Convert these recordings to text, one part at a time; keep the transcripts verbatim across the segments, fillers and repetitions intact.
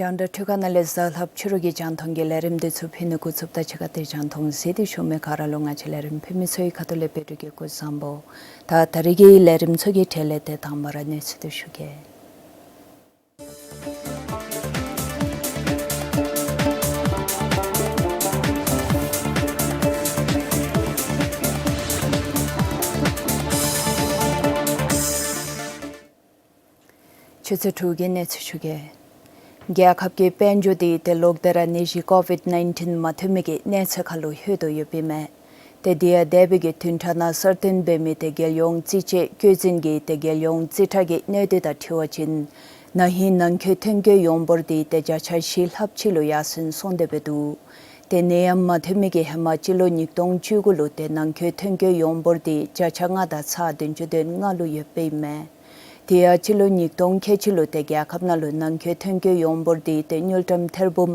རྒྱང་བསྒྲགས་འཕྲུལ་ཁང་ནང་ལས་གཟའ་ལྷགཔ་ཕྱི་རུ་གི་རྒྱང་མཐོང་གི་ལས་རིམ་འདི་ཚུ་ཕུལ་ནི་འགོ་བཙུགསཔ་ད་ཕྱི་ཁ་ཏེ་རྒྱང་མཐོང་གཟིགས་ཏེ་བཞུགས་མི་ག་ར་ལུ་ང་བཅས་ལས་རིམ་ཕུལ་མི་ཚུ་གི་ཁ་ཐུག་ལས་བཀྲིན་ཆེ་སྐུ་གཟུགས་བཟང་པོ། ད་ད་རིས་ཀྱི་ལས་རིམ་ཚུ་གི་གྲས་ལས་ཏེ་དང་པ་ར་གནས་ཚུལ་འདི་ཞུ་གེ། ཆུ་ཚོད་དྲུག་གི་གནས་ཚུལ་ཞུ་གེ། རྒྱལ་ཁབ་ཀྱི་དཔལ་འབྱོར་འདི་ཏེ་ལོག་སྟེ་ར་ནད་གཞི་ཀོ་བིཌ་ནའིན་ཊིན་མ་ཐོན་མི་གི་གནས་ཚད་ཁར་ལུ་ལྷོད་དོ་ཡོདཔ་ཨིན་མས། ཏེ་དེ་ཡང་འདས་པའི་གི་བདུན་ཕྲག་ནང་གསར་བཏོན་འབད་མི་ཏེ་རྒྱལ་ཡོངས་རྩིས་དཔྱད་བཀོད་འཛིན་གྱི་ཏེ་རྒྱལ་ཡོངས་རྩིས་ཁྲ་གི་གནས་སྡུད་དང་འཁྲིལ་བ་ཅིན་ན་ཧིང་ནང་འཁོད་ཐོན་སྐྱེད་ཡོངས་འབོར་འདི་ཏེ་བརྒྱ་ཆ་བཞི་ལྷགཔ་ཅིག་ལུ་ཡར་སེང་སོང་སྟེ་འབད་འདུག། ཏེ་ནད་ཡམས་མ་ཐོན་མི་གི་ཧེ་མ་སྤྱི་ལོ་ཉིས་སྟོང་བཅུ་དགུ་ལུ་ཏེ་ནང་འཁོད་ཐོན་སྐྱེད་ཡོངས་འབོར་འདི་བརྒྱ་ཆ་ལྔ་དང་ཚག་བདུན་ཅུ་དོན་ལྔ་ལུ་ཡོདཔ་ཨིན་མས། དེ་ཡང་སྤྱི་ལོ་ཉིས་སྟོང་ཁལ་གཅིག་ལུ་ཏེ་རྒྱལ་ཁབ་ནང་ལུ་ནང་འཁོད་ཐོན་སྐྱེད་ཡོངས་འབོར་འདི་ཏེ་དངུལ་ཀྲམ་ཐེར་འབུམ་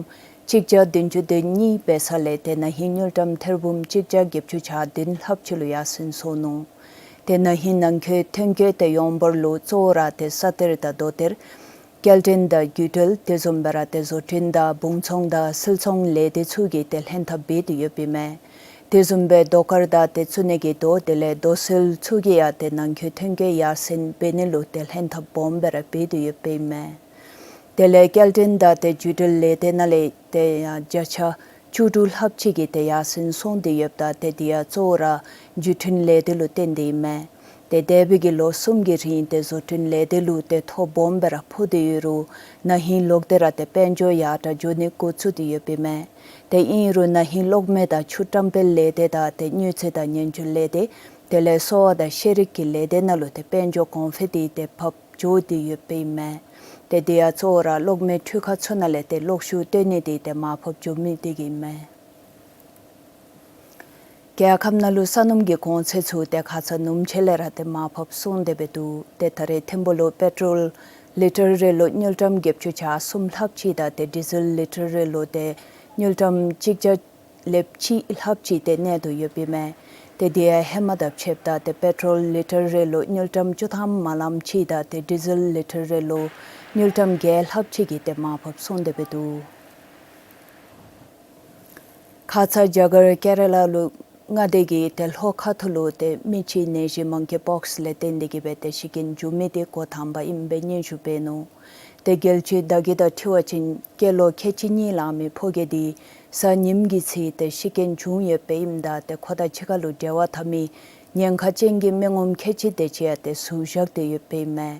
གཅིག་བརྒྱ་བདུན་ཅུ་དོན་གཉིས་འབད་ས་ལས་ཏེ་ན་ཧིང་དངུལ་ཀྲམ་ཐེར་འབུམ་གཅིག་བརྒྱ་བརྒྱད་ཅུ་གྱ་བདུན་ལྷགཔ་ཅིག་ལུ་ཡར་སེང་སོང་ནུག། ཏེ་ན་ཧིང་ནང་འཁོད་ཐོན་སྐྱེད་ཏེ་ཡོངས་འབོར་ལུ་གཙོ་བོ་ར་ཏེ་ས་གཏེར་དང་རྡོ་གཏེར། སྐྱེལ་འདྲེན་དང་རྒྱུ་འབྲེལ། དེ་བཟུམ་སྦེ་ར་ཏེ་བཟོ་སྐྲུན་དང་སྦུང་ཚོང་དང་སིལ་ཚོང་ལས་སྡེ་ཚུ་གིས་ཏེ་ལྷན་ཐབས་འབད་དེ་ཡོདཔ་ཨིན་མས། དེ་བཟུམ་སྦེ་རྡོ་དཀར་དང་ཏེ་བཙུགས་ནི་གི་རྡོ་དེ་ལས་རྡོ་སིལ་ཚུ་གིས་ཡང་ཏེ་ནང་འཁོད་ཐོན་སྐྱེད་ཡར་སེང་འབད་ནི་ལུ་ཏེ་ལྷན་ཐབས་སྦོམ་སྦེ་ར་འབད་དེ་ཡོདཔ་ཨིན་མས། དེ་ལས་སྐྱེལ་འདྲེན་དང་ཏེ་རྒྱུ་འབྲེལ་ལས་སྡེ་ནང་ལས་ཏེ་ཡང་བརྒྱ་ཆ་བཅུ་དྲུག་ལྷགཔ་ཅིག་གིས་ཏེ་ཡར་སེང་སོང་སྟེ་ཡོདཔ་ད་ཏེ་དེ་ཡང་གཙོ་བོ་ར་བརྒྱུད་འཕྲིན་ལས་སྡེ་ལུ་བརྟེན་ཏེ་ཨིན་མས། ཏེ་འདས་པའི་གི་ལོ་གསུམ་གྱི་རིང་ཏེ་བཟོ་སྐྲུན་ལས་སྡེ་ལུ་ཏེ་ཐོ་སྦོམ་སྦེ་ར་ཕོག་སྟེ་ཡོད་རུང་ན་ཧིང་ལོག་སྟེ་ར་ཏེ་དཔལ་འབྱོར་ཡར་དྲག་འགྱོ་ནི་འགོ་བཙུགས་ཏེ་ཡོདཔ་ཨིན་མས། ཏེ་ཨིན་རུང་ན་ཧིང་གློག་མེ་དང་ཆུ་བཀྲམ་སྤེལ་ལས་སྡེ་དང་ཏེ་དངུལ་རྩིས་དང་ཉེན་བཅོལ་ལས་སྡེ་དེ་ལས་གསོ་བ་དང་ཤེས་རིག་གི་ལས་སྡེ་ནང་ལུ་ཏེ་དཔལ་འབྱོར་གོང་འཕེལ་འདི་ཏེ་བབས་འགྱོ་སྟེ་ཡོདཔ་ཨིན་མས། ཏེ་དེ་ཡང་གཙོ་བོ་ར་གློག་མེ་འཕྲུལ་ཁང་ཚུ་ནང་ལས་ཏེ་གློག་ཤུགས་བཏོན་ནི་འདི་ཏེ་མར་ཕབ་འགྱོ་མི་འདི་གིས་ཨིན་མས། རྒྱལ་ཁབ་ནང་ལུ་ས་སྣུམ་གྱི་གོང་ཚད་ཚུ་ཏེ་ཁ་ཙ་ཉུང་ཤོས་ལས་ར་ཏེ་མར་ཕབ་སོང་སྟེ་འབད་འདུག། ཏེ་ད་རེས་ཐིམ་ཕུག་ལུ་པེ་ཊོལ་ལི་ཊར་རེ་ལུ་དངུལ་ཀྲམ་བརྒྱད་ཅུ་གྱ་གསུམ་ལྷགཔ་ཅིག་དང་ཏེ་ཌི་ཟེལ་ལི་ཊར་རེ་ལུ་ཏེ་དངུལ་ཀྲམ་གཅིག་བརྒྱ་ལྷགཔ་ཅིག་ལྷགཔ་ཅིག་ཏེ་གནས་དོ་ཡོདཔ་ཨིན་མས། ཏེ་དེ་ཡང་ཧེ་མ་དང་ཕྱདཔ་ད་ཏེ་པེ་ཊོལ་ལི་ཊར་རེ་ལུ་དངུལ་ཀྲམ་བཅུ་ཐམ་མ་ལངམ་ཅིག་དང་ཏེ་ཌི་ཟེལ་ལི་ཊར་རེ་ལུ་དངུལ་ཀྲམ་བརྒྱད་ལྷགཔ་ཅིག་གིས་ཏེ་མར་ཕབ་སོང་སྟེ་འབད་འདུག། ཁ་ཙ་རྒྱ་གར་ཀེ་ར་ལ་ལུ་མངའ་སྡེ་གི་ཏེ་ལྷོ་ཁ་ཐུག་ལུ་ཏེ་མི་ཅིག་ནད་གཞི་མང་ཀི་པོགས་ལས་བརྟེན་ཏེ་གིས་སྦེ་ཏེ་ཤི་རྐྱེན་བྱུང་མི་འདི་འགོ་དང་པ་ཨིནམ་སྦེ་སྙན་ཞུ་འབད་ནུག། ཏེ་རྒྱལ་སྤྱིའི་བརྡ་བརྒྱུད་དང་འཁྲིལ་བ་ཅིན་སྐྱེས་ལོ་ཁལ་གཅིག་གཉིས་ལང་མི་ཕོ་སྐྱེས་འདི་གཟའ་ཉིམ་གྱི་ཚེ་ཏེ་ཤི་རྐྱེན་བྱུང་ཡོདཔ་ཨིནམ་ད་ཏེ་ཁོ་དང་གཅིག་ཁར་ལུ་འབྲེལ་བ་འཐབ་མི་ཉེན་ཁ་ཅན་གྱི་མི་ངོམ་ཁལ་གཅིག་དེ་ཅིག་ཡང་ཏེ་ཟུར་བཞག་སྟེ་ཡོདཔ་ཨིན་མས།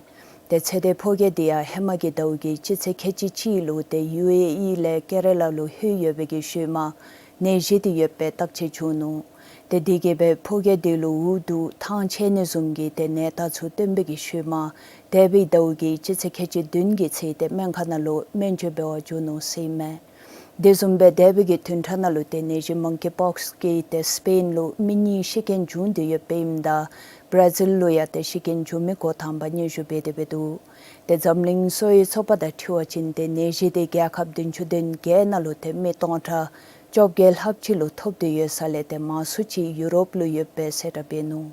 ཏེ་ཚེ་འདས་ཕོ་སྐྱེས་འདི་ཡང་ཧེ་མ་གི་ཟླཝ་གི་སྤྱི་ཚེས་ཁལ་གཅིག་གཅིག་ལུ་ཏེ་ཡུ་ཨེ་ཨི་ལས་ཀེ་ར་ལ་ལུ་ལྷོད་ཡོད་པའི་གི་ཤུལ་མ་ནད་གཞི་འདི་ཡོད་པའི་བརྟག་དཔྱད་བྱུང་ནུག། ཏེ་དེ་གིས་སྦེ་ཕོ་སྐྱེས་འདི་ལུ་འུ་སྡུག་ཐང་ཆད་ནི་བཟུམ་གྱི་ཏེ་ནད་རྟགས་ཚུ་སྟོན་པའི་གི་ཤུལ་མ་འདས་པའི་ཟླཝ་གི་སྤྱི་ཚེས་ཁལ་གཅིག་བདུན་གྱི་ཚེ་ཏེ་སྨན་ཁང་ནང་ལུ་སྨན་བཅོས་འབད་བར་འགྱོ་ནུག་ཟེར་ཨིན་མས། དེ་བཟུམ་སྦེ་འདས་པའི་གི་བདུན་ཕྲག་ནང་ལུ་ཏེ་ནད་གཞི་མང་ཀི་པོགས་ཀྱིས་ཏེ་སི་པེན་ལུ་མི་གཉིས་ཤི་རྐྱེན་བྱུང་སྟེ་ཡོདཔ་ཨིནམ་ད་བར་ཛིལ་ལུ་ཡང་ཏེ་ཤི་རྐྱེན་བྱུང་མི་འགོ་དང་པ་སྙན་ཞུ་འབད་དེ་འབད་འདུག། ཏེ་འཛམ་གླིང་གསོ་བའི་ཚོགས་པ་དང་འཁྲིལ་བ་ཅིན་ཏེ་ནད་གཞི་དེ་རྒྱལ་ཁབ་བདུན་ཅུ་དོན་བརྒྱད་ནང་ལུ་ཏེ་མི་སྟོང་ཕྲག་བཅོ་བརྒྱད་ལྷགཔ་ཅིག་ལུ་ཐོབ་སྟེ་ཡོད་ས་ལས་ཏེ་མང་སུ་ཅིག་ཡུ་རོབ་ལུ་ཡོདཔ་སྦེ་གསལ་བསྒྲགས་འབད་ནུག།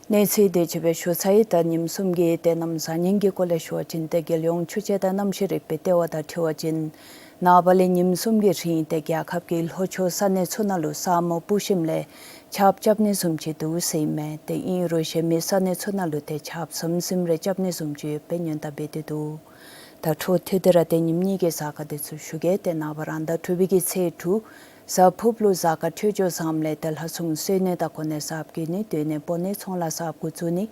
གནས་ཚུལ་དེ་ཅིག་སྦེ་ཞུ་ཚར་ཡི། ད་ཉིནམ་གསུམ་གྱི་ཏེ་གནམ་བཟང་ངན་གྱི་སྐོར་ལས་ཞུ་བ་ཅིན་ཏེ་རྒྱལ་ཡོངས་ཆུ་དཔྱད་དང་གནམ་གཤིས་རིག་པའི་ལྟེ་བ་དང་འཁྲིལ་བ་ཅིན་ནངས་པ་ལས་ཉིནམ་གསུམ་གྱི་རིང་ཏེ་རྒྱལ་ཁབ་ཀྱི་ལྷོ་ཕྱོགས་ས་གནས་ཚུ་ནང་ལུ་ས་སྨུག་སྤུབས་ཞིནམ་ལས་ཆརཔ་རྐྱབ་ནི་བཟུམ་ཅིག་འདུག་ཟེར་ཨིན་མས། ཏེ་ཨིན་རུང་གཞན་མི་ས་གནས་ཚུ་ནང་ལུ་ཏེ་ཆརཔ་ཟིམ་ཟིམ་རེ་རྐྱབ་ནི་བཟུམ་ཅིག་ཡོདཔ་སྦེ་སྔོན་བརྡ་འབད་དེ་འདུག། ད་འཕྲོ་མཐུད་དེ་ར་ཏེ་ཉིནམ་གཉིས་ཀྱི་གཟའ་སྐར་དེ་ཚུ་ཞུ་གེ། ཏེ་ནངས་པ་རང་ཟླ་དྲུག་པའི་གི་ཚེས་དྲུག་གཟའ་ཕུརཔ་ལུ་གཟའ་སྐར་འཕྲོད་སྦྱོར་བཟངམ་ལས་ཏེ་ལྷ་སྲུང་གསོལ་ནི་དང་གོ་གནས་གསརཔ་བསྐོ་ནི་སྡོད་གནས་སྤོ་གནས་ཚོང་ལཱ་གསརཔ་འགོ་བཙུགས་ནི་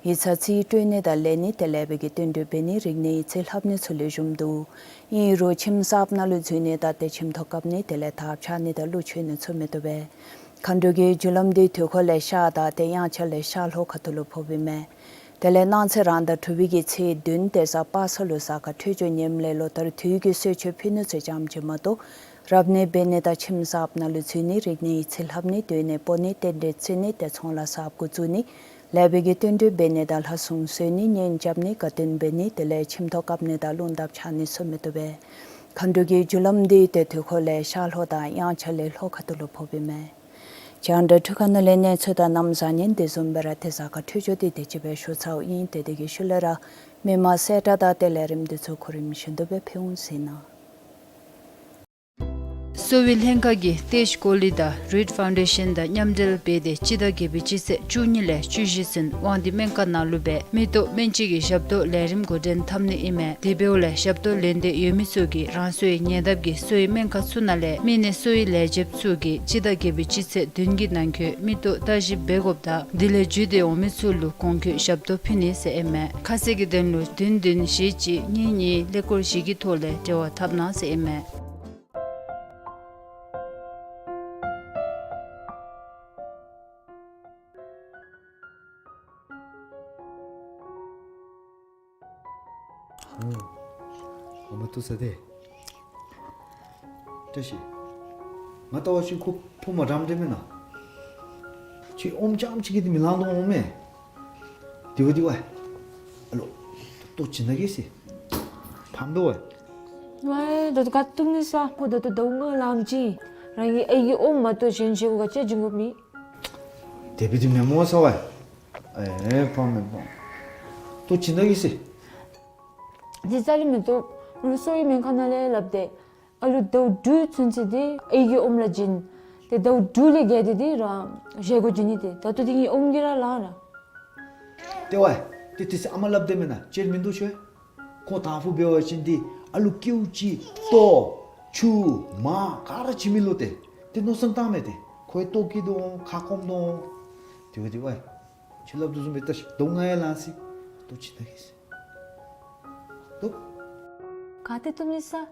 ཡིག་ཚང་རྩིས་སྤྲོད་ནི་དང་ལེན་ནི་ཏེ་ལེགས་པའི་གི་བསྟུན་གྲོས་འབད་ནི་རིག་གནས་ཡིག་རྩིས་ལྷབ་ནི་ཚུ་ལེགས་ཤོམ་འདུག། ཨིན་རུང་ཁྱིམ་གསརཔ་ནང་ལུ་འཛུལ་ནི་དང་ཏེ་ཁྱིམ་ཐོག་བཀབ་ནི་དེ་ལས་དར་འཕྱར་ནི་དང་གླུ་མཆོད་ནི་ཚུ་མི་བཏུབ་པས། མཁའ་འགྲོ་གི་རྒྱུ་ལམ་དེ་དུས་འཁོར་ལས་ཤར་དང་ཏེ་དབྱངས་འཆར་ལས་ཤར་ལྷོ་ཁ་ཐུག་ལུ་ཕོགཔ་ཨིན་མས། དེ་ལས་གནངས་ཚེ་རང་ཟླ་དྲུག་པའི་གི་ཚེས་བདུན་ཏེ་གཟའ་པ་སངས་ལུ་གཟའ་སྐར་འཕྲོད་སྦྱོར་ངནམ་ལས་ལོ་ལྟར་དུས་ཀྱི་གསོལ་མཆོད་ཕུལ་ནི་ཚུ་ཙམ་ཅིག་མ་གཏོགས་རབ་གནས་འབད་ནི་དང་ཁྱིམ་གསརཔ་ནང་ལུ་འཛུལ་ནི་རིག་གནས་ཡིག་རྩིས་ལྷབ་ནི་སྡོད་གནས་སྤོ་ནི་རྟེན་འབྲེལ་བརྩི་ནི་ཏེ་ཚོང་ལཱ་གསརཔ་འགོ་བཙུགས་ནི་ལེགས་པའི་གི་བསྟུན་གྲོས་འབད་ནི་དང་ལྷ་སྲུང་གསོལ་ནི་གཉེན་རྐྱབ་ནི་དགའ་སྟོན་འབད་ནི་དེ་ལས་ཁྱིམ་ཐོག་བཀབ་ནི་དང་རླུང་རྟ་འཕྱར་ནི་ཚུ་མི་བཏུབ་པས། མཁའ་འགྲོ་གི་རྒྱུ་ལམ་དེ་ཏེ་དུས་འཁོར་ལས་ཤར་ལྷོ་དང་དབྱངས་འཆར་ལས་ལྷོ་ཁ་ཐུག་ལུ་ཕོགཔ་ཨིན་མས། རྒྱང་བསྒྲགས་འཕྲུལ་ཁང་ནང་ལས་གནས་ཚུལ་དང་གནམ་བཟང་ངན་དེ་བཟུམ་སྦེ་ར་ཏེ་གཟའ་སྐར་འཕྲོད་སྦྱོར་དེ་དེ་ཅིག་སྦེ་ཞུ་ཚརཝ་ཨིན། ཏེ་དེ་གི་ཤུལ་ལས་ར་མི་མང་གསལ་བསྒྲགས་དང་དེ་ལས་རིམ་དེ་ཚུ་གོ་རིམ་བཞིན་དུ་སྦེ་ཕུལ་འོང་ཟེར་ཨིན་ན། གསོ་བའི་ལྷན་ཁག་གིས་ཏེ་ཤི་ཀོ་ལི་དང་རིཌ་ཕའུན་ཌེ་ཤཱན་དང་མཉམ་འབྲེལ་འབད་དེ་སྤྱི་ཟླ་བརྒྱད་པའི་སྤྱི་ཚེས་བཅུ་གཉིས་ལས་བཅུ་བཞི་ཚུན་དབང་འདུས་སྨན་ཁང་ནང་ལུ་སྦེ་མིག་ཏོ་སྨན་དཔྱད་ཀྱི་ཞབས་ཏོག་ལས་རིམ་འགོ་འདྲེན་འཐབ་ནི་ཨིན་མས། དེ་འབདཝ་ལས་ཞབས་ཏོག་ལེན་འདོད་ཡོད་མི་ཚུ་གིས་རང་སོའི་ཉེ་འདབས་ཀྱི་གསོ་བའི་སྨན་ཁང་ཚུ་ནང་ལས་མི་སྣ་གསོ་བའི་ལས་བྱེདཔ་ཚུ་གིས་སྤྱི་ཟླ་བརྒྱད་པའི་སྤྱི་ཚེས་བདུན་གྱི་ནང་འཁོད་མིག་ཏོ་བརྟག་ཞིབ་འབད་དགོཔ་དང་དེ་ལས་བརྒྱུད་དེ་འོང་མི་ཚུ་ལུ་གོང་འཁོད་ཞབས་ཏོག་ཕུལ་ནི་ཟེར་ཨིན་མས། ཁ་གསལ་གྱི་དོན་ལུ་བདུན་བདུན་བཞི་གཅིག་གཉིས་གཉིས་ཀླད་ཀོར་བཞི་གི་ཐོག་ལས་འབྲེལ་བ་འཐབ་གནང་ཟེར་ཨིན་མས། ཨོ། ཨོ་མ་ཏོ་ས་དེ། བཀྲ་ཤིས། ང་བལྟ་བ་ཅིན་ཁོ་ཕོ་མ་འདྲཝ་འདྲཝ་མེན་ན། ཁྱོད་ཨོམ་རྐྱངམ་ཅིག་གིས་འདི་མི་ལང་དོ་འོང་མས། དེ་བ་དེ་བ། ཨ་ལོ། ལྟོ་བྱིན་ད་གེ་ཟེར། ཕམ་འབད་བ། ཝའི་ད་ལྟོ་ག་བཏུབ་ནི་ས། ཁོ་ད་ལྟོ་ཟླཝ་ལྔ་ལངམ་ཅིག་ཨིན། རང་གི་ཨའི་གི་ཨོམ་མ་གཏོགས་གཞན་བཞེས་སྒོ་ག་ཅི་བྱིན་དགོཔ་མེད། དེ་སྦེ་འདི་མེན་མོ་ས་བ། ཨེ་ཕམ་མེན་ཕམ། ལྟོ་བྱིན་ད་གེ་ཟེར། འདི་རྩ་ལས་མི་བཏུབ། ལོག་གསོ་བའི་སྨན་ཁང་ནང་ལས་སླབ་སྟེ། ཨ་ལུ་ཟླཝ་དྲུག་ཚུན་ཚོད་འདི་ཨའི་གི་ཨོམ་ལ་བྱིན། ཏེ་ཟླཝ་དྲུག་ལས་བརྒལ་ཏེ་འདི་རང་བཞེས་སྒོ་བྱིན་ནི་ཏེ། ད་ལྟོ་འདི་ངེའི་ཨོམ་གྱིས་ར་ལང་ར། ཏེ་ཝའི། ཏེ་ཏེ་ཟེར་ཨ་མ་སླབ་དེས་མེན་ན། ཅིག་མིན་འདུག་ཤོ། ཁོ་དང་ཕུ་འབད་བ་ཅིན་འདི་ཨ་ལུ་སྐྱེཝ་ཅིག་ལྟོ་ཆུ་མར་ག་ར་བྱིན་མི་ལོ་ཏེ། ཏེ་མནོ་བསམ་བཏངམ་མས་ཏེ། ཁོ་ཡང་ལྟོ་སྐྱེ་དོ་འོང་ཁ་སྐོམ་དོ་འོང་། དེ་བ་དེ་བ། ཁྱོད་སླབ་དོ་བཟུམ་སྦེ་བལྟ་ཤིག། ཟླཝ་ལྔ་ཡང་ལང་སོ་ཡི། ལྟོ་བྱིན་ད་གེ་ཟེར། ལྟོ། ག་ཏེ་བཏུབ་ནི་ས།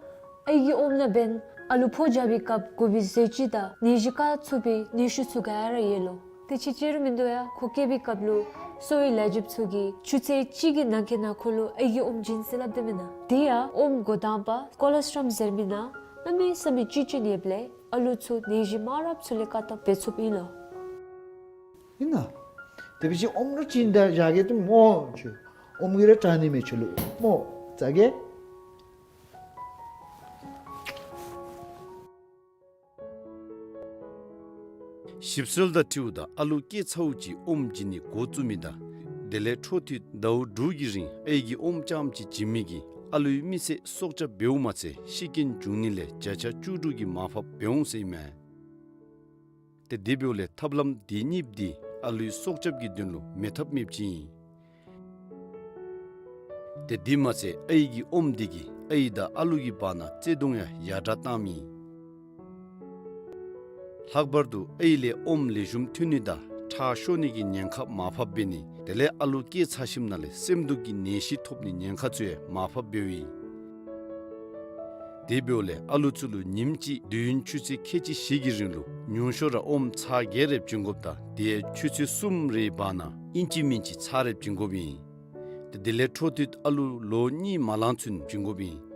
ཨའི་གི་ཨོམ་ནང་འབདན་ཨ་ལུ་ཕོ་རྒྱས་པའི་སྐབས་དགོ་པའི་ཟས་བཅུད་དང་ནད་གཞི་བཀག་ཚུགས་པའི་ནད་ཤུགས་ཚུ་ག་ར་ཡོད་ལོ། དེ་ཅིག་ཅིག་ར་མིན་འདུག་ཡ། ཁོ་སྐྱེས་པའི་སྐབས་ལུ་གསོ་བའི་ལས་བྱེདཔ་ཚུ་གིས་ཆུ་ཚོད་གཅིག་གི་ནང་འཁོད་ནང་ཁོ་ལུ་ཨའི་གི་ཨོམ་བྱིན་ཟེར་སླབ་དེས་མེན་ན། དེ་ཡང་ཨོམ་འགོ་དང་པ་ཀོ་ལོ་སི་ཊྲམ་ཟེར་མི་ནང་གནམ་མེད་ས་མེད་བཅུད་ཅིག་ཡོདཔ་ལས་ཨ་ལུ་ཚུ་ནད་གཞི་མང་རབས་ཚུ་ལས་བཀག་ཐབས་འབད་ཚུགསཔ་ཨིན་ལོ། ཨིན་ན། དེ་འབད་བ་ཅིན་ཨོམ་ར་བྱིན་ད་བཞག་གེ་ཏེ་སྨོ་ཁྱོད། ཨོམ་གྱིས་ར་དྲག་ནི་མས་ཁྱོད་ལུ་སྨོ། ཟ་གེ། ཞིབ་འཚོལ་དང་འཁྲིལཝ་ད་ཨ་ལུ་སྐྱེས་ཚརཝ་ཅིག་ཨོམ་བྱིན་ནི་འགོ་བཙུགས་མི་དང་དེ་ལས་འཕྲོ་མཐུད་ཟླཝ་དྲུག་གི་རིང་ཨའི་གི་ཨོམ་རྐྱངམ་ཅིག་བྱིན་མི་གིས་ཨ་ལུའི་མི་ཚེ་སྲོག་སྐྱབས་འབདཝ་མ་ཚད་ཤི་རྐྱེན་འབྱུང་ནི་ལས་བརྒྱ་ཆ་བཅུ་དྲུག་གིས་མར་ཕབ་འབད་འོང་ཟེར་ཨིན་མས། ཏེ་དེ་འབདཝ་ལས་ཐབས་ལམ་དེ་གཉིས་འདི་ཨ་ལུའི་སྲོག་སྐྱབས་ཀྱི་དོན་ལུ་མེད་ཐབས་མེདཔ་ཅིག་ཨིན། ཏེ་དེ་མ་ཚད་ཨའི་གི་ཨོམ་འདི་གིས་ཨའི་དང་ཨ་ལུ་གི་བར་ན་བརྩེ་གདུང་ཡང་ཡར་དྲགས་བཏངམ་ཨིན། ལྷག་པར་དུ་ཨའི་ལས་ཨོམ་ལེགས་ཤོམ་ཐོན་ནི་དང་ཁྲག་ཤོར་ནི་གི་ཉེན་ཁ་མར་ཕབ་འབད་ནི་དེ་ལས་ཨ་ལུ་སྐྱེས་ཚར་ཞིནམ་ལས་སེམས་སྡུག་གི་ནད་གཞི་ཐོབ་ནི་ཉེན་ཁ་ཚུ་ཡང་མར་ཕབ་འབདཝ་ཨིན། དེ་འབདཝ་ལས་ཨ་ལུ་ཚུ་ལུ་ཉིནམ་གཅིག་དུས་ཡུན་ཆུ་ཚོད་ཁལ་གཅིག་བཞི་གི་རིང་ལུ་ཉུང་ཤོས་ར་ཨོམ་ཚར་བརྒྱད་རེ་བྱིན་དགོཔ་དང་དེ་ཡང་ཆུ་ཚོད་གསུམ་རེའི་བར་ན་ཨིན་ཅི་མིན་ཅི་ཚར་རེ་བྱིན་དགོཔ་ཨིན། ཏེ་དེ་ལས་འཕྲོ་མཐུད་ཨ་ལུ་ལོ་གཉིས་མ་ལང་ཚུན་བྱིན་དགོཔ་ཨིན།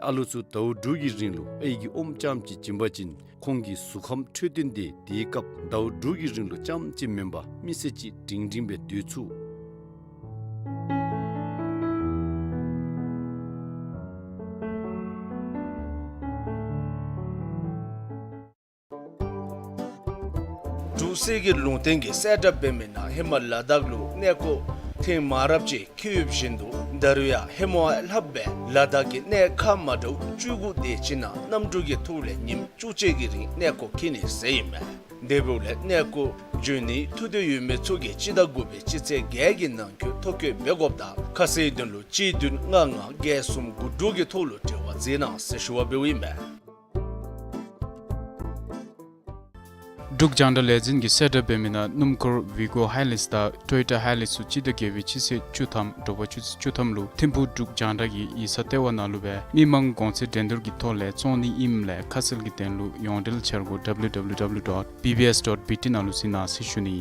ཨ་ལོ་ཚུ་ཟླཝ་དྲུག་གི་རིང་ལུ་ཨའི་གི་ཨོམ་རྐྱངམ་ཅིག་བྱིན་པ་ཅིན་ཁོང་གི་གཟུགས་ཁམས་འཕྲོད་བསྟེན་དེ་དེའི་སྐབས་ཟླཝ་དྲུག་གི་རིང་ལུ་རྐྱངམ་ཅིག་མེན་པར་མི་སེར་ཅིག་སྒྲིང་སྒྲིང་སྦེ་སྡོད་ཚུགས། འབྲུག་གསེར་གྱི་ལུང་བསྟན་གྱི་གསལ་བསྒྲགས་འབད་མི་ནང་ཧེ་མ་ལ་དྭགས་ལུ་གནས་སྐོར་ཐེངས་མང་རབས་ཅིག་འཁྱིད་ཡོདཔ་བཞིན་དུ་ད་རུང་ཡང་ཧེ་མ་ལྷགཔ་སྦེ་ལ་དྭགས་ཀྱི་གནས་ཁག་མ་འདྲཝ་བཅུ་དགུ་དེ་ཅིག་ནང་གནམ་གྲུ་གི་ཐོག་ལས་ཉིནམ་བཅུ་གཅིག་གི་རིང་གནས་སྐོར་འཁྱིད་ནི་ཟེར་ཨིན་མས། དེ་འབདཝ་ལས་གནས་སྐོར་འབྱོན་ནིའི་ཐུགས་འདོད་ཡོད་མི་ཚུ་གིས་སྤྱི་ཟླ་དགུ་པའི་སྤྱི་ཚེས་བརྒྱད་ཀྱི་ནང་འཁོད་ཐོ་བཀོད་འབད་དགོཔ་དང་ཁ་གསལ་དོན་ལུ་གཅིག་བདུན་ལྔ་ལྔ་བརྒྱད་གསུམ་དགུ་དྲུག་གི་ཐོག་ལུ་འབྲེལ་བ་མཛད་གནང་ཟེར་ཞུ་བ་འབདཝ་ཨིན་མས། འབྲུག་རྒྱང་བསྒྲགས་ལས་འཛིན་གྱི་གསལ་བསྒྲགས་འབད་མི་ནང་སྣུམ་འཁོར་ཝི་ཀོ་ཧའི་ལེགས་དང་ཊོ་ཡོ་ཊ་ཧའི་ལེགས་ཚུ་སྤྱི་ཟླ་བརྒྱད་པའི་སྤྱི་ཚེས་བཅུ་ཐམ་དྲོ་པ་ཆུ་ཚོད་བཅུ་ཐམ་ལུ་ཐིམ་ཕུག་འབྲུག་རྒྱང་བསྒྲགས་ཀྱི་ཡིག་ཚང་ལྟེ་བ་ནང་ལུ་སྦེ་མི་མང་གོང་ཚད་འགྲན་བསྡུར་གྱི་ཐོག་ལས་བཙོང་ནི་ཨིནམ་ལས་ཁ་གསལ་གྱི་དོན་ལུ་ཡོངས་འབྲེལ་འཆར་སྒོ་W W W dot B B S dot B T ནང་ལུ་གཟིགས་གནང་ཟེར་ཞུ་ནི།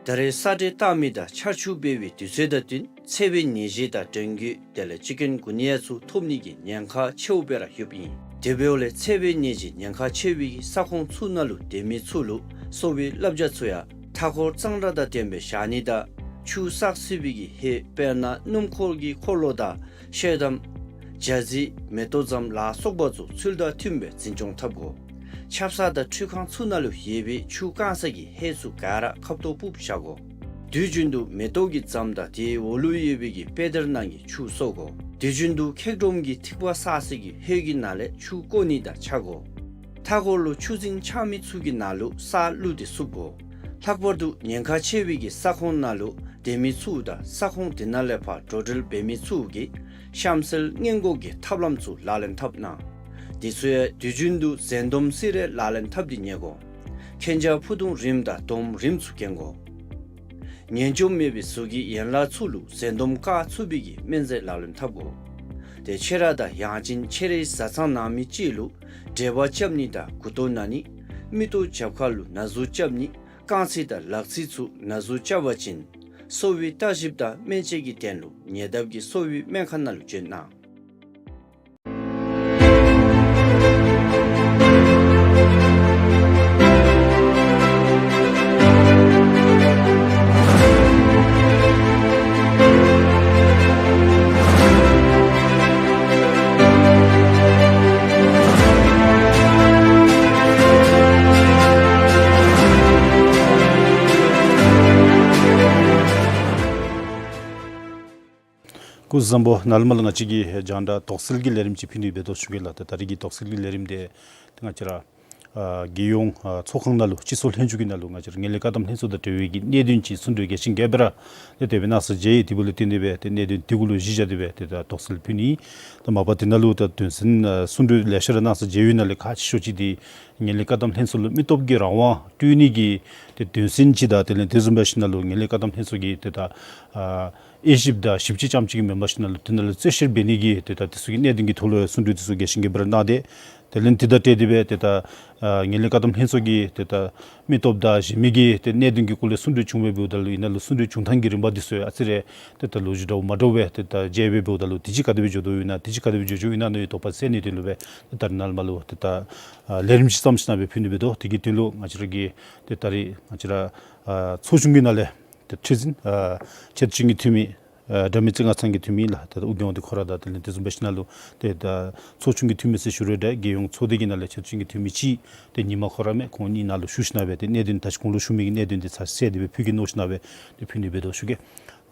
ད་རེས་ས་འབྲེལ་བཏང་མི་དང་ཆར་ཆུ་འབབ་པའི་དུས་ཚོད་དང་བསྟུན་ཚ་བའི་ནད་གཞི་དང་གྲོང་ཁྱེར་དེ་ལས་ཅི་ཀུན་གུ་ནི་ཡ་ཚུ་ཐོབ་ནི་གི་ཉེན་ཁ་ཆེཝ་སྦེ་ར་ཡོདཔ་ཨིན། དེ་འབདཝ་ལས་ཚ་བའི་ནད་གཞི་ཉེན་ཁ་ཆེ་བའི་གི་ས་ཁོངས་ཚུ་ནང་ལུ་སྡོད་མི་ཚུ་ལུ་གསོ་བའི་བསླབ་བྱ་ཚུ་ཡང་མཐའ་འཁོར་གཙང་སྦྲ་དང་ལྡནམ་སྦེ་བཞག་ནི་དང་ཆུ་བསགས་སྲིད་པའི་གི་ཧེ་དཔེར་ན་སྣུམ་འཁོར་གྱི་འཁོར་ལོ་དང་ཤེལ་དམ་རྒྱ་རྫི་མེ་ཏོག་ཙམ་ལ་སོགས་པ་ཚུ་ཚུལ་དང་མཐུནམ་སྦེ་འཛིན་སྐྱོང་འཐབ་དགོ། ཆབ་གསང་དང་ཁྲུས་ཁང་ཚུ་ནང་ལུ་ཡོད་པའི་ཆུ་བཀང་ས་གི་ཧེ་ཚུ་ག་ར་ཁ་ཐོག་ཕུབ་བཞག་དགོ། དུས་རྒྱུན་དུ་མེ་ཏོག་གི་ཙམ་དང་དེའི་འོག་ལུ་ཡོད་པའི་གི་པེ་དར་ནང་གི་ཆུ་གསོ་དགོ། དུས་རྒྱུན་དུ་ཁེག་སྒྲོམ་གྱི་ཐིགས་པ་བསགས་ས་གི་ཧེ་གི་ནང་ལས་ཆུ་བཀོ་ནི་དང་ཆ་དགོ། མཐའ་འཁོར་ལུ་ཆུ་རྫིང་ཆགས་མི་ཚུ་གི་ནང་ལུ་ས་བླུགས་ཏེ་བསུབ་དགོ། ལྷག་པར་དུ་ཉེན་ཁ་ཆེ་བའི་གི་ས་ཁོངས་ནང་ལུ་སྡོད་མི་ཚུ་དང་ས་ཁོངས་དེ་ནང་ལས་ཕར་འགྲོ་འགྲུལ་འབད་མི་ཚུ་གིས་གཤམ་གསལ་སྔོན་འགོག་གི་ཐབས་ལམ་ཚུ་ལག་ལེན་འཐབ་གནང་། དེ་ཚུ་ཡང་དུས་རྒྱུན་དུ་གཟན་དོམ་སི་རེ་ལག་ལེན་འཐབ་སྟེ་ཉལ་དགོ། མཁྱེན་རྒྱ་ཕུ་ཐུང་རིངམ་དང་དོམ་རིངམ་ཚུ་གྱོན་དགོ། ངན་སྐྱུགས་མེད་པའི་གཟུགས་ཀྱི་ཡན་ལག་ཚུ་ལུ་གཟན་དོམ་བཀག་ཚུགས་པའི་གི་སྨན་རྫས་ལག་ལེན་འཐབ་དགོ། ཏེ་ཁྱེད་ར་དང་ཡང་ཅིན་ཁྱེད་རའི་བཟའ་ཚང་ནང་མི་ཅིག་ལུ་འབྲེལ་བ་རྐྱབ་ནི་དང་མགུ་ཏོ་ན་ནི་མིག་ཏོ་རྒྱབ་ཁ་ལུ་ན་ཟུག་རྐྱབ་ནི་རྐང་ཚིགས་དང་ལག་ཚིགས་ཚུ་ན་ཟུག་རྐྱབ་པ་ཅིན་གསོ་བའི་བརྟག་ཞིབ་དང་སྨན་དཔྱད་ཀྱི་དོན་ལུ་ཉེ་འདབས་ཀྱི་གསོ་བའི་སྨན་ཁང་ནང་ལུ་བྱོན་གནང་། སྐུ་གཟུགས་བཟང་པོ། ནཱ་ལས་མར་ལུ་ང་བཅས་ཀྱིས་རྒྱང་བསྒྲགས་དོགས་སེལ་གྱི་ལས་རིམ་ཅིག་ཕུལ་ནི་འབད་དོ་ཞུ་གེ་ལགས། ད་ད་རིས་ཀྱི་དོགས་སེལ་གྱི་ལས་རིམ་འདི་ང་བཅས་ར་ཨ་རྒྱལ་ཡོངས་ཨ་ཚོགས་ཁང་ནང་ལུ་སྤྱི་ཚོགས་ལྷན་བཞུགས་ཀྱི་ནང་ལུ་ང་བཅས་ར་ངན་ལྷད་བཀག་སྡོམ་ལྷན་ཚོགས་དང་འབྲེལ་བའི་གི་གནད་དོན་ཅིག་གསུང་གྲོས་རྒྱས་ཤིང་རྒྱས་པ་ར་ཏེ་དེ་སྦེ་གནང་ས་མཇལ་ཡི། དེ་འབདཝ་ལས་བརྟེན་ཏེ་སྦེ་ཏེ་གནད་དོན་དེ་གུ་ལུ་གཞི་བཞག་སྟེ་སྦེ་ཏེ་ད་དོགས་སེལ་ཕུལ་ནི། ད་མ་པ་དེ་ནང་ལུ་ད་དོན་ཚན་ཨ་གསུང་གྲོས་ལེ་ཤ་ར་གནང་ས་མཇལ་ཡོད་ནང་ལས་ཁག་ཆེ་ཤོས་ཅིག་འདི་ངན་ལྷད་བཀག་སྡོམ་ལྷན་ཚོགས་ལུ་མི་སྟོབས་ཀྱི་རང་དབང་སྤྲོད་ནི་གི་ཏེ་དོན་ཚན་ཅིག་དང་དེ་ལས་དེ་བཟུམ་འབད་ཞིནམ་ལས་ངན་ལྷད་བཀག་སྡོམ་ལྷན་ཚོགས་ཀྱི་ཏེ་ད་ཨ་དབྱེ་ཞིབ་དང་ཞིབ་དཔྱད་རྐྱངམ་ཅིག་གིས་མེན་པར་ཞིནམ་ལས་དེ་ནང་ལུ་རྩོད་བཤེར་འབད་ནི་གི་ཏེ་ད་དེ་ཚུ་གི་གནད་དོན་གྱི་ཐོག་ལུ་གསུང་གྲོས་དེ་ཚུ་རྒྱས་ཤིང་རྒྱས་པ་ར་གནང་སྟེ། དེ་ལས་དེ་དང་འབྲེལ་ཏེ་སྦེ་ཏེ་ད་ཨ་ངན་ལྷད་བཀག་སྡོམ་ལྷན་ཚོགས་ཀྱི་ཏེ་ད་མི་སྟོབས་དང་གཞན་མི་གི་ཏེ་གནད་དོན་གྱི་སྐོར་ལས་གསུང་གྲོས་བྱུང་སྦེ་འབདཝ་ད་ལུ་ཨིན་ན་ལུ་གསུང་གྲོས་བྱུང་ཐངས་ཀྱི་རིམ་པ་དེ་ཚུ་ཨ་ཙི་རེ་ཏེ་ད་ལོ་རྒྱུས་འདྲཝ་མ་འདྲཝ་སྦེ་ཏེ་ད་མཇལ་སྦེ་འབདཝ་ད་ལུ་དེ་ཅིག་ག་དེ་སྦེ་འགྱོ་དོ་ཨིན་ན་དེ་ཅིག་ག་དེ་སྦེ་འགྱོ་འགྱོཝ་ཨིན་ན་ནི་དོགས་པ་སེལ་ནིའི་དོན་ལུ་སྦེ་ད་ནཱ་ལས་མར་ལུ་ཏེ་ད་ཨ་ལས་རིམ་ཅིག་བརྩམས་ཞིནམ་སྦེ་ཕུལ་ནི་འབད་དོ། དེ་གི་དོན་ལུ་ང་བཅས་ར་གི་ཏེ་ད་རིས་ང་བཅས་ར་ཨ་ཚོགས་ཆུང་གི་ནང་ལས་ཏེ་ཁྲི་འཛིན་ཨ་ཆེ་བསྟོད་ཅན་གྱི་འཐུས་མི་ཨ་དགྲ་མེད་རྩེ་ལྔ་ཚང་གི་འཐུས་མི་ལགས། ཏེ་ད་ཨུ་རྒྱན་འདི་ཁོ་ར་དང་དེ་ལས་དེ་བཟུམ་འབད་ཞིནམ་ལས་ཏེ་ད་ཚོགས་ཆུང་གི་འཐུས་མི་ཟེར་ཞུ་རུང་འདྲ་རྒྱལ་ཡོངས་ཚོགས་སྡེ་གི་ནང་ལས་ཆེ་བསྟོད་ཅན་གྱི་འཐུས་མི་ཅིག་ཏེ་ཉིན་མ་ཁོ་ར་མས། ཁོང་གཉིས་ནང་ལུ་ཞུ་ཞིནམ་སྦེ་ཏེ་གནད་དོན་ད་ཅི་གོང་ལུ་ཞུ་མི་གི་གནད་དོན་འདི་ཚར་གསལ་ཏེ་སྦེ་ཕུལ་གེ་མནོ་ཞིནམ་སྦེ་ཏེ་ཕུལ་ནི་འབད་དོ་ཞུ་གེ།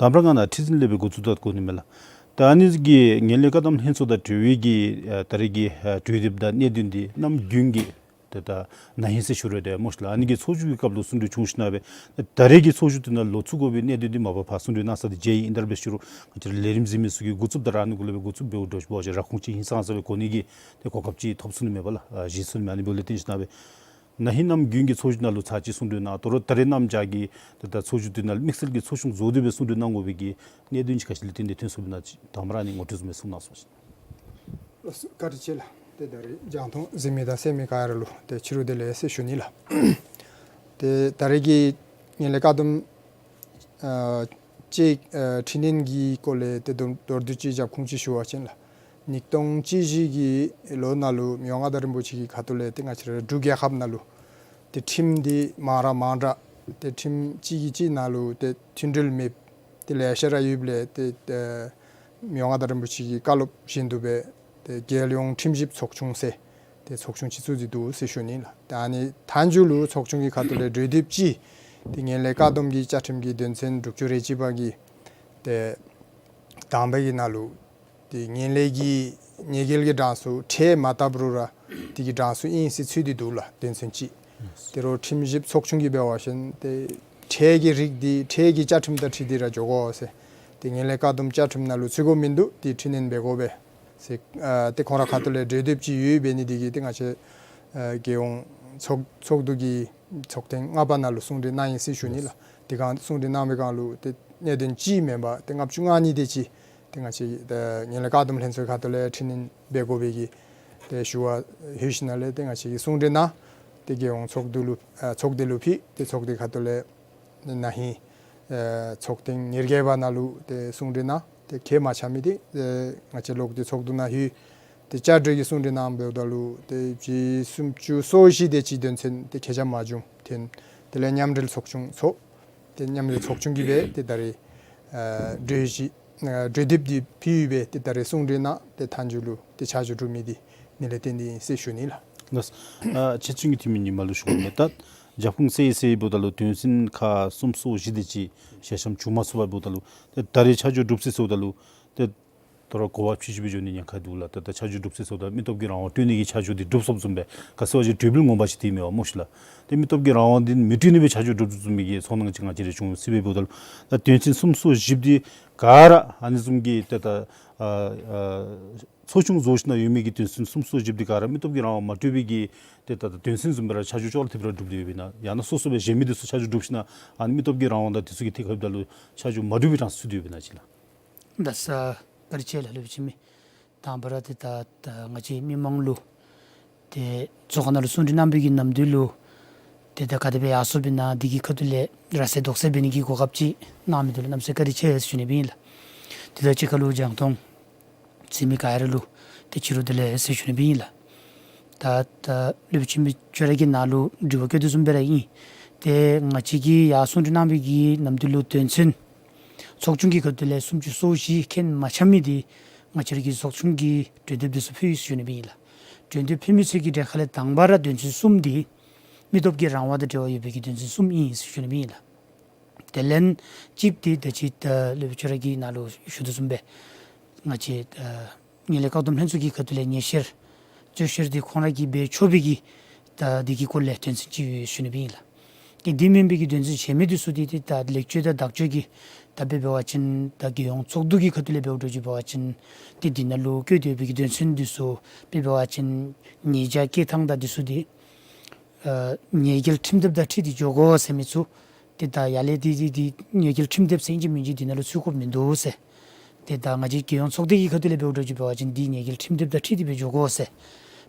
དང་པ་ར་ང་ནཱ་ཁྲི་འཛིན་ལས་སྦེ་འགོ་བཙུགས་ད་གོ་ནི་མས་ལགས། ད་ཨ་ནི་གི་ངན་ལྷད་བཀག་སྡོམ་ལྷན་ཚོགས་དང་འབྲེལ་བའི་གི་ཨ་ད་རིས་ཀྱི་ཨ་གྲོས་འདེབས་དང་གནད་དོན་འདི་གནམ་དགུན་གྱི་ཏེ་ད་ན་ཧིང་ཟེར་ཞུ་རུང་འདྲ་སྨོ་ཤིག་ལགས། ཨ་ནི་གི་ཚོགས་བཞུགས་ཀྱི་སྐབས་ལུ་གསུང་གྲོས་བྱུང་ཞིནམ་སྦེ་ད་རེས་ཀྱི་ཚོགས་བཞུགས་དེ་ནང་ལོག་ཚུད་དགོ་པའི་གནད་དོན་འདི་མ་པ་ཕར་གསུང་གྲོས་གནང་ས་འདི་མཇལ་ཡི། ཨིན་ད་ར་འབད་ཞུ་རུང་ང་བཅས་ར་ལས་རིམ་གཟིགས་མི་ཚུ་གིས་འགོ་བཙུགསཔ་ད་ར་ཨ་ནི་གུ་ལུ་སྦེ་འགོ་བཙུགས་འབདཝ་འདྲཝ་ཅིག་འབད་བ་ཅིན་ར་ཁུངས་ཅིག་ཧིང་སངས་ས་སྦེ་གོ་ནི་གི་ཏེ་གོ་སྐབས་ཅིག་ཐོབ་ཚུགས་ནི་མས་པ་ལགས། ཨ་གཞི་ཚུགས་ནི་མས། ཨ་ནི་འབདཝ་ལས་བརྟེན་ཞིནམ་སྦེ་ན་ཧིང་གནམ་དགུན་གྱི་ཚོགས་བཞུགས་ནང་ལུ་ཚར་གཅིག་གསུང་གྲོས་གནང་། དོ་རུང་ད་རེས་གནམ་བྱཱར་གྱི་ཏེ་ད་ཚོགས་བཞུགས་དེ་ནང་དམིགས་བསལ་གྱི་ཚོགས་ཆུང་བཟོ་སྟེ་སྦེ་གསུང་གྲོས་གནང་དགོ་པའི་གི་གནད་དོན་ཅིག་ག་ཅི་ལས་བརྟེན་ཏེ་ཐོན་སོང་ཨིན་ན་ཅིག་དང་པ་ར་ཨ་ནི་ངོ་སྤྲོད་བཟུམ་སྦེ་གསུང་གནང་ཟེར་ཞུ་ནི། ལགས་སོ། བཀའ་དྲིན་ཆེ་ལགས། ཏེ་ད་རིས་རྒྱང་མཐོང་གཟིགས་མི་དང་གསན་མི་ག་ར་ལུ་ཏེ་ཕྱི་རུ་བདེ་ལེགས་ཟེར་ཞུ་ནི་ལགས། ཏེ་ད་རིས་ཀྱི་ངན་ལྷད་བཀག་སྡོམ་ཨ་ཅིག་ཨ་ཁྲིམས་ནང་གི་སྐོར་ལས་ཏེ་མདོར་མདོར་བསྡུས་ཅིག་རྒྱབ་ཁུངས་ཅིག་ཞུ་བ་ཅིན་ལགས། ཉིས་སྟོང་གཅིག་བཞི་གི་ལོ་ནང་ལུ་མི་དབང་མངའ་བདག་རིན་པོ་ཆེ་གི་ཁ་ཐུག་ལས་ཏེ་ང་བཅས་ར་འབྲུག་རྒྱལ་ཁབ་ནང་ལུ་ཏེ་ཁྲིམས་འདི་མང་ར་མང་དྲགས་ཏེ་ཁྲིམས་གཅིག་གིས་གཅིག་ནང་ལུ་ཏེ་མཐུན་སྒྲིལ་མེདཔ་ཏེ་ལེ་ཤ་ར་ཡོདཔ་ལས་ཏེ་ཨེ་མི་དབང་མངའ་བདག་རིན་པོ་ཆེ་གི་བཀའ་སློབ་བཞིན་དུ་སྦེ་ཏེ་རྒྱལ་ཡོངས་ཁྲིམས་ཞིབ་ཚོགས་ཆུང་ཟེར་ཏེ་ཚོགས་ཆུང་ཅིག་བཙུགས་ཏེ་འདུག་ཟེར་ཞུ་ནི་ལགས། ཏེ་ཨ་ནི་མཐའ་མཇུག་ལུ་ཚོགས་ཆུང་གི་ཁ་ཐུག་ལས་གྲོས་འདེབས་ཅིག་ཏེ་ངན་ལྷད་བཀག་སྡོམ་གྱི་བཅའ་ཁྲིམས་ཀྱི་དོན་ཚན་དྲུག་ཅུ་རེ་གཅིག་པ་གི་ཏེ་དང་པ་གི་ནང་ལུ་ཏེ་ངན་ལྷད་ཀྱི་ཉེས་འགེལ་གྱི་གྲངས་སུ་ཁྲལ་མ་བཏབ་རུང་ར་དེ་གི་གྲངས་སུ་ཨིན་ཟེར་ཚུད་དེ་འདུག་ལགས། དོན་ཚན་ཅིག། དེ་རུང་ཁྲིམས་ཞིབ་ཚོགས་ཆུང་གིས་འབད་བ་ཅིན་ཏེ་ཁྲལ་གྱི་རིགས་འདི་ཁྲལ་གྱི་བཅའ་ཁྲིམས་དང་འཁྲིལ་ཏེ་ར་འགྱོ་དགོ་ཟེར། ཏེ་ངན་ལྷད་བཀག་སྡོམ་བཅའ་ཁྲིམས་ནང་ལུ་ཚུད་དགོཔ་མིན་འདུག། དེ་འཕྲི་སྣོན་འབད་དགོ་པས་ཟེར་ཨ་ཏེ་ཁོང་རའི་ཁ་ཐུག་ལས་གྲོས་འདེབས་ཅིག་ཡོདཔ་འབད་ནི་དེ་གིས་ཏེ་ང་བཅས་ཨ་རྒྱལ་ཡོངས་ཚོགས་ཚོགས་འདུ་གི་ཚོགས་ཐེངས་ལྔ་པ་ནང་ལུ་གསུང་གྲོས་གནང་ཡི་ཟེར་ཞུ་ནི་ལགས། དེ་སྒང་གསུང་གྲོས་གནང་བའི་སྒང་ལུ་ཏེ་གནད་དོན་གཅིག་མེན་པར་ཏེ་ལྔ་བཅུ་ང་གཉིས་དེ་ཅིག་ཏེ་ང་བཅས་ཨ་ངན་ལྷད་བཀག་སྡོམ་ལྷན་ཚོགས་ཁ་ཐུག་ལས་འཕྲི་སྣོན་འབད་དགོ་པའི་གི་ཏེ་ཞུ་བ་ལྷོད་ཞིནམ་ལས་ཏེ་ང་བཅས་ཀྱིས་གསུང་གྲོས་གནང་། ཏེ་རྒྱལ་ཡོངས་ཚོགས་འདུ་ལུ་ཨ་ཚོགས་སྡེ་ལུ་ཕུལ། ཏེ་ཚོགས་སྡེ་ཁ་ཐུག་ལས་ན་ཧིང་ཨ་ཚོགས་ཐེངས་ཉེར་བརྒྱད་པ་ནང་ལུ་ཏེ་གསུང་གྲོས་གནང་། ཏེ་ཁས་མ་འཆམ་མི་དེ་ཨ་ང་བཅས་ལོག་སྟེ་ཚོགས་འདུ་ནང་ལྷོད། ཏེ་བསྐྱར་གྲོས་ཀྱི་གསུང་གྲོས་གནངམ་འབདཝ་ད་ལུ་ཏེ་ཕྱི་སུམ་ཅུ་སོ་བཞི་དེ་ཅིག་དོན་ཚན་ཏེ་ཁྱད་ཆ་མ་བྱུངམ་ཐོན། དེ་ལས་མཉམ་འབྲེལ་ཚོགས་ཆུང་ཚོགས། ཏེ་མཉམ་འབྲེལ་ཚོགས་ཆུང་གིས་སྦེ་ཏེ་ད་རེས་ཨ་གྲོས་གཞི་ཨ་གྲོས་འདེབས་འདི་ཕུལ་ཡོདཔ་སྦེ་ཏེ་ད་རེས་གསུང་གྲོས་གནང་། ཏེ་མཐའ་མཇུག་ལུ་ཏེ་ཆ་འཇོག་གྲུབ་མི་འདི་ཨ་ནི་ལས་བརྟེན་ཏེ་ཨིན་ཟེར་ཞུ་ནི་ལགས། ལགས། ཨ་ཕྱི་ཚུན་གྱི་འཐུས་མི་ཉི་མ་ལུ་ཞུ་དགོ་མི་ད་རྒྱབ་ཁུངས་གསལ་ཡི་ཟེར་འབདཝ་ད་ལུ་དོན་ཚན་ཁག་སུམ་ཅུ་སོ་བཞི་དེ་ཅིག་ཞལ་འཆམ་བྱུང་མ་ཚུགས་པར་འབདཝ་ད་ལུ་ཏེ་ད་རེས་ཆ་འཇོག་གྲུབ་ཅི་ཟེརཝ་ད་ལུ་ཏེ་ད་རུང་གོ་བ་ཕྱི་ཞིབ་འགྱོ་ནི་ཉེན་ཁ་འདུག་ལགས། ད་ད་ཆ་འཇོག་གྲུབ་ཅི་ཟེརཝ་ད་མི་སྟོབས་ཀྱི་རང་དབང་སྤྲོད་ནི་གི་ཆ་འཇོག་འདི་གྲུབ་སོངམ་བཟུམ་སྦེ་ག་ཟེར་བ་ཅིན་གྲོས་འབུལ་ངོ་མ་ཅིག་དེ་མེན་པ་སྨོ་ཤིག་ལགས། ཏེ་མི་སྟོབས་ཀྱི་རང་དབང་འདི་མི་སྤྲོད་ནི་སྦེ་ཆ་འཇོག་གྲུབ་བཟུམ་མའི་གི་ཚོར་སྣང་ཅིག་ང་བཅས་ར་བྱུང་སྲིད་པས། འབདཝ་ད་ལུ་ད་དོན་ཚན་སུམ་ཅུ་སོ་བཞི་འདི་ག་ར་ཨ་ནི་བཟུམ་གྱི་ཏེ་ད་ཨ་ཚོགས་ཆུང་བཟོ་ཞིནམ་ཡོད་མི་གི་དོན་ཚན་སུམ་ཅུ་སོ་བཞི་འདི་ག་ར་མི་སྟོབས་ཀྱི་རང་དབང་མ་སྤྲོད་པའི་གི་ཏེ་ད་ད་དོན་ཚན་བཟུམ་སྦེ་ར་ཆ་འཇོག་ཅོག་ར་འཐདཔ་ར་གྲུབ་སྟེ་ཡོདཔ་ཨིན་ན། ཡང་ན་སོ་སོ་སྦེ་གཞན་མི་འདི་ཚུ་ཆ་འཇོག་གྲུབ་ཞིནམ་ཨ་ནི་མི་སྟོབས་ཀྱི་རང་དབང་དང་འདི་ཚུ་གི་ཐད་ཁར་འབདཝ་ད་ལུ་ཆ་འཇོག་མ་གྲུབ་པའི་གྲངས་སུ་ཚུད་དེ་ཡོདཔ་ཨིན་ན་ཅིག་ལགས། ད་ས་བཀའ་དྲིན་ཆེ་ལགས། ལེགས་པའི་ཅིག་མི་དང་པ་ར་ཏེ་ད་ད་ང་བཅས་མི་མང་ལུ་ཏེ་ཚོགས་ཁང་ནང་ལུ་གསུང་གྲོས་གནང་བའི་གི་ནམ་དུས་ལུ་ཏེ་ད་ག་དེ་སྦེ་ཡར་སོངམ་ཨིན་ན་འདི་གི་ཁ་ཐུག་ལས་ར་སེ་དོགས་སེལ་འབད་ནི་གི་གོ་སྐབས་ཅིག་གནང་མི་འདི་ལུ་གནམ་མེད་ས་མེད་བཀའ་དྲིན་ཆེ་ཟེར་ཞུ་ནི་སྦེ་ཨིན་ལགས། དེ་དང་གཅིག་ཁར་ལུ་རྒྱང་མཐོང་གཟིགས་མི་ག་ར་ལུ་ཏེ་ཕྱི་རུ་བདེ་ལེགས་ཟེར་ཞུ་ནི་སྦེ་ཨིན་ལགས། ད་ད་ལེགས་པའི་ཅིག་མི་ཁྱོད་ར་གི་ནང་ལུ་དྲི་བ་བཀོད་དོ་བཟུམ་སྦེ་ར་ཨིན། ཏེ་ང་བཅས་ཀྱིས་ཡར་གསུང་གྲོས་གནང་བའི་གི་ནམ་དུས་ལུ་དོན་ཚན་ཚོགས་ཆུང་གི་ཁ་ཐུག་ལས་སུམ་ཅུ་སོ་བཞི་ཁས་མ་འཆམ་མི་འདི་ང་བཅས་ར་གི་ཚོགས་ཆུང་གིས་གྲོས་འདེབས་འདི་ཚུ་ཕུལ་ཡི་ཟེར་ཞུ་ནི་སྦེ་ཨིན་ལགས། གྲོས་འདེབས་ཕུལ་མི་ཚུ་གི་གྲས་ཁ་ལས་དང་པ་ར་དོན་ཚན་གསུམ་འདི་མི་སྟོབས་ཀྱི་རང་དབང་དང་འབྲེལ་བ་ཡོད་པའི་གི་དོན་ཚན་གསུམ་ཨིན་ཟེར་ཞུ་ནི་སྦེ་ཨིན་ལགས། དེ་ལས་གཅིག་འདི་ད་ཅི་ད་ལེགས་པའི་ཁྱོད་ར་གི་ནང་ལུ་ཞུ་དོ་བཟུམ་སྦེ་ང་བཅས་ད་ངན་ལྷད་བཀག་སྡོམ་ལྷན་ཚོགས་ཀྱི་ཁ་ཐུག་ལས་ཉེས་བཤེར་བཅོས་བཤེར་འདི་ཁོང་ར་གིས་འབད་ཆོག་པའི་གི་ད་འདི་གི་སྐོར་ལས་དོན་ཚན་ཅིག་ཡོད་ཟེར་ཞུ་ནི་སྦེ་ཨིན་ལགས། ཏེ་འདི་མེན་པའི་གི་དོན་ཚན་གཞན་མི་འདི་ཚུ་འདི་ཏེ་ད་ལེགས་བཅོས་དང་བདག་སྐྱོང་གི་ད་དཔེ་འབད་བ་ཅིན་ད་རྒྱལ་ཡོངས་ཚོགས་འདུ་གི་ཁ་ཐུག་ལས་འབདཝ་འདྲཝ་ཅིག་འབད་བ་ཅིན་ཏེ་འདི་ནང་ལུ་བཀོད་དེ་ཡོད་པའི་གི་དོན་ཚན་འདི་ཚུ་དཔེ་འབད་བ་ཅིན་ཉེས་བྱ་བཀལ་ཐངས་དང་འདི་ཚུ་འདི་ཨ་ཉེས་འགེལ་ཁྲིམས་དེབ་དང་འཁྲིལ་ཏེ་འགྱོ་དགོ་ཟེར་མི་ཚུ་ཏེ་ད་ཡར་ལས་འདི་འདི་འདི་ཉེས་འགེལ་ཁྲིམས་དེབ་ཟེར་ཨིན་ཅི་མིན་ཅི་འདི་ནང་ལུ་ཚུད་དགོཔ་མིན་འདུག་ཟེར། ཏེ་ད་ང་བཅས་རྒྱལ་ཡོངས་ཚོགས་སྡེ་གི་ཁ་ཐུག་ལས་འབདཝ་འདྲཝ་ཅིག་འབད་བ་ཅིན་འདི་ཉེས་འགེལ་ཁྲིམས་དེབ་དང་འཁྲིལ་ཏེ་སྦེ་འགྱོ་དགོ་ཟེར།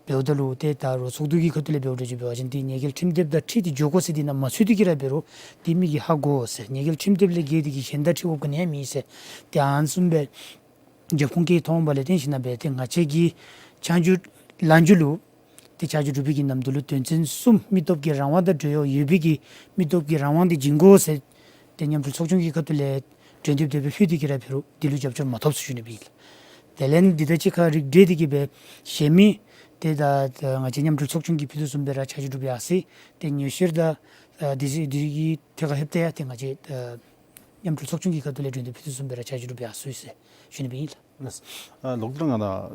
འབདཝ་ད་ལུ་ཏེ་ད་རུང་ཚོགས་འདུ་གི་ཁ་ཐུག་ལས་འབདཝ་འདྲཝ་ཅིག་འབད་བ་ཅིན་འདི་ཉེས་འགེལ་ཁྲིམས་དེབ་དང་འཁྲིལ་ཏེ་འགྱོ་དགོ་ཟེར་འདི་ནང་མ་ཚུད་དེ་གི་ར་འབད་རུང་འདི་མི་གིས་ཧ་གོ་ཟེར། ཉེས་འགེལ་ཁྲིམས་དེབ་ལས་བརྒལ་ཏེ་གི་གཞན་དང་འཁྲིལ་དགོཔ་ག་ནི་ཡང་མེད་ཟེར། ཏེ་ཨ་ནི་བཟུམ་སྦེ་རྒྱབ་ཁུངས་ཀྱི་ཐོག་ལས་བརྟེན་ཞིནམ་སྦེ་ཏེ་ང་བཅས་ཀྱིས་ཆ་འཇོག་ལན་འཇུག་ལུ་ཏེ་ཆ་འཇོག་གྲུབ་པའི་གི་ནམ་དུས་ལུ་དོན་ཚན་གསུམ་མི་སྟོབས་ཀྱི་རང་དབང་དང་འབྲེལ་བ་ཡོད་པའི་གི་མི་སྟོབས་ཀྱི་རང་དབང་འདི་བྱིན་དགོ་ཟེར་ཏེ་མཉམ་འབྲེལ་ཚོགས་ཆུང་གི་ཁ་ཐུག་ལས་གྲོས་འདེབས་དེ་སྦེ་ཕུལ་ཏེ་གི་ར་འབད་རུང་འདི་ལུ་རྒྱབ་སྐྱོར་མ་ཐོབ་ཟེར་ཞུ་ནི་སྦེ་ཨིན་ལགས། དེ་ལས་འདི་དང་གཅིག་ཁར་རིགས་བསྒྲེས་ཏེ་གི་སྦེ་གཞན་མི་ཏེ་ད་ད་ང་བཅས་མཉམ་འབྲེལ་ཚོགས་ཆུང་གིས་ཕུལ་དོ་བཟུམ་སྦེ་ར་ཆ་འཇོག་གྲུབ་ཡར་སོ་ཡི། ཏེ་ཉེས་བཤེར་དང་ཨ་འདི་ཚུ་འདི་གི་ཐད་ཁར་ལྷོདཔ་ད་ཡང་ཏེ་ང་བཅས་ཨ་མཉམ་འབྲེལ་ཚོགས་ཆུང་གི་ཁ་ཐུག་ལས་གྲོས་འདེབས་ཕུལ་དོ་བཟུམ་སྦེ་ར་ཆ་འཇོག་གྲུབ་ཡར་སོ་ཡི་ཟེར་ཞུ་ནི་སྦེ་ཨིན་ལགས། ལགས། ཨ་ལོག་ལྟ་ང་ནཱ་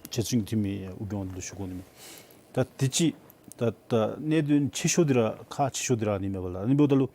ཕྱི་ཚུན་གྱི་འཐུས་མི་ཨོ་རྒྱན་ལུ་ཞུ་དགོ་ནི་མས། ད་དེ་ཅིག་ད་ད་གནད་དོན་ཆེ་ཤོས་འདི་ར་ཁག་ཆེ་ཤོས་འདི་ར་ཨ་ནི་མས་པ་ལགས། ཨ་ནི་འབདཝ་ད་ལུ་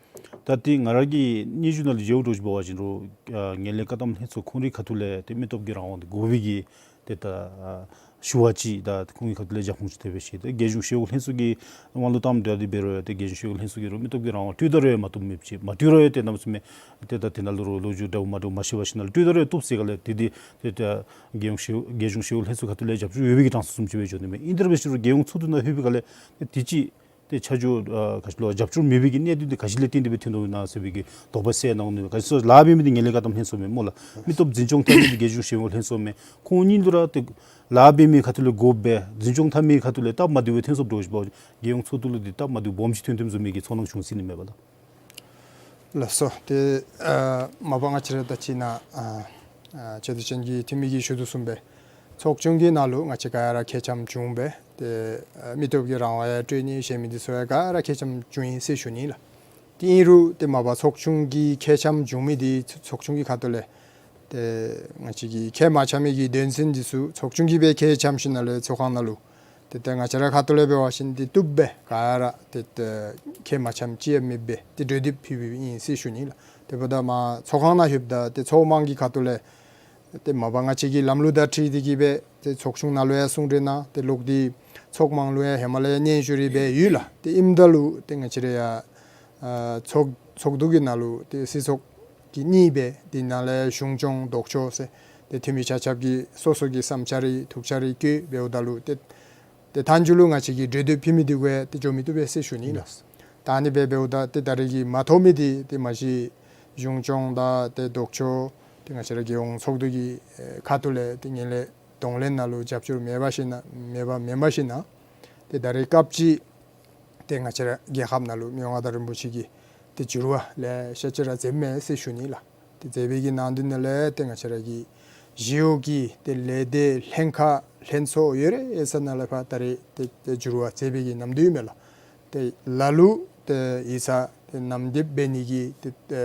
ད་ཏེ་ང་ར་གི་སྙན་ཞུ་ནང་ལུ་མཇལཝ་འདྲཝ་ཅིག་འབད་བ་ཅིན་རུང་ཨ་ངན་ལྷད་བཀག་སྡོམ་ལྷན་ཚོགས་ཁོང་རའི་ཁ་ཐུག་ལས་ཏེ་མི་སྟོབས་ཀྱི་རང་དབང་འདི་དགོ་པའི་གི་ཏེ་ད་ཨ་ཞུ་བ་ཅིག་ད་ཁོང་གི་ཁ་ཐུག་ལས་རྒྱབ་ཁུངས་ཅིག་ཐེབས་པས་ཤིག། ཏེ་རྒྱལ་གཞུང་ཤེས་ཡོན་ལྷན་ཚོགས་ཀྱི་དབང་ལུ་བཏངམ་འདྲཝ་འདི་འབད་རུང་ཡང་ཏེ་རྒྱལ་གཞུང་ཤེས་ཡོན་ལྷན་ཚོགས་ཀྱིས་རུང་མི་སྟོབས་ཀྱི་རང་དབང་བཏུབ་ད་རུང་ཡང་མ་བཏུབ་མེདཔ་ཅིག། མ་བཏུབ་རུང་ཡང་ཏེ་གནམ་མེད་ས་མེད་ཏེ་ད་དེ་ནང་ལུ་རུང་ལོ་རྒྱུས་འདྲཝ་མ་འདྲཝ་མ་ཤེས་པར་ཞིནམ་ལས་བཏུབ་ད་རུང་ཡང་བཏུབ་ཟེར་ག་ལས་ཏེ་ཏེ་ཏེ་རྒྱལ་གཞུང་ཤེས་ཡོན་རྒྱལ་གཞུང་ཤེས་ཡོན་ལྷན་ཚོགས་ཁ་ཐུག་ལས་རྒྱབ་སྐྱོར་ཡོད་པའི་གི་གྲངས་སུ་བཟུམ་ཅིག་སྦེ་འགྱོ་ནི་མས། ཨིན་དེ་འབད་ཞིན་རུང་རྒྱལ་ཡོངས་ཚོགས་འདུ་ནང་ལྷོད་པའི་སྒང་ལས་ཏེ་དེ་ཅིག་ ཏེ་ཆ་འཇོག་ཨ་ག་ཅི་ལོ་རྒྱབ་སྐྱོར་མེད་པའི་གི་གནད་དོན་འདི་ག་ཅི་ལས་བརྟེན་ཏེ་སྦེ་ཐོན་དོ་ན་ཟེར་བའི་གི་དོགས་པ་སེལ་གནང་ནི། ག་ཅི་ལཱ་འབད་མི་འདི་ངན་ལྷད་བཀག་སྡོམ་ལྷན་ཚོགས་མས་སྨོ་ལགས། མི་སྟོབས་འཛིན་སྐྱོང་འཐབ་མི་འདི་རྒྱལ་གཞུང་ཞི་གཡོག་ལྷན་ཚོགས་མས། ཁོང་གཉིས་ལུ་ར་ཏེ་ལཱ་འབད་མི་ཁ་ཐུག་ལས་དགོཔ་སྦེ་འཛིན་སྐྱོང་འཐབ་མི་ཁ་ཐུག་ལས་སྟབས་མ་བདེ་བའི་ཐོན་སོངམ་འདྲཝ་ཅིག་འབད་བ་ཅིན་རྒྱལ་ཡོངས་ཚོགས་འདུ་ལུ་འདི་སྟབས་མ་བདེཝ་སྦོམ་ཅིག་ཐོན་ཐོནམ་བཟུམ་མའི་གི་ཚོར་སྣང་བྱུང་སྲིད་ནི་མས་པ་ལགས། ལགས་སོ། ཏེ་ཨ་མ་པ་ང་བཅས་ར་ད་ཅི་ནཱ་ཨ་ཨ་ཆེ་བསྟོད་ཅན་གྱི་འཐུས་མི་གིས་ཞུ་དོ་བཟུམ་སྦེ་ཚོགས་ཆུང་གི་ནང་ལུ་ང་བཅས་ག་ར་མཁས་འཆམ་བྱུང་སྦེ་ཏེ་ཨ་མི་སྟོབས་ཀྱི་རང་དབང་ཡང་སྤྲོད་ནི་ཟེར་མི་འདི་ཚུ་ཡང་ག་ར་མཁས་འཆམ་བྱུང་ཡི་ཟེར་ཞུ་ནི་ལགས། ཏེ་ཨིན་རུང་ཏེ་མ་པ་ཚོགས་ཆུང་གི་མཁས་འཆམ་བྱུང་མི་འདི་ཚོགས་ཆུང་གི་ཁ་ཐུག་ལས་ཏེ་ང་བཅས་ཀྱི་མཁས་མ་འཆམ་མི་གི་དོན་ཚན་འདི་ཚུ་ཚོགས་ཆུང་གིས་སྦེ་མཁས་འཆམ་ཞིནམ་ལས་ཚོགས་ཁང་ནང་ལུ་ཏེ་ཏེ་ང་བཅས་ར་ཁ་ཐུག་ལས་འབད་བ་ཅིན་ཏེ་བཏུབ་སྦེ་ག་ར་ཏེ་ཏེ་མཁས་མ་འཆམ་ཅིག་ཡང་མེདཔ་སྦེ་ཏེ་གྲོས་འདེབས་ཕུལ་ཕུལཝ་ཨིན་ཟེར་ཞུ་ནི་ལགས། དེ་འབདཝ་ད་མར་ཚོགས་ཁང་ནང་ལྷོདཔ་ད་ཏེ་ཚོགས་དམངས་ཀྱི་ཁ་ཐུག་ལས་ཏེ་མ་པ་ང་བཅས་ཀྱི་ལམ་ལུགས་དང་འཁྲིལ་ཏེ་གིས་སྦེ་ཏེ་ཚོགས་ཆུང་ནང་ལུ་ཡང་གསུང་གྲོས་གནང་། ཏེ་ལོག་སྟེ་ཚོགས་དམངས་ལུ་ཡང་ཧེ་མ་ལས་ཡང་སྙན་ཞུ་རེ་འབད་ཡོད་ལགས། ཏེ་ཨིནམ་ད་ལུ་ཏེ་ང་བཅས་ར་ཡང་ཨ་ཚོགས་ཚོགས་འདུ་གི་ནང་ལུ་ཏེ་སྲིད་ཚོགས་ཀྱིས་གཉིས་སྦེ་དེ་ནང་ལས་གཞུང་སྐྱོང་ལྡོག་ཕྱོགས་ཟེར་ཏེ་འཐུས་མི་ཆ་ཁྱབ་ཀྱིས་སོ་སོ་གི་བསམ་འཆར་རེ་ཐུགས་འཆར་རེ་བཀོད་འབདཝ་ད་ལུ་ཏེ་ཏེ་མཐའ་མཇུག་ལུ་ང་བཅས་ཀྱིས་གྲོས་འདེབས་ཕུལ་མི་འདི་གུ་ཡང་ཏེ་འགྱོ་མི་བཏུབ་པས་ཟེར་ཞུ་ནི་ལགས། ད་ཨ་ནི་སྦེ་འབདཝ་ད་ཏེ་ད་རེས་ཀྱི་མ་ཐོབ་མི་འདི་ཏེ་མ་གཞི་གཞུང་སྐྱོང་དང་ཏེ་ལྡོག་ཕྱོགས་ཏེ་ང་བཅས་ར་རྒྱལ་ཡོངས་ཚོགས་འདུ་གི་ཨེ་ཁ་ཐུག་ལས་ཏེ་ངན་ལྷད་གདོང་ལེན་ནང་ལུ་རྒྱབ་སྐྱོར་མེད་པ་ཞིན་ན་མེད་པ་མེན་པ་ཞིན་ན་ཏེ་ད་རེས་སྐབས་ཅིག་ཏེ་ང་བཅས་ར་རྒྱལ་ཁབ་ནང་ལུ་མི་དབང་མངའ་བདག་རིན་པོ་ཆེ་གིས་ཏེ་འགྱུར་བ་ལེ་ཤ་ཅིག་ར་མཛདཔ་མས་ཟེར་ཞུ་ནི་ལགས། ཏེ་མཛད་པའི་གི་ནང་དོན་ནང་ལས་ཏེ་ང་བཅས་ར་གི་ཞི་གཡོག་གི་ཏེ་ལས་སྡེ་ལྷན་ཁག་ལྷན་ཚོགས་ཡོད་རེ་ཡོད་ས་ནང་ལས་ཕར་ད་རེས་ཏེ་ཏེ་འགྱུར་བ་མཛད་པའི་གི་ནམ་དུས་མས་ལགས། ཏེ་ལ་ལུ་ཏེ་ཡིག་ཚང་ཏེ་ནམ་དེབ་འབད་ནི་གི་ཏེ་ཏེ་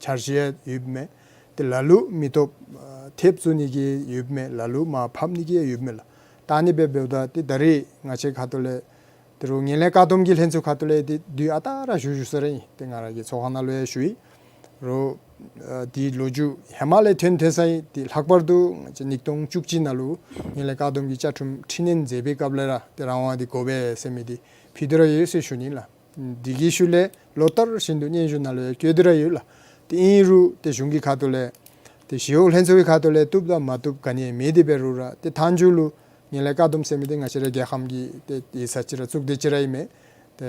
འཆར་གཞི་ཡོདཔ་མས། ཏེ་ལ་ལུ་མི་སྟོབས་ཨ་ཐེབས་བཙུགས་ནི་གི་ཡོདཔ་མས། ལ་ལུ་མར་ཕབ་ནི་གི་ཡོདཔ་མས་ལགས། ད་ཨ་ནི་སྦེ་འབདཝ་ད་ཏེ་ད་རེས་ང་བཅས་ཁ་ཐུག་ལས་ཏེ་རོགས་ངན་ལྷད་བཀག་སྡོམ་གྱི་ལྷན་ཚོགས་ཁ་ཐུག་ལས་ཏེ་དུས་ཨ་རྟག་ར་ཞུ་ཞུ་ས་ར་ཨིན། ཏེ་ང་ར་གི་ཚོགས་ཁང་ནང་ལུ་ཡང་ཞུ་ཡི། རོགས་ཨ་དེ་ལོ་རྒྱུས་ཧེ་མ་ལས་ཐོན་ཐོན་ས་ཨིན། ཏེ་ལྷག་པར་དུ་ང་བཅས་ཉིས་སྟོང་བཅུ་གཅིག་ནང་ལུ་ངན་ལྷད་བཀག་སྡོམ་གྱི་བཅའ་ཁྲིམས་འཕྲི་སྣོན་མཛད་པའི་སྐབས་ལས་ར་ཏེ་རང་དབང་འདི་དགོ་པས་ཟེར་མི་འདི་ཕུལ་ཏེ་ར་ཡོད་ཟེར་ཞུ་ནི་ལགས། འདི་གི་ཤུལ་ལས་ལོ་ལྟར་བཞིན་དུ་སྙན་ཞུ་ནང་ལུ་ཡང་བཀོད་དེ་ར་ཡོད་ལགས། ཏེ་ཨིན་རུང་ཏེ་གཞུང་གི་ཁ་ཐུག་ལས་ཏེ་ཞི་གཡོག་ལྷན་ཚོགས་ཀྱི་ཁ་ཐུག་ལས་བཏུབ་དང་མ་བཏུབ་ག་ནི་ཡང་མེད་དེ་འབད་རུང་ར་ཏེ་མཐའ་མཇུག་ལུ་ངན་ལྷད་བཀག་སྡོམ་ཟེར་མི་འདི་ང་བཅས་ར་རྒྱལ་ཁམས་ཀྱི་ཏེ་ཡིག་ཚང་ཅིག་ར་བཙུགས་ཏེ་ཅིག་ར་ཨིན་མས། ཏེ་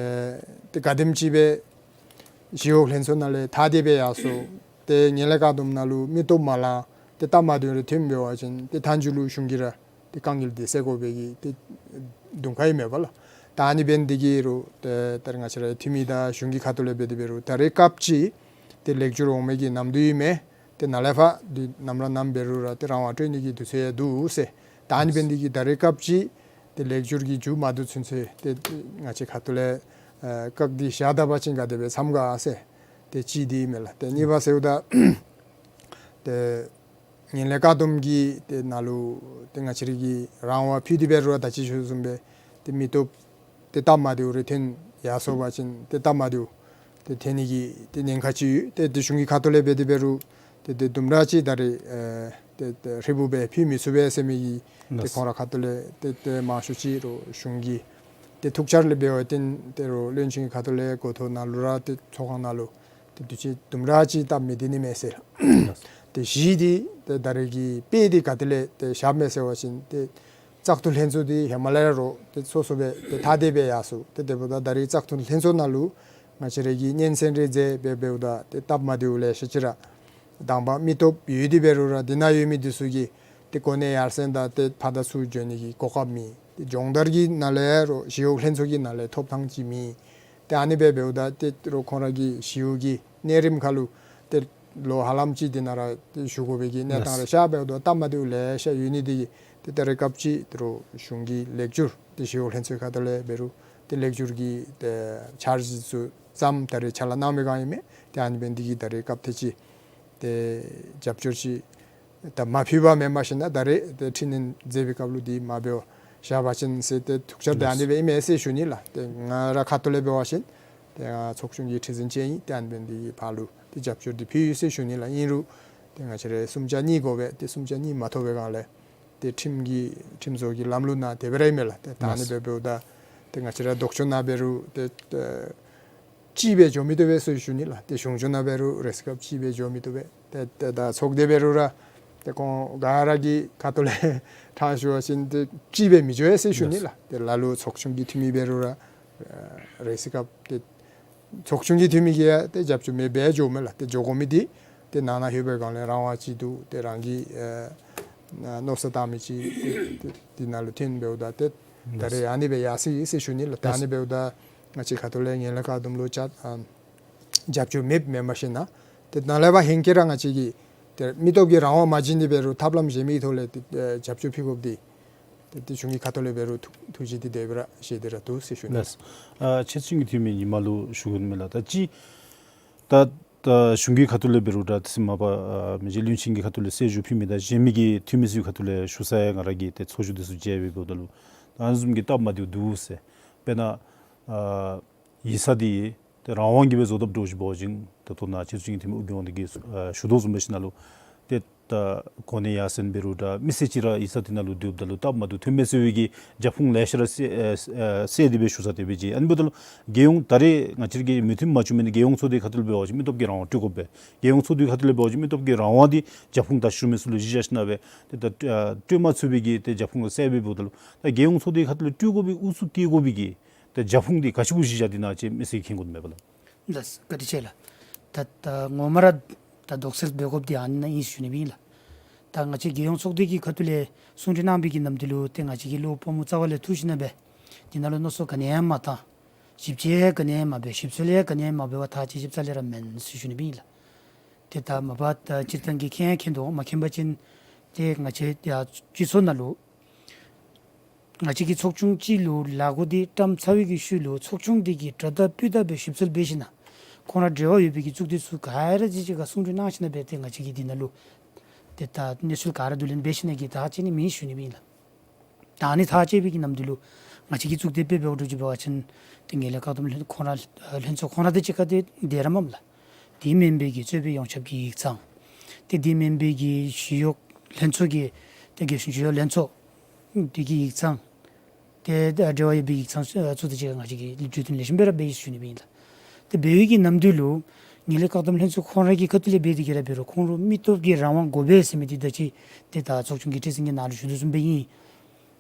ཏེ་ག་དེམ་ཅིག་སྦེ་ཞི་གཡོག་ལྷན་ཚོགས་ནང་ལས་ཐ་དད་སྦེ་ཡར་སོང་། ཏེ་ངན་ལྷད་བཀག་སྡོམ་ནང་ལུ་མི་སྟོབས་མ་ལང་ཏེ་སྟབས་མ་བདེཝ་རེ་ཐོན་འབད་བ་ཅིན་ཏེ་མཐའ་མཇུག་ལུ་གཞུང་གིས་ར་ཏེ་དཀའ་ངལ་འདི་སེལ་དགོ་པའི་གི་ཏེ་དུང་ཁ་ཨིན་མས་པ་ལགས། ད་ཨ་ནི་འབད་ནི་འདི་གིས་རོགས་ཏེ་ད་རེས་ང་བཅས་ར་འཐུས་མི་དང་གཞུང་གི་ཁ་ཐུག་ལས་འབད་དེ་འབད་རུང་ད་རེས་སྐབས་ཅིག་ཏེ་ལེགས་བསྒྱུར་འོང་མི་གི་ནམ་དུས་ཨིན་མས། ཏེ་ནཱ་ལས་ཕར་འདི་ནམ་ར་ནམ་འབད་རུང་ར་ཏེ་རང་དབང་སྤྲོད་ནི་གི་དུས་ཚོད་ཡང་འདུག་ཟེར། ད་ཨ་ནི་འབད་ནི་འདི་གིས་ད་རེས་སྐབས་ཅིག་ཏེ་ལེགས་བསྒྱུར་གྱི་མཇུག་མ་བསྡུ་ཚུན་ཚོད་ཏེ་ང་བཅས་ཁ་ཐུག་ལས་ཨ་བཀག་སྟེ་བཞག་ད་པ་ཅིན་ག་དེ་སྦེ་འཚམས་ག་ཟེར། ཏེ་གཅིག་འདི་ཨིན་མས་ལགས། ཏེ་གཉིས་པ་ཟེརཝ་ད་ཏེ་ངན་ལྷད་བཀག་སྡོམ་གྱི་ཏེ་ནང་ལུ་ཏེ་ང་བཅས་ར་གི་རང་དབང་ཕུལ་ཏེ་འབད་རུང་ད་ཅི་ཞུ་བཟུམ་སྦེ་ཏེ་མི་སྟོབས་ཏེ་སྟབས་མ་བདེཝ་རེ་ཐོན་ཡར་སོང་པ་ཅིན་ཏེ་སྟབས་མ་བདེཝ་ཏེ་ཐོན་ནི་གི་ཏེ་ཉེན་ཁ་ཅིག་ཡོད། ཏེ་ཏེ་གཞུང་གི་ཁ་ཐུག་ལས་འབད་དེ་འབད་རུང་ཏེ་ཏེ་དུམ་གྲ་ཅིག་ད་རེས་ཨེ་ཏེ་ཏེ་ཧྲིལ་བུ་སྦེ་ཕུལ་མི་ཚུགས་པས་ཟེར་མི་གི་ཏེ་ལགས། ཁོང་ར་ཁ་ཐུག་ལས་ཏེ་ཏེ་མང་ཤོས་ཅིག་རོགས་གཞུང་གི་ཏེ་ཐུགས་འཆར་ལས་འབད་བ་ཅིན་ཏེ་རོགས་བློན་ཆེན་གྱི་ཁ་ཐུག་ལས་འགོ་ཐོག་ནང་ལུ་ར་ཏེ་ཚོགས་ཁང་ནང་ལུ་ཏེ་དུས་ཚོད་དུམ་གྲ་ཅིག་སྟབས་མི་བདེ་ནི་མས་ཟེར། ཏེ་གཞི་འདི་ཏེ་ད་རེས་ཀྱི་དཔེ་འདི་ག་ཏེ་ལས་ཏེ་བཞགཔ་མས་ཟེར་བ་ཅིན་ཏེ་བཙག་འཐུ་ལྷན་ཚོགས་འདི་ཧེ་མ་ལས་ར་རོགས་ཏེ་སོ་སོ་སྦེ་ཏེ་ཐ་དད་སྦེ་ཡར་སོང་། ཏེ་དེ་འབདཝ་ད་ད་རེས་བཙག་འཐུ་ལྷན་ཚོགས་ནང་ལུ་ང་བཅས་ར་གིས་སྙན་གསན་རེ་མཛད་འབད་འབདཝ་ད་ཏེ་སྟབས་མ་བདེཝ་ལེ་ཤ་ཅིག་ར་དང་པ་མི་སྟོབས་ཡོད་དེ་འབད་རུང་ར་འདི་ནང་ཡོད་མི་འདི་ཚུ་གིས་ཏེ་གོ་གནས་ཡར་སེང་དང་ཏེ་ཕར་དང་ཚུར་འགྱོ་ནི་གི་གོ་སྐབས་མེད། ཏེ་སྦྱོང་བརྡར་གྱི་ནང་ལས་རོགས་ཞི་གཡོག་ལྷན་ཚོགས་ཀྱི་ནང་ལས་ཐོབ་ཐང་ཅིག་མེད། ཏེ་ཨ་ནི་སྦེ་འབདཝ་ད་ཏེ་རོགས་ཁོང་ར་གི་ཞི་གཡོག་གི་གནས་རིམ་ཁར་ལུ་ཏེ་ལོ་ཧ་ལམ་ཅིག་འདི་ནང་ར་ཏེ་བཞུགས་དགོ་པའི་གི་གནས་སྟངས་རེ་ཤར་འབདཝ་ད་སྟབས་མ་བདེཝ་ལེ་ཤ་ཡོད་ནི་འདི་གིས་ཏེ་ད་རེས་སྐབས་ཅིག་ཏེ་རོགས་གཞུང་གི་ལེགས་བསྒྱུར་ཏེ་ཞི་གཡོག་ལྷན་ཚོགས་ཁ་ཐུག་ལས་འབད་རུང་ཏེ་ལེགས་བསྒྱུར་གྱི་ཏེ་འཆར་གཞི་ཚུ་བརྩམས་ད་རེས་ཕྱག་ལཱ་གནང་བའི་སྒང་ཨིན་མས། ཏེ་ཨ་ནི་འབད་ནི་འདི་གིས་ད་རེས་སྐབས་ཐེངས་ཅིག་ཏེ་རྒྱབ་སྐྱོར་ཅིག་ད་མ་ཕུལ་བ་མེན་པ་ཞིན་ན་ད་རེས་ཏེ་འཕྲི་སྣོན་མཛད་པའི་སྐབས་ལུ་འདི་མ་འབད་བར་བཞག་པ་ཅིན་ཟེར་ཏེ་ཐུགས་འཆར་འདི་ཨ་ནི་སྦེ་ཨིན་མས་ཟེར་ཞུ་ནི་ལགས། ཏེ་ང་ར་ཁ་ཐུག་ལས་འབད་བ་ཅིན་ཏེ་ང་ཚོགས་ཆུང་གི་ཁྲི་འཛིན་ཅིག་ཨིན། ཏེ་ཨ་ནི་འབད་ནི་འདི་གིས་ཕར་ལུ་ཏེ་རྒྱབ་སྐྱོར་འདི་ཕུལ་ཡི་ཟེར་ཞུ་ནི་ལགས། ཨིན་རུང་ཏེ་ང་བཅས་ར་གསུམ་ཆ་གཉིས་དགོ་པས། ཏེ་གསུམ་ཆ་གཉིས་མ་ཐོབ་པའི་སྒང་ལས་ཏེ་ཁྲིམས་ཀྱི་ཁྲིམས་བཟོ་གི་ལམ་ལུགས་ནང་དེ་སྦེ་ར་ཨིན་མས་ལགས། ཏེ་ད་ཨ་ནི་སྦེ་འབདཝ་ད་ཏེ་ང་བཅས་ར་ལྡོག་ཕྱོགས་ནང་འབད་རུང་ཏེ་ཏེ་གཅིག་སྦེ་འགྱོ་མི་བཏུབ་པས་ཟེར་ཞུ་ནི་ལགས། ཏེ་གཞུང་ཕྱོགས་ནང་འབད་རུང་རེས་སྐབས་གཅིག་སྦེ་འགྱོ་མི་བཏུབ་པས། ཏེ་ཏེ་ད་ཚོགས་སྡེ་འབད་རུང་ར་ཏེ་ཁོང་ག་ར་གི་ཁ་ཐུག་ལས་ཕྲང་ཞུ་བ་ཅིན་ཏེ་གཅིག་སྦེ་མི་འགྱོ་ཡ་ཟེར་ཞུ་ནི་ལགས། ཏེ་ལ་ལུ་ཚོགས་ཆུང་གི་འཐུས་མི་འབད་རུང་ར་ ཨ་རེ་སི་ཀབ་ཏེ་ཚོགས་ཆུང་གི་འཐུས་མི་གིས་ཡང་ཏེ་རྒྱབ་སྐྱོར་མེདཔ་སྦེ་འགྱོཝ་མས་ལགས། ཏེ་འགྱོ་དགོ་མི་འདི་ཏེ་ནང་ན་ལྷོད་པའི་སྒང་ལས་རང་དབང་ཅིག་འདུག། ཏེ་རང་གིས་ཨ་མནོ་བསམ་བཏང་མི་ཅིག་ཏེ་ཏེ་འདི་ནང་ལུ་ཐོན་འབདཝ་ད་ཏེ་ད་རེས་ཨ་ནི་སྦེ་ཡར་སོ་ཡི་ཟེར་ཞུ་ནི་ལགས། ད་ཨ་ནི་འབདཝ་ད་ང་བཅས་ཁ་ཐུག་ལས་ངན་ལྷད་བཀག་སྡོམ་ལུ་བཅའ་ཨ་རྒྱབ་སྐྱོར་མེདཔ་མེན་པར་ཞིན་ན་ཏེ་ནཱ་ལས་ཕར་ཧེང་སྐལ་ར་ང་བཅས་ཀྱིས་ཏེ་མི་སྟོབས་ཀྱི་རང་དབང་མ་བྱིན་ཏེ་འབད་རུང་ཐབས་ལམ་གཞན་མི་གི་ཐོག་ལས་ཏེ་ཨེ་རྒྱབ་སྐྱོར་ཕུལ་དགོཔ་འདི་ཏེ་ཏེ་གཞུང་གི་ཁ་ཐུག་ལས་འབད་རུང་ཐུགས་ཐུགས་བཞེད་འདི་དེ་སྦེ་ར་བཞེས་ཏེ་ར་འདུག་ཟེར་ཞུ་ནི། ལགས། ཨ་ཕྱི་སྲིད་གཞུང་གི་འཐུས་མི་ཉི་མ་ལུ་ཞུ་དགོ་མས་ལགས། ད་ཅི་ད་ད་གཞུང་གི་ཁ་ཐུག་ལས་འབད་རུང་ད་ཏེ་མ་པ་ཨ་མི་རྗེ་བློན་ཆེན་གྱི་ཁ་ཐུག་ལས་གསལ་ཞུ་ཕུལ་མི་དང་གཞན་མི་གི་འཐུས་མི་ཚུ་གི་ཁ་ཐུག་ལས་ཞུ་ས་ཡང་ང་ར་གིས་ཏེ་ཚོགས་བཞུགས་འདི་ཚུ་མཇལ་སྦེ་འབདཝ་ད་ལུ་ད་ཨ་ནི་བཟུམ་གྱི་སྟབས་མ་བདེཝ་འདུག་ཟེར། དཔེར་ན་ཨ་ཡིག་ཚང་འདི་ཏེ་རང་དབང་གིས་སྦེ་བཟོ་དཔ་འདྲཝ་ཅིག་འབད་བ་ཅིན་ད་ལྟོ་ནཱ་ཕྱི་སྲིད་གཞུང་གི་འཐུས་མི་ཨོ་རྒྱན་དབང་འདུས་ཀྱིས་ཨ་ཞུ་དོ་བཟུམ་འབད་ཞིན་ན་ལུ་ཏེ་ད་གོ་གནས་ཡར་སེང་འབད་རུང་ད་མི་སེར་ཅིག་ར་ཡིག་ཚང་འདི་ནང་ལུ་སྡོདཔ་ད་ལུ་སྟབས་མ་བདེཝ་ཐོན་མས་ཟེར་བའི་གི་རྒྱབ་ཁུངས་ལེ་ཤ་ར་སེལ་ཨེ་ཨེ་སེལ་ཏེ་སྦེ་ཞུ་ས་དེ་སྦེ་མཇལ། ཨ་ནི་འབདཝ་ད་ལུ་རྒྱལ་ཡོངས་ད་རེས་ང་བཅས་ར་གི་མོས་མཐུན་མ་བྱུང་མི་ནི་རྒྱལ་ཡོངས་ཚོགས་སྡེ་ཁ་ཐུག་ལས་འབད་བ་ཅིན་མི་སྟོབས་ཀྱི་རང་དབང་སྤྲོད་དགོ་པས། རྒྱལ་ཡོངས་ཚོགས་སྡེ་ཁ་ཐུག་ལས་འབད་བ་ཅིན་མི་སྟོབས་ཀྱི་རང་དབང་འདི་རྒྱབ་ཁུངས་ད་ཞུ་མི་ཚུ་ལུ་གཞི་བཞག་ཞིན་ན་སྦེ་ཏེ་ད་ཨ་སྤྲོད་མ་ཚུགས་པའི་གི་ཏེ་རྒྱབ་ཁུངས་ལུ་སེལ་སྦེ་འབདཝ་ད་ལུ་ད་རྒྱལ་ཡོངས་ཚོགས་སྡེ་ཁ་ཐུག་ལས་སྤྲོད་དགོ་པའི་ཨུ་ཚུགས་བསྐྱེད་དགོ་པའི་གི་ཏེ་རྒྱབ་ཁུངས་འདི་ག་ཅི་བ་གཞི་བཞག་སྟེ་ཨིན་ན་ཅིག་མི་སེར་གྱིས་མཁྱེན་དགོ་མས་པ་ལགས། ལགས་སོ། བཀའ་དྲིན་ཆེ་ལགས། ད་ད་ངོ་མ་ར་ད་དོགས་སེལ་འབད་དགོཔ་འདི་ཨ་ནི་ནང་ཨིན་ཟེར་ཞུ་ནི་སྦེ་ཨིན་ལགས། ད་ང་བཅས་རྒྱལ་ཡོངས་ཚོགས་སྡེ་གི་ཁ་ཐུག་ལས་གསུང་གྲོས་གནང་བའི་གི་ནམ་དུས་ལུ་ཏེ་ང་བཅས་ཀྱིས་བློ་ཕམ་རྩ་བ་ལས་ཐུག་ཞིན་ན་སྦེ་འདི་ནང་ལུ་མནོ་བསམ་ག་ནི་ཡང་མ་བཏང་། ཞིབ་དཔྱད་ག་ནི་ཡང་མ་འབད། ཞིབ་འཚོལ་ཡང་ག་ནི་ཡང་མ་འབད་བར་ཐག་བཅད་བཞགཔ་རྩ་ལས་ར་མེན་ཟེར་ཞུ་ནི་སྦེ་ཨིན་ལགས། ཏེ་ད་མ་པ་ད་སྤྱིར་བཏང་གི་མཁྱེན་མཁྱེན་དོ་མ་མཁྱེན་པ་ཅིན་ཏེ་ང་བཅས་ཡར་སྤྱི་ཚོགས་ནང་ལུ་ང་བཅས་ཀྱི་ཚོགས་ཆུང་ཅིག་ལུ་ལཱ་འགོ་འདི་བཀྲམ་ཚར་བའི་གི་ཤུལ་ལུ་ཚོགས་ཆུང་འདི་གིས་དྲ་བདའ་སྤུས་དག་སྦེ་ཞིབ་འཚོལ་འབད་ཞིན་ན་ཁོང་ར་འབྲེལ་བ་ཡོད་པའི་གི་གཙུག་སྡེ་ཚུ་ག་ར་ཅིག་ཅིག་ཁར་གསུང་གྲོས་གནང་ཞིན་ན་སྦེ་ཏེ་ང་བཅས་ཀྱིས་འདི་ནང་ལུ་ཏེ་ད་གནས་ཚུལ་ག་ར་བསྡུ་ལེན་འབད་ཞིན་ན་གི་ཐག་བཅད་ནི་མེན་ཞུ་ནི་སྦེ་ཨིན་ལགས། ད་ཨ་ནི་ཐག་བཅད་པའི་གི་ནམ་དུས་ལུ་ང་བཅས་ཀྱི་གཙུག་སྡེ་དཔེ་འབདཝ་འདྲཝ་ཅིག་འབད་བ་ཅིན་ཏེ་ངན་ལྷད་བཀག་སྡོམ་ལྷན་ཁོང་ར་ལྷན་ཚོགས་ཁོང་ར་དང་གཅིག་ཁར་ཏེ་སྡོད་ར་མས་ལགས། དེ་མེན་པའི་གི་གཙོས་པའི་ཡོངས་ཁྱབ་ཀྱི་ཡིག་ཚང་། ཏེ་དེ་མེན་པའི་གི་ཞི་གཡོག་ལྷན་ཚོགས་ཀྱི་ཏེ་རྒྱལ་གཞུང་ཞི་གཡོག་ལྷན་ཚོགས་འདི་གི་ཡིག་ཚང་། ཏེ་འབྲེལ་བ་ཡོད་པའི་ཡིག་ཚང་ཚུ་དང་གཅིག་ཁར་ང་བཅས་ཀྱིས་གྲོས་བསྟུན་ལེགས་ཤོམ་སྦེ་ར་འབད་ཡི་ཟེར་ཞུ་ནི་སྦེ་ཨིན་ལགས། ཏེ་འབད་བའི་གི་ནམ་དུས་ལུ་ངན་ལྷད་བཀག་སྡོམ་ལྷན་ཚོགས་ཁོང་ར་གི་ཁ་ཐུག་ལས་འབད་དེ་གིས་ར་འབད་རུང་ཁོང་ར་མི་སྟོབས་ཀྱི་རང་དབང་དགོ་པས་ཟེར་མི་འདི་ད་ཅི་ཏེ་ད་ཚོགས་ཆུང་གི་ཁྲི་འཛིན་གྱི་ནང་ལུ་ཞུ་དོ་བཟུམ་སྦེ་ཨིན།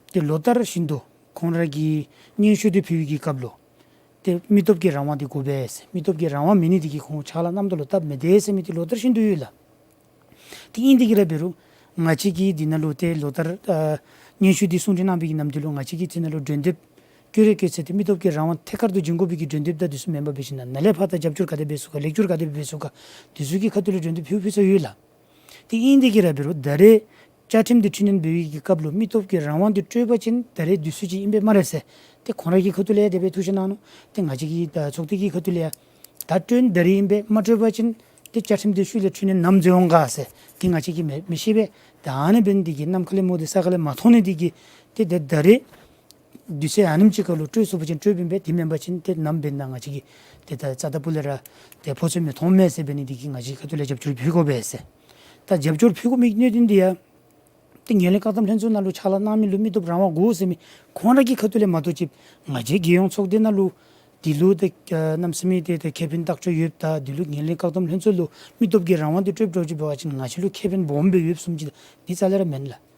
ཏེ་ལོ་ལྟར་བཞིན་དུ་ཁོང་ར་གིས་སྙན་ཞུ་འདི་ཕུལ་བའི་གི་སྐབས་ལུ་ཏེ་མི་སྟོབས་ཀྱི་རང་དབང་འདི་དགོ་པས་ཟེར། མི་སྟོབས་ཀྱི་རང་དབང་མེད་ནི་འདི་གིས་ཁོང་ཕྱག་ལཱ་གནངམ་ད་ལུ་སྟབས་མི་བདེ་ཟེར་མི་འདི་ལོ་ལྟར་བཞིན་དུ་ཡོད་ལགས། ཏེ་ཨིན་དེ་གིས་ར་འབད་རུང་ང་བཅས་ཀྱིས་འདི་ནང་ལུ་ཏེ་ལོ་ལྟར་ཨ་སྙན་ཞུ་འདི་གསུང་གྲོས་གནང་བའི་གི་ནམ་དུས་ལུ་ང་བཅས་ཀྱིས་འདི་ནང་ལུ་གྲོས་འདེབས་བཀོད་རེ་བཀོད་ཚེ་ཏེ་མི་སྟོབས་ཀྱི་རང་དབང་ཐད་ཀར་དུ་བྱིན་དགོ་པའི་གི་གྲོས་འདེབས་དང་འདི་ཚུ་མེན་པར་འབད་ཞིན་ན་ནཱ་ལས་ཕར་ད་རྒྱབ་སྐྱོར་ག་དེ་འབད་ཚུགས་ག་ལེགས་སྐྱོར་ག་དེ་འབད་ཚུགས་ག་འདི་ཚུ་གི་ཁ་ཐུག་ལས་གྲོས་འདེབས་ཕུལ་ཕུལ་ས་ཡོད་ལགས། ཏེ་ཨིན་དེ་གིས་ར་འབད་རུང་ད་རེས་བཅའ་ཁྲིམས་འདི་འཕྲི་སྣོན་འབད་བའི་གི་སྐབས་ལུ་མི་སྟོབས་ཀྱི་རང་དབང་འདི་སྤྲོད་པ་ཅིན་ད་རེས་འདི་ཚུ་ཅིག་ཨིན་པས་སྨ་རེ་ཟེར། ཏེ་ཁོང་ར་གི་ཁ་ཐུག་ལས་ཡང་དེ་སྦེ་ཐུགས་བཞེད་གནང་ནུག། ཏེ་ང་བཅས་ཀྱི་ད་ཚོགས་སྡེ་གི་ཁ་ཐུག་ལས་ཡང་ད་སྤྲོད་ད་རེས་ཨིན་པས། མ་སྤྲོད་པ་ཅིན་ཏེ་བཅའ་ཁྲིམས་འདི་ཤུལ་ལས་འཕྲི་སྣོན་ནམ་མཛད་འོང་ག་ཟེར་ཏེ་ང་བཅས་ཀྱིས་མི་མི་ཤེས་པས། ད་ཨ་ནི་འབད་ནི་འདི་གིས་ནམ་མཁའ་ལས་མོ་སྟེ་ས་ཁ་ལས་མ་མཐོང་ནི་འདི་གིས་ཏེ་ད་ད་རེས་དུས་ཚོད་ཨ་ནེམ་ཅིག་ཁར་ལུ་སྤྲོད་ཚུགས་པ་ཅིན་སྤྲོདཔ་ཨིན་པས། དེ་མེན་པ་ཅིན་ཏེ་ནམ་འབད་ན་ང་བཅས་ཀྱིས་ཏེ་ད་རྩ་དང་སྤུ་ལས་ར་ཏེ་ཕོ་ཚོད་མི་མཐོང་མས་ཟེར་འབད་ནི་འདི་གིས་ང་བཅས་ཁ་ཐུག་ལས་རྒྱབ་སྐྱོར་ཕུལ་དགོ་པས་ཟེར། ད་རྒྱབ་སྐྱོར་ཕུལ་དགོ་མི་གནད་དོན་འདི་ཡང་ཏེ་ངན་ལྷད་བཀག་སྡོམ་ལྷན་ཚོགས་ནང་ལུ་ཕྱག་ལཱ་གནང་མི་ལུ་མི་སྟོབས་རང་དབང་དགོ་ཟེར་མི་ཁོང་ར་གི་ཁ་ཐུག་ལས་མ་གཏོགས་ཅིག་ང་བཅས་རྒྱལ་ཡོངས་ཚོགས་སྡེ་ནང་ལུ་འདི་ལུ་ཏེ་ཨ་གནམ་མེད་ས་མེད་ཏེ་ཏེ་ཁེ་ཕན་ཐག་ཆོད་ཡོདཔ་ད་འདི་ལུ་ངན་ལྷད་བཀག་སྡོམ་ལྷན་ཚོགས་ལུ་མི་སྟོབས་ཀྱི་རང་དབང་འདི་སྤྲོད་སྤྲོདཔ་ཅིག་འབད་བ་ཅིན་ང་བཅས་ལུ་ཁེ་ཕན་སྦོམ་སྦེ་ཡོདཔ་བཟུམ་ཅིག་འདི་རྩ་ལས་ར་མེན་ལགས།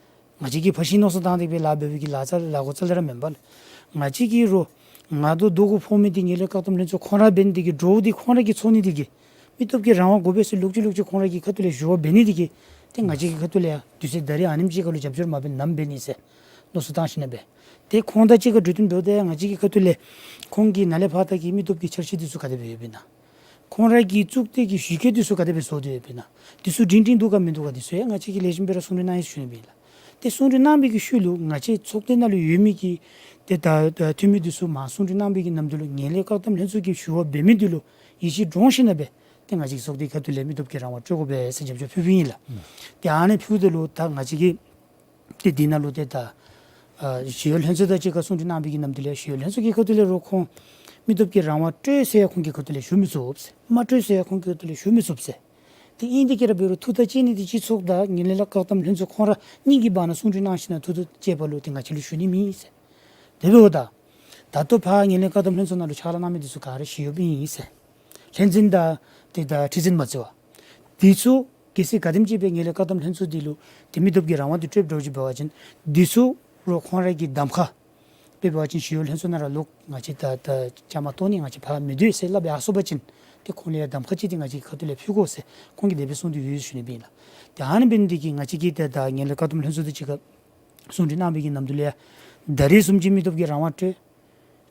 ང་བཅས་ཀྱིས་ཕར་ཞིང་མནོ་བསམ་བཏང་སྟེ་སྦེ་ལཱ་འབད་བའི་གི་ལཱ་རྩ་ལཱ་འགོ་རྩ་ལས་ར་མེན་པ་ལགས། ང་བཅས་ཀྱི་རོགས་ང་དང་དོ་གུ་ཕོག་མི་འདི་ངན་ལྷད་བཀག་སྡོམ་ལྷན་ཚོགས་ཁོང་ར་འབད་ནི་འདི་གིས་འདྲོག་སྟེ་ཁོང་ར་གིས་ཚོར་ནི་འདི་གིས་མི་སྟོབས་ཀྱི་རང་དབང་དགོ་པས་ཟེར་ལོག་ཅི་ལོག་ཅི་ཁོང་ར་གི་ཁ་ཐུག་ལས་ཞུ་བ་འབད་ནི་འདི་གིས་ཏེ་ང་བཅས་ཀྱི་ཁ་ཐུག་ལས་ཡང་དུས་ཚོད་ད་རེས་ཨ་ནེམ་ཅིག་ཁར་ལུ་རྒྱབ་སྐྱོར་མ་འབད་ནི་ནམ་འབད་ནི་ཟེར་མནོ་བསམ་བཏང་ཞིན་ན་སྦེ་ཏེ་ཁོང་དང་གཅིག་ཁར་གྲོས་བསྟུན་འབདཝ་ད་ཡང་ང་བཅས་ཀྱི་ཁ་ཐུག་ལས་ཁོང་གིས་ནཱ་ལས་ཕར་ད་གི་མི་སྟོབས་ཀྱི་འཆར་གཞི་འདི་ཚུ་ག་དེ་སྦེ་ཡོདཔ་ཨིན་ན། ཁོང་ར་གི་གཙུག་སྡེ་གི་ཞུ་སྐད་འདི་ཚུ་ག་དེ་སྦེ་བཟོ་སྟེ་ཡོདཔ་ཨིན་ན། འདི་ཚུ་སྒྲིང་སྒྲིང་འདུག་ག་མིན་འདུག་ག་འདི་ཚུ་ཡང་ང་བཅས་ཀྱིས་ལེགས་ཤོམ་སྦེ་ར་གསུང་གྲོས་གནང་ཡི་ཟེར་ཞུ་ནི་སྦེ་ཨིན་ལགས། ཏེ་གསུང་གྲོས་གནང་བའི་གི་ཤུལ་ལུ་ང་བཅས་ཚོགས་སྡེ་ནང་ལུ་ཡོད་མི་གི་ཏེ་ད་ད་འཐུས་མི་འདི་ཚུ་མར་གསུང་གྲོས་གནང་བའི་གི་ནམ་དུས་ལུ་ངན་ལྷད་བཀག་སྡོམ་ལྷན་ཚོགས་ཀྱིས་ཞུ་བ་འབད་མི་འདི་ལུ་ཡིད་ཆེས་འདྲོངས་ཞིན་ན་སྦེ་ཏེ་ང་བཅས་ཚོགས་སྡེ་ཁ་ཐུག་ལས་མི་སྟོབས་ཀྱི་རང་དབང་སྤྲོད་དགོ་པས་ཟེར་རྒྱབ་སྐྱོར་ཕུལ་ཕུལཝ་ཨིན་ལགས། ཏེ་ཨ་ནི་ཕུལཝ་ད་ལུ་ད་ང་བཅས་ཀྱིས་ཏེ་འདི་ནང་ལུ་ཏེ་ད་ཨ་ཞི་གཡོག་ལྷན་ཚོགས་དང་གཅིག་ཁར་གསུང་གྲོས་གནང་བའི་གི་ནམ་དུས་ལས་ཞི་གཡོག་ལྷན་ཚོགས་ཀྱི་ཁ་ཐུག་ལས་རོགས་ཁོང་མི་སྟོབས་ཀྱི་རང་དབང་སྤྲོད་ཟེར་ཡང་ཁོང་གི་ཁ་ཐུག་ལས་ཞུ་མི་ཚུགས་ཟེར། མ་སྤྲོད་ཟེར་ཡང་ཁོང་གི་ཁ་ཐུག་ལས་ཞུ་མི་ཚུགས་ཟེར། ཏེ་ཨིན་དེ་གིས་ར་འབད་རུང་ཐུགས་ཐག་བཅད་ནི་འདི་སྤྱི་ཚོགས་དང་ངན་ལྷད་བཀག་སྡོམ་ལྷན་ཚོགས་ཁོང་ར་གཉིས་ཀྱི་བར་ན་གསུང་གྲོས་གནང་ཞིན་ན་ཐུགས་ཐག་བཅད་པ་ལུ་ཏེ་ང་བཅས་ལུ་ཞུ་ནི་མེད་ཟེར། དེ་འབདཝ་ད་ད་ལྟོ་ཕར་ངན་ལྷད་བཀག་སྡོམ་ལྷན་ཚོགས་ནང་ལུ་ཕྱག་ལཱ་གནང་མི་འདི་ཚུ་ག་ར་ཞི་གཡོགཔ་ཨིན་ཟེར། ལྷན་འཛིན་དང་ཏེ་ད་ཁྲི་འཛིན་མ་ཚུད་པ། འདི་ཚུ་གལ་སྲིད་ག་དེམ་ཅིག་སྦེ་ངན་ལྷད་བཀག་སྡོམ་ལྷན་ཚོགས་འདི་ལུ་ཏེ་མི་སྟོབས་ཀྱི་རང་དབང་འདི་སྤྲོད་འདྲོག་ཅི་འབད་བ་ཅིན་འདི་ཚུ་རོགས་ཁོང་ར་གི་གདམ་ཁ་ དཔེ་འབད་བ་ཅིན་ཞི་གཡོག་ལྷན་ཚོགས་ནང་ར་ལོག་ང་བཅས་ད་ད་བཅའ་མར་གཏོགས་ནི་ང་བཅས་ཕར་མི་སྡོད་ཟེར་སླབ་ཡར་སོང་པ་ཅིན་ཏེ་ཁོང་ལུ་ཡང་གདམ་ཁ་ཅིག་འདི་ང་བཅས་ཁ་ཐུག་ལས་ཕུལ་དགོ་ཟེར་ཁོང་གིས་དེ་སྦེ་གསུངས་ཏེ་ཡོད་ཟེར་ཞུ་ནི་ཨིན་ལགས། ཏེ་ཨ་ནི་འབད་ནི་འདི་གིས་ང་བཅས་ཀྱིས་ད་ད་ངན་ལྷད་བཀག་སྡོམ་ལྷན་ཚོགས་དང་གཅིག་ཁར་གསུང་གྲོས་གནང་བའི་གི་ནམ་དུས་ལས་ཡང་ད་རེས་བཟུམ་ཅིག་མི་སྟོབས་ཀྱི་རང་དབང་སྤྲོད།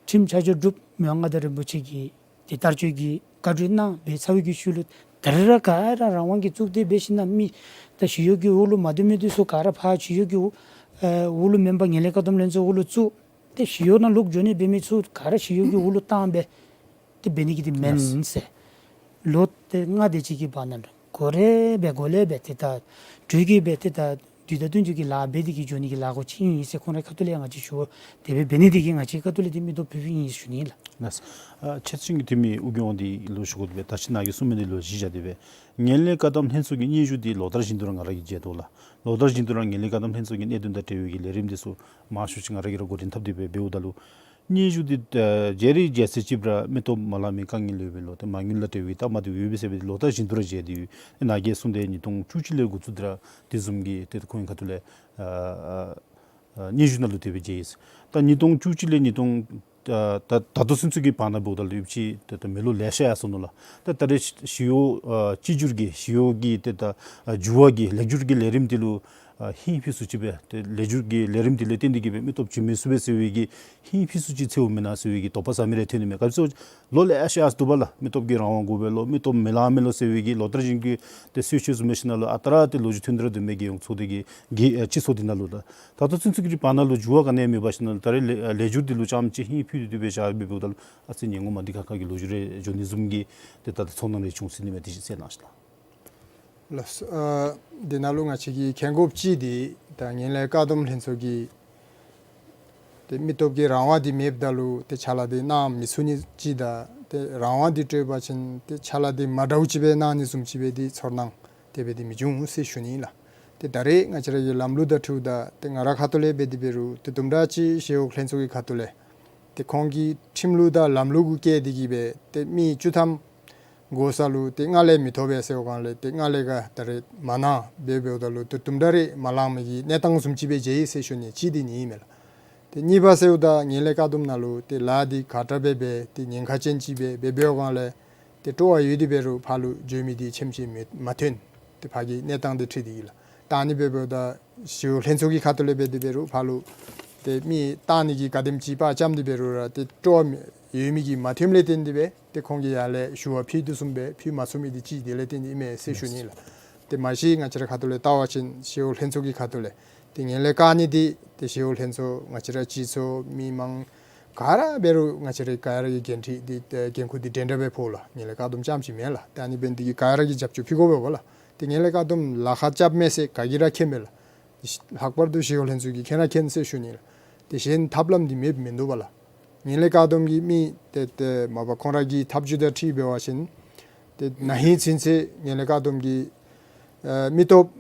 ཁྲིམས་ཆ་འཇོག་སྒྲུབ། མི་དབང་མངའ་བདག་རིན་པོ་ཆེ་གི་ཏེ་ལྟ་སྤྱོད་ཀྱི་བཀའ་གྲོས་གནང་སྦེ་ཚར་བའི་གི་ཤུལ་ལུ་ད་རེས་ར་ག་ར་རང་དབང་གི་གཙུག་སྡེ་འབད་ཞིན་ན་མི་ད་ཞི་གཡོག་གི་འོག་ལུ་མ་སྡོད་མི་འདི་ཚུ་ག་ར་ཕར་ཞི་གཡོག་གི་འོག་ཨེ་འོག་ལུ་མེན་པར་ངན་ལྷད་བཀག་སྡོམ་ལྷན་ཚོགས་འོག་ལུ་བཙུགས། ཏེ་ཞི་གཡོག་ནང་ལོག་འགྱོ་ནི་འབད་མི་ཚུ་ག་ར་ཞི་གཡོག་གི་འོག་ལུ་བཏང་སྦེ་ཏེ་འབད་ནི་གི་འདི་མེན་ཟེར། ལོ་ཏེ་ལྔ་དེ་ཅིག་གི་བར་ན་འགོ་རེ་འབད་འགོ་ལས་འབད་ཏེ་ད་དྲོད་ཀྱི་འབད་ཏེ་ད་དུས་ད་དུས་ཀྱི་ལཱ་འབད་དེ་གི་འགྱོ་ནི་གི་ལཱ་གོ་ཅིག་ཨིན་ཟེར་ཁོང་རའི་ཁ་ཐུག་ལས་ང་བཅས་ཞུ་བ་དེ་སྦེ་འབད་ནི་འདི་གིས་ང་བཅས་ཁ་ཐུག་ལས་འདི་མི་སྟོབས་ཕུལ་ཕུལཝ་ཨིན་ཟེར་ཞུ་ནི་ཨིན་ལགས། ལགས། ཨ་ཆེ་ཆུང་གི་འཐུས་མི་ཨོ་རྒྱན་འདི་ལུ་ཞུ་དགོ་དེ་སྦེ་ད་ཅི་ནཱ་གིས་གསུངས་མི་འདི་ལུ་གཞི་བཞག་སྟེ་སྦེ་ངན་ལྷད་བཀག་སྡོམ་ལྷན་ཚོགས་ཀྱི་སྙན་ཞུ་འདི་ལོ་ལྟར་བཞིན་དུ་ར་ང་ར་གིས་མཇལ་དོ་ལགས། ལོ་ལྟར་བཞིན་དུ་ར་ངན་ལྷད་བཀག་སྡོམ་ལྷན་ཚོགས་ཀྱི་གནད་དོན་དང་འབྲེལ་བའི་གི་ལས་རིམ་འདི་ཚུ་མང་ཤོས་ཅིག་ང་ར་གིས་ར་འགོ་འདྲེན་འཐབ་སྟེ་སྦེ་འབདཝ་ད་ལུ་སྙན་ཞུ་འདི་ཨ་མཇལ་རི་མཇལ་ཚད་ཅིག་ར་མི་སྟོབས་མ་ལང་མི་དཀའ་ངལ་ཡོད་པས་ལོ་ཏེ་མ་དངུལ་དང་འབྲེལ་བའི་སྟབས་མ་བདེཝ་ཡོད་པས་ཟེར་སྦེ་ལོ་ལྟར་བཞིན་དུ་ར་མཇལ་ཏེ་ཡོད། ནཱ་གིས་གསུངས་ཏེ་ཉིས་སྟོང་བཅུ་གཅིག་ལས་འགོ་བཙུགས་ཏེ་ར་དེ་བཟུམ་གྱི་ཏེ་ཁོང་གི་ཁ་ཐུག་ལས་ཨ་ཨ་ཨ་སྙན་ཞུ་ནང་ལུ་དེ་སྦེ་མཇལ་ཡི། ད་ཉིས་སྟོང་བཅུ་གཅིག་ལས་ཉིས་སྟོང་ད་ད་ད་ལྟོ་ཚུན་ཚོད་ཀྱི་བར་ན་འབདཝ་ད་ལུ་ཡོད་ཅི་ཏེ་ད་མི་ལོ་ལེ་ཤ་ཡར་སོ་ནུག་ལགས། ད་ད་རེས་ཞི་གཡོག་ཨ་གཅིག་གྱུར་གྱི་ཞི་གཡོག་གི་ཏེ་ད་ཨ་འགྱུར་བ་གི་ལེགས་བསྒྱུར་གྱི་ལས་རིམ་འདི་ལུ་ཨ་ཧིང་ཕུལ་སུ་ཅིག་སྦེ་ཏེ་ལེགས་བསྒྱུར་གྱི་ལས་རིམ་འདི་ལས་བརྟེན་ཏེ་གིས་སྦེ་མི་སྟོབས་བྱིན་མི་ཚུགས་པས་ཟེར་བའི་གི་ཧིང་ཕུལ་སུ་ཅིག་འཚོལཝ་མེན་ན་ཟེར་བའི་གི་དོགས་པ་ཟ་མི་རེ་ཐོན་ནི་མས། ག་ཅི་ལོ་ལེ་ཤ་ཡར་སོ་ནུག་པ་ལགས། མི་སྟོབས་ཀྱི་རང་དབང་དགོ་པས་ལོ་མི་སྟོབས་མི་ལང་མས་ལོ་ཟེར་བའི་གི་ལོ་ལྟར་བཞིན་གྱི་ཏེ་གསོལ་མཆོད་བཟུམ་མའི་ཞིནམ་ལས་ཨ་རྟག་ར་ཏེ་ལོ་རྒྱུས་ཐོན་ཏེ་ར་སྡོད་མི་གི་ཡོངས་ཚོགས་འདི་གི་གི་ཨ་སྤྱི་ཚོགས་འདི་ནང་ལུ་ད་ད་ལྟོ་ཚུན་ཚོད་ཀྱི་བར་ན་ལུ་འགྱུར་བ་ག་ནི་ཡང་མེད་པ་ཞིནམ་ལས་ད་རེས་ལེགས་ལེགས་བསྒྱུར་འདི་ལུ་རྐྱངམ་ཅིག་ཧིང་ཕུལ་ཏེ་སྦེ་བཞག་སྦེ་འབདཝ་ད་ལུ་ཨ་ཙི་ཉེན་ཁ་མ་འདི་ཁག་ཁ་གི་ལོ་རྒྱུས་རེ་འགྱོ་ནི་བཟུམ་གྱི་ཏེ་ད་ལྟོ་ཚོར་སྣང་རེ་བྱུང་སྲིད་ནི་མས། དེ་ཅིག་གསལ་གནང་ཞུ་ལགས། ལགས་སོ། ཨ་འདི་ནང་ལུ་ང་བཅས་ཀྱིས་མཁྱེན་དགོཔ་ཅིག་འདི་ད་ངན་ལྷད་བཀག་སྡོམ་ལྷན་ཚོགས་ཀྱི་ཏེ་མི་སྟོབས་ཀྱི་རང་དབང་འདི་མེདཔ་ད་ལུ་ཏེ་ཕྱག་ལཱ་འདི་གནང་མི་ཚུགས་ནི་ཅིག་དང་ཏེ་རང་དབང་འདི་སྤྲོད་པ་ཅིན་ཏེ་ཕྱག་ལཱ་འདི་མ་འདྲཝ་ཅིག་སྦེ་གནང་ནི་བཟུམ་ཅིག་སྦེ་འདི་ཚོར་སྣང་དེ་སྦེ་འདི་མི་འབྱུང་ཟེར་ཞུ་ནི་ལགས། ཏེ་ད་རེས་ང་བཅས་ར་གི་ལམ་ལུགས་དང་འཁྲིལཝ་ད་ཏེ་ང་ར་ཁ་ཐུག་ལས་འབད་དེ་འབད་རུང་ཏེ་དུམ་གྲ་ཅིག་ཞི་གཡོག་ལྷན་ཚོགས་ཀྱི་ཁ་ཐུག་ལས་ཏེ་ཁོང་གི་ཁྲིམས་ལུགས་དང་ལམ་ལུགས་གུ་བཀལ་ཏེ་གིས་སྦེ་ཏེ་མི་བཅུ་ཐམ་དགོ་ས་ལུ་ཏེ་ལྔ་ལས་མི་ཐོབ་པས་ཟེར་བའི་སྒང་ལས་ཏེ་ལྔ་ལས་ག་ད་རེས་མ་གནང་སྦེ་འབདཝ་ད་ལུ་ཏེ་དུམ་གྲ་རེ་མ་ལང་མི་གི་གནས་སྟངས་བཟུམ་ཅིག་སྦེ་མཇལ་ཡི་ཟེར་ཞུ་ནི་གཅིག་འདི་ཨིན་མས་ལགས། ཏེ་གཉིས་པ་ཟེརཝ་ད་ངན་ལྷད་བཀག་སྡོམ་ནང་ལུ་ཏེ་ལཱ་འདི་ག་དྲག་སྦེ་འབད་ཏེ་ཉེན་ཁ་ཅན་ཅིག་སྦེ་འབད་འབདཝ་སྒང་ལས་ཏེ་སྤྲོ་བ་ཡོད་དེ་འབད་རུང་ཕར་ལུ་འགྱོ་མི་འདི་ཆེམ་ཆེམ་མ་མ་ཐོན། ཏེ་ཕར་གྱི་གནས་སྟངས་འདི་འཁྲིལ་ཏེ་གིས་ལགས། ད་ཨ་ནི་འབད་འབདཝ་ད་ཞི་གཡོག་ལྷན་ཚོགས་ཀྱི་ཁ་ཐུག་ལས་འབད་དེ་འབད་རུང་ཕར་ལུ་ཏེ་མི་བཏང་ནི་གི་ག་དེམ་ཅིག་དཔའ་བཅམ་སྟེ་འབད་རུང་ར་ཏེ་སྤྲོ་བ་ཡོད་མི་གིས་མ་ཐོནམ་ལས་བརྟེན་ཏེ་སྦེ་ཏེ་ཁོང་གིས་ཡར་ལས་ཞུ་བ་ཕུལ་དོ་བཟུམ་སྦེ་ཕུལ་མ་ཚུགས་མི་འདི་གཅིག་དེ་ལས་བརྟེན་ཏེ་ཨིན་མས་ཟེར་ཞུ་ནི་ལགས། ཏེ་མ་གཞི་ང་བཅས་ར་ཁ་ཐུག་ལས་བལྟ་བ་ཅིན་ཞི་གཡོག་ལྷན་ཚོགས་ཀྱི་ཁ་ཐུག་ལས་ཏེ་ངན་ལྷད་བཀག་ནི་འདི་ཏེ་ཞི་གཡོག་ལྷན་ཚོགས་ང་བཅས་ར་སྤྱི་ཚོགས་མི་མང་ག་ར་འབད་རུང་ང་བཅས་ར་ག་ར་གིས་འགན་འཁྲི་འདི་ཨེ་འགན་ཁུར་འདི་འདྲན་འདྲ་སྦེ་ཕོག་ལགས། ངན་ལྷད་བཀག་སྡོམ་རྐྱངམ་ཅིག་མེན་ལགས། ཏེ་ཨ་ནི་འབད་ནི་འདི་གིས་ག་ར་གིས་རྒྱབ་སྐྱོར་ཕུལ་དགོ་པས་ལགས། ཏེ་ངན་ལྷད་བཀག་སྡོམ་ལཱ་ཁག་རྐྱབ་མས་ཟེར་ག་གིས་ར་མཁྱེན་མས་ལགས། ལྷག་པར་དུ་ཞི་གཡོག་ལྷན་ཚོགས་ཀྱིས་མཁྱེན་ར་མཁྱེན་ཟེར་ཞུ་ནི་ལགས། ཏེ་གཞན་ཐབས་ལམ་འདི་མེདཔ་མིན་འདུག་པ་ལགས། ངན་ལྷད་བཀག་སྡོམ་གྱི་མི་ཏེ་ཏེ་མ་པ་ཁོང་ར་གི་ཐབས་བྱུས་དང་འཁྲིལ་འབད་བ་ཅིན་ཏེ་ན་ཧིང་ཚུན་ཚོད་ངན་ལྷད་བཀག་སྡོམ་གྱི་ཨེ་མི་སྟོབས་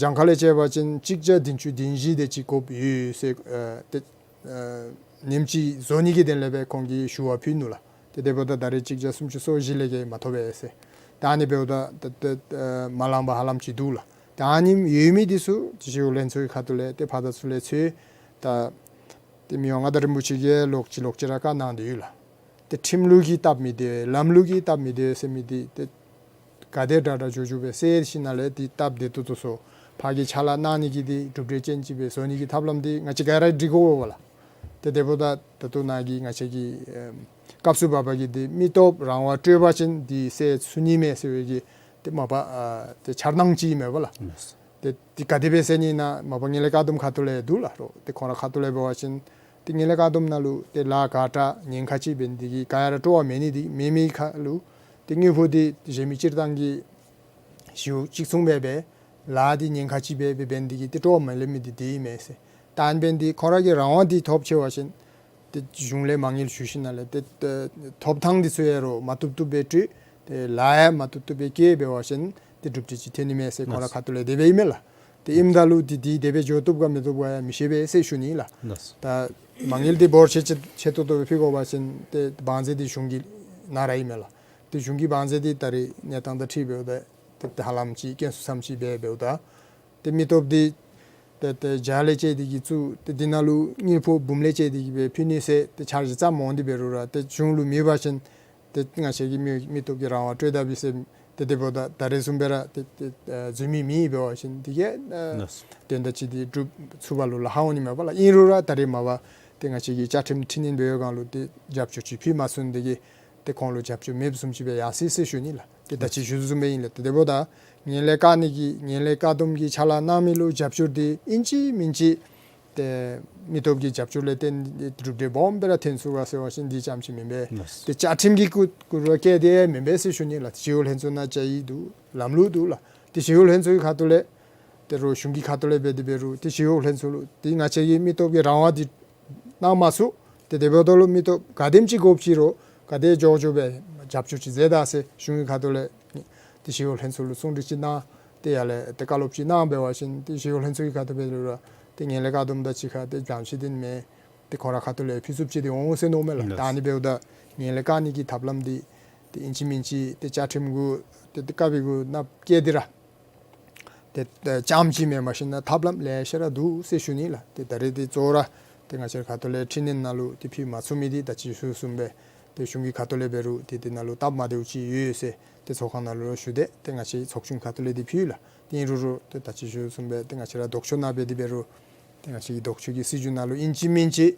གྱངས་ཁ་ལས་བཅད་པ་ཅིན་གཅིག་བརྒྱ་བདུན་ཅུ་དོན་བཞི་དེ་ཅིག་དགོཔ་ཡོད་ཟེར་ཨེ་ཏེ་ཨེ་ཉིནམ་གཅིག་བཟོ་ནི་གི་དོན་ལས་སྦེ་ཁོང་གིས་ཞུ་བ་ཕུལ་ནུག་ལགས། ཏེ་དེ་འབདཝ་ད་ད་རེས་གཅིག་བརྒྱ་སུམ་ཅུ་སོ་བཞི་ལས་བརྒལ་མ་ཐོབ་པས་ཟེར། ད་ཨ་ནི་འབདཝ་ད་ཏེ་ཏེ་ཨེ་མ་ལང་པ་ཧ་ལམ་ཅིག་འདུག་ལགས། ད་ཨ་ནི་ཡོད་མི་འདི་ཚུ་ཞི་གཡོག་ལྷན་ཚོགས་ཀྱི་ཁ་ཐུག་ལས་ཏེ་ཕར་དང་ཚུར་ལས་འཚོལ་ད་ཏེ་མི་དབང་མངའ་བདག་རིན་པོ་ཆེ་གིས་ལོག་ཅི་ལོག་ཅི་ར་བཀའ་གནང་སྟེ་ཡོད་ལགས། ཏེ་ཁྲིམས་ལུགས་ཀྱིས་སྟབས་མི་བདེ་ལམ་ལུགས་ཀྱིས་སྟབས་མི་བདེ་ཟེར་མི་འདི་ཏེ་ག་དེ་དྲག་དྲག་འགྱོ་འགྱོ་སྦེ་སེལ་ཞིནམ་ལས་ཏེ་སྟབས་བདེ་ཏོག་ཏོ་བཟོ། ཕར་གྱི་ཕྱག་ལཱ་གནང་ནི་གི་འདི་གྲུབ་འབྲས་ཅན་ཅིག་སྦེ་བཟོ་ནི་གི་ཐབས་ལམ་འདི་ང་བཅས་ག་ར་སྒྲིག་དགོ་པས་ལགས། ཏེ་དེ་འབདཝ་ད་ད་ལྟོ་ནཱ་གི་ང་བཅས་ཀྱི་ཨེམ་སྐབས་སུ་བབ་པ་གི་འདི་མི་སྟོབས་རང་དབང་སྤྲོད་པ་ཅིན་འདི་སེལ་ཚུགས་ནི་མས་ཟེར་བའི་གི་ཏེ་མ་པ་ཨ་ཏེ་འཆར་སྣང་ཅིག་ཨིན་མས་པ་ལགས། ཏེ་འདི་ག་དེ་སྦེ་སེལ་ནི་ཨིན་ན་མ་པ་ངན་ལྷད་བཀག་སྡོམ་ཁ་ཐུག་ལས་འདུག་ལགས། རོགས་ཏེ་ཁོང་ར་ཁ་ཐུག་ལས་འབད་བ་ཅིན་ཏེ་ངན་ལྷད་བཀག་སྡོམ་ནང་ལུ་ཏེ་ལཱ་ག་དྲག་ཉེན་ཁ་ཅིག་འབད་ནི་འདི་གིས་ག་ཡ་ར་སྤྲོ་བ་མེད་ནི་འདི་མེད་མི་ཁ་ལུ་ཏེ་དངུལ་ཕོགས་འདི་གཞན་མི་སྤྱིར་བཏང་གི་ཞུ་གཅིག་མཚུངས་སྦེ་སྦེ་ལཱ་འདི་ཉེན་ཁ་ཅིག་སྦེ་སྦེ་འབད་ནི་འདི་གིས་ཏེ་སྤྲོ་བ་མ་ལེན་མི་འདི་འདི་ཨིན་མས་ཟེར། ད་ཨ་ནི་འབད་ནི་འདི་ཁོང་ར་གི་རང་དབང་འདི་ཐོབ་ཆེ་བ་ཅིན་ཏེ་གཞུང་ལས་མ་དངུལ་ཞུ་ཞིནམ་ལས་ཏེ་ཏེ་ཐོབ་ཐང་འདི་ཚུ་ཡང་རོགས་མ་བཏུབ་བཏུབ་སྦེ་སྤྲོད། ཏེ་ལཱ་ཡང་མ་བཏུབ་བཏུབ་སྦེ་བཀལ་འབད་བ་ཅིན་ཏེ་གྲུབ་འབྲས་ཅིག་ཐོན་ནི་མས་ཟེར་ཁོང་ར་ཁ་ཐུག་ལས་དེ་སྦེ་ཨིན་མས་ལགས། ཏེ་ཨིནམ་ད་ལུ་ཏེ་འདི་དེ་སྦེ་འགྱོ་བཏུབ་ག་མི་བཏུབ་ག་ཡང་མི་ཤེས་པས་ཟེར་ཞུ་ནི་ལགས། ད་མ་དངུལ་འདི་འབོར་ཆེ་ཆེ་ཆེ་ཏོག་ཏོ་སྦེ་ཕུལ་དགོ་པ་ཅིན་ཏེ་དབང་ཚད་འདི་གཞུང་གི་ནང་ར་ཨིན་མས་ལགས། ཏེ་གཞུང་གི་དབང་ཚད་འདི་ད་རེས་གནས་སྟངས་དང་འཁྲིལ་འབདཝ་ད་ཏེ་ཧ་ལམ་ཅིག་དཀོན་སུ་ཙམ་ཅིག་སྦེ་འབདཝ་ད་ཏེ་མི་སྟོབས་འདི་ ཏེ་ཏེ་བརྒྱ་ལས་བཅད་དེ་གིས་བཙུགས། ཏེ་འདི་ནང་ལུ་དངུལ་ཕོགས་འབུམ་ལས་བཅད་དེ་གིས་སྦེ་ཕུལ་ནི་ཟེར་ཏེ་འཆར་གཞི་བརྩམས་འོང་སྟེ་འབད་རུང་ར་ཏེ་གཞུང་ལུ་མེད་པ་ཅིན་ཏེ་ང་བཅས་ཀྱིས་མི་མི་སྟོབས་ཀྱི་རང་དབང་སྤྲོད་ད་པས་ཟེར། ཏེ་དེ་འབདཝ་ད་ད་རེས་བཟུམ་སྦེ་ར་ཏེ་ཏེ་ཨ་འཛུལ་མི་མེད་འབད་བ་ཅིན་དེ་གིས་ཨ་ལགས། དོན་དག་ཅིག་འདི་སྒྲུབ་ཚུགས་པ་ལུ་ལཱ་ཁག་འོང་ནི་མས་པ་ལགས། ཨིན་རུང་ར་ད་རེས་མ་པ་ཏེ་ང་བཅས་ཀྱི་བཅའ་ཁྲིམས་འཕྲི་སྣོན་འབད་བའི་སྒང་ལུ་ཏེ་རྒྱབ་སྐྱོར་ཅིག་ཕུལ་མ་ཚུགས་ནི་དེ་གིས་ཏེ་ཁོང་ལུ་རྒྱབ་སྐྱོར་མེདཔ་བཟུམ་ཅིག་སྦེ་ཡར་སོ་ཡི་ཟེར་ཞུ་ནི་ལགས། ཏེ་ད་ཅི་ཞུ་དོ་བཟུམ་སྦེ་ཨིན་ལགས། ཏེ་དེ་འབདཝ་ད་ངན་ལྷད་བཀག་ནི་གི་ངན་ལྷད་བཀག་སྡོམ་གྱི་ཕྱག་ལཱ་གནང་མི་ལུ་རྒྱབ་སྐྱོར་འདི་ཨིན་ཅི་མིན་ཅི་ཏེ་མི་སྟོབས་ཀྱི་རྒྱབ་སྐྱོར་ལས་བརྟེན་ཏེ་གྲུབ་འབྲས་སྦོམ་སྦེ་ར་ཐོན་ཚུགས་ག་ཟེར་བ་ཅིན་འདི་ཙམ་ཅིག་མེན་པས། ལགས། ཏེ་བཅའ་ཁྲིམས་ཀྱི་སྐུ་སྐུ་རུ་བཀལ་ཏེ་མེན་པས་ཟེར་ཞུ་ནི་ལགས། ཞི་གཡོག་ལྷན་ཚོགས་ནང་བཅའ་ཡིག་འདུག། ལམ་ལུགས་འདུག་ལགས། ཏེ་ཞི་གཡོག་ལྷན་ཚོགས་ཀྱི་ཁ་ཐུག་ལས་ཏེ་རོགས་གཞུང་གི་ཁ་ཐུག་ལས་འབད་དེ་འབད་རུང་ཏེ་ཞི་གཡོག་ལྷན་ཚོགས་ལུ་ཏེ་ང་བཅས་ཀྱི་མི་སྟོབས་ཀྱི་རང་དབང་འདི་གནང་མ་ཚུགས། ཏེ་དེ་འབདཝ་ད་ལུ་མི་སྟོབས་ག་དེམ་ཅིག་དགོཔ་ཅིག་རུང་ག་དེ་མགྱོགས་མགྱོགས་སྦེ་རྒྱབ་སྐྱོར་ཅིག་མཛད་ད་ཟེར་གཞུང་གི་ཁ་ཐུག་ལས་ཏེ་ཞི་གཡོག་ལྷན་ཚོགས་ལུ་གསུང་གྲོས་ཅིག་གནང་། ཏེ་ཡར་ལས་ཏེ་བཀའ་སློབ་ཅིག་གནང་འབད་བ་ཅིན་ཏེ་ཞི་གཡོག་ལྷན་ཚོགས་ཀྱི་ཁ་ཐུག་འབད་རུང་ར་ཏེ་ངན་ལྷད་བཀག་སྡོམ་དང་གཅིག་ཁར་ཏེ་གྱངས་ཆེ་འདི་མེན། ཏེ་ཁོང་ར་ཁ་ཐུག་ལས་ཕུལ་ཚུགསཔ་ཅིག་འདི་འོང་ཟེར་མནོཝ་མས་ལགས། ལགས། ད་ཨ་ནི་འབདཝ་ད་ངན་ལྷད་བཀག་ནི་གི་ཐབས་ལམ་འདི་ཏེ་ཨིན་ཅི་མིན་ཅི་ཏེ་བཅའ་ཁྲིམས་གུ་ཏེ་ཏེ་བཀའ་འབེབས་གུ་ནང་བཀལ་ཏེ་ར་ཏེ་ཏེ་རྐྱངམ་ཅིག་མེན་པར་ཞིན་ན་ཐབས་ལམ་ལེ་ཤ་ར་འདུག་ཟེར་ཞུ་ནི་ལགས། ཏེ་ད་རེས་ཏེ་གཙོ་བོ་ར་ཏེ་ང་བཅས་ར་ཁ་ཐུག་ལས་འཕྲི་སྣོན་ནང་ལུ་ཏེ་ཕུལ་མ་ཚུགས་མི་འདི་ད་ཅི་ཞུ་བཟུམ་སྦེ་ཏེ་གཞུང་གི་ཁ་ཐུག་ལས་འབད་རུང་ཏེ་དེ་ནང་ལུ་སྟབས་མ་བདེཝ་ཅིག་ཡོད་ཟེར་ཏེ་ཚོགས་ཁང་ནང་ལུ་ཞུ་སྟེ་ཏེ་ང་བཅས་ཚོགས་ཆུང་ཁ་ཐུག་ལས་འདི་ཕུལ་ལགས། ཏེ་ཨིན་རུང་རུང་ཏེ་ད་ཅི་ཞུ་བཟུམ་སྦེ་ཏེ་ང་བཅས་ར་ལྡོག་ཕྱོགས་ནང་འབད་དེ་འབད་རུང་ཏེ་ང་བཅས་ཀྱི་ལྡོག་ཕྱོགས་ཀྱི་སྲིད་བྱུས་ནང་ལུ་ཨིན་ཅི་མིན་ཅི་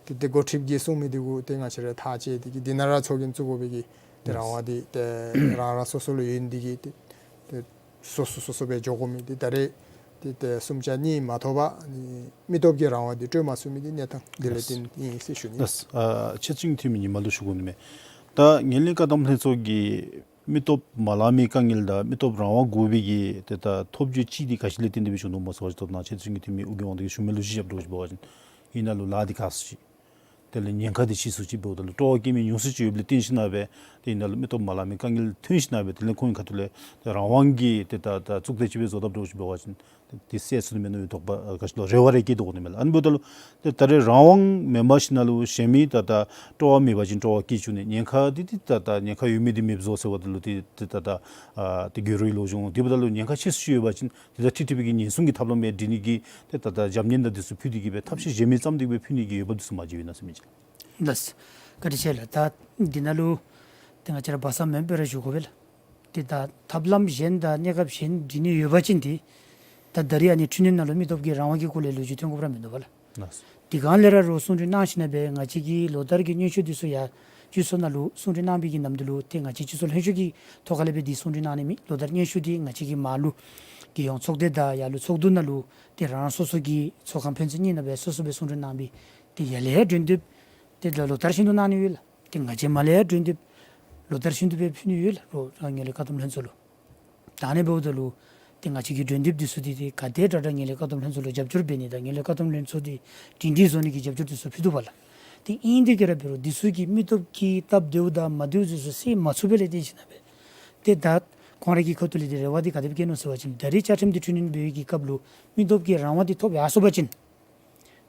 ཏེ་ཏེ་འགོ་ཁྲིདཔ་གིས་གསུང་མི་འདི་གུ་ཏེ་ང་བཅས་ར་ཐག་བཅད་དེ་གིས་འདི་ནང་ར་ཚོགས་རྒྱན་བཙུགས་དགོ་པའི་གི་ཏེ་རང་དབང་འདི་ཏེ་རང་རང་སོ་སོ་ལུ་ཡོད་ནི་དེ་གིས་ཏེ་ཏེ་སོ་སོ་སོ་སོ་སྦེ་འགྱོ་དགོ་མི་འདི་ད་རེས་ཏེ་ཏེ་གསུམ་ཆ་གཉིས་མ་ཐོབ་པར་ནི་མི་སྟོབས་ཀྱི་རང་དབང་འདི་སྤྲོད་མ་ཚུགས་མི་འདི་གནས་སྟངས་འདི་ལས་བརྟེན་ཨིན་ཟེར་ཞུ་ནི། ལགས། ཨ་ཕྱི་ཚུན་གྱི་འཐུས་མི་ཉི་མ་ལུ་ཞུ་དགོ་ནི་མས། ད་ངན་ལྷད་བཀག་སྡོམ་ལྷན་ཚོགས་ཀྱིས་མི་སྟོབས་མ་ལང་མི་དཀའ་ངལ་དང་མི་སྟོབས་རང་དབང་དགོ་པའི་གི་ཏེ་ད་ཐོབ་བྱ་ཅིག་འདི་ག་ཅི་ལས་བརྟེན་ཏེ་སྦེ་བྱུང་དོ་མས་ཟེར་བ་ཅིན་ཐོབ་ན་ཕྱི་ཚུན་གྱི་འཐུས་མི་ཨོ་རྒྱན་དབང་འདུས་ཀྱིས་ཞུ་མི་ལུ་གཞི་བཞག་འགྱོ་ཞིནམ་འབད་བ་ཅིན་ཨིན་ན་ལུ་ལཱ་འདི་ཁག་སུ་ཅིག་དེ་ལས་ཉེན་ཁ་འདི་ཆེ་སུ་ཅིག་འབདཝ་ད་ལུ་སྤྲོ་བ་སྐྱེ་མི་ཉུང་སུ་ཅིག་ཡོདཔ་ལས་བརྟེན་ཞིན་ན་སྦེ་ཏེ་ཨིན་ན་ལུ་མི་སྟོབས་མ་ལང་མི་དཀའ་ངལ་ཐོན་ཞིན་ན་སྦེ་དེ་ལས་ཁོང་གི་ཁ་ཐུག་ལས་ཏེ་རང་དབང་གི་ཏེ་ད་ད་གཙུག་སྡེ་ཅིག་སྦེ་བཟོ་དཔ་འགྱོ་ཞིནམ་འབད་བ་ཅིན་ཏེ་སེལ་ཚུགས་ནི་མས་མནོ་བའི་དོགས་པ་ཨ་ག་ཅི་ལོ་རེ་བ་རེ་བསྐྱེད་དོ་ནི་མས་ལགས། ཨ་ནི་འབདཝ་ད་ལུ་ཏེ་ད་རེས་རང་དབང་མེན་པར་ཞིན་ན་ལུ་གཞན་མི་ད་ད་སྤྲོ་བ་མེད་པ་ཅིན་སྤྲོ་བ་སྐྱེ་བཅུག་ནི། ཉེན་ཁ་འདི་ཏེ་ད་ད་ཉེན་ཁ་ཡོད་མི་འདི་མེདཔ་བཟོ་ཟེརཝ་ད་ལུ་ཏེ་ཏེ་ད་ད་ཨ་ཏེ་འགྱོ་རུང་ལོག་འགྱོ་འོང་། དེ་འབདཝ་ད་ལུ་ཉེན་ཁ་ཆེ་སུ་ཅིག་ཡོད་པ་ཅིན་ཏེ་ད་ཁྲིག་ཁྲི་པའི་གི་ཉེན་སྲུང་གི་ཐབས་ལམ་སྦེ་སྒྲིག་ནི་གི་ཏེ་ད་ད་རྒྱབ་གཉེར་དང་འདི་ཚུ་ཕུལ་ཏེ་གིས་སྦེ་ཐབས་ཤེས་གཞན་མི་བརྩམས་ཏེ་སྦེ་ཕུལ་ནི་གི་འོས་འབབ་འདི་ཚུ་མ་མཇལ་བས་ན་ཟེར་མི་ཅིག། ལགས། བཀའ་དྲིན་ཆེ་ལགས། ད་འདི་ནང་ལུ་ཏེ་ང་བཅས་ར་སྦ་གསང་མེད་པར་ཞུ་དགོ་པས་ལགས། ཏེ་ད་ཐབས་ལམ་གཞན་དང་གནས་སྐབས་གཞན་སྒྲིག་ནི་ཡོད་པ་ཅིན་ཏེ་ད་ད་རིས་ཨ་ནི་འཕྲི་སྣོན་ནང་ལུ་མི་སྟོབས་ཀྱི་རང་དབང་གི་སྐོར་ལས་ལོ་རྒྱུས་ཐོན་དགོཔ་ར་མིན་འདུག་པ་ལགས། ལགས། དེ་སྒང་ལས་ར་རོགས་གསུང་གྲོས་གནང་ཞིན་ན་སྦེ་ང་བཅས་ཀྱི་ལོ་བསྟར་གྱི་སྙན་ཞུ་འདི་ཚུ་ཡར་སྤྱི་ཚོགས་ནང་ལུ་གསུང་གྲོས་གནང་བའི་གི་ནམ་དུས་ལུ་ཏེ་ང་བཅས་སྤྱི་ཚོགས་ལྷན་ཚོགས་ཀྱི་ཐོག་ཁ་ལས་སྦེ་འདི་གསུང་གྲོས་གནང་ནི་མེད། ལོ་བསྟར་སྙན་ཞུ་འདི་ང་བཅས་ཀྱི་མར་ལུ་རྒྱལ་ཡོངས་ཚོགས་སྡེ་དང་ཡར་ལུ་ཚོགས་འདུ་ནང་ལུ་ཏེ་རང་རང་སོ་སོ་གི་ཚོགས་ཁང་ཕན་ཚུན་གཉིས་ནང་སྦེ་སོ་སོ་སྦེ་གསུང་གྲོས་གནང་སྦེ་ཏེ་ཡར་ལས་ཡར་གྲོས་འདེབས་ཏེ་ལོ་ལོ་བསྟར་བཞིན་དུ་གནང་ནི་ཡོད་ལགས། ཏེ་ང་བཅས་མར་ལས་ཡར་གྲོས་འདེབས་ལོ་བསྟར་བཞིན་དུ་སྦེ་ཕུལ་ནི་ཡོད་ལགས། རོགས་རང་ངན་ལྷད་བཀག་སྡོམ་ལྷན་ཚོགས་ལུ། ད་ཨ་ནི་འབདཝ་ད་ལུ་ཏེ་ང་བཅས་ཀྱི་གྲོས་འདེབས་འདི་ཚུ་འདི་ཏེ་ག་དེ་དྲག་དྲག་ངན་ལྷད་བཀག་སྡོམ་ལྷན་ཚོགས་ལུ་རྒྱབ་སྐྱོར་འབད་ནི་དང་ངན་ལྷད་བཀག་སྡོམ་ལྷན་ཚོགས་འདི་སྒྲིང་སྒྲིང་བཟོ་ནི་གི་རྒྱབ་སྐྱོར་འདི་ཚུ་ཕུལ་དོ་པ་ལགས། ཏེ་ཨིན་དེ་གིས་ར་འབད་རུང་འདི་ཚུ་གིས་མི་སྟོབས་ཀྱི་སྟབས་བདེཝ་དང་མ་བདེཝ་འདི་ཚུ་སེལ་མ་ཚུགས་པས་ལས་བརྟེན་ཞིན་ན་སྦེ་ཏེ་ད་ཁོང་ར་གི་ཁ་ཐུག་ལས་ཏེ་རེ་བ་འདི་ག་དེ་སྦེ་བསྐྱེད་ནུག་ཟེར་བ་ཅིན་ད་རིས་བཅའ་ཁྲིམས་འདི་འཕྲི་སྣོན་འབད་བའི་གི་སྐབས་ལུ་མི་སྟོབས་ཀྱི་རང་དབང་འདི་ཐོབ་ཡར་སོང་པ་ཅིན་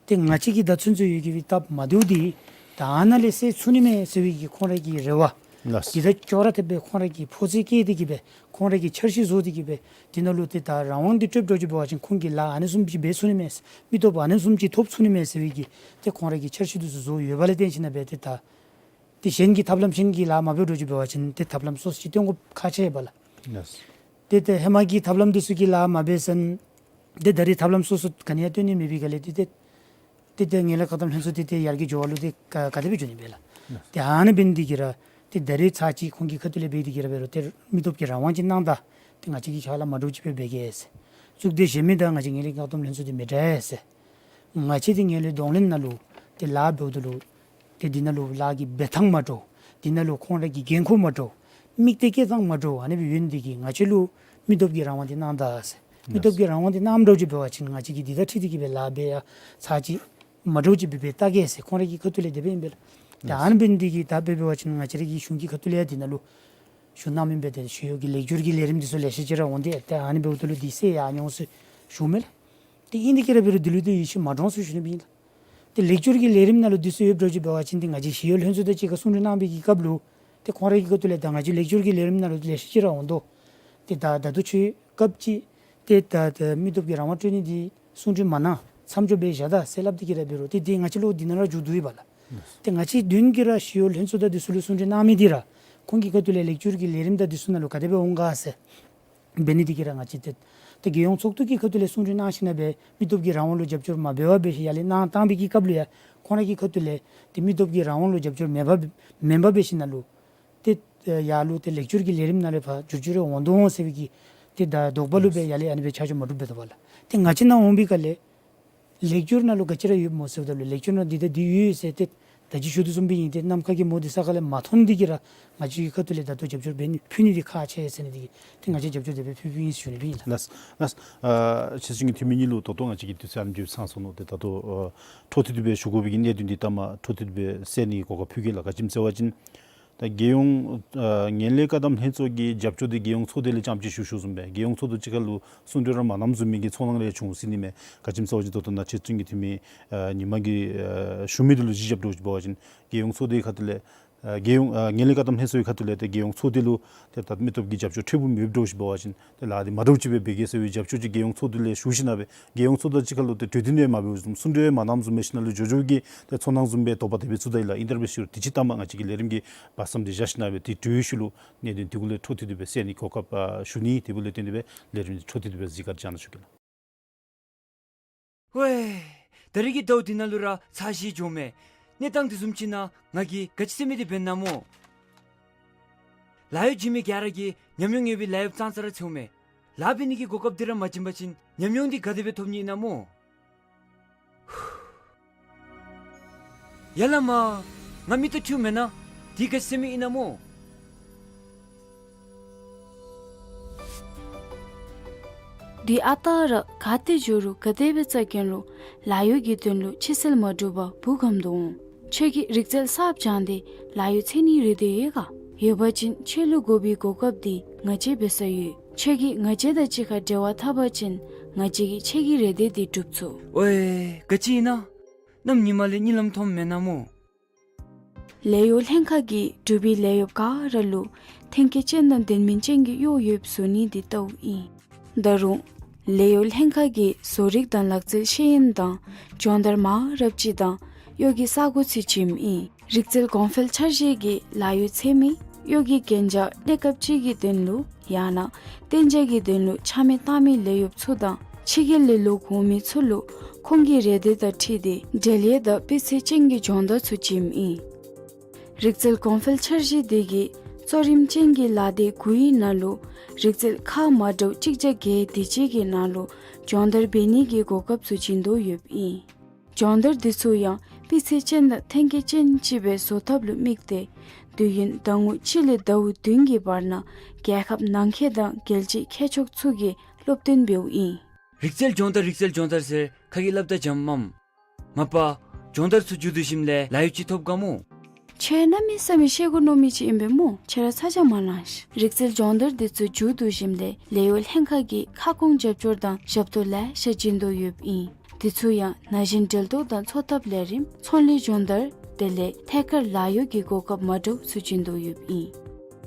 ཏེ་ང་བཅས་ཀྱི་ད་ཚུན་ཚོད་ཡོད་ཀྱི་སྦེ་སྟབས་མ་བདེཝ་འདི་ད་ཨ་ནཱ་ལས་སེལ་ཚུགས་ནི་མས་ཟེར་བའི་གི་ཁོང་ར་གི་རེ་བ། ལགས། འདི་ད་ཅོག་ར་འཐདཔ་སྦེ་ཁོང་ར་གིས་ཕོ་ཚོད་བསྐྱེད་དེ་གིས་སྦེ་ཁོང་ར་གིས་འཆར་གཞི་བཟོ་སྟེ་གིས་སྦེ་འདི་ནང་ལུ་ཏེ་ད་རང་དབང་འདི་སྤྲོདཔ་འགྱོ་ཅི་འབད་བ་ཅིན་ཁོང་གིས་ལཱ་ཨ་ནི་བཟུམ་ཅིག་འབད་ཚུགས་ནི་མས། མི་སྟོབས་ཨ་ནི་བཟུམ་ཅིག་ཐོབ་ཚུགས་ནི་མས་ཟེར་བའི་གི་ཏེ་ཁོང་ར་གིས་འཆར་གཞི་འདི་ཚུ་བཟོ་ཡོད་པ་ལས་བརྟེན་ཞིན་ན་སྦེ་ཏེ་ད་ཏེ་གཞན་གྱི་ཐབས་ལམ་གཞན་གྱི་ལཱ་མ་འབད་འགྱོ་ཅི་འབད་བ་ཅིན་ཏེ་ཐབས་ལམ་སོ་སོ་ཅིག་སྟོན་དགོཔ་ཁག་ཆེ་བས་ལགས། ལགས། ཏེ་ཏེ་ཧེ་མ་གི་ཐབས་ལམ་འདི་ཚུ་གིས་ལཱ་མ་འབད་ཟེར་ན་ཏེ་ད་རིས་ཐབས་ལམ་སོ་སོ་ག་ནི་ཡང་སྟོན་ནི་མེད་པའི་སྒང་ལས་ཏེ་ཏེ་ཏེ་ཏེ་ངན་ལྷད་བཀག་སྡོམ་ལྷན་ཚོགས་འདི་ཏེ་ཡར་རྒྱས་འགྱོ་བ་ལུ་ཏེ་ག་ག་དེ་སྦེ་འགྱོ་ནི་སྦེ་ལགས། ཏེ་ཨ་ནི་འབད་ནི་འདི་གིས་ར་ཏེ་ད་རིས་ཚར་གཅིག་ཁོང་གི་ཁ་ཐུག་ལས་འབད་དེ་གིས་ར་འབད་རུང་ཏེ་མི་སྟོབས་ཀྱི་རང་དབང་ཅིག་གནང་ད། ཏེ་ང་བཅས་ཀྱིས་ཕྱག་ལཱ་མ་འདྲཝ་ཅིག་སྦེ་འབད་གེ་ཟེར། གཙུག་སྡེ་གཞན་མི་དང་ང་བཅས་ངན་ལྷད་བཀག་སྡོམ་ལྷན་ཚོགས་འདི་མི་འདྲ་ཟེར། ང་བཅས་འདི་ངན་ལྷད་གདོང་ལེན་ནང་ལུ་ཏེ་ལཱ་འབདཝ་ད་ལུ་ཏེ་འདི་ནང་ལུ་ལཱ་གི་འབད་ཐངས་མ་འདྲཝ། འདི་ནང་ལུ་ཁོང་ར་གི་འགན་ཁུར་མ་འདྲཝ། དམིགས་གཏད་བསྐྱེད་ཐངས་མ་འདྲཝ་ཨ་ནི་སྦེ་ཡོད་ནི་འདི་གིས་ང་བཅས་ལུ་མི་སྟོབས་ཀྱི་རང་དབང་འདི་གནང་ད་ཟེར། མི་སྟོབས་ཀྱི་རང་དབང་འདི་གནངམ་འདྲཝ་ཅིག་འབད་བ་ཅིན་ང་བཅས་ཀྱིས་འདི་དང་འཁྲིལ་ཏེ་གིས་སྦེ་ལཱ་འབད་ཡང་ཚར་གཅིག་མ་འདྲཝ་ཅིག་སྦེ་འབད་བལྟ་གེ་ཟེར་ཁོང་ར་གི་ཁ་ཐུག་ལས་དེ་སྦེ་ཨིན་པས་ལགས། ད་ཨ་ནི་འབད་ནི་འདི་གིས་ད་འབད་འབད་བ་ཅིན་ང་བཅས་ར་གི་གཞུང་གི་ཁ་ཐུག་ལས་ཡང་འདི་ནང་ལུ་ཞུ་གནང་མི་འབད་དེ་ཞི་གཡོག་གི་ལེགས་སྒྱུར་གྱི་ལས་རིམ་འདི་ཚུ་ལེ་ཤ་ཅིག་ར་འོང་སྟེ་ད་ཨ་ནི་འབདཝ་ད་ལུ་འདི་སེལ་ཡར་འགྱོ་འོང་ཟེར་ཞུཝ་མས་ལགས། ཏེ་ཨིན་དེ་གིས་ར་འབད་རུང་འདི་ལུ་ཏེ་ཡིད་ཆེས་མ་འདྲོངས་ཟེར་ཞུ་ནི་སྦེ་ཨིན་ལགས། ཏེ་ལེགས་སྒྱུར་གྱི་ལས་རིམ་ནང་ལུ་འདི་ཚུ་ཡོདཔ་འདྲཝ་ཅིག་འབད་བ་ཅིན་ཏེ་ང་བཅས་ཞི་གཡོག་ལྷན་ཚོགས་དང་གཅིག་ཁར་གསུང་གྲོས་གནང་བའི་གི་སྐབས་ལུ་ཏེ་ཁོང་ར་གི་ཁ་ཐུག་ལས་ད་ང་བཅས་ལེགས་སྒྱུར་གྱི་ལས་རིམ་ནང་ལུ་ལེ་ཤ་ཅིག་ར་འོང་དོ། ཏེ་ད་ད་ལྟོ་ཚུན་སྐབས་ཅིག་ཏེ་ད་ད་མི་སྟོབས་ཀྱི་རང་དབང་སྤྲོད་ནི་འདི་ གསུང་གྲོས་མ་གནང་མཚམས་འཇོག་འབད་བཞག་ད་ཟེར་སླབ་སྟེ་གི་ར་འབད་རུང་ཏེ་འདི་ང་བཅས་ལུ་འདི་ནང་ར་མཇུག་བསྡུ་ཡི་པ་ལགས། ཏེ་ང་བཅས་དོན་གྱི་ར་ཞི་གཡོག་ལྷན་ཚོགས་དང་འདི་ཚུ་ལུ་གསུང་གྲོས་གནང་མི་འདི་ར་ཁོང་གི་ཁ་ཐུག་ལས་ལེགས་བསྒྱུར་གྱི་ལས་རིམ་དང་འདི་ཚུ་ནང་ལུ་ག་དེ་སྦེ་འོང་ག་ཟེར་འབད་ནི་འདི་གིས་ར་ང་བཅས་ཏེ་ཏེ་རྒྱལ་ཡོངས་ཚོགས་འདུ་གི་ཁ་ཐུག་ལས་གསུང་གྲོས་གནང་ཞིནམ་ལས་མི་སྟོབས་ཀྱི་རང་དབང་ལུ་རྒྱབ་སྐྱོར་མ་འབད་བར་འབད་ཞིནམ་ལས་ཡར་ལས་གནང་བཏང་བའི་གི་སྐབས་ལུ་ཡང་ཁོང་ར་གི་ཁ་ཐུག་ལས་ཏེ་མི་སྟོབས་ཀྱི་རང་དབང་ལུ་རྒྱབ་སྐྱོར་མེད་པར་མེན་པར་འབད་ཞིནམ་ལས་ཏེ་ཡར་ལུ་ཏེ་ལེགས་བསྒྱུར་གྱི་ལས་རིམ་ནང་ལས་ཕར་བསྒྱུར་བཅོས་རེ་འོང་དོ་འོང་ཟེར་བའི་གི་ཏེ་ད་དོགས་པ་ལུ་སྦེ་ཡར་ལས་ཨ་ནི་སྦེ་ཆ་འཇོག་མ་གྲུབ་པས་ད་པ་ལགས། ཏེ་ང་བཅས་ནཱ་འོང་པའི་སྐབས་ལས་ལེགས་བསྒྱུར་ནང་ལུ་ག་ཅི་ར་ཡོདཔ་སྨོ་ཟེརཝ་ད་ལུ་ལེགས་བསྒྱུར་ནང་འདི་ད་འདི་ཡོད་ཟེར་ཏེ་ད་ཅི་ཞུ་དོ་བཟུམ་སྦེ་ཨིན། ཏེ་ནམ་མཁའ་གི་མོ་འདི་ས་ཁ་ལས་མ་ཐོན་འདི་གིས་ར་ང་བཅས་ཀྱི་ཁ་ཐུག་ལས་ད་ལྟོ་རྒྱབ་སྐྱོར་འབད་ནི་ཕུལ་ནི་འདི་ཁག་ཆེ་ཟེར་ནི་འདི་གིས་ཏེ་ང་བཅས་རྒྱབ་སྐྱོར་དེ་སྦེ་ཕུལ་ཕུལཝ་ཨིན་ཟེར་ཞུ་ནི་སྦེ་ཨིན་ལགས། ལགས་ལགས། ཨ་ཆེད་གསུང་གི་འཐུས་མི་གཉིས་ལུ་ད་ལྟོ་ང་བཅས་ཀྱི་དུས་ཚོད་ཨ་ནི་མཇུག་ཚང་སོ་ནུག། ཏེ་ད་ལྟོ་ཨ་འཕྲོ་མཐུད་དེ་སྦེ་ཞུ་དགོ་པའི་གི་གནད་དོན་འདི་ལྟ་མ་འཕྲོ་མཐུད་དེ་སྦེ་གསན་ནི་གོ་སྐབས་ཕུལ་གེ་ལགས། ག་ཅི་སྨོ་ཟེར་བ་ཅིན་ད་རྒྱལ་ཡོངས་ཨ་ངན་ལྷད་བཀག་སྡོམ་ལྷན་ཚོགས་ཀྱི་རྒྱབ་སྐྱོར་འདི་རྒྱལ་ཡོངས་ཚོགས་སྡེ་ལས་རྐྱངམ་ཅིག་ཞུ་ཞུཝ་བཟུམ་སྦེ་རྒྱལ་ཡོངས་ཚོགས་འདུ་ཅིག་ཁར་ལུ་གསུང་གྲོས་ར་མ་གནངམ་བཟུམ་མའི་གི་ཚོར་སྣང་རེ་བྱུང་སྲིད་ནི་མས། ག་ཅི་སྨོ་ཟེར་བ་ཅིན་ད་ལྟོ་ནཱ་ཆེད་གསུང་གི་འཐུས་མི་ཨ་ཉི་མ་གིས་ཨ་ཞུ་མི་འདི་ལུ་གཞི་བཞག་འདྲཝ་ཅིག་འབད་བ་ཅིན་རྒྱལ་ཡོངས་ཚོགས་སྡེའི་ཁ་ཐུག་ལས་ཨ་རྒྱལ་ཡོངས་ཨ་ངན་ལྷད་བཀག་སྡོམ་ལྷན་ཚོགས་ཀྱི་ཁ་ཐུག་ལས་ཏེ་རྒྱལ་ཡོངས་ཚོགས་སྡེ་ལུ་ཏེ་ད་མི་སྟོབས་ཀྱི་རྒྱབ་སྐྱོར་ཕྲན་བུ་མེདཔ་འདྲཝ་ཅིག་འབད་བ་ཅིན་ཏེ་ལཱ་འདི་མ་འདྲཝ་ཅིག་སྦེ་འབད་གེ་ཟེར་བའི་རྒྱབ་སྐྱོར་ཅིག་རྒྱལ་ཡོངས་ཚོགས་སྡེ་ལས་ཞུ་ཞིནམ་ལས་རྒྱལ་ཡོངས་ཚོགས་སྡེ་ཅིག་ཁར་ལུ་ཏེ་གྲོས་བསྟུན་རེ་མ་འབད་བཟུམ་གསུང་གྲོས་རེ་མ་གནངམ་བཟུམ་མའི་ཞིནམ་ལས་འགྱོ་འགྱོཝ་གི་ཏེ་ཚོར་སྣང་བཟུམ་སྦེ་དོགས་པ་དེ་སྦེ་ཚུད་ད་ཡི་ལགས། ཨིན་ཏེ་ར་འབད་ཞུ་རུང་དུས་ཅི་ལྟ་མ་ང་བཅས་ཀྱིས་ལས་རིམ་གྱི་བར་མཚམས་འདི་བཞག་ཞིནམ་ལས་ཏེ་གྲོས་ཞུ་ལུ་གནད་དོན་འདི་གུ་ལས་འཕྲོ་མཐུད་དེ་སྦེ་གསན་ནི་གོ་སྐབས་ཨ་ཞུ་ནི། དེ་འབདཝ་ལས་བརྟེན་ཏེ་སྦེ་ལས་རིམ་འདི་འཕྲོ་མཐུད་དེ་སྦེ་གཟིགས་བཀའ་དྲིན་བསྐྱང་གནང་ཞུ་གེ་ལགས། ཝེ། ད་རིས་ཀྱི་ཟླཝ་འདི་ནང་ལུ་ར་ཚར་བཞི་འགྱོཝ་མས། གནས་སྟངས་འདི་བཟུམ་ཅིག་ནང་ང་གིས་ག་ཅི་ཟེར་མི་འདི་འབད་ན་སྨོ། ལཱ་གཡོག་བྱིན་མི་ག་ར་གིས་ཉམས་མྱོང་ཡོད་པའི་ལཱ་གཡོགཔ་ཙང་ཙ་ར་འཚོལཝ་མས། ལཱ་འབད་ནི་གི་གོ་སྐབས་འདི་ར་མ་བྱིན་པ་ཅིན་ཉམས་མྱོང་འདི་ག་དེ་སྦེ་ཐོབ་ནི་ཨིན་ན་སྨོ། ཡ་ལ་མ། ང་མིག་ཏོ་འཁྲུལཝ་མེན་ན། འདི་ག་ཅི་ཟེར་མི་ཨིན་ན་སྨོ། འདི་ཨ་རྟག་ར་ག་ཏེ་འགྱོ་རུང་ག་དེ་སྦེ་བཙལ་གེ་རུང་ལཱ་གཡོག་གི་དོན་ལུ་ཕྱི་སེལ་མ་གྲུབ་པར་བུ་གམ་དུ་འོང་། ཁྱོད་ཀྱིས་རིག་རྩལ་གསརཔ་སྦྱངས་ཏེ་ལཱ་གཡོག་འཚོལ་ནིའི་རེ་འདོད་ཡོད་ག། ཡོད་པ་ཅིན་ཁྱོད་ལུ་དགོ་པའི་གོ་སྐབས་འདི་ང་བཅས་འབད་ས་ཡོད། ཁྱོད་ཀྱིས་ང་བཅས་དང་གཅིག་ཁར་འབྲེལ་བ་འཐབ་པ་ཅིན་ང་བཅས་ཀྱིས་ཁྱོད་ཀྱི་རེ་འདོད་འདི་སྒྲུབ་ཚུགས། ཝེ། ག་ཅི་ཨིན་ན། གནམ་ཉི་མ་ལས་གཉིད་ལམ་མཐོངམ་མེན་ན་སྨོ། ལས་གཡོག་ལྷན་ཁག་གིས་འབྲུག་པའི་ལས་གཡོགཔ་ག་ར་ལུ་ཐོན་སྐྱེད་ཅན་དང་ལྡན་མིན་ཅན་གྱི་གཡོག་ཡོདཔ་བཟོ་ནི་འདི་ལྟཝ་ཨིན། ད་རུང་ལས་གཡོག་ལྷན་ཁག་གིས་བཟོ་རིག་དང་ལག་རྩལ་ཤེས་ཡོན་དང་སྦྱོང་བརྡར་མང་རབས་ཅིག་དང་གཡོག་གི་ས་གོ་ཚུ་བྱིནམ་ཨིན། རིག་རྩལ་གོང་འཕེལ་འཆར་གཞི་གིས་ལཱ་གཡོག་འཚོལ་མི་གཡོག་གི་གན་རྒྱ་གནས་སྐབས་ཅིག་གི་དོན་ལུ་ཡང་ན་གཏན་འཇགས་ཀྱི་དོན་ལུ་ཆ་མེད་བཏང་མི་ལས་གཡོགཔ་ཚུ་དང་ཕྱི་རྒྱལ་ལས་ལོག་འོང་མི་ཚུ་ལུ་ཁོང་གི་རེ་འདོད་དང་འཁྲིལ་ཏེ་འབྲེལ་ཡོད་དང་སྤུས་ཚད་ཅན་གྱི་སྦྱོང་བརྡར་ཚུ་བྱིནམ་ཨིན། རིག་རྩལ་གོང་འཕེལ་འཆར་གཞི་འདི་གིས་གཙོ་རིམ་ཅན་གྱི་ལཱ་སྡེ་དགུའི་ནང་ལུ་རིག་རྩལ་ཁག་མ་འདྲཝ་གཅིག་བརྒྱ་བརྒྱད་དེ་ཅིག་གི་ནང་ལུ་སྦྱོང་བརྡར་འབད་ནི་གི་གོ་སྐབས་ཚུ་བྱིན་དོ་ཡོདཔ་ཨིན། སྦྱོང་བརྡར་འདི་ཚུ་ཡང་སྤུས་ཚད་ཅན་དང་ཐོན་སྐྱེད་ཅན་ཅིག་སྦེ་བཟོ་ཐབས་ལུ་དམིགས་ཏེ་དུས་ཡུན་ཟླ་ངོ་གཅིག་ལས་ཟླཝ་བདུན་གྱི་བར་ན་རྒྱལ་ཁབ་ནང་འཁོད་དང་རྒྱལ་སྤྱིའི་མཁས་མཆོག་ཚུ་གིས་སློབ་སྟོན་འབདཝ་ཨིན། རིག་རྩལ་སྦྱོང་བརྡར་རིག་རྩལ་སྦྱོང་བརྡར་ཟེར་ཁ་གིས་སླབ་ད་འཇམ་མས། མ་པ། སྦྱོང་བརྡར་ཚུ་མཇུག་བསྡུ་ཞིནམ་ལས་ལཱ་གཡོག་ཅིག་ཐོབ་ག་སྨོ། ཁྱོད་གནམ་མེད་ས་མེད་ཤེས་དགོ་མནོ་མི་ཅིག་ཨིན་པས་སྨོ། ཁྱོད་ར་ཚ་གྱང་མ་ལང་ཤིག། རིག་རྩལ་སྦྱོང་བརྡར་འདི་ཚུ་མཇུག་བསྡུ་ཞིནམ་ལས་ལས་གཡོག་ལྷན་ཁག་གིས་ཁ་སྐོང་རྒྱབ་སྐྱོར་དང་ཞབས་ཏོག་ལེ་ཤ་བྱིན་དོ་ཡོདཔ་ཨིན། འདི་ཚུ་ཡང་ན་གཞོན་འབྲེལ་གཏོགས་དང་འཚོ་ཐབས་ལས་རིམ་ཚོང་ལས་སྦྱོང་བརྡར་དེ་ལས་ཐད་ཀར་ལཱ་གཡོག་གི་གོ་སྐབས་མ་འདྲཝ་ཚུ་བྱིན་དོ་ཡོདཔ་ཨིན།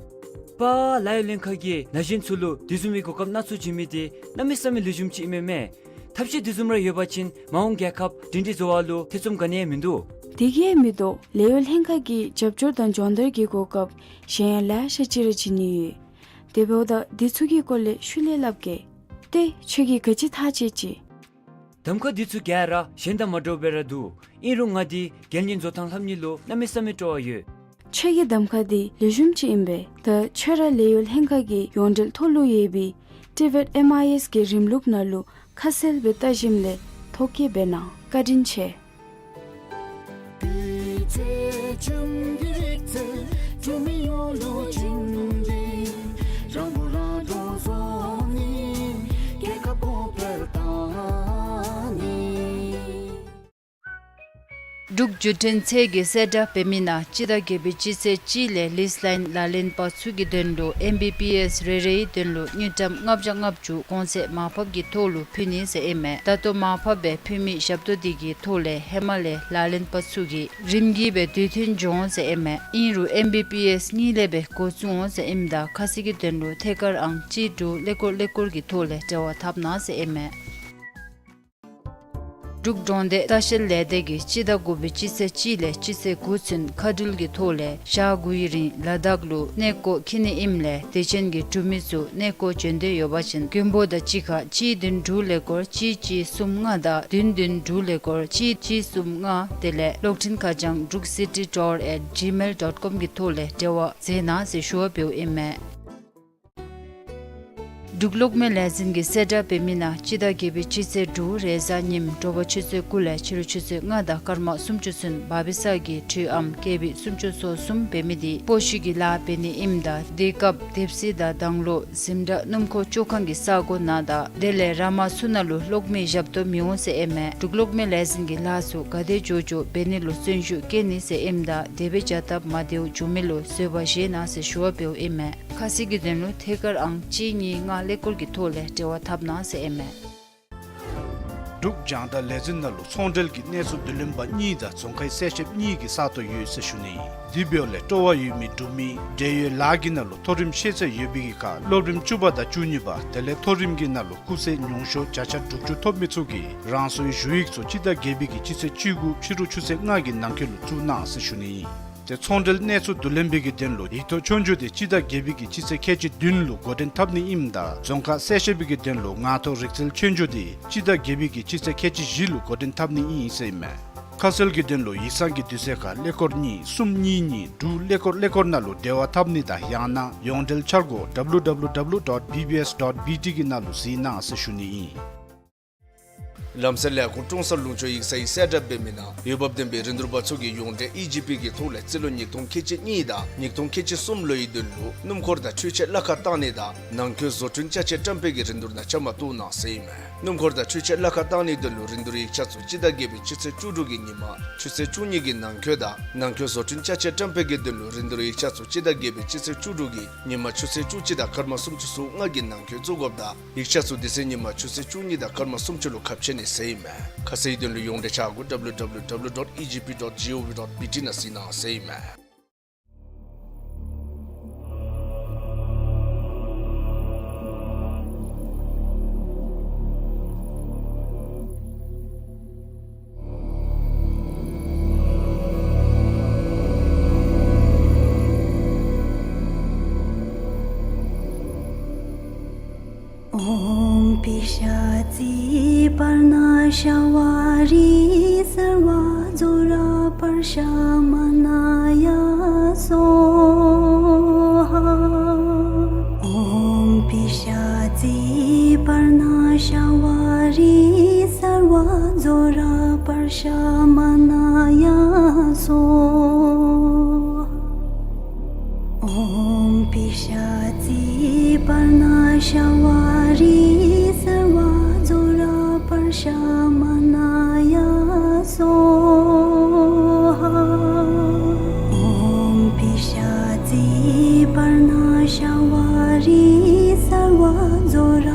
པ། ལཱ་གཡོག་ལྷན་ཁག་གིས་ན་གཞོན་ཚུ་ལུ་དེ་བཟུམ་མའི་གོ་སྐབས་སྣ་ཚོགས་བྱིན་མི་འདི་གནམ་མེད་ས་མེད་ལེགས་ཤོམ་ཅིག་ཨིན་མས་མས། ཐབས་ཤེས་དེ་བཟུམ་ར་ཡོད་པ་ཅིན་མ་འོངས་རྒྱལ་ཁབ་སྒྲིང་སྒྲི་བཟོ་བ་ལུ་ཐེ་ཚོམ་ག་ནི་ཡང་མིན་འདུག། དེ་གིས་མི་དོ་ལས་གཡོག་ལྷན་ཁག་གིས་རྒྱབ་སྐྱོར་དང་སྦྱོང་བརྡར་གྱི་གོ་སྐབས་གཞན་ཡང་ལེ་ཤ་ཅིག་ར་བྱིན་ནི་ཡོད། དེ་འབདཝ་ད་འདི་ཚུ་གི་སྐོར་ལས་ཤུལ་ལས་སླབ་གེ། ཏེ་ཁྱོད་ཀྱིས་ག་ཅི་ཐག་བཅད་ཅི། གདམ་ཁ་འདི་ཚུ་ག་ར་གཞན་དང་མ་འདྲཝ་སྦེ་ར་འདུག། ཨིན་རུང་ང་འདི་རྒྱལ་གཉེར་བཟོ་ཐངས་ལྷབ་ནི་ལུ་གནམ་མེད་ས་མེད་སྤྲོ་བ་ཡོད། ཁྱོད་ཀྱི་གདམ་ཁ་འདི་ལེགས་ཤོམ་ཅིག་ཨིན་པས། ད་ཁྱོད་ར་ལས་གཡོག་ལྷན་ཁག་གི་ཡོངས་འབྲེལ་ཐོག་ལུ་ཡོད་པའི་ཊི་བེཊ་ཨེམ་ཨའི་ཨེསི་གི་རིམ་ལུགས་ནང་ལུ་ཁ་གསལ་སྦེ་བལྟ་ཞིནམ་ལས་ཐོ་བཀོད་འབད་གནང་། བཀའ་དྲིན་ཆེ། འབྲུག་བརྒྱུད་འཕྲིན་ཚད་ཀྱི་གསལ་བསྒྲགས་འབད་མི་ནང་སྤྱི་ཟླ་བརྒྱད་པའི་སྤྱི་ཚེས་གཅིག་ལས་ལིསི་ལཱའིན་ལག་ལེན་པ་ཚུ་གི་དོན་ལུ་ཨེམ་བི་པི་ཨེསི་རེ་རེའི་དོན་ལུ་དངུལ་ཀྲམ་ལྔ་བརྒྱ་ལྔ་བཅུ་གོང་ཚད་མར་ཕབ་ཀྱི་ཐོག་ལུ་ཕུལ་ནི་ཟེར་ཨིན་མས། ད་ལྟོ་མར་ཕབ་སྦེ་ཕུལ་མི་ཞབས་ཏོག་འདི་གི་ཐོག་ལས་ཧེ་མ་ལས་ལག་ལེན་པ་ཚུ་གིས་རིམ་གྱིས་སྦེ་དུས་མཐུན་འགྱོ་འོང་ཟེར་ཨིན་མས། ཨིན་རུང་ཨེམ་བི་པི་ཨེསི་གཉིས་ལས་སྦེ་འགོ་བཙུགས་འོང་ཟེར་ཨིནམ་ད་ཁ་གསལ་གྱི་དོན་ལུ་ཐད་ཀར་ཨང་གཅིག་དྲུག་ཀླད་ཀོར་ཀླད་ཀོར་གྱི་ཐོག་ལས་འབྲེལ་བ་འཐབ་གནང་ཟེར་ཨིན་མས། འབྲུག་གྲོང་སྡེ་ལྟ་བཤལ་ལས་སྡེ་གིས་སྤྱི་ཟླ་དགུ་པའི་སྤྱི་ཚེས་གཅིག་ལས་སྤྱི་ཚེས་དགུ་ཚུན་མཁའ་འགྲུལ་གྱི་ཐོག་ལས་ཞག་དགུའི་རིང་ལ་དྭགས་ལུ་གནས་སྐོར་འཁྱིད་ནི་ཨིནམ་ལས་དད་ཅན་གྱི་འབྲུག་མི་ཚུ་གནས་སྐོར་འབྱོན་འདོད་ཡོད་པ་ཅིན་མགོན་པོ་དང་གཅིག་ཁར་གཅིག་བདུན་དྲུག་ཀླད་ཀོར་གཅིག་གཅིག་གསུམ་ལྔ་དང་བདུན་བདུན་དྲུག་ཀླད་ཀོར་གཅིག་གཅིག་གསུམ་ལྔ་དེ་ལས་གློག་འཕྲིན་ཁ་བྱང་འབྲུག་སི་ཊི་ཊུར་ཨེཊ་ཇི་མེལ་ཌོཊ་ཀོམ་གྱི་ཐོག་ལས་འབྲེལ་བ་མཛད་གནང་ཟེར་ཞུ་བ་འབདཝ་ཨིན་མས། འབྲུག་གློག་མེ་ལས་འཛིན་གྱིས་གསལ་བསྒྲགས་འབད་མི་ནང་སྤྱི་ཟླ་བརྒྱད་པའི་སྤྱི་ཚེས་དྲུག་རེས་གཟའ་ཉིམ་དྲོ་པ་ཆུ་ཚོད་དགུ་ལས་ཕྱི་རུ་ཆུ་ཚོད་ལྔ་དང་སྐར་མ་སུམ་ཅུ་ཚུན་བར་པི་སཱ་གི་དྲོད་ཨང་ཀེ་བི་སུམ་ཅུ་སོ་གསུམ་འབད་མི་དེ་སྤོ་བཤུད་ཀྱི་ལཱ་འབད་ནི་ཨིནམ་ད་དེ་སྐབས་དེབ་གཟིགས་དང་དང་ལོ་འཛིན་གྲྭ་སྣུམ་འཁོར་བཅོ་ཁང་གི་ས་སྒོ་ནང་དང་དེ་ལས་ར་མ་ཚུ་ནང་ལུ་གློག་མེ་ཞབས་ཏོག་མི་འོང་ཟེར་ཨིན་མས། འབྲུག་གློག་མེ་ལས་འཛིན་གྱིས་ལཱ་ཚུ་ག་དེ་མགྱོགས་མགྱོགས་འབད་ནི་ལུ་བརྩོན་ཤུགས་བསྐྱེད་ནི་ཟེར་ཨིནམ་ད་དེ་སྦེ་བྱ་སྟབས་མ་བདེཝ་འབྱུང་མི་ལུ་བཟོད་པ་བཞེས་གནང་ཟེར་ཞུ་བ་འབདཝ་ཨིན་མས། ཁ་གསལ་གྱི་དོན་ལུ་ཐད་ཀར་ཨང་གཅིག་གཉིས་ལྔ་ཀླད་ཀོར་གྱི་ཐོག་ལས་འབྲེལ་བ་འཐབ་གནང་ཟེར་ཨིན་མས། འབྲུག་རྒྱང་བསྒྲགས་ལས་འཛིན་ནང་ལུ་ཚོང་འབྲེལ་གྱི་གནས་ཚུལ་བསྡུ་ལེན་པ་གཉིས་དང་རྫོང་ཁའི་གསལ་བཤད་གཉིས་ཀྱི་ས་སྟོང་ཡོད་ཟེར་ཞུ་ནི། དེ་འབདཝ་ལས་སྤྲོ་བ་ཡོད་མི་འབྲུག་མི་འབྲེལ་ཡོད་ལཱ་གི་ནང་ལུ་མཐོ་རིམ་ཤེས་ཚད་ཡོད་པའི་གི་ཁར་སློབ་རིམ་བཅུ་པ་དང་བཅུ་གཉིས་པ་དེ་ལས་མཐོ་རིམ་གྱི་ནང་ལུ་སྐུགས་སྲེ་ཉུང་ཤོས་བརྒྱ་ཆ་དྲུག་ཅུ་ཐོབ་མི་ཚུ་གིས་རང་སོའི་ཞུ་ཡིག་ཚུ་སྤྱི་ཟླ་བརྒྱད་པའི་གི་སྤྱི་ཚེས་བཅུ་དགུ་ཕྱི་རུ་ཆུ་ཚོད་ལྔ་གི་ནང་འཁོད་ལུ་བཙུགས་གནང་ཟེར་ཞུ་ནི་ཨིན། ཏེ་ཚོང་འབྲེལ་གནས་ཚུལ་བསྡུ་ལེན་པའི་གི་དོན་ལུ་ཡིག་ཐོག་ཆོས་རྒྱུགས་དེ་སྤྱི་ཟླ་བརྒྱད་པའི་གི་སྤྱི་ཚེས་ཁལ་གཅིག་བདུན་ལུ་འགོ་འདྲེན་འཐབ་ནི་ཨིནམ་ད་རྫོང་ཁ་གསལ་བཤད་པའི་གི་དོན་ལུ་ངག་ཐོག་རིག་རྩལ་ཆོས་རྒྱུགས་དེ་སྤྱི་ཟླ་བརྒྱད་པའི་གི་སྤྱི་ཚེས་ཁལ་གཅིག་བཞི་ལུ་འགོ་འདྲེན་འཐབ་ནི་ཨིན་ཟེར་ཨིན་མས། ཁ་གསལ་གྱི་དོན་ལུ་ཡིག་ཚང་གི་དུས་ཚོད་ཁར་ཀླད་ཀོར་གཉིས་གསུམ་གཉིས་གཉིས་དྲུག་ཀླད་ཀོར་ཀླད་ཀོར་ནང་ལུ་འབྲེལ་བ་འཐབ་ནི་དང་ཡང་ན་ཡོངས་འབྲེལ་འཆར་སྒོ་ཌབ་ལུ་ཌབ་ལུ་ཌབ་ལུ་ཌོཊ་བི་བི་ཨེསི་ཌོཊ་བི་ཊི་གི་ནང་ལུ་གཟིགས་གནང་ཟེར་ཞུ་ནི་ཨིན། ལམ་སེལ་ལས་ཁུངས་ཀྲོང་གསར་ལུང་ཕྱོགས་ཡིག་ཚང་གི་གསལ་བསྒྲགས་འབད་མི་ནང་འོས་འབབ་ལྡན་པའི་རིན་བསྡུར་པ་ཚུ་གིས་ཡོངས་འབྲེལ་ཨི་ཇི་པི་གི་ཐོག་ལས་རྩིས་ལོ་ཉིས་སྟོང་ཁལ་གཅིག་གཉིས་དང་ཉིས་སྟོང་ཁལ་གཅིག་གསུམ་ལོའི་དོན་ལུ་སྣུམ་འཁོར་དང་འཕྲུལ་ཆས་གླ་ཁར་བཏང་ནི་དང་ནང་འཁོད་བཟོ་སྐྲུན་ཅ་ཆས་བཀྲམ་སྤེལ་གྱི་རིན་བསྡུར་ནང་བཅའ་མར་གཏོགས་གནང་ཟེར་ཨིན་མས། སྣུམ་འཁོར་དང་འཕྲུལ་ཆས་གླ་ཁར་བཏང་ནིའི་དོན་ལུ་རིན་བསྡུར་ཡིག་ཆ་ཚུ་སྤྱི་ཟླ་བརྒྱད་པའི་སྤྱི་ཚེས་བཅུ་དྲུག་གི་ཉིན་མ་ཆུ་ཚོད་བཅུ་གཉིས་ཀྱི་ནང་འཁོད་དང་ནང་འཁོད་བཟོ་སྐྲུན་ཅ་ཆས་བཀྲམ་སྤེལ་གྱི་དོན་ལུ་རིན་བསྡུར་ཡིག་ཆ་ཚུ་སྤྱི་ཟླ་བརྒྱད་པའི་སྤྱི་ཚེས་བཅུ་དྲུག་གི་ཉིན་མ་ཆུ་ཚོད་བཅུ་གཅིག་དང་སྐར་མ་སུམ་ཅུ་སོ་ལྔ་གི་ནང་འཁོད་བཙུགས་དགོཔ་དང་ཡིག་ཆ་ཚུ་དེ་ཚེ་ཉིན་མ་ཆུ་ཚོད་བཅུ་གཉིས་དང་སྐར་མ་སུམ་ཅུ་ལུ་ཁ་ཕྱེ་ནི་ཟེར་ཨིན་མས། ཁ་གསལ་དོན་ལུ་ཡོངས་འབྲེལ་འཆར་སྒོ་ཌབ་ལུ་ཌབ་ལུ་ཌབ་ལུ་ཌོཊ་ཨི་ཇི་པི་ཌོཊ་ཇི་ཨོ་ཝི་ཌོཊ་བི་ཊི་ནང་གཟིགས་གནང་ཟེར་ཨིན་མས། ཨོཾ་པི་ཤ་ཙི་པརྞ་ཤ་བ་རི་སརྦ་ཛྭ་ར་པྲ་ཤ་མ་ན་ཡ་སྭཱ་ཧཱ། ཨོཾ་པི་ཤ་ཙི་པརྞ་ཤ་བ་རི་སརྦ་ཛྭ་ར་པྲ་ཤ་མ་ན་ཡ་སྭཱ་ཧཱ། ཨོཾ་པི་ཤ་ཙི་པརྞ་ཤ་བ་རི་སརྦ་ཛྭ་ར་པྲ་ཤ་མ་ན་ཡ་སྭཱ་ཧཱ། ཨོཾ་པི་ཤ་ཙི་པརྞ་ཤ་བ་རི་སརྦ་ཛྭ་ར་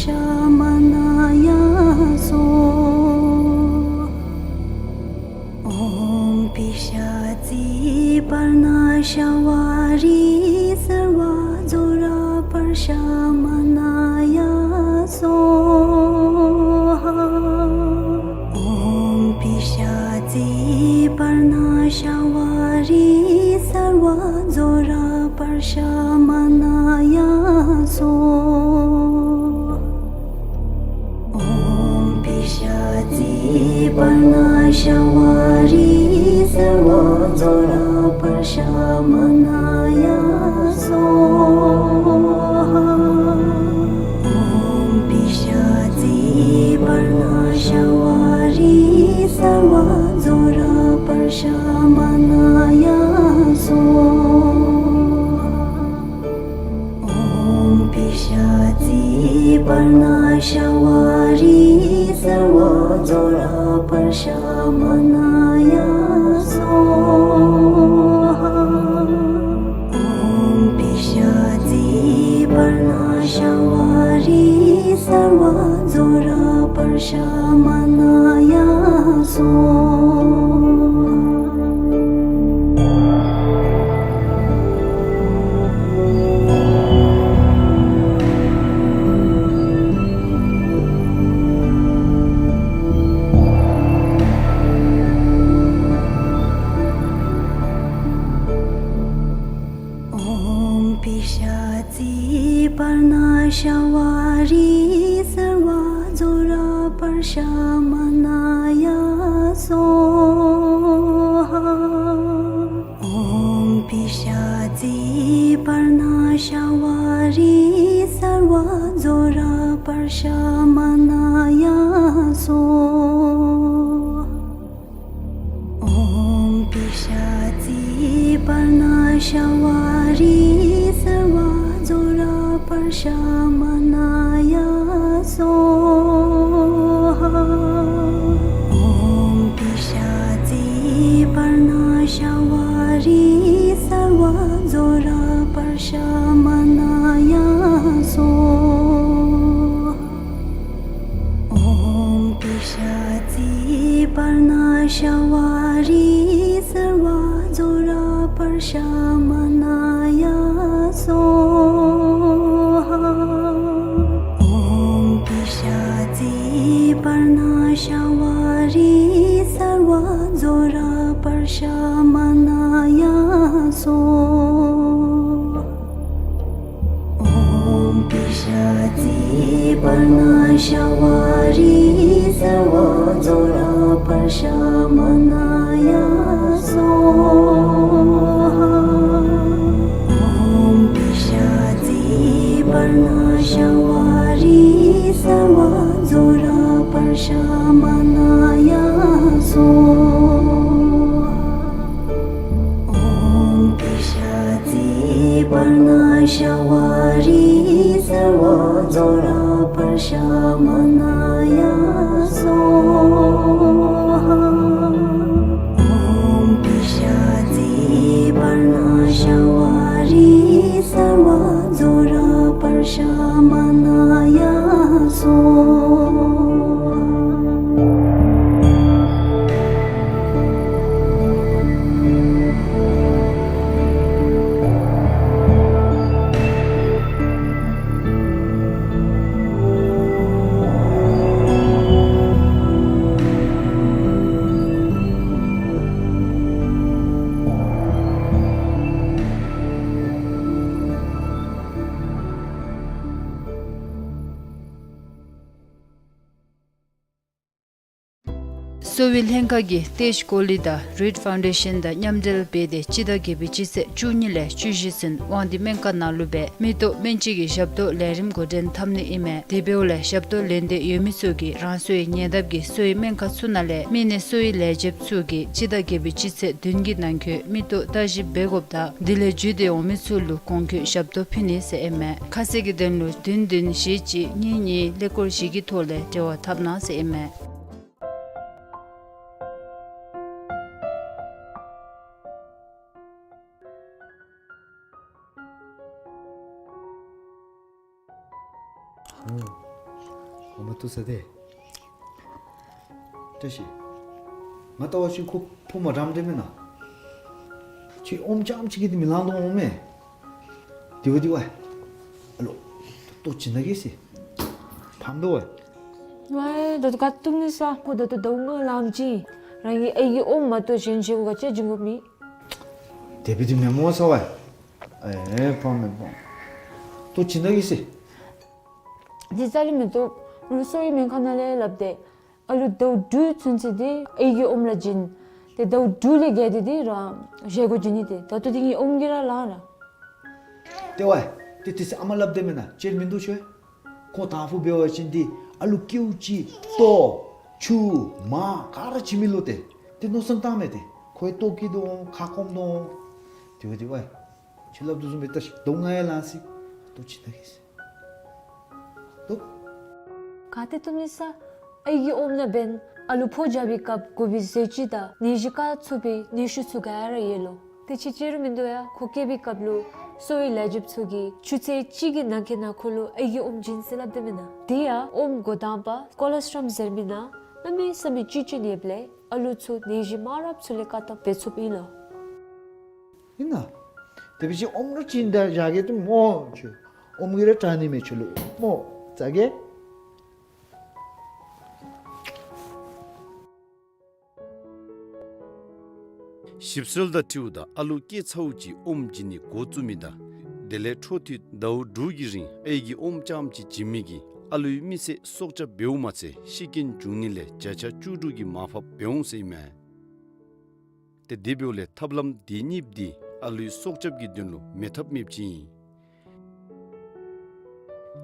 པྲ་ཤ་མ་ན་ཡ་སྭཱ་ཧཱ། ཨོཾ་པི་ཤ་ཙི་པརྞ་ཤ་བ་རི་སརྦ་ཛྭ་ར་པྲ་ཤ་མ་ན་ཡ་སྭཱ་ཧཱ། ཨོཾ་པི་ཤ་ཙི་པརྞ་ཤ་བ་རི་སརྦ་ཛྭ་ར་པྲ་ཤ་མ་ན་ཡ་སྭཱ་ཧཱ། ཨོཾ་པི་ཤ་ཙི་པརྞ་ཤ་བ་རི་སརྦ་ཛྭ་ར་པྲ་ཤ་མ་ན་ཡ་སྭཱ་ཧཱ། ཨོཾ་པི་ཤ་ཙི་པརྞ་ཤ་བ་རི་སརྦ་ཛྭ་ར་པྲ་ཤ་མ་ན་ཡ་སྭཱ་ཧཱ། ཨོཾ་པི་ཤ་ཙི་པརྞ་ཤ་བ་རི་སརྦ་ཛྭ་ར་པྲ་ཤ་མ་ན་ཡ་སྭཱ་ཧཱ། ཨོཾ་པི་ཤ་ཙི་པརྞ་ཤ་བ་རི་སརྦ་ཛྭ་ར་པྲ་ཤ་མ་ན་ཡ་སྭཱ་ཧཱ། སྨ་ན་ཡ་སྭཱ་ཧཱ། ཨོཾ་པི་ཤ་ཙི་པར་ཎ་ཤ་ཝ་རི་སརྦ་ཛྭ་ར་པར་ཤ་མ་ན་ཡ་སྭཱ་ཧཱ། ཨོཾ་པི་ཤ་ཙི་པར་ཎ་ཤ་ཝ་རི་སརྦ་ཛྭ་ར་པར་ཤ་མ་ན་ཡ་སྭཱ་ཧཱ། ཨོཾ་པི་ཤ་ཙི་པར་ཎ་ཤ་ཝ་རི་སརྦ་ཛྭ་ར་པར་ཤ་མ་ན་ཡ་སྭཱ་ཧཱ། ཨོཾ་པི་ཤ་ཙི་པར་ཎ་ཤ་ཝ་རི་སརྦ་ཛྭ་ར་པར་ཤ་མ་ན་ཡ་སྭཱ་ཧཱ། ཨོཾ་པི་ཤ་ཙི་པར་ཎ་ཤ་ཝ་རི་སརྦ་ཛྭ་ར་པར་ཤ་མ་ན་ཡ་སྭཱ་ཧཱ། ཨོཾ་པི་ཤ་ཙི་པར་ཎ་ཤ་ཝ་རི་སརྦ་ཛྭ་ར་པར་ཤ་མ་ན་ཡ་སྭཱ་ཧཱ། ཨོཾ་པི་ཤ་ཙི་པར་ཎ་ཤ་ཝ་རི་སརྦ་ཛྭ་ར་པར་ཤ་མ་ན་ཡ་སྭཱ་ཧཱ། ཨོཾ་པི་ཤ་ཙི་པར་ཎ་ཤ་ཝ་རི་སརྦ་ཛྭ་ར་པར་ཤ་མ་ན་ཡ་སྭཱ་ཧཱ། ཨོཾ་པི་ཤ་ཙི་པར་ཎ་ཤ་ཝ་རི་སརྦ་ཛྭ་ར་པར་ཤ་མ་ན་ཡ་སྭཱ་ཧཱ། གསོ་བའི་ལྷན་ཁག་གིས་ཏེ་ཤི་ཀོ་ལི་དང་རིཌ་ཕའུན་ཌེ་ཤཱན་དང་མཉམ་འབྲེལ་འབད་དེ་སྤྱི་ཟླ་བརྒྱད་པའི་སྤྱི་ཚེས་བཅུ་གཉིས་ལས་བཅུ་བཞི་ཚུན་དབང་འདུས་སྨན་ཁང་ནང་ལུ་སྦེ་མི་ལྟོ་སྨན་བཅོས་ཀྱི་ཞབས་ཏོག་ལས་རིམ་འགོ་འདྲེན་འཐབ་ནི་ཨིན་མས། དེ་འབདཝ་ལས་ཞབས་ཏོག་ལེན་འདོད་ཡོད་མི་ཚུ་གིས་རང་སོའི་ཉེ་འདབས་ཀྱི་གསོ་བའི་སྨན་ཁང་ཚུ་ནང་ལས་མི་སྣའི་གསོ་བའི་ལས་བྱེདཔ་ཚུ་གིས་སྤྱི་ཟླ་བརྒྱད་པའི་སྤྱི་ཚེས་བདུན་གྱི་ནང་འཁོད་མི་ལྟོ་བརྟག་ཞིབ་འབད་དགོཔ་དང་དེ་ལས་བརྒྱུད་དེ་འོང་མི་ཚུ་ལུ་གོང་འཁོད་ཞབས་ཏོག་ཕུལ་ནི་ཟེར་ཨིན་མས། ཁ་གསལ་གྱི་དོན་ལུ་བདུན་བདུན་བཞི་གཅིག་གཉིས་གཉིས་ཀླད་ཀོར་བཞི་གི་ཐོག་ལས་འབྲེལ་བ་འཐབ་གནང་ཟེར་ཨིན་མས། ཨོ། ཨོ་མ་ཐུག་ས་དེ། བཀྲ་ཤིས། ང་ལྟ་བ་ཅིན་ཁོ་ཕོ་མ་འགྲངམ་འདྲས་མེན་ན། ཁྱོད་ཨོམ་རྐྱངམ་ཅིག་གིས་འདི་མི་ལང་དོ་འོང་མས། དེ་བ་དེ་བ། ཨ་ལོ། ལྟོ་བྱིན་ད་གེ་ཟེར། ཕམ་དོ་བ། ཝའི་ད་ལྟོ་ག་བཏུབ་ནི་ས། ཁོ་ད་ལྟོ་ཟླཝ་ལྔ་ལངམ་ཅིག་ཨིན། རང་གི་ཨའི་གི་ཨོམ་མ་གཏོགས་གཞན་གཞན་གུ་ག་ཅི་བྱིན་དགོཔ་མེད། དེ་སྦེ་འདི་མེན་མོ་ས་བ། ཨེ་ཕམ་མེན་ཕམ། ལྟོ་བྱིན་ད་གེ་ཟེར། འདི་རྩ་ལས་མི་བཏུབ། ལུ་གསོ་བའི་སྨན་ཁང་ནང་ལས་སླབ་སྟེ། ཨ་ལུ་ཟླཝ་དྲུག་ཚུན་ཚོད་འདི་ཨའི་གི་ཨོམ་ར་བྱིན། ཏེ་ཟླཝ་དྲུག་ལས་བརྒལ་ཏེ་འདི་རང་གཞན་གུ་བྱིན་ནི། ཏེ་ད་ལྟོ་འདི་ངེའི་ཨོམ་གྱིས་ར་ལང་ར། ཏེ་ཝའི། ཏེ་དེ་ཚེ་ཨ་མ་སླབ་སྟེ་མེན་ན་ཅིག་མིན་འདུག་ཤོ། ཁོ་དང་ཕུ་འབད་བ་ཅིན་འདི་ཨ་ལུ་ཀེའུ་ཅིག་ལྟོ་ཆུ་མར་ག་ར་བྱིན་མི་ལོ་ཏེ། ཏེ་མནོ་བསམ་བཏངམ་མས་ཏེ། ཁོ་ཡང་ལྟོ་སྐྱེ་དོ་འོང་ཁ་སྐོམ་དོ་འོང་། དེ་བ་དེ་ཝའི། ཁྱོད་སླབ་དོ་བཟུམ་སྦེ་ད་ཟླཝ་ལྔ་ཡང་ལང་ཟེར། ལྟོ་བྱིན་ད་གེ་ཟེར། ལྟོ། ག་ཏེ་བཏུབ་ནི་ས། ཨའི་གི་ཨོམ་ནང་འབདན་ཨ་ལུ་ཕོ་རྒྱག་པའི་སྐབས་དགོ་པའི་ཟས་བཅུད་དང་ནད་གཞི་བཀག་ཚུགས་པའི་ནུས་ཤུགས་ཚུ་ག་ར་ཡོད་ལོ། དེ་ཕྱི་ཕྱི་རུ་མིན་འདུག་ཡ། ཁོ་སྐྱེ་བའི་སྐབས་ལུ་གསོ་བའི་ལས་བྱེདཔ་ཚུ་གིས་ཆུ་ཚོད་གཅིག་གི་ནང་འཁོད་ནང་ཁོ་ལུ་ཨའི་གི་ཨོམ་བྱིན་ཟེར་སླབ་སྟེ་མེན་ན། དེ་ཡང་ཨོམ་འགོ་དང་པ་ཀོ་ལོ་སི་ཊོལ་ཟེར་མི་ནང་གནམ་མེད་ས་མེད་བཅུད་བྱིན་ཡོདཔ་ལས་ཨ་ལུ་ཚུ་ནད་གཞི་མང་རབས་ཚུ་ལས་བཀག་ཐབས་འབད་ཚུགསཔ་ཨིན་ལོ། ཨིན་ན། དེ་སྦེ་ཅིག་ཨོམ་ར་བྱིན་ད་བཞག་གེ་ཏེ་མོ་ཁྱོད། ཨོམ་གྱིས་ར་དྲག་ནི་མས་ཁྱོད་ལུ། མོ་བཟའ་གེ། ཞིབ་འཚོལ་དང་འཁྲིལཝ་ད་ཨ་ལུ་སྐྱེས་ཚརཝ་ཅིག་ཨོམ་བྱིན་ནི་འགོ་བཙུགས་མི་དང་དེ་ལས་འཕྲོ་མཐུད་ཟླཝ་དྲུག་གི་རིང་ཨའི་གི་ཨོམ་རྐྱངམ་ཅིག་བྱིན་མི་གིས་ ཨ་ལུའི་མི་ཚེ་སྲོག་སྐྱབས་འབདཝ་མ་ཚད་ཤི་རྐྱེན་བྱུང་ནི་ལས་བརྒྱ་ཆ་བཅུ་དྲུག་གིས་མར་ཕབ་འབད་འོང་ཟེར་ཨིན་མས། ཏེ་དེ་འབདཝ་ལས་ཐབས་ལམ་དེ་གཉིས་འདི་ཨ་ལུའི་སྲོག་སྐྱབས་ཀྱི་དོན་ལུ་མེད་ཐབས་མེདཔ་ཅིག་ཨིན།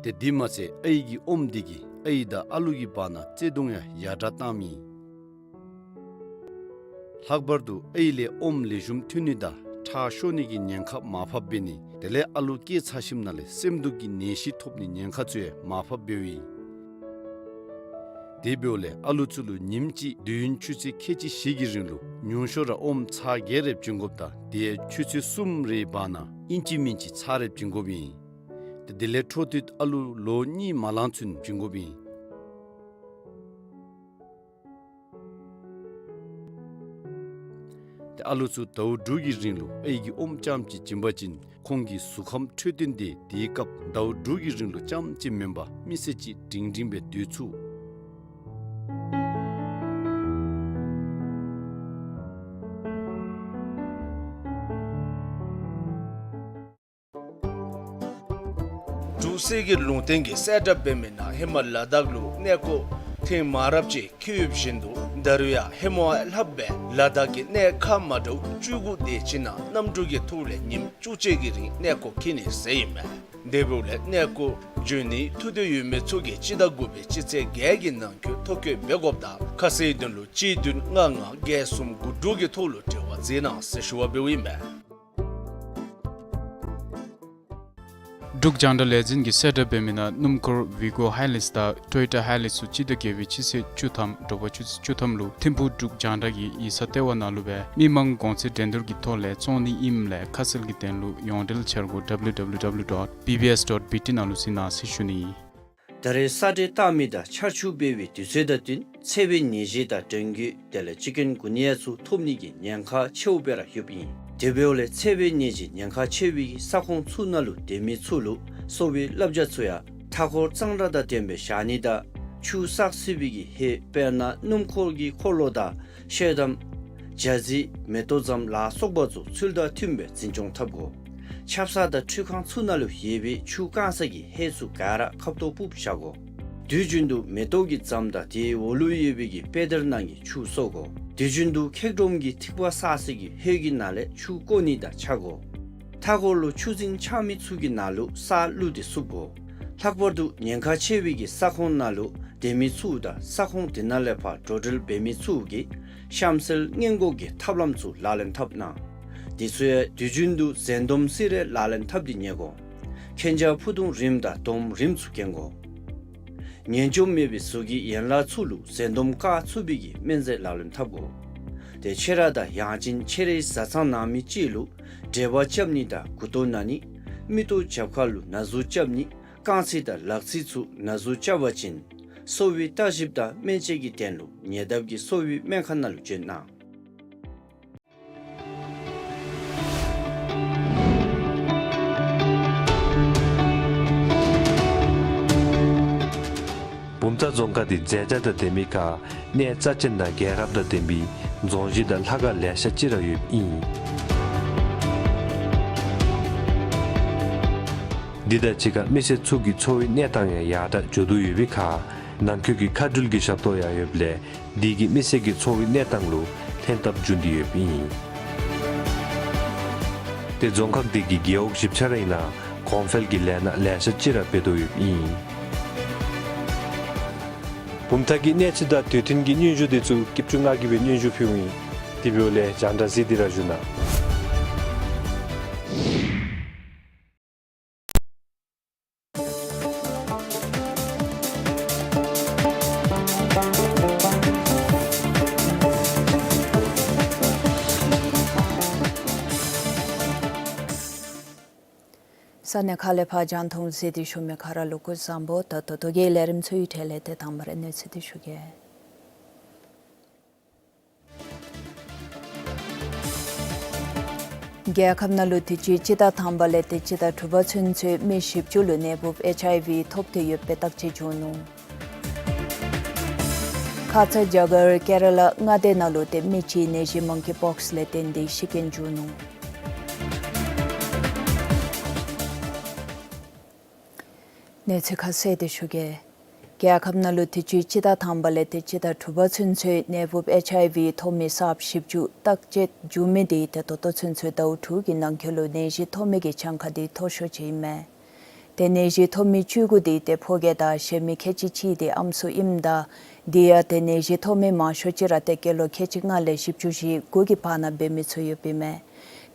ཏེ་དེ་མ་ཚད་ཨའི་གི་ཨོམ་འདི་གིས་ཨའི་དང་ཨ་ལུ་གི་བར་ན་བརྩེ་གདུང་ཡང་ཡར་དྲག་བཏངམ་ཨིན། ལྷག་པར་དུ་ཨའི་ལས་ཨོམ་ལེགས་ཤོམ་ཐོན་ནི་དང་ཁྲག་ཤོར་ནི་གི་ཉེན་ཁ་མར་ཕབ་འབད་ནི་དེ་ལས་ཨ་ལུ་སྐྱེས་ཚར་ཞིནམ་ལས་སེམས་སྡུག་གི་ནད་གཞི་ཐོབ་ནི་ཉེན་ཁ་ཚུ་ཡང་མར་ཕབ་འབདཝ་ཨིན། དེ་འབདཝ་ལས་ཨ་ལུ་ཚུ་ལུ་ཉིནམ་གཅིག་དུས་ཡུན་ཆུ་ཚོད་ཁལ་གཅིག་བཞི་གི་རིང་ལུ་ཉུང་ཤོས་ར་ཨོམ་ཚར་བརྒྱད་རེ་བྱིན་དགོཔ་དང་དེ་ཡང་ཆུ་ཚོད་གསུམ་རེའི་བར་ན་ཨིན་ཅི་མིན་ཅི་ཚར་རེ་བྱིན་དགོཔ་ཨིན། ཏེ་དེ་ལས་འཕྲོ་མཐུད་ཨ་ལུ་ལོ་གཉིས་མ་ལང་ཚུན་བྱིན་དགོཔ་ཨིན། ཏེ་ཨ་ལུ་ཚུ་ཟླཝ་དྲུག་གི་རིང་ལུ་ཨའི་གི་ཨོམ་རྐྱངམ་གཅིག་བྱིན་པ་ཅིན་ཁོང་གི་གཟུགས་ཁམས་འཕྲོད་བསྟེན་དེ་དེའི་སྐབས་ཟླཝ་དྲུག་གི་རིང་ལུ་རྐྱངམ་གཅིག་མེན་པར་མི་ཚེ་གཅིག་སྒྲིང་སྒྲིང་སྦེ་སྡོད་ཚུགས། འབྲུག་གསེར་གྱི་ལུང་བསྟན་གྱི་གསལ་བསྒྲགས་འབད་མི་ནང་ཧེ་མ་ལ་དྭགས་ལུ་གནས་སྐོར་ཐེངས་མང་རབས་ཅིག་འཁྱིད་ཡོདཔ་བཞིན་དུ་ད་རུང་ཡང་ཧེ་མ་ལྷགཔ་སྦེ་ལ་དྭགས་ཀྱི་གནས་ཁག་མ་འདྲཝ་བཅུ་དགུ་དེ་ཅིག་ནང་གནམ་གྲུ་གི་ཐོག་ལས་ཉིནམ་བཅུ་གཅིག་གི་རིང་གནས་སྐོར་འཁྱིད་ནི་ཟེར་ཨིན་མས། དེ་འབདཝ་ལས་གནས་སྐོར་འབྱོན་ནིའི་ཐུགས་འདོད་ཡོད་མི་ཚུ་གིས་སྤྱི་ཟླ་དགུ་པའི་སྤྱི་ཚེས་བརྒྱད་ཀྱི་ནང་འཁོད་ཐོ་བཀོད་འབད་དགོཔ་དང་ཁ་གསལ་དོན་ལུ་གཅིག་བདུན་ལྔ་ལྔ་བརྒྱད་གསུམ་དགུ་དྲུག་གི་ཐོག་ལུ་འབྲེལ་བ་མཛད་གནང་ཟེར་ཞུ་བ་འབདཝ་ཨིན་མས། འབྲུག་རྒྱང་བསྒྲགས་ལས་འཛིན་གྱི་གསལ་བསྒྲགས་འབད་མི་ནང་སྣུམ་འཁོར་ཝི་ཀོ་ཧའི་ལེགས་དང་ཊོ་ཡོ་ཊ་ཧའི་ལེགས་ཚུ་སྤྱི་ཟླ་བརྒྱད་པའི་སྤྱི་ཚེས་བཅུ་ཐམ་དྲོ་པ་ཆུ་ཚོད་བཅུ་ཐམ་ལུ་ཐིམ་ཕུག་འབྲུག་རྒྱང་བསྒྲགས་ཀྱི་ཡིག་ཚང་ལྟེ་བ་ནང་ལུ་སྦེ་མི་མང་གོང་ཚད་འགྲན་བསྡུར་གྱི་ཐོག་ལས་བཙོང་ནི་ཨིནམ་ལས་ཁ་གསལ་གྱི་དོན་ལུ་ཡོངས་འབྲེལ་འཆར་སྒོ་W W W dot B B S dot B T ནང་ལུ་གཟིགས་གནང་ཟེར་ཞུ་ནི། ད་རེས་ས་འདྲེན་བཏང་མི་དང་ཆར་ཆུ་འབེལ་བའི་དུས་ཚོད་དང་བསྟུན་ཚ་བའི་ནད་གཞི་དང་འབྲང་རྒྱུད་དེ་ལས་ཅིག་ཀུན་གུ་ནི་ཡ་ཚུ་ཐོབ་ནི་གི་ཉེན་ཁ་ཆེཝ་སྦེ་ར་ཡོདཔ་ཨིན། དེ་འབདཝ་ལས་ཚ་བའི་ནད་གཞི་ཉེན་ཁ་ཆེ་བའི་གི་ས་ཁོངས་ཚུ་ནང་ལུ་སྡོད་མི་ཚུ་ལུ་གསོ་བའི་བསླབ་བྱ་ཚུ་ཡང་མཐའ་འཁོར་གཙང་སྦྲ་དང་ལྡནམ་སྦེ་བཞག་ནི་དང་ཆུ་བསགས་སྲིད་པའི་གི་ཧེད་དཔེར་ན་སྣུམ་འཁོར་གྱི་འཁོར་ལོ་དང་ཤེལ་དམ་ཇ་རྩི་མེ་ཏོག་ཙམ་ལ་སོགས་པ་ཚུ་ཚུལ་དང་མཐུནམ་སྦེ་འཛིན་སྐྱོང་འཐབ་དགོ། ཆབ་གསང་དང་ཁྲུས་ཁང་ཚུ་ནང་ལུ་ཡོད་པའི་ཆུ་བཀང་སའི་གི་ཧེད་ཚུ་ག་ར་ཁ་ཐོག་ཕུབ་བཞག་དགོ། དུས་རྒྱུན་དུ་མེ་ཏོག་གི་ཟམ་དང་དེའི་འོག་ལུ་ཡོད་པའི་གི་པེ་དར་ནང་གི་ཆུ་གསོ་དགོ། དུས་རྒྱུན་དུ་འཁྱག་སྒྲོམ་གྱི་ཐིགས་པ་བསགས་སའི་གི་ཧོད་ཀྱི་ནང་ལས་ཆུ་བཀོ་ནི་དང་ཆ་དགོ། མཐའ་འཁོར་ལུ་ཆུ་རྫིང་ཆགས་མི་ཚུ་གི་ནང་ལུ་ས་བླུགས་ཏེ་བསུབ་དགོ། ལྷག་པར་དུ་ཉེན་ཁ་ཆེ་བའི་གི་ས་ཁོངས་ནང་ལུ་སྡོད་མི་ཚུ་དང་ས་ཁོངས་དེ་ནང་ལས་ཕར་འགྲོ་འགྲུལ་འབད་མི་ཚུ་གིས་གཤམ་གསལ་སྔོན་འགོག་གི་ཐབས་ལམ་ཚུ་ལག་ལེན་འཐབ་གནང་། དེ་ཚུ་ཡང་དུས་རྒྱུན་དུ་གཟན་དོམ་སི་རེ་ལག་ལེན་འཐབ་སྟེ་ཉལ་དགོ། གན་རྒྱ་ཕུ་ཐུང་རིངམ་དང་དོམ་རིངམ་ཚུ་གྱོན་དགོ། ངན་འཇོམས་མེད་པའི་གཟུགས་ཀྱི་ཡན་ལག་ཚུ་ལུ་གཟན་དོམ་བཀག་ཚུགས་པའི་གི་སྨན་རྫས་ལག་ལེན་འཐབ་དགོ། ཏེ་ཁྱེད་ར་དང་ཡང་ཅིན་ཁྱེད་རའི་བཟའ་ཚང་ནང་མི་ཅིག་ལུ་འབྲེལ་བ་རྐྱབ་ནི་དང་མགུ་ཏོ་ན་ནི་མིག་ཏོ་རྒྱབ་ཁ་ལུ་ན་ཟུག་རྐྱབ་ནི་རྐང་ཚིགས་དང་ལག་ཚིགས་ཚུ་ན་ཟུག་རྐྱབ་པ་ཅིན་གསོ་བའི་བརྟག་ཞིབ་དང་སྨན་དཔྱད་ཀྱི་དོན་ལུ་ཉེ་འདབས་ཀྱི་གསོ་བའི་སྨན་ཁང་ནང་ལུ་བྱོན་གནང་། བུམ་ཐང་རྫོང་ཁག་འདི་མཛེས་ཆ་དང་ལྡན་མི་ཁར་གནས་རྩ་ཆེན་དང་རྒྱལ་རབས་དང་ལྡན་པའི་རྫོང་གཞི་དང་ལྷ་ཁང་ལེ་ཤ་ཅིག་ར་ཡོདཔ་ཨིན། འདི་དང་གཅིག་ཁར་མི་སེར་ཚུ་གི་འཚོ་བའི་གནས་སྟངས་ཡང་ཡར་དྲག་འགྱོ་དོ་ཡོད་པའི་ཁར་ནང་འཁོད་ཀྱི་མཁའ་འགྲུལ་གྱི་ཞབས་ཏོག་ཡང་ཡོདཔ་ལས་འདི་གིས་མི་སེར་གྱི་འཚོ་བའི་གནས་སྟངས་ལུ་ལྷན་ཐབས་འབྱུང་སྟེ་ཡོདཔ་ཨིན། ཏེ་རྫོང་ཁག་འདི་གི་རྒེད་འོག་བཞི་ཆ་ར་ཨིན་ན་གོང་འཕེལ་གྱི་ལས་སྣ་ལེ་ཤ་ཅིག་ར་འབད་དོ་ཡོདཔ་ཨིན། བུམ་ཐང་གི་གནས་ཚུལ་དང་དུས་མཐུན་གྱི་སྙན་ཞུ་འདི་ཚུ་སྐྱིད་ཆུ་ང་གིས་སྦེ་སྙན་ཞུ་ཕུལཝ་ཨིན། དེ་འབདཝ་ལས་རྒྱང་བསྒྲགས་གཟིགས་ཏེ་ར་བཞུགས་གནང་། ས་གནས་ཁག་ལས་ཕར་རྒྱང་མཐོང་གཟིགས་ཏེ་བཞུགས་མི་ག་ར་ལུ་སྐུ་གཟུགས་བཟང་པོ། ད་ད་ལྟོ་གི་ལས་རིམ་ཚུ་གི་གྲས་ལས་ཏེ་དང་པ་ར་གནས་ཚུལ་འདི་ཞུ་གེ། རྒྱལ་ཁབ་ནང་ལུ་དུས་ཅི་སྤྱི་ཟླ་དང་པ་ལས་ཏེ་སྤྱི་ཟླ་དྲུག་པ་ཚུན་ཚོད་མི་བཞི་བཅུ་ལུ་ནད་འབུབ་ཨེཆ་ཨའི་ཝི་ཐོབ་སྟེ་ཡོདཔ་སྦེ་བརྟག་དཔྱད་བྱུང་ནུག། ཁ་ཙ་རྒྱ་གར་ཀེ་ར་ལ་མངའ་སྡེ་ནང་ལུ་ཏེ་མི་གཅིག་ནད་གཞི་མང་ཀི་པོགས་ལས་བརྟེན་ཏེ་ཤི་རྐྱེན་བྱུང་ནུག། གནས་ཚུལ་ཁ་གསལ་འདི་ཞུ་གེ། རྒྱལ་ཁབ་ནང་ལུ་དུས་ཅི་སྤྱི་ཟླ་དང་པ་ལས་ཏེ་སྤྱི་ཟླ་དྲུག་པ་ཚུན་ཚོད་ནད་འབུཔ་ཨེཆ་ཨའི་ཝི་ཐོབ་མི་གསརཔ་བཞི་བཅུ་བརྟག་དཔྱད་འབྱུང་མི་འདི་ཏེ་ད་ལྟོ་ཚུན་ཚོད་ཟླཝ་དྲུག་གི་ནང་འཁོད་ལུ་ནད་གཞི་ཐོབ་མི་གི་གྱངས་ཁ་འདི་མཐོ་ཤོས་ཅིག་ཨིན་མས། ཏེ་ནད་གཞི་ཐོབ་མི་བཅུ་དགུ་འདི་ཏེ་ཕོ་སྐྱེས་དང་གཞན་མི་ཁལ་གཅིག་གཅིག་འདི་ཨམ་སྲུ་ཨིནམ་ད་དེ་ཡང་ཏེ་ནད་གཞི་ཐོབ་མི་མང་ཤོས་ཅིག་ར་ཏེ་སྐྱེས་ལོ་ཁལ་གཅིག་ལྔ་ལས་བཞི་བཅུ་ཞེ་དགུ་གི་བར་ན་འབད་མི་ཚུ་ཡོདཔ་ཨིན་མས།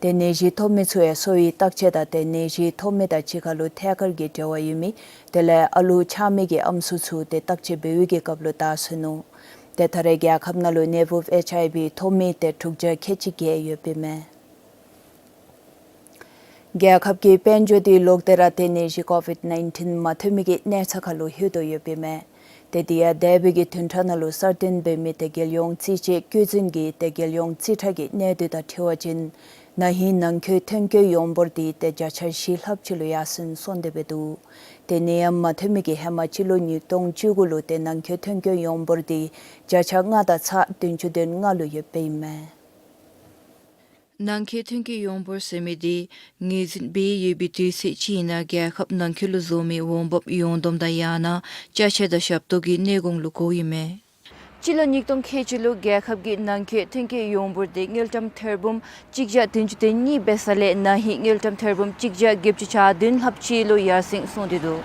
ཏེ་ནད་གཞི་ཐོབ་མི་ཚུ་ཡང་གསོ་བའི་བརྟག་དཔྱད་དང་ཏེ་ནད་གཞི་ཐོབ་མི་དང་གཅིག་ཁར་ལུ་ཐད་ཀར་གྱི་འབྲེལ་བ་ཡོད་མི་དེ་ལས་ཨ་ལུ་ཆགས་མི་གི་ཨམ་སྲུ་ཚུ་ཏེ་བརྟག་དཔྱད་འབད་བའི་གི་སྐབས་ལུ་བདའ་ཟུན་ནུག། ཏེ་ད་རེས་རྒྱལ་ཁབ་ནང་ལུ་ནད་འབུཔ་ཨེཆ་ཨའི་ཝི་ཐོབ་མི་ཏེ་དྲུག་བརྒྱ་ཁལ་གཅིག་བརྒལ་ཡོདཔ་ཨིན་མས། རྒྱལ་ཁབ་ཀྱི་དཔལ་འབྱོར་འདི་ལོག་སྟེ་ར་ཏེ་ནད་གཞི་ཀོ་ཝིཌ་ནའིན་ཊིན་མ་ཐོན་མི་གི་གནས་ཚད་ཁར་ལུ་ལྷོད་དོ་ཡོདཔ་ཨིན་མས། ཏེ་དེ་ཡང་འདས་པའི་གི་བདུན་ཕྲག་ནང་ལུ་གསར་བཏོན་འབད་མི་ཏེ་རྒྱལ་ཡོངས་རྩིས་དཔྱད་བཀོད་འཛིན་གྱི་ཏེ་རྒྱལ་ཡོངས་རྩིས་ཁྲ་གི་གནས་སྡུད་དང་འཁྲིལ་བ་ཅིན་ན་ཧིང་ནང་འཁོད་ཐོན་སྐྱེད་ཡོངས་འབོར་འདི་ཏེ་བརྒྱ་ཆ་བཞི་ལྷགཔ་ཅིག་ལུ་ཡར་སེང་སོང་སྟེ་འབད་འདུག། ཏེ་ནད་ཡམས་མ་ཐོན་མི་གི་ཧེ་མ་སྤྱི་ལོ་ཉིས་སྟོང་བཅུ་དགུ་ལུ་ཏེ་ནང་འཁོད་ཐོན་སྐྱེད་ཡོངས་འབོར་འདི་བརྒྱ་ཆ་ལྔ་དང་ཚག་བདུན་ཅུ་དོན་ལྔ་ལུ་ཡོདཔ་ཨིན་མས། ནང་འཁོད་ཐོན་སྐྱེད་ཡོངས་འབོར་ཟེར་མི་འདི་ངོས་འཛིན་འབད་ཡོད་པའི་དུས་ཚོད་ཅིག་ནང་རྒྱལ་ཁབ་ནང་འཁོད་ལུ་བཟོ་མི་འོང་འབབ་ཡོངས་བསྡོམས་དང་ཡང་ན་ཅ་ཆས་དང་ཞབས་ཏོག་གི་གནས་གོང་ལུ་གོཝ་ཨིན་མས། སྤྱི་ལོ་ཉིས་སྟོང་ཁལ་གཅིག་ལུ་རྒྱལ་ཁབ་ཀྱི་ནང་འཁོད་ཐོན་སྐྱེད་ཡོངས་འབོར་འདི་དངུལ་ཀྲམ་ཐེར་འབུམ་གཅིག་བརྒྱ་བདུན་ཅུ་དོན་གཉིས་འབད་ས་ལས་ན་ཧིང་དངུལ་ཀྲམ་ཐེར་འབུམ་གཅིག་བརྒྱ་བརྒྱད་ཅུ་གྱ་བདུན་ལྷགཔ་ཅིག་ལུ་ཡར་སེང་སོང་སྟེ་འདུག།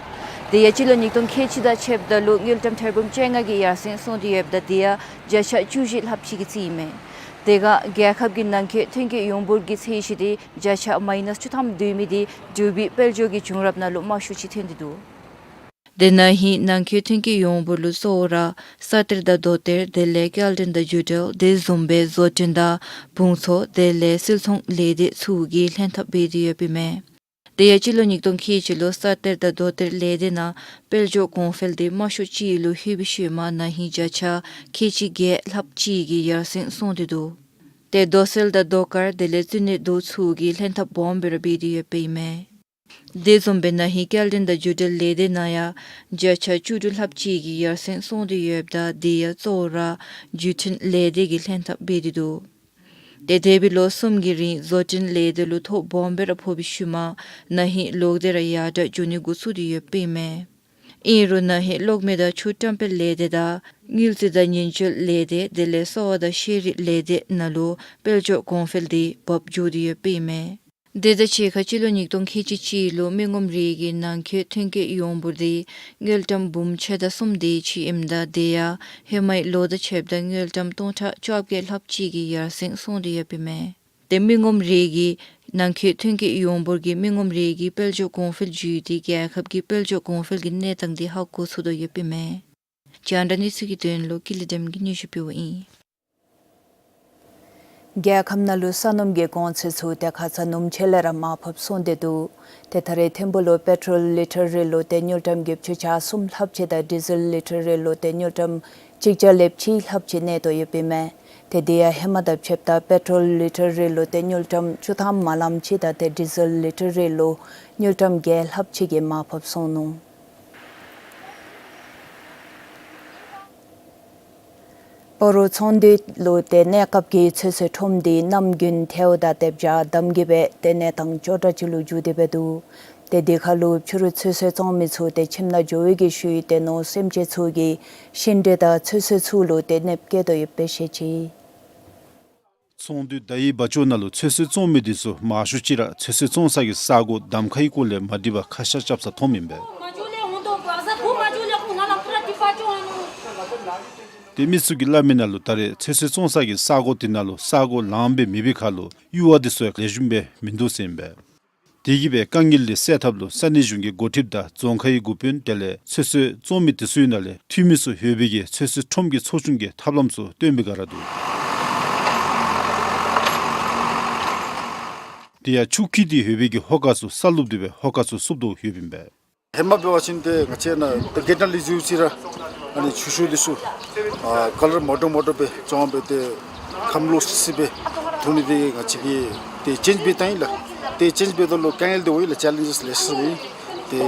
དེ་ཡང་སྤྱི་ལོ་ཉིས་སྟོང་ཁལ་གཅིག་དང་ཕྱདཔ་ད་ལུ་དངུལ་ཀྲམ་ཐེར་འབུམ་བཅོ་ལྔ་གི་ཡར་སེང་སོང་སྟེ་ཡོདཔ་ད་དེ་ཡང་བརྒྱ་ཆ་བཅུ་བཞི་ལྷགཔ་ཅིག་གི་རྩིས་ཨིན་མས། དེ་སྒང་རྒྱལ་ཁབ་ཀྱི་ནང་འཁོད་ཐོན་སྐྱེད་ཡོངས་འབོར་གྱི་ཚད་གཞི་འདི་བརྒྱ་ཆ་མའི་ནཱས་བཅུ་ཐམ་བསྡུ་མི་འདི་འབྲུག་པའི་དཔལ་འབྱོར་གྱི་བྱུང་རབས་ནང་ལུ་དམའ་ཤོས་ཅིག་ཐོན་ཏེ་འདུག། དེ་ན་ཧིང་ནང་འཁོད་ཐོན་སྐྱེད་ཡོངས་འབོར་ལུ་གཙོ་བོ་ར་ས་གཏེར་དང་རྡོ་གཏེར་དེ་ལས་སྐྱེལ་འདྲེན་དང་རྒྱུ་འབྲས་དེ་བཟུམ་སྦེ་བཟོ་སྐྲུན་དང་བུང་ཚོ་དེ་ལས་སིལ་ཚོང་ལས་སྡེ་ཚུ་གིས་ལྷན་ཐབས་འབད་དེ་ཡོདཔ་ཨིན་མས། དེ་ཡང་སྤྱི་ལོ་ཉིས་སྟོང་ཁལ་གཅིག་ལུ་ས་གཏེར་དང་རྡོ་གཏེར་ལས་སྡེ་ནང་དཔལ་འབྱོར་གོང་འཕེལ་འདི་དམའ་ཤོས་ཅིག་ལུ་ལྷོད་པའི་ཤུལ་མ་ན་ཧིང་བརྒྱ་ཆ་ཁལ་གཅིག་བརྒྱད་ལྷགཔ་ཅིག་གི་ཡར་སེང་སོང་སྟེ་འདུག། ཏེ་རྡོ་སིལ་དང་རྡོ་དཀར་དེ་ལས་བཙུན་ནི་རྡོ་ཚུ་གིས་ལྷན་ཐབས་སྦོམ་སྦེ་ར་འབད་དེ་ཡོདཔ་ཨིན་མས། དེ་བཟུམ་སྦེ་ན་ཧིང་སྐྱེལ་འདྲེན་དང་རྒྱུ་འབྲས་ལས་སྡེ་ནང་ཡང་བརྒྱ་ཆ་བཅུ་དྲུག་ལྷགཔ་ཅིག་གི་ཡར་སེང་སོང་སྟེ་ཡོདཔ་ད་དེ་ཡང་གཙོ་བོ་ར་བརྒྱུད་འཕྲིན་ལས་སྡེ་གིས་ལྷན་ཐབས་འབད་དེ་འདུག། ཏེ་འདས་པའི་ལོ་གསུམ་གྱི་རིང་བཟོ་སྐྲུན་ལས་སྡེ་ལུ་ཐོ་སྦོམ་སྦེ་ར་ཕོག་པའི་ཤུལ་མ་ན་ཧིང་ལོག་སྟེ་ར་ཡར་དྲག་འགྱོ་ནི་འགོ་བཙུགས་ཏེ་ཡོདཔ་ཨིན་མས། ཨིན་རུང་ན་ཧིང་གློག་མེ་དང་ཆུ་བཀྲམ་སྤེལ་ལས་སྡེ་དང་དངུལ་རྩིས་དང་ཉེན་བཅོལ་ལས་སྡེ་དེ་ལས་གསོ་བ་དང་ཤེས་རིག་ལས་སྡེ་ནང་ལུ་དཔལ་འབྱོར་གོང་འཕེལ་འདི་འབབ་འགྱོ་སྟེ་ཡོདཔ་ཨིན་མས། དེ་དང་གཅིག་ཁར་སྤྱི་ལོ་ཉིས་སྟོང་ཁལ་གཅིག་གཅིག་ལུ་མི་ངོམ་རེ་གི་ནང་འཁོད་ཐོན་སྐྱེད་ཡོངས་འབོར་འདི་དངུལ་ཀྲམ་འབུམ་ཕྱེད་དང་གསུམ་དེ་ཅིག་ཨིནམ་ད་དེ་ཡང་ཧེ་མའི་ལོ་དང་ཕྱདཔ་ད་དངུལ་ཀྲམ་སྟོང་ཕྲག་བཅོ་བརྒྱད་ལྷགཔ་ཅིག་གི་ཡར་སེང་སོང་སྟེ་ཡོདཔ་ཨིན་མས། ཏེ་མི་ངོམ་རེ་གི་ནང་འཁོད་ཐོན་སྐྱེད་ཡོངས་འབོར་གྱིས་མི་ངོམ་རེ་གི་དཔལ་འབྱོར་གོང་འཕེལ་བརྒྱུད་དེ་རྒྱལ་ཁབ་ཀྱི་དཔལ་འབྱོར་གོང་འཕེལ་གྱི་གནས་སྟངས་འདི་ཧ་གོ་ཚུགས་དོ་ཡོདཔ་ཨིན་མས། རྒྱང་བསྒྲགས་གནས་ཚུལ་གྱི་དོན་ལུ་ཀུན་ལེགས་བདེམ་གིས་སྙན་ཞུ་ཕུལཝ་ཨིན། རྒྱལ་ཁབ་ནང་ལུ་ས་སྣུམ་གྱི་གོང་ཚད་ཚུ་ཏེ་ཁ་ཙ་ནུབ་ཕྱེད་ལས་ར་མར་ཕབ་སོང་སྟེ་འདུག། ཏེ་ད་རེས་ཐིམ་ཕུག་ལུ་པེ་ཊོལ་ལི་ཊར་རེ་ལུ་ཏེ་དངུལ་ཀྲམ་བརྒྱད་ཅུ་གྱ་གསུམ་ལྷགཔ་ཅིག་དང་ཌི་ཟེལ་ལི་ཊར་རེ་ལུ་ཏེ་དངུལ་ཀྲམ་གཅིག་བརྒྱ་ལེབ་གཅིག་ལྷགཔ་ཅིག་གནས་དོ་ཡོདཔ་ཨིན་མས། ཏེ་དེ་ཡང་ཧེ་མ་དང་ཕྱདཔ་ད་པེ་ཊོལ་ལི་ཊར་རེ་ལུ་ཏེ་དངུལ་ཀྲམ་བཅུ་ཐམ་མ་ལངམ་ཅིག་དང་ཏེ་ཌི་ཟེལ་ལི་ཊར་རེ་ལུ་དངུལ་ཀྲམ་བརྒྱད་ལྷགཔ་ཅིག་གིས་མར་ཕབ་སོང་ནུག། སྤ་རོ་ཚོང་འདུས་ལུ་ཏེ་གནས་སྐབས་ཀྱི་ཚོད་བསྲེ་ཁྲོམ་འདི་གནམ་དགུན་ཐལཝ་དང་ཏེ་བྱཱར་འདམ་གྱིས་སྦེ་ཏེ་གནས་སྟངས་སྐྱོ་དྲགས་ཅིག་ལུ་འགྱུར་ཏེ་འབད་འདུག། ཏེ་དེ་ཁར་ལུ་ཕྱི་རུ་ཚོད་བསྲེ་བཙོང་མི་ཚུ་ཏེ་ཁྱིམ་ནང་འགྱོ་བའི་གི་ཤུལ་ཏེ་ནོར་སེམས་ཅན་ཚུ་གིས་ཤིང་འབྲས་དང་ཚོད་བསྲེ་ཚུ་ལུ་ཏེ་གནོདཔ་བཀལ་དོ་ཡོདཔ་སྦེ་བཤད་ཅི། ཚོང་འདུས་ད་ཡི་བ་ཅོ་ནང་ལུ་ཚོད་བསྲེ་བཙོང་མི་འདི་ཚུ་མང་ཤོས་ཅིག་ར་ཚོད་བསྲེ་བཙོང་ས་གི་ས་གོ་གདམ་ཁའི་སྐོར་ལས་མ་འགྲིག་པར་ཁ་ཤ་རྐྱབ་ས་མཐོངམ་ཨིན་པས། ཏེ་མི་ཚུ་གིས་སླབ་མི་ནང་ལུ་ད་རེས་ཚོད་བསྲེ་བཙོང་ས་གི་ས་གོ་དེ་ནང་ལུ་ས་གོ་ལངམ་སྦེ་མེད་པའི་ཁར་ལུ་གཡུར་བ་འདི་ཚུ་ཡང་ལེགས་ཤོམ་སྦེ་མིན་འདུག་ཟེར་ཨིན་པས། དེ་གིས་སྦེ་དཀའ་ངལ་འདི་སེལ་ཐབས་ལུ་ས་གནས་གཞུང་གི་འགོ་ཁྲིདཔ་དང་རྫོང་ཁའི་འགོ་དཔོན་དེ་ལས་ཚོད་བསྲེ་བཙོང་མི་འདི་ཚུ་ཡི་ནང་ལས་འཐུས་མི་ཚུ་ཡོད་པའི་གིས་ཚོད་བསྲེ་ཁྲོམ་གྱི་ཚོགས་ཆུང་གིས་ཐབས་ལམ་ཚུ་སྟོན་པའི་སྒང་ར་འདུག། དེ་ཡང་ཆུ་འཁྱིལ་ཏེ་ཡོད་པའི་གི་ཧོ་ཀ་ཚུ་ས་ལུབ་སྟེ་སྦེ་ཧོ་ཀ་ཚུ་བསུབ་དོ་ཡོདཔ་ཨིན་པས། ཧེ་མ་འབད་བ་ཅིན་ཏེ་ང་བཅས་ནཱ་ཏེ་གེཊ་ནང་ལས་འཛུལ་ཅི་ར་ཨ་ནི་ཆུ་ཤོག་འདི་ཚུ་ཨ་ཀ་ལར་མ་འདྲཝ་མ་འདྲཝ་སྦེ་བཙོང་སྦེ་ཏེ་ཁམས་ལོག་སི་སི་སྦེ་འཐུང་ནི་འདི་ང་བཅས་ཀྱིས་ཏེ་ཅེནཇ་འབད་བཏང་ཡི་ལགས། ཏེ་ཅེནཇ་འབད་ད་ལུ་དཀའ་ངལ་འདི་འོང་ཡི་ལགས། ཅེ་ལེནཇ་སི་ལེ་ཤ་འོང་ཡི། ཏེ་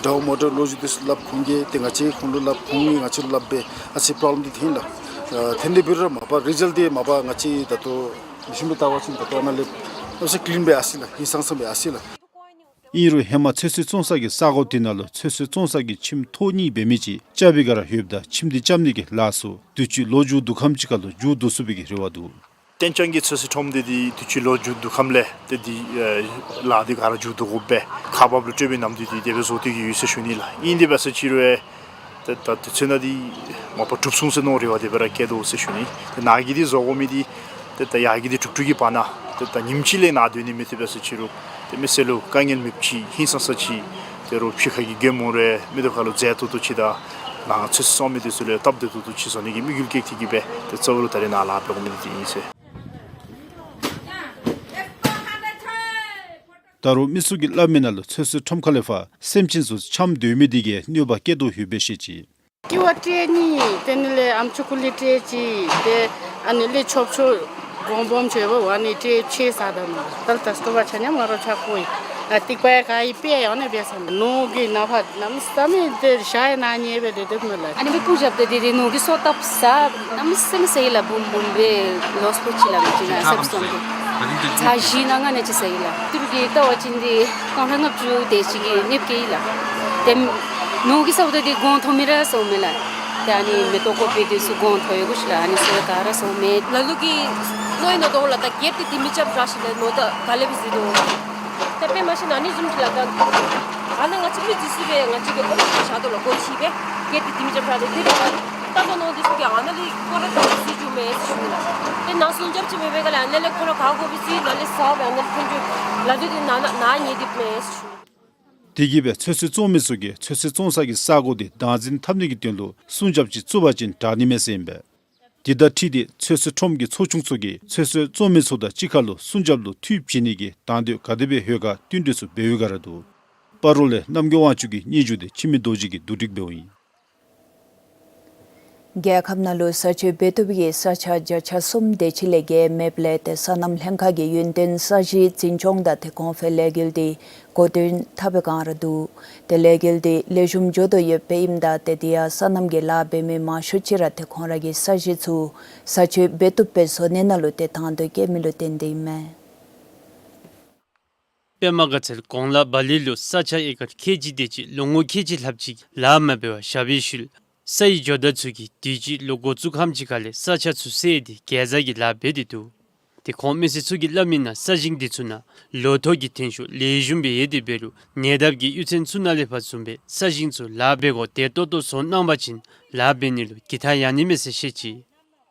འདྲཝ་མ་འདྲཝ་ལོ་རྒྱུས་འདི་ཚུ་སླབ་ཁོང་གིས་ཏེ་ང་བཅས་ཁོང་ལུ་སླབ་ཁོང་གིས་ང་བཅས་ལུ་སླབ་སྦེ་ཨ་ཙི་པྲོབ་ལེམ་འདི་ཐོན་ཡི་ལགས། ཨ་ཐོན་ཏེ་འབད་རུང་མ་པ་རི་ཛལཊ་འདི་མ་པ་ང་བཅས་ད་ལྟོ་ལེགས་ཤོམ་སྦེ་བལྟ་བ་ཅིན་ད་ལྟོ་ནཱ་ལས་ཨ་ཙི་ཀི་ལིན་སྦེ་ཨ་ཙི་ལགས། ཧིང་སངས་ས་སྦེ་ཨ་ཙི་ལགས། ཨིན་རུང་ཧེ་མ་ཚོད་བསྲེ་བཙོང་ས་གི་ས་གོ་དེ་ནང་ལུ་ཚོད་བསྲེ་བཙོང་ས་གི་ཁྱིམ་ཐོག་གཉིས་འབད་མི་ཅིག་རྐྱབ་པའི་སྒང་ར་ལྷོདཔ་ད་ཁྱིམ་དེ་རྐྱབ་ནི་གི་ལཱ་ཚུ་དུས་ཅི་ལོ་མཇུག་བསྡུ་ཁམས་ཅིག་ཁར་ལུ་མཇུག་བསྡུ་ཚུགས་པའི་གི་རེ་བ་འདུག། གཏན་འཇགས་ཀྱི་ཚོད་བསྲེ་ཁྲོམ་དེ་དུས་ཅི་ལོ་མཇུག་བསྡུ་ཁམས་ལས་ཏེ་དེ་ལཱ་དེ་ག་ར་མཇུག་བསྡུ་དགོ་པས། ཁག་འབགཔ་ལུ་སྤྲོད་པའི་ནམ་དུས་དེ་དེ་སྦེ་བཟོ་སྟེ་གི་ཡོད་ཟེར་ཞུ་ནི་ལགས། ཨིན་དེ་འབད་ས་ཅིག་རུང་ཏེ་ད་དུས་ཚོད་ནང་དེ་མ་པ་གྲུབ་སོང་ཟེར་མནོ་རེ་བ་དེ་སྦེ་ར་བསྐྱེད་དོ་ཟེར་ཞུ་ནི། ཏེ་ནཱ་གི་དེ་བཟོ་དགོ་མི་དེ་ཏེ་ད་ཡར་གྱི་དེ་དྲུག་དྲུག་གི་བར་ན་ཏེ་ད་ཉིནམ་གཅིག་ལས་ནཱ་སྡོད་ནི་མེད། དེ་འབད་ས་ཅིག་རུང་ཏེ་མི་སེར་ལུ་དཀའ་ངལ་མེདཔ་ཅིག་ཧིང་སངས་ས་ཅིག་ཏེ་རོགས་ཕྱི་ཁ་གི་རྒྱལ་མོ་རེ་མི་དེ་ཁར་ལུ་མཛེས་ཏོག་ཏོ་ཅིག་དང་ནཱ་ཚོད་བསྲེ་བཙོང་མི་དེ་ཚུ་ལུ་སྟབས་བདེ་ཏོག་ཏོ་ཅིག་བཟོ་ནི་གི་དམིགས་ཡུལ་བསྐྱེད་དེ་གི་སྦེ་ཏེ་གཙོ་བོ་ལུ་ད་རེས་ནཱ་ལཱ་འབད་དགོ་མི་དེ་ཨིན་ཟེར། ད་རུང་མི་ཚུ་གིས་སླབ་མི་ནང་ལུ་ཚོད་བསྲེ་ཁྲོམ་ཁ་ལས་ཕར་སེམས་ཅན་ཚུ་འཁྱམས་སྡོད་མི་དེ་གིས་གནོད་པ་བསྐྱལ་དོ་ཡོདཔ་སྦེ་བཤད་ཅི། སྐྱེ་བ་སྤྲད་ནི་དེ་ནི་ལས་ཨམ་ཅོག་ཀུ་ལི་སྤྲད་ཅི། ཏེ་ཨ་ནི་ལས་ཆོབ་ཆོབ་གོང་སྦོམ་ཆེ་བ་ཨ་ནི་སྤྲད་ཆེ་ས་ད་ནོ། ད་ལྟོ་སྐུ་པར་ཆ་མཉམ་ང་ར་ཆག་པོ་ཨིན། ཨ་ཏིག་པ་ཡང་ག་ཡི་པེ་ཡང་ནི་སྦེ་སམ་ནོ་གི་ནང་ཕར་གནམ་མེད་ས་མེད་ཏེ་ཤ་ཡང་ན་ཉེ་སྦེ་སྡོད་སྡོདཔ་མས་ལགས། ཨ་ནི་སྦེ་ཀུ་རྒྱབ་སྟེ་དེ་དེ་ནོ་གི་སོ་བཏབ་ས་གནམ་མེད་ས་མེད་ཟ་ཡི་ལགས། འབུམ་འབུམ་སྦེ་ལོ་སྤོ་ཅིག་ལགས། ང་བཅས་ནཱ་ས་བུ་སོང་སྟེ་ཚར་བཞི་ནང་ང་ནི་ཅིག་ཟ་ཡི་ལགས། ཏི་རུ་གི་ལྟ་བ་ཅིན་དེ་གོང་ལྷག་ལྔ་བཅུ་དེ་ཅིག་གི་གནོདཔ་བཀལ་ཡི་ལགས། ཏེ་ནོ་གི་ས་བུ་ད་དེ་གོང་མཐོ་མི་ར་སོང་མས་ལགས། ཏེ་ཨ་ནི་མེ་ཏོག་ཀོ་པེ་དེ་ཚུ་གོང་མཐོ་ཡོད་གོ་ཤིག་ལགས། ཨ་ནི་ཚུ་ག་ར་སོང་མས། ལ་ལུ་གིས་ལོ་ཡི་ནོ་དོ་ལགས། ད་གེཊ་དེ་དེ་མི་རྐྱབ་ར་ཤིག་ལགས། ནོ་ད་ག་ལས་སྦེ་ཟེར་དོ། ད་དཔེ་མ་ཤེས་ན་ཨ་ནི་བཟུམ་ཅིག་ལགས། ད་ཨ་ནཱ་ང་བཅས་མི་འདི་ཚུ་སྦེ་ང་བཅས་ཀྱི་ཨོ་ཅག་དོ་ལགས། སྒོ་ཕྱེ་སྦེ་གེཊ་དེ་དེ་མི་རྐྱབ་ར་ལས་དེ་རེ་བ་ད་ལྟོ་ནོ་འདི་ཚུ་གིས་ཨ་ནཱ་ལས་སྐོར་ར་ད་ཅིག་ཟེར་རྒྱུ་མས་ཟེར་ཞུ་ནི་ལགས། ཏེ་ནང་སོ་རྐྱབ་ཅིག་མེད་པའི་སྒང་ལས་ཨ་ནཱ་ལས་སྐོར་ར་ག་དགོ་པའི་ཚེ་ནཱ་ལས་ཟ་སྦེ་ཨ་ནཱ་ལས་ཐོན་རྒྱུ་ལ་དེ་དེ་ནཱ་ནཱ་ནཱ་ཉལ་དེ་མས་ཟེར་ཞུ་ནི། དེ་གིས་སྦེ་ཚོད་བསྲེ་བཙོང་མི་ཚུ་གིས་ཚོད་བསྲེ་བཙོང་ས་གི་ས་གོ་དེ་བདག་འཛིན་འཐབ་ནི་གི་དོན་ལུ་སྲུང་སྐྱོབ་ཅིག་བཙུགས་པ་ཅིན་དྲག་ནི་མས་ཟེར་ཨིན་པས། དེ་དང་འཁྲིལ་ཏེ་ཚོད་བསྲེ་ཁྲོམ་གྱི་ཚོགས་ཆུང་ཚུ་གིས་ཚོད་བསྲེ་བཙོང་མི་ཚུ་དང་གཅིག་ཁར་ལུ་སྲུང་སྐྱོབ་ལུ་འཐུས་བྱིན་ནི་གི་དང་འདོད་ག་དེ་སྦེ་ཡོད་ག་ར་འདུག། པར་རོགས་ལས་བཏོན་འབྲས་ཚུ་འབད་ཡོད་ག་ར་འདུག། པར་རོགས་ལས་རྣམ་རྒྱལ་དབང་ཕྱུག་གི་སྙན་ཞུ་དེ་འཆི་མེད་རྡོ་རྗེ་གིས་བསྡུ་སྒྲིག་འབདཝ་ཨིན། རྒྱལ་ཁབ་ནང་ལུ་ས་ཆ་འབད་བཏུབ་ཀྱི་ས་ཆ་བརྒྱ་ཆ་གསུམ་དེ་ཅིག་ལས་བརྒལ་མེདཔ་ལས་ཏེ་སོ་ནམ་ལྷན་ཁག་གིས་ཡུན་བརྟན་ས་གཞི་འཛིན་སྐྱོང་དང་ཏེ་གོང་འཕེལ་ལས་འགུལ་དེ་འགོ་འདྲེན་འཐབ་པའི་བསྒང་ར་འདུག། ཏེ་ལས་འགུལ་དེ་ལེགས་ཤོམ་འགྱོ་དོ་ཡོདཔ་ཨིནམ་ད་ཏེ་དེ་ཡང་སོ་ནམ་གྱི་ལཱ་འབད་མི་མང་ཤོས་ཅིག་ར་ཏེ་ཁོང་ར་གི་ས་གཞི་ཚུ་ས་ཆ་འབད་བཏུབ་སྦེ་བཟོ་ནི་ནང་ལུ་ཏེ་དང་འདོད་བསྐྱེད་མི་ལུ་བརྟེན་ཏེ་ཨིན་མས། པདྨ་དགའ་ཚལ་གོང་ལ་བ་ལི་ལུ་ས་ཆ་ཨེ་ཀར་ཁལ་གཅིག་དེ་ཅིག་ལོ་ངོ་ཁལ་གཅིག་ལྷགཔ་ཅིག་གི་ལཱ་མ་འབད་བར་བཞག་པའི་ཤུལ་ས་ཡི་ཇོ་བདག་ཚུ་གིས་དུས་ཅི་ལོ་འགོ་བཙུགས་ཁམས་ཅིག་ཁ་ལས་ས་ཆ་ཚུ་བསལ་ཏེ་གེ་ཛ་གི་ལཱ་འབད་དེ་འདུག། ཏེ་ཁོང་མི་སེར་ཚུ་གིས་སླབ་མི་ནང་ས་ཞིང་དེ་ཚུ་ནང་ལོ་ཐོག་གི་ཐོན་ཤུགས་ལེགས་ཤོམ་སྦེ་ཡོད་དེ་འབད་རུང་ཉེ་འདབས་ཀྱི་གཡུས་ཚན་ཚུ་ནང་ལས་ཕར་བཟུམ་སྦེ་ས་ཞིང་ཚུ་ལཱ་འབད་སྒོ་བདེ་ཏོག་ཏོ་བཟོ་གནང་པ་ཅིན་ལཱ་འབད་ནི་ལུ་གི་ཐ་ཡང་ནི་མས་ཟེར་བཤད་ཅི།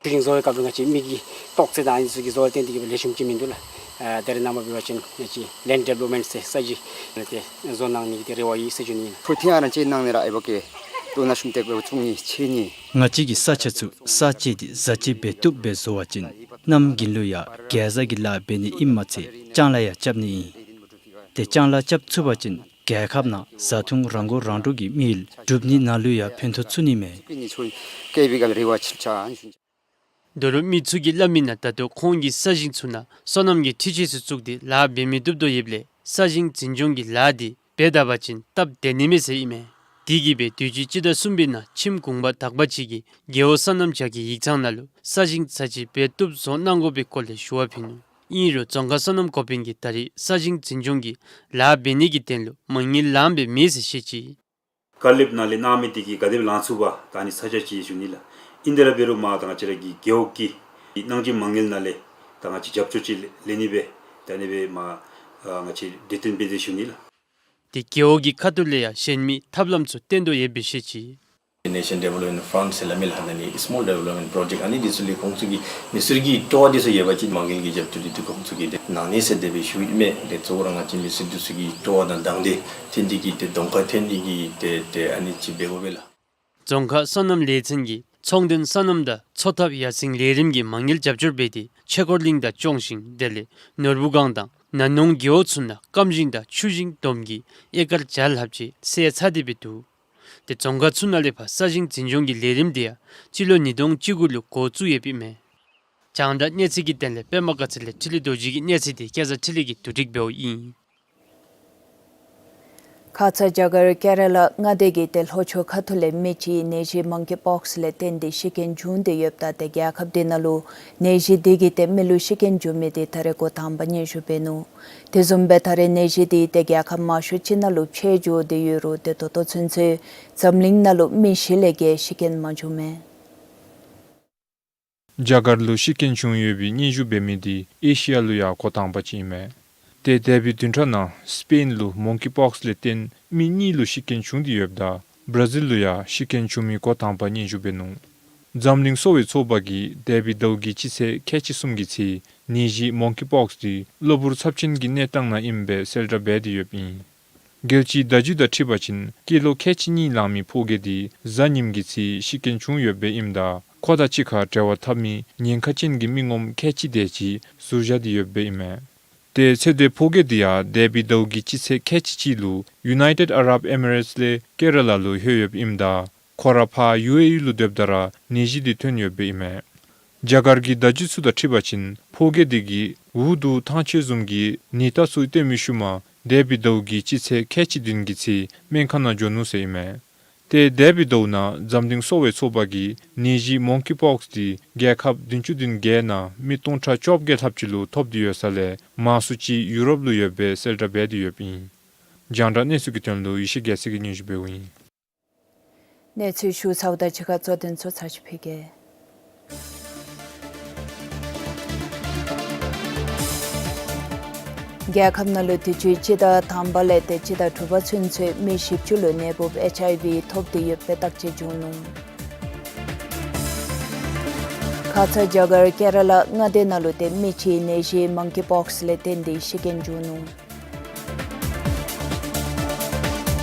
ཆུ་ཞིང་བཟོ་བའི་སྐབས་ལུ་ང་བཅས་མི་གི་ཏོག་ཙེ་དང་ཨ་ནི་ཚུ་གི་བཟོ་བརྟེན་ཏེ་གི་སྦེ་ལེགས་ཤོམ་ཅིག་མིན་འདུག་ལགས། ཨ་ད་རེས་ནངས་པ་འབད་བ་ཅིན་ང་བཅས་ལེནཌ་ཌི་བེ་ལོབ་མེནཊ་ཟེར་ས་གཞི་ཏེ་བཟོ་གནང་ནི་གི་ཏེ་རེ་བ་ཡོད་ཟེར་ཞུ་ནི་ཨིན། ཕུ་ཐེ་ཨ་རང་ཅིག་གནང་ནི་ར་ཨེ་བ་ཀེ་ཏོ་ན་ཤུམ་ཏེ་བ་ཚུགས་ནི་ཆེ་ནི། ང་བཅས་ཀྱི་ས་ཆ་ཚུ་ས་བཅད་དེ་བཟའ་བཅའ་འབད་བཏུབ་སྦེ་བཟོ་བ་ཅིན་གནམ་དགུན་ལུ་ཡང་གེ་ཛ་གི་ལཱ་འབད་ནི་ཨིནམ་མ་ཚད་ལྕང་ལཱ་ཡང་རྐྱབ་ནི་ཨིན། ཏེ་ལྕང་ལཱ་རྐྱབ་ཚུགས་པ་ཅིན་རྒྱལ་ཁབ་ནང་བཟའ་འཐུང་རང་མགོ་རང་འདྲོངས་ཀྱི་དམིགས་ཡུལ་འགྲུབ་ནི་ནང་ལུ་ཡང་ཕན་ཐོགས་ཚུགས་ནི་མས། ད་རུང་མི་ཚུ་གིས་སླབ་མི་ནང་ད་ལྟོ་ཁོང་གི་ས་ཞིང་ཚུ་ནང་སོ་ནམ་གྱི་འཕྲུལ་ཆས་ཚུ་བཙུགས་ཏེ་ལཱ་འབད་མི་བཏུབ་དོ་ཡོདཔ་ལས་ས་ཞིང་འཛིན་སྐྱོང་གི་ལཱ་འདི་འབད་ད་པ་ཅིན་སྟབས་བདེ་ནི་མས་ཟེར་ཨིན་མས། དེ་གིས་སྦེ་དུས་ཅི་སྤྱི་ཟླ་གསུམ་པའི་ནང་ཁྱིམ་གུང་པ་དག་པ་ཅིག་གིས་རྒེད་འོག་སོ་ནམ་བྱ་གི་ཡིག་ཚང་ནང་ལུ་ས་ཞིང་ས་ཆ་འབད་བཏུབ་བཟོ་གནང་དགོ་པའི་སྐོར་ལས་ཞུ་བ་ཕུལ་ནུག། ཨིན་རུང་རྫོང་ཁག་སོ་ནམ་འགོ་དཔོན་གྱིས་ད་རེས་ས་ཞིང་འཛིན་སྐྱོང་གི་ལཱ་འབད་ནི་གི་དོན་ལུ་མ་དངུལ་ལངམ་སྦེ་མེད་ཟེར་བཤད་ཅི། ཀར་ལེབ་ནང་ལས་གནང་མི་དེ་གིས་ག་དེ་སྦེ་ལང་ཚུགས་པ་ད་ཨ་ནི་ས་ཆ་ཅིག་ཞུ་ནི་ལགས། ཨིན་དེ་ར་འབད་རུང་མ་ད་ང་བཅས་ར་གི་རྒེད་འོག་གི་གནང་སྦྱིན་མ་དངུལ་ནང་ལས་ད་ང་བཅས་རྒྱབ་སྐྱོར་ཅིག་ལེན་ནི་སྦེ་ད་ཨ་ནི་སྦེ་མ་ང་བཅས་གྲོས་བསྟུན་འབད་དེ་ཞུ་ནི་ལགས། ཏེ་རྒེད་འོག་གི་ཁ་ཐུག་ལས་ཡང་གཞན་མི་ཐབས་ལམ་ཚུ་བཏོན་དོ་ཡོདཔ་སྦེ་བཤད་ཅི། ནེ་ཤན་ཌི་ཝེ་ལོབ་མེནཊ་ཕཱནཌ་ཟེར་སླབ་མི་ལགས། ཨ་ནི་སི་མོལ་ཌི་ཝེ་ལོབ་མེནཊ་པྲོ་ཇེཀཊ་ཨ་ནི་འདི་ཚུ་ལས་ཁོང་ཚུ་གིས་མི་སེར་གྱི་སྤྲོ་བ་འདི་ཚུ་ཡོད་པ་ཅིན་མ་དངུལ་གྱི་རྒྱབ་སྐྱོར་འདི་ཚུ་ཁོང་ཚུ་གིས་ཏེ་གནང་ནི་ཟེར་དེ་སྦེ་ཞུ་ཡི་མས། ཏེ་གཙོ་བོ་ར་ང་བཅས་མི་སེར་འདི་ཚུ་གི་སྤྲོ་བ་དང་དང་འདོད་ཐོན་ཏེ་གི་ཏེ་གདོང་ཁར་ཐོན་ནི་གི་ཏེ་ཏེ་ཨ་ནི་ཅིག་འབད་དགོ་པས་ལགས། རྫོང་ཁག་སོ་ནམ་ལས་ཚན་གྱིས་ཚོང་དོན་སོ་ནམ་དང་འཚོ་ཐབས་ཡར་སེང་ལས་རིམ་གྱི་མ་དངུལ་རྒྱབ་སྐྱོར་འབད་དེ་ཆོས་འཁོར་གླིང་དང་ལྕོང་ཞིང་དེ་ལས་ནོར་བུ་སྒང་དང་ན་ནོང་རྒེད་འོག་ཚུ་ནང་སྐམ་ཞིང་དང་ཆུ་ཞིང་སྡོམ་གྱིས་ཨེ་ཀར་བརྒྱ་ལྷགཔ་ཅིག་བསལ་ཚར་ཏེ་སྦེ་འདུག། ཏེ་རྫོང་ཁག་ཚུ་ནང་ལས་ཕར་ས་ཞིང་འཛིན་སྐྱོང་གི་ལས་རིམ་དེ་ཡང་སྤྱི་ལོ་ཉིས་སྟོང་བཅུ་དགུ་ལུ་འགོ་བཙུགས་ཡོདཔ་ཨིན་མས། རྒྱང་བསྒྲགས་གནས་ཚུལ་གྱི་དོན་ལས་པདྨ་དགའ་ཚལ་ལས་འཕྲིན་ལས་རྡོ་རྗེ་གི་གནས་ཚུལ་དེ་སྐལ་བཟང་འཕྲིན་ལས་ཀྱིས་བསྡུ་སྒྲིག་འབདཝ་ཨིན། ཁ་ཙ་རྒྱ་གར་ཀེ་ར་ལ་མངའ་སྡེ་གི་ཏེ་ལྷོ་ཕྱོགས་ཁ་ཐུག་ལས་མི་ཅིག་ནད་གཞི་མོང་ཀི་པོགསི་ལས་བརྟེན་ཏེ་ཤི་རྐྱེན་བྱུང་སྟེ་ཡོདཔ་ད་ཏེ་རྒྱལ་ཁབ་དེ་ནང་ལུ་ནད་གཞི་དེ་གིས་ཏེ་མི་ལུ་ཤི་རྐྱེན་བྱུང་མི་དེ་ད་རེས་འགོ་དང་པ་སྙན་ཞུ་འབད་ནུག། དེ་བཟུམ་སྦེ་ད་རེས་ནད་གཞི་དེ་ཏེ་རྒྱལ་ཁབ་མང་ཤོས་ཅིག་ནང་ལུ་ཕྱེད་འགྱོ་སྟེ་ཡོད་རུང་ཏེ་ད་ལྟོ་ཚུན་ཚོད་འཛམ་གླིང་ནང་ལུ་མི་བཞི་ལས་བརྒལ་ཤི་རྐྱེན་མ་བྱུང་མས། རྒྱ་གར་ལུ་ཤི་རྐྱེན་བྱུང་ཡོད་པའི་སྙན་ཞུ་འབད་མི་དེ་ཨེ་ཤི་ཡ་ལུ་ཡང་འགོ་དང་པ་ཅིག་ཨིན་མས། ཏེ་འདས་པའི་བདུན་ཕྲག་ནང་སི་པེན་ལུ་མོང་ཀི་པོགསི་ལས་བརྟེན་མི་གཉིས་ལུ་ཤི་རྐྱེན་བྱུང་སྟེ་ཡོདཔ་ད་བར་ཛིལ་ལུ་ཡང་ཤི་རྐྱེན་བྱུང་མི་འགོ་དང་པ་སྙན་ཞུ་འབད་ནུག། འཛམ་གླིང་གསོ་བའི་ཚོགས་པ་གིས་འདས་པའི་ཟླཝ་གི་སྤྱི་ཚེས་ཁལ་གཅིག་གསུམ་གྱི་ཚེ་ནད་གཞི་མོང་ཀི་པོགསི་དེ་གློ་བུར་ཚབས་ཆེན་གྱི་གནས་སྟངས་ནང་ཨིནམ་སྦེ་གསལ་བསྒྲགས་འབད་དེ་ཡོདཔ་ཨིན། རྒྱལ་སྤྱིའི་བརྡ་བརྒྱུད་དང་འཁྲིལ་བ་ཅིན་སྐྱེས་ལོ་ཁལ་གཅིག་གཉིས་ལང་མི་ཕོ་སྐྱེས་དེ་གཟའ་ཉིམ་གི་ཚེ་ཤི་རྐྱེན་བྱུང་ཡོདཔ་ཨིནམ་ད་ཁོ་དང་གཅིག་ཁར་འབྲེལ་བ་འཐབ་མི་ཉེན་ཁ་ཅན་གྱི་མི་ངོམ་ཁལ་གཅིག་དེ་ཅིག་ཟུར་བཞག་སྟེ་ཡོདཔ་ཨིན་མས། ཏེ་ཚེ་འདས་ཕོ་སྐྱེས་དེ་ཡང་འདས་པའི་ཟླཝ་གི་སྤྱི་ཚེས་ཁལ་གཅིག་གཅིག་ལུ་ཡུ་ནའི་ཊེཌ་ཨ་རབ་ཨེ་མི་རེཊསི་ལས་ཀེ་ར་ལ་ལུ་ལྷོད་ཡོདཔ་ཨིནམ་ད་ཁོ་ར་ཕར་ཡུ་ཨེ་ཨི་ལུ་སྡོདཔ་ད་ར་ནད་གཞི་དེ་ཐོན་ཡོདཔ་ཨིན་མས། རྒྱ་གར་གྱི་བརྡ་བརྒྱུད་ཚུ་དང་འཁྲིལ་བ་ཅིན་ཕོ་སྐྱེས་དེ་གིས་འུ་སྡུག་ཐང་ཆད་བཟུམ་གྱི་ནད་རྟགས་ཚུ་སྟོན་མི་ཤུལ་མ་འདས་པའི་ཟླཝ་གི་སྤྱི་ཚེས་ཁལ་གཅིག་བདུན་གྱི་ཚེ་སྨན་ཁང་ནང་འགྱོ་ནུག་ཟེར་ཨིན་མས། ཏེ་འདས་པའི་ཟླཝ་ནང་འཛམ་གླིང་གསོ་བའི་ཚོགས་པ་གིས་ནད་གཞི་མོང་ཀི་པོགསི་དེ་རྒྱལ་ཁབ་བདུན་ཅུ་དོན་བརྒྱད་ནང་མི་སྟོང་ཕྲག་བཅོ་བརྒྱད་ལྷགཔ་ཅིག་ལུ་ཐོབ་སྟེ་ཡོད་ས་ལས་མང་སུ་ཅིག་ཡུ་རོབ་ལུ་ཡོདཔ་སྦེ་གསལ་བསྒྲགས་འབད་དེ་ཡོདཔ་ཨིན། རྒྱང་བསྒྲགས་གནས་ཚུལ་གྱི་དོན་ལུ་ཡེ་ཤེས་རྒྱལ་མཚན་གྱིས་སྙན་ཞུ་འབདཝ་ཨིན། གནས་ཚུལ་ཞུ་ཚརཝ་དང་གཅིག་ཁར་གཙོ་དོན་ཚུ་ཚར་ཅིག་ཕུལ་གེ། རྒྱལ་ཁབ་ནང་ལུ་དུས་ཅི་སྤྱི་ཟླ་དང་པ་ལས་ཏེ་སྤྱི་ཟླ་དྲུག་པ་ཚུན་ཚོད་མི་བཞི་བཅུ་ལུ་ནད་འབུཔ་ཨེཆ་ཨའི་ཝི་ཐོབ་སྟེ་ཡོདཔ་སྦེ་བརྟག་དཔྱད་བྱུང་ནུག། ཁ་ཙ་རྒྱ་གར་ཀེ་ར་ལ་མངའ་སྡེ་ནང་ལུ་ཏེ་མི་ཅིག་ནད་གཞི་མོང་ཀི་པོགསི་ལས་བརྟེན་ཏེ་ཤི་རྐྱེན་བྱུང་ནུག།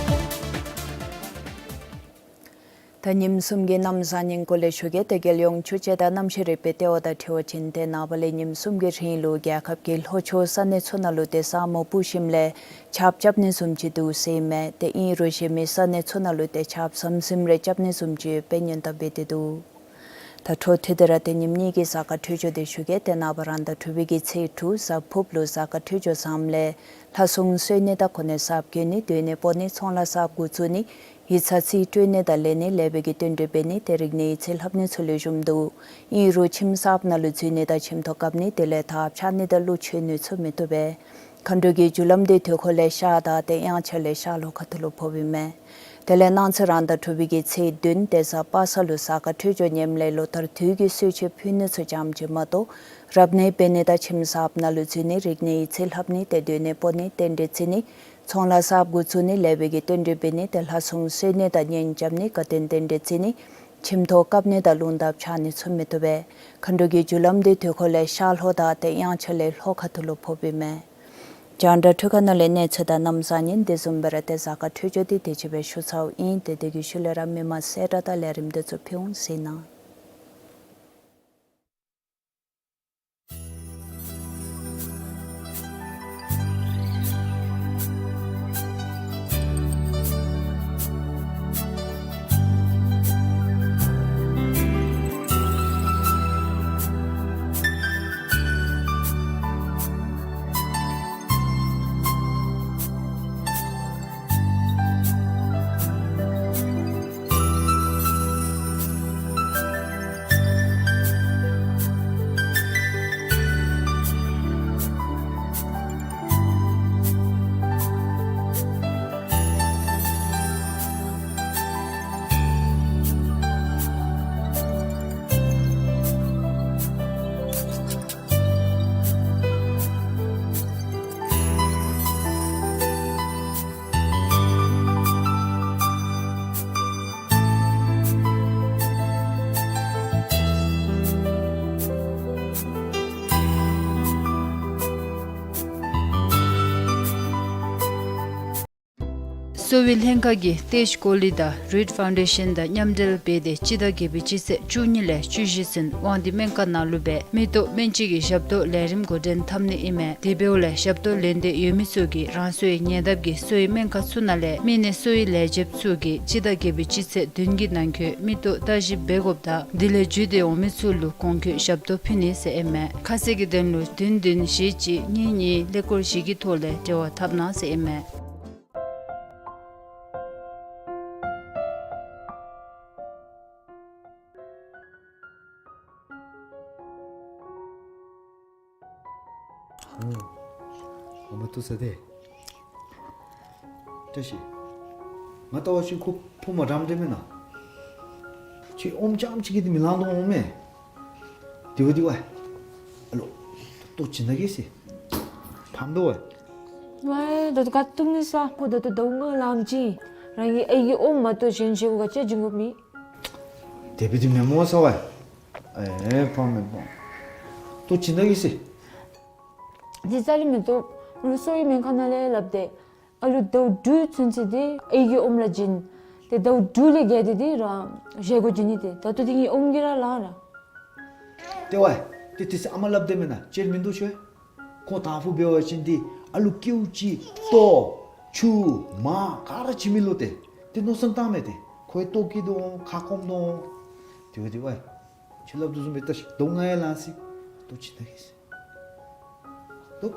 ད་ཉིནམ་གསུམ་གྱི་གནམ་བཟང་ངན་སྐོར་ལས་ཞུ་གེ། ཏེ་རྒྱལ་ཡོངས་ཆུ་དཔྱད་དང་གནམ་གཤིས་རིག་པའི་ལྟེ་བ་དང་འཁྲིལ་བ་ཅིན་ཏེ་ནངས་པ་ལས་ཉིནམ་གསུམ་གྱི་རིང་ལུ་རྒྱལ་ཁབ་ཀྱི་ལྷོ་ཕྱོགས་ས་གནས་ཚུ་ནང་ལུ་ཏེ་ས་སྨུག་སྤུབས་ཞིནམ་ལས་ཆརཔ་རྐྱབ་ནི་བཟུམ་ཅིག་འདུག་ཟེར་ཨིན་མས། ཏེ་ཨིན་རུང་གཞན་མི་ས་གནས་ཚུ་ནང་ལུ་ཏེ་ཆརཔ་ཟམ་ཟིམ་རེ་རྐྱབ་ནི་བཟུམ་ཅིག་ཡོདཔ་སྦེ་སྔོན་བརྡ་འབད་དེ་འདུག། ད་འཕྲོ་མཐུད་དེ་ར་ཏེ་ཉིནམ་གཉིས་ཀྱི་གཟའ་སྐར་འཕྲོད་སྦྱོར་དེ་ཞུ་གེ། ཏེ་ནངས་པ་རང་ཟླ་དྲུག་པའི་གི་ཚེས་དྲུག་གཟའ་ཕུརཔ་ལུ་གཟའ་སྐར་འཕྲོད་སྦྱོར་བཟངམ་ལས་ལྷ་སྲུང་གསོལ་ནི་དང་གོ་གནས་གསརཔ་བསྐོ་ནི་སྡོད་གནས་སྤོ་ནི་ཚོང་ལཱ་གསརཔ་འགོ་བཙུགས་ནི་ཡིག་ཚང་རྩིས་སྤྲོད་ནི་དང་ལེན་ནི་ལེགས་པའི་གི་བསྟུན་གྲོས་འབད་ནི་ཏེ་རིག་གནས་ཡིག་ཚད་ལྷབ་ནི་ཚུ་ལེགས་ཤོམ་འདུག། ཨིན་རུང་ཁྱིམ་གསརཔ་ནང་ལུ་འཛུལ་ནི་དང་ཁྱིམ་ཐོག་བཀབ་ནི་དེ་ལས་ཐགཔ་ཆག་ནི་དང་ཀླུ་མཆོད་ནི་ཚུ་མི་བཏུབ་པས། མཁའ་འགྲོ་གི་རྒྱུ་ལམ་དེ་དུས་འཁོར་ལས་ཤར་དང་ཏེ་དབྱངས་འཆར་ལས་ཤར་ལྷོ་ཁ་ཐུག་ལུ་ཕོགཔ་ཨིན་མས། དེ་ལས་གནངས་ཚེ་རང་ཟླ་དྲུག་པའི་གི་ཚེས་བདུན་ཏེ་གཟའ་པ་སངས་ལུ་གཟའ་སྐར་འཕྲོད་སྦྱོར་ངནམ་ལས་ལོ་ལྟར་དུས་ཀྱི་གསོལ་མཆོད་ཕུལ་ནི་ཚུ་ཙམ་ཅིག་མ་གཏོགས་རབ་གནས་འབད་ནི་དང་ཁྱིམ་གསརཔ་ནང་ལུ་འཛུལ་ནི་རིག་གནས་ཡིག་ཚད་ལྷབ་ནི་ཏེ་སྡོད་གནས་སྤོ་ནི་རྟེན་འབྲེལ་བརྩི་ནི་ཚོང་ལཱ་གསརཔ་འགོ་བཙུགས་ནི་ལེགས་པའི་གི་བསྟུན་གྲོས་འབད་ནི་ཏེ་ལྷ་སྲུང་གསོལ་ནི་དང་གཉེན་རྐྱབ་ནི་དགའ་སྟོན་རྟེན་འབྲེལ་བརྩི་ནི་ཁྱིམ་ཐོག་བཀབ་ནི་དང་རླུང་ཐགཔ་ཆག་ནི་ཚུ་མི་བཏུབ་པས། མཁའ་འགྲོ་གི་རྒྱུ་ལམ་དེ་དུས་འཁོར་ལས་ཤར་ལྷོ་དང་ཏེ་དབྱངས་འཆར་ལས་ལྷོ་ཁ་ཐུག་ལུ་ཕོགཔ་ཨིན་མས། རྒྱང་བསྒྲགས་འཕྲུལ་ཁང་ནང་ལས་གནས་ཚུལ་དང་གནམ་བཟང་ངན་དེ་བཟུམ་སྦེ་ར་ཏེ་གཟའ་སྐར་འཕྲོད་སྦྱོར་དེ་དེ་ཅིག་སྦེ་ཞུ་ཚརཝ་ཨིན། ཏེ་དེ་གི་ཤུལ་ལས་ར་མི་མང་གསལ་བསྒྲགས་དང་ལས་རིམ་དེ་ཚུ་ཕུལ་འོང་ཟེར་ཨིན་ན། གསོ་བའི་ལྷན་ཁག་གིས་ཏེཇ་ཀོ་ལི་དང་རིཌ་ཕའུན་ཌེ་ཤན་དང་མཉམ་འབྲེལ་འབད་དེ་སྤྱི་ཟླ་བརྒྱད་པའི་སྤྱི་ཚེས་བཅུ་གཉིས་ལས་བཅུ་བཞི་ཚུན་དབང་འདུས་སྨན་ཁང་ནང་ལུ་སྦེ་མིག་ཏོ་སྨན་དཔྱད་ཀྱི་ཞབས་ཏོག་ལས་རིམ་འགོ་འདྲེན་འཐབ་ནི་ཨིན་མས། དེ་འབདཝ་ལས་ཞབས་ཏོག་ལེན་འདོད་ཡོད་མི་ཚུ་གིས་རང་སོའི་ཉེ་འདབས་ཀྱི་གསོ་བའི་སྨན་ཁང་ཚུ་ནང་ལས་མི་སྣའི་གསོ་བའི་ལས་བྱེདཔ་ཚུ་གིས་སྤྱི་ཟླ་བརྒྱད་པའི་སྤྱི་ཚེས་བདུན་གྱི་ནང་འཁོད་མིག་ཏོ་བརྟག་ཞིབ་འབད་དགོཔ་དང་དེ་ལས་བརྒྱུད་དེ་འོང་མི་ཚུ་ལུ་གོང་འཁོད་ཞབས་ཏོག་ཕུལ་ནི་ཟེར་ཨིན་མས། ཁ་གསལ་གྱི་དོན་ལུ་བདུན་བདུན་བཞི་གཅིག་གཉིས་གཉིས་ཀླད་ཀོར་བཞི་གི་ཐོག་ལས་འབྲེལ་བ་འཐབ་གནང་ཟེར་ཨིན་མས། ཨོ། ཨོ་མ་ཏོ་ས་དེ། བཀྲ་ཤིས། ང་ལྟ་བ་ཅིན་ཁོ་ཕོ་མ་དྲངམ་དེ་མེན་ན། ཁྱོད་ཨོམ་རྐྱངམ་ཅིག་གིས་དེ་མི་ལང་དོ་འོང་མས། དེ་བ་དེ་བ། ཨ་ལོ། ལྟོ་བྱིན་ད་གེ་ཟེར། ཕམ་དོ་བ། ཝའི་ད་ལྟོ་ག་ཏུམ་ནི་ས་ཁོ་ད་ལྟོ་ཟླཝ་ལྔ་ལངམ་ཅིག་རང་གི་ཨའི་གི་ཨོམ་མ་གཏོགས་གཞན་ཅིག་གུ་ག་ཅི་བྱིན་དགོཔ་མེད། དེ་སྦེ་དེ་མེན་མོ་ས་བ། ཨེ་ཕམ་མེན་མོ། ལྟོ་བྱིན་ད་གེ་ཟེར། དེ་རྩ་ལས་མི་བཏུབ། ང་གསོ་བའི་སྨན་ཁང་ནང་ལས་སླབ་སྟེ། ཨ་ལུ་ཟླཝ་དྲུག་ཚུན་ཚོད་དེ་ཨའི་གི་ཨོམ་ར་བྱིན། ཏེ་ཟླཝ་དྲུག་ལས་བརྒལ་ཏེ་དེ་རང་བཞེས་སྒོ་བྱིན་ནི་དེ། ད་ལྟོ་དེ་ངེའི་ཨོམ་གྱིས་ར་ལང་ར། ཏེ་ཝའི། ཏེ་དེ་ཚུ་ཨ་མ་སླབ་དེ་མེན་ན་ཅིག་མིན་འདུག་ཤོ། ཁོང་དང་ཕུ་འབད་བ་ཅིན་དེ་ཨ་ལུ་ཀེའུ་ཅིག་ལྟོ་ཆུ་མར་ག་ར་བྱིན་མི་ལོ་ཏེ། དེ་མནོ་བསམ་བཏངམ་མས་ཏེ། ཁོ་ཡང་ལྟོ་སྐྱེ་དོ་འོང་ཁ་སྐོམ་དོ་འོང་། དེ་བ་དེ་ཝའི། ཁྱོད་སླབ་དོ་བཟུམ་སྦེ་ལྟ་ཤིག། ཟླཝ་ལྔ་ཡང་ལང་སོ་ཡི། ལྟོ་བྱིན་ད་གེ་ཟེར། ལྟོ།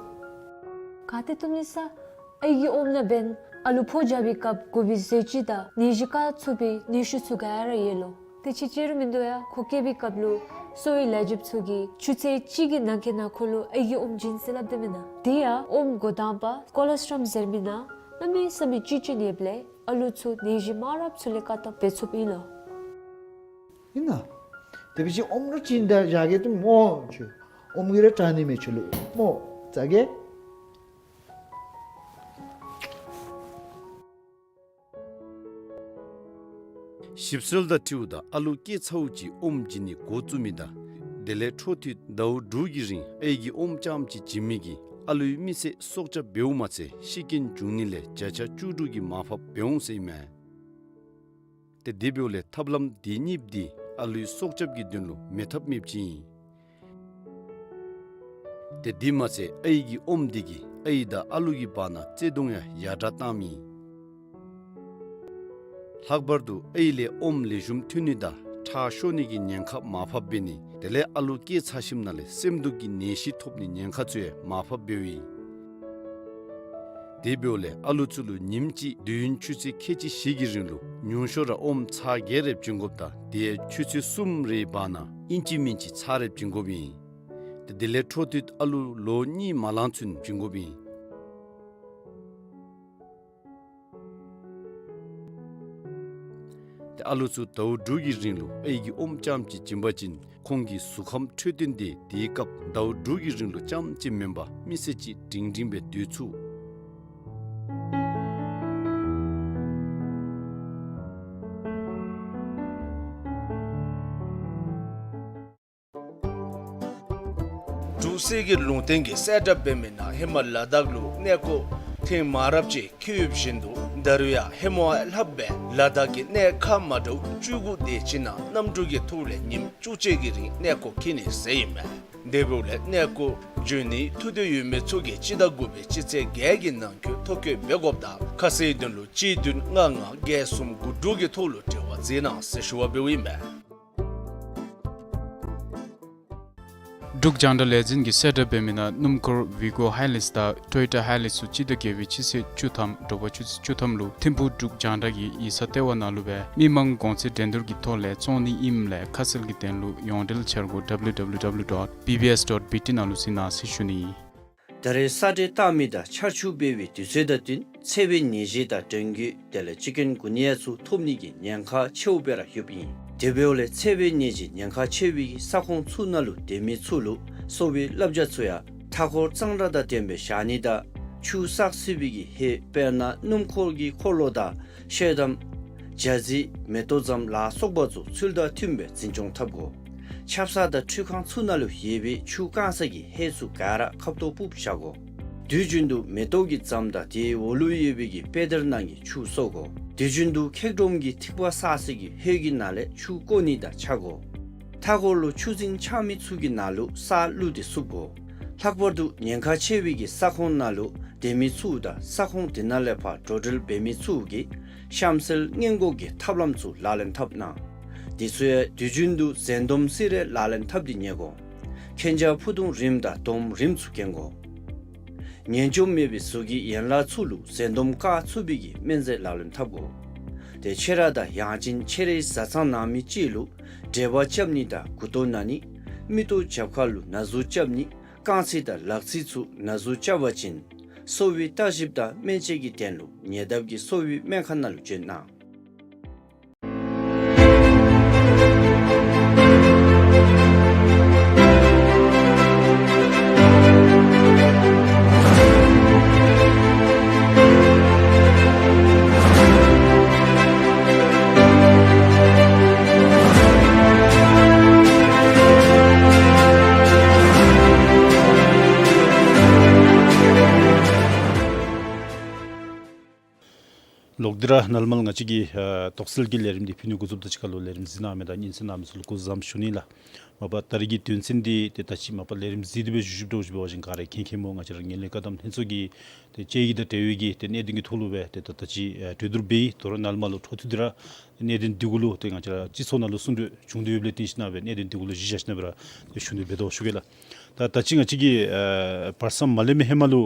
ག་ཏེ་ལྟོ་མི་ས། ཨའི་གི་ཨོམ་ནང་འབདན་ཨ་ལུ་ཕོ་རྒྱས་པའི་སྐབས་དགོ་པའི་ཟས་བཅུད་དང་ནད་གཞི་བཀག་ཚུགས་པའི་ནད་ཤུགས་ཚུ་ག་ར་ཡོད་ལོ། དེ་ཅིག་ཅིག་རུང་མིན་འདུག་ཡ། ཁོ་སྐྱེས་པའི་སྐབས་ལུ་གསོ་བའི་ལས་བྱེདཔ་ཚུ་གིས་ཆུ་ཚོད་གཅིག་གི་ནང་འཁོད་ནང་ཁོ་ལུ་ཨའི་གི་ཨོམ་བྱིན་ཟེར་སླབ་དེ་མེན་ན། དེ་ཡང་ཨོམ་འགོ་དང་པ་ཀོ་ལོ་སི་ཊྲོམ་ཟེར་མི་ནང་གནམ་མེད་ས་མེད་བཅུད་ཅན་ཡོདཔ་ལས་ཨ་ལུ་ཚུ་ནད་གཞི་མང་རབས་ཚུ་ལས་བཀག་ཐབས་འབད་ཚུགསཔ་ཨིན་ལོ། ཨིན་ན། དེ་སྦེ་ཅིག་ཨོམ་ར་བྱིན་ད་བཞག་གེ་ཏེ་མོ་ཁྱོད། ཨོམ་གྱིས་ར་དྲང་ནི་མས་ཁྱོད་ལུ་མོ། ཟ་གེ། ཞིབ་འཚོལ་དང་འཁྲིལཝ་ད་ཨ་ལུ་སྐྱེས་ཚརཝ་ཅིག་ཨོམ་བྱིན་ནི་འགོ་བཙུགས་མི་དང་དེ་ལས་འཕྲོ་མཐུད་ཟླཝ་དྲུག་གི་རིང་ཨའི་གི་ཨོམ་རྐྱངམ་ཅིག་བྱིན་མི་གིས་ཨ་ལུའི་མི་ཚེ་སྲོག་སྐྱབས་འབདཝ་མ་ཚད་ཤི་རྐྱེན་འབྱུང་ནི་ལས་བརྒྱ་ཆ་བཅུ་དྲུག་གི་མར་ཕབ་འབད་འོང་ཟེར་ཨིན་མས། ཏེ་དེ་འབདཝ་ལས་ཐབས་ལམ་དེ་གཉིས་འདི་ཨ་ལུའི་སྲོག་སྐྱབས་ཀྱི་དོན་ལུ་མེད་ཐབས་མེདཔ་ཅིག་ཨིན། ཏེ་དེ་མ་ཚད་ཨའི་གི་ཨོམ་འདི་གིས་ཨའི་དང་ཨ་ལུ་གི་བར་ན་བརྩེ་གདུང་ཡང་ཡར་དྲག་བཏངམ་ཨིན། ལྷག་པར་དུ་ཨའི་ལས་ཨོམ་ལེགས་ཤོམ་ཐོན་ནི་དང་ཁྲག་ཤོར་ནི་གི་ཉེན་ཁ་མར་ཕབ་འབད་ནི་དེ་ལས་ཨ་ལུ་སྐྱེས་ཚར་ཞིནམ་ལས་སེམས་སྡུག་གི་ནད་གཞི་ཐོབ་ནི་ཉེན་ཁ་ཚུ་ཡང་མར་ཕབ་འབདཝ་ཨིན། དེ་འབདཝ་ལས་ཨ་ལུ་ཚུ་ལུ་ཉིནམ་གཅིག་དུས་ཡུན་ཆུ་ཚོད་ཁལ་གཅིག་བཞི་གི་རིང་ལུ་ཉུང་ཤོས་ར་ཨོམ་ཚར་བརྒྱད་རེ་བྱིན་དགོཔ་དང་དེ་ཡང་ཆུ་ཚོད་གསུམ་རེའི་བར་ན་ཨིན་ཅི་མིན་ཅི་ཚར་རེ་བྱིན་དགོཔ་ཨིན། ཏེ་དེ་ལས་འཕྲོ་མཐུད་ཨ་ལུ་ལོ་གཉིས་མ་ལང་ཚུན་བྱིན་དགོཔ་ཨིན། ཏེ་ཨ་ལུ་ཚུ་ཟླཝ་དྲུག་གི་རིང་ལུ་ཨའི་གི་ཨོམ་རྐྱངམ་ཅིག་བྱིན་པ་ཅིན་ཁོང་གི་གཟུགས་ཁམས་འཕྲོད་བསྟེན་དེ་དེའི་སྐབས་ཟླཝ་དྲུག་གི་རིང་ལུ་རྐྱངམ་ཅིག་མེན་པར་མི་སེར་ཅིག་སྒྲིང་སྒྲིང་སྦེ་སྡོད་ཚུགས། འབྲུག་གསེར་གྱི་ལུང་བསྟན་གྱིས་གསལ་བསྒྲགས་འབད་མི་ནང་ཧེ་མ་ལ་དྭགས་ལུ་གནས་སྐོར་ཐེངས་མང་རབས་ཅིག་འཁྱིད་ཡོདཔ་བཞིན་དུ་ད་རུང་ཡང་ཧེ་མ་ལྷགཔ་སྦེ་ལ་དྭགས་ཀྱི་གནས་ཁག་མ་འདྲཝ་བཅུ་དགུ་དེ་ཅིག་ནང་གནམ་གྲུ་གི་ཐོག་ལས་ཉིནམ་བཅུ་གཅིག་གི་རིང་གནས་སྐོར་འཁྱིད་ནི་ཟེར་ཨིན་མས། དེ་འབདཝ་ལས་གནས་སྐོར་འབྱོན་ནིའི་ཐུགས་འདོད་ཡོད་མི་ཚུ་གིས་སྤྱི་ཟླ་དགུ་པའི་སྤྱི་ཚེས་བརྒྱད་ཀྱི་ནང་འཁོད་ཐོ་བཀོད་འབད་དགོཔ་དང་ཁ་གསལ་དོན་ལུ་གཅིག་བདུན་ལྔ་ལྔ་བརྒྱད་གསུམ་དགུ་དྲུག་གི་ཐོག་ལུ་འབྲེལ་བ་མཛད་གནང་ཟེར་ཞུ་བ་འབདཝ་ཨིན་མས། འབྲུག་རྒྱང་བསྒྲགས་ལས་འཛིན་གྱིས་གསལ་བསྒྲགས་འབད་མི་ནང་སྣུམ་འཁོར་ཝི་གོ་ཧའི་ལེགས་དང་ཊོ་ཡོ་ཊ་ཧའི་ལེགས་ཚུ་སྤྱི་ཟླ་བརྒྱད་པའི་སྤྱི་ཚེས་བཅུ་ཐམ་དྲོ་པ་ཆུ་ཚོད་བཅུ་ཐམ་ལུ་ཐིམ་ཕུག་འབྲུག་རྒྱང་བསྒྲགས་ཀྱི་ཡིག་ཚང་ལྟེ་བ་ནང་ལུ་སྦེ་མི་མང་གོང་ཚད་འགྲན་བསྡུར་གྱི་ཐོག་ལས་བཙོང་ནི་ཨིནམ་ལས་ཁ་གསལ་གྱི་དོན་ལུ་ཡོངས་འབྲེལ་འཆར་སྒོ་W W W dot B B S dot B T ནང་ལུ་གཟིགས་གནང་ཟེར་ཞུ་ནི། ད་རེས་ས་འདྲེན་བཏང་མི་དང་ཆར་ཆུ་འབབ་པའི་དུས་ཚོད་དང་བསྟུན་འཚེར་བའི་ནད་གཞི་དང་གྲོང་ཁྱེར་དེ་ལས་ཅི་ཀུན་གུ་ནི་ཡ་ཚུ་ཐོབ་ནི་གི་ཉེན་ཁ་ཆེཝ་སྦེ་ར་ཡོདཔ་ཨིན། དེ་འབདཝ་ལས་འཚེར་བའི་ནད་གཞི་ཉེན་ཁ་ཆེ་བའི་ས་ཁོངས་ཚུ་ནང་ལུ་སྡོད་མི་ཚུ་ལུ་གསོ་བའི་བསླབ་བྱ་ཚུ་ཡང་མཐའ་འཁོར་གཙང་སྦྲ་དང་ལྡན་པའི་བཞག་ནི་དང་ཆུ་བསགས་སྲིད་པའི་གི་ཧེ་དཔེར་ན་སྣུམ་འཁོར་གྱི་འཁོར་ལོ་དང་ཤེལ་དམ་ཇ་རྩི་མེ་ཏོག་ཙམ་ལ་སོགས་པ་ཚུ་ཚུལ་དང་མཐུན་པའི་འཛིན་སྐྱོང་འཐབ་དགོ། ཆབ་གསང་དང་ཁྲུས་ཁང་ཚུ་ནང་ལུ་ཡོད་པའི་ཆུ་བཀང་ས་གི་ཧེ་ཚུ་ག་ར་ཁབ་ཏོ་སྤུབས་བཞག་དགོ། དུས་རྒྱུན་དུ་མེ་ཏོག་གི་ཙམ་དང་དེའི་འོག་ལུ་ཡོད་པའི་གི་པེ་དར་ནང་གི་ཆུ་གསོ་དགོ། དུས་རྒྱུན་དུ་ཁེག་སྒྲོམ་གྱི་ཐིགས་པ་བསགས་ས་གི་ཧེ་གི་ནང་ལས་ཆུ་བཀོ་ནི་དང་ཆ་དགོ། མཐའ་འཁོར་ལུ་ཆུ་རྫིང་ཆགས་མི་ཚུ་གི་ནང་ལུ་ས་བླུགས་ཏེ་བསུབ་དགོ། ལྷག་པར་དུ་ཉེན་ཁ་ཆེ་བའི་གི་ས་ཁོངས་ནང་ལུ་སྡོད་མི་ཚུ་དང་ས་ཁོངས་དེ་ནང་ལས་ཕར་འགྲོ་འགྲུལ་འབད་མི་ཚུ་གིས་གཤམ་གསལ་སྔོན་འགོག་གི་ཐབས་ལམ་ཚུ་ལག་ལེན་འཐབ་གནང་། དེ་ཚུ་ཡང་དུས་རྒྱུན་དུ་འཛེམ་སྡོམ་སི་རེ་ལག་ལེན་འཐབ་སྟེ་ཉལ་དགོ། མཁྱེན་རྒྱ་ཕུ་ཐུང་རིངམ་དང་སྡོམ་རིངམ་ཚུ་གྱོན་དགོ། ངན་སྐྱུགས་མེད་པའི་གཟུགས་ཀྱི་ཡན་ལག་ཚུ་ལུ་འཛེམ་སྡོམ་བཀག་ཚུགས་པའི་གི་སྨན་རྫས་ལག་ལེན་འཐབ་དགོ། ཏེ་ཆེ་ར་དང་ཡང་ཅིན་ཆེ་རའི་བཟའ་ཚང་ནང་མི་ཅིག་ལུ་འབྲས་བུ་རྐྱབ་ནི་དང་མགུ་ཏོ་ན་ནི། མིག་ཏོ་རྒྱབ་ཁ་ལུ་ན་ཟུག་རྐྱབ་ནི། རྐང་རྩེད་དང་ལག་རྩེད་ཚུ་ན་ཟུག་རྐྱབ་པ་ཅིན་གསོ་བའི་བརྟག་ཞིབ་དང་སྨན་དཔྱད་ཀྱི་དོན་ལུ་ཉེ་འདབས་ཀྱི་གསོ་བའི་སྨན་ཁང་ནང་ལུ་བྱོན་གནང་། ལོག་སྟེ་ར་ནཱ་ལས་མར་ང་བཅས་ཀྱིས་ཨ་དོགས་སེལ་གྱི་ལས་རིམ་འདི་ཕུལ་ནི་འགོ་བཙུགསཔ་དང་གཅིག་ཁར་ལུ་ལས་རིམ་གཟིགས་གནང་མི་དང་སྙན་གསན་གནང་མི་ཚུ་ལུ་སྐུ་གཟུགས་བཟང་པོ་ཞུ་ནི་ལགས། མ་པ་ད་རེས་ཀྱི་དོན་ཚན་འདི་ཏེ་ད་ཅི་མ་པ་ལས་རིམ་གཟིགས་ཏེ་སྦེ་བཞུགས་བཞུགསཔ་འདྲཝ་ཅིག་འབད་བ་ཅིན་ག་ར་མཁྱེན་མཁྱེནམ་སྨོ། ང་བཅས་ར་ངན་ལྷད་བཀག་སྡོམ་ལྷན་ཚོགས་ཀྱི་ཏེ་དཔྱད་ཡིག་དང་འབྲེལ་བའི་གི་ཏེ་གནད་དོན་གྱི་ཐོག་ལུ་སྦེ་ཏེ་ད་ད་ཅི་ཨ་གྲོས་བསྡུར་འབད་ཡི། དོ་རུང་ནཱ་ལས་མར་ལུ་འཕྲོ་མཐུད་དེ་ར་གནད་དོན་འདི་གུ་ལུ་ཏེ་ང་བཅས་ར་སྤྱི་ཚོགས་ནང་ལུ་གསུང་གྲོས་བྱུང་སྟེ་ཡོདཔ་ལས་བརྟེན་ཞིན་ན་སྦེ་གནད་དོན་འདི་གུ་ལུ་གཞི་བཞག་ཞིན་ན་སྦེ་ར་ཏེ་ཞུ་ནི་འབད་དོ་ཞུ་གེ་ལགས། ད་ད་ཅི་ང་བཅས་ཀྱིས་ཨ་བར་མཚམས་མ་ལེན་མི་ཧེ་མ་ལུ་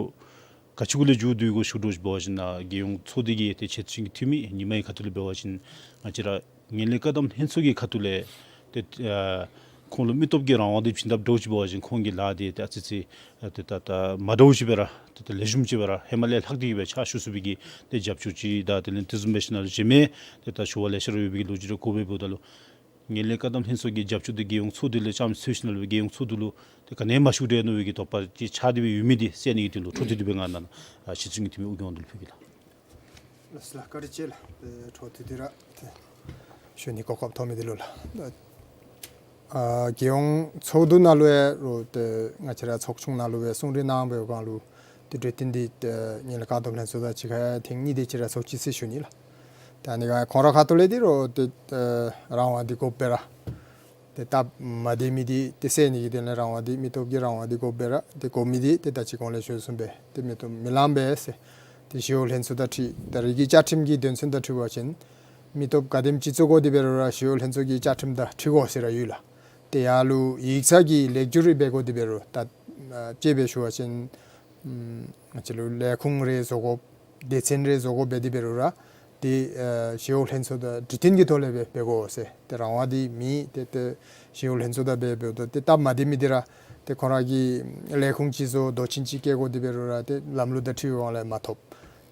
ག་ཅི་གུ་ལས་མཇུག་བསྡུ་ཡི་གོ་ཞུ་དོ་ཅིག་འབད་བ་ཅིན་ཨ་རྒྱལ་ཡོངས་ཚོགས་སྡེ་གི་ཏེ་ཆེ་བསྟོད་ཀྱི་འཐུས་མི་ཉི་མའི་ཁ་ཐུག་ལས་འབད་བ་ཅིན་ང་བཅས་ར་ངན་ལྷད་བཀག་སྡོམ་ལྷན་ཚོགས་ཀྱི་ཁ་ཐུག་ལས་ཏེ་ཨ་ཁོང་ལུ་མི་སྟོབས་ཀྱི་རང་དབང་འདི་བྱིན་དཔ་འདྲཝ་ཅིག་འབད་བ་ཅིན་ཁོང་གི་ལཱ་འདི་ཏེ་ཨ་ཙི་ཙི་ཨ་ཏེ་ད་ད་མ་འདྲཝ་ཅིག་སྦེ་ར་ཏེ་ད་ལེགས་ཤོམ་ཅིག་སྦེ་ར་ཧེ་མ་ལས་ལྷག་སྟེ་གི་སྦེ་ཕྱག་ཞུ་ཚུགས་པའི་གི་ཏེ་རྒྱབ་སྐྱོར་ཅིག་དང་དེ་ལས་དེ་བཟུམ་སྦེ་ཞིན་ན་ལུ་གཞན་མི་ཏེ་ད་ཞུ་བ་ལེ་ཤ་ར་ཡོད་པའི་གི་ལོ་རྒྱུས་ར་གོ་སྦེ་འབདཝ་ད་ལུ་ངན་ལྷད་བཀག་སྡོམ་ལྷན་ཚོགས་ཀྱི་རྒྱབ་སྐྱོར་འདི་རྒྱལ་ཡོངས་ཚོགས་སྡེ་ལས་རྐྱངམ་ཅིག་ཚུད་ཞིན་ན་ལུ་རྒྱལ་ཡོངས་ཚོགས་འདུ་ལུ་ཏེ་ག་ནི་མ་ཞུ་འདྲ་མནོ་བའི་གི་དོགས་པ་ཅིག་ཆགས་ཏེ་སྦེ་ཡོད་མི་འདི་སེལ་ནི་གི་དོན་ལུ་འཕྲོ་མཐུད་དེ་སྦེ་ང་ནཱ་ཨ་ཆེ་བསྟོད་ཀྱི་འཐུས་མི་ཨོ་རྒྱན་དབང་འདུས་ལུ་ཕུལ་གེ་ལགས། ལགས་སོ་ལགས། བཀའ་དྲིན་ཆེ་ལགས། ཏེ་འཕྲོ་མཐུད་དེ་ར་ཏེ་ཞུ་ནི་གོ་སྐབས་ཐོབ་མི་འདི་ལུ་ལགས། ཨ་རྒྱལ་ཡོངས་ཚོགས་འདུ་ནང་ལུ་ཡང་རོགས་ཏེ་ང་བཅས་ར་ཚོགས་ཆུང་ནང་ལུ་སྦེ་གསུང་གྲོས་གནང་བའི་སྒང་ལུ་ཏེ་གྲོས་བསྟུན་འདི་ཏེ་ངན་ལྷད་བཀག་སྡོམ་ལྷན་ཚོགས་དང་གཅིག་ཁར་ཐེངས་གཉིས་དེ་ཅིག་ར་ཚོགས་ཅི་ཟེར་ཞུ་ནི་ལགས། ཏེ་ཨ་ནི་ག་ཁོང་ར་ཁ་ཐུག་ལས་འདི་རོགས་ཏེ་ཨ་རང་དབང་འདི་དགོཔ་སྦེ་ར་ཏེ་སྟབས་མ་བདེ་མི་འདི་ཏེ་སེལ་ནི་གི་དོན་ལས་རང་དབང་འདི་མི་སྟོབས་ཀྱི་རང་དབང་འདི་དགོཔ་སྦེ་ར་ཏེ་དགོ་མི་འདི་ཏེ་ད་ཅི་གོང་ལས་ཞུ་བཟུམ་སྦེ་ཏེ་མི་སྟོབས་མི་ལང་པས་ཟེར། ཏེ་ཞི་གཡོག་ལྷན་ཚོགས་དང་འཁྲིལ་ད་རེས་ཀྱི་བཅའ་ཁྲིམས་ཀྱི་དོན་ཚན་དང་འཁྲིལ་བ་ཅིན་མི་སྟོབས་ག་དེམ་ཅིག་བཙུགས་དགོ་དེ་འབད་རུང་ར་ཞི་གཡོག་ལྷན་ཚོགས་ཀྱི་བཅའ་ཁྲིམས་དང་འཁྲིལ་དགོ་ཟེར་ར་ཡོད་ལགས། ཏེ་ཡར་ལུ་ཡིག་ཚང་གི་ལེགས་བསྒྱུར་རེ་འབད་དགོ་དེ་འབད་རུང་ད་ཨ་དཔྱེ་སྦེ་ཞུ་བ་ཅིན་ཨམ་ང་བཅས་ལུ་ལས་ཁུངས་རེ་བཟོ་དགོཔ་སྡེ་ཚན་རེ་བཟོ་དགོཔ་འབད་དེ་འབད་རུང་ར་ཏེ་ཨ་ཞི་གཡོག་ལྷན་ཚོགས་དང་གྲོས་བསྟུན་གྱི་ཐོག་ལས་སྦེ་འབད་དགོ་ཟེར། ཏེ་རང་དབང་འདི་མེད། ཏེ་ཏེ་ཞི་གཡོག་ལྷན་ཚོགས་དང་འབད་འབདཝ་ད་ཏེ་སྟབས་མ་བདེ་མི་འདི་ར་ཏེ་ཁོང་ར་གི་ལས་ཁུངས་ཅིག་བཟོ་མདོ་ཆེན་ཅིག་བཀལ་དགོ་དེ་འབད་རུང་ར་ཏེ་ལམ་ལུགས་དང་འཁྲིལ་བའི་དབང་ལས་མ་ཐོབ།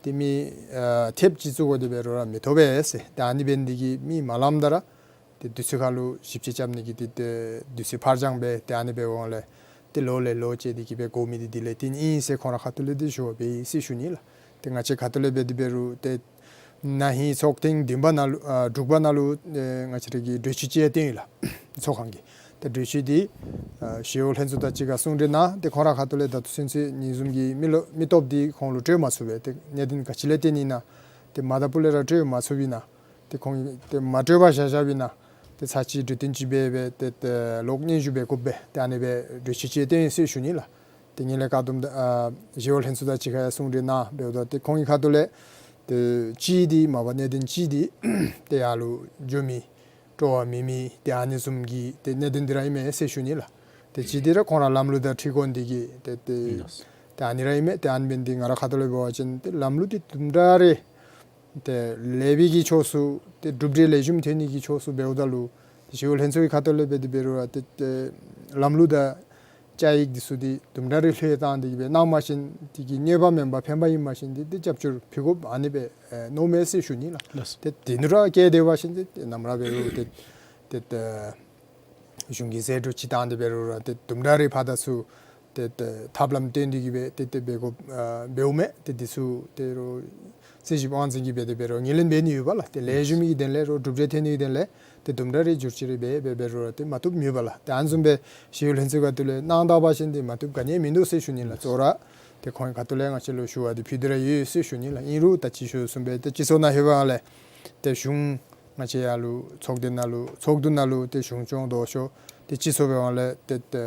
ཏེ་མི་ཨ་ཐེབས་ཅིག་བཙུགས་དགོ་དེ་འབད་རུང་ར་མི་ཐོབ་པས་ཟེར། ཏེ་ཨ་ནི་འབད་ནི་འདི་གིས་མི་མ་ལངམ་ད་ར་ཏེ་དུས་ཚོད་ཁར་ལུ་ཞིབ་དཔྱད་རྐྱབ་ནི་གི་ཏེ་ཏེ་དུས་ཚོད་ཕར་འགྱངས་འབད་ཏེ་ཨ་ནི་འབད་བའི་དབང་ལས་ཏེ་ལོ་ལས་ལོ་བཅད་དེ་གི་སྦེ་འགོར་མི་འདི་དེ་ལས་བརྟེན་ཨིན་ཟེར་ཁོང་ར་ཁ་ཐུག་ལས་འདི་ཞུ་བ་འབད་ཡི་ཟེར་ཞུ་ནི་ལགས། ཏེ་ང་བཅས་ཁ་ཐུག་ལས་འབད་དེ་འབད་རུང་ཏེ་ན་ཧིང་ཚོགས་ཐེངས་བདུན་པ་ནང་ལུ་ཨ་དྲུག་པ་ནང་ལུ་ཨེ་ང་བཅས་ར་གི་གྲོས་ཆོད་ཅིག་ཡང་བཏོན་ཡི་ལགས། ཚོགས་ཁང་གིས། ཏེ་གྲོས་ཆོད་འདི་ཨ་ཞི་གཡོག་ལྷན་ཚོགས་དང་གཅིག་ཁར་གསུང་གྲོས་གནང་། ཏེ་ཁོང་ར་ཁ་ཐུག་ལས་ད་ལྟོ་ཚུན་ཚོད་ཉིན་བཟུམ་གྱི་མི་ལོ་མི་སྟོབས་འདི་ཁོང་ལུ་སྤྲོད་མ་ཚུགས་པས། ཏེ་གནད་དོན་ག་ཅི་ལས་བརྟེན་ཨིན་ན་ཏེ་མ་དང་ཕུ་ལས་ར་སྤྲོད་མ་ཚུགསཔ་ཨིན་ན། ཏེ་ཁོང་གིས་ཏེ་མ་སྤྲོད་པར་བཞག་བཞགཔ་ཨིན་ན་ཏེ་ཚར་གཅིག་གྲོས་བསྟུན་ཅིག་འབད་སྦེ་ཏེ་ཏེ་ལོག་སྙན་ཞུ་འབད་དགོ་པས། ཏེ་ཨ་ནི་སྦེ་གྲོས་ཆོད་ཅིག་བཏོན་ཡི་ཟེར་ཞུ་ནི་ལགས། ཏེ་ངན་ལྷད་བཀག་སྡོམ་དང་ཨ་ཞི་གཡོག་ལྷན་ཚོགས་དང་གཅིག་ཁར་གསུང་གྲོས་གནང་འབདཝ་ད་ཏེ་ཁོང་གི་ཁ་ཐུག་ལས་ཏེ་གཅིག་འདི་མ་པ་གནད་དོན་གཅིག་འདི་ཏེ་ཡར་ལུ་འགྱོ་མི་སྤྲོ་བ་མེད་མི་ཏེ་ཨ་ནི་བཟུམ་གྱི་ཏེ་གནད་དོན་འདི་ར་ཨིན་མས་ཟེར་ཞུ་ནི་ལགས། ཏེ་གཅིག་འདི་ར་ཁོང་ར་ལམ་ལུགས་དང་འཁྲིལ་དགོ་ནི་འདི་གིས་ཏེ་ཏེ་ལགས། ཏེ་ཨ་ནི་ར་ཨིན་མས། ཏེ་ཨ་ནི་འབད་ནི་འདི་ང་ར་ཁ་ཐུག་ལས་འབད་བ་ཅིན་ཏེ་ལམ་ལུགས་འདི་དུམ་གྲ་རེ་ཏེ་ལེགས་པའི་གི་ཕྱོགས་སུ་ཏེ་གྲུབ་འབྲས་ལེགས་ཤོམ་ཐོན་ནི་གི་ཕྱོགས་སུ་འབདཝ་ད་ལུ་ཏེ་ཞི་གཡོག་ལྷན་ཚོགས་ཀྱི་ཁ་ཐུག་ལས་འབད་དེ་འབད་རུང་ར་ཏེ་ཏེ་ལམ་ལུགས་དང་བཅའ་ཡིག་འདི་ཚུ་འདི་དུམ་གྲ་རེ་ལྷོད་བཏང་སྟེ་གི་སྦེ་གནང་མ་ཤེས་ཏེ་གི་གནོད་པ་མེན་པར་ཕན་པ་ཨིན་མ་ཤེས་ཏེ་ཏེ་རྒྱབ་སྐྱོར་ཕུལ་དགོཔ་ཨ་ནི་སྦེ་ཨེ་མནོཝ་མས་ཟེར་ཞུ་ནི་ལགས། ལགས། ཏེ་དེ་ནང་ར་བཀལ་ཏེ་འབད་བ་ཅིན་ཏེ་ཏེ་ནམ་ར་འབད་རུང་ཏེ་ཏེ་ཏེ་གཞུང་གིས་ཟད་འགྲོ་ཅིག་བཏང་སྟེ་འབད་རུང་ར་ཏེ་དུམ་གྲ་རེ་ཕར་དང་ཚུར་ཏེ་ཏེ་ཐབས་ལམ་བཏོན་ཏེ་གི་སྦེ་ཏེ་ཏེ་འབད་དགོཔ་ཨ་འབདཝ་མས། ཏེ་འདི་ཚུ་ཏེ་རོགས་རྩིས་ཞིབ་དབང་འཛིན་གྱིས་འབད་དེ་འབད་རུང་ངོས་ལེན་འབད་ནི་ཡོད་པ་ལགས། ཏེ་ལེགས་ཤོམ་གྱི་དོན་ལས་རོགས་གྲུབ་འབྲས་ཐོན་ནི་གི་དོན་ལས་ཏེ་དུམ་གྲ་རེ་བསྒྱུར་བཅོས་རེ་འབད་འབད་འབད་རུང་ར་ཏེ་མ་བཏུབ་མི་ཡོད་པ་ལགས། ཏེ་ཨ་ནི་བཟུམ་སྦེ་ཞི་གཡོག་ལྷན་ཚོགས་ཁ་ཐུག་ལས་གནང་ད་པ་ཅིན་ཏེ་མ་བཏུབ་ག་ནི་ཡང་མིན་འདུག་ཟེར་ཞུ་ནི་ལགས། གཙོ་བོ་ར་ཏེ་ཁོང་གི་ཁ་ཐུག་ལས་ང་བཅས་ལུ་ཞུ་བ་འདི་ཕུལ་ཏེ་ར་ཡོད་ཟེར་ཞུ་ནི་ལགས། ཨིན་རུང་ད་ཅི་ཞུ་བཟུམ་སྦེ་ཏེ་སྤྱི་ཚོགས་ནང་ལྷོད་པའི་སྒང་ལས་ཏེ་གཞུང་ང་བཅས་ཡར་ལུ་ཚོགས་སྡེ་ནང་ལུ་ཚོགས་འདུ་ནང་ལུ་ཏེ་གཞུང་སྐྱོང་ལྡོག་ཕྱོགས་ཏེ་སྤྱི་ཚོགས་པའི་དབང་ལས་ཏེ་ཏེ་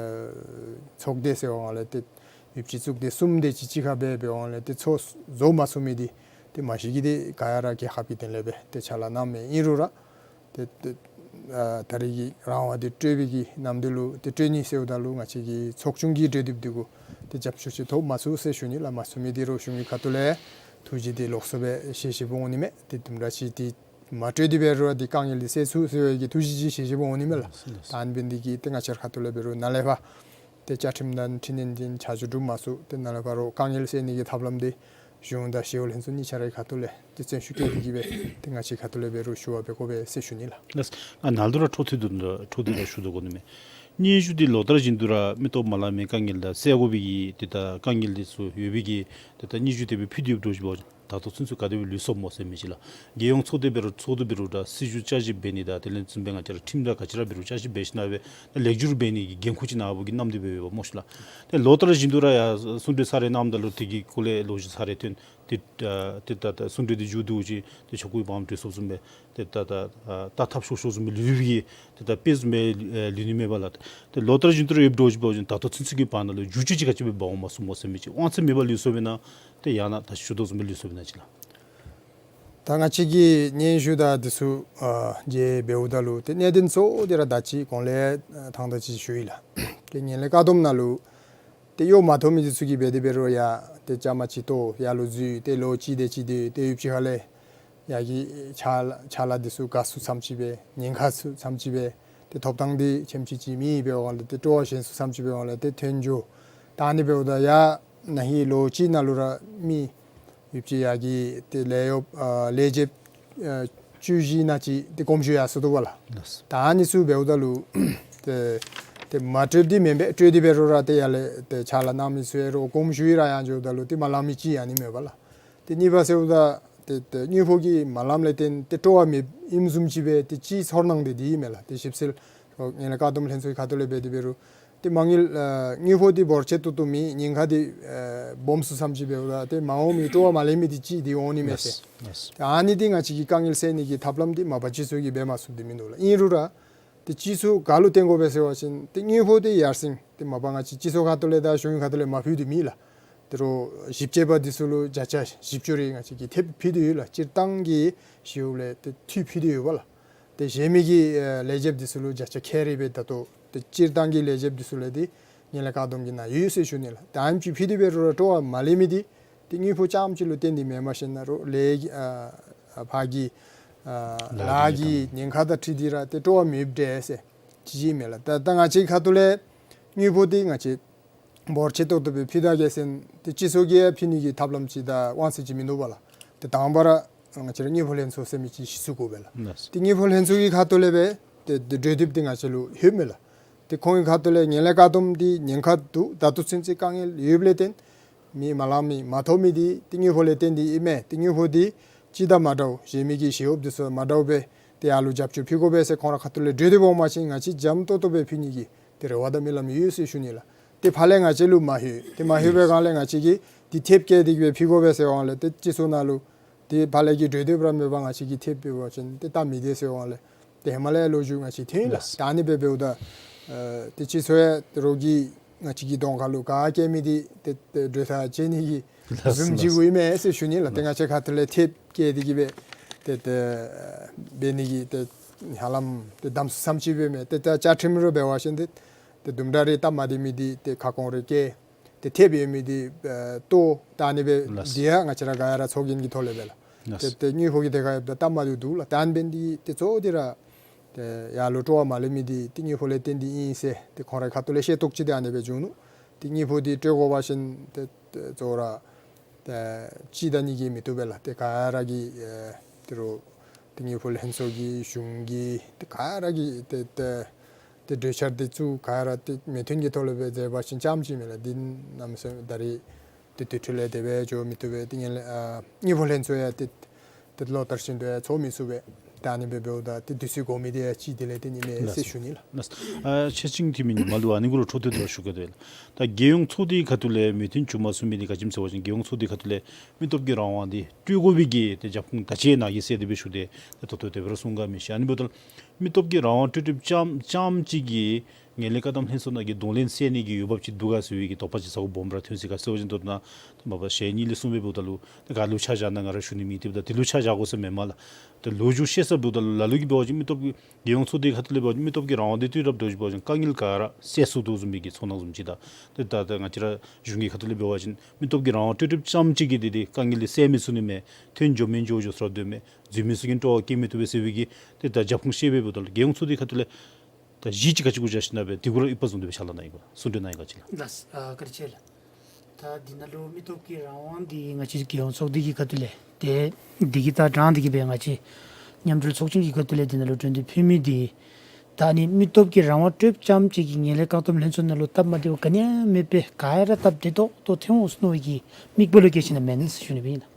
ཚོགས་སྡེ་ཟེར་བའི་དབང་ལས་ཏེ་ཡོདཔ་ཅིག་བཙུགས་ཏེ་གསུམ་དེ་ཅིག་གཅིག་ཁར་འབད་བའི་དབང་ལས་ཏེ་ཚོགས་རྫོགས་མ་ཚུགས་མི་འདི་ཏེ་མ་གཞི་གིས་ཏེ་ག་ཡ་ར་རྒྱལ་ཁབ་ཀྱི་དོན་ལས་སྦེ་ཏེ་ཕྱག་ལཱ་གནངམ་མས། ཨིན་རུང་ར་ཏེ་ཏེ་ཨ་ད་རེས་ཀྱི་རང་དབང་འདི་སྤྲོད་པའི་གི་ནམ་དུས་ལུ་ཏེ་སྤྲོད་ནི་ཟེརཝ་ད་ལུ་ང་བཅས་ཀྱི་ཚོགས་ཆུང་གི་གྲོས་འདེབས་འདི་གུ་ཏེ་རྒྱབ་སྐྱོར་ཅིག་ཐོབ་མ་ཚུགས་ཟེར་ཞུ་ནི་ལགས། མ་ཚུགས་མི་འདི་རོགས་གཞུང་གི་ཁ་ཐུག་ལས་ཐུགས་རྗེ་འདི་ལོགས་སུ་སྦེ་བཞེས་བཞེསཔ་འོང་ནི་མས། ཏེ་དུམ་གྲ་ཅིག་ཏེ་མ་སྤྲོད་དེ་འབད་རུང་ར་འདི་དཀའ་ངལ་འདི་སེལ་ཚུགས་ཟེར་བའི་གི་ཐུགས་རྗེ་ཅིག་བཞེས་བཞེསཔ་འོང་ནི་མས་ལགས། ལགས་སོ། ད་ཨ་ནི་འབད་ནི་འདི་གིས་ཏེ་ང་བཅས་ར་ཁ་ཐུག་ལས་འབད་རུང་ནཱ་ལས་ཕར་ ཏེ་བཅའ་ཁྲིམས་དང་འཕྲི་སྣོན་འདི་ཆ་འཇོག་གྲུབ་མ་ཚུགས། ཏེ་ནཱ་ལས་ཕར་དཀའ་ངལ་སེལ་ནི་གི་ཐབས་ལམ་འདི་གཞུང་དང་ཞི་གཡོག་ལྷན་ཚོགས་གཉིས་ཆ་རའི་ཁ་ཐུག་ལས་ཏེ་བརྩོན་ཤུགས་བསྐྱེད་དེ་གི་སྦེ་ཏེ་ང་བཅས་ཁ་ཐུག་ལས་འབད་རུང་ཞུ་བ་འབད་དགོ་པས་ཟེར་ཞུ་ནི་ལགས། ལགས། ཨ་ནཱ་ལུ་ར་འཕྲོ་མཐུད་དུ་འཕྲོ་མཐུད་དུ་ཞུ་དོ་དགོ་ནི་མས། སྙན་ཞུ་འདི་ལོ་ལྟར་བཞིན་དུ་ར་མི་སྟོབས་མ་ལང་མི་དཀའ་ངལ་དང་སེལ་དགོ་པའི་གི་ཏེ་ད་དཀའ་ངལ་འདི་ཚུ་ཡོད་པའི་གི་ཏེ་ད་སྙན་ཞུ་དེ་སྦེ་ཕུལ་ཏེ་ཡོདཔ་འདྲཝ་ཅིག་འབད་བ་ཅིན་ད་ལྟོ་ཚུན་ཚོད་ག་དེ་སྦེ་ལུས་སོཔ་སྨོ་ཟེར་མི་ཅིག་ལགས། རྒྱལ་ཡོངས་ཚོགས་སྡེ་འབད་རུང་ཚོགས་འདུ་འབད་རུང་ད་སྲིད་བྱུས་བསྐྱར་ཞིབ་འབད་ནི་དང་དེ་ལས་བརྟེན་པའི་ང་བཅས་ར་ཁྲིམས་དང་ག་ཅི་ར་འབད་རུང་བསྐྱར་ཞིབ་འབད་ཞིནམ་ལས་ལེགས་བསྒྱུར་འབད་ནི་གི་འགན་ཁུར་ཅིག་ནཱ་བུ་གིས་བསྣམས་ཏེ་སྦེ་ཡོདཔ་སྨོ་ཤིག་ལགས། ཏེ་ལོ་ལྟར་བཞིན་དུ་ར་ཡང་གསུང་གྲོས་ཚར་རེ་གནངམ་ད་ལུ་དེ་གི་སྐོར་ལས་ལོ་རྒྱུས་ཚར་རེ་ཐོན། ཏེ་ཨ་ཏེ་ད་ད་གསུང་གྲོས་འདི་མཇུག་བསྡུ་ཅི། ཏེ་ཆོ་ག་གི་བང་གྲོས་ཚོགས་བཟུམ་སྦེ་ཏེ་ད་ད་ཨ་ད་ཐབས་ཤོར་ཤོར་བཟུམ་སྦེ་ལུས་པའི་གི་ཏེ་ད་དཔེ་བཟུམ་སྦེ་ཨེ་ལུས་ནི་མས་པ་ལགས། ཏེ་ལོ་ལྟར་བཞིན་དུ་ར་ཡོདཔ་འདྲཝ་ཅིག་འབད་བ་ཅིན་ད་ལྟོ་ཚུན་ཚོད་ཀྱི་བར་ན་ལུ་འགྱུར་བཅོས་ཅིག་ག་ཅི་སྦེ་འབག་འོང་མ་ཚུགས་སྨོ་ཟེར་མི་ཅིག། དབང་ཚད་མེད་པར་ལུས་སོཔ་ཨིན་ན་ཏེ་ཡང་ན་ད་ཅི་ཞུ་དོ་བཟུམ་སྦེ་ལུས་སོཔ་ཨིན་ན་ཅིག་ལགས། ད་ང་བཅས་ཀྱིས་སྙན་ཞུ་དང་འདི་ཚུ་ཨ་མཇལ་འབདཝ་ད་ལུ་ཏེ་གནད་དོན་གཙོ་བོ་འདི་ར་ད་ཅི་གོང་ལས་ཨ་ཐང་ད་ཅི་ཞུ་ཡི་ལགས། ཏེ་ངན་ལྷད་བཀག་སྡོམ་ནང་ལུ་ཏེ་གཡོག་མ་ཐོབ་མི་འདི་ཚུ་གིས་འབད་དེ་འབད་རུང་ཡར་ཏེ་བཅའ་མར་ཅིག་གཏོགས་ཡར་ལུ་འཛུལ་ཏེ་ལོ་གཅིག་དེ་ཅིག་སྡོད་ཏེ་ཡུདཔ་ཅིག་ཁ་ལས་ཡར་གྱི་ཕྱག་ལཱ་ཕྱག་ལཱ་འདི་ཚུ་འགག་སོཔ་ཙམ་ཅིག་སྦེ་ཉེན་ཁ་ཚུ་ཙམ་ཅིག་སྦེ་ཏེ་ཐོབ་ཐང་འདི་ཁྱད་ཅིག་ཅིག་མེདཔ་འབདཝ་ལས་ཏེ་སྤྲོ་བ་ཞན་སོཔ་ཙམ་ཅིག་འབདཝ་ལས་ཏེ་ཐོན་འགྱོ། ད་ཨ་ནི་འབདཝ་ད་ཡར་ན་ཧིང་ལོ་གཅིག་ནང་ལུ་ར་མི་ཡུདཔ་ཅིག་ཡར་གྱི་ཏེ་ལས་གཡོགཔ་ཨ་ལས་བྱེདཔ་ཨ་བཅུ་བཞི་ཨིན་ན་ཅིག་ཏེ་དགོངསམ་ཞུ་ཡར་སོ་དོ་བ་ལགས། ལགས། ད་ཨ་ནི་ཚུ་འབདཝ་ད་ལུ་ཏེ་ཏེ་མ་སྤྲོད་འདི་མེན་པས། སྤྲོད་དེ་འབད་རུང་ར་ཏེ་ཡར་ལས་ཏེ་ཕྱག་ལཱ་གནང་མི་ཚུ་ཡང་ར་དགོངསམ་ཞུ་ཡི་ར་ཡར་འགྱོཝ་ད་ལུ་ཏེ་མ་ལང་མི་ཅིག་ཨ་ནི་མས་པ་ལགས། ཏེ་གཉིས་པ་ཟེརཝ་ད་ཏེ་ཏེ་དངུལ་ཕོགས་ཀྱིས་མ་ལངམ་ལས་བརྟེན་ཏེ་སྤྲོ་བ་མེདཔ་ཨིནམ་བཟུམ་ཅིག་སྦེ་ཏེ་ཅིག་ཚོར་སྣང་འདི་འདི་ཨིན་མས་ལགས། ཏེ་ཞིབ་འཚོལ་ངན་ལྷད་བཀག་སྡོམ་ལྷན་ཚོགས་ཀྱི་ཁ་ཐུག་ལས་འབད་དེ་འབད་རུང་ཏེ་མ་དངུལ་ཨ་དངུལ་ཕོགས་འདི་འབོར་ཆེ་ཏོག་ཏོ་མེད། ཉེན་ཁ་འདི་ཨ་སྦོམ་སུ་ཙམ་ཅིག་འབདཝ་ད་ཏེ་མ་འོངས་མི་སྤྲོ་བ་མ་ལེན་མི་འདི་ཅིག་འདི་འོང་ནི་མས་ཟེར། ལགས། ལགས། ཏེ་ཨ་ནི་འདི་ང་བཅས་ཀྱིས་དཀའ་ངལ་སེལ་ནི་གི་ཐབས་ལམ་འདི་མ་པ་སྤྱི་ཚོགས་ཀྱིས་འབད་མ་ཚུགསཔ་འདི་མིན་འདུག་ལགས། ཨིན་རུང་ར་ཏེ་སྤྱི་ཚོགས་ག་ལུ་བརྟེན་དགོ་པས་ཟེར་བ་ཅིན་ཏེ་དངུལ་ཕོགས་འདི་ཡར་སེང་ཏེ་མ་པ་ང་བཅས་སྤྱི་ཚོགས་ཁ་ཐུག་ལས་དང་གཞུང་གི་ཁ་ཐུག་ལས་མ་ཕུལ་ཏེ་མེད་ལགས། ཏེ་རོགས་ཞིབ་དཔྱད་པ་འདི་ཚུ་ལུ་བརྒྱ་ཆ་བཞི་བཅུ་རེ་ང་བཅས་ཀྱིས་ཐེབས་ཕུལ་ཏེ་ཡོད་ལགས། སྤྱིར་བཏང་གི་ཞི་གཡོགཔ་ལས་ཏེ་འཐུས་ཕུལ་ཏེ་ཡོད་པ་ལགས། ཏེ་གཞན་མི་གི་ཨེ་ལས་བྱེདཔ་འདི་ཚུ་ལུ་བརྒྱ་ཆ་ཁལ་རེ་སྦེ་ད་ལྟོ་ཏེ་སྤྱིར་བཏང་གི་ལས་བྱེདཔ་འདི་ཚུ་ལས་ཏེ་ངན་ལྷད་བཀག་སྡོམ་གྱི་ནང་ཡོད་ཟེར་ཞུ་ནི་ལགས། ཏེ་ཨ་ནེམ་ཅིག་ཕུལ་ཏེ་འབད་རུང་ར་སྤྲོ་བ་མ་ལེན་མི་འདི་ཏེ་དངུལ་ཕོགས་རྐྱངམ་ཅིག་ལུ་བརྟེན་ཏེ་མེན་པར་ཞིན་ན་རོགས་ལས་ཀྱི་ཨ་ཨ་ཕར་གྱི་ཨ་ལཱ་ལཱ་གི་གི་ཉེན་ཁ་དང་འཁྲིལ་ཏེ་ར་ཏེ་སྤྲོ་བ་མེདཔ་འདྲས་ཟེར་ཅིག་ཅིག་མས་ལགས། ད་ད་ང་བཅས་ཁ་ཐུག་ལས་དངུལ་ཕོགས་འདི་ང་བཅས་འབོར་ཆེ་ཏོག་ཏོ་སྦེ་ཕུལ་ད་གེ་ཟེར་ཏེ་སྤྱི་ཚོགས་ཀྱིས་ཕུལ་ནི་གི་ཐབས་ལམ་ཅིག་དང་དབང་ཚད་ཅིག་མིན་འདུག་པ་ལགས། ཏེ་དང་པ་ར་ང་བཅས་ར་དངུལ་ཕོགས་ལྷན་ཚོགས་ཟེར་མི་ཅིག་གཞི་བཙུགས་དགོ་པས་ལགས། ལགས། ཏེ་དངུལ་ཕོགས་ལྷན་ཚོགས་ཀྱི་ཁ་ཐུག་ལས་སྦེ་ཏེ་ཏེ་གྲོས་འདེབས་འདི་ང་བཅས་ལུ་ལྷོདཔ་མས་ལགས། ཏེ་ཁོང་གི་ཁ་ཐུག་ལས་ངན་ལྷད་བཀག་སྡོམ་འདི་ཉེན་ཁ་འདུག། ད་ལྟོ་ཚུན་ཚོད་དཀའ་ངལ་ཡོདཔ་ལས་བརྟེན་མི་མ་ལང་མི་མ་ཐོབ་མི་འདི་ཏེ་དངུལ་ཕོགས་ལས་བརྟེན་ཏེ་ཨིན་མས། ཏེ་དངུལ་ཕོགས་འདི་སྤྱི་དང་མ་འདྲཝ་གཞན་མི་གི་ཞི་གཡོགཔ་འདི་ཚུ་མ་འདྲཝ་སྦེ་ཏེ་ཡར་ལུ་རྒྱབ་སྐྱོར་ཕུལ་དགོ་པས་ཟེར་ཁོང་ར་ཁ་ཐུག་ལས་གྲོས་འདེབས་འོང་པ་ཅིན་ང་བཅས་འཇམ་ཏོག་ཏོ་སྦེ་ཕུལ་ནི་གི་ཏེ་རེ་བ་དང་སྨོན་ལམ་ཡོད་ཟེར་ཞུ་ནི་ལགས། ཏེ་ཕར་ལས་ང་བཅས་ལུ་མ་ལྷོད། ཏེ་མ་ལྷོད་པའི་སྒང་ལས་ང་བཅས་ཀྱིས་འདི་ཐེབས་བཀལ་ཏེ་གི་སྦེ་ཕུལ་དགོ་པས་ཟེར་བའི་སྒང་ལས་ཏེ་སྤྱི་ཚོགས་ནང་ལུ་ཏེ་ཕར་ལས་ཀྱི་གྲོས་འདེབས་ར་མེད་པར་ང་བཅས་ཀྱིས་ཐེབས་ཕུལ་བ་ཅིན་ཏེ་སྟབས་མི་བདེ་ཟེར་བའི་སྒང་ལས་ཏེ་ཧེ་མ་ལས་ལོ་རྒྱུས་ང་བཅས་ཐོན་ཡི་ལགས། ལགས། ད་ཨ་ནི་སྦེ་འབདཝ་ད་ཨ་ཏེ་སྤྱི་ཚོགས་ཡང་ཏེ་རོགས་ཀྱིས་ང་བཅས་ཀྱི་གདོང་ཁ་ལུ་ག་བཀལ་མི་འདི་ཏེ་ཏེ་གྲོས་ཐག་བཅད་ནི་གི་ལགས། བཟུམ་ཅིག་ལགས། གུ་ཨིན་མས་ཟེར་ཞུ་ནི་ལགས། ཏེ་ལགས། ང་བཅས་ཁ་ཐུག་ལས་ཐེབས་བཀལ་ཏེ་གི་སྦེ་ཏེ་ཏེ་འབད་ནི་གི་ཏེ་ཧ་ལམ་ཏེ་གདམ་ས་ཙམ་ཅིག་སྦེ་མས། ཏེ་ད་བཅའ་ཁྲིམས་ར་འབད་བ་ཅིན་ཏེ་ཏེ་དུམ་གྲ་རེ་སྟབས་མ་བདེ་མི་འདི་ཏེ་ཁ་སྐོང་རེ་བཀལ། ཏེ་ཐེབས་ཡོད་མི་འདི་ཨེ་གཏོར། ད་ཨ་ནི་སྦེ་ལགས། འདི་ཡང་ང་བཅས་ར་ག་ར་ཚོགས་རྒྱན་གྱི་ཐོག་ལས་སྦེ་ལགས། ལགས། ཏེ་ཏེ་དངུལ་ཕོགས་ཀྱི་ཐད་ཁར་ཡོདཔ་ད་སྟབས་མ་བདེཝ་འདུག་ལགས། ད་ཨ་ནི་འབད་ནི་འདི་ཏེ་གཙོ་བོ་འདི་ར་ཏེ་ཡར་ལུ་སྤྲོ་བ་མ་ལེན་མི་འདི་ཏེ་དངུལ་ཕོགས་ལས་བརྟེན་ཏེ་ཨིན་ཟེར་ཏེ་ཁོང་རའི་ཁ་ཐུག་ལས་ཤེས་རྟོགས་ཅིག་འདི་ཨ་ནི་སྦེ་བྱུང་ནུག། ཏེ་དངུལ་ཕོགས་འདི་སྤྲོད་དགོ་པ་ཅིན་ཏེ་ཏེ་གཙོ་བོ་ར་ཏེ་གཅིག་དང་གཉིས་ཀྱིས་མི་བཏུབ་པས་ལགས། ཏེ་ག་ར་གིས་ཨེ་ཏེ་རོགས་ཏེ་དངུལ་ཕོགས་ལྷན་ཚོགས་ཀྱིས་གཞུང་གིས་ཏེ་ག་ར་གིས་ཏེ་ཏེ་ཏེ་གྲོས་འཆར་འདི་ཚུ་ག་ར་ཏེ་མོས་མཐུན་གྱི་ཐོག་ལས་སྦེ་མཛད་པ་ཅིན་ཙམ་ཅིག་མས་ལགས། འདི་གནམ་མེད་ས་མེད་ད་རེས་ཏེ་དུས་ཐོག་ལས་དེ་སྦེ་འགྱོ་མི་བཏུབ་པས། ཏེ་ངན་ལྷད་ཨ་དངུལ་ཕོགས་ལྷན་ཚོགས་ཡང་ཏེ་ཏེ་ལོ་ལྟར་བཞིན་དུ་ཡང་ཚོགས་མི་ཚུགས་པས། ད་ཨ་ནི་སྦེ་འབདཝ་ད་ཏེ་དུས་ཚོད་འགོར་མི་འདི་ཡང་གཅིག་དེ་ལས་ཏེ་ཨིན་མས་ཟེར་ཞུ་ནི་ལགས། ལགས། ཨ་ཆེ་ཆུང་འཐུས་མི་ཉི་མ་ལུ་ཨ་ནི་གུ་ར་འཕྲོ་མཐུད་དུ་ཞུ་གེ་ཟེར་ལགས། ད་རྒྱལ་ཡོངས་ཚོགས་སྡེའི་ཁ་ཐུག་ལས་མོས་མཐུན་བྱུང་མ་ཚུགས་མི་འདི་ག་ཅི་སྨོ་ཟེར་བ་ཅིན་རྒྱལ་ཡོངས་ཚོགས་སྡེའི་ཁ་ཐུག་ལས་མི་སྟོབས་ཀྱི་རང་དབང་འདི་སྤྲོད་དགོ་པའི་གི་ཏེ་རྒྱབ་ཁུངས་ད་ཅི་ནཱ་གིས་གསལ་དེ་སྦེ་ཞུ་སྟེ་ད་ལྟོ་དེ་སྦེ་ར་གསུང་ག་མི་ཤེས། ཨ་ནི་འབདཝ་ད་མི་སྟོབས་ཀྱི་རང་དབང་སྤྲོད་སྤྲོདཔ་རྐྱངམ་རྐྱངམ་ཅིག་གིས་ངན་ལྷད་བཀག་སྡོམ་ལྷན་ཚོགས་ནང་གི་གདོང་ལེན་སེལ་ནི་གི་འོས་འབབ་ཅིག་འདུག་ག་ཟེར་བའི་གི་དོགས་པ་ཅིག་ཚ་བོ་སྦོམ་ར་ཐོན་སྲིད་ག་ཟེར་བ་ཅིན་ད་ལྟོ་ནཱ་ཏེ་མ་པ་ཞལ་གཉིས་ལས་གསུངས་སྦེ་འབདཝ་ད་ལུ་ཏེ་ག་ལུ་ཆ་བཞག་ན་ང་ར་ཞུ་ནི་མེད། ཏེ་ད་དེ་ལུ་ཆ་བཞག་དགོ་ས་མེན་མས་ལགས། ཏེ་ལོ་རྒྱུས་བཤད་ས་འབདཝ་ད་ལུ་ལ་ལུ་གིས་འབད་བ་ཅིན་མི་སྟོབས་ཀྱི་རྒྱལ་ཡོངས་ཚོགས་སྡེའི་ཁ་ཐུག་ལས་འབད་བ་ཅིན་མི་སྟོབས་ཀྱི་རང་དབང་འདི་བཏུབ་རབས་འདྲཝ་ཅིག་འབད་བ་ཅིན་དཀའ་ངལ་ག་ར་སེལ་ཚུགས་དོ་བཟུམ་མའི་གི་ཚོར་སྣང་བཟུམ་ཅིག་དང་ཏེ་ད་ད་ང་བཅས་ར་གཞུང་གི་ཁ་ཐུག་ལས་འབད་བ་ཅིན་མི་སྟོབས་ཀྱི་རང་དབང་སྤྲོད་སྤྲོདཔ་རྐྱངམ་ཅིག་གིས་འདི་འདི་དཀའ་ངལ་འདི་སེལ་མི་ཚུགས་ནི་མས། ཐོན་འགྱོ་མི་འགྱོ་འགྱོ་ས་ར་སྡོད་མི་འཛུལ་མི་ཚུ་གིས་སྤྲོ་བ་བསྐྱེད་མི་བཏུབ་པས་ཟེར་བའི་གི་ཏེ་ད་རྒྱབ་ཁུངས་བཤད་སྦེ་འབདཝ་ད་ལུ་རྒྱལ་ཡོངས་ཚོགས་སྡེའི་ཁ་ཐུག་ལས་ ད་གཞི་ཅིག་ག་ཅི་གུ་བཞག་ཞིནམ་ལས་འདི་གུ་ར་ཨིན་པ་བཟུམ་སྦེ་ཕྱག་ལཱ་གནང་ཡི་ག་གསུང་གྲོས་གནང་ཡི་ག་ཅིག་ལགས། ལགས་སོ། ཨ་བཀའ་དྲིན་ཆེ་ལགས། ད་འདི་ནང་ལུ་མི་སྟོབས་ཀྱི་རང་དབང་འདི་ང་བཅས་རྒྱལ་ཡོངས་ཚོགས་སྡེ་གི་ཁ་ཐུག་ལས་ཏེ་འདི་གི་ད་དྲང་འདི་གི་སྦེ་ང་བཅས་མཉམ་འབྲེལ་ཚོགས་ཆུང་གི་ཁ་ཐུག་ལས་འདི་ནང་ལུ་གྲོས་འདེབས་ཕུལ་མི་འདི་ད་ཨ་ནི་མི་སྟོབས་ཀྱི་རང་དབང་སྤྲོདཔ་རྐྱངམ་ཅིག་གིས་ངན་ལྷད་བཀག་སྡོམ་ལྷན་ཚོགས་ནང་ལུ་སྟབས་མ་བདེཝ་ག་ནི་ཡང་མེད་པའི་ག་ཡ་ར་སྟབས་བདེ་ཏོག་ཏོ་ཐོན་འོང་ཟེར་མནོ་བའི་གི་དམིགས་པ་ལུ་བསྐྱེད་ཞིནམ་ལས་མེན་ཟེར་ཞུ་ནི་སྦེ་ཨིན་ལགས།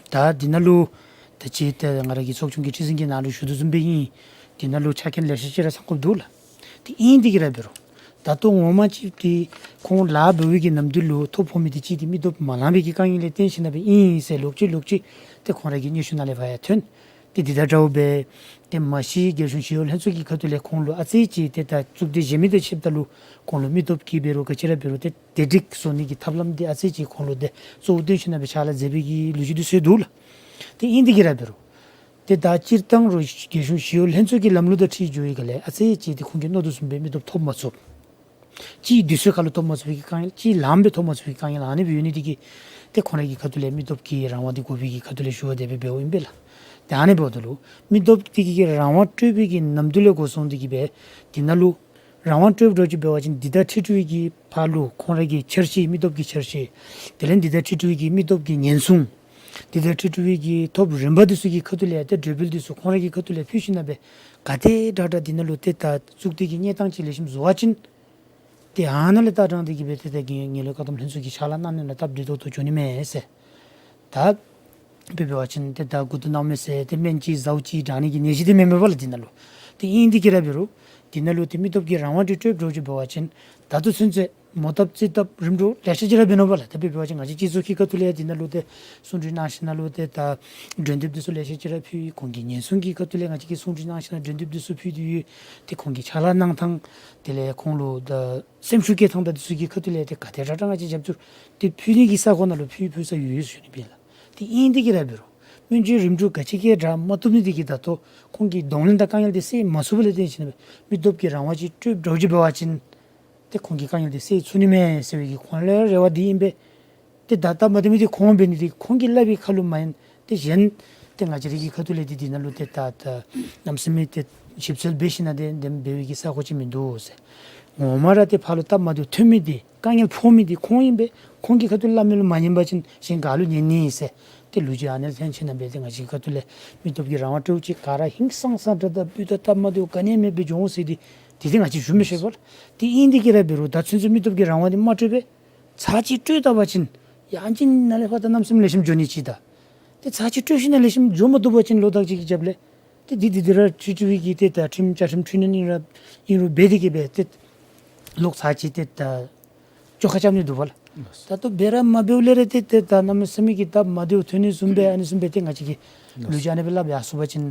ད་འདི་ནང་ལུ་ད་ཅི་ཏེ་ང་ར་གི་ཚོགས་ཆུང་གི་ཁྲི་འཛིན་གྱི་ནང་ལུ་ཞུ་དོ་བཟུམ་སྦེ་ཨིན། འདི་ནང་ལུ་ཆ་རྐྱེན་ལེ་ཤ་ཅིག་ར་ཚང་དགོཔ་འདུག་ལགས། དེ་ཨིན་དེ་གིས་ར་འབད་རུང་ད་ལྟོ་ངོ་མ་ཅིག་ཏེ་ཁོང་ལཱ་འབད་བའི་གི་ནམ་དུས་ལུ་ཐོ་ཕོག་མི་འདི་ཅིག་ཏེ་མི་སྟོབས་མ་ལང་པའི་གི་དཀའ་ངལ་ལས་བརྟེན་ཞིནམ་ལས་ཨིན་ཟེར་ལོག་ཅི་ལོག་ཅི་ཏེ་ཁོང་ར་གི་སྙན་ཞུ་ནང་ལས་ཕར་ཡང་ཐོན། ཏེ་འདི་དང་འདྲཝ་སྦེ་ཏེ་མ་གཞི་རྒྱལ་གཞུང་ཞི་གཡོག་ལྷན་ཚོགས་ཀྱི་ཁ་ཐུག་ལས་ཁོང་ལུ་ཨ་ཙི་ཅིག་ཏེ་ད་གཙུག་སྡེ་གཞན་མི་དང་ཕྱདཔ་ད་ལུ་ཁོང་ལུ་མི་སྟོབས་ཀྱིས་འབད་རུང་ག་ཅི་ར་འབད་རུང་ཏེ་དེ་སྒྲིག་བཟོ་ནི་གི་ཐབས་ལམ་འདི་ཨ་ཙི་ཅིག་ཁོང་ལུ་ཏེ་གཙོ་བོ་བཏོན་ཞིནམ་ལས་ཕྱག་ལཱ་མཛད་པའི་གི་ལོ་རྒྱུས་འདི་ཚུ་འདུག་ལགས། ཏེ་ཨིན་དེ་གིས་ར་འབད་རུང་ཏེ་ད་སྤྱིར་བཏང་རུང་རྒྱལ་གཞུང་ཞི་གཡོག་ལྷན་ཚོགས་ཀྱི་ལམ་ལུགས་དང་འཁྲིལ་འགྱོ་བའི་སྒང་ལས་ཨ་ཙི་ཅིག་ཏེ་ཁོང་གིས་མནོ་དོ་བཟུམ་སྦེ་མི་སྟོབས་ཐོབ་མ་ཚུགས། ཅིག་དུས་ཚོད་ཁར་ལུ་ཐོབ་མ་ཚུགས་པའི་གི་དཀའ་ངལ་ཅིག་ལངམ་སྦེ་ཐོབ་མ་ཚུགས་པའི་གི་དཀའ་ངལ་ཨ་ནི་སྦེ་ཡོད་ནི་དེ་གིས་ཏེ་ཁོང་ར་གི་ཁ་ཐུག་ལས་མི་སྟོབས་ཀྱི་རང་དབང་འདི་དགོ་པའི་གི་ཁ་ཐུག་ལས་ཞུ་བ་དེ་སྦེ་འབདཝ་ཨིན་པས་ལགས། ཏེ་ཨ་ནི་འབདཝ་ད་ལུ་མི་སྟོབས་དེ་གི་གི་རང་དབང་སྤྲོད་པའི་གི་ནམ་དུས་ལས་འགོ་བཟུང་སྟེ་གི་སྦེ་འདི་ནང་ལུ་རང་དབང་སྤྲོདཔ་འདྲཝ་ཅིག་འབད་བ་ཅིན་འདི་དང་འཁྲིལ་འཁྲིལ་བའི་གི་ཕར་ལུ་ཁོང་ར་གི་འཆར་གཞི་མི་སྟོབས་ཀྱི་འཆར་གཞི་དེ་ལས་འདི་དང་འཁྲིལ་འཁྲིལ་བའི་གི་མི་སྟོབས་ཀྱི་ཉེན་སྲུང་འདི་དང་འཁྲིལ་འཁྲིལ་བའི་གི་ཐོབ་རིམ་པ་འདི་ཚུ་གི་ཁ་ཐུག་ལས་ཏེ་གྲོས་འབུལ་འདི་ཚུ་ཁོང་ར་གི་ཁ་ཐུག་ལས་ཕུལ་ཞིནམ་ལས་ག་དེ་དྲག་དྲག་འདི་ནང་ལུ་ཏེ་ད་གཙུག་སྡེ་གི་གནས་སྟངས་ཅིག་ལེགས་ཤོམ་བཟོ་བ་ཅིན་ཏེ་ཨ་ནཱ་ལས་ད་དྲང་སྟེ་གི་སྦེ་ཏེ་ད་གི་ངན་ལྷད་བཀག་སྡོམ་ལྷན་ཚོགས་ཀྱི་ཕྱག་ལཱ་གནང་ནི་ལུ་སྟབས་བདེ་ཏོག་ཏོ་འགྱོ་ནི་མས་ཟེར། ད་དཔེ་འབད་བ་ཅིན་ཏེ་ད་མགུ་ཏོ་ནང་མི་ཟེར་ཏེ་སྨན་ཅིག་ཟཝ་ཅིག་དྲག་ནི་གི་ནད་གཞི་འདི་མེན་མས་པ་ལགས་འདི་ནང་ལུ། ཏེ་ཨིན་དེ་གིས་ར་འབད་རུང་འདི་ནང་ལུ་ཏེ་མི་སྟོབས་ཀྱི་རང་དབང་འདི་སྤྲོདཔ་འདྲཝ་ཅིག་འབད་བ་ཅིན་ད་ལྟོ་ཚུན་ཚོད་མོ་བཏབ་རྩིས་བཏབ་རིམ་གྲོ་ལེ་ཤ་ཅིག་ར་འབད་ནུག་པ་ལགས། ད་དཔེ་འབད་བ་ཅིན་ང་བཅས་སྤྱི་ཚོགས་ཀྱི་ཁ་ཐུག་ལས་འདི་ནང་ལུ་ཏེ་གསུང་གྲོས་གནང་ཞིནམ་ལས་ཏེ་ད་གྲོས་འདེབས་འདི་ཚུ་ལེ་ཤ་ཅིག་ར་ཕུལ། ཁོང་གི་ཉེན་སྲུང་གི་ཁ་ཐུག་ལས་ང་བཅས་ཀྱིས་གསུང་གྲོས་གནང་ཞིནམ་ལས་གྲོས་འདེབས་འདི་ཚུ་ཕུལ་ཏེ་ཡོད། ཏེ་ཁོང་གི་ཕྱག་ལཱ་གནང་ཐངས་དེ་ལས་ཁོང་ལུ་ད་སེམས་ཤུགས་བསྐྱེད་ཐངས་དང་འདི་ཚུ་གི་ཁ་ཐུག་ལས་ཏེ་ག་དེ་དྲག་དྲག་ང་བཅས་རྒྱབ་སྐྱོར་འདི་ཕུལ་ནི་གི་ས་ཁོངས་ནང་ལུ་ཕུལ་ཕུལ་ས་ཡོད་ཡོད་ཟེར་ཞུ་ནི་སྦེ་ལགས། ཏེ་ཨིན་དེ་གིས་ར་འབད་རུང་སྔོན་བྱོན་རིམ་གྲོ་ག་ཅི་གིས་ར་མ་བཏུབ་ནི་དེ་གིས་ད་ལྟོ་ཁོང་གི་གདོང་ལེན་དང་དཀའ་ངལ་འདི་སེལ་མ་ཚུགསཔ་ལས་བརྟེན་ཞིནམ་ལས་མི་སྟོབས་ཀྱི་རང་དབང་ཅིག་སྤྲོདཔ་འདྲཝ་ཅིག་འབད་བ་ཅིན་ཏེ་ཁོང་གི་དཀའ་ངལ་འདི་སེལ་ཚུགས་ནི་མས་ཟེར་བའི་གི་ཁོང་ལུ་རེ་བ་འདི་ཨིན་པས། ཏེ་ད་སྟབས་མ་བདེ་མི་འདི་ཁོང་འབད་ནི་འདི་ཁོང་གིས་སླབ་པའི་ཁ་ལུ་མ་ཡིན། ཏེ་གཞན་ཏེ་ང་བཅས་རའི་གི་ཁ་ཐུག་ལས་ཏེ་འདི་ནང་ལུ་ཏེ་ད་ད་གནམ་མེད་ས་མེད་ཏེ་ཞིབ་འཚོལ་འབད་ཞིནམ་ལས་ཏེ་འདི་འབད་བའི་གི་ས་ཁོངས་ཅིག་མིན་འདུག་ཟེར། ངོ་མ་ར་ཏེ་ཕར་ལུ་སྟབས་མ་བདེཝ་ཐོན་མི་འདི་དཀའ་ངལ་ཕོག་མི་འདི་ཁོང་ཨིན་པས། ཁོང་གི་ཁ་ཐུག་སླབ་མི་ལུ་མ་ཉན་པ་ཅིན་གཞན་ག་ལུ་ཉན་ནི་ཟེར། ཏེ་ལོ་རྒྱུས་ཨ་ནཱ་ལས་ཐོན་ཞིནམ་ལས་ཏེ་ང་བཅས་ཁ་ཐུག་ལས་མི་སྟོབས་ཀྱི་རང་དབང་སྤྲོདཔ་ཅིག་ག་ར་ཧིང་སངས་ས་དྲག་དྲག་སྦེ་ད་སྟབས་མ་བདེཝ་ག་ནི་མེད་པར་འགྱོ་འོང་ཟེར་འདི་འདི་ཏེ་ང་བཅས་ཞུ་མི་ཤེས་པས་ལགས། ཏེ་ཨིན་དེ་གིས་ར་འབད་རུང་ད་ཚུན་ཚོད་མི་སྟོབས་ཀྱི་རང་དབང་འདི་མ་སྤྲོད་པས། ཚར་གཅིག་སྤྲོད་ད་པ་ཅིན་ཡང་ཅིན་ནཱ་ལས་ཕར་ད་གནམ་མེད་ས་མེད་ལེགས་ཤོམ་འགྱོ་ནི་ཅིག་ད། ཏེ་ཚར་གཅིག་སྤྲོད་ཞིནམ་ལས་ལེགས་ཤོམ་འགྱོ་མ་བཏུབ་པ་ཅིན་ལོ་དག་ཅིག་གི་རྒྱབ་ལས་ཏེ་འདི་འདི་འདི་ར་འཁྲུལ་འཁྲུལ་བའི་གི་ཏེ་ད་ཁྲིམས་བཅའ་ཁྲིམས་འཁྲུལ་ཉན་ཨིན་ར་ཨིན་རུང་འབད་དེ་གིས་སྦེ་ཏེ་ལོག་ཚར་གཅིག་ཏེ་ད་བཅོ་ཁ་རྐྱབ་ནི་འདུག་པ་ལགས། ད་ལྟོ་འབད་ར་མ་འབདཝ་ལས་ར་ཏེ་ཏེ་ད་གནམ་མེད་ས་མེད་ཀྱི་སྟབས་མ་བདེཝ་ཐོན་ནི་བཟུམ་སྦེ་ཨ་ནི་བཟུམ་སྦེ་ཏེ་ང་བཅས་ཀྱིས་ལོ་རྒྱུས་ཨ་ནི་སྦེ་སླབ་ཡར་སོང་པ་ཅིན་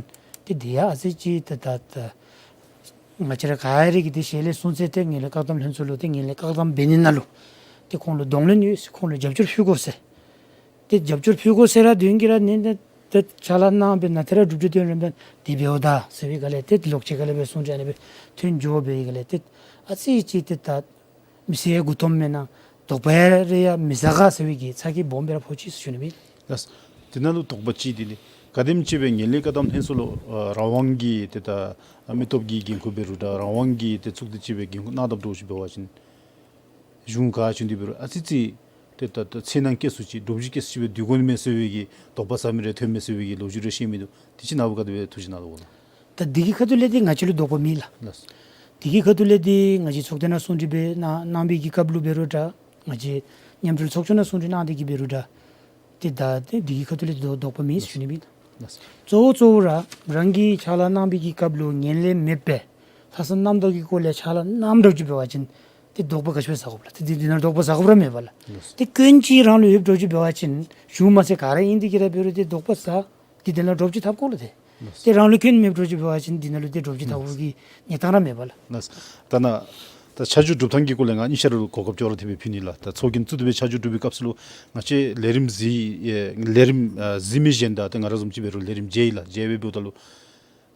ཏེ་འདི་ཡང་ཨ་ཙི་ཅིག་ཏེ་ད་ད་ང་བཅས་ར་ག་ར་གིས་ཏེ་ཞལ་ལས་གསུང་ཚད་ཏེ་ངན་ལྷད་བཀག་སྡོམ་ལྷན་ཚོགས་ལུ་ཏེ་ངན་ལྷད་བཀག་སྡོམ་འབད་ནི་ནང་ལུ་ཏེ་ཁོང་ལུ་གདོང་ལེན་ཡོད་ཟེར། ཁོང་ལུ་རྒྱབ་སྐྱོར་ཕུལ་དགོ་ཟེར། ཏེ་རྒྱབ་སྐྱོར་ཕུལ་དགོ་ཟེར་ར་དོན་གྱིས་ར་ནི་ཏེ་ཕྱག་ལཱ་གནང་སྦེ་ནཱ་ཏེ་ར་གྲུབ་འབྲས་ཐོན་རན་པས། དེ་འབདཝ་ད་ཟེར་བའི་སྒང་ལས་ཏེ་ལོག་ཅི་སྒང་ལས་སྦེ་གསུང་གྲོས་ཨ་ནི་སྦེ་ཐོན་འགྱོ་བའི་སྒང་ལས་ཏེ་ཨ་ཙི་ཅིག་ཏེ་ད་མི་ཚེ་མགུ་འཐོམ་མེན་ན་དོགས་པ་རེ་ཡང་མི་ཟ་ག་ཟེར་བའི་གི་ཚ་གྱང་སྦོམ་སྦེ་ར་ཕོག་ཅི་ཟེར་ཞུ་ནི་མས། ལགས། དེ་ནང་ལུ་དོགས་པ་ཅིག་འདི་ནི་ག་དེམ་ཅིག་སྦེ་ངན་ལྷད་བཀག་སྡོམ་ལྷན་ཚོགས་ལུ་ཨ་རང་དབང་གི་ཏེ་ད་མི་སྟོབས་ཀྱི་འགན་ཁུར་འབད་རུང་ད་རང་དབང་གི་ཏེ་ཚོགས་སྡེ་ཅིག་སྦེ་འགན་ཁུར་གནང་དཔ་འདྲཝ་ཅིག་འབད་བ་ཅིན་གཞུང་ག་ཅི་འདི་འབད་རུང་ཨ་ཙི་ཙི་ཏེ་ད་ད་འཚེར་སྣང་སྐྱེ་སུ་ཅིག་འདྲོག་བྱེལ་སྐྱེ་སུ་ཅིག་སྦེ་སྡོད་དགོ་ནི་མས་ཟེར་བའི་གི་དོགས་པ་ཟ་མི་རེ་ཐོན་མས་ཟེར་བའི་གི་ལོ་རྒྱུས་རེ་བཤད་མི་འདུག། དེ་ཅིག་ནཱ་བུ་ག་དེ་སྦེ་ཐུགས་བཞེད་གནང་དོ་གོ་ལགས། ད་འདི་གི་ཁ་ཐུག་ལས་ཏེ་ང་བཅས་ལུ་དོགས་པ་མེད་ལགས། ལགས། འདི་གི་ཁ་ཐུག་ལས་ཏེ་ང་བཅས་ཚོགས་སྡེ་ནང་གསུང་གྲོས་འབད་གནང་གནང་བའི་གི་སྐབས་ལུ་འབད་རུང་འདྲ་ང་བཅས་མཉམ་འབྲེལ་ཚོགས་ཆུང་ནང་གསུང་གྲོས་གནང་སྟེ་གི་འབད་རུང་འདྲ་ཏེ་ད་ཏེ་འདི་གི་ཁ་ཐུག་ལས་དོགས་དོགས་པ་མེད་ཟེར་ཞུ་ནི་མས། ལགས། གཙོ་བོ་གཙོ་བོ་ར་རང་གིས་ཕྱག་ལཱ་གནང་བའི་གི་སྐབས་ལུ་ངན་ལྷད་མེད་པའི་ལྷག་བསམ་རྣམ་དག་གི་སྒོ་ལས་ཕྱག་ལཱ་གནངམ་འདྲཝ་ཅིག་འབད་བ་ཅིན་ཏེ་དོགས་པ་ག་ཅི་སྦེ་ཟ་དགོཔ་ལགས། ཏེ་འདི་འདི་ནང་དོགས་པ་ཟ་དགོཔ་ར་མེད་པ་ལགས། ལགས། ཏེ་སྐྱོན་ཅིག་རང་ལུ་ཡོདཔ་འདྲཝ་ཅིག་འབད་བ་ཅིན་གཞུང་མ་ཚད་ག་ར་ཨིན་དེ་གིས་ར་འབད་རུང་ཏེ་དོགས་པ་ཟ། ཏེ་འདི་ནང་སྒྲུབ་བྱེད་ཐབས་དགོ་ལགས་ཏེ། ལགས། ཏེ་རང་ལུ་སྐྱོན་མེདཔ་འདྲཝ་ཅིག་འབད་བ་ཅིན་འདི་ནང་ལུ་ཏེ་སྒྲུབ་བྱེད་ཐབས་དགོ་གི་གནས་སྟངས་ར་མེད་པ་ལགས། ལགས། ད་ནཱ་ད་ཆ་འཇོག་སྒྲུབ་ཐངས་ཀྱི་སྐོར་ལས་ང་གཉིས་ཆ་ར་ལུ་གོ་སྐབས་ཅོག་ར་འཐདཔ་སྦེ་ཕུལ་ནི་ལགས། ད་ཚོགས་རྒྱན་བཙུགས་ཏེ་སྦེ་ཆ་འཇོག་སྒྲུབ་པའི་སྐབས་སུ་ལུ་ང་བཅས་ལས་རིམ་གཟིགས་ལས་རིམ་ཨ་གཟིགས་མི་གཞན་དང་ཏེ་ང་ར་བཟུམ་ཅིག་འབད་རུང་ལས་རིམ་མཇལ་ཡི་ལགས། མཇལ་སྦེ་འབདཝ་ད་ལུ་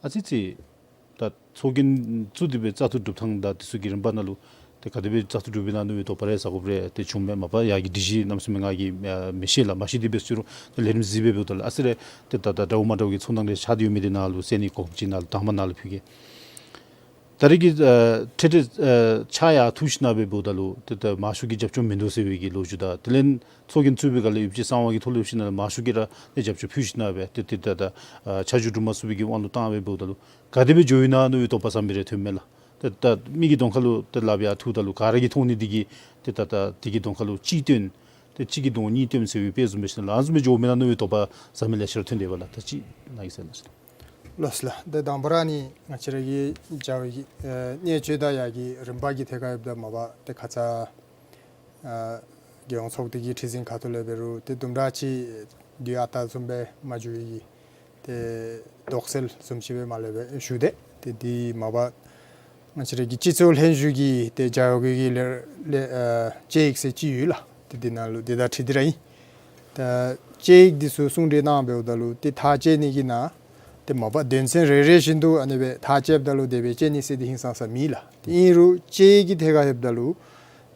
ཨ་ཙི་ཙི་ད་ཚོགས་རྒྱན་བཙུགས་ཏེ་སྦེ་བཙག་འཐུ་སྒྲུབ་ཐངས་དང་དེ་ཚུ་གི་རིམ་པ་ནང་ལུ་ཏེ་ག་དེ་སྦེ་བཙག་འཐུ་གྲུབ་པའི་ནང་ལུ་དོགས་པ་རེ་ཟ་དགོཔ་རེ་ཏེ་བྱུངམ་མས། མ་པ་ཡ་གི་སྒྲིག་གཞི་གནམ་མེད་ས་མེད་ང་གིས་ཨ་མི་ཤེས་ལགས། མ་ཤེས་ཏེ་སྦེ་ཟེར་རུང་ཏེ་ལས་རིམ་གཟིགས་སྦེ་འབདཝ་ད་ལུ་ཨ་ཙི་རེ་ཏེ་ད་ད་འདྲཝ་མ་འདྲཝ་གི་ཚོར་སྣང་རེ་ཤར་ཏེ་ཡོད་མི་འདི་ནཱ་ལུ་གསན་ནི་གོ་སྐབས་ཅིག་ནཱ་ལུ་དང་པ་ནཱ་ལུ་ཕུལ་གེ། ད་རེས་ཀྱི་ཨ་འཕྲལ་འཕྲལ་ཨ་ཕྱག་ཡར་འཐུ་ཞིནམ་སྦེ་འབདཝ་ད་ལུ་ཏེ་ད་མང་ཤོས་ཀྱིས་རྒྱབ་སྐྱོར་མིན་འདུག་ཟེར་བའི་གི་ལོ་རྒྱུས་དང་དེ་ལས་ཚོགས་རྒྱན་བཙུགས་པའི་སྒང་ལས་ཡོད་པ་ཅིན་གསང་བ་གི་ཐོག་ལས་ཡོད་པ་ཅིན་ནང་མང་ཤོས་ཀྱིས་ར་ཏེ་རྒྱབ་སྐྱོར་ཕུལ་ཞིནམ་སྦེ་ཏེ་ཏེ་ད་ད་ཨ་ཆ་འཇོག་གྲུབ་མ་ཚུགས་པའི་གི་དབང་དུ་བཏང་སྦེ་འབདཝ་ད་ལུ་ག་དེ་སྦེ་འགྱོ་ཡི་ན་མནོ་བའི་དོགས་པ་ཟམ་པ་རེ་ཐོནམ་མས་ལགས། ཏེ་ད་མི་གི་གདོང་ཁ་ལུ་ཏེ་ལགཔ་ཡར་འཐུཝ་ད་ལུ་ག་ར་གིས་མཐོང་ནི་འདི་གིས་ཏེ་ད་ད་འདི་གི་གདོང་ཁ་ལུ་གཅིག་སྟོན་ཏེ་གཅིག་གི་གདོང་གཉིས་སྟོན་ཟེར་བའི་དཔེ་བཟུམ་སྦེ་ཞིནམ་ལས་ཨ་ནི་བཟུམ་སྦེ་འགྱོཝ་མེན་ན་མནོ་བའི་དོགས་པ་ཟམ་པ་ལེ་ཤ་ར་ཐོན་དེས་པ་ལགས། ད་ཅིག་ནཱ་གིས་ཟེར་ན་ཟེར། ལགས་ལགས། ཏེ་དང་པ་ར་ནི་ང་བཅས་ར་གི་རྒྱལ་བའི་གི་ཨེ་གནད་སྤྱོད་དང་ཡ་གི་རིམ་པ་གི་ཐད་ཁར་ཡོདཔ་ད་མ་པ་ཏེ་ཁ་ཙ་ཨ་རྒྱལ་ཡོངས་ཚོགས་སྡེ་གི་ཁྲི་འཛིན་ཁ་ཐུག་ལས་འབད་རུང་ཏེ་དུམ་གྲ་ཅིག་དུས་ཨ་རྟག་བཟུམ་སྦེ་མ་འགྱོ་བའི་གི་ཏེ་དོགས་སེལ་བཟུམ་ཅིག་སྦེ་མ་ལས་སྦེ་ཞུ་དེས། ཏེ་འདི་མ་པ་ང་བཅས་ར་གི་སྤྱི་ཚོགས་ལྷན་བཞུགས་ཀྱི་ཏེ་རྒྱལ་ཡོངས་ཀྱི་ལས་ལས་ཨ་དཔྱད་ཡིག་ཟེར་ཅིག་ཡོད་ལགས། ཏེ་འདི་ནང་ལུ་འདི་དང་འཁྲིལ་ཏེ་ར་ཨིན། ད་དཔྱད་ཡིག་འདི་ཚུ་གསུང་གྲོས་གནང་འབདཝ་ད་ལུ་ཏེ་ཐག་བཅད་ནི་གི་ནང་ཏེ་མ་པ་དོན་ཚན་རེ་རེ་བཞིན་དུ་ཨ་ནི་སྦེ་ཐག་བཅདཔ་ད་ལུ་དེ་སྦེ་བཅད་ནི་ཟེར་འདི་ཧིང་སང་ས་མེད་ལགས། ཏེ་ཨིན་རུང་དཔྱད་ཡིག་གི་ཐད་ཁར་ཡོདཔ་ད་ལུ་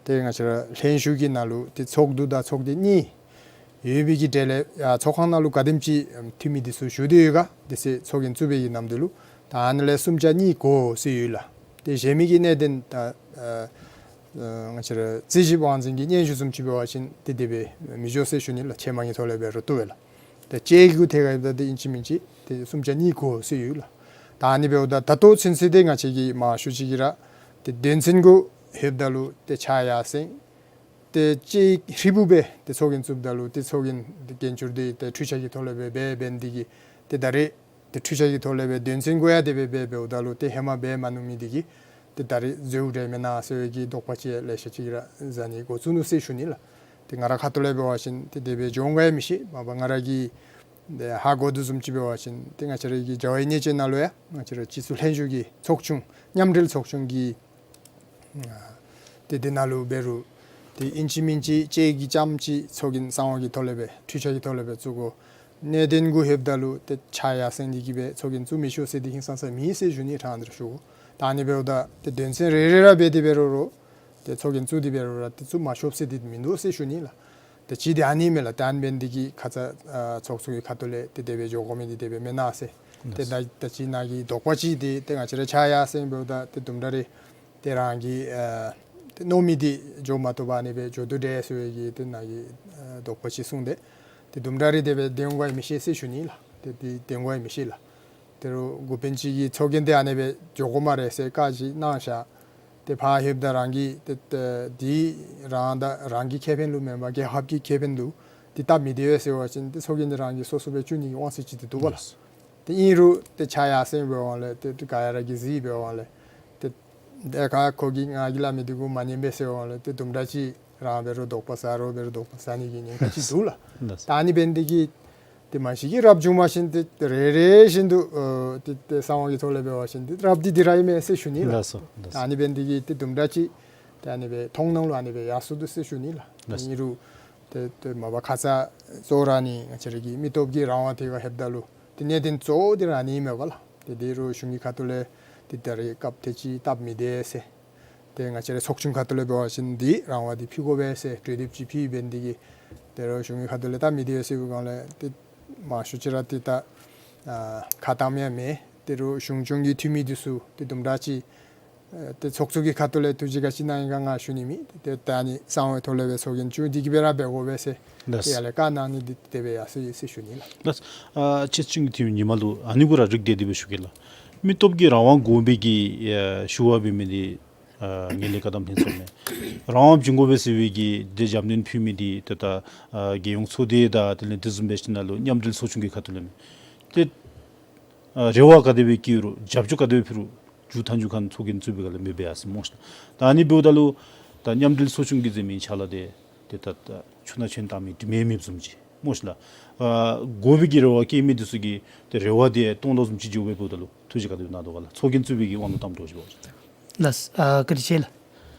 ཏེ་ང་བཅས་ར་ལྷན་བཞུགས་ཀྱི་ནང་ལུ་ཏེ་ཚོགས་འདུ་དང་ཚོགས་སྡེ་གཉིས་ཡོད་པའི་གི་གྲས་ལས་ཡ་ཚོགས་ཁང་ནང་ལུ་ག་དེམ་ཅིག་འཐུས་མི་འདི་ཚུ་བཞུགས་ཏེ་ཡོད་ག་དེ་ཚུ་ཚོགས་རྒྱན་བཙུགས་པའི་གི་ནམ་དུས་ལུ་ད་ཨ་ནི་ལས་གསུམ་ཆ་གཉིས་གོ་ཟེར་ཡོད་ལགས། ཏེ་གཞན་མི་གི་གནད་དོན་ད་ཨ་ཨ་ང་བཅས་ར་རྩིས་ཞིབ་དབང་འཛིན་གྱི་སྙན་ཞུ་བཟུམ་ཅིག་འབད་བ་ཅིན་ཏེ་དེ་སྦེ་མི་འགྱོ་ཟེར་ཞུ་ནི་ལགས། ཆེ་མང་གི་ཐོག་ལས་འབད་རུང་བཏུབ་པས་ལགས། ཏེ་དཔྱད་ཡིག་གི་ཐད་ཁར་ཡོདཔ་ད་ཏེ་ཨིན་ཅི་མིན་ཅི་ཏེ་གསུམ་ཆ་གཉིས་གོ་ཟེར་ཡོད་ལགས། ད་ཨ་ནི་འབདཝ་ད་ད་ལྟོ་ཚུན་ཚོད་ཏེ་ང་བཅས་ཀྱིས་མང་ཤོས་ཅིག་གིས་ར་ཏེ་དོན་ཚན་གུ་ལྷོདཔ་ད་ལུ་ཏེ་ཕྱག་ཡར་སེང་ཏེ་དཔྱད་ཡིག་ཧྲིལ་བུ་སྦེ་ཏེ་ཚོགས་རྒྱན་བཙུགསཔ་ད་ལུ་ཏེ་ཚོགས་རྒྱན་འདི་འགན་འཁྱེར་འདི་ཏེ་འཕྲུལ་ཆས་ཀྱི་ཐོག་ལས་སྦེ་འབད་འབད་ནི་འདི་གིས་ཏེ་ད་རེས་ཏེ་འཕྲུལ་ཆས་ཀྱི་ཐོག་ལས་སྦེ་དོན་ཚན་གུ་ཡང་དེ་སྦེ་འབད་འབདཝ་ད་ལུ་ཏེ་ཧེ་མ་འབད་མ་ནུམ་མི་འདི་གིས་ཏེ་ད་རེས་འཛོལ་འདྲས་མེན་ན་ཟེར་བའི་གི་དོགས་པ་ཅིག་ལེ་ཤ་ཅིག་ར་ཟ་ནི་འགོ་བཙུགས་ནུག་ཟེར་ཞུ་ནི་ལགས། ཏེ་ང་ར་ཁ་ཐུག་ལས་འབད་བ་ཅིན་ཏེ་དེ་སྦེ་འགྱོ་འོང་ག་ཡང་མི་ཤེས། མ་པ་ང་ར་གིས་ཏེ་ཧ་གོ་དོ་བཟུམ་ཅིག་འབད་བ་ཅིན་ཏེ་ང་བཅས་ར་གི་རྒྱལ་བའི་གནས་བཅས་ནང་ལུ་ཡང་ང་བཅས་ར་སྤྱི་ཚོགས་ལྷན་བཞུགས་ཀྱི་ཚོགས་ཆུང་མཉམ་འབྲེལ་ཚོགས་ཆུང་གི་ཨ་ཏེ་དེ་ནང་ལུ་འབད་རུང་ཏེ་ཨིན་ཅི་མིན་ཅི་དཔྱད་ཡིག་གི་ཙམ་ཅིག་ཚོགས་རྒྱན་གསང་བ་གི་ཐོག་ལས་སྦེ་འཕྲུལ་ཆས་ཀྱི་ཐོག་ལས་སྦེ་བཙུགས་དགོ། གནད་དོན་གུ་ལྷོདཔ་ད་ལུ་ཏེ་ཕྱག་ཡར་སེང་འདི་གིས་སྦེ་ཚོགས་རྒྱན་བཙུགས་མི་ཆོག་ཟེར་འདི་ཧིང་སང་ས་མེད་ཟེར་ཞུ་ནི་ཕྲང་སྟེ་ར་ཞུ་དགོ། ད་ཨ་ནི་འབདཝ་ད་ཏེ་དོན་ཚན་རེ་རེ་ར་འབད་དེ་འབད་རུང་རུང་ཏེ་ཚོགས་རྒྱན་བཙུགས་ཏེ་འབད་རུང་ར་ཏེ་བཙུགས་མ་ཆོགཔ་ཟེར་འདི་མིན་འདུག་ཟེར་ཞུ་ནི་ལགས། ཏེ་ཅིག་འདི་ཨ་ནི་མས་ལགས། ཏེ་ཨ་ནི་འབད་ནི་འདི་གིས་ཁ་ཙ་ཨ་ཚོགས་ཚོགས་ཀྱི་ཁ་ཐུག་ལས་ཏེ་དེ་སྦེ་འགྱོ་དགོ་མི་འདི་དེ་སྦེ་མེན་ན་ཟེར། ཏེ་ད་ད་ཅི་ནཱ་གི་དོགས་པ་ཅིག་འདི་ཏེ་ང་བཅས་ར་ཕྱག་ཡར་སེང་འབདཝ་ད་ཏེ་དུམ་གྲ་རེ་ཏེ་རང་གི་ཨ་ཏེ་མནོ་མི་འདི་འགྱོ་མ་བཏུབ་པར་ཨ་ནི་སྦེ་འགྱོ་དོ་འདྲས་ཟེར་བའི་གི་ཏེ་ནཱ་གི་ཨ་དོགས་པ་ཅིག་གསུངས་ཏེ། ཏེ་དུམ་གྲ་རེ་དེ་སྦེ་སྡོད་འོང་ག་ཡང་མི་ཤེས་ཟེར་ཞུ་ནི་ལགས། ཏེ་འདི་སྡོད་འོང་ག་ཡང་མི་ཤེས་ལགས། དེ་རུང་འགོ་དཔོན་ཅིག་གིས་ཚོགས་རྒྱན་འདི་ཨ་ནི་སྦེ་འགྱོ་དགོ་སྨ་རེ་ཟེར་བཀའ་ཅིག་གནང་བཞག། ཏེ་ཕར་ལྷོདཔ་ད་རང་གི་ཏེ་ཏེ་འདི་རང་དང་རང་གི་ཁེ་ཕན་ལུ་མེན་པར་རྒྱལ་ཁབ་ཀྱི་ཁེ་ཕན་ལུ་ཏེ་སྟབས་མི་བདེ་བས་ཟེར་བ་ཅིན་ཏེ་ཚོགས་རྒྱན་འདི་རང་གིས་སོ་སོ་སྦེ་བཙུགས་ནི་གི་དབང་ཚད་ཅིག་ཏེ་འདུག་པ་ལགས། ཏེ་ཨིན་རུང་ཏེ་ཕྱག་ཡར་སེང་འབད་བའི་ལས་ཏེ་ཏེ་ག་ཡ་ར་གིས་གཟིགས་འབད་བའི་ལས་ཏེ་ཏེ་ཁ་ཁོ་གིས་ང་གིས་སླབ་མི་འདི་གུ་མ་ཉན་པས་ཟེར་བའི་ལས་ཏེ་དུམ་གྲ་ཅིག་རང་འབད་རུང་དོགས་པ་ཟ་རོགས་འབད་རུང་དོགས་པ་ཟ་ནི་གི་ཉེན་ཁ་ཅིག་འདུག་ལགས། ལགས། ད་ཨ་ནི་འབད་ནི་འདི་གིས་ཏེ་མ་གཞི་གིས་རབ་བྱུང་མ་བཞིན་ཏེ་རེ་རེ་བཞིན་དུ་ཨ་ཏེ་ཏེ་གསང་བ་གི་ཐོག་ལས་འབད་བ་ཅིན་ཏེ་རབ་འདི་འདི་ར་ཨིན་མས་ཟེར་ཞུ་ནི་ལགས། ལགས་སོ། ལགས་སོ། ད་ཨ་ནི་འབད་ནི་འདི་གིས་ཏེ་དུམ་གྲ་ཅིག་ཏེ་ཨ་ནི་སྦེ་མཐོང་སྣང་ལུ་ཨ་ནི་སྦེ་ཡར་སོང་འདུག་ཟེར་ཞུ་ནི་ལགས། ལགས་སོ། ཨིན་རུང་ཏེ་ཏེ་མ་པ་ཁ་ཙ་གཙོ་བོ་ར་ནི་ང་བཅས་ར་གི་མི་སྟོབས་ཀྱི་རང་དབང་དེ་ཁར་ལྷོདཔ་ད་ལུ་ཏེ་གནད་དོན་གཙོ་བོ་འདི་ར་ཨ་ནི་ཨིན་མས་པ་ལགས། ཏེ་དེ་རུང་གཞུང་གི་ཁ་ཐུག་ལས་ཏེ་ད་རེས་སྐབས་དེ་ཅིག་སྟབས་མི་བདེ་ཟེར། ཏེ་ང་བཅས་རའི་ཚོགས་ཆུང་ཁ་ཐུག་ལས་འབད་བ་ཅིན་འདི་རང་དབང་འདི་ཕུལ་དགོ་པས་ཟེར་གྲོས་འདེབས་ཅིག་ཕུལ་འབད་ནི་འདི་གིས་དེ་རུང་གཞུང་གི་ཁ་ཐུག་ལས་སྟབས་མི་བདེ་ཟེར་བའི་སྒང་ལས་ཏེ་མང་ཤོས་ཅིག་ར་ཏེ་ད་ཨ་ཁ་བཏངམ་ཡང་མེད། དེ་རུང་གཞུང་སྐྱོང་གི་འཐུས་མི་འདི་ཚུ་ཏེ་དུམ་གྲ་ཅིག་ཨ་ཏེ་ཚོགས་གཙོ་གི་ཁ་ཐུག་ལས་ཐུགས་རྗེ་ག་ཅི་གནང་ཡི་ག་ང་ཞུ་ནི་མེད། ཏེ་ད་ཨ་ནི་གསང་བའི་ཐོག་ལས་སྦེ་ཚོགས་རྒྱན་བཙུགས་འདི་གིས་སྦེ་ར་འབད་དགོ་པས་ཟེར། ལགས། ཏེ་ཡར་ལས་བཀའ་གནང་ནི་འདི་དེ་སྦེ་ཡར་སོང་ཡི་ཟེར་ཞུ་ནི་ལགས། ལགས། ཨ་ཁྱེད་ཚུ་གི་ཐུགས་ཉི་མ་ལུ་ཨ་ནི་གུ་ར་རིགས་བསྡད་དེ་སྦེ་ཞུ་གེ་ལགས། མི་སྟོབས་ཀྱི་རང་དབང་དགོ་པའི་གི་ཨ་ཞུ་བ་འབད་མི་འདི་ཨ་ངན་ལྷད་བཀག་སྡོམ་ལྷན་ཚོགས་མས། རང་དབང་བྱིན་དགོ་པས་ཟེར་བའི་གི་ཏེ་རྒྱབ་སྣོན་ཕུལ་མི་འདི་ཏེ་ད་ཨ་རྒྱལ་ཡོངས་ཚོགས་སྡེ་དང་དེ་ལས་དེ་བཟུམ་སྦེ་ཞིནམ་ལས་མཉམ་འབྲེལ་ཚོགས་ཆུང་གི་ཁ་ཐུག་ལས་མས། ཏེ་ཨ་རེ་བ་ག་དེ་སྦེ་བསྐྱེད་རུང་རྒྱབ་སྐྱོར་ག་དེ་སྦེ་ཕུལ་རུང་མཇུག་མཐའ་མཇུག་ཁར་ཚོགས་རྒྱན་བཙུགས་པའི་སྒང་ལས་མེདཔ་སྦེ་ཡར་སོང་སྨོ་ཤ། ད་ཨ་ནི་འབདཝ་ད་ལུ་ད་མཉམ་འབྲེལ་ཚོགས་ཆུང་གི་མཛད་མི་ཕྱག་ལཱ་འདི་ཏེ་ད་ད་ཆུ་ནང་ཆུ་བཏང་མི་དྲི་མེད་མེདཔ་བཟུམ་ཅིག་སྨོ་ཤ་ལགས། ཨ་དགོ་པའི་གི་རེ་བ་བསྐྱེད་མི་འདི་ཚུ་གི་ཏེ་རེ་བ་འདི་སྟོང་ལོག་བཟུམ་ཅིག་འགྱོ་བའི་འབདཝ་ད་ལུ་ཐུགས་རྗེ་ག་དེ་སྦེ་གནང་དོ་ག་ལགས། ཚོགས་རྒྱན་བཙུགས་པའི་གི་དབང་དུ་བཏངམ་འདྲཝ་ཅིག་འབད་བ་ཅིན། ལགས། ཨ་བཀའ་དྲིན་ཆེ་ལགས།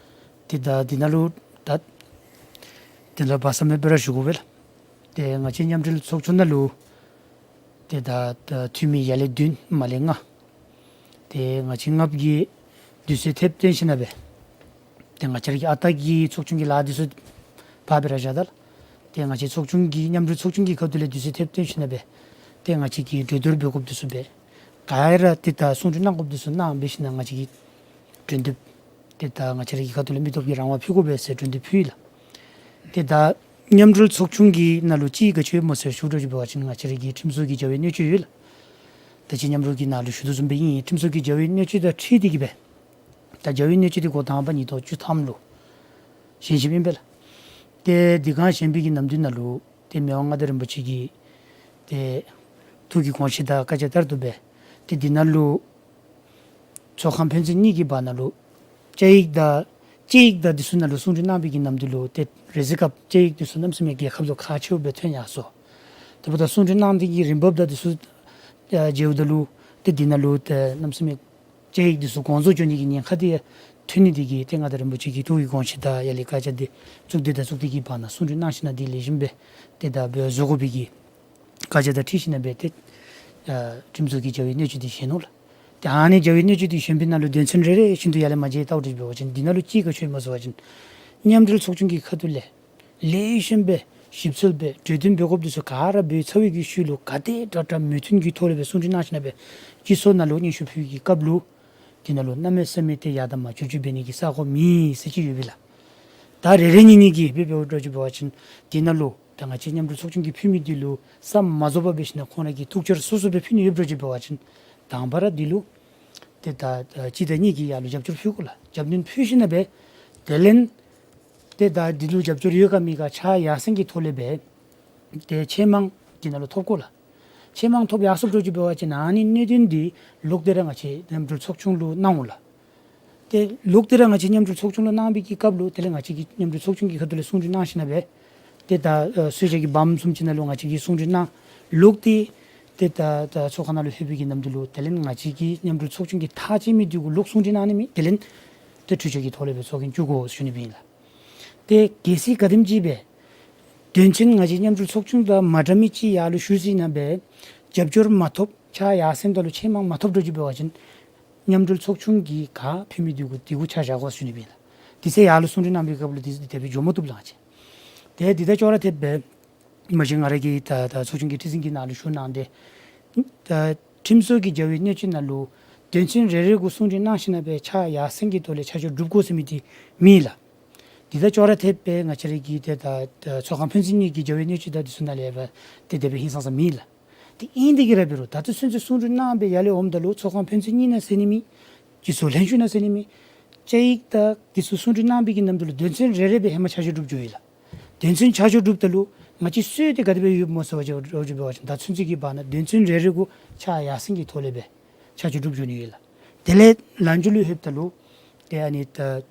ཏེ་ད་འདི་ནང་ལུ་ད་དེ་ལས་སྦ་གསང་མེད་སྦེ་ར་ཞུ་དགོ་པས་ལགས། ཏེ་ང་བཅས་མཉམ་འབྲེལ་ཚོགས་ཆུང་ནང་ལུ་ཏེ་ད་ད་འཐུས་མི་ཡར་ལས་བདུན་མར་ལས་ལྔ། ཏེ་ང་བཅས་ལྔ་པོ་གིས་དུས་ཚོད་ཐེབས་བཏོན་ཞིནམ་སྦེ་ཏེ་ང་བཅས་ར་གི་ཨ་རྟག་གི་ཚོགས་ཆུང་གི་ལཱ་འདི་ཚུ་ཕར་སྦེ་ར་བཞག་ད་ལགས། ཏེ་ང་བཅས་ཚོགས་ཆུང་གི་མཉམ་འབྲེལ་ཚོགས་ཆུང་གི་ཁ་ཐུག་ལས་དུས་ཚོད་ཐེབས་བཏོན་ཞིནམ་སྦེ་ཏེ་ང་བཅས་ཀྱིས་གྲོས་བསྡུར་འབད་དགོཔ་འདི་ཚུ་འབད། ག་ར་ཏེ་ད་གསུང་གྲོས་གནང་དགོཔ་འདི་ཚུ་གནང་འབད་ཞིནམ་ང་བཅས་ཀྱིས་ གྲོས་འདེབས་ཏེ་ད་ང་བཅས་ར་གི་ཁ་ཐུག་ལས་མི་སྟོབས་ཀྱི་རང་དབང་ཕུལ་དགོ་པས་ཟེར་གྲོས་འདེབས་ཕུལ་ཡི་ལགས། ཏེ་ད་མཉམ་འབྲེལ་ཚོགས་ཆུང་གི་ནང་ལུ་ཅིག་ག་ཅི་ཡོདཔ་སྨོ་ཟེར་ཞུ་འགྱོ་བ་ཅིན་ང་བཅས་ར་གི་ཁྲིམས་བཟོ་གི་བྱ་བའི་སྣོད་བཅུད་ཡོད་ལགས། ད་ཅི་མཉམ་རོགས་ཀྱི་ནང་ལུ་ཞུ་དོ་བཟུམ་སྦེ་ཨིན། ཁྲིམས་བཟོ་གི་བྱ་བའི་སྣོད་བཅུད་དང་འཁྲིལ་ཏེ་གིས་སྦེ་ད་བྱ་བའི་སྣོད་བཅུད་འདི་འགོ་དང་པ་ཉིས་སྟོང་བཅུ་ཐམ་ལུ་བཞེངས་བཞེངསམ་ཨིན་པས་ལགས། ཏེ་འདི་ག་བཞེངས་པའི་གི་ནམ་དུས་ནང་ལུ་ཏེ་མི་དབང་མངའ་བདག་རིན་པོ་ཆེ་གི་ཏེ་ཐུགས་ཀྱི་དགོངས་བཞེད་དང་བཀའ་རྒྱ་ལྟར་དུ་སྦེ་ཏེ་འདི་ནང་ལུ་ཚོགས་ཁང་ཕན་ཚུན་གཉིས་ཀྱི་བར་ན་ལུ་བཅའ་ཡིག་དང་བཅའ་ཡིག་དང་འདི་ཚུ་ནང་ལུ་གསུང་གྲོས་གནང་བའི་གི་ནམ་དུས་ལུ་ཏེ་རེས་གཟའ་སྐབས་བཅའ་ཡིག་འདི་ཚུ་གནམ་མེད་ས་མེད་རྒྱལ་ཁབ་ལུ་ཁག་ཆེཝ་སྦེ་ཐོན་ཡར་སོ། དེ་འབདཝ་ད་གསུང་གྲོས་གནང་སྟེ་གི་རིམ་འབབ་དང་འདི་ཚུ་ཨ་མཇལཝ་ད་ལུ་ཏེ་འདི་ནང་ལུ་ཏེ་གནམ་མེད་ས་མེད་བཅའ་ཡིག་འདི་ཚུ་དགོངས་རྫོགས་འགྱོ་ནི་གི་ཉེན་ཁ་འདི་ཐོན་ནི་འདི་གིས་ཏེ་མངའ་བདག་རིན་པོ་ཆེ་གི་ཐུགས་ཀྱི་དགོངས་བཞེད་དང་ཡར་ལས་བཀའ་རྒྱ་འདི་གཙུག་སྡེ་དང་གཙུག་སྡེ་གི་བར་ན་གསུང་གྲོས་གནང་ཞིན་ན་འདི་ལེགས་ཤོམ་སྦེ་ཏེ་ད་འབད་བཟོ་དགོ་པའི་གི་བཀའ་རྒྱ་དང་འཁྲིལ་ཞིན་ན་སྦེ་ཏེ་ཨ་ཁྲིམས་བཟོ་གི་བྱ་བའི་སྣོད་བཅུད་འདི་བཞེངས་ནུག་ལགས། ཏེ་ཨ་ནི་བྱ་བའི་སྣོད་བཅུད་འདི་བཞེངས་པའི་ནང་ལུ་དོན་ཚན་རེ་རེ་བཞིན་དུ་ཡར་ལས་མར་མཇལ་བལྟཝ་ད་ཅིག་འབད་བ་ཅིན་འདི་ནང་ལུ་ཅིག་ག་ཅི་ཡོདཔ་སྨོ་ཟེར་བ་ཅིན་མཉམ་འབྲེལ་ཚོགས་ཆུང་གི་ཁ་ཐུག་ལས་ལེགས་ཤོམ་སྦེ་ཞིབ་འཚོལ་སྦེ་གྲོས་བསྟུན་འབད་དགོཔ་འདི་ཚུ་ག་ར་འབད་ཚར་བའི་གི་ཤུལ་ལུ་ག་དེ་དྲག་དྲག་མོས་མཐུན་གྱི་ཐོག་ལས་སྦེ་གསུང་གྲོས་གནང་ཞིན་ན་སྦེ་སྤྱི་ཚོགས་ནང་ལུ་སྙན་ཞུ་ཕུལ་བའི་གི་སྐབས་ལུ་འདི་ནང་ལུ་གནམ་མེད་ས་མེད་ཏེ་ཡར་དང་མར་བསྒྱུར་བཅོས་འབད་ནི་གི་ས་གོ་མེད་ཟེར་ཅིག་ཡོད་པས་ལགས། ད་རེ་རེ་གཉིས་གཉིས་ཀྱིས་འབད་འབདཝ་ད་ཅིག་འབད་བ་ཅིན་འདི་ནང་ལུ་ད་ང་བཅས་མཉམ་འབྲེལ་ཚོགས་ཆུང་གིས་ཕུལ་མི་འདི་ལུ་ས་མ་རྫོགས་པར་འབད་ཞིན་ན་ཁོང་ར་གིས་ཐུགས་འཆར་སོ་སོ་སྦེ་ཕུལ་ནི་ཡོདཔ་འདྲཝ་ཅིག་འབད་བ་ཅིན་དང་པ་ར་འདི་ལུ་ཏེ་ད་ཨ་གཅིག་དང་གཉིས་ཀྱིས་ཡར་ལུ་རྒྱབ་སྐྱོར་ཕུལ་དགོ་ལགས། རྒྱབ་སྣོན་ཕུལ་ཞིན་ན་སྦེ་དེ་ལས་ཏེ་ད་འདི་ལུ་རྒྱབ་སྐྱོར་ཡོད་ག་མེད་ག་ཆ་ཡར་སེང་གི་ཐོག་ལས་སྦེ་ཏེ་ཆེས་མང་འདི་ནང་ལུ་ཐོབ་དགོ་ལགས། ཆེས་མང་ཐོབ་ཡར་སོཔ་འདྲཝ་ཅིག་འབད་བ་ཅིན་ཨ་ནི་གནད་དོན་འདི་ལོག་སྟེ་ར་ང་བཅས་མཉམ་འབྲེལ་ཚོགས་ཆུང་ལུ་གནང་འོང་ལགས། ཏེ་ལོག་སྟེ་ར་ང་བཅས་མཉམ་འབྲེལ་ཚོགས་ཆུང་ལུ་གནང་བའི་གི་སྐབས་ལུ་དེ་ལས་ང་བཅས་ཀྱིས་མཉམ་འབྲེལ་ཚོགས་ཆུང་གི་ཁ་ཐུག་ལས་གསུང་གྲོས་གནང་ཞིན་ན་སྦེ་ཏེ་ད་ཨ་གསོལ་ཇ་གི་བམ་བཟུམ་ཅིག་ནང་ལུ་ང་བཅས་ཀྱིས་གསུང་གྲོས་གནང་ལོག་སྟེ་ཏེ་ད་ད་ཚོགས་ཁང་ནང་ལུ་ལྷོད་པའི་གི་ནམ་དུས་ལུ་དེ་ལས་ང་བཅས་ཀྱི་མཉམ་འབྲེལ་ཚོགས་ཆུང་གི་ཐག་བཅད་མི་འདི་གུ་ལོག་གསུང་གྲོས་གནང་ནི་མེད། དེ་ལས་ཏེ་འཕྲུལ་ཆས་ཀྱི་ཐོག་ལས་སྦེ་ཚོགས་རྒྱན་བཙུགས་དགོ་ཟེར་ཞུ་ནི་སྦེ་ཨིན་ལགས། ཏེ་གལ་སྲིད་ག་དེམ་ཅིག་སྦེ་དོན་ཚན་ང་བཅས་མཉམ་འབྲེལ་ཚོགས་ཆུང་དང་མ་འདྲ་མི་ཅིག་ཡར་ལུ་ཞུ་ཞིན་ན་སྦེ་རྒྱབ་སྐྱོར་མ་ཐོབ་ཆ་ཡར་སེང་ད་ལུ་ཆེས་མང་མ་ཐོབ་འདྲཝ་ཅིག་འབད་བ་ཅིན་མཉམ་འབྲེལ་ཚོགས་ཆུང་གིས་ག་ཕུལ་མི་འདི་གུ་འདི་གུ་ཆ་བཞག་དགོ་ཟེར་ཞུ་ནི་སྦེ་ཨིན་ལགས། དེ་ཚེ་ཡར་ལུ་གསུང་གྲོས་གནང་བའི་སྐབས་ལུ་དེ་དེ་སྦེ་འགྱོ་མ་བཏུབ་ལགས། ང་བཅས་ཏེ་འདི་དང་ཅོག་ར་འཐདཔ་སྦེ་མ་གཞི་ང་ར་གིས་ད་ད་ཚོགས་ཆུང་གི་ཁྲི་འཛིན་གྱི་ནང་ལུ་ཞུ་གནང་སྟེ་ད་ཁྲིམས་བཟོ་གི་བྱ་བའི་སྣོད་བཅུད་ནང་ལུ་དོན་ཚན་རེ་རེ་གུ་གསུང་གྲོས་གནང་ཞིན་ན་སྦེ་ཆ་ཡར་སེང་གི་ཐོག་ལས་ཆ་འཇོག་གྲུབ་དགོ་ཟེར་མི་འདི་མེད་ལགས། འདི་དང་ཅོག་ར་འཐདཔ་སྦེ་ང་བཅས་ར་གི་ཏེ་ད་ད་ཚོགས་ཁང་ཕན་ཚུན་གཉིས་ཀྱི་བྱ་བའི་སྣོད་བཅུད་དང་འདི་ཚུ་ནང་ལས་འབད་ཏེ་དེ་སྦེ་ཧིང་སངས་ས་མེད་ལགས། དེ་ཨིན་དེ་གིས་ར་འབད་རུང་ད་ལྟོ་ཚུན་ཚོད་གསུང་གྲོས་གནང་སྦེ་ཡར་ལས་འོངམ་ད་ལུ་ཚོགས་ཁང་ཕན་ཚུན་གཉིས་ནང་ཟེར་ནི་མེད། སྤྱི་ཚོགས་ལྷན་བཞུགས་ནང་ཟེར་ནི་མེད། བཅའ་ཡིག་དང་འདི་ཚུ་གསུང་གྲོས་གནང་བའི་གི་ནམ་དུས་ལུ་དོན་ཚན་རེ་རེ་སྦེ་ཧེ་མ་ཆ་འཇོག་གྲུབ་འགྱོ་ཡི་ལགས། དོན་ཚན་ཆ་འཇོག་གྲུབ་ད་ལུ་ང་བཅས་སྲོལ་འདི་ག་དེ་སྦེ་ཡོདཔ་སྨོ་ཟེར་བ་ཅིན་འདྲཝ་ཅིག་འབད་བ་ཅིན་ད་ཚུན་ཚོད་ཀྱི་བར་ན་དོན་ཚན་རེ་རེ་གུ་ཆ་ཡར་སེང་གི་ཐོག་ལས་སྦེ་ཆ་འཇོག་གྲུབ་འགྱོ་ནི་ཡོད་ལགས། དེ་ལས་ལམ་འཇུག་ལུ་ལྷོདཔ་ད་ལུ་ཏེ་ཨ་ནི་ད་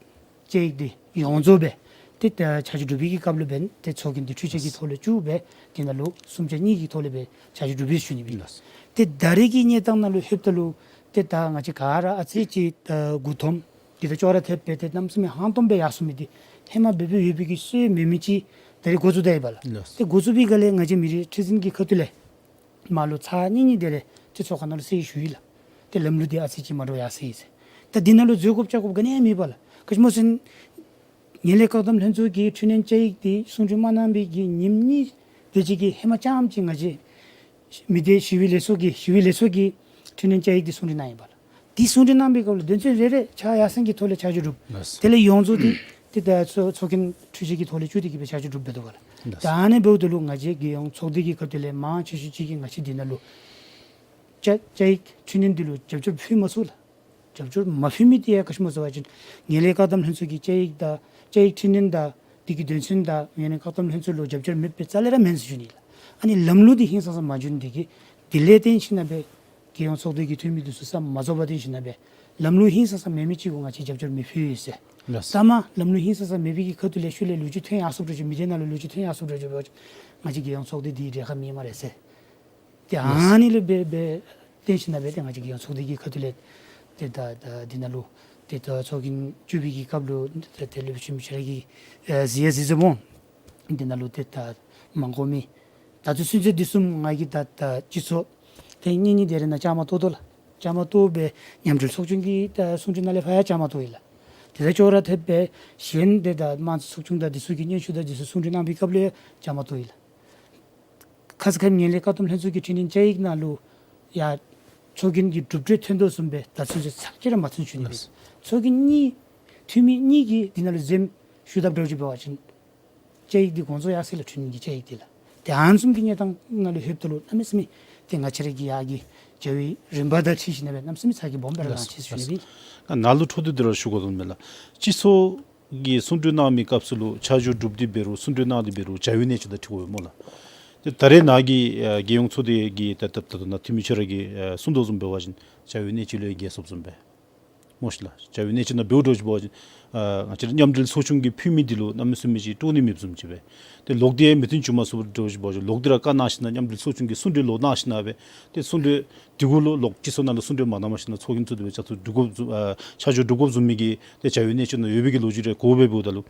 བཅའ་ཡིག་འདི་ཡོངས་རྫོགས་སྦེ་ཏེ་ད་ཆ་འཇོག་གྲུབ་པའི་གི་སྐབས་ལུ་འབདན་ཏེ་ཚོགས་རྒྱན་འདི་འཕྲུལ་ཆས་ཀྱི་ཐོག་ལས་བཙུགས་སྦེ་འདི་ནང་ལུ་གསུམ་ཆ་གཉིས་ཀྱི་ཐོག་ལས་སྦེ་ཆ་འཇོག་གྲུབ་པས་ཞུ་ནི་སྦེ་ཨིན་ལགས། ཏེ་ད་རེས་ཀྱི་གནས་སྟངས་ནང་ལུ་ལྷོདཔ་ད་ལུ་ཏེ་ད་ང་བཅས་ག་ར་ཨ་ཙི་ཅིག་ད་མགུ་འཐོམ་འདི་དང་ཅོག་ར་འཐདཔ་སྦེ་ཏེ་གནམ་མེད་ས་མེད་ཧང་སྟོང་སྦེ་ཡར་སོང་མི་འདི་ཧེ་མ་འབད་འབདཝ་ཡོད་པའི་གི་སྲོལ་མེད་མི་ཅིག་ད་རེས་འགོ་བཙུགས་ད་ཡི་པ་ལགས། ལགས། ཏེ་འགོ་བཙུགས་པའི་སྒང་ལས་ང་བཅས་མི་རིགས་ཁྲི་འཛིན་གྱི་ཁ་ཐུག་ལས་མར་ལུ་ཚར་གཉིས་གཉིས་དེ་ལས་ཏེ་ཚོགས་ཁང་ནང་ལུ་གསལ་ཞུ་ཡི་ལགས། ཏེ་ལམ་ལུགས་འདི་ཨ་ཙི་ཅིག་མ་འདྲཝ་ཡར་སོང་ཡི་ཟེར། ད་འདི་ནང་ལུ་འཛོལ་དགོཔ་བཅོ་དགོཔ་ག་ནི་ཡང་མེད་པ་ལགས། ག་ཅི་སྨོ་ཟེར་ན་ངན་ལྷད་བཀག་སྡོམ་ལྷན་ཚོགས་ཀྱི་འཕྲི་སྣོན་བཅའ་ཡིག་འདི་གསུང་གྲོས་མ་གནང་བའི་གི་ཉིནམ་གཉིས་དེ་ཅིག་གི་ཧེ་མ་རྐྱངམ་ཅིག་ང་བཅས་མི་སྡེ་ཞི་བའི་ལས་ཚོགས་ཀྱི་ཞི་བའི་ལས་ཚོགས་ཀྱི་འཕྲི་སྣོན་བཅའ་ཡིག་འདི་གསུང་གྲོས་གནང་ཡི་པ་ལགས། འདི་གསུང་གྲོས་གནང་བའི་སྐབས་ལུ་དོན་ཚན་རེ་རེ་ཆ་ཡར་སེང་གི་ཐོག་ལས་ཆ་འཇོག་གྲུབ། ལགས། དེ་ལས་ཡོངས་རྫོགས་འདི་ཏེ་ད་ཚོགས་ཚོགས་རྒྱན་འཕྲུལ་ཆས་ཀྱི་ཐོག་ལས་བཙུགས་ཏེ་གིས་སྦེ་ཆ་འཇོག་གྲུབ་འབད་དོ་པ་ལགས། ལགས། ད་ཨ་ནི་འབདཝ་ད་ལུ་ང་བཅས་རྒྱལ་ཡོངས་ཚོགས་སྡེ་གི་ཁ་ཐུག་ལས་མང་ཆེ་ཤོས་ཅིག་གིས་ང་བཅས་འདི་ནང་ལུ་བཅའ་བཅའ་ཡིག་འཕྲི་སྣོན་འདི་ལུ་རྒྱབ་སྐྱོར་ཕུལ་མ་ཚུགས་ལགས། རྒྱབ་སྐྱོར་མ་ཕུལ་མི་འདི་ཡང་ག་ཅི་སྨོ་ཟེར་བ་ཅིན་ངན་ལྷད་བཀག་སྡོམ་ལྷན་ཚོགས་ཀྱི་བཅའ་ཡིག་དང་བཅའ་ཡིག་འཕྲི་སྣོན་དང་འདི་གི་དོན་ཚན་དང་ངན་ལྷད་བཀག་སྡོམ་ལྷན་ཚོགས་ལུ་རྒྱབ་སྐྱོར་མེདཔ་སྦེ་རྩ་ལས་ར་མེན་ཟེར་ཞུ་ནི་ལགས། ཨ་ནི་ལམ་ལུགས་འདི་ཧིང་སངས་ས་མ་འགྱོ་ནི་འདི་གིས་འདི་ལས་བརྟེན་ཞིན་ན་སྦེ་རྒྱལ་ཡོངས་ཚོགས་སྡེ་གི་འཐུས་མི་འདི་ཚུ་ས་མ་རྫོགས་པར་བརྟེན་ཞིན་ན་སྦེ་ལམ་ལུགས་ཧིང་སངས་ས་མེད་མི་ཅིག་གུ་ང་བཅས་རྒྱབ་སྐྱོར་མི་ཕུལ་ཡི་ཟེར། ལགས། ད་མ་ལམ་ལུགས་ཧིང་སངས་ས་མེད་པའི་གི་ཁ་ཐུག་ལས་ཤུལ་ལས་ལོ་རྒྱུས་ཐོན་ཡར་སོཔ་འདྲཝ་ཅིག་མི་སྡེ་ནང་ལུ་ལོ་རྒྱུས་ཐོན་ཡར་སོཔ་འདྲཝ་ཅིག་འབད་བ་ཅིན་ང་བཅས་རྒྱལ་ཡོངས་ཚོགས་སྡེ་འདི་རེ་ཁག་མེད་སྨ་རེ་ཟེར། ཏེ་ཨ་ནི་ལུ་འབད་འབད་བརྟེན་ཞིན་ན་སྦེ་ཏེ་ང་བཅས་རྒྱལ་ཡོངས་ཚོགས་སྡེ་གི་ཁ་ཐུག་ལས་ཏེ་ད་ད་འདི་ནང་ལུ་ཏེ་ད་ཚོགས་རྒྱན་བཙུགས་པའི་གི་སྐབས་ལུ་ཏེ་ཏེ་ལས་བྱེདཔ་ཆ་ར་གིས་ཨེ་གཟིགས་ཡང་གཟིགས་གཟིགསཔ་འོང་། འདི་ནང་ལུ་ཏེ་ད་མ་དགོ་མི་ད་ལྟོ་ཚུན་ཚོད་འདི་བཟུམ་ང་གིས་ད་ད་སྤྱི་ཚོགས་ཐེངས་གཉིས་གཉིས་དེ་རེ་ནང་བཅའ་མར་གཏོགས་དོ་ལགས། བཅའ་མར་གཏོགས་སྦེ་མཉམ་འབྲེལ་ཚོགས་ཆུང་གི་ད་གསུང་གྲོས་ནང་ལས་ཕར་ཡང་བཅའ་མར་གཏོགས་ཡི་ལགས། དེ་དང་ཅོག་ར་འཐདཔ་སྦེ་གཞན་ཏེ་ད་དམངས་གཙོ་ཚོགས་ཆུང་དང་འདི་ཚུ་གི་སྙན་ཞུ་དང་འདི་ཚུ་གསུང་གྲོས་གནང་བའི་སྐབས་ལུ་ཡང་བཅའ་མར་གཏོགས་ཡི་ལགས། ཁ་ཙ་ཁ་ཉིནམ་ངན་ལྷད་བཀག་སྡོམ་ལྷན་ཚོགས་ཀྱི་འཕྲི་སྣོན་བཅའ་ཡིག་ནང་ལུ་ཡང་ཚོགས་རྒྱན་གྱི་གྲུབ་འབྲས་ཐོན་དོ་བཟུམ་སྦེ་ད་ཚུན་ཚོད་ཚར་གཅིག་ར་མ་ཐོན་ཞུ་ནི་སྦེ། ལགས། ཚོགས་རྒྱན་གཉིས་འཐུས་མི་གཉིས་ཀྱིས་འདི་ནང་ལུ་འཛེམ་ཞུ་དཔ་འདྲཝ་ཅིག་འབད་བ་ཅིན་བཅའ་ཡིག་འདི་དགོངས་རྫོགས་ཡར་སོ་ཡི་ལགས། འཐུས་མི་གི་བཅའ་ཡིག་འདི་ལགས། ཏེ་ཨ་ནི་བཟུམ་གྱི་གནས་སྟངས་ནང་ལུ་ལྷོདཔ་ད་ལུ་གནམ་མེད་ས་མེད་ཏེ་ང་བཅས་ར་གི་ཡར་གྱི་བྱ་བའི་རིམ་པ་དང་འཁྲིལ་ཞིནམ་ལས་གནམ་མེད་ས་མེད་ཚ་གྱང་སྦོམ་སྦེ་ར་ལངས་ཅི་ཟེར་ཞུ་ནི་ཨིན། ནཱ་ལུ་འཕྲོ་མཐུད་དེ་ར་ཞུ་དགོ་དོ་མས་ལགས། སྤྱི་ཚོགས་ཀྱི་གསུང་གྲོས་གནང་མི་སྐབས་སུ་ལུ་ཆ་འཇོག་གྲུབ་སྟེ་འབད་རུང་གསུང་གྲོས་གནང་སྟེ་འབད་རུང་བྱ་བའི་གནད་སྤྱོད་དང་འཁྲིལ་དགོ་པས་སྨོ་ལགས། ཏེ་ད་རེས་ནཱ་གི་ཨ་རྒྱལ་ཡོངས་ཚོགས་སྡེ་གི་ད་ད་ད་ད་ནཱ་འཐུས་མི་ཁྱོད་ར་གིས་ཨ་གསུང་དོ་བཟུམ་འབད་བ་ཅིན་བྱ་བའི་གནད་སྤྱོད་ལུ་རྒྱལ་སོངམ་བཟུམ་སྦེ་སྨོ་ཤི་ལགས། བྱ་བའི་གནད་སྤྱོད་ནང་འབདཝ་འདྲཝ་ཅིག་འབད་བ་ཅིན་ཨ་ང་བཅས་ར་མཉམ་འབྲེལ་ཚོགས་ཆུང་གི་འཐུས་མི་འདི་ལུ་གནམ་མེད་ས་མེད་ཅིག་སྤྲོ་ནི་མེདཔ་བཟུམ་ཅིག་སྦེ། ཏེ་ལོག་སྟེ་མོས་མཐུན་བྱུང་མ་ཚུགསཔ་འདྲཝ་ཅིག་འབད་བ་ཅིན་ལོག་སྟེ་ར་བཀའ་གནང་ཞིན་ན་མཉམ་འབྲེལ་ཚོགས་ཆུང་གིས་གསུང་གྲོས་ལོག་གནང་ཞིན་ན་སྦེ་ཏེ་གསུང་གྲོས་དེ་གུ་ལུ་ལོག་སྤྱི་ཚོགས་ནང་ལུ་གསུང་གྲོས་མ་གནངམ་ཞིན་ན་ཚོགས་རྒྱན་བཙུགས་ཏེ་སྦེ་ཆ་འཇོག་གྲུབ་དགོཔ་བཟུམ་ཨ་ཆ་འཇོག་གྲུབ་དགོཔ་བཟུམ་མའི་གི་ཏེ་བྱ་བའི་གནད་སྤྱོད་ནང་ཡོད་པའི་གི་ལོ་རྒྱུས་རེ་གོཝ་སྦེ་འབདཝ་ད་ལུ་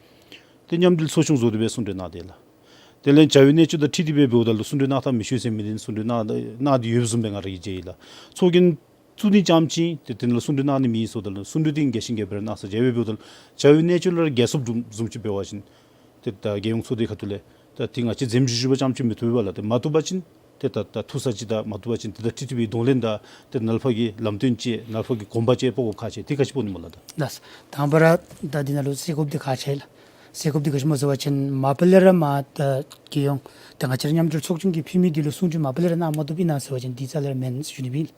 ཏེ་མཉམ་འབྲེལ་ཚོགས་ཆུང་བཟོ་སྟེ་སྦེ་གསུང་གྲོས་གནང་སྟེ་ལགས། དེ་ལས་བྱ་བའི་གནད་སྤྱོད་དང་འཁྲིལ་ཏེ་སྦེ་འབདཝ་ད་ལུ་གསུང་གྲོས་གནང་ཐག་མི་ཆོད་ཟེར་མི་འདི་གསུང་གྲོས་གནང་གནང་སྟེ་ཡོདཔ་བཟུམ་སྦེ་ང་ར་གིས་མཇལ་ཡི་ལགས། ཚོགས་རྒྱན་བཙུགས་ནི་རྐྱངམ་ཅིག་ཏེ་དེ་ནང་ལུ་གསུང་གྲོས་གནང་ནི་མེད་ཟེརཝ་ད་ལུ་གསུང་གྲོས་འདི་རྒྱས་ཤིང་རྒྱས་པ་ར་གནང་ས་མཇལ་བས། འབདཝ་ད་ལུ་བྱ་བའི་གནད་སྤྱོད་ལུ་ར་རྒྱལ་སོངམ་བཟུམ་ཅིག་འབད་བ་ཅིན་ཏེ་ད་རྒྱལ་ཡོངས་ཚོགས་སྡེ་ཁ་ཐུག་ལས་ད་ཏེ་ང་བཅས་འཛེམ་ཞུ་ཞུ་བ་རྐྱངམ་ཅིག་མི་བཏུབ་པས་ལགས། ཏེ་མ་བཏུབ་པ་ཅིན་ཏེ་ད་ད་ཐུག་ས་ཅིག་དང་མ་བཏུབ་པ་ཅིན་ཏེ་ད་འཁྲིལ་འཁྲིལ་བའི་གདོང་ལེན་དང་ཏེ་ནཱ་ལས་ཕར་གྱི་ལམ་སྟོན་ཅིག་ནཱ་ལས་ཕར་གྱི་གོམ་པ་ཅིག་སྤོ་དགོཔ་ཁག་ཆེ། དེ་ག་ཅི་སྤོ་ནི་སྨོ་ལགས། ད་ལགས། དང་པ་ར་ད་འདི་ནང་ལུ་སེལ་དགོཔ་འདི་ཁག་ཆེ་ལགས། སེལ་དགོཔ་འདི་ག་ཅི་སྨོ་ཟེར་བ་ཅིན་མ་པ་ལས་ར་མར་ད་རྒྱལ་ཡོངས་ད་ང་བཅས་ར་མཉམ་འབྲེལ་ཚོགས་ཆུང་གི་འཐུས་མི་འདི་ལུ་གསུང་གྲོས་མ་པ་ལས་ར་གནང་མ་བཏུབ་ཨིན་ན་ཟེར་བ་ཅིན་འདི་རྩ་ལས་ར་མེན་ཟེར་ཞུ་ནི་ཨིན།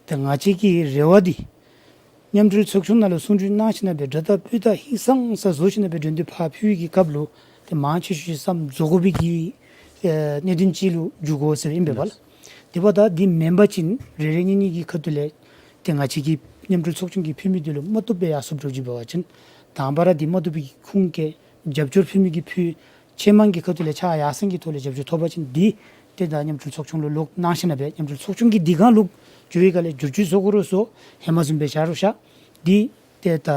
ད་ང་བཅས་ཀྱི་རེ་བ་འདི་མཉམ་འབྲེལ་ཚོགས་ཆུང་ནང་ལུ་གསུང་གྲོས་གནང་ཞིན་ན་སྦེ་དྲག་དྲག་སྤུས་དག་ཧིང་སངས་ས་བཟོ་ཞིན་ན་སྦེ་འགྲན་བསྡུར་ཕར་ཕུལ་བའི་གི་སྐབས་ལུ་ཏེ་མང་ཆེ་ཤོས་ཅིག་བསམ་བཟོ་དགོ་པའི་གི་ཨེ་གནད་དོན་ཅིག་ལུ་འགྱུར་དགོ་ཟེར་ཨིན་པས་ལགས། དེ་འབདཝ་ད་འདི་མེན་པ་ཅིན་རེ་རེ་གཉིས་གཉིས་ཀྱི་ཁ་ཐུག་ལས་ཏེ་ང་བཅས་ཀྱི་མཉམ་འབྲེལ་ཚོགས་ཆུང་གི་འཐུས་མི་འདི་ལུ་མ་བཏུབ་སྦེ་ཡར་སོངམ་འདྲཝ་ཅིག་འབད་བ་ཅིན་དང་པ་ར་འདི་མ་བཏུབ་པའི་གི་ཁུངས་བཀལ་རྒྱབ་སྐྱོར་ཕུལ་མི་གིས་ཕུལ། ཆེས་མང་གི་ཁ་ཐུག་ལས་ཕྱག་ཡར་སེང་གི་ཐོག་ལས་རྒྱབ་སྐྱོར་ཐོབ་པ་ཅིན་འདི་ཏེ་ད་མཉམ་འབྲེལ་ཚོགས་ཆུང་ལུ་ལོག་གནང་ཞིན་ན་སྦེ་མཉམ་འབྲེལ་ཚོགས་ཆུང་གིས་འདི་སྒང་ལུ་འགྱོ་བའི་སྒང་ལས་བསྒྱུར་བཅོས་བཟོ་དགོ་རུང་བཟོ་ཧེ་མ་བཟུམ་སྦེ་བཞག་རུང་བཞག། འདི་ཏེ་ད་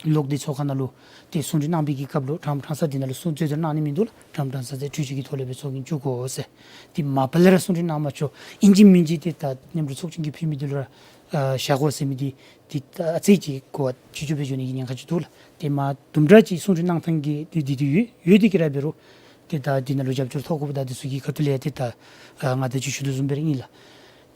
ལོག་སྟེ་ཚོགས་ཁང་ནང་ལུ་ཏེ་གསུང་གྲོས་གནང་བའི་གི་སྐབས་ལུ་ཀྲམ་ཀྲང་ས་འདི་ནང་ལུ་གསུང་རྩོད་བསྡུར་གནང་ནི་མིན་འདུག་ལགས། ཀྲམ་ཀྲང་ས་ཟེར་འཕྲུལ་ཆས་ཀྱི་ཐོག་ལས་སྦེ་ཚོགས་རྒྱན་བཙུགས་དགོ་ཟེར། ཏེ་མ་པ་ལས་ར་གསུང་གྲོས་གནང་མ་ཆོག་ཨིན་ཅི་མིན་ཅི་ཏེ་ད་མཉམ་འབྲེལ་ཚོགས་ཆུང་གི་འཐུས་མི་འདི་ལུ་ར་ཨ་བཞག་དགོ་ཟེར་མི་འདི་འདི་ཨ་ཙི་ཅིག་གོ་བ་ཕྱི་ཕྱོགས་སྦེ་འགྱོ་ནི་གི་ཉེན་ཁ་ཅིག་འདུག་ལགས། ཏེ་མ་དུམ་གྲ་ཅིག་གསུང་གྲོས་གནང་ཐངས་ཀྱི་འདི་འདི་འདི་ཡོད་ཡོད་དེ་གིས་ར་འབད་རུང་ཏེ་ད་འདི་ནང་ལུ་རྒྱབ་སྐྱོར་ཐོབ་དགོཔ་ད་འདི་ཚུ་གི་ཁ་ཐུག་ལས་ཏེ་ད་ཨ་ང་ད་ཅི་ཞུ་དོ་བཟུམ་སྦེ་ར་ཨིན་ལགས།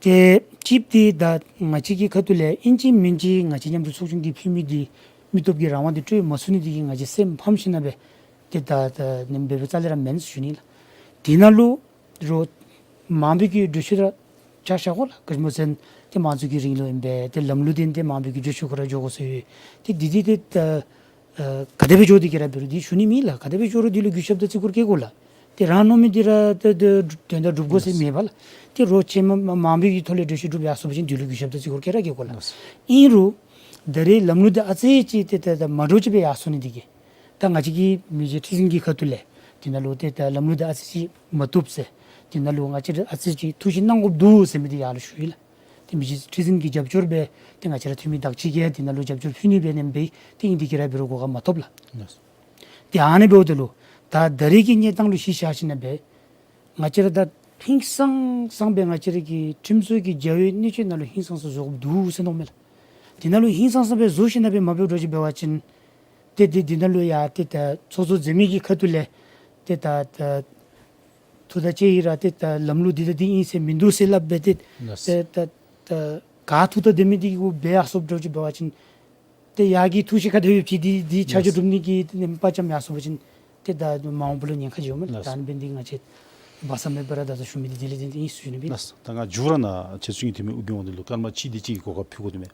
ཏེ་གཅིག་འདི་ད་ང་བཅས་ཀྱི་ཁ་ཐུག་ལས་ཨིན་ཅི་མིན་ཅི་ང་བཅས་མཉམ་འབྲེལ་ཚོགས་ཆུང་གི་འཐུས་མི་འདི་མི་སྟོབས་ཀྱི་རང་དབང་འདི་སྤྲོད་མ་ཚུགས་ནི་འདི་གིས་ང་བཅས་སེམས་ཕམ་ཞིན་ན་སྦེ་ཏེ་ད་ད་ནེམ་སྦེ་སྦེ་རྩ་ལས་ར་མེན་ཟེར་ཞུ་ནི་ལགས། འདི་ནང་ལུ་རོགས་མང་པོའི་གི་གྲོས་ཆོད་ར་ཆ་བཞག་དགོ་ལགས། ག་ཅི་སྨོ་ཟེར་ན་ཏེ་དམངས་གཙོ་གི་རིང་ལུགས་ཨིན་པས། ཏེ་ལམ་ལུགས་འདི་ཏེ་མང་པོའི་གི་གྲོས་ཆོད་ཁོ་ར་འགྱོ་དགོ་ཟེར་ཡོད། ཏེ་འདི་འདི་ཏེ་ད་ཨ་ག་དེ་སྦེ་འགྱོ་དེ་གིས་ར་འབད་རུང་འདི་ཞུ་ནི་མེད་ལགས། ག་དེ་སྦེ་འགྱོ་རུང་འདི་ལུ་གུས་ཞབས་དང་བརྩི་བཀུར་བསྐྱེད་དགོ་ལགས། ཏེ་རང་མནོ་མི་འདི་ར་ཏེ་ཏེ་དོན་དག་སྒྲུབ་དགོ་ཟེར་མེད་པས་ལགས། ཏེ་རོགས་ཆེས་མ་མ་མང་པོའི་གི་ཐོག་ལས་གྲོས་ཆོད་སྒྲུབ་ཡར་སོང་པ་ཅིན་འདི་ལུ་གུས་ཞབས་དང་བརྩི་བཀུར་བསྐྱེད་ར་བསྐྱེད་དགོ་ལགས། ཨིན་རུང་ད་རེས་ལམ་ལུགས་འདི་ཨ་ཙི་ཅིག་ཏེ་ཏེ་ད་མ་འདྲཝ་ཅིག་སྦེ་ཡར་སོང་ནི་འདི་གིས་ད་ང་བཅས་ཀྱི་མི་རྗེ་ཁྲི་འཛིན་གྱི་ཁ་ཐུག་ལས་འདི་ནང་ལུ་ཏེ་ད་ལམ་ལུགས་འདི་ཨ་ཙི་ཅིག་མ་བཏུབ་ཟེར། འདི་ནང་ལུ་ང་བཅས་ར་ཨ་ཙི་ཅིག་ཐུགས་ཞིབ་གནང་དགོཔ་འདུག་ཟེར་མི་འདི་ཡར་ལུ་ཞུ་ཡི་ལགས། ཏེ་མི་རྗེ་ཁྲི་འཛིན་གྱི་རྒྱབ་སྐྱོར་སྦེ་ཏེ་ང་བཅས་ར་འཐུས་མི་དག་ཅིག་གིས་འདི་ནང་ལུ་རྒྱབ་སྐྱོར་ཕུལ་ནི་འབད་ནི་འབད་ཏེ་ཨིན་འདི་གིས་ར་འབད་རུང་གོ་སྐབས་མ་ཐོབ་ལགས། ཏེ་ཨ་ནི་འབདཝ་ད་ལུ་ད་ད་རེས་ཀྱི་གནས་སྟངས་ལུ་གཞི་བཞག་ཞིན་ན་སྦེ་ང་བཅས་ར་ད་ཧིང་སངས་སངས་སྦེ་ང་བཅས་ར་གི་ཁྲིམས་བཟོ་གི་བྱ་བའི་གནད་སྤྱོད་ནང་ལུ་ཧིང་སངས་ས་བཟོ་དགོཔ་འདུག་ཟེར་མནོཝ་མས་ལགས། འདི་ནང་ལུ་ཧིང་སངས་ས་སྦེ་བཟོ་ཞིན་ན་སྦེ་མ་འབད་འདྲཝ་ཅིག་འབད་བ་ཅིན་ཏེ་ཏེ་འདི་ནང་ལུ་ཡང་ཏེ་ད་ཚོགས་གཙོ་འཛིན་མི་གི་ཁ་ཐུག་ལས་ཏེ་ད་ད་ཐུགས་ཐག་བཅད་ཡི་ར་ཏེ་ད་ལམ་ལུགས་འདི་ད་འདི་ཨིན་ཟེར་མིན་འདུག་ཟེར་སླབ་སྦེ་ཏེ་ལགས། ཏེ་ད་ད་ག་ཐུགས་ཐག་དེ་མི་འདི་གུ་སྦེ་ཡར་སོངམ་འདྲཝ་ཅིག་འབད་བ་ཅིན་ཏེ་ཡར་གྱི་ཐུགས་བཞེད་ག་དེ་ཡོདཔ་ཅིག་འདི་འདི་ཆ་འཇོག་ལགས། གྲུབ་ནི་གི་ཏེ་ནེམ་དཔའ་བཅམ་ཡར་སོང་པ་ཅིན་ཏེ་ད་མ་འོངས་པ་ལུ་ཉེན་ཁ་ཡོད་མས་ལགས། ལགས། ད་ཨ་ནི་འབད་ནི་འདི་གིས་ང་བཅས་སྦ་གསང་མེད་པར་ར་ད་ལྟོ་ཞུ་མི་འདི་དེ་ལས་ཏེ་ཨིན་ཟེར་ཞུ་ནི་ཨིན། ལགས། ད་ང་མཇུག་ར་ནཱ་ཆེ་བཙུན་གྱི་འཐུས་མི་ཨོ་རྒྱན་དབང་འདུས་ལུ་སྐར་མ་གཅིག་དེ་ཅིག་གི་གོ་སྐབས་ཕུལ་དགོ་དོ་མས།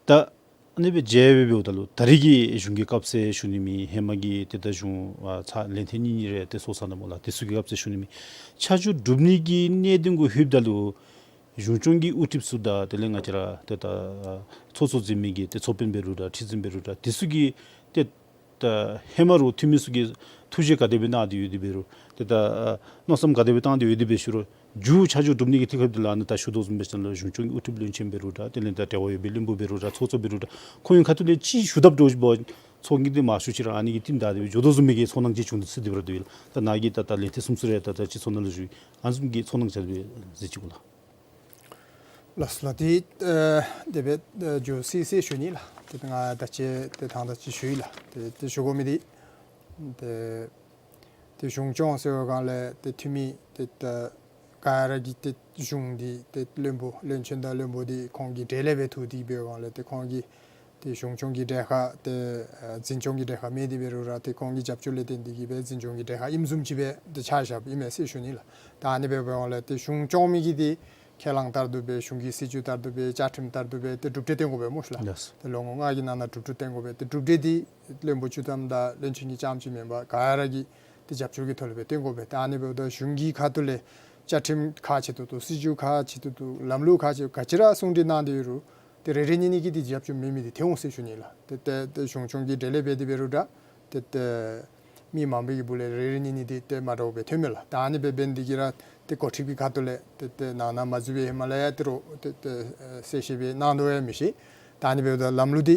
ད་ཨ་ནི་སྦེ་མཇལ་བའི་འབདཝ་ད་ལུ་ད་རེས་ཀྱི་གཞུང་གི་སྐབས་སུ་ཞུ་ནི་མེད། ཧེ་མ་གི་ཏེ་ད་གཞུང་ཨ་ཚར་ལན་ཐེངས་གཉིས་གཉིས་རེ་ཏེ་སོང་ས་ནུག་སྨོ་ལགས། དེ་ཚུ་གི་སྐབས་སུ་ཞུ་ནི་མེད། ཆ་འཇོག་གྲུབ་ནི་གི་གནད་དོན་གུ་ལྷོདཔ་ད་ལུ་གཞུང་སྐྱོང་གི་དབུ་ཁྲིདཔ་ཚུ་དང་དེ་ལས་ང་བཅས་ར་ཏེ་ད་ཚོགས་གཙོ་འཛིན་མི་གི་ཏེ་ཚོགས་དཔོན་འབད་རུང་འདྲ་ཁྲི་འཛིན་འབད་རུང་འདྲ་དེ་ཚུ་གིས་ཏེ་ད་ཧེ་མ་རོགས་འཐུས་མི་ཚུ་གིས་ཐུགས་བཞེད་ག་དེ་སྦེ་གནང་སྟེ་ཡོད་དེ་འབད་རུང་ཏེ་ད་མནོ་བསམ་ག་དེ་སྦེ་བཏང་སྟེ་ཡོད་དེ་འབད་ཞུ་རུང་མཇུག་ཆ་འཇོག་གྲུབ་ནི་གི་དུས་སྐབས་འདི་ལུ་ཨ་ནི་ད་ཞུ་དོ་བཟུམ་སྦེ་ཅིག་ལུ་གཞུང་སྐྱོང་གི་དབུ་ཁྲིདཔ་བློན་ཆེན་འབད་རུང་འདྲ་དེ་ལས་ད་འབྲེལ་བ་ཡོད་པའི་བློན་པོ་འབད་རུང་འདྲ་ཚོགས་གཙོ་འབད་རུང་འདྲ་ཁོང་གི་ཁ་ཐུག་ལས་ཅིག་ཞུ་དཔ་འདྲཝ་ཅིག་འབད་བ་ཅིན་ཚོགས་རྒྱན་འདི་མ་ཞུ་ཅིག་ར་ཨ་ནི་གིས་རྟིང་བདའ་སྟེ་སྦེ་འགྱོ་དོ་བཟུམ་མའི་གི་ཚོར་སྣང་ཅིག་བྱུང་སྟེ་ཅིག་འདི་འབད་རུང་འདུག་ལགས། ད་ནཱ་གིས་ད་ད་ལན་ཐེངས་གསུམ་ཅིག་རེ་ད་ད་ཅིག་ཚོར་སྣང་ལུ་ཞུ་ཡི། ཨ་ནི་བཟུམ་གྱི་ཚོར་སྣང་ཅིག་སྦེ་གཟིགས་ཅི་གོ་ལགས། ལགས་སོ་ལགས། ཏེ་ཨ་དེ་སྦེ་ཨ་མཇུག་སི་སི་ཞུ་ནི་ལགས། ཏེ་ང་ད་ཅི་ཏེ་དང་ད་ཅི་ཞུ་ཡི་ལགས། ཏེ་ཏེ་ཞུ་དགོ་མི་འདི་ཏེ་ཏེ་གཞུང་སྐྱོང་ཟེར་བའི་སྒང་ལས་ཏེ་འཐུས་མི་ཏེ་ད་ག་ར་གིས་ཏེ་གཞུང་འདི་ཏེ་བློན་པོ་བློན་ཆེན་དང་བློན་པོ་འདི་ཁོང་གི་གྲལ་ལས་སྦེ་ཐུག་སྟེ་འབད་བའི་སྒང་ལས་ཏེ་ཁོང་གིས་ ཏེ་གཞུང་སྐྱོང་གི་གྲལ་ཁར་ཏེ་ཨ་འཛིན་སྐྱོང་གི་གྲལ་ཁར་མེད་དེ་འབད་རུང་ར་ཏེ་ཁོང་གི་རྒྱབ་སྐྱོར་ལས་བརྟེན་ཏེ་གིས་སྦེ་འཛིན་སྐྱོང་གི་གྲལ་ཁར་ཨིནམ་བཟུམ་ཅིག་སྦེ་ཏེ་ཆ་བཞགཔ་ཨིན་མས་ཟེར་ཞུ་ནི་ལགས། ད་ཨ་ནི་འབདཝ་ལས་ཏེ་གཞུང་སྐྱོང་མི་གིས་ཏེ་ཁས་བླངས་ལྟར་དུ་སྦེ་གཞུང་གི་སྲིད་བྱུས་ལྟར་དུ་སྦེ་བཅའ་ཁྲིམས་ལྟར་དུ་སྦེ་ཏེ་གྲུབ་འབྲས་སྟོན་དགོ་པས་སྨོ་ཤིག་ལགས། ལགས། ཏེ་ལོ་ངོ་ལྔ་གི་ནང་ན་གྲུབ་འབྲས་སྟོན་དགོ་པས། ཏེ་གྲུབ་འབྲས་འདི་བློན་པོ་བཅུ་ཐམ་དང་བློན་ཆེན་གྱིས་རྐྱངམ་ཅིག་མེན་པར་ག་ར་གིས་ཏེ་རྒྱབ་སྐྱོར་གྱི་ཐོག་ལས་སྦེ་སྟོན་དགོ་པས། ད་ཨ་ནི་འབདཝ་ད་གཞུང་གི་ཁ་ཐུག་ལས་བཅའ་ཁྲིམས་ཁག་ཆེ་ཏོག་ཏོ་སྲིད་བྱུས་ཁག་ཆེ་ཏོག་ཏོ་ལམ་ལུགས་ཁག་ཆེ་ག་ཅི་ར་གསུང་གྲོས་གནང་སྟེ་ཡོད་རུང་ཏེ་རེ་རེ་གཉིས་གཉིས་ཀྱིས་ཏེ་རྒྱབ་སྐྱོར་མེད་མི་འདི་ཐོན་འོང་ཟེར་ཞུ་ནི་ལགས། ཏེ་ཏེ་ཏེ་གཞུང་སྐྱོང་གི་གྲལ་ལས་འབད་དེ་འབད་རུང་ར་ཏེ་ཏེ་མི་མང་པོའི་གི་སྦུག་ལས་རེ་རེ་གཉིས་གཉིས་འདི་ཏེ་མ་འདྲཝ་སྦེ་ཐོནམ་མས་ལགས། ད་ཨ་ནི་སྦེ་འབད་ནི་འདི་གིས་ར་ཏེ་འགོ་ཁྲིདཔ་གི་ཁ་ཐུག་ལས་ཏེ་ཏེ་ནང་ན་མ་འཛུལ་བའི་ཧེ་མ་ལས་ཡང་ཏེ་རོགས་ཏེ་ཏེ་ཨེ་གསལ་བཤད་སྦེ་གནང་དོ་ཡང་མི་ཤེས། ད་ཨ་ནི་འབདཝ་ད་ལམ་ལུགས་འདི་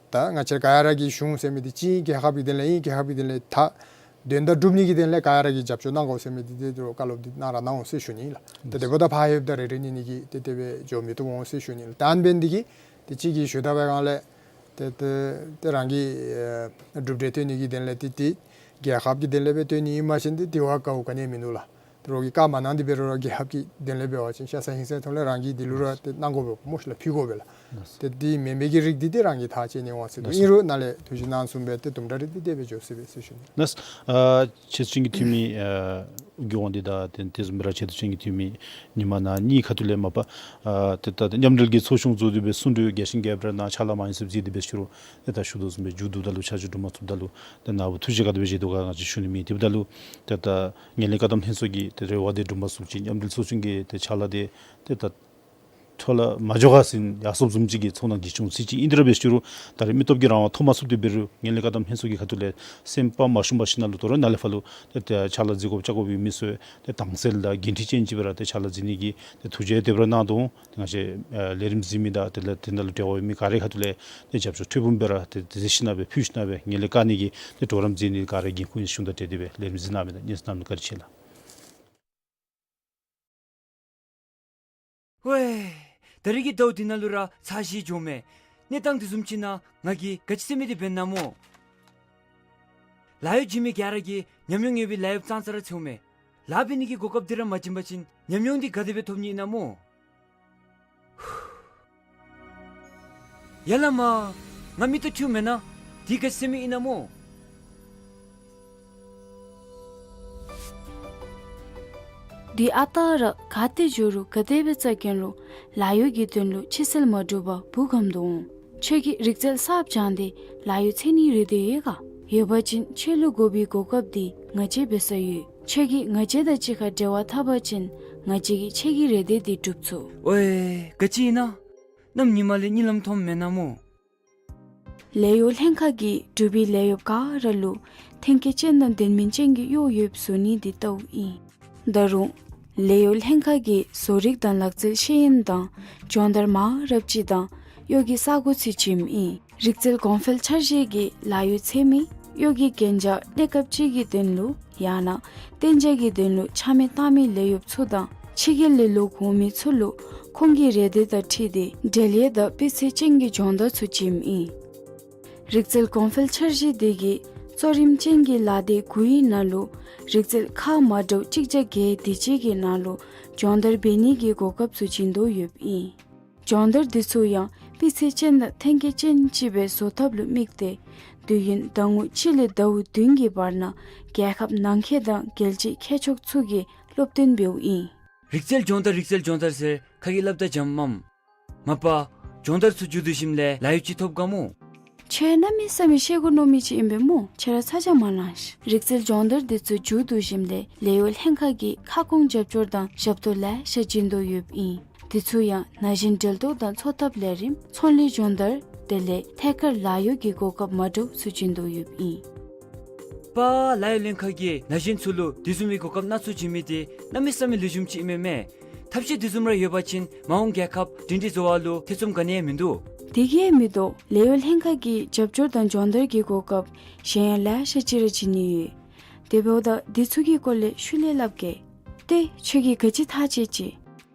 ད་ང་བཅས་ག་ར་གི་གཞུང་ཟེར་མི་འདི་གཅིག་རྒྱལ་ཁབ་ཀྱི་དོན་ལས་ཨིན། རྒྱལ་ཁབ་ཀྱི་དོན་ལས་ད་དོན་དག་སྒྲུབ་ནི་གི་དོན་ལས་ག་ར་གིས་རྒྱབ་སྐྱོར་གནང་དགོ་ཟེར་མི་འདི་ཏེ་རོགས་བཀའ་སློབ་འདི་གནང་ར་གནང་འོང་ཟེར་ཞུ་ནི་ལགས། ཏེ་དེ་འབདཝ་ད་ཕར་ལྷོདཔ་ད་རེ་རེ་གཉིས་གཉིས་ཀྱིས་ཏེ་དེ་སྦེ་འགྱོ་མི་བཏུབ་འོང་ཟེར་ཞུ་ནི་ལགས། ད་ཨ་ནི་འབད་ནི་འདི་གིས་ཏེ་གཅིག་གིས་ཞུ་ད་པའི་སྒང་ལས་ཏེ་ཏེ་ཏེ་རང་གི་ཨེ་གྲུབ་འབྲས་སྟོན་ནི་གི་དོན་ལས་ཏེ་ཏེ་རྒྱལ་ཁབ་ཀྱི་དོན་ལས་སྦེ་སྟོན་ནི་ཨིན་པ་ཅིན་ཏེ་དེ་བ་དཀའཝ་ག་ནི་ཡང་མིན་འདུག་ལགས། ཏེ་རོགས་ཀྱིས་བཀའ་མ་གནང་སྟེ་འབད་རུང་ར་རྒྱལ་ཁབ་ཀྱི་དོན་ལས་འབད་བ་ཅིན་ཤ་ཚ་ཧིང་ཚའི་ཐོག་ལས་རང་གིས་འདི་ལུ་ར་ཏེ་གནང་དགོ་པས་སྨོ་ཤིག་ལགས། ཕུལ་དགོ་པས་ལགས། ལགས། ཏེ་འདི་མེན་པའི་གི་རིགས་འདི་ཏེ་རང་གིས་ཐག་བཅད་ནི་འོང་ཟེར་འདུག། ལགས། ཨིན་རུང་ནཱ་ལས་ཐུགས་བཞེད་གནང་ཚུགསཔ་སྦེ་ཏེ་དུམ་གྲ་རེ་འདི་དེ་སྦེ་འགྱོ་ཟེར་བས་ཟེར་ཞུ་ནི། ལགས། ཨ་ཆེད་བསྐྱོན་གྱི་འཐུས་མི་ཨ་ཨོ་རྒྱན་དབང་འདུས་དང་ཏེ་དེ་བཟུམ་སྦེ་ར་ཆེད་བསྐྱོན་གྱི་འཐུས་མི་ཉི་མ་ནཱ་གཉིས་ཁ་ཐུག་ལས་མ་པ་ཨ་ཏེ་ད་མཉམ་འབྲེལ་གྱི་ཚོགས་ཆུང་བཟོ་སྟེ་སྦེ་གསུང་གྲོས་རྒྱས་ཤིང་རྒྱས་པར་གནང་། ཕྱག་ལཱ་མང་ཡིན་ཟེར་བརྩིས་ཏེ་སྦེ་ཞུ་རུང་ཏེ་ད་ཞུ་དོ་བཟུམ་སྦེ་མཇུག་བསྡུཝ་ད་ལུ་ཆ་འཇོག་གྲུབ་མ་ཚུགསཔ་ད་ལུ་ཏེ་ནཱ་བུ་ཐུགས་རྗེ་ག་དེ་སྦེ་བཞེས་དོ་ག་ང་བཅས་ཞུ་ནི་མེད། དེ་འབདཝ་ད་ལུ་ཏེ་ད་ངན་ལྷད་བཀག་སྡོམ་ལྷན་ཚོགས་ཀྱི་ཏེ་རེ་བ་འདི་འགྲུབ་མ་ཚུགས་ཅི། མཉམ་འབྲེལ་ཚོགས་ཆུང་གི་ཏེ་ཕྱག་ལཱ་འདི་ཏེ་ད་འཕྲོ་བརླག་མ་འགྱོ་ག་ཟེར་ཡར་སོངམ་བཟུམ་ཅིག་གི་ཚོར་སྣང་འདི་བྱུང་སྲིད་ཅི། ཨིན་དེ་ར་འབད་ཞུ་རུང་ད་རེས་མི་སྟོབས་ཀྱི་རང་དབང་ཐོབ་མ་ཚུགས་ཏེ་འབད་རུང་ངན་ལྷད་བཀག་སྡོམ་ལྷན་ཚོགས་ཀྱི་ཁ་ཐུག་ལས་སེམས་དཔའ་མ་ཞུམ་པར་ཞིནམ་ལས་དོ་རུང་ནཱ་ལས་ཕར་ལུ་ཏེ་ཏེ་ཕྱག་ལཱ་མཛད་དགོཔ་བཅར་དགོཔ་ཡོད་མི་ཚུ་ཏེ་དྭངས་གསལ་དང་འགན་འཁྲི་ཅན་ཅིག་སྦེ་ར་ཏེ་ཕྱག་ལཱ་མཛད་ནི་གི་ཏེ་ཐུགས་རྗེ་དེ་སྦེ་ར་གནང་དོ་འོང་། ཏེ་ང་བཅས་ཨ་ལས་རིམ་གཟིགས་མི་དང་དེ་ལས་དེ་ནང་ལུ་འབྲེལ་བ་ཡོད་མི་ག་རའི་ཁ་ཐུག་ལས་ཏེ་རྒྱབ་སྐྱོར་ཐོབ་པའི་སྦེ་ར་ཏེ་ཏེ་མཛད་ཞིན་ན་སྦེ་ཕུལ་ཞིན་ན་སྦེ་ངན་ལྷད་བཀག་ནི་གི་ཏེ་གྲོགས་རམ་མཛད་ནི་ག་ར་འགན་ཁུར་ཨིན་ཟེར་ཞུཝ་ད་ཏེ་དེ་སྦེ་ལས་རིམ་གཟིགས་གནང་མི་དང་སྙན་གནང་མི་བཀའ་དྲིན་ཆེ་ལགས། ཝེ། ད་རིས་ཀྱི་ཟླཝ་འདི་ནང་ལུ་ར་ཚ་ཞིང་འཇམ་མས། གནས་སྟངས་འདི་བཟུམ་ཅིག་ནང་ང་གིས་ག་ཅི་ཟེར་མི་འདི་འབད་ན་སྨོ། ལཱ་གཡོག་བྱིན་མི་ག་ར་གིས་ཉམས་མྱོང་ཡོད་པའི་ལཱ་གཡོགཔ་ཙང་ཙ་ར་འཚོལཝ་མས། ལཱ་འབད་ནི་གི་གོ་སྐབས་འདི་ར་མ་བྱིན་པ་ཅིན་ཉམས་མྱོང་འདི་ག་དེ་སྦེ་ཐོབ་ནི་ཨིན་ན་སྨོ། ཡ་ལ་མ། ང་མིག་ཏོ་འཁྱུ་མེན་ན། འདི་ག་ཅི་ཟེར་མི་ཨིན་ན་སྨོ། འདི་ཨ་རྟག་ར་ག་ཏེ་འགྱོ་རུང་ག་དེ་སྦེ་འཚོལ་གྱོན་རུང་ལཱ་གཡོག་གི་དོན་ལུ་ཕྱི་སེལ་མ་གྲུབ་པར་སྦུག་སྒམ་དོ་འོང་། ཁྱོད་ཀྱིས་རིག་རྩལ་གསརཔ་སྦྱངས་ཏེ་ལཱ་གཡོག་འཚོལ་ནིའི་རེ་འདོད་ཡོད་ག། ཡོད་པ་ཅིན་ཁྱོད་ལུ་དགོ་པའི་གོ་སྐབས་འདི་ང་བཅས་འབད་ས་ཡོད། ཁྱོད་ཀྱིས་ང་བཅས་དང་གཅིག་ཁར་འབྲེལ་བ་འཐབ་པ་ཅིན་ང་བཅས་ཀྱིས་ཁྱོད་ཀྱི་རེ་འདོད་འདི་སྒྲུབ་ཚུགས། ཝེ། ག་ཅི་ཨིན་ན། གནམ་ཉི་མ་ལས་གཉིད་ལམ་མཐོངམ་མེན་ན་སྨོ། ལཱ་གཡོག་ལྷན་ཁག་གིས་འབྲུག་པའི་ལཱ་གཡོགཔ་ག་ར་ལུ་ཐོན་སྐྱེད་ཅན་དང་ལྡན་མིན་ཅན་གྱི་གཡོག་ཡོདཔ་བཟོ་ནི་འདི་ལྟཝ་ཨིན། ད་རུང་ལཱ་གཡོག་ལྷན་ཁག་གིས་བཟོ་རིག་དང་ལག་རྩལ་ཤེས་ཡོན་དང་སྦྱོང་བརྡར་མང་རབས་ཅིག་དང་གཡོག་གི་ས་གོ་ཚུ་བྱིནམ་ཨིན། རིག་རྩལ་གོང་འཕེལ་འཆར་གཞི་གིས་ལཱ་གཡོག་འཚོལ་མི་གཡོག་གི་གན་རྒྱ་གནས་སྐབས་ཅིག་གི་དོན་ལུ་ཡང་ན་གཏན་འཇགས་ཀྱི་དོན་ལུ་ཆ་མེད་བཏང་མི་ལཱ་གཡོགཔ་ཚུ་དང་ཕྱི་རྒྱལ་ལས་ལོག་འོང་མི་ཚུ་ལུ་ཁོང་གི་རེ་འདོད་དང་འཁྲིལ་ཏེ་འབྲེལ་ཡོད་དང་སྤུས་ཚད་ཅན་གྱི་སྦྱོང་བརྡར་ཚུ་བྱིནམ་ཨིན། རིག་རྩལ་གོང་འཕེལ་འཆར་གཞི་འདི་གིས་གཙོ་རིམ་ཅན་གྱི་ལཱ་སྡེ་དགུའི་ནང་ལུ་རིག་རྩལ་ཁག་མ་འདྲཝ་གཅིག་བརྒྱ་བརྒྱད་དེ་ཅིག་གི་ནང་ལུ་སྦྱོང་བརྡར་འབད་ནི་གི་གོ་སྐབས་ཚུ་བྱིན་དོ་ཡོདཔ་ཨིན། སྦྱོང་བརྡར་འདི་ཚུ་ཡང་སྤུས་ཚད་ཅན་དང་ཐོན་སྐྱེད་ཅན་ཅིག་སྦེ་བཟོ་ཐབས་ལུ་དམིགས་ཏེ་དུས་ཡུན་ཟླ་ངོ་གཅིག་ལས་ཟླཝ་བདུན་གྱི་བར་ན་རྒྱལ་ཁབ་ནང་འཁོད་དང་རྒྱལ་སྤྱིའི་མཁས་མཆོག་ཚུ་གིས་སློབ་སྟོན་འབདཝ་ཨིན། རིག་རྩལ་སྦྱོང་བརྡར་རིག་རྩལ་སྦྱོང་བརྡར་ཟེར་ཁ་གིས་སླབ་ད་འཇམ་མས། མ་པ་སྦྱོང་བརྡར་ཚུ་མཇུག་བསྡུ་ཞིནམ་ལས་ལཱ་གཡོག་ཅིག་ཐོབ་ག་སྨོ། ཁྱོད་གནམ་མེད་ས་མེད་ཤེས་དགོ་མནོ་མི་ཅིག་ཨིན་པས་སྨོ། ཁྱོད་ར་ཚ་གྱང་མ་ལང་ཤིག། རིག་རྩལ་སྦྱོང་བརྡར་འདི་ཚུ་མཇུག་བསྡུ་ཞིནམ་ལས་ལཱ་གཡོག་ལྷན་ཁག་གིས་ཁ་སྐོང་རྒྱབ་སྐྱོར་དང་ཞབས་ཏོག་ལེ་ཤ་བྱིན་དོ་ཡོདཔ་ཨིན། འདི་ཚུ་ཡང་ན་གཞོན་འབྲེལ་གཏོགས་དང་འཚོ་ཐབས་ལས་རིམ་ཚོང་ལས་སྦྱོང་བརྡར་དེ་ལས་ཐད་ཀར་ལཱ་གཡོག་གི་གོ་སྐབས་མ་འདྲཝ་ཚུ་བྱིན་དོ་ཡོདཔ་ཨིན། པ་ལཱ་གཡོག་ལྷན་ཁག་གིས་ན་གཞོན་ཚུ་ལུ་དེ་བཟུམ་མའི་གོ་སྐབས་སྣ་ཚོགས་བྱིན་མི་འདི་གནམ་མེད་ས་མེད་ལེགས་ཤོམ་ཅིག་ཨིན་མས་མས། ཐབས་ཤེས་དེ་བཟུམ་ར་ཡོད་པ་ཅིན་མ་འོངས་རྒྱལ་ཁབ་སྒྲིང་སྒྲིང་བཟོ་བ་ལུ་ཐེ་ཚོམ་ག་ནི་ཡང་མིན་འདུག། དེ་གིས་མི་དོ་ལཱ་གཡོག་ལྷན་ཁག་གིས་རྒྱབ་སྐྱོར་དང་སྦྱོང་བརྡར་གྱི་གོ་སྐབས་གཞན་ཡང་ལེ་ཤ་ཅིག་ར་བྱིན་ནི་ཡོད། དེ་འབདཝ་ད་འདི་ཚུ་གི་སྐོར་ལས་ཤུལ་ལས་སླབ་གེ། ཏེ་ཁྱོད་ཀྱིས་ག་ཅི་ཐག་བཅད་ཅི།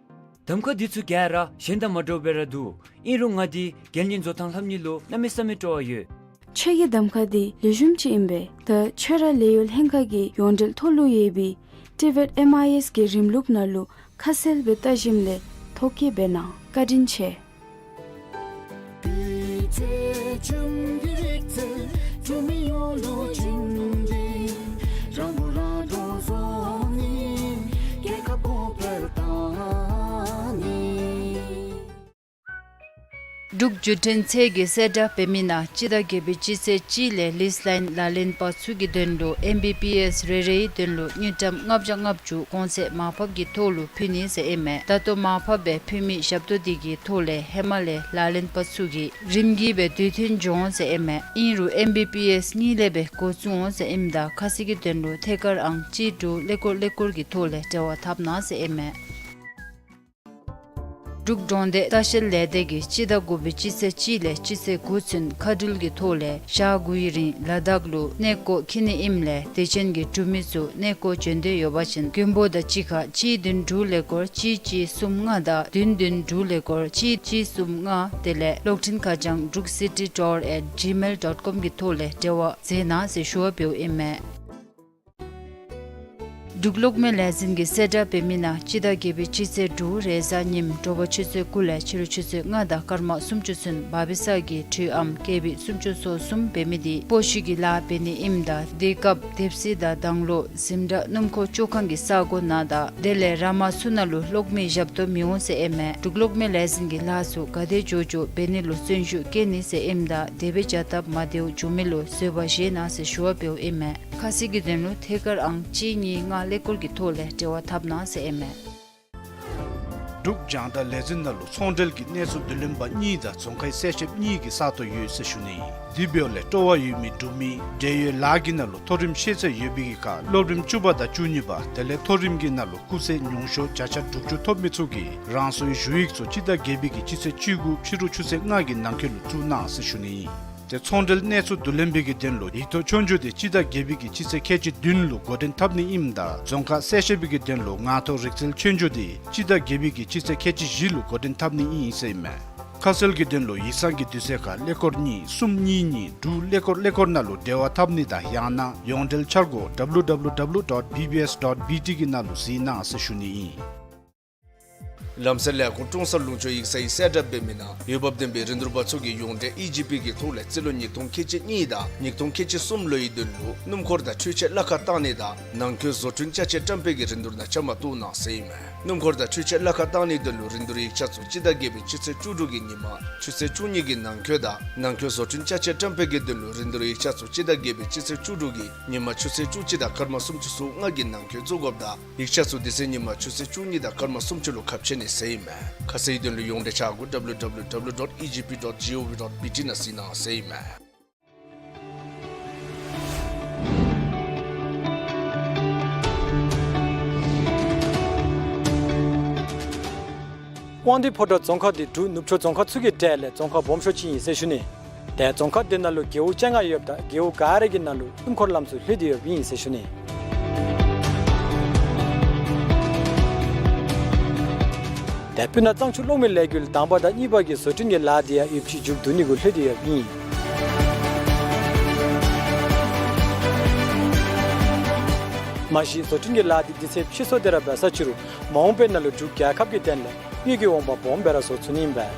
གདམ་ཁ་འདི་ཚུ་ག་ར་གཞན་དང་མ་འདྲཝ་སྦེ་ར་འདུག། ཨིན་རུང་ང་འདི་རྒྱལ་གཉེར་བཟོ་ཐངས་ལྷབ་ནི་ལུ་གནམ་མེད་ས་མེད་སྤྲོ་བ་ཡོད། ཁྱོད་ཀྱི་གདམ་ཁ་འདི་ལེགས་ཤོམ་ཅིག་ཨིན་པས། ད་ཁྱོད་ར་ལཱ་གཡོག་ལྷན་ཁག་གི་ཡོངས་འབྲེལ་ཐོ་ལུ་ཡོད་པའི་ཊི་བེཊ་ཨེམ་ཨའི་ཨེསི་གི་རིམ་ལུགས་ནང་ལུ་ཁ་གསལ་སྦེ་བལྟ་ཞིནམ་ལས་ཐོ་བཀོད་འབད་གནང་། བཀའ་དྲིན་ཆེ། འབྲུག་བརྒྱུད་འཕྲིན་ཚད་ཀྱིས་གསལ་བསྒྲགས་འབད་མི་ནང་སྤྱི་ཟླ་བརྒྱད་པའི་སྤྱི་ཚེས་གཅིག་ལས་ལིསི་ལཱའིན་ལག་ལེན་པ་ཚུ་གི་དོན་ལུ་ཨེམ་བི་བི་ཨེསི་རེ་རེའི་དོན་ལུ་དངུལ་ཀྲམ་ལྔ་བརྒྱ་ལྔ་བཅུ་གོང་ཚད་མར་ཕབ་ཀྱི་ཐོག་ལུ་ཕུལ་ནི་ཟེར་ཨིན་མས། ད་ལྟོ་མར་ཕབ་སྦེ་ཕུལ་མི་ཞབས་ཏོག་འདི་གི་ཐོག་ལས་ཧེ་མ་ལས་ལག་ལེན་པ་ཚུ་གིས་རིམ་གྱིས་སྦེ་དུས་མཐུན་འགྱོ་འོང་ཟེར་ཨིན་མས། ཨིན་རུང་ཨེམ་བི་བི་ཨེསི་གཉིས་ལས་སྦེ་འགོ་བཙུགས་འོང་ཟེར་ཨིནམ་ད་ཁ་གསལ་གྱི་དོན་ལུ་ཐད་ཀར་ཨང་གཅིག་དྲུག་ཀླད་ཀོར་ཀླད་ཀོར་གྱི་ཐོག་ལས་འབྲེལ་བ་འཐབ་གནང་ཟེར་ཨིན་མས། འབྲུག་འབྲོང་སྡེ་ལྟ་བཤལ་ལས་སྡེ་གིས་སྤྱི་ཟླ་དགུ་པའི་སྤྱི་ཚེས་གཅིག་ལས་སྤྱི་ཚེས་དགུ་ཚུན་མཁའ་འགྲུལ་གྱི་ཐོག་ལས་ཞག་དགུའི་རིང་ལ་དྭགས་ལུ་གནས་སྐོར་འཁྱིད་ནི་ཨིནམ་ལས་དད་ཅན་གྱི་འབྲུག་མི་ཚུ་གནས་སྐོར་འབྱོན་འདོད་ཡོད་པ་ཅིན་མགོན་པོ་དང་གཅིག་ཁར་གཅིག་བདུན་དྲུག་ཀླད་ཀོར་གཅིག་གཅིག་གསུམ་ལྔ་དང་བདུན་བདུན་དྲུག་ཀླད་ཀོར་གཅིག་གཅིག་གསུམ་ལྔ་དེ་ལས་གློག་འཕྲིན་ཁ་བྱང་འབྲུག་སི་ཊི་ཊུར་ཨེཊ་ཇི་མེལ་ཌོཊ་ཀོམ་གི་ཐོག་ལས་འབྲེལ་བ་མཛད་གནང་ཟེར་ཞུ་བ་འབདཝ་ཨིན་མས། འབྲུག་གློག་མེ་ལས་འཛིན་གྱིས་གསལ་བསྒྲགས་འབད་མི་ནང་སྤྱི་ཟླ་བརྒྱད་པའི་སྤྱི་ཚེས་དྲུག་རེས་གཟའ་ཉིམ་དྲོ་པ་ཆུ་ཚོད་དགུ་ལས་ཕྱི་རུ་ཆུ་ཚོད་ལྔ་དང་སྐར་མ་སུམ་ཅུ་ཚུན་བ་བི་ས་གི་དྲོད་ཨམ་ཀེ་བི་སུམ་ཅུ་སོ་གསུམ་འབད་མི་འདི་སྤོ་བཤུད་ཀྱི་ལཱ་འབད་ནི་ཨིནམ་ད་དེ་སྐབས་དེབ་གཟིགས་དང་དང་ལོ་འཛིན་གྲྭ་སྣུམ་འཁོར་བཅོ་ཁང་གི་ས་སྒོ་ནང་དང་དེ་ལས་ར་མ་ཚུ་ནང་ལུ་གློག་མེ་ཞབས་ཏོག་མི་འོང་ཟེར་ཨིན་མས། འབྲུག་གློག་མེ་ལས་འཛིན་གྱིས་ལཱ་ཚུ་ག་དེ་མགྱོགས་མགྱོགས་འབད་ནི་ལུ་བརྩོན་ཤུགས་བསྐྱེད་ནི་ཟེར་ཨིནམ་ད་དེ་སྦེ་བྱ་སྟབས་མ་བདེཝ་བྱུང་མི་ལུ་བཟོད་པ་བཞེས་གནང་ཟེར་ཞུ་བ་འབདཝ་ཨིན་མས། ཁ་གསལ་གྱི་དོན་ལུ་ཐད་ཀར་ཨང་གཅིག་གཉིས་ལྔ་ཀླད་ཀོར་གྱི་ཐོག་ལས་འབྲེལ་བ་འཐབ་གནང་ཟེར་ཨིན་མས། འབྲུག་རྒྱང་བསྒྲགས་ལས་འཛིན་ནང་ལུ་ཚོང་འབྲེལ་གྱི་གནས་ཚུལ་བསྡུ་ལེན་པ་གཉིས་དང་རྫོང་ཁའི་གསལ་བཤདཔ་གཉིས་ཀྱི་ས་སྟོང་ཡོད་ཟེར་ཞུ་ནི་ཨིན། དེ་འབདཝ་ལས་སྤྲོ་བ་ཡོད་མི་འབྲུག་མི་འབྲེལ་ཡོད་ལཱ་གི་ནང་ལུ་མཐོ་རིམ་ཤེས་ཚད་ཡོད་པའི་གི་ཁར་སློབ་རིམ་བཅུ་པ་དང་བཅུ་གཉིས་པ་དེ་ལས་མཐོ་རིམ་གྱི་ནང་ལུ་སྐུགས་ཚད་ཉུང་ཤོས་བརྒྱ་ཆ་དྲུག་ཅུ་ཐོབ་མི་ཚུ་གིས་རང་སོའི་ཞུ་ཡིག་ཚུ་སྤྱི་ཟླ་བརྒྱད་པའི་གི་སྤྱི་ཚེས་བཅུ་དགུ་ཕྱི་རུ་ཆུ་ཚོད་ལྔ་གི་ནང་འཁོད་ལུ་བཙུགས་གནང་ཟེར་ཞུ་ནི་ཨིན། དེ་ཚོང་འབྲེལ་གནས་ཚུལ་བསྡུ་ལེན་པའི་གི་དོན་ལུ་ཡིག་ཐོག་ཆོས་རྒྱུགས་དེ་སྤྱི་ཟླ་བརྒྱད་པའི་གི་སྤྱི་ཚེས་ཁལ་གཅིག་བདུན་ལུ་འགོ་འདྲེན་འཐབ་ནི་ཨིནམ་ད་རྫོང་ཁ་གསལ་བཤད་པའི་གི་དོན་ལུ་ངང་ཐོག་རིག་རྩལ་ཆོས་རྒྱུགས་དེ་སྤྱི་ཟླ་བརྒྱད་པའི་གི་སྤྱི་ཚེས་ཁལ་གཅིག་བཞི་ལུ་འགོ་འདྲེན་འཐབ་ནི་ཨིན་ཟེར་ཨིན་མས། ཁ་གསལ་གྱི་དོན་ལུ་ཡིག་ཚང་གི་དུས་ཚོད་ཁར་ཀླད་ཀོར་གཉིས་གསུམ་གཉིས་གཉིས་དྲུག་ཀླད་ཀོར་ཀླད་ཀོར་ནང་ལུ་འབྲེལ་བ་འཐབ་ནི་དང་ཡང་ན་ཡོངས་འབྲེལ་འཆར་སྒོ་W W W dot B B S dot B T གི་ནང་ལུ་གཟིགས་གནང་ཟེར་ཞུ་ནི་ཨིན། ལམ་སེལ་ལས་ཁུངས་ཀྲོང་གསར་ལུང་ཕྱོགས་ཡིག་ཚང་གིས་གསལ་བསྒྲགས་འབད་མི་ནང་འོས་འབབ་ལྡན་པའི་རིན་བསྡུར་པ་ཚུ་གིས་ཡོངས་འབྲེལ་ཨི་ཇི་པི་གི་ཐོག་ལས་རྩིས་ལོ་ཉིས་སྟོང་ཁལ་གཅིག་གཉིས་དང་ཉིས་སྟོང་ཁལ་གཅིག་གསུམ་ལོའི་དོན་ལུ་སྣུམ་འཁོར་དང་འཕྲུལ་ཆས་གླ་ཁར་བཏང་ནི་དང་ནང་འཁོད་བཟོ་སྐྲུན་ཅ་ཆས་བཀྲམ་སྤེལ་གྱི་རིན་བསྡུར་ནང་བཅའ་མར་གཏོགས་གནང་ཟེར་ཨིན་མས། སྣུམ་འཁོར་དང་འཕྲུལ་ཆས་གླ་ཁར་བཏང་ནིའི་དོན་ལུ་རིན་བསྡུར་ཡིག་ཆ་ཚུ་སྤྱི་ཟླ་བརྒྱད་པའི་སྤྱི་ཚེས་བཅུ་དྲུག་གི་ཉིན་མ་ཆུ་ཚོད་བཅུ་གཉིས་ཀྱི་ནང་འཁོད་དང་ནང་འཁོད་བཟོ་སྐྲུན་ཅ་ཆས་བཀྲམ་སྤེལ་གྱི་དོན་ལུ་རིན་བསྡུར་ཡིག་ཆ་ཚུ་སྤྱི་ཟླ་བརྒྱད་པའི་སྤྱི་ཚེས་བཅུ་དྲུག་གི་ཉིན་མ་ཆུ་ཚོད་བཅུ་གཅིག་དང་སྐར་མ་སུམ་ཅུ་སོ་ལྔ་གི་ནང་འཁོད་བཙུགས་དགོཔ་དང་ཡིག་ཆ་ཚུ་དེ་ཚེ་ཉིན་མ་ཆུ་ཚོད་བཅུ་གཉིས་དང་སྐར་མ་སུམ་ཅུ་ལུ་ཁ་ཕྱེ་ནི་ཟེར་ཨིན་མས། ཁ་གསལ་དོན་ལུ་ཡོངས་འབྲེལ་ཆ་གོ་W W W dot E G P dot G O V dot B T ནང་གཟིགས་གནང་ཟེར་ཨིན་མས། དབང་འདུས་ཕོ་བྲང་རྫོང་ཁག་འདི་འབྲུག་ནུབ་ཕྱོགས་རྫོང་ཁག་ཚུ་གི་གྲས་ལས་རྫོང་ཁག་སྦོམ་ཤོས་ཅིག་ཨིན་ཟེར་ཞུ་ནི། ཏེ་རྫོང་ཁག་འདི་ནང་ལུ་རྒེད་འོག་བཅོ་ལྔ་ཡོདཔ་ད་རྒེད་འོག་ག་ར་གི་ནང་ལུ་སྣུམ་འཁོར་ལམ་ཚུ་ལྷོད་དེ་ཡོདཔ་ཨིན་ཟེར་ཞུ་ནི། ཏེ་སྤུ་ན་གཙང་ཆུ་གློག་མེ་ལས་འགུལ་དང་པ་དང་གཉིས་པ་གི་བཟོ་སྐྲུན་གྱི་ལཱ་འདི་ཡང་ཡོདཔ་ཅིག་མཇུག་བསྡུ་ནི་གུ་ལྷོད་དེ་ཡོདཔ་ཨིན། མ་གཞི་བཟོ་སྐྲུན་གྱི་ལཱ་འདི་དུས་ཚོད་ཕྱིས་སོ་དེ་ར་འབད་ས་ཅིག་རུང་མ་འོངས་པའི་ནང་ལུ་འབྲུག་རྒྱལ་ཁབ་ཀྱི་དོན་ལས་དངུལ་གྱི་འོང་འབབ་སྦོམ་སྦེ་ར་བཟོ་ཚུགས་ནི་ཨིན་པས།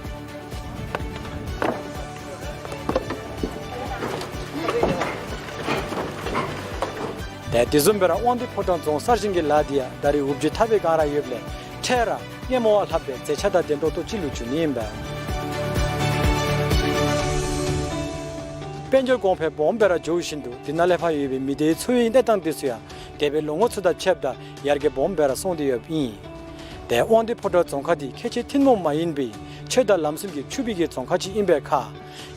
ཏེ་དེ་བཟུམ་སྦེ་ར་དབང་འདུས་ཕོ་བྲང་རྫོང་གསར་བཞེངས་ཀྱི་ལཱ་འདི་ཡང་ད་རེས་འུབ་ཇུ་འཐབ་པའི་བསྒང་ར་ཡོདཔ་ལས་འཕྲལ་ར་སྔོན་མ་བ་ལྷགཔ་སྦེ་མཛེས་ཆ་དང་ལྡན་ཏོག་ཏོ་ཅིག་ལུ་འགྱུར་ནི་ཨིན་པས། དཔལ་འབྱོར་གོང་འཕེལ་སྦོམ་སྦེ་ར་འགྱོ་བཞིན་དུ་འདི་ནང་ལས་ཕར་ཡོད་པའི་མི་སྡེའི་འཚོ་བའི་གནས་སྟངས་འདི་ཚུ་ཡང་འདས་པའི་ལོ་ངོ་ཚུ་དང་ཕྱདཔ་ད་ཡར་རྒྱས་སྦོམ་སྦེ་ར་སོང་སྟེ་ཡོདཔ་ཨིན། ཏེ་དབང་འདུས་ཕོ་བྲང་རྫོང་ཁག་འདི་ཁལ་གཅིག་ཐུན་མོང་མ་ཡིན་པའི་ཆོས་དང་ལམ་སྲོལ་གྱི་ཕྱུག་པའི་གི་རྫོང་ཁག་ཅིག་ཨིན་པའི་ཁར་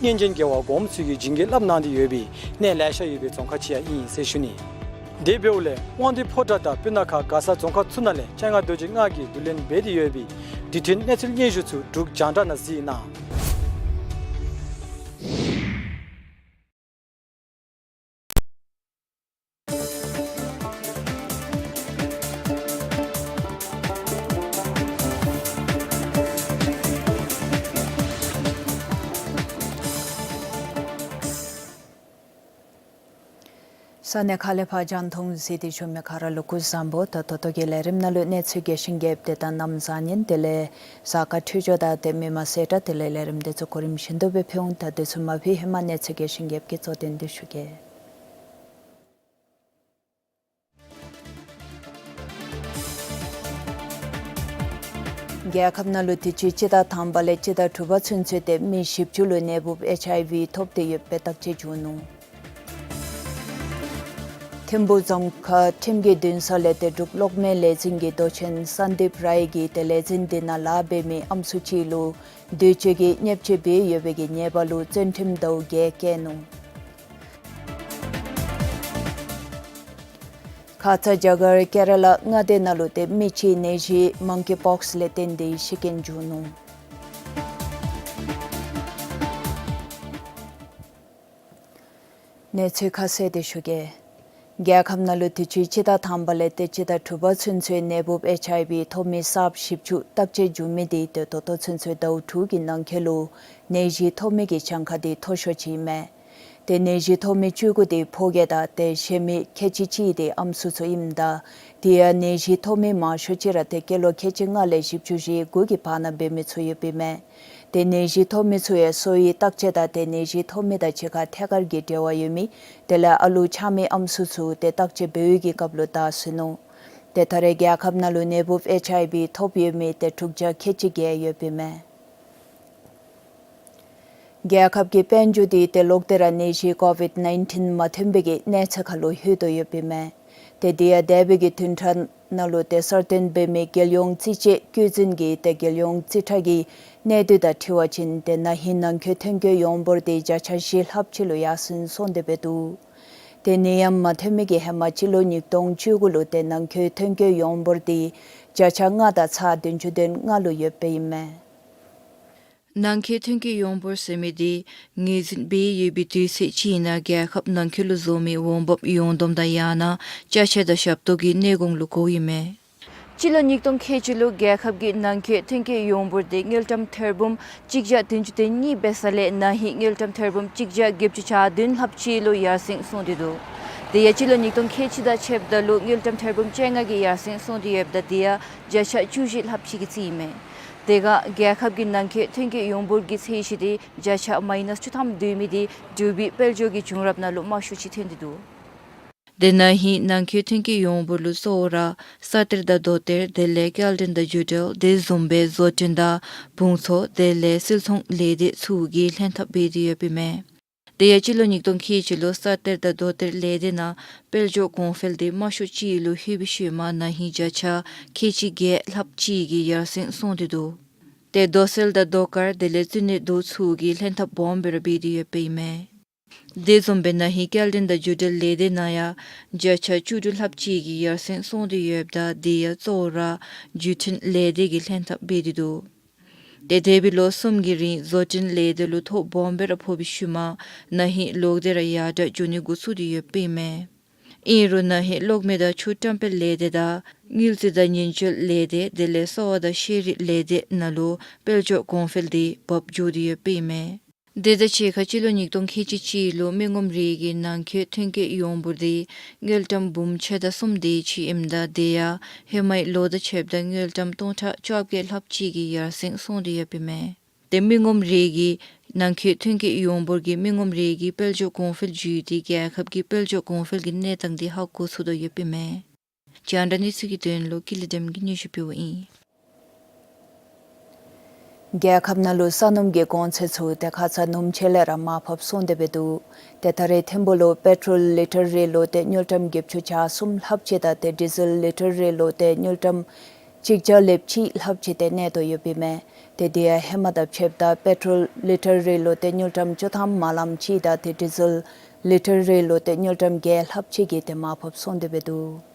སྔོན་བྱོན་རྒྱལ་བ་གོངམ་ཚུ་གིས་བྱིན་གྱིས་བརླབས་གནང་སྟེ་ཡོད་པའི་གནས་ལེ་ཤ་ཡོད་པའི་རྫོང་ཁག་ཅིག་ཡང་ཨིན་ཟེར་ཞུ་ནི། དེ་འབདཝ་ལས་དབང་འདུས་ཕོ་བྲང་དང་སྤུ་ན་ཁ་མགར་ས་རྫོང་ཁག་ཚུ་ནང་ལས་སྤྱན་སྔ་རྡོ་རྗེ་ལྔ་གིས་བསྡུ་ལེན་འབད་དེ་ཡོད་པའི་དུས་མཐུན་གནས་ཚུལ་སྙན་ཞུ་ཚུ་འབྲུག་རྒྱང་བསྒྲགས་ནང་གཟིགས་གནང་། ས་གནས་ཁག་ལས་ཕར་རྒྱང་མཐོང་གཟིགས་ཏེ་བཞུགས་མི་ག་ར་ལུ་སྐུ་གཟུགས་བཟང་པོ། ད་ད་ལྟོ་གི་ལས་རིམ་ནང་ལུ་གནས་ཚུལ་རྒྱས་ཤིང་རྒྱསཔ་དེ་དང་གནམ་བཟང་ངན་དེ་ལས་གཟའ་སྐར་འཕྲོད་སྦྱོར་དང་དེ་མི་མ་གསལ་བསྒྲགས་དེ་ལས་ལས་རིམ་དེ་ཚུ་གོ་རིམ་བཞིན་དུ་སྦེ་ཕུལ་འོང་། ད་དེ་ཚུ་མ་ཕུལ་ཧེ་མ་གནས་ཚུལ་རྒྱས་ཤིང་རྒྱསཔ་གི་གཙོ་དོན་འདི་ཞུ་གེ། རྒྱལ་ཁབ་ནང་ལུ་དུས་ཅི་སྤྱི་ཟླ་དང་པ་ལས་སྤྱི་ཟླ་དྲུག་པ་ཚུན་ཚོད་དེ་མི་བཞི་བཅུ་ལུ་ནད་འབུཔ་ཨེཆ་ཨའི་ཝི་ཐོབ་སྟེ་ཡོདཔ་སྦེ་བརྟག་དཔྱད་བྱུང་ནུག། ཐིམ་ཕུག་རྫོང་ཁག་ཁྲིམས་ཀྱི་འདུན་ས་ལས་དེ་འབྲུག་གློག་མེ་ལས་འཛིན་གྱི་མདོ་ཆེན་སན་དིབ་རའི་གིས་དེ་ལས་འཛིན་དེ་ནང་ལཱ་འབད་མི་ཨམ་སྲུ་ཅིག་ལུ་འདོད་སྤྱོད་ཀྱི་བརྙས་བཅོས་འབད་ཡོད་པའི་གི་ཉེས་པ་ལུ་བཙོན་ཁྲིམས་ཟླཝ་བརྒྱད་བཀལ་ནུག། ཁ་ཙ་རྒྱ་གར་ཀེ་ར་ལ་མངའ་སྡེ་ནང་ལུ་དེ་མི་གཅིག་ནད་གཞི་མང་ཀི་པོགསི་ལས་བརྟེན་ཏེ་ཤི་རྐྱེན་བྱུང་ནུག། གནས་ཚུལ་ཁ་གསལ་དེ་ཞུ་གེ། རྒྱལ་ཁབ་ནང་ལུ་དུས་ཅི་སྤྱི་ཟླ་དང་པ་ལས་དེ་སྤྱི་ཟླ་དྲུག་པ་ཚུན་ཚོད་ནད་འབུཔ་ཨེཆ་ཨའི་ཝི་ཐོབ་མི་གསརཔ་བཞི་བཅུ་བརྟག་དཔྱད་བྱུང་མི་དེ་དེ་ད་ལྟོ་ཚུན་ཚོད་ཟླཝ་དྲུག་གི་ནང་འཁོད་ལུ་ནད་གཞི་ཐོབ་མི་གི་གྱངས་ཁ་དེ་མཐོ་ཤོས་ཅིག་ཨིན་མས། དེ་ནད་གཞི་ཐོབ་མི་བཅུ་དགུ་དེ་ཕོ་སྐྱེས་དང་དེ་གཞན་མི་ཁལ་གཅིག་གཅིག་དེ་ཨམ་སྲུ་ཚུ་ཨིནམ་ད་དེ་ཡང་ནད་གཞི་ཐོབ་མི་མང་ཤོས་ཅིག་ར་དེ་སྐྱེས་ལོ་ཁལ་གཅིག་ལྔ་ལས་བཞི་བཅུ་ཞེ་དགུ་གི་བར་ན་འབད་མི་ཚུ་ཡོདཔ་ཨིན་མས། དེ་ནད་གཞི་ཐོབ་མི་ཚུ་ཡང་གསོ་བའི་བརྟག་དཔྱད་དང་དེ་ནད་གཞི་ཐོབ་མི་དང་གཅིག་ཁར་ཐད་ཀར་གྱི་འབྲེལ་བ་ཡོད་མི་དེ་ལས་ཨ་ལུ་ཆགས་མི་ཨམ་སྲུ་ཚུ་དེ་བརྟག་དཔྱད་འབད་བའི་གི་སྐབས་ལུ་བདའ་ཟུན་ནུག། དེ་ད་རེས་རྒྱལ་ཁབ་ནང་ལུ་ནད་འབུཔ་ཨེཆ་ཨའི་ཝི་ཐོབ་ཡོད་མི་དེ་དྲུག་བརྒྱ་ཁལ་གཅིག་བརྒལ་ཡོདཔ་ཨིན་མས། རྒྱལ་ཁབ་ཀྱི་དཔལ་འབྱོར་དེ་དེ་ལོག་སྟེ་ར་ནད་གཞི་ཀོ་ཝིཌ་ནའིན་ཊིན་མ་ཐོན་པའི་གི་གནས་ཚད་ཁར་ལུ་ལྷོད་དོ་ཡོདཔ་ཨིན་མས། དེ་དེ་ཡང་འདས་པའི་གི་བདུན་ཕྲག་ནང་ལུ་དེ་གསར་བཏོན་འབད་མི་རྒྱལ་ཡོངས་རྩིས་དཔྱད་བཀོད་འཛིན་གྱི་དེ་རྒྱལ་ཡོངས་རྩིས་ཁྲ་གི་གནས་སྡུད་དང་འཁྲིལ་བ་ཅིན་དེ་ན་ཧིང་ནང་འཁོད་ཐོན་སྐྱེད་ཡོངས་འབོར་དེ་བརྒྱ་ཆ་བཞི་ལྷགཔ་ཅིག་ལུ་ཡར་སེང་སོང་སྟེ་འབད་འདུག། དེ་ནད་ཡམས་མ་ཐོན་མི་གི་ཧེ་མ་སྤྱི་ལོ་ཉིས་སྟོང་བཅུ་དགུ་ལུ་དེ་ནང་འཁོད་ཐོན་སྐྱེད་ཡོངས་འབོར་དེ་བརྒྱ་ཆ་ལྔ་དང་ཚག་བདུན་ཅུ་དོན་ལྔ་ལུ་ཡོདཔ་ཨིན་མས། ནང་འཁོད་ཐོན་སྐྱེད་ཡོངས་འབོར་ཟེར་མི་དེ་ངོས་འཛིན་འབད་ཡོད་པའི་དུས་ཚོད་ཅིག་ནང་རྒྱལ་ཁབ་ནང་འཁོད་ལུ་བཟོ་མི་འོང་འབབ་ཡོངས་བསྡོམས་དང་ཡང་ན་ཅ་ཆས་དང་ཞབས་ཏོག་གི་གནས་གོང་ལུ་གོཝ་ཨིན་མས། སྤྱི་ལོ་ཉིས་སྟོང་ཁལ་གཅིག་ལུ་རྒྱལ་ཁབ་ཀྱི་ནང་འཁོད་ཐོན་སྐྱེད་ཡོངས་འབོར་དེ་དངུལ་ཀྲམ་ཐེར་འབུམ་གཅིག་བརྒྱ་བདུན་ཅུ་དོན་གཉིས་འབད་ས་ལས་ན་ཧིང་དངུལ་ཀྲམ་ཐེར་འབུམ་གཅིག་བརྒྱ་བརྒྱད་ཅུ་གྱ་བདུན་ལྷགཔ་ཅིག་ལུ་ཡར་སེང་སོང་སྟེ་འདུག། དེ་ཡང་སྤྱི་ལོ་ཉིས་སྟོང་ཁལ་གཅིག་དང་ཕྱདཔ་ད་ལུ་དངུལ་ཀྲམ་ཐེར་འབུམ་བཅོ་ལྔ་གི་ཡར་སེང་སོང་སྟེ་ཡོདཔ་ད་དེ་ཡང་བརྒྱ་ཆ་བཅུ་བཞི་ལྷགཔ་ཅིག་གི་རྩིས་ཨིན་མས། དེ་སྒང་རྒྱལ་ཁབ་ཀྱི་ནང་འཁོད་ཐོན་སྐྱེད་ཡོངས་འབོར་གྱི་ཚད་གཞི་དེ་བརྒྱ་ཆ་མའི་ནཱས་བཅུ་ཐམ་བསྡུ་མི་དེ་འབྲུག་པའི་དཔལ་འབྱོར་གྱི་བྱུང་རབས་ནང་ལུ་དམའ་ཤོས་ཅིག་ཐོན་ཏེ་འདུག། དེ་ན་ཧིང་ནང་འཁོད་ཐོན་སྐྱེད་ཡོངས་འབོར་ལུ་གཙོ་བོ་ར་ས་གཏེར་དང་རྡོ་གཏེར་དེ་ལས་སྐྱེལ་འདྲེན་དང་རྒྱུ་འབྲས་དེ་བཟུམ་སྦེ་བཟོ་སྐྲུན་དང་བུང་ཚོ་དེ་ལས་སིལ་ཚོང་ལས་སྡེ་ཚུ་གིས་ལྷན་ཐབས་འབད་དེ་ཡོདཔ་ཨིན་མས། དེ་ཡང་སྤྱི་ལོ་ཉིས་སྟོང་ཁལ་གཅིག་ལུ་ས་གཏེར་དང་རྡོ་གཏེར་ལས་སྡེ་ནང་དཔལ་འབྱོར་གོང་འཕེལ་དེ་དམའ་ཤོས་ཅིག་ལུ་ལྷོད་པའི་ཤུལ་མ་ན་ཧིང་བརྒྱ་ཆ་ཁལ་གཅིག་བརྒྱད་ལྷགཔ་ཅིག་གི་ཡར་སེང་སོང་སྟེ་འདུག། དེ་རྡོ་སོལ་དང་རྡོ་དཀར་དེ་ལས་རྩིས་ནི་རྡོ་ཚུ་གིས་ལྷན་ཐབས་སྦོམ་སྦེ་ར་འབད་དེ་ཡོདཔ་ཨིན་མས། དེ་བཟུམ་སྦེ་ན་ཧིང་སྐྱེལ་འདྲེན་དང་རྒྱུ་འབྲས་ལས་སྡེ་ནང་ཡང་བརྒྱ་ཆ་བཅུ་དྲུག་ལྷགཔ་ཅིག་གི་ཡར་སེང་སོང་སྟེ་ཡོདཔ་ད་དེ་ཡང་གཙོ་བོ་ར་བརྒྱུད་འཕྲིན་ལས་སྡེ་གིས་ལྷན་ཐབས་འབད་དེ་འདུག། དེ་འདས་པའི་ལོ་གསུམ་གྱི་རིང་བཟོ་སྐྲུན་ལས་སྡེ་ལུ་ཐོ་སྦོམ་སྦེ་ར་ཕོག་པའི་ཤུལ་མ་ན་ཧིང་ལོག་སྟེ་ར་ཡར་དྲག་འགྱོ་ནི་འགོ་བཙུགས་ཏེ་ཡོདཔ་ཨིན་མས། ཨིན་རུང་ན་ཧིང་གློག་མེ་དང་ཆུ་བཀྲམ་སྤེལ་ལས་སྡེ་དང་དངུལ་རྩིས་དང་ཉེན་བཅོལ་ལས་སྡེ་དེ་ལས་གསོ་བ་དང་ཤེས་རིག་ལས་སྡེ་ནང་ལུ་དཔལ་འབྱོར་གོང་འཕེལ་དེ་བབས་འགྱོ་སྟེ་ཡོདཔ་ཨིན་མས། དེ་དང་གཅིག་ཁར་སྤྱི་ལོ་ཉིས་སྟོང་ཁལ་གཅིག་གཅིག་ལུ་མི་ངོམ་རིགས་ཀྱི་ནང་འཁོད་ཐོན་སྐྱེད་ཡོངས་འབོར་དེ་དངུལ་ཀྲམ་འབུམ་ཕྱེད་དང་གསུམ་དེ་ཅིག་ཨིནམ་ད་དེ་ཡང་ཧེ་མའི་ལོ་དང་ཕྱདཔ་ད་དངུལ་ཀྲམ་སྟོང་ཕྲག་བཅོ་བརྒྱད་ལྷགཔ་ཅིག་གི་ཡར་སེང་སོང་སྟེ་ཡོདཔ་ཨིན་མས། དེ་མི་ངོམ་རིགས་ཀྱི་ནང་འཁོད་ཐོན་སྐྱེད་ཡོངས་འབོར་གྱིས་མི་ངོམ་རིགས་ཀྱི་དཔལ་འབྱོར་གོང་འཕེལ་བརྒྱུད་དེ་རྒྱལ་ཁབ་ཀྱི་དཔལ་འབྱོར་གོང་འཕེལ་གྱི་གནས་སྟངས་དེ་ཧ་གོ་ཚུགས་དོ་ཡོདཔ་ཨིན་མས། རྒྱང་བསྒྲགས་གནས་ཚུལ་གྱི་དོན་ལུ་ཀུན་ལེགས་བདེམ་གིས་སྙན་ཞུ་ཕུལཝ་ཨིན། རྒྱལ་ཁབ་ནང་ལུ་ས་སྣུམ་གྱི་གོང་ཚད་ཚུ་དེ་ཁ་ཙ་ནུམ་ཅིག་ལས་ར་མར་ཕབ་སོང་སྟེ་འབད་འདུག། དེ་ད་རེས་ཐིམ་ཕུག་ལུ་པེ་ཊོལ་ལི་ཊར་རེ་ལུ་དེ་དངུལ་ཀྲམ་བརྒྱད་ཅུ་གྱ་གསུམ་ལྷགཔ་ཅིག་དང་དེ་ཌི་ཟེལ་ལི་ཊར་རེ་ལུ་དེ་དངུལ་ཀྲམ་གཅིག་བརྒྱ་ལེབ་གཅིག་ལྷགཔ་ཅིག་དེ་གནས་དོ་ཡོདཔ་ཨིན་མས། དེ་དེ་ཡང་ཧེ་མ་དང་ཕྱདཔ་ད་པེ་ཊོལ་ལི་ཊར་རེ་ལུ་དེ་དངུལ་ཀྲམ་བཅུ་ཐམ་མ་ལངམ་ཅིག་དང་དེ་ཌི་ཟེལ་ལི་ཊར་རེ་ལུ་དེ་དངུལ་ཀྲམ་བརྒྱད་ལྷགཔ་ཅིག་གིས་དེ་མར་ཕབ་སོང་སྟེ་འབད་འདུག།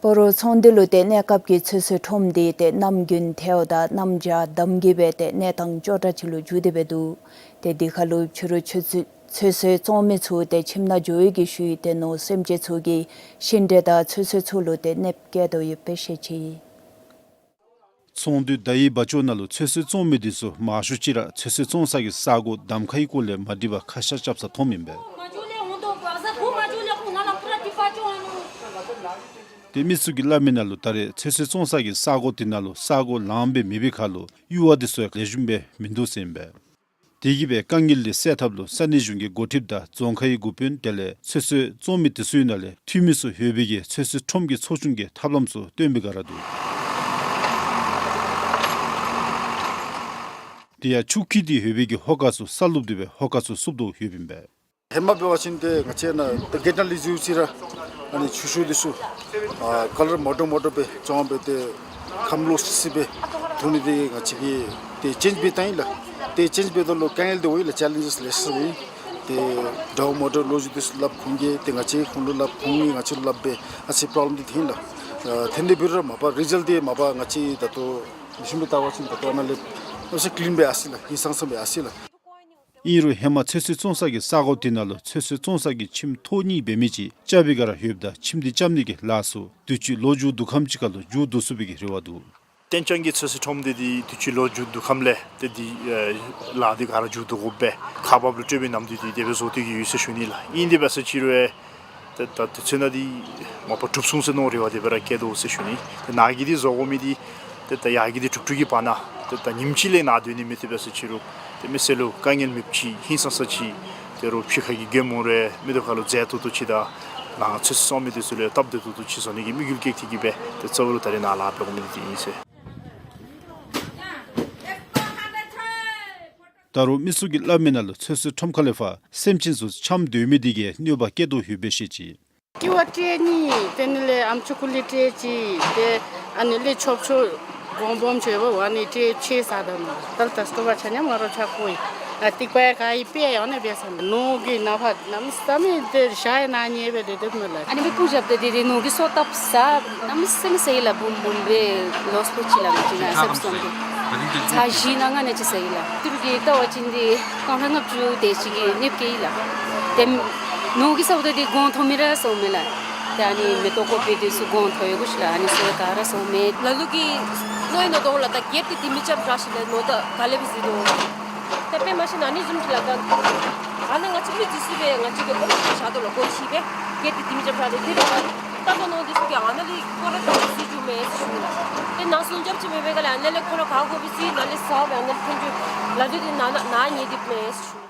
སྤ་རོ་ཚོང་འདུས་ལུ་དེ་གནས་སྐབས་ཀྱི་ཚོད་བསྲེ་ཁྲོམ་དེ་དེ་གནམ་དགུན་ཐལཝ་དང་གནམ་བྱཱར་འདམ་གྱིས་སྦེ་དེ་གནས་སྟངས་སྐྱོ་དྲགས་ཅིག་ལུ་འགྱུར་ཏེ་འབད་འདུག། དེ་དེ་ཁར་ལུ་ཕྱི་རུ་ཚོད་བསྲེ་ཚོད་བསྲེ་བཙོང་མི་ཚུ་དེ་ཁྱིམ་ནང་འགྱོ་བའི་གི་ཤུལ་དེ་ནོར་སེམས་ཅན་ཚུ་གིས་ཤིང་འབྲས་དང་ཚོད་བསྲེ་ཚུ་ལུ་དེ་གནོདཔ་བཀལ་དོ་ཡོདཔ་སྦེ་བཤད་ཅི། ཚོང་འདུས་ད་ཡི་བ་ཅོ་ནང་ལུ་ཚོད་བསྲེ་བཙོང་མི་དེ་ཚུ་མང་ཤོས་ཅིག་ར་ཚོད་བསྲེ་བཙོང་ས་གི་ས་གོ་གདམ་ཁའི་སྐོར་ལས་མ་འདྲིས་པར་ཁ་ཤ་རྐྱབ་སར་མཐོངམ་ཨིན་པས། དེ་མི་ཚུ་གིས་སླབ་མི་ནང་ལུ་ད་རེས་ཚོད་བསྲེ་བཙོང་ས་གི་ས་གོ་དེ་ནང་ལུ་ས་གོ་ལངམ་སྦེ་མེད་པའི་ཁར་ལུ་གཡུར་བ་དེ་ཚུ་ཡང་ལེགས་ཤོམ་སྦེ་མིན་འདུག་ཟེར་ཨིན་པས། དེ་གིས་སྦེ་དཀའ་ངལ་དེ་སེལ་ཐབས་ལུ་ས་གནས་གཞུང་གི་འགོ་ཁྲིདཔ་དང་རྫོང་ཁའི་འགོ་དཔོན་དེ་ལས་ཚོད་བསྲེ་བཙོང་མི་དེ་ཚུ་ནང་ལས་འཐུས་མི་ཚུ་ལྷོད་པའི་གི་ཚོད་བསྲེ་ཁྲོམ་གྱི་ཚོགས་ཆུང་གིས་ཐབས་ལམ་ཚུ་སྟོན་པའི་སྒང་ར་འདུག། དེ་ཡང་ཆུ་འཁྱིལ་ཏེ་ཡོད་པའི་གི་ཧོ་ཀ་ཚུ་ས་ལུབ་སྟེ་སྦེ་ཧོ་ཀ་ཚུ་བསུབ་དོ་ཡོདཔ་ཨིན་པས། ཧེ་མ་འབད་བ་ཅིན་ཏེ་ང་བཅས་ནཱ་ཏེ་གེཊ་ནང་ལས་འཛུལ་ཅི་ར་ཨ་ནི་ཆུ་ཤུགས་འདི་ཚུ་ཨ་ཀ་ལར་མོ་ཊ་མོ་ཊ་སྦེ་བཙོང་སྦེ་ཏེ་ཁམས་ལོག་སི་སི་སྦེ་འཐུང་ནི་འདི་ང་བཅས་ཀྱིས་ཏེ་ཅེནཇ་འབད་ད་ཡི་ལགས། ཏེ་ཅེནཇ་འབད་ད་ལུ་དཀའ་ངལ་འདི་འོང་ཡི་ལགས། ཅེ་ལེནཇེསི་ལེ་ཤ་འོང་ཡི། ཏེ་ཌའོ་མོ་ཊ་ལོ་རྒྱུས་འདི་ཚུ་སླབ་ཁོང་གིས་ཏེ་ང་བཅས་ཁོང་ལུ་སླབ་ཁོང་གིས་ང་བཅས་ལུ་སླབ་སྦེ་ཨ་ཙི་པོརོབ་ལེམ་འདི་ཐོན་ཡི་ལགས། ཨ་ཐོན་ཏེ་འབད་རུང་མ་པ་རི་ཛལཊ་འདི་མ་པ་ང་བཅས་ད་ལྟོ་ལེགས་ཤོམ་སྦེ་བལྟ་བ་ཅིན་ད་ལྟོ་ཨ་ནཱ་ལས་ཨ་ཙི་ཀི་ལིན་སྦེ་ཨ་ཟེར་ལགས། ཧིང་སངས་ས་སྦེ་ཨ་ཟེར་ལགས། ཨིན་རུང་ཧེ་མ་ཚོད་བསྲེ་བཙོང་ས་གི་ས་གོ་དེ་ནང་ལུ་ཚོད་བསྲེ་བཙོང་ས་གི་ཁྱིམ་ཐོག་གཉིས་འབད་མི་ཅིག་རྐྱབ་པའི་སྒང་ར་ཡོདཔ་ད་ཁྱིམ་དེ་རྐྱབ་ནི་གི་ལཱ་ཚུ་དུས་ཅི་ལོ་མཇུག་དུས་ཁམས་ཅིག་ཁར་ལུ་མཇུག་བསྡུ་ཚུགས་པའི་གི་རེ་བ་འདུག། ཏན་ཅང་གི་ཚོད་བསྲེ་ཁྲོམ་འདི་དུས་ཅི་ལོ་མཇུག་དུས་ཁམས་ལས་ཏེ་འདི་ལཱ་འདི་ག་ར་མཇུག་བསྡུ་དགོ་པས། ཁག་འབགཔ་ལུ་སྤྲོད་པའི་ནམ་དུས་འདི་དེ་སྦེ་བཟོ་སྟེ་གི་ཡོད་ཟེར་ཞུ་ནི་ལགས། ཨིན་དེ་འབད་ས་ཅི་རུང་ཨེ་ཏེ་ད་དུས་ཚོད་ནང་འདི་མ་པ་གྲུབ་སོང་ཟེར་མནོ་རེ་བ་དེ་སྦེ་ར་བསྐྱེད་དོ་ཟེར་ཞུ་ནི། ཏེ་ནཱ་གི་འདི་བཟོ་དགོ་མི་འདི་ཏེ་ད་ཡར་གི་འདི་གྲུབ་གྲུབ་ཀྱི་བར་ན་ཏེ་ད་ཉིནམ་གཅིག་ལས་ནཱ་སྡོད་ནི་མེད། དེ་འབད་ས་ཅི་རུང་ཏེ་མི་སེར་ལུ་དཀའ་ངལ་མེདཔ་ཅིག་ཧིང་སངས་ས་ཅིག་ཏེ་རོགས་ཕྱི་ཁ་གི་མགྱོནམ་འོང་རུང་མིག་ཏོ་ཁ་ལུ་མཛེས་ཏོག་ཏོ་ཅིག་དང་ནཱ་ཚོད་བསྲེ་བཙོང་མི་འདི་ཚུ་ལུ་སྟབས་བདེ་ཏོག་ཏོ་ཅིག་བཟོ་ནི་གི་དམིགས་ཡུལ་བསྐྱེད་དེ་གི་སྦེ་ཏེ་གཙོ་བོ་ལུ་ད་རེས་ནཱ་ལཱ་འབད་དགོ་མི་འདི་ཨིན་ཟེར། ད་རུང་མི་ཚུ་གིས་སླབ་མི་ནང་ལུ་ཚོད་བསྲེ་ཁྲོམ་ཁ་ལས་ཕར་སེམས་ཅན་ཚུ་འཁྱམས་སྡོད་མི་འདི་གིས་གནོད་པ་བསྐྱལ་དོ་ཡོདཔ་སྦེ་བཤད་ཅི། ཀི་ཝ་སྤྲོད་ནི་དེ་ནི་ལས་ཨམ་ཅོག་ཀུ་ལི་སྤྲོད་ཅི། ཏེ་ཨ་ནི་ལས་ཆོབ་ཆོབ་གོང་སྦོམ་ཆེ་བ་ཝ་ནི་སྤྲོད་ཆེ་ས་ད་ནོ། ད་ལྟོ་སྐུ་པར་ཆ་མཉམ་ང་ར་ཆ་ཁོ་ཡི། ཨ་ཏིག་པ་ཡང་ག་ཡི་པེ་ཡང་ནི་འབད་ས་ནོ་གི་ནང་ཕར་གནམ་མེད་ས་མེད་ཏེ་ཤ་ཡང་ནཱ་ཉལ་སྦེ་སྡོད་སྡོདཔ་མས་ལགས། ཨ་ནི་སྦེ་རྐུ་རྐྱབ་སྟེ་དེ་རེ་ནོར་གྱིས་སོ་བཏབ་ས་གནམ་མེད་ས་མེད་ཟ་ཡི་ལགས། འབུམ་འབུམ་སྦེ་ལོ་སི་ཕོག་ཅི་ལགས། ང་བཅས་ནཱ་སེམས་བཟུང་སྟེ་ཚར་བཞི་ནང་ལྔ་ནང་ཅིག་ཟ་ཡི་ལགས། ཏི་རུ་གིས་བལྟ་བ་ཅིན་འདི་སྟོང་ཕྲག་ལྔ་བཅུ་དེ་ཅིག་གི་གནོདཔ་བཀལ་ཡི་ལགས། ཏེ་ནོར་གྱིས་ཟཝ་ད་འདི་གོང་མཐོ་མི་ར་ཟཝ་མས་ལགས། ཏེ་ཨ་ནི་མེ་ཏོག་ཀོ་པི་འདི་ཚུ་གོང་མཐོ་ཡོད་གོ་ཤིག་ལགས། ཨ་ནི་ཚུ་ག་ར་ཟཝ་མས། ལ་ལུ་གིས་མནོ་ཡི་མནོ་དོ་ལགས། ད་གེཊ་འདི་མི་རྐྱབ་དྲག་ཞིནམ་ལས་ནོར་ད་ག་ལས་སྦེ་བཟོ་དོ། ད་དཔེ་མ་ཤེས་ན་ཨ་ནི་བཟུམ་ཅིག་ལགས། ད་ཨ་ནཱ་ང་བཅས་མི་འདི་ཚུ་སྦེ་ང་བཅས་ཀྱི་ཨོམ་ཅིག་བཞག་དོ་ལགས། སྒོ་ཕྱེ་སྦེ་གེཊ་འདི་མི་རྐྱབ་དྲག་སྟེ་དེ་རེ་ད་ད་ནོར་འདི་ཚུ་གིས་ཨ་ནཱ་ལས་སྐོར་ར་བཏང་སྟེ་བཟོ་རྒྱུ་མས་ཟེར་ཞུ་ནི་ལགས། ཏེ་ནཱ་སྲུང་སྐྱོབ་ཅིག་མེད་པའི་སྒང་ལས་ཨ་ནཱ་ལས་ཁོ་ར་ག་དགོ་པའི་ཚུ་ནཱ་ལས་ཟ་སྦེ་ཨ་ནཱ་ལས་ཐོན་རྒྱུ་ལ་དུས་འདི་ནཱ་ནཱ་ནཱ་ཉལ་སྡོདཔ་མས་ཟེར་ཞུ་ནི།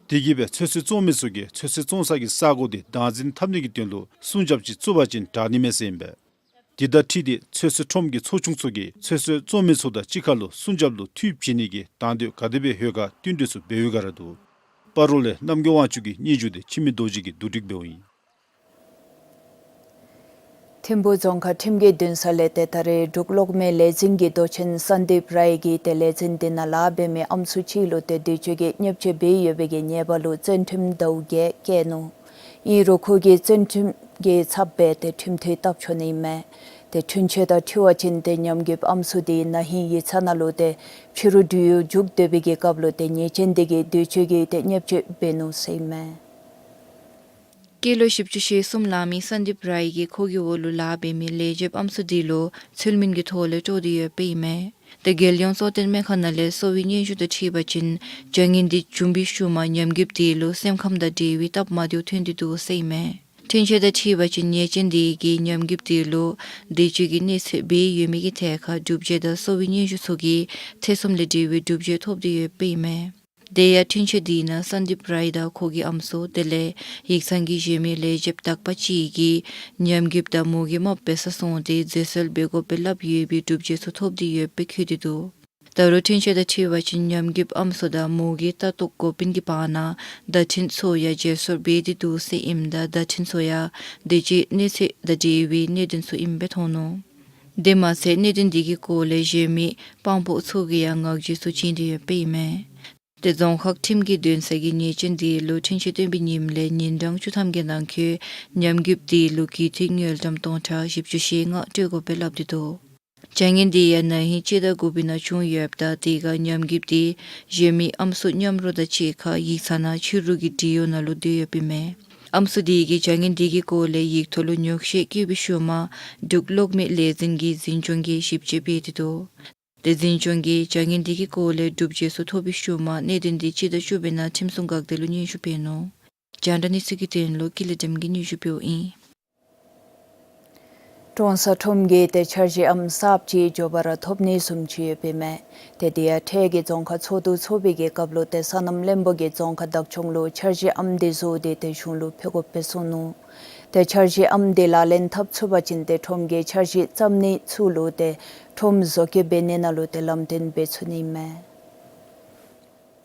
དེ་གིས་སྦེ་ཚོད་བསྲེ་བཙོང་མི་ཚུ་གིས་ཚོད་བསྲེ་བཙོང་ས་གི་ས་གོ་དེ་བདག་འཛིན་འཐབ་ནི་གི་དོན་ལུ་སྲུང་སྐྱོབ་ཅིག་བཙུགས་པ་ཅིན་དྲག་ནི་མས་ཟེར་ཨིན་པས། དེ་དང་འཁྲིལ་ཏེ་ཚོད་བསྲེ་ཁྲོམ་གྱི་ཚོགས་ཆུང་ཚུ་གིས་ཚོད་བསྲེ་བཙོང་མི་ཚུ་དང་གཅིག་ཁར་ལུ་སྲུང་སྐྱོབ་ལུ་འཐུས་བྱིན་ནི་གི་དང་འདོད་ག་དེ་སྦེ་ཡོད་ག་བསྟུན་གྲོས་ཚུ་འབད་བའི་སྒང་ར་འདུག། སྤ་རོ་ལས་རྣམ་རྒྱལ་དབང་ཕྱུག་གི་སྙན་ཞུ་དེ་འཆི་མེད་རྡོ་རྗེ་གིས་བསྡུ་སྒྲིག་འབདཝ་ཨིན། ཐིམ་ཕུ་རྫོང་ཁག་ཁྲིམས་ཀྱི་འདུན་ས་ལས་ཏེ་ད་རེས་འབྲུག་གློག་མེ་ལས་འཛིན་གྱི་མདོ་ཆེན་སན་དིབ་རའི་གིས་ཏེ་ལས་འཛིན་དེ་ནང་ལཱ་འབད་མི་ཨམ་སྲུ་ཅིག་ལུ་ཏེ་འདོད་སྤྱོད་ཀྱི་བརྙས་བཅོས་འབད་ཡོད་པའི་གི་ཉེས་པ་ལུ་བཙོན་ཁྲིམས་ཟླཝ་བརྒྱད་བཀལ་ནུག། ཨིན་རུང་ཁོ་གིས་བཙོན་ཁྲིམས་ཀྱི་ཚབ་སྦེ་ཏེ་ཁྲིམས་ཐག་བཏབ་ཆོག་ནི་མས། ཏེ་འཁྲུན་ཆོད་དང་འཁྲིལ་བ་ཅིན་ཏེ་ཉམས་རྒུདཔ་ཨམ་སྲུ་དེ་ན་ཧིང་ཡིག་ཚང་ནང་ལུ་ཏེ་ཕྱི་རུ་བྲོས་ཡུལ་རྒྱུགས་སྡོད་པའི་གི་སྐབས་ལུ་ཏེ་ཉེས་ཅན་དེ་གིས་འདོད་སྤྱོད་ཀྱི་ཏེ་བརྙས་བཅོས་འབད་ནུག་ཟེར་ཨིན་མས། སྐྱེས་ལོ་བཞི་བཅུ་ཞེ་གསུམ་ལང་མི་སན་དིབ་རའི་གིས་ཁོ་གི་འོག་ལུ་ལཱ་འབད་མི་ལས་བྱེདཔ་ཨམ་སྲུ་དེ་ལུ་ཚུལ་མིན་གྱི་ཐོག་ལས་དཀྲོགས་ཏེ་ཡོདཔ་ཨིན་མས། ཏེ་རྒྱལ་ཡོངས་གཙོ་བསྟེན་སྨན་ཁང་ནང་ལས་གསོ་བའི་སྙན་ཞུ་དང་འཁྲིལ་བ་ཅིན་བྱ་ངན་འདི་བྱུང་བའི་ཤུལ་མ་ཉམས་རྒུདཔ་དེ་ལུ་སེམས་ཁམས་དང་འབྲེལ་བའི་སྟབས་མ་བདེཝ་ཐོན་ཏེ་འདུག་ཟེར་ཨིན་མས། འཁྲུན་ཆོད་དང་འཁྲིལ་བ་ཅིན་ཉེས་ཅན་དེ་གིས་ཉམས་རྒུདཔ་དེ་ལུ་འདོད་སྤྱོད་ཀྱི་གནོད་འཚེ་འབད་ཡོད་མི་གི་ཐད་ཁར་སྒྲུབ་བྱེད་དང་གསོ་བའི་སྙན་ཞུ་ཚུ་གིས་ཐེ་ཚོམ་ལས་བྲལ་བའི་སྒྲུབ་བྱེད་ཐོབ་སྟེ་ཡོདཔ་ཨིན་མས། དེ་ཡང་འཁྲུན་ཆོད་དེ་ནང་སན་དིབ་རའི་དང་ཁོ་གི་ཨམ་སྲུ་དེ་ལས་ཡིག་ཚང་གི་གཞན་མི་ལས་བྱེདཔ་དག་པ་ཅིག་གིས་ཉམས་རྒུདཔ་དང་མོ་གི་རྨགཔ་འབད་སར་སོང་སྟེ་བཟོད་གསོལ་འབད་དགོ་པའི་སླབ་ཡོད་པའི་སྒྲུབ་བྱེད་ཚུ་ཐོབ་སྟེ་ཡོདཔ་སྦེ་བཀོད་དེ་འདུག། ད་རུང་འཁྲུན་ཆོད་དང་འཁྲིལ་བ་ཅིན་ཉམས་རྒུདཔ་ཨམ་སྲུ་དང་མོ་གི་ལྟ་རྟོག་འགོ་དཔོན་གྱི་བར་ན་བརྡ་འཕྲིན་ཚུ་ཡང་བརྗེ་སོར་འབད་དེ་འདུག་ཟེར་ཨིནམ་ད་བརྡ་འཕྲིན་ཚུ་ཡང་འདོད་སྤྱོད་གནོད་འཚེ་དང་འབྲེལ་བའི་གནད་དོན་ཚུ་ཨིནམ་སྦེ་མཐོང་ནུག། དེ་མ་ཚད་གནད་དོན་དེ་གི་སྐོར་ལས་གཞན་མི་དཔང་པོ་ཚུ་གིས་ཡང་ངག་བརྗོད་ཚུ་བྱིན་ཏེ་ཡོདཔ་ཨིན་མས། ཏེ་རྫོང་ཁག་ཁྲིམས་ཀྱི་འདུན་ས་གིས་ཉེས་ཅན་དེ་ལུ་འཁྲུན་ཆོད་བཏོན་པའི་ཉིནམ་ལས་ཉིན་གྲངས་བཅུ་ཐམ་གྱི་ནང་འཁོད་ཉམས་རྒུདཔ་དེ་ལུ་གུས་བཏུད་དངུལ་ཀྲམ་སྟོང་ཕྲག་བཞི་བཅུ་ཞེ་ལྔ་སྤྲོད་དགོ་པའི་སླབ་སྟེ་འདུག། བྱ་ངན་དེ་ཡང་ན་ཧིང་སྤྱི་ཟླ་དགུ་པའི་ནང་བྱུང་ཡོདཔ་ད་དེ་ཁར་ཉམས་རྒུདཔ་དེ་གཞན་མི་ཨམ་སྲུ་མཉམ་རོགས་དང་གཅིག་ཁར་ཡིག་ཚང་ནང་ཕྱི་རུ་གི་འབྲེལ་ཡོད་ནང་ལུ་སྡོད་ཡོདཔ་ཨིན་མས། ཨམ་སྲུ་དེ་གིས་བྱ་ངན་དེ་གི་སྐོར་ལས་ཡིག་ཐོག་ལུ་ཉོགས་བཤད་བཀོད་པའི་ཤུལ་མ་འབྲུག་གློག་མེ་ལས་འཛིན་གྱི་འཛིན་སྐྱོང་གིས་ཞིབ་དཔྱད་འབད་དེ་འདུག། ཏེ་འཛིན་སྐྱོང་གིས་བྱ་ངན་དེ་གི་སྐོར་ལས་སྒྲུབ་བྱེད་ཚུ་ཐོབ་པའི་ཤུལ་མ་གནད་དོན་དེ་སྤྱི་ཟླ་བཅུ་པའི་ནང་ཁྲིམས་སྲུང་འགག་སྡེ་ལུ་སྙན་ཞུ་འབད་ནུག། རྒྱང་བསྒྲགས་གནས་ཚུལ་གྱི་དོན་ལུ་ཀུན་ལེགས་སྒྲོལ་མ་གིས་སྙན་ཞུ་འབདཝ་ཨིན། ཀྲོང་གསར་ཁྲོམ་གྱི་ཏེ་འཆར་གཞི་ཨམ་གསརཔ་ཅིག་མགྱོགས་པ་ར་ཐོབ་ནི་བཟུམ་ཅིག་ཡོདཔ་ཨིན་མས། ཏེ་དེ་ཡང་འཕྲལ་གྱི་རྫོང་ཁག་ཚོགས་འདུ་ཚོགས་པའི་གི་སྐབས་ལུ་ཏེ་སོ་ནམ་བློན་པོ་གིས་རྫོང་ཁག་བདག་སྐྱོང་ལུ་འཆར་གཞི་ཨམ་དེ་བཟོ་སྟེ་ཏེ་གཞུང་ལུ་ཕུལ་དགོཔ་སྦེ་གསུངས་ནུག། ཏེ་འཆར་གཞི་ཨམ་དེ་ལག་ལེན་འཐབ་ཚུགས་པ་ཅིན་ཏེ་ཁྲོམ་གྱི་འཆར་གཞི་བརྩམ་ནི་ཚུ་ལུ་ཏེ་ཁྲོམ་བཟོ་བཀོད་འབད་ནི་ནང་ལུ་ཏེ་ལམ་སྟོན་འབད་ཚུགས་ནི་ཨིན་མས།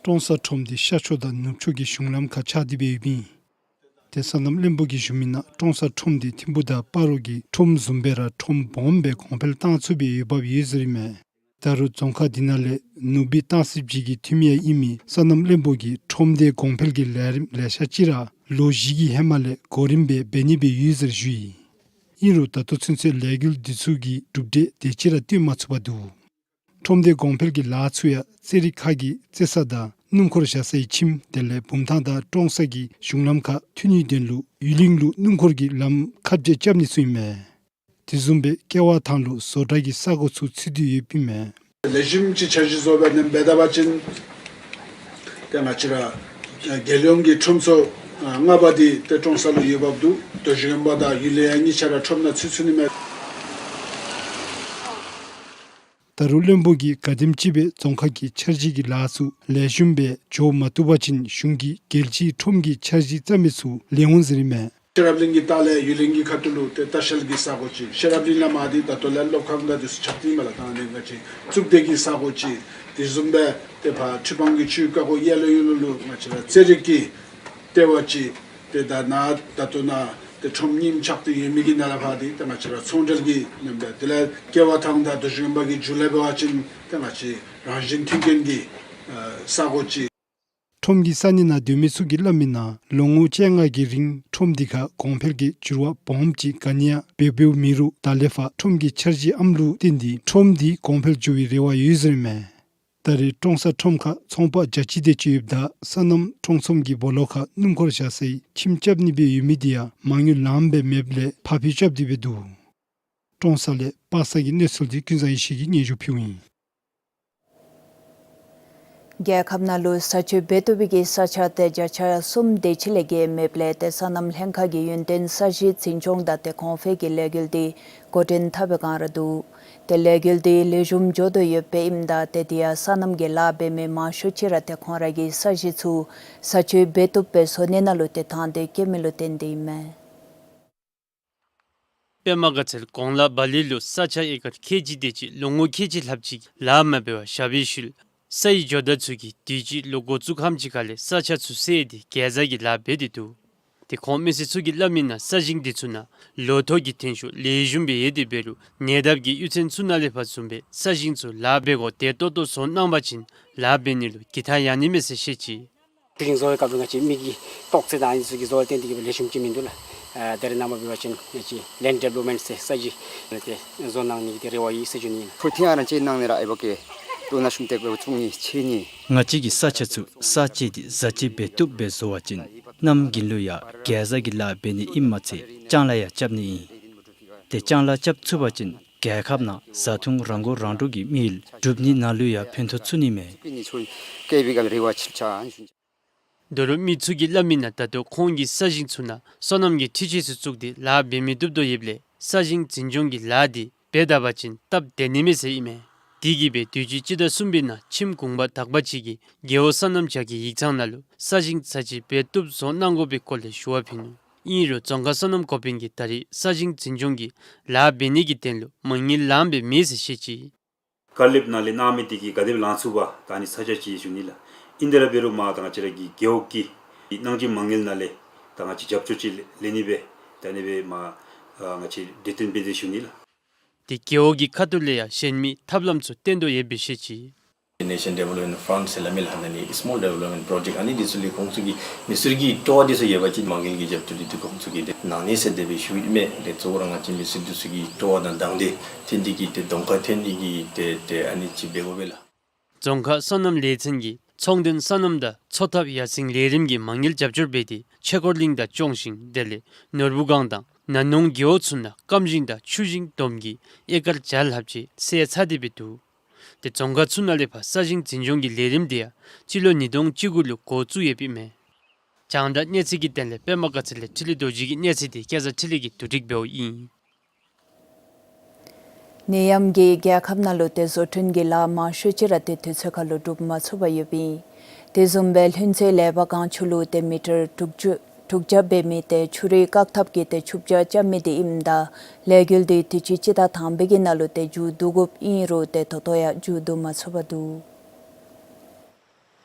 ཀྲོང་གསར་ཁྲོམ་འདི་ཤར་ཕྱོགས་དང་ནུབ་ཕྱོགས་ཀྱི་གཞུང་ལམ་ཁར་ཆགས་ཏེ་སྦེ་ཡོདཔ་ཨིན། ཏེ་སོ་ནམ་བློན་པོ་གིས་ཞུ་མི་ནང་ཀྲོང་གསར་ཁྲོམ་འདི་ཐིམ་ཕུ་དང་སྤ་རོ་གི་ཁྲོམ་བཟུམ་སྦེ་ར་ཁྲོམ་སྦོམ་སྦེ་གོང་འཕེལ་བཏང་ཚུགས་པའི་འོས་འབབ་ཡོད་ཟེར་ཨིན་མས། ད་རུང་རྫོང་ཁག་འདི་ནང་ལས་ནུབ་སྦིས་སྟང་སི་བྱི་གི་འཐུས་མི་ཡང་ཨིན་མི་སོ་ནམ་བློན་པོ་གིས་ཁྲོམ་སྡེའི་གོང་འཕེལ་གྱི་ལས་རིམ་ལེ་ཤ་ཅིག་ར་ལོ་བཞི་གི་ཧེ་མ་ལས་གོ་རིམ་སྦེ་འབད་ནི་སྦེ་ཡོད་ཟེར་ཞུ་ཡི། ཨིན་རུང་ད་ལྟོ་ཚུན་ཚོད་ལས་འགུལ་འདི་ཚུ་གི་གྲུབ་འབྲས་དེ་ཅིག་ར་སྟོན་མ་ཚུགས་པར་འདུག། ཁྲོམ་སྡེའི་གོང་འཕེལ་གྱི་ལཱ་ཚུ་ཡང་རྩེད་རིགས་ཁག་གི་རྩེད་ས་དང་སྣུམ་འཁོར་བཞག་སའི་ཁྱིམ་དེ་ལས་བུམ་ཐང་དང་ཀྲོང་གསར་གྱི་གཞུང་ལམ་ཁར་མཐུད་ནིའི་དོན་ལུ་ཡུལ་གླིང་ལུ་སྣུམ་འཁོར་གྱི་ལམ་ཁ་བཅད་རྐྱབ་ནི་ཚུ་ཨིན་མས། དེ་བཟུམ་སྦེ་ཀེ་བ་ཐང་ལུ་བཟོ་གྲྭ་གི་ས་གོ་ཚུ་ཚུད་དེ་ཡོདཔ་ཨིན་མས། ལེགས་ཤོམ་ཅིག་འཆར་གཞི་བཟོ་སྦེ་ནི་འབད་ད་པ་ཅིན་ཏེ་ང་བཅས་ར་རྒྱལ་ཡོངས་ཀྱི་ཁྲོམ་ཚུ་ཨ་ལྔ་པ་འདི་ཏེ་ཀྲོང་གསར་ལུ་ཡོདཔ་འདུག། རྡོ་རྗེ་སྒམ་པ་དང་ཡུལ་ལས་ཡང་གཉིས་ཆ་ར་ཁྲོམ་ནང་ཚུད་ཚུགས་ནི་མས། ད་རུང་བློན་པོ་གིས་ག་དེམ་ཅིག་སྦེ་རྫོང་ཁག་གི་འཆར་གཞི་གི་ལཱ་ཚུ་ལེགས་ཤོམ་སྦེ་འགྱོ་མ་བཏུབ་པ་ཅིན་གཞུང་གིས་རྒྱལ་སྤྱིའི་ཁྲོམ་གྱི་འཆར་གཞི་བརྩམ་མི་ཚུ་ལེན་འོང་ཟེར་ཨིན་མས། ཤེས་རབ་གླིང་གི་ལྟག་ལས་ཡུལ་གླིང་གི་ཁ་ཐུག་ལུ་ཏེ་ལྟ་བཤལ་གྱི་ས་གོ་ཅིག། ཤེས་རབ་གླིང་ལས་མར་འདི་ད་ལྟོ་ལས་སློབ་ཁང་དང་འདི་ཚུ་ཆགས་ཏེ་ཨིན་མས་ལགས། ད་ནི་ང་བཅས་གཙུག་སྡེ་གི་ས་གོ་ཅིག། དེ་བཟུམ་སྦེ་ཏེ་ཕར་ཁྲི་སྤང་གི་ཆུ་ཀ་ཁོ་ཡ་ལོ་ཡུ་ལོ་ལུ་ང་བཅས་ར་རྩེད་རིགས་ཀྱི་ལྟེ་བ་ཅིག། ཏེ་ད་ནཱ་ད་ལྟོ་ནཱ་ཏེ་ཁྲོམ་རྙིངམ་ཆགས་ཏེ་ཡོད་མི་གི་ནང་ལས་ཕར་འདི་ཏེ་ང་བཅས་ར་ཚོང་འབྲེལ་གྱི་མཉམ་འབྲེལ། དེ་ལས་ཀེ་བ་ཐང་དང་རྡོ་རྗེ་སྒམ་པ་གི་མཇུག་ལས་འབད་བ་ཅིན་ཏེ་ང་བཅས་རང་བཞིན་མཐུན་རྐྱེན་གྱི་ཨ་ས་གོ་ཅིག། ཁྲོམ་གྱི་ས་གནས་ནང་སྡོད་མི་ཚུ་གིས་སླབ་མི་ནང་ལོ་ངོ་བཅོ་ལྔ་གི་རིང་ཁྲོམ་འདི་ཁར་གོང་འཕེལ་གྱི་འགྱུར་བ་སྦོམ་ཅིག་ག་ནི་ཡང་འབད་འབདཝ་མེད་རུང་ད་ལས་ཕར་ཁྲོམ་གྱི་འཆར་གཞི་ཨམ་ལུ་བརྟེན་ཏེ་ཁྲོམ་འདི་གོང་འཕེལ་འགྱོ་བའི་རེ་བ་ཡོད་ཟེར་ཨིན་མས། ད་རེས་ཀྲོང་གསར་ཁྲོམ་ཁར་ཚོང་པ་བརྒྱ་ཅིག་དེ་ཅིག་ཡོདཔ་ད་སོ་ནམ་ཁྲོམ་ཚོང་གི་སྦོ་ལོགས་ཁར་སྣུམ་འཁོར་བཞག་སའི་ཁྱིམ་རྐྱབ་ནི་སྦེ་ཡོད་མི་འདི་ཡང་མ་དངུལ་ལངམ་སྦེ་མེདཔ་ལས་ཕར་འཕུལ་རྐྱབ་སྟེ་སྦེ་འདུག། ཀྲོང་གསར་ལས་པ་སངས་ཀྱི་གནས་ཚུལ་འདི་ཀུན་བཟང་ཡེ་ཤེས་ཀྱིས་སྙན་ཞུ་ཕུལཝ་ཨིན། རྒྱལ་ཁབ་ནང་ལུ་ས་ཆ་འབད་བཏུབ་པའི་གི་ས་ཆ་ཏེ་བརྒྱ་ཆ་གསུམ་དེ་ཅིག་ལས་བརྒལ་མེདཔ་ལས་ཏེ་སོ་ནམ་ལྷན་ཁག་གིས་ཡུན་བརྟན་ས་གཞི་འཛིན་སྐྱོང་དང་ཏེ་གོང་འཕེལ་གྱི་ལས་འགུལ་འདི་འགོ་འདྲེན་འཐབ་པའི་བསྒང་ར་འདུག། ཏེ་ལས་འགུལ་འདི་ལེགས་ཤོམ་འགྱོ་དོ་ཡོདཔ་ཨིནམ་ད་ཏེ་དེ་ཡང་སོ་ནམ་གྱི་ལཱ་འབད་མི་མང་ཤོས་ཅིག་ར་ཏེ་ཁོང་ར་གི་ས་གཞི་ཚུ་ས་ཆ་འབད་བཏུབ་སྦེ་བཟོ་ནི་ནང་ལུ་ཏེ་དང་འདོད་བསྐྱེད་མི་ལུ་བརྟེན་ཏེ་ཨིན་མས། པདྨ་དགའ་ཚལ་གོང་ལ་བ་ལི་ལུ་ས་ཆ་ཨེ་ཀར་ཁལ་གཅིག་དེ་ཅིག་ལོ་ངོ་ཁལ་གཅིག་ལྷགཔ་ཅིག་ལཱ་མ་འབད་བར་བཞག་པའི་ཤུལ་ས་ཡི་ཇོ་བདག་ཚུ་གིས་དུས་ཅི་ལོ་འགོ་བཙུགས་ཁམས་ཅིག་ཁ་ལས་ས་ཆ་ཚུ་བསལ་ཏེ་གེ་ཛ་གི་ལཱ་འབད་དེ་འདུག། ཏེ་ཁོང་མི་སེར་ཚུ་གིས་སླབ་མི་ནང་ས་ཞིང་དེ་ཚུ་ནང་ལོ་ཐོག་གི་ཐོན་ཤུགས་ལེགས་ཤོམ་སྦེ་ཡོད་དེ་འབད་རུང་ཉེ་འདབས་ཀྱི་གཡུས་ཚན་ཚུ་ནང་ལས་ཕར་བཟུམ་སྦེ་ས་ཞིང་ཚུ་ལཱ་འབད་དགོ་བདེ་ཏོག་ཏོ་བཟོ་གནང་པ་ཅིན་ལཱ་འབད་ནི་ལུ་གི་ཐ་ཡང་ནི་མས་ཟེར་བཤད་ཅི། ཆུ་ཞིང་བཟོ་བའི་སྐབས་ལུ་ང་བཅས་མི་གི་ཏོག་ཙེ་དང་ཨ་ནི་ཚུ་གི་བཟོ་བ་བརྟེན་ཏེ་གི་སྦེ་ལེགས་ཤོམ་ཅིག་མིན་འདུག་ལགས། ཨ་ད་རེས་ནངས་པ་འབད་བ་ཅིན་ང་བཅས་ལེནཌ་ཌི་བེ་ལོབ་མེནཊ་ཟེར་ས་གཞི་ཏེ་བཟོ་གནང་ནི་གི་ཏེ་རེ་བ་ཡོད་ཟེར་ཞུ་ནི་ཨིན། ཕུ་ཐིང་ཨ་རང་ཅིག་གནང་ནི་ར་ཨའི་བ་ཀེ་ཏོ་ན་ཤུམ་ཏེག་སྦེ་བཙུགས་ནི་ཆེ་ནི། ང་བཅས་ཀྱི་ས་ཆ་ཚུ་ས་བཅད་དེ་བཟའ་བཅའ་འབད་བཏུབ་སྦེ་བཟོ་བ་ཅིན་གནམ་དགུན་ལུ་ཡང་གེ་ཛ་གི་ལཱ་འབད་ནི་ཨིནམ་མ་ཚད་ལྕང་ལཱ་ཡང་རྐྱབ་ནི་ཨིན། ཏེ་ལྕང་ལཱ་རྐྱབ་ཚུགས་པ་ཅིན་རྒྱལ་ཁབ་ནང་བཟའ་འཐུང་རང་མགོ་རང་འདྲོངས་ཀྱི་དམིགས་ཡུལ་འགྲུབ་ནི་ནང་ལུ་ཡང་ཕན་ཐོགས་ཚུགས་ནི་མས། ད་རུང་མི་ཚུ་གིས་སླབ་མི་ནང་ད་ལྟོ་ཁོང་གི་ས་ཞིང་ཚུ་ནང་སོ་ནམ་གྱི་འཕྲུལ་ཆས་ཚུ་བཙུགས་ཏེ་ལཱ་འབད་མི་བཏུབ་དོ་ཡོདཔ་ལས་ས་ཞིང་འཛིན་སྐྱོང་གི་ལཱ་འདི་འབད་ད་པ་ཅིན་སྟབས་བདེ་ནི་མས་ཟེར་ཨིན་མས། དེ་གིས་སྦེ་དུས་ཅི་སྤྱི་ཟླ་གསུམ་པའི་ནང་ཁྱིམ་གུང་པ་དག་པ་ཅིག་གིས་རྒེད་འོག་སོ་ནམ་བྱ་དགའི་ཡིག་ཚང་ནང་ལུ་ས་ཞིང་ས་ཆ་འབད་བཏུབ་བཟོ་གནང་དགོ་པའི་སྐོར་ལས་ཞུ་བ་ཕུལ་ནུག། ཨིན་རུང་རྫོང་ཁག་སོ་ནམ་འགོ་དཔོན་གྱིས་ད་རེས་ས་ཞིང་འཛིན་སྐྱོང་གི་ལཱ་འབད་ནི་གི་དོན་ལུ་མ་དངུལ་ལངམ་སྦེ་མེད་ཟེར་བཤད་ཅི། ཀར་ལེབ་ནང་ལས་གནང་མི་དེ་གིས་ག་དེ་སྦེ་ལང་ཚུགས་པ་ད་ཨ་ནི་ས་ཆ་ཅིག་ཞུ་ནི་ལགས། ཨིན་དེ་ར་འབད་རུང་མར་ད་ང་བཅས་ར་གི་རྒེད་འོག་གི་གནང་སྦྱིན་མ་དངུལ་ནང་ལས་ད་ང་བཅས་རྒྱབ་སྐྱོར་ཅིག་ལེན་ནི་སྦེ་ད་ཨ་ནི་སྦེ་མར་ཨ་ང་བཅས་གྲོས་བསྟུན་འབད་དེ་ཞུ་ནི་ལགས། ཏེ་རྒེད་འོག་གི་ཁ་ཐུག་ལས་ཡང་གཞན་མི་ཐབས་ལམ་ཚུ་བཏོན་དོ་ཡོདཔ་སྦེ་བཤད་ཅི། ནེ་ཤན་ཌི་ཝེ་ལོབ་མེནཊ་ཕཱནཌ་ཟེར་སླབ་མི་ལགས། ཨ་ནི་སི་མོལ་ཌི་ཝེ་ལོབ་མེནཊ་པྲོ་ཇེཀཊ་ཨ་ནི་འདི་ཚུ་ལས་ཁོང་ཚུ་གིས་མི་སེར་གྱི་སྤྲོ་བ་འདི་ཚུ་ཡོད་པ་ཅིན་མ་དངུལ་གྱི་རྒྱབ་སྐྱོར་འདི་ཏེ་ཁོང་ཚུ་གིས་ཏེ་གནང་ནི་ཟེར་དེ་སྦེ་ཞུཝ་ཨིན་མས། ཏེ་གཙོ་བོ་ར་ང་བཅས་མི་སེར་འདི་ཚུ་གི་སྤྲོ་བ་དང་དང་འདོད་ཏེ་འདི་གིས་ཏེ་གདོང་ཁར་འཐོན་ནི་གི་ཏེ་ཏེ་ཨ་ནི་ཅིག་འབད་དགོ་པས་ལགས། རྫོང་ཁག་སོ་ནམ་ལས་ཚན་གྱིས་ཚོང་དོན་སོ་ནམ་དང་འཚོ་ཐབས་ཡར་སེང་ལས་རིམ་གྱི་མ་དངུལ་རྒྱབ་སྐྱོར་འབད་དེ་ཆོས་འཁོར་གླིང་དང་ལྕོང་ཞིང་དེ་ལས་ནོར་བུ་སྒང་དང་ན་ནོང་རྒེད་འོག་ཚུ་ནང་སྐམ་ཞིང་དང་ཆུ་ཞིང་བསྡོམས་ཀྱིས་ཨེ་ཀར་བརྒྱ་ལྷགཔ་ཅིག་བསལ་ཚར་ཏེ་སྦེ་འདུག། ཏེ་རྫོང་ཁག་ཚུ་ནང་ལས་ཕར་ས་ཞིང་འཛིན་སྐྱོང་གི་ལས་རིམ་འདི་ཡང་སྤྱི་ལོ་ཉིས་སྟོང་བཅུ་དགུ་ལུ་འགོ་བཙུགས་ཡོདཔ་ཨིན་མས། རྒྱང་བསྒྲགས་གནས་ཚུལ་གྱི་དོན་ལས་པདྨ་དགའ་ཚལ་ལས་འཕྲིན་ལས་རྡོ་རྗེ་གི་གནས་ཚུལ་འདི་སྐལ་བཟང་འཕྲིན་ལས་ཀྱིས་བསྡུ་སྒྲིག་འབདཝ་ཨིན། ནད་ཡམས་ཀྱིས་རྒྱལ་ཁབ་ནང་ལུ་ཏེ་བཟོ་སྐྲུན་གྱི་ལཱ་མང་ཤོས་ཅིག་ར་ཏེ་དུས་ཚོད་ཁར་ལུ་འགྲུབ་མ་ཚུགས་པར་ཡོདཔ་ཨིན། དེ་བཟུམ་སྦེ་ལྷུན་རྩེ་ལེགས་པ་སྒང་ཆུ་ལུ་ཏེ་མི་ཊར་དྲུག་ཅུ་དྲུག་བརྒྱ་འབད་མི་ཏེ་ཆུ་རུད་བཀག་ཐབས་ཀྱི་ཏེ་ཆུ་བརྒྱ་རྐྱབ་མི་འདི་ཨིནམ་ད་ལས་འགུལ་འདི་དུས་ཅི་སྤྱི་ཟླ་དང་པའི་གི་ནང་ལུ་ཏེ་མཇུག་བསྡུ་དགོཔ་ཨིན་རུང་ཏེ་ད་ལྟོ་ཡང་མཇུག་བསྡུ་མ་ཚུགས་པར་འདུག།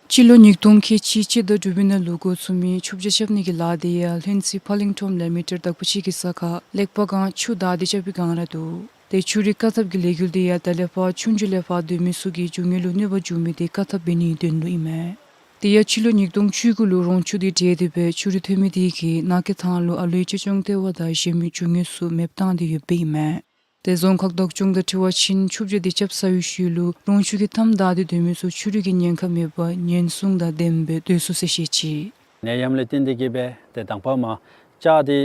སྤྱི་ལོ་ཉིས་སྟོང་ཁལ་གཅིག་གཅིག་དང་དྲུག་པའི་ནང་ལུ་འགོ་བཙུགས་མི་ཆུ་བྱ་རྐྱབ་ནི་གི་ལཱ་དེ་ཡང་ལྷུན་རྩེ་ཕ་ལིང་ཁྲོམ་ལས་མི་ཊར་དག་པ་ཅིག་གི་ས་ཁར་ལེགས་པར་གང་ཆུ་བདའ་སྟེ་རྐྱབ་པའི་སྒང་ར་འདུག། ཏེ་ཆུ་རུད་བཀག་ཐབས་ཀྱི་ལས་འགུལ་དེ་ཡང་ད་ལས་ཕར་ཆུང་ཆུང་ལས་ཕར་སྡོད་མི་ཚུ་གི་རྒྱུ་དངོས་ལུ་གནོད་པ་འབྱུང་མི་དེ་བཀག་ཐབས་འབད་ནིའི་དོན་ལུ་ཨིན་མས། དེ་ཡང་སྤྱི་ལོ་ཉིས་སྟོང་བཅུ་དགུ་ལུ་རོང་ཆུ་དེ་འདྲེས་ཏེ་སྦེ་ཆུ་རུད་ཐོན་མི་དེ་གིས་ནང་འཁོད་ཐང་ལུ་ཨ་ལུའི་གཅེས་སྐྱོང་ལྟེ་བ་དང་གཞན་མི་རྒྱུ་དངོས་ཚུ་མེདཔ་བཏང་སྟེ་ཡོདཔ་ཨིན་མས། ཏེ་རྫོང་ཁག་བདག་སྐྱོང་དང་འཁྲིལ་བ་ཅིན་ཆུ་བྱ་དེ་རྐྱབ་ཚར་བའི་ཤུལ་ལུ་རོང་ཆུ་གི་མཐའམ་བདའ་སྟེ་སྡོད་མི་ཚུ་ཆུ་རུད་ཀྱི་ཉེན་ཁ་མེད་པར་ཉེན་སྲུང་དང་ལྡནམ་སྦེ་སྡོད་ཚུགས་ཟེར་བཤད་ཅི། ནད་ཡམས་ལས་བརྟེན་ཏེ་གིས་སྦེ་ཏེ་དང་པ་མར་ལྕགས་དེ་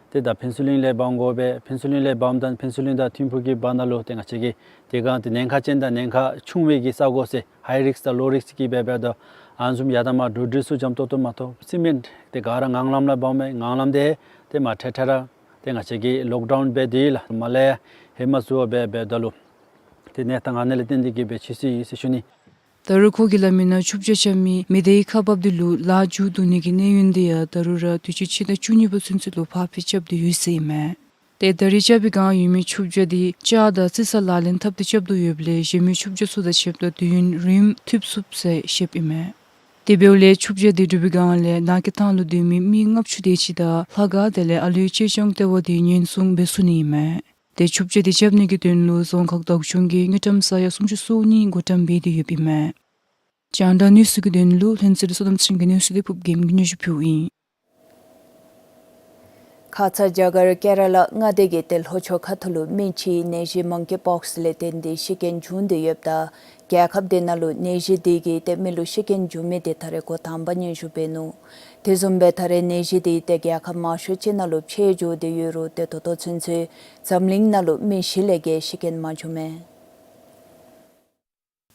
ཏེ་ད་ཕུན་ཚོགས་གླིང་ལས་འབག་དགོ་པས། ཕུན་ཚོགས་གླིང་ལས་འབགཔ་ད་ཕུན་ཚོགས་གླིང་དང་ཐིམ་ཕུག་གི་བར་ན་ལུ་ཏེ་ང་བཅས་ཀྱིས་དེ་སྒང་ཏེ་ཉེན་ཁ་ཅན་དང་ཉེན་ཁ་ཆུང་བའི་གི་ས་གོ་ཟེར་ཧའི་རིསཀ་དང་ལོ་རིསཀ་གི་འབད་འབདཝ་ད་ཨ་ནི་བཟུམ་ཡར་དང་མར་འགྲོ་འགྲུལ་ཚུ་འཇམ་ཏོག་ཏོ་མ་གཏོགས་སི་མེནཊ་དེ་ག་ར་ངང་ལམ་ལས་འབགཔ་མས། ངང་ལམ་དེ་ཏེ་མར་འཕྲལ་འཕྲལ་ར་ཏེ་ང་བཅས་ཀྱིས་ལོག་ཌའུན་འབད་དེ་ལགས། མར་ལས་ཡར་ཧེ་མ་བཟུམ་འབད་འབདཝ་ད་ལུ་ཏེ་གནས་སྟངས་ཨ་ནི་ལས་བརྟེན་ཏེ་གིས་སྦེ་ཆད་སོ་ཡི་ཟེར་ཞུ་ནི། ད་རུང་ཁོ་གིས་སླབ་མི་ནང་ཆུ་བྱ་རྐྱབ་མི་མི་སྡེའི་ཁག་འབགཔ་དེ་ལུ་ལཱ་མཇུག་བསྡུ་ནི་གི་གནས་ཡུན་དེ་ཡང་ད་རུང་ར་དུས་ཅི་སྤྱི་ཟླ་བཅུ་གཉིས་པ་ཚུན་ཚོད་ལུ་ཕར་འགྱངས་རྐྱབ་སྟེ་ཡོད་ཟེར་ཨིན་མས། ཏེ་ད་རིས་རྐྱབ་པའི་སྒང་ཡོད་མི་ཆུ་བྱ་དེ་ལྕགས་དང་རྩི་ས་ལག་ལེན་འཐབ་སྟེ་རྐྱབ་དོ་ཡོདཔ་ལས་གཞན་མི་ཆུ་བྱ་ཚུ་དང་ཕྱདཔ་ད་དུས་ཡུན་རིངམོ་ཐུབ་ཚུགས་ཟེར་བཤདཔ་ཨིན་མས། དེ་འབདཝ་ལས་ཆུ་བྱ་དེ་འགྲུབ་པའི་སྒང་ལས་ནང་འཁོད་ཐང་ལུ་སྡོད་མི་མི་ལྔ་བཅུ་དེ་ཅིག་དང་ལྷ་ཁང་དེ་ལས་ཨ་ལུའི་གཅེས་སྐྱོང་ལྟེ་བ་དེ་ཉེན་སྲུང་འབད་ཚུགས་ནི་ཨིན་མས། ཏེ་ཆུ་བྱ་དེ་རྐྱབ་ནི་གི་དོན་ལུ་རྫོང་ཁག་བདག་སྐྱོང་གིས་དངུལ་ཀྲམ་ས་ཡ་སུམ་ཅུ་སོ་གཉིས་བགོ་བཀྲམ་འབད་དེ་ཡོདཔ་ཨིན་མས། རྒྱང་བསྒྲགས་གནས་ཚུལ་གྱི་དོན་ལུ་ལྷུན་རྩེ་ལས་བསོད་ནམས་ཚེ་རིང་གི་གནས་ཚུལ་དེ་ཕུབ་རྒྱལམ་གྱིས་སྙན་ཞུ་ཕུལཝ་ཨིན། ཁ་ཙ་རྒྱ་གར་ཀེ་ར་ལ་མངའ་སྡེ་གི་ཏེ་ལྷོ་ཕྱོགས་ཁ་ཐུག་ལུ་མི་གཅིག་ནད་གཞི་མོང་ཀི་པོགསི་ལས་བརྟེན་ཏེ་ཤི་རྐྱེན་བྱུང་སྟེ་ཡོདཔ་ད་རྒྱལ་ཁབ་དེ་ནང་ལུ་ནད་གཞི་དེ་གིས་ཏེ་མི་ལུ་ཤི་རྐྱེན་བྱུང་མི་དེ་ད་རེས་འགོ་དང་པ་སྙན་ཞུ་འབད་ནུག། དེ་བཟུམ་སྦེ་ད་རེས་ནད་གཞི་དེ་ཏེ་རྒྱལ་ཁབ་མང་ཤོས་ཅིག་ནང་ལུ་འཕེལ་འགྱོ་སྟེ་ཡོད་རུང་ཏེ་ད་ལྟོ་ཚུན་ཚོད་འཛམ་གླིང་ནང་ལུ་མི་བཞི་ལས་བརྒལ་ཤི་རྐྱེན་མ་བྱུང་མས།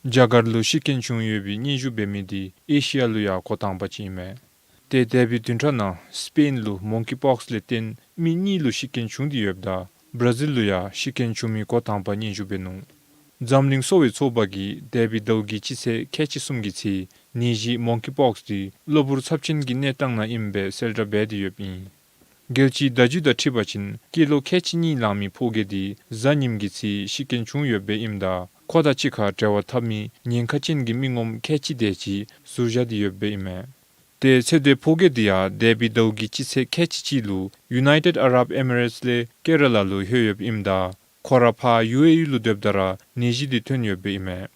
རྒྱ་གར་ལུ་ཤི་རྐྱེན་བྱུང་ཡོད་པའི་སྙན་ཞུ་འབད་མི་དེ་ཨེ་ཤི་ཡ་ལུ་ཡང་འགོ་དང་པ་ཅིག་ཨིན་མས། ཏེ་འདས་པའི་བདུན་ཕྲག་ནང་སི་པེན་ལུ་མོང་ཀི་པོགསི་ལས་བརྟེན་མི་གཉིས་ལུ་ཤི་རྐྱེན་བྱུང་སྟེ་ཡོདཔ་ད་བར་ཛིལ་ལུ་ཡང་ཤི་རྐྱེན་བྱུང་མི་འགོ་དང་པ་སྙན་ཞུ་འབད་ནུག། འཛམ་གླིང་གསོ་བའི་ཚོགས་པ་གིས་འདས་པའི་ཟླཝ་གི་སྤྱི་ཚེས་ཁལ་གཅིག་གསུམ་གྱི་ཚེ་ནད་གཞི་མོང་ཀི་པོགསི་དེ་གློ་བུར་ཚབས་ཆེན་གྱི་གནས་སྟངས་ནང་ཨིནམ་སྦེ་གསལ་བསྒྲགས་འབད་དེ་ཡོདཔ་ཨིན། རྒྱལ་སྤྱིའི་བརྡ་བརྒྱུད་དང་འཁྲིལ་བ་ཅིན་སྐྱེས་ལོ་ཁལ་གཅིག་གཉིས་ལང་མི་ཕོ་སྐྱེས་དེ་གཟའ་ཉིམ་གྱི་ཚེ་ཤི་རྐྱེན་བྱུང་ཡོདཔ་ཨིནམ་ད་ཁོ་དང་གཅིག་ཁར་འབྲེལ་བ་འཐབ་མི་ཉེན་ཁ་ཅན་གྱི་མི་ངོམ་ཁལ་གཅིག་དེ་ཅིག་ཟུར་བཞག་སྟེ་ཡོདཔ་ཨིན་མས། ཏེ་ཚེ་འདས་ཕོ་སྐྱེས་དེ་ཡང་འདས་པའི་ཟླཝ་གི་སྤྱི་ཚེས་ཁལ་གཅིག་གཅིག་ལུ་ཡུ་ནའི་ཊེཌ་ཨ་རབ་ཨེ་མི་རེཊསི་ལས་ཀེ་ར་ལ་ལུ་ལྷོད་ཡོདཔ་ཨིནམ་ད་ཁོ་ར་ཕར་ཡུ་ཨེ་ཨི་ལུ་སྡོདཔ་ད་ར་ནད་གཞི་དེ་ཐོན་ཡོདཔ་ཨིན་མས།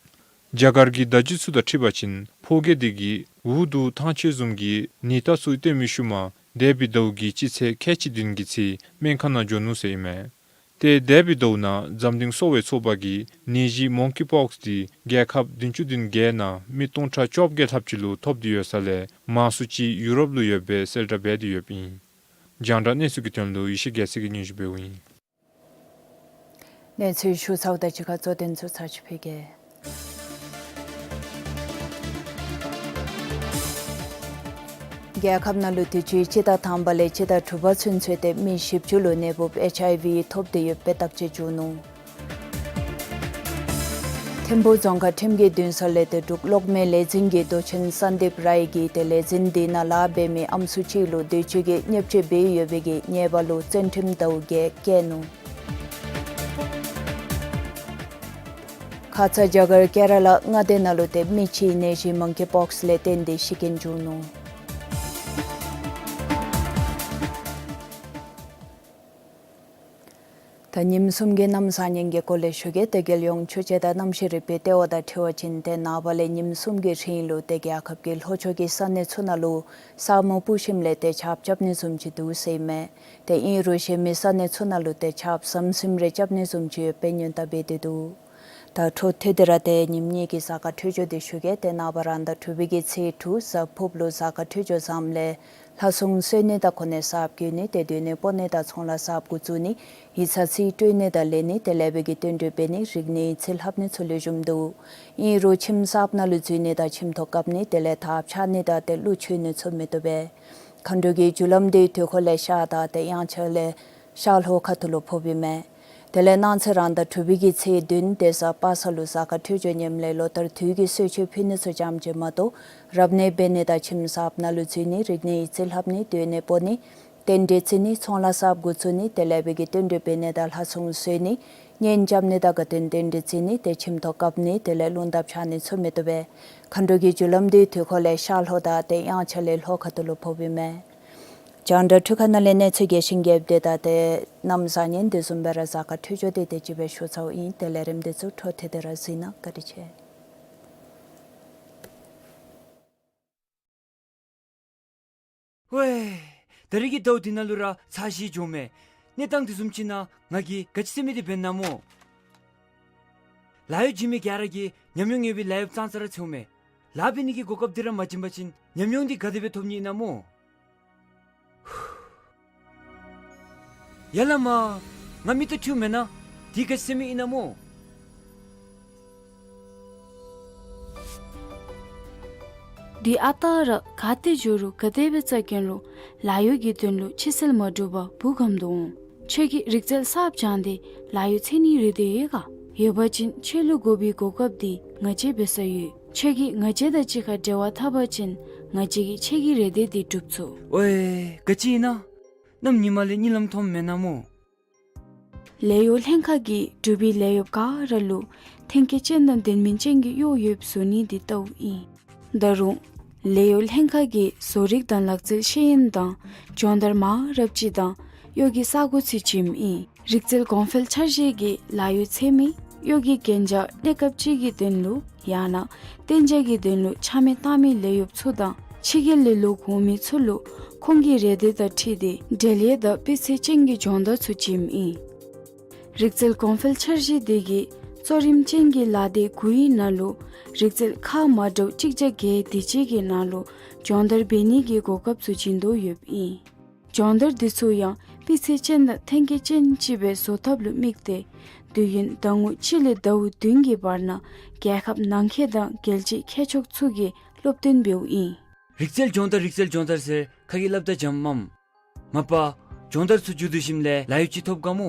རྒྱ་གར་གྱི་བརྡ་བརྒྱུད་ཚུ་དང་འཁྲིལ་བ་ཅིན་ཕོ་སྐྱེས་དེ་གིས་འུ་སྡུག་ཐང་ཆད་བཟུམ་གྱི་ནད་རྟགས་ཚུ་སྟོན་མི་ཤུལ་མ་འདས་པའི་ཟླཝ་གི་སྤྱི་ཚེས་ཁལ་གཅིག་བདུན་གྱི་ཚེ་སྨན་ཁང་ནང་འགྱོ་ནུག་ཟེར་ཨིན་མས། ཏེ་འདས་པའི་ཟླཝ་ནང་འཛམ་གླིང་གསོ་བའི་ཚོགས་པ་གིས་ནད་གཞི་མོང་ཀི་པོགསི་དེ་རྒྱལ་ཁབ་བདུན་ཅུ་དོན་བརྒྱད་ནང་མི་སྟོང་ཕྲག་བཅོ་བརྒྱད་ལྷགཔ་ཅིག་ལུ་ཐོབ་སྟེ་ཡོད་ས་ལས་མང་སུ་ཅིག་ཡུ་རོབ་ལུ་ཡོདཔ་སྦེ་གསལ་བསྒྲགས་འབད་དེ་ཡོདཔ་ཨིན། རྒྱང་བསྒྲགས་གནས་ཚུལ་གྱི་དོན་ལུ་ཡེ་ཤེས་རྒྱལ་མཚན་གྱིས་སྙན་ཞུ་འབདཝ་ཨིན། གནས་ཚུལ་ཞུ་ཚརཝ་དང་གཅིག་ཁར་གཙོ་དོན་ཚུ་ཚར་ཅིག་ཕུལ་གེ། རྒྱལ་ཁབ་ནང་ལུ་དུས་ཅི་སྤྱི་ཟླ་དང་པ་ལས་སྤྱི་ཟླ་དྲུག་པ་ཚུན་ཚོད་དེ་མི་བཞི་བཅུ་ལུ་ནད་འབུཔ་ཨེཆ་ཨའི་ཝི་ཐོབ་སྟེ་ཡོདཔ་སྦེ་བརྟག་དཔྱད་བྱུང་ནུག། ཐིམ་ཕུག་རྫོང་ཁག་ཁྲིམས་ཀྱི་འདུན་ས་ལས་ཏེ་འབྲུག་གློག་མེ་ལས་འཛིན་གྱི་མདོ་ཆེན་སན་དིབ་རའི་གིས་ཏེ་ལས་འཛིན་དེ་ནང་ལཱ་འབད་མི་ཨམ་སྲུ་ཅིག་ལུ་དུས་ཅི་གི་བརྙས་བཅོས་འབད་ཡོད་པའི་གི་ཉེས་པ་ལུ་བཙོན་ཁྲིམས་ཟླཝ་བརྒྱད་བཀལ་ནུག། ཁ་ཙ་རྒྱ་གར་ཀེ་ར་ལ་མངའ་སྡེ་ནང་ལུ་ཏེ་མི་གཅིག་ནད་གཞི་མོང་ཀི་པོགསི་ལས་བརྟེན་ཏེ་ཤི་རྐྱེན་བྱུང་ནུག། ད་ཉིནམ་གསུམ་གྱི་གནམ་བཟང་ངན་གྱི་སྐོར་ལས་ཞུ་གེ། ཏེ་རྒྱལ་ཡོངས་ཆུ་དཔྱད་དང་གནམ་གཤིས་རིག་པའི་ལྟེ་བ་དང་འཁྲིལ་བ་ཅིན་ཏེ་ནངས་པ་ལས་ཉིནམ་གསུམ་གྱི་རིང་ལུ་ཏེ་རྒྱལ་ཁབ་ཀྱི་ལྷོ་ཕྱོགས་ཀྱི་ས་གནས་ཚུ་ནང་ལུ་ས་སྨུག་སྤུབས་ཞིནམ་ལས་ཏེ་ཆརཔ་རྐྱབ་ནི་བཟུམ་ཅིག་འདུག་ཟེར་ཨིན་མས། ཏེ་ཨིན་རུང་གཞན་མི་ས་གནས་ཚུ་ནང་ལུ་ཏེ་ཆརཔ་ཟམ་ཟིམ་རེ་རྐྱབ་ནི་བཟུམ་ཅིག་ཡོདཔ་སྦེ་སྔོན་བརྡ་འབད་དེ་འདུག། ད་འཕྲོ་མཐུད་དེ་ར་ཏེ་ཉིནམ་གཉིས་ཀྱི་གཟའ་སྐར་འཕྲོད་སྦྱོར་དེ་ཞུ་གེ། ཏེ་ནངས་པ་རང་ཟླ་དྲུག་པའི་གི་ཚེས་དྲུག་གཟའ་ཕུརཔ་ལུ་གཟའ་སྐར་འཕྲོད་སྦྱོར་བཟངམ་ལས་ལྷ་སྲུང་གསོལ་ནི་དང་གོ་གནས་གསརཔ་བསྐོ་ནི་ཏེ་སྡོད་གནས་སྤོ་ནི་དང་ཚོང་ལཱ་གསརཔ་འགོ་བཙུགས་ནི་ཡིག་ཚང་རྩིས་སྤྲོད་ནི་དང་ལེན་ནི་དེ་ལས་འབད་གི་བསྟུན་གྲོས་འབད་ནི་རིག་གནས་རྩིས་ལྷབ་ནི་ཚུ་ལེགས་ཤོམ་འདུག། ཨིན་རུང་ཁྱིམ་གསརཔ་ནང་ལུ་འཛུལ་ནི་དང་ཁྱིམ་ཐོག་བཀབ་ནི་དེ་ལས་ཐགཔ་ཆག་ནི་དང་ཏེ་ཀླུ་འཆུ་ནི་ཚུ་མི་བཏུབ་པས། མཁའ་འགྲོ་གི་རྒྱུ་ལམ་དེ་དུས་འཁོར་ལས་ཤར་དང་ཏེ་དབྱངས་འཆར་ལས་ཤར་ལྷོ་ཁ་ཐུག་ལུ་ཕོགཔ་ཨིན་མས། དེ་ལས་གནངས་ཚེ་རང་ཟླ་དྲུག་པའི་གི་ཚེས་བདུན་ཏེ་གཟའ་པ་སངས་ལུ་གཟའ་སྐར་འཕྲོད་སྦྱོར་ངནམ་ལས་ལོ་ལྟར་དུས་ཀྱི་གསོལ་མཆོད་ཕུལ་ནི་ཚུ་རྐྱངམ་ཅིག་མ་གཏོགས་རབ་གནས་འབད་ནི་དང་ཁྱིམ་གསརཔ་ནང་ལུ་འཛུལ་ནི་རིག་གནས་ཡིག་རྩིས་ལྷབ་ནི་སྡོད་གནས་སྤོ་ནི་རྟེན་འབྲེལ་བརྩི་ནི་ཚོང་ལཱ་གསརཔ་འགོ་བཙུགས་ནི་དེ་ལས་འབད་གི་བསྟུན་གྲོས་འབད་ནི་དང་ལྷ་སྲུང་གསོལ་ནི་གཉེན་རྐྱབ་ནི་དང་དགའ་སྟོན་རྟེན་འབྲེལ་བརྩི་ནི་ཏེ་ཁྱིམ་ཐོག་བཀབ་ནི་དེ་ལས་རླུང་རྟ་འཕྱར་ནི་ཚུ་མི་བཏུབ་པས། མཁའ་འགྲོ་གི་རྒྱུ་ལམ་འདི་དུས་འཁོར་ལས་ཤར་ལྷོ་དང་ཏེ་དབྱངས་འཆར་ལས་ལྷོ་ཁ་ཐུག་ལུ་ཕོགཔ་ཨིན་མས། རྒྱང་བསྒྲགས་འཕྲུལ་ཁང་ནང་ལས་གནས་ཚུལ་རྒྱས་ཤིང་རྒྱསཔ་འདི་དང་ཏེ་གནམ་བཟང་ངན་འདི་བཟུམ་སྦེ་ར་གཟའ་སྐར་འཕྲོད་སྦྱོར་འདི་དེ་ཅིག་སྦེ་ཞུ་ཚརཝ་ཨིན། ཏེ་ལས་རིམ་འདི་ཚུ་འཕྲོ་མཐུད་དེ་ར་གཟིགས་གནང་། བཀའ་དྲིན་ཆེ། ཝའེ། ད་རིས་ཀྱི་ཟླཝ་འདི་ནང་ལུ་ར་ཚ་ཞིང་འཇམ་མས། གནས་སྟངས་འདི་བཟུམ་ཅིག་ནང་ང་གིས་ག་ཅི་ཟེར་མི་འདི་འབད་ན་སྨོ། ལཱ་གཡོག་བྱིན་མི་ག་ར་གིས་ཉམས་མྱོང་ཡོད་པའི་ལཱ་གཡོགཔ་ཙང་ཙ་ར་འཚོལཝ་མས། ལཱ་འབད་ནི་གི་གོ་སྐབས་འདི་ར་མ་བྱིན་པ་ཅིན་ཉམས་མྱོང་འདི་ག་དེ་སྦེ་ཐོབ་ནི་ཨིན་ན་སྨོ། ཡ་ལ་མ། ང་མིག་ཏོ་འཁྲུལཝ་མེན་ན། འདི་ག་ཅི་ཟེར་མི་ཨིན་ན་སྨོ། འདི་ཨ་རྟག་ར་ག་ཏེ་འགྱོ་རུང་ག་དེ་སྦེ་འཚོལ་གེན་རུང་ལཱ་གཡོག་གི་དོན་ལུ་ཕྱི་སེལ་མ་གྲུབ་པར་བུ་གམ་དུ་འོང་། ཁྱོད་ཀྱིས་རིག་རྩལ་གསརཔ་སྦྱངས་ཏེ་ལཱ་གཡོག་འཚོལ་ནིའི་རེ་འདོད་ཡོད་ག། ཡོད་པ་ཅིན་ཁྱོད་ལུ་དགོ་པའི་གོ་སྐབས་འདི་ང་བཅས་འབད་ས་ཡོད། ཁྱོད་ཀྱིས་ང་བཅས་དང་གཅིག་ཁར་འབྲེལ་བ་འཐབ་པ་ཅིན་ང་བཅས་ཀྱིས་ཁྱོད་ཀྱི་རེ་འདོད་འདི་སྒྲུབ་ཚུགས། ཝའེ། ག་ཅི་ཨིན་ན། གནམ་ཉིནམ་ལས་གཉིད་ལམ་མཐོངམ་མེན་ན་སྨོ། ལས་གཡོག་ལྷན་ཁག་གིས་འབྲུག་པའི་ལས་གཡོགཔ་ག་ར་ལུ་ཐོན་སྐྱེད་ཅན་དང་ལྡན་མིན་ཅན་གྱི་གཡོག་ཡོདཔ་བཟོ་ནི་འདི་ལྟཝ་ཨིན། ད་རུང་ལས་གཡོག་ལྷན་ཁག་གིས་བཟོ་རིག་དང་ལག་རྩལ་ཤེས་ཡོན་དང་སྦྱོང་བརྡར་མང་རབས་ཅིག་དང་གཡོག་གི་ས་གོ་ཚུ་བྱིནམ་ཨིན། རིག་རྩལ་གོང་འཕེལ་འཆར་གཞི་གིས་ལཱ་གཡོག་འཚོལ་མི་གཡོག་གི་གན་རྒྱ་གནས་སྐབས་ཅིག་གི་དོན་ལུ་ཡང་ན་གཏན་འཇགས་ཀྱི་དོན་ལུ་ཆ་མེད་བཏང་མི་ལས་གཡོགཔ་ཚུ་དང་ཕྱི་རྒྱལ་ལས་ལོག་འོང་མི་ཚུ་ལུ་ཁོང་གི་རེ་འདོད་དང་འཁྲིལ་ཏེ་འབྲེལ་ཡོད་དང་སྤུས་ཚད་ཅན་གྱི་སྦྱོང་བརྡར་ཚུ་བྱིནམ་ཨིན། རིག་རྩལ་གོང་འཕེལ་འཆར་གཞི་དེ་གིས་གཙོ་རིམ་ཅན་གྱི་ལཱ་སྡེ་དགུའི་ནང་ལུ་རིག་རྩལ་ཁག་མ་འདྲཝ་གཅིག་བརྒྱ་བརྒྱད་དེ་ཅིག་གི་ནང་ལུ་སྦྱོང་བརྡར་འབད་ནི་གི་གོ་སྐབས་ཚུ་བྱིན་དོ་ཡོདཔ་ཨིན། སྦྱོང་བརྡར་འདི་ཚུ་ཡང་སྤུས་ཚད་ཅན་དང་ཐོན་སྐྱེད་ཅན་ཅིག་སྦེ་བཟོ་ཐབས་ལུ་དམིགས་ཏེ་དུས་ཡུན་ཟླ་ངོ་གཅིག་ལས་ཟླཝ་བདུན་གྱི་བར་ན་རྒྱལ་ཁབ་ནང་འཁོད་དང་རྒྱལ་སྤྱིའི་མཁས་མཆོག་ཚུ་གིས་སློབ་སྟོན་འབདཝ་ཨིན། རིག་རྩལ་སྦྱོང་བརྡར། རིག་རྩལ་སྦྱོང་བརྡར་ཟེར་ཁ་གིས་སླབ་ད་འཇམ་མས། མ་པ། སྦྱོང་བརྡར་ཚུ་མཇུག་བསྡུ་ཞིནམ་ལས་ལཱ་གཡོག་ཅིག་ཐོབ་ག་སྨོ།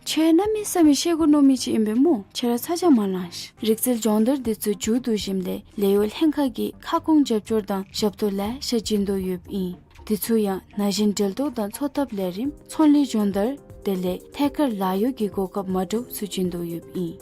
ཁྱོད་གནམ་མེད་ས་མེད་ཤེས་དགོ་མནོ་མི་ཅིག་ཨིན་པས་སྨོ། ཁྱོད་ར་ཚ་གྱང་མ་ལང་ཤིག། རིག་རྩལ་སྦྱོང་བརྡར་འདི་ཚུ་མཇུག་བསྡུ་ཞིནམ་ལས་ལས་གཡོག་ལྷན་ཁག་གིས་ཁ་སྐོང་རྒྱབ་སྐྱོར་དང་ཞབས་ཏོག་ལེ་ཤ་བྱིན་དོ་ཡོདཔ་ཨིན། འདི་ཚུ་ཡང་ན་གཞོན་འབྲེལ་གཏོགས་དང་འཚོ་ཐབས་ལས་རིམ། ཚོང་ལས་སྦྱོང་བརྡར། དེ་ལས་ཐད་ཀར་ལཱ་གཡོག་གི་གོ་སྐབས་མ་འདྲཝ་ཚུ་བྱིན་དོ་ཡོདཔ་ཨིན།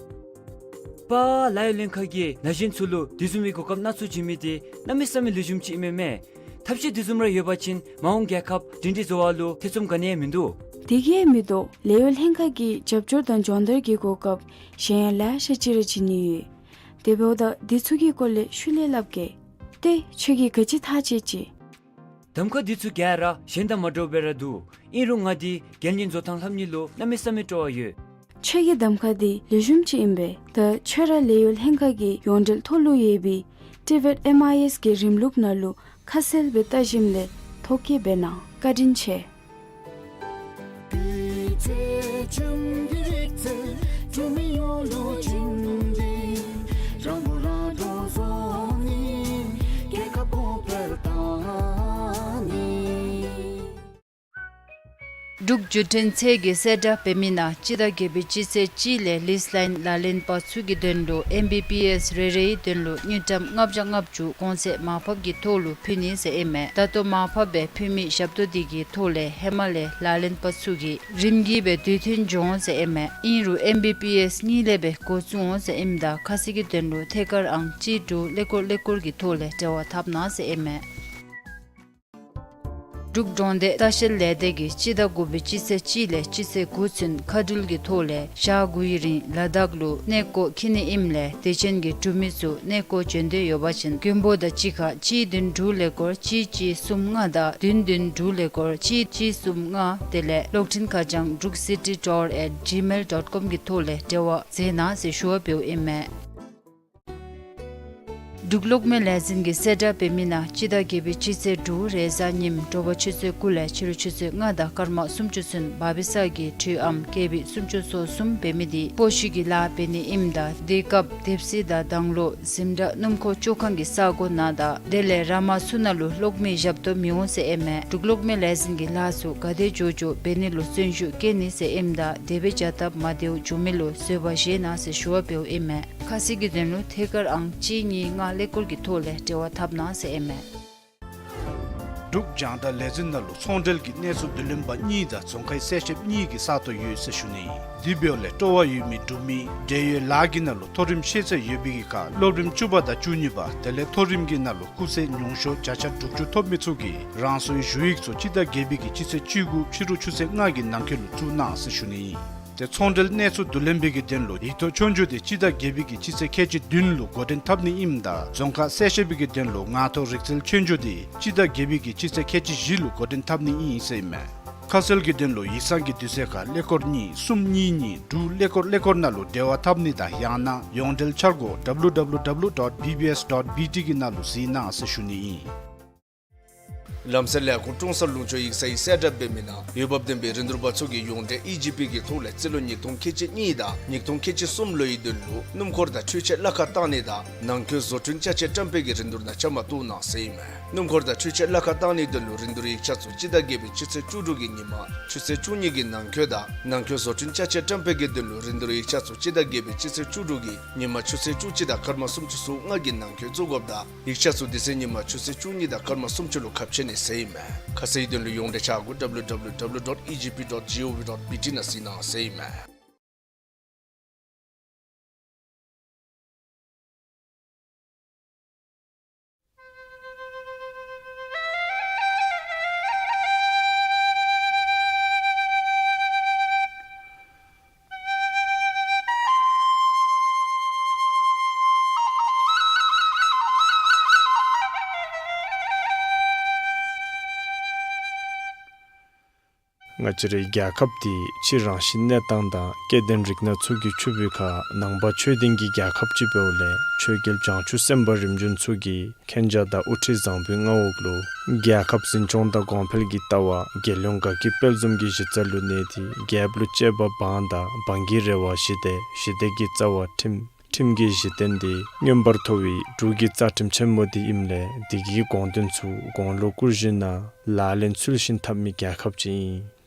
པ། ལཱ་གཡོག་ལྷན་ཁག་གིས་ན་གཞོན་ཚུ་ལུ་དེ་བཟུམ་མའི་གོ་སྐབས་སྣ་ཚོགས་བྱིན་མི་དེ་གནམ་མེད་ས་མེད་ལེགས་ཤོམ་ཅིག་ཨིན་མས་མས། ཐབས་ཤེས་དེ་བཟུམ་ར་ཡོད་པ་ཅིན་མ་འོངས་རྒྱལ་ཁབ་སྒྲིང་སྒྲིང་བཟོ་བ་ལུ་ཐེ་ཚོམ་ག་ནི་ཡང་མིན་འདུག། དེ་གིས་མི་དོ། ལས་གཡོག་ལྷན་ཁག་གི་རྒྱབ་སྐྱོར་དང་སྦྱོང་བརྡར་གྱི་གོ་སྐབས་གཞན་ཡང་ལེ་ཤ་ཅིག་ར་བྱིན་ནི་ཡོད། དེ་འབདཝ་ད་འདི་ཚུ་གི་སྐོར་ལས་ཤུལ་ལས་སླབ་གེ། ཏེ་ཁྱོད་ཀྱིས་ག་ཅི་ཐག་བཅད་ཅི། གདམ་ཁ་འདི་ཚུ་ག་ར་གཞན་དང་མ་འདྲཝ་སྦེ་ར་འདུག། ཨིན་རུང་ང་འདི་རྒྱལ་གླིང་བཟོ་ཐངས་ལྷབ་ནི་ལུ་གནམ་མེད་ས་མེད་སྤྲོ་བ་ཡོད། ཁྱོད་ཀྱི་གདམ་ཁ་འདི་ལེགས་ཤོམ་ཅིག་ཨིན་པས། ད་ཁྱོད་ར་ལས་གཡོག་ལྷན་ཁག་གི་ཡོངས་འབྲེལ་ཐོག་ལུ་ཡོད་པའི་ཊི་བེཊ་ཨེམ་ཨའི་ཨེསི་གི་རིམ་ལུགས་ནང་ལུ་ཁ་གསལ་སྦེ་བལྟ་ཞིནམ་ལས་ཐོ་བཀོད་འབད་གནང་། བཀའ་དྲིན་ཆེ། འབྲུག་བརྒྱུད་འཕྲིན་ཚད་ཀྱི་གསལ་བསྒྲགས་འབད་མི་ནང་སྤྱི་ཟླ་བརྒྱད་པའི་སྤྱི་ཚེས་གཅིག་ལས་ལིསི་ལཱའིན་ལག་ལེན་པ་ཚུ་གི་དོན་ལུ་ཨེམ་བི་བི་ཨེསི་རེ་རེའི་དོན་ལུ་དངུལ་ཀྲམ་ལྔ་བརྒྱ་ལྔ་བཅུ་གོང་ཚད་མར་ཕབ་ཀྱི་ཐོག་ལུ་ཕུལ་ནི་ཟེར་ཨིན་མས། ད་ལྟོ་མར་ཕབ་སྦེ་ཕུལ་མི་ཞབས་ཏོག་འདི་གི་ཐོག་ལས་ཧེ་མ་ལས་ལག་ལེན་པ་ཚུ་གིས་རིམ་གྱིས་སྦེ་དུས་མཐུན་འགྱོ་འོང་ཟེར་ཨིན་མས། ཨིན་རུང་ཨེམ་བི་བི་ཨེསི་གཉིས་ལས་སྦེ་འགོ་བཙུགས་འོང་ཟེར་ཨིནམ་ད་ཁ་གསལ་གྱི་དོན་ལུ་ཐད་ཀར་ཨང་གཅིག་དྲུག་ཀླད་ཀོར་ཀླད་ཀོར་གྱི་ཐོག་ལས་འབྲེལ་བ་འཐབ་གནང་ཟེར་ཨིན་མས། འབྲུག་གྲོང་སྡེ་ལྟ་བཤལ་ལས་སྡེ་གིས་སྤྱི་ཟླ་དགུ་པའི་སྤྱི་ཚེས་གཅིག་ལས་སྤྱི་ཚེས་དགུ་ཚུན་མཁའ་འགྲུལ་གྱི་ཐོག་ལས་ཞག་དགུའི་རིང་ལ་དྭགས་ལུ་གནས་སྐོར་འཁྱིད་ནི་ཨིནམ་ལས་དད་ཅན་གྱི་འབྲུག་མི་ཚུ་གནས་སྐོར་འབྱོན་འདོད་ཡོད་པ་ཅིན་མགོན་པོ་དང་གཅིག་ཁར་གཅིག་བདུན་དྲུག་ཀླད་ཀོར་གཅིག་གཅིག་གསུམ་ལྔ་དང་བདུན་བདུན་དྲུག་ཀླད་ཀོར་གཅིག་གཅིག་གསུམ་ལྔ་དེ་ལས་གློག་འཕྲིན་ཁ་བྱང་འབྲུག་སི་ཊི་ཊོར་ཨེཊ་ཇི་མེལ་ཌོཊ་ཀོམ་གྱི་ཐོག་ལས་འབྲེལ་བ་མཛད་གནང་ཟེར་ཞུ་བ་འབདཝ་ཨིན་མས། འབྲུག་གློག་མེ་ལས་འཛིན་གྱི་གསལ་བསྒྲགས་འབད་མི་ནང་སྤྱི་ཟླ་བརྒྱད་པའི་སྤྱི་ཚེས་དྲུག་རེས་གཟའ་ཉིམ་དྲོ་པ་ཆུ་ཚོད་དགུ་ལས་ཕྱི་རུ་ཆུ་ཚོད་ལྔ་དང་སྐར་མ་སུམ་ཅུ་ཚུན་བར་པི་སར་གྱི་འཕྲུལ་ཨམ་ཀེ་བི་སུམ་ཅུ་སོ་གསུམ་འབད་མི་འདི་སྤོ་བཤུད་ཀྱི་ལཱ་འབད་ནི་ཨིནམ་ད་དེའི་སྐབས་དེབ་གཟིགས་དང་དང་ལོ་འཛིན་གྲྭ་སྣུམ་འཁོར་བཅོ་ཁང་གི་ས་སྒོ་ནང་དང་དེ་ལས་ར་མ་ཚུ་ནང་ལུ་གློག་མེ་ཞབས་ཏོག་མི་འོང་ཟེར་ཨིན་མས། འབྲུག་གློག་མེ་ལས་འཛིན་གྱི་ལཱ་ཚུ་ག་དེ་མགྱོགས་མགྱོགས་འབད་ནི་ལུ་བརྩོན་ཤུགས་བསྐྱེད་ནི་ཟེར་ཨིནམ་ད་དེ་སྦེ་བྱ་སྟབས་མ་བདེཝ་འབྱུང་མི་ལུ་བཟོད་པ་བཞེས་གནང་ཟེར་ཞུ་བ་འབདཝ་ཨིན་མས། ཁ་གསལ་གྱི་དོན་ལུ་ཐད་ཀར་ཨང་གཅིག་གཉིས་ལྔ་ཀླད་ཀོར་གྱི་ཐོག་ལས་འབྲེལ་བ་འཐབ་གནང་ཟེར་ཨིན་མས། འབྲུག་རྒྱང་བསྒྲགས་ལས་འཛིན་ནང་ལུ་ཚོང་འབྲེལ་གྱི་གནས་ཚུལ་བསྡུ་ལེན་པ་གཉིས་དང་རྫོང་ཁའི་གསལ་བཤད་གཉིས་ཀྱི་ས་སྟོང་ཡོད་ཟེར་ཞུ་ནི་ཨིན། དེ་འབདཝ་ལས་སྤྲོ་བ་ཡོད་མི་འབྲུག་མི་འབྲེལ་ཡོད་ལཱ་གི་ནང་ལུ་མཐོ་རིམ་ཤེས་ཚད་ཡོད་པའི་གི་ཁར་སློབ་རིམ་བཅུ་པ་དང་བཅུ་གཉིས་པ་དེ་ལས་མཐོ་རིམ་གྱི་ནང་ལུ་སྐུགས་ཚད་ཉུང་ཤོས་བརྒྱ་ཆ་དྲུག་ཅུ་ཐོབ་མི་ཚུ་གིས་རང་སོའི་ཞུ་ཡིག་ཚུ་སྤྱི་ཟླ་བརྒྱད་པའི་གི་སྤྱི་ཚེས་བཅུ་དགུ་ཕྱི་རུ་ཆུ་ཚོད་ལྔ་གི་ནང་འཁོད་ལུ་བཙུགས་གནང་ཟེར་ཞུ་ནི་ཨིན། ཏེ་ཚོང་འབྲེལ་གནས་ཚུལ་བསྡུ་ལེན་པའི་གི་དོན་ལུ་ཡིག་ཐོག་ཆོས་རྒྱུགས་དེ་སྤྱི་ཟླ་བརྒྱད་པའི་གི་སྤྱི་ཚེས་ཁལ་གཅིག་བདུན་ལུ་འགོ་འདྲེན་འཐབ་ནི་ཨིནམ་ད་རྫོང་ཁ་གསལ་བཤད་པའི་གི་དོན་ལུ་ངག་ཐོག་རིག་རྩལ་ཆོས་རྒྱུགས་དེ་སྤྱི་ཟླ་བརྒྱད་པའི་གི་སྤྱི་ཚེས་ཁལ་གཅིག་བཞི་ལུ་འགོ་འདྲེན་འཐབ་ནི་ཨིན་ཟེར་ཨིན་མས། ཁ་གསལ་གྱི་དོན་ལུ་ཡིག་ཚང་གི་དུས་ཚོད་ཁར་ཀླད་ཀོར་གཉིས་གསུམ་གཉིས་གཉིས་དྲུག་ཀླད་ཀོར་ཀླད་ཀོར་ནང་ལུ་འབྲེལ་བ་འཐབ་ནི་དང་ཡང་ན་ཡོངས་འབྲེལ་འཆར་སྒོ་W W W dot B B S dot B T གི་ནང་ལུ་གཟིགས་གནང་ཟེར་ཞུ་ནི་ཨིན། ལམ་སེལ་ལས་ཁུངས་ཀྲོང་གསར་ལུང་ཕྱོགས་ཡིག་ཚང་གི་གསལ་བསྒྲགས་འབད་མི་ནང་འོས་འབབ་ལྡན་པའི་རིན་བསྡུར་པ་ཚུ་གིས་ཡོངས་འབྲེལ་ཨི་ཇི་པི་གི་ཐོག་ལས་རྩིས་ལོ་ཉིས་སྟོང་ཁལ་གཅིག་གཉིས་དང་ཉིས་སྟོང་ཁལ་གཅིག་གསུམ་ལོའི་དོན་ལུ་སྣུམ་འཁོར་དང་འཕྲུལ་ཆས་གླ་ཁར་བཏང་ནི་དང་ནང་མཁོ་བཟོ་སྐྲུན་ཅ་ཆས་བཀྲམ་སྤེལ་གྱི་རིན་བསྡུར་ནང་བཅའ་མར་གཏོགས་གནང་ཟེར་ཨིན་མས། སྣུམ་འཁོར་དང་འཕྲུལ་ཆས་གླ་ཁར་བཏང་ནིའི་དོན་ལུ་རིན་བསྡུར་ཡིག་ཆ་ཚུ་སྤྱི་ཟླ་བརྒྱད་པའི་སྤྱི་ཚེས་བཅུ་དྲུག་གི་ཉིན་མ་ཆུ་ཚོད་བཅུ་གཉིས་ཀྱི་ནང་འཁོད་དང་ནང་མཁོ་བཟོ་སྐྲུན་ཅ་ཆས་བཀྲམ་སྤེལ་གྱི་དོན་ལུ་རིན་བསྡུར་ཡིག་ཆ་ཚུ་སྤྱི་ཟླ་བརྒྱད་པའི་སྤྱི་ཚེས་བཅུ་དྲུག་གི་ཉིན་མ་ཆུ་ཚོད་བཅུ་གཅིག་དང་སྐར་མ་སུམ་ཅུ་སོ་ལྔ་གི་ནང་འཁོད་བཙུགས་དགོཔ་དང་ཡིག་ཆ་ཚུ་དེ་ཚེ་ཉིན་མ་ཆུ་ཚོད་བཅུ་གཉིས་དང་སྐར་མ་སུམ་ཅུ་ལུ་ཁ་ཕྱེ་ནི་ཟེར་ཨིན་མས། ཁ་གསལ་དོན་ལུ་ཡོངས་འབྲེལ་ཆ་སྒོ་W W W dot E G P dot G O V dot B T ནང་གཟིགས་གནང་ཟེར་ཨིན་མས། ང་བཅས་རའི་རྒྱལ་ཁབ་འདི་ཕྱི་རང་བཞིན་གནས་སྟངས་དང་སྐྱེ་ལྡན་རིགས་སྣ་ཚུ་གིས་ཕྱུག་པའི་ཁར་ནང་པ་ཆོས་ལྡན་གྱི་རྒྱལ་ཁབ་ཅིག་འབདཝ་ལས་ཆོས་རྒྱལ་བྱང་ཆུབ་སེམས་དཔའ་རིམ་བྱོན་ཚུ་གིས་མཁྱེན་རྒྱ་དང་དབུ་ཁྲིད་བཟང་པོའི་མངའ་འོག་ལུ་རྒྱལ་ཁབ་འཛིན་སྐྱོང་དང་གོང་འཕེལ་གྱི་ལྟ་བ་དགེ་སློང་དགའ་སྐྱིད་དཔལ་འཛོམས་ཀྱི་གཞི་རྩ་ལུ་གནས་ཏེ་རྒྱལཔོ་ལུ་གཅེས་པ་འབངས་དང་འབངས་ཀྱི་རེ་བ་ཞི་བདེ་ཞི་བདེ་གི་རྩ་བ་ཁྲིམས་ཁྲིམས་ཀྱི་གཞི་རྟེན་འདི་མངོན་པར་མཐོ་བའི་འབྲུག་གི་རྩ་ཁྲིམས་ཆེན་མོ་འདི་ཨིནམ་ལས་འདི་གི་དགོངས་དོན་ཚུ་དགུང་ལོ་དཀྱུས་བཞིན་ན་ལག་ལེན་ཚུལ་བཞིན་འཐབ་མི་རྒྱལ་ཁབ་ཅིག་ཨིན།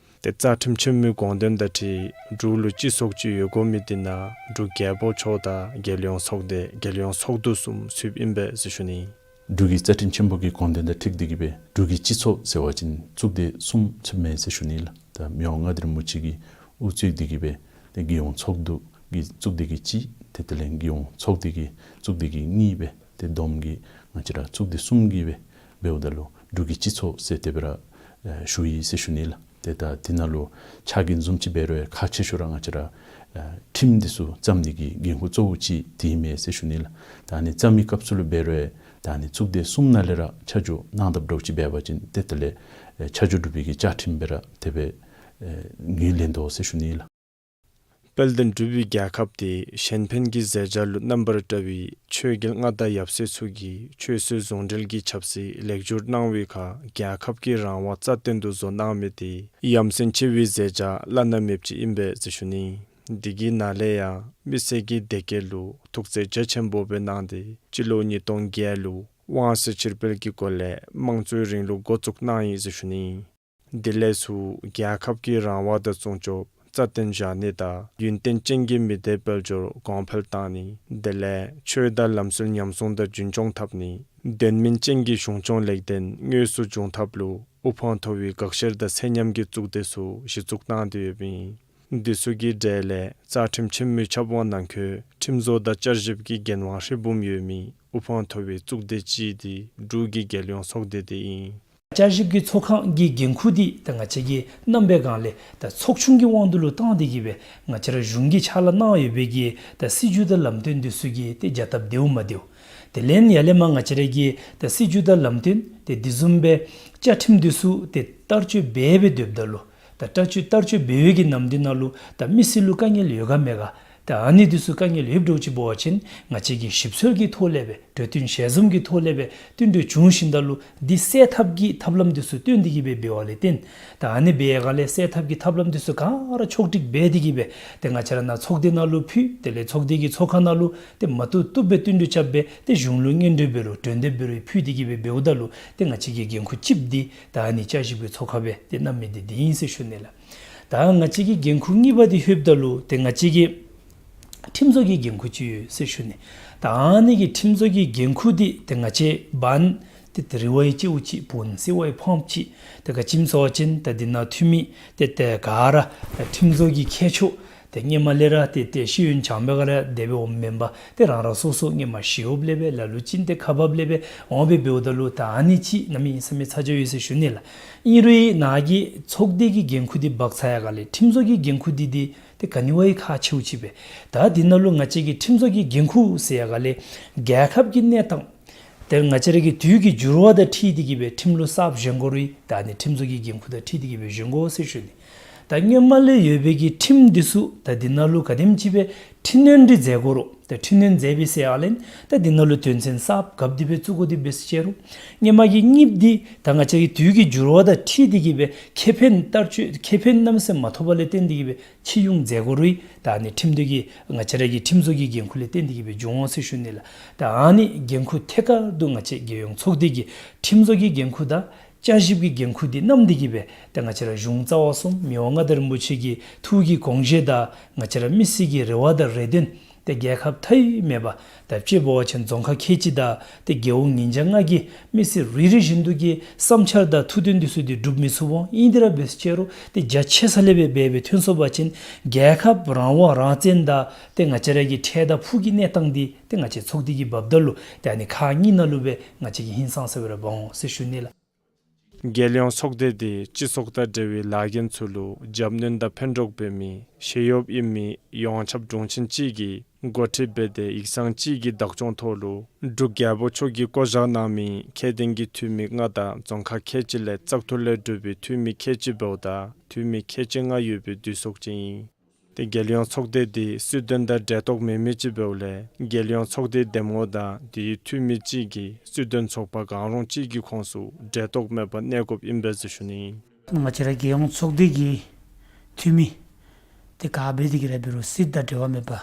ཏེ་རྩ་ཁྲིམས་ཆེན་མོའི་དགོངས་དོན་དང་འཁྲིལ་འབྲུག་ལུ་སྤྱི་ཚོགས་ཅིག་ཡོད་དགོ་མི་འདི་ནང་འབྲུག་རྒྱལ་པོ་མཆོག་དང་རྒྱལ་ཡོངས་ཚོགས་སྡེ་རྒྱལ་ཡོངས་ཚོགས་འདུ་གསུམ་ཚུདཔ་ཨིན་པས་ཟེར་ཞུ་ནི། འབྲུག་གི་རྩ་ཁྲིམས་ཆེན་པོ་གི་དགོངས་དོན་དང་འཁྲིལ་ཏེ་གིས་སྦེ་འབྲུག་གི་སྤྱི་ཚོགས་ཟེར་བ་ཅིན་གཙུག་སྡེ་གསུམ་ཚུདཔ་མས་ཟེར་ཞུ་ནི་ལགས། ད་མི་དབང་མངའ་བདག་རིན་པོ་ཆེ་གིས་དབུ་གཙོས་ཏེ་གིས་སྦེ་ཏེ་རྒྱལ་ཡོངས་ཚོགས་འདུ་གི་གཙུག་སྡེ་གི་སྤྱི་ཏེ་དེ་ལས་རྒྱལ་ཡོངས་ཚོགས་སྡེ་གི་གཙུག་སྡེ་གི་གཉིས་སྦེ་ཏེ་བསྡོམས་ཀྱིས་ང་བཅས་ར་གཙུག་སྡེ་གསུམ་གྱིས་སྦེ་འབདཝ་ད་ལུ་འབྲུག་གི་སྤྱི་ཚོགས་ཟེར་དེ་སྦེ་ར་ཨེ་ཞུ་ཡི་ཟེར་ཞུ་ནི་ལགས། ཏེ་ད་འདི་ནང་ལུ་ཕྱག་འགན་བཟུམ་ཅིག་འབད་རུང་ཁག་ཆེ་ཤོས་ར་ང་བཅས་ར་ཨེ་ཁྲིམས་འདི་ཚུ་བརྩམ་ནི་གི་འགན་ཁུར་གཙོ་བོ་ཅིག་འདི་ཨིན་མས་ཟེར་ཞུ་ནི་ལགས། ད་ཨ་ནི་བརྩམ་མི་སྐབས་སུ་ལུ་འབད་རུང་ད་ཨ་ནི་གཙུག་སྡེ་གསུམ་ནང་ལས་ར་ཆ་འཇོག་གནང་དཔ་འདྲཝ་ཅིག་འབད་བ་ཅིན་ཏེ་དེ་ལས་ཨེ་ཆ་འཇོག་གྲུབ་པའི་གི་བཅའ་ཁྲིམས་སྦེ་ར་དེ་སྦེ་ཨེ་ངོས་ལེན་དོ་ཟེར་ཞུ་ནི་ལགས། དཔལ་ལྡན་འབྲུག་པའི་རྒྱལ་ཁབ་འདི་གཞན་ཕན་གྱི་མཛད་འཆར་ལུ་རྣམ་པར་བཀྲ་བའི་ཆོས་རྒྱལ་མངའ་བདག་ཡབ་སྲས་ཚུ་གིས་ཆོས་སྲིད་ཟུང་འབྲེལ་གྱི་ཆབ་སྲིད་ལེགས་བསྒྱུར་གནང་བའི་ཁར་རྒྱལ་ཁབ་ཀྱི་རང་དབང་རྩ་བརྟན་དུ་བཟོ་གནང་མི་འདི་ཡ་མཚན་ཆེ་བའི་མཛད་འཆར་བླ་ན་མེདཔ་ཅིག་ཨིན་པས་ཟེར་ཞུ་ནི། འདི་གི་ནང་ལས་ཡང་མི་སེར་གྱི་བདེ་སྐྱིད་ལུ་ཐུགས་བརྩེ་རྒྱ་ཆེན་པོ་སྦེ་གནང་སྟེ་སྤྱི་ལོ་ཉིས་སྟོང་བརྒྱད་ལུ་དབང་སྲིད་ཕྱིར་སྤེལ་གྱི་སྒོ་ལས་དམངས་གཙོའི་རིང་ལུགས་འགོ་བཙུགས་གནང་ཡི་ཟེར་ཞུ་ནི། དེ་ལས་ཚུར་རྒྱལ་ཁབ་ཀྱི་རང་དབང་དང་སྲུང་སྐྱོབ་རྩ་བརྟན་བཞག་ནི་དང་ཡུན་བརྟན་ཅན་གྱི་མི་སྡེ་དཔལ་འབྱོར་གོང་འཕེལ་བཏང་ནི་དེ་ལས་ཆོས་དང་ལམ་སྲོལ་ཉམས་སྲུང་དང་རྒྱུན་སྐྱོང་འཐབ་ནི་དོན་སྨིན་ཅན་གྱི་གཞུང་སྐྱོང་ལེགས་ལྡན་དངོས་སུ་འབྱུང་ཐབས་ལུ་དབུ་འཕང་མཐོ་བའི་དགག་བཤེར་དང་ཚད་མཉམ་གྱི་གཙུག་སྡེ་ཚུ་གཞི་བཙུགས་གནང་སྟེ་ཡོདཔ་ཨིན། འདི་ཚུ་གི་གྲས་ལས་རྩ་ཁྲིམས་ཆེན་མོའི་ཆབ་འོག་ནང་འཁོད་ཁྲིམས་བཟོ་དང་བསྐྱར་ཞིབ་ཀྱི་འགན་དབང་ཧྲིལ་བུམ་ཡོད་མི་དབུ་འཕང་མཐོ་བའི་གཙུག་སྡེ་ཅིག་འདི་འབྲུག་གི་རྒྱལ་ཡོངས་ཚོགས་སྡེ་འདི་ཨིན། བསྐྱར་ཞིབ་ཀྱི་ཚོགས་ཁང་གི་འགན་ཁུར་འདི་ད་ང་བཅས་ཀྱིས་གནང་པའི་སྒང་ལས་ད་ཚོགས་ཆུང་གི་དབང་དུ་ལུ་བཏང་སྟེ་གིས་སྦེ་ང་བཅས་ར་གཞུང་གིས་ཕྱག་ལཱ་གནང་ཡོད་པའི་གི་ད་སྲིད་བྱུས་དང་ལམ་སྟོན་འདི་ཚུ་གི་ཏེ་རྒྱ་སྟབས་བདེཝ་མ་བདེཝ། དེ་ལས་ཡར་ལས་མར་ང་བཅས་ར་གི་ད་སྲིད་བྱུས་དང་ལམ་སྟོན་ཏེ་འདི་བཟུམ་སྦེ་བཅའ་ཁྲིམས་འདི་ཚུ་ཏེ་བསྟར་སྤྱོད་འབད་འབད་སྡོདཔ་ད་ལུ་ད་བསྟར་སྤྱོད་བསྟར་སྤྱོད་འབད་བའི་གི་ནམ་དུས་ནང་ལུ་ད་མི་སེར་ལུ་དཀའ་ངལ་ཡོད་ག་མེད་ག། ད་ཨ་ནི་འདི་ཚུ་དཀའ་ངལ་ཡོདཔ་འདྲཝ་ཅིག་འབད་བ་ཅིན་ང་བཅས་ཀྱིས་ཞིབ་འཚོལ་གྱི་ཐོག་ལས་སྦེ་གྲོས་བསྟུན་ཞལ་འཛོམས་ཀྱི་ཐོག་ལས་སྦེ་བསྟུན་གྲོས་བྱུང་ཞིནམ་ད་ལུ་འདི་སེལ་ཐབས་ཀྱི་ཐབས་ལམ་འདི་ཚུ་བཏོན་ཏེ་གིས་སྦེ་འབདཝ་ལས་བརྟེན་ད་ཨ་ནི་འབད་བའི་སྒང་ལས་སེལ་ཐབས་ཀྱི་ཐབས་ལམ་འདི་ཚུ་ག་ར་ཕྱོགས་སྒྲིག་འབད་དེ་གིས་སྦེ་ཏེ་ང་བཅས་ར་ནཱ་ཚོགས་སྡེ་ནང་ལུ་ཕུལ། དེ་ལས་ཚོགས་སྡེ་གི་ཚོགས་ཁང་ནང་ལུ་ཏེ་མ་བཏུབ་བཏུབ་སྦེ་བསྟུན་གྲོས་རྐྱབ་སྦེ་ཏེ་གཞུང་ལུ་སྙན་སྒྲོན་འབད་རུང་གྲོས་འདེབས་འབད་རུང་ཕུལ་ཏེ་གིས་སྦེ་འབདཝ་ད་ལུ་ཏེ་ང་བཅས་ཀྱི་འགན་ཁུར་གཅིགཔོ་འདི་ད་ཨ་ནི་བསྐྱར་ཞིབ་ཀྱི་ཚོགས་ཁང་སྦེ་ཏེ་གནང་མི་འདི་འདི་ཨིན་ཟེར་ཞུ་ནི་ལགས། ད་ང་བཅས་ཀྱི་འགན་ཁུར་གཉིས་པ་འདི་ལྷོདཔ་ད་ལུ་ཏེ་ང་བཅས་ཀྱི་ཁྲིམས་བཟོ་གི་འགན་ཁུར་ཅིག་ཡོད་ཟེར་ཞུ་ནི། ད་ཨ་ནི་གི་ཁྲིམས་བཟོ་གི་འགན་ཁུར་འདི་ཏེ་ང་བཅས་བན་ ཏེ་ཏེ་རི་བ་ཡི་སྤྱིཝ་ཅིག་བོན་སྲིད་བ་ཡི་ཕམ་ཅིག། ཏེ་ག་ཅི་སྨོ་ཟེར་བ་ཅིན་ད་འདི་ནང་འཐུས་མི་ཏེ་ཏེ་ག་ར་ཁྲིམས་བཟོ་གི་མཁས་མཆོག་ཏེ་སྔོན་མ་ལས་ར་ཏེ་ཏེ་ཤེས་ཡོན་སྦྱངས་པའི་སྒང་ལས་དེ་སྦེ་འོངམ་མེན་པར་ཏེ་རང་རང་སོ་སོ་སྔོན་མ་ཞི་གཡོགཔ་ལས་སྦེ་ལ་ལུ་ཅིག་ཏེ་ཁག་འབགཔ་ལས་སྦེ་འོང་སྦེ་འབདཝ་ད་ལུ་ད་ཨ་ནི་ཅིག་གནམ་མེད་ས་མེད་ཚ་གྱང་ཡོད་ཟེར་ཞུ་ནི་ལགས། ཨིན་རུང་ནཱ་གི་ཚོགས་སྡེ་གི་འགན་ཁུར་འདི་འབག་ཚར་ཡར་ག་ལས་ཁྲིམས་བཟོ་གི་འགན་ཁུར་འདི་འདི་ཏེ་ག་ནི་བ་ཡང་ཁག་ཆེཝ་ཅིག་སྦེ། ད་འདི་ནང་ལུ་ང་བཅས་ཀྱི་ཁྲིམས་བཟོ་གི་འགན་ཁུར་ཟེར་ཡར་ག་ལས་རྒྱལ་ཁབ་ཀྱི་གནས་སྟངས་ཏེ་ང་བཅས་ར་གི་དུས་ཀྱི་འགྱུར་བ་དང་འཁྲིལ་ཏེ་གི་སྦེ་ཁྲིམས་ལུགས་གསརཔ་བཞེངས་དགོ་རུང་ད་ཨ་ནི་ཁྲིམས་བཟོ་གི་འགན་ཁུར་དང་འཁྲིལ་ཏེ་གི་སྦེ་བཞེངས་དགོ་ཟེར་ཞུ་ནི། ད་སྔོན་མ་ལས་ཡོད་པའི་གི་ཁྲིམས་འདི་ཚུ་ད་འདི་ནང་ལུ་ག་དེམ་ཅིག་སྦེ་འཕྲི་སྣོན་འདི་མཛད་དགོ་རུང་ད་འཕྲི་སྣོན་མཛད་པའི་ཟེར་ཡར་ག་ལས་ད་འདི་ནང་ལུ་དོན་ཚན་གསརཔ་གབ་སྟེ་སྦེ་བཙུགས་དགོ་དེ་འབད་ཟེར་ཅི་རུང་སྔོན་མ་གི་གཉིས་པ་འདི་ད་ང་བཅས་ཀྱི་དུས་ཀྱི་འགྱུར་བ་དང་འཁྲིལ་ཏེ་གི་སྦེ་ཁེ་ཕན་བསྟར་སྤྱོད་ཁེ་ཕན་གནམ་མེད་ས་མེད་མ་ཐོབ་པ་ལས་བརྟེན་ཏེ་གི་སྦེ་ཕྱིར་འགྱངས་མཛད་དགོ་རུང་ད་ཨ་ནི་ཁྲིམས་དོན་གྱི་ང་བཅས་ར་གི་ཁྲིམས་བཟོ་གི་འགན་ཁུར་ལས་བརྟེན་ཏེ་གི་སྦེ་འབྱུང་འོང་ཟེར་ཞུ་ནི་ལགས། ད་ཨ་ནི་འགན་ཁུར་ཐད་ཀར་དུ་ང་བཅས་རྒྱལ་ཡོངས་ཚོགས་སྡེ་གི་ཁྲིམས་བཟོ་གི་འགན་ཁུར་དང་བསྐྱར་ཞིབ་ཀྱི་འགན་ཁུར་འདི་བསྣམས་ཏེ་གི་སྦེ་ད་ང་བཅས་ར་གཞུང་རྩ་བ་གསུམ་མི་དབང་མངའ་བདག་རིན་པོ་ཆེ་གི་ཐུགས་ཀྱི་དགོངས་བཞེད་དང་ང་བཅས་ར་མི་སེར་གྱི་རེ་བ་དང་རེ་འདུན་ཏེ་རྒྱལ་ཁབ་མཐའ་དབུས་མེད་པ་ད་དཔྱེ་འབད་བ་ཅིན་རྫོང་ཁག་ཁལ་གཅིག་དང་ཏེ་རྒེད་འོག་ཉིས་བརྒྱ་ལྔ་གི་མི་སེར་རེ་རེ་བཞིན་དུ་གི་བསམ་འཆར་དང་ཐུགས་འདུན་འདི་ཚུ་འདི་འགྲུབ་མི་ཚུགས་འོང་། ཨིན་དེ་ར་འབད་ཟེར་ཅི་རུང་ཏེ་རྒྱ་ཆེ་ས་ལས་སྦེ་འབད་སྦེ་ཐོན་སོང་པ་ཅིན་རྒྱལ་ཁབ་རང་དབང་རང་བཙན་དང་ཏེ་ང་བཅས་ར་གི་འཕྲལ་དང་ཕུགས་ཀྱི་གནས་སྟངས་འདི་ཏེ་ང་བཅས་ཚོགས་སྡེ་གིས་འབདཝ་ད་ལུ་ཏེ་ཨ་ནི་ཁག་གཉིས་ནང་ལུ་སྦེ་ང་བཅས་ཀྱིས་ཧིང་སངས་ས་སྦེ་ར་འབག་འོང་ཟེར་ཞུ་ནི་ལགས། རྒྱལ་ཡོངས་ཚོགས་སྡེ་འདི་སྤྱི་ཚོགས་དང་འབྲེལ་བའི་ལཱ་འགན་ཚུ་ལུ་རྒྱབ་སྣོན་དང་ཕན་གྲོགས་འབད་མི་ཞི་གཡོགཔ་ཨིན་མི་ཡོངས་ཁྱབ་དྲུང་ཆེན་ཅིག་གིས་འགོ་ཁྲིད་འབད་དེ་ཡིག་ཚང་ཅིག་གི་བདག་སྐྱོང་ཐོག་ལུ་འབྲུག་རྒྱལ་པོ་མཆོག་གིས་བསྐོ་བཞག་གནང་མི་ཁྱད་ལྡན་གྱི་འཐུས་མི་ལྔ་དང་རྫོང་ཁག་ཁལ་གཅིག་ལས་བཙག་འཐུ་ལས་གྲུབ་པའི་འཐུས་མི་ཁལ་གཅིག་འབདཝ་ད་འཐུས་མི་ཁལ་གཅིག་ལྔ་ཡོད་པའི་འདུས་ཚོགས་ཅིག་ཨིན། ཏེ་རྒྱལ་ཡོངས་ཚོགས་སྡེ་འདི་སྲིད་དོན་དང་འབྲེལ་གཏོགས་མེད་མི་ཅིག་འབདཝ་ལས་རྒྱལ་ཡོངས་ཚོགས་སྡེའི་འདེམས་ངོ་དང་དེའི་འཐུས་མི་ཅིག་གིས་སྲིད་དོན་ཚོགས་པ་གང་རུང་ཅིག་གི་ཁོངས་སུ་འབྲེལ་གཏོགས་མེད་པར་གནས་དགོཔ་ཨིན་པས་ཟེར་ཞུ་ནི་ཨིན། ང་བཅས་ར་རྒྱལ་ཡོངས་ཚོགས་སྡེ་གི་འཐུས་མི་དེ་ག་འབད་དེ་གི་ར་འབད་རུང་སྲིད་དང་འབྲེལ་བ་མེད་པར་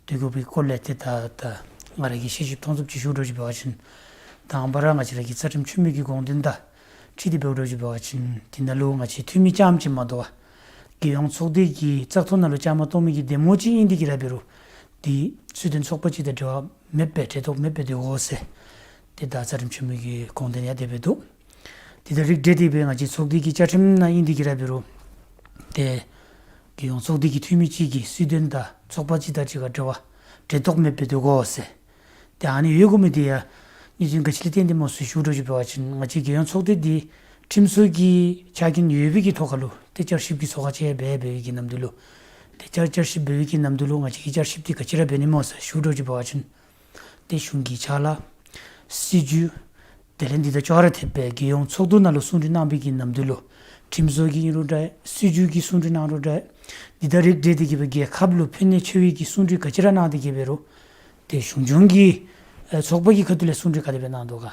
སྡོད་དགོ་པའི་སྐོར་ལས་ཏེ་ད་ད་ང་ར་གིས་ཤེས་ཤེསཔ་མཐོང་ཚུལ་ཅིག་ཞུ་འགྱོ་ཅིག་འབད་བ་ཅིན་དང་པ་ར་ང་བཅས་ར་གི་རྩ་ཁྲིམས་ཆེན་མོ་གི་དགོངས་དོན་དང་འཁྲིལ་ཏེ་འབད་འགྱོ་ཅིག་འབད་བ་ཅིན་དེ་ནང་ལུ་ང་བཅས་འཐུས་མི་རྐྱངམ་ཅིག་མ་དོ་བར་རྒྱལ་ཡོངས་ཚོགས་སྡེ་གི་བཙག་འཐུ་ནང་ལུ་བཅའ་མར་གཏོགས་མི་གི་འདེམས་ངོ་ཅིག་ཨིན་དེ་གི་ར་འབད་རུང་དེ་སྲིད་དོན་ཚོགས་པ་ཅིག་དང་འབྲེལ་བ་མེདཔ་སྦེ་འབྲེལ་གཏོགས་མེདཔ་སྦེ་སྡོད་དགོ་ཟེར་ཏེ་ད་རྩ་ཁྲིམས་ཆེན་མོ་གི་དགོངས་དོན་ཡང་དེ་སྦེ་འདུག། དེ་དང་རིགས་བསྒྲེས་ཏེ་སྦེ་ང་བཅས་ཚོགས་སྡེ་གི་བཅའ་ཁྲིམས་ནང་ཨིན་དེ་གི་ར་འབད་རུང་ཏེ་རྒྱལ་ཡོངས་ཚོགས་སྡེ་གི་འཐུས་མི་ཅིག་གིས་སྲིད་དོན་དང་ཚོགས་པ་ཅིག་དང་ཅིག་ཁར་འབྲེལ་བ་འབྲེལ་གཏོགས་མེདཔ་སྦེ་སྡོད་དགོ་ཟེར། ཏེ་ཨ་ནི་ཡོད་དགོ་མི་དེ་ཡང་གནས་ཚུལ་ག་ཅི་ལས་བརྟེན་ཏེ་སྨོ་ཟེར་ཞུ་འགྱོ་ཅིག་འབད་བ་ཅིན་ང་བཅས་རྒྱལ་ཡོངས་ཚོགས་སྡེ་འདི་ཁྲིམས་སྲོལ་གྱི་ཆ་རྐྱེན་ཡོད་པའི་གི་ཐོག་ཁར་ལུ་ཏེ་བསྐྱར་ཞིབ་ཀྱི་ཚོགས་ཁང་ཅིག་འབད་འབད་བའི་གི་ནམ་དུས་ལུ་ཏེ་བསྐྱར་བསྐྱར་ཞིབ་འབད་བའི་གི་ནམ་དུས་ལུ་ང་བཅས་ཀྱིས་བསྐྱར་ཞིབ་འདི་ག་ཅི་ར་འབད་ནི་སྨོ་ཟེར་ཞུ་འགྱོ་ཅིག་འབད་བ་ཅིན་ཏེ་གཞུང་གི་ཕྱག་ལཱ་སྲིད་བྱུས་དེ་ལས་འདི་དང་ཅོག་ར་འཐདཔ་སྦེ་རྒྱལ་ཡོངས་ཚོགས་འདུ་ནང་ལུ་གསུང་གྲོས་གནང་བའི་གི་ནམ་དུས་ལུ་ཁྲིམས་བཟོ་གི་ཨིན་རུང་འདྲ་སྲིད་བྱུས་ཀྱི་གསུང་གྲོས་གནང་རུང་འདྲ་འདི་དང་རིགས་བསྒྲེས་ཏེ་གི་སྦེ་རྒྱལ་ཁབ་ལུ་ཕན་གནོད་ཆེ་བའི་གི་གསུང་གྲོས་ག་ཅི་ར་གནང་སྟེ་གི་འབད་རུང་ཏེ་གཞུང་སྐྱོང་གི་ཨེ་ཚོགས་པ་གི་ཁ་ཐུག་ལས་གསུང་གྲོས་ག་དེ་སྦེ་གནང་དོ་ག།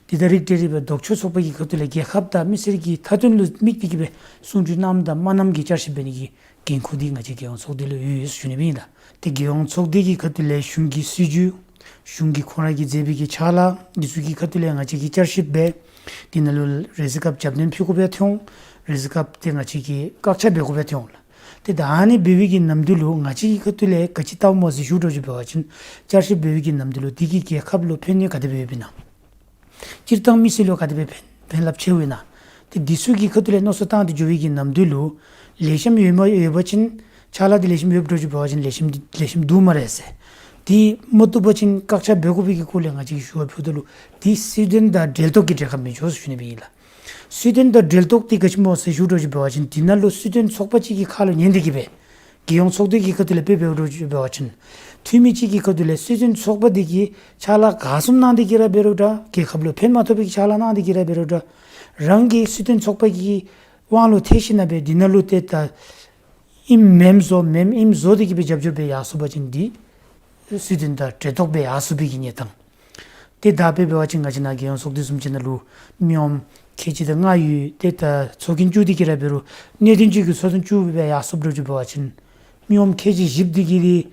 དེ་དང་རིགས་བསྒྲེས་ཏེ་སྦེ་ལྡོག་ཕྱོགས་ཚོགས་པ་གི་ཁ་ཐུག་ལས་རྒྱལ་ཁབ་དང་མི་སེར་གྱི་མཐའ་དོན་ལུ་དམིགས་ཏེ་གི་སྦེ་གསུང་གྲོས་གནངམ་དང་མ་གནངམ་གྱི་བསྐྱར་ཞིབ་འབད་ནི་གི་འགན་ཁུར་འདི་ང་བཅས་རྒྱལ་ཡོངས་ཚོགས་སྡེ་ལུ་ཡོད་ཡོད་ཟེར་ཞུ་ནི་སྦེ་ཨིན་ལགས། ཏེ་རྒྱལ་ཡོངས་ཚོགས་སྡེ་གི་ཁ་ཐུག་ལས་གཞུང་གི་སྲིད་བྱུས་གཞུང་གིས་ཁོང་ར་གིས་མཛད་པའི་གི་ཕྱག་ལཱ་འདི་ཚུ་གི་ཁ་ཐུག་ལས་ང་བཅས་ཀྱིས་བསྐྱར་ཞིབ་འབད། དེ་ནང་ལུ་རེས་སྐབས་རྒྱབ་སྣོན་ཕུལ་དགོཔ་ཡང་ཐོན་འོང་། རེས་སྐབས་ཏེ་ང་བཅས་ཀྱིས་བཀག་ཆ་འབད་དགོཔ་ཡང་ཐོན་འོང་ལགས། ཏེ་ད་ཨ་ནི་འབད་བའི་གི་ནམ་དུས་ལུ་ང་བཅས་ཀྱི་ཁ་ཐུག་ལས་ག་ཅི་བལྟཝ་སྨོ་ཟེར་ཞུ་འགྱོ་ཅིག་འབད་བ་ཅིན་བསྐྱར་ཞིབ་འབད་བའི་གི་ནམ་དུས་ལུ་དེ་གིས་རྒྱལ་ཁབ་ལུ་ཕན་གནོད་ག་དེ་སྦེ་ཡོདཔ་ཨིན་ན། སྤྱིར་བཏང་མི་སེར་ལུ་ག་དེ་སྦེ་ཕན་ཕན་རླབས་ཆེཝ་ཨིན་ན། ཏེ་འདི་ཚུ་གི་ཁ་ཐུག་ལས་མནོ་བསམ་བཏང་སྟེ་འགྱོ་བའི་གི་ནམ་དུས་ལུ་ལེགས་ཤོམ་ཡོད་མ་ཡོད་པ་ཅིན་ཕྱག་ལཱ་འདི་ལེགས་ཤོམ་ཡོདཔ་འགྱོ་ཅིག་འབད་བ་ཅིན་ལེགས་ཤོམ་ལེགས་ཤོམ་འདུག་སྨ་རེ་ཟེར། དེ་མ་བཏུབ་པ་ཅིན་བཀག་ཆ་འབད་དགོ་པའི་གི་སྐོར་ལས་ང་བཅས་ཀྱིས་ཞུ་བ་ཕུལཝ་ད་ལུ་དེ་སྲིད་དོན་དང་འབྲེལ་གཏོགས་ཀྱི་གྲལ་ཁར་མི་འགྱོ་ཟེར་ཞུ་ནི་སྦེ་ཨིན་ལགས། སྲིད་དོན་དང་འབྲེལ་གཏོགས་འདི་ག་ཅི་སྨོ་ཟེར་ཞུ་འགྱོ་ཅིག་འབད་བ་ཅིན་དེ་ནང་ལུ་སྲིད་དོན་ཚོགས་པ་ཅིག་གི་ཁ་ལུ་ཉན་ཏེ་གི་སྦེ་རྒྱལ་ཡོངས་ཚོགས་སྡེ་གི་ཁ་ཐུག་ལས་དཔེ་འབད་འགྱོ་ཅིག་འབད་བ་ཅིན་འཐུས་མི་ཅིག་གི་ཁ་ཐུག་ལས་སྲིད་དོན་ཚོགས་པ་འདི་གིས་ཕྱག་ལཱ་ག་བཟུམ་གནང་སྟེ་གི་ར་འབད་རུང་འདྲ་རྒྱལ་ཁབ་ལུ་ཕན་མ་ཐོགས་པའི་ཕྱག་ལཱ་གནང་སྟེ་གི་ར་འབད་རུང་འདྲ་རང་གི་སྲིད་དོན་ཚོགས་པ་གི་དབང་ལུ་ཐལ་ཞིནམ་སྦེ་དེ་ནང་ལུ་ཏེ་ད་ཨིནམ་མེནམ་བཟོ་མེནམ་ཨིནམ་བཟོ་སྟེ་གི་སྦེ་རྒྱབ་སྐྱོར་འབད་ཡར་སོང་པ་ཅིན་འདི་སྲིད་དོན་དང་འབྲེལ་གཏོགས་འབད་ཡར་སོང་པའི་གི་གནས་སྟངས། ཏེ་ད་དཔེ་འབད་བ་ཅིན་ང་བཅས་ནཱ་རྒྱལ་ཡོངས་ཚོགས་སྡེ་བཟུམ་ཅིག་ནང་ལུ་མི་དབང་ཁལ་གཅིག་དང་ལྔ་ཡོད། ཏེ་ད་ཚོགས་རྒྱན་བཅུ་འདི་གིས་ར་འབད་རུང་གནད་དོན་ཅིག་གི་ཚོགས་རྒྱན་བཅུ་སྦེ་ཡར་སོངམ་འགྱོ་ཅིག་འབད་བ་ཅིན་མི་དབང་ཁལ་གཅིག་བཞི་འདི་གིས་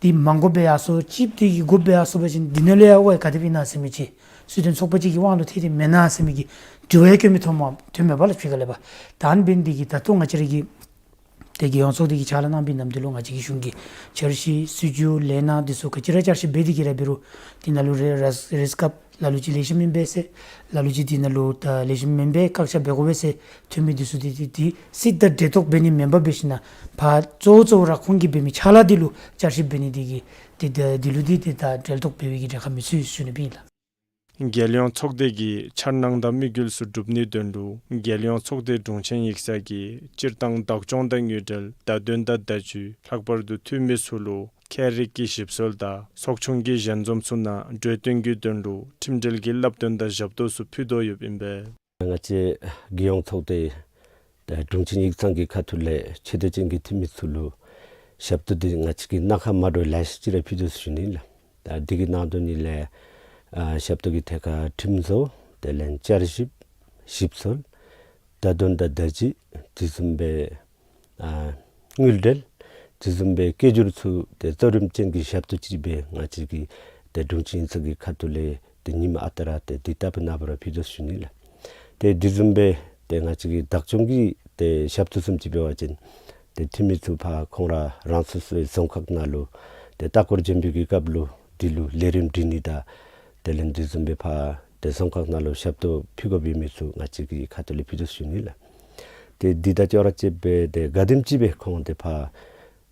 འདི་མང་དགོཔ་སྦེ་ཡར་སོང་གཅིག་འདི་གིས་དགུ་སྦེ་ཡར་སོང་པ་ཅིན་འདི་ནང་ལུ་ཡང་ཨོ་ཡ་ག་དེ་སྦེ་ཨིན་ན་ཟེར་མི་ཅིག་སྲིད་དོན་ཚོགས་པ་ཅིག་གི་དབང་ལུ་ཐལ་ཏེ་མེན་ན་ཟེར་མི་གི་དྲི་བ་ཡང་བཀོད་མི་ཐོནམ་ཐོནམ་མས་པ་ལགས། ཕྱི་ཁ་ལས་པ་ད་ཨ་ནི་འབད་ནི་འདི་གིས་ད་ལྟོ་ང་བཅས་ར་གི་ཏེ་རྒྱལ་ཡོངས་ཚོགས་སྡེ་གི་ཕྱག་ལཱ་གནང་བའི་ནམ་དུས་ལུ་ང་བཅས་ཀྱི་གཞུང་གི་འཆར་གཞི་སྲིད་བྱུས་ལས་སྣ་འདི་ཚུ་ག་ཅི་ར་བསྐྱར་ཞིབ་འབད་དེ་གི་ར་འབད་རུང་དེ་ནང་ལུ་རེས་རེས་རེས་སྐབས་ ལ་ལུ་ཅིག་ལེགས་ཤོམ་ཨིན་པས་ཟེར། ལ་ལུ་ཅིག་འདི་ནང་ལུ་ད་ལེགས་ཤོམ་མེན་པས། བཀག་ཆ་འབད་དགོ་པས་ཟེར་ཐོན་མི་འདི་ཚུ་འདི་འདི་འདི་སྲིད་དང་འབྲེལ་གཏོགས་འབད་ནི་མེན་པར་འབད་ཞིན་ན་ཕར་གཙོ་བོ་གཙོ་བོ་ར་ཁོང་གིས་འབད་མི་ཕྱག་ལཱ་འདི་ལུ་བསྐྱར་ཞིབ་འབད་ནི་འདི་གིས་འདི་འདི་འདི་ལུ་འདི་འདི་ད་འབྲེལ་གཏོགས་འབད་བའི་གི་གྲལ་ཁར་མི་ཚུད་ཟེར་ཞུ་ནི་ཨིན་ལགས། རྒྱལ་ཡོངས་ཚོགས་སྡེ་གི་འཆར་སྣང་དང་དམིགས་ཡུལ་ཚུ་སྒྲུབ་ནིའི་དོན་ལུ་རྒྱལ་ཡོངས་ཚོགས་སྡེ་དྲུང་ཆེན་ཡིག་ཚང་གིས་སྤྱིར་བཏང་བདག་སྐྱོང་དང་དངུལ་འབྲེལ་བརྡ་དོན་དང་བརྡ་བརྒྱུད་ལྷག་པར་དུ་འཐུས་མི་ཚུ་ལུ་ཁྱད་རིག་གི་ཞིབ་འཚོལ་དང་ཚོགས་ཆུང་གི་ཞལ་འཛོམས་ཚུ་ནང་གྲོས་བསྟུན་གྱི་དོན་ལུ་ཁྲིམས་འབྲེལ་གྱི་བསླབ་སྟོན་དང་ཞབས་ཏོག་ཚུ་ཕུལ་དོ་ཡོདཔ་ཨིན་པས། ང་བཅས་རྒྱལ་ཡོངས་ཚོགས་སྡེ་ད་དྲུང་ཆེན་ཡིག་ཚང་གི་ཁ་ཐུག་ལས་ཆེ་བསྟོད་ཅན་གྱི་འཐུས་མི་ཚུ་ལུ་ཞབས་ཏོག་འདི་ང་བཅས་ཀྱིས་སྣ་ཁ་མ་འདྲཝ་ལེ་ཤ་ཅིག་ར་ཕུལ་དོ་ཟེར་ཞུ་ནི་ལགས། ད་འདི་གི་ནང་དོན་ནི་ལས་ཨ་ཞབས་ཏོག་གི་ཐད་ཁར་ཁྲིམས་བཟོ་དེ་ལས་བསྐྱར་ཞིབ་ཞིབ་འཚོལ་བརྡ་དོན་དང་བརྡ་བརྒྱུད་དེ་བཟུམ་སྦེ་ཨ་དངུལ་འབྲེལ་དེ་བཟུམ་སྦེ་སྐད་སྒྱུར་ཚུ་ཏེ་གཙོ་རིམ་ཅན་གྱི་ཞབས་ཏོག་ཅིག་སྦེ་ང་བཅས་ཀྱིས་ཏེ་དྲུང་ཆེན་ཡིག་ཚང་གི་ཁ་ཐུག་ལས་ཏེ་ཉིནམ་ཨ་རྟག་ར་ཏེ་འདི་ལྟ་བུ་ནང་འབད་ར་ཕུལ་དོ་ཟེར་ཞུ་ནི་ལགས། ཏེ་དེ་བཟུམ་སྦེ་ཏེ་ང་བཅས་ཀྱི་བདག་སྐྱོང་གི་ཏེ་ཞབས་ཏོག་བཟུམ་ཅིག་འབད་བ་ཅིན་ཏེ་འཐུས་མི་ཚུ་ཕར་ཁོང་ར་རང་སོ་སོའི་རྫོང་ཁག་ནང་ལུ་ཏེ་ལྟ་སྐོར་འབྱོན་པའི་གི་སྐབས་ལུ་འདི་ལུ་ལས་རིམ་སྒྲིག་ནི་དང་དེ་ལས་དེ་བཟུམ་སྦེ་ཕར་ཏེ་རྫོང་ཁག་ནང་ལུ་ཞབས་ཏོག་ཕུལ་དགོ་པའི་མི་ཚུ་ང་བཅས་ཀྱི་ཁ་ཐུག་ལས་ཕུལ་དོ་ཟེར་ཞུ་ནི་ལགས། ཏེ་འདི་དང་ཅོག་ར་འཐདཔ་སྦེ་ཏེ་ག་དེམ་ཅིག་སྦེ་ཁོང་ཏེ་ཕར་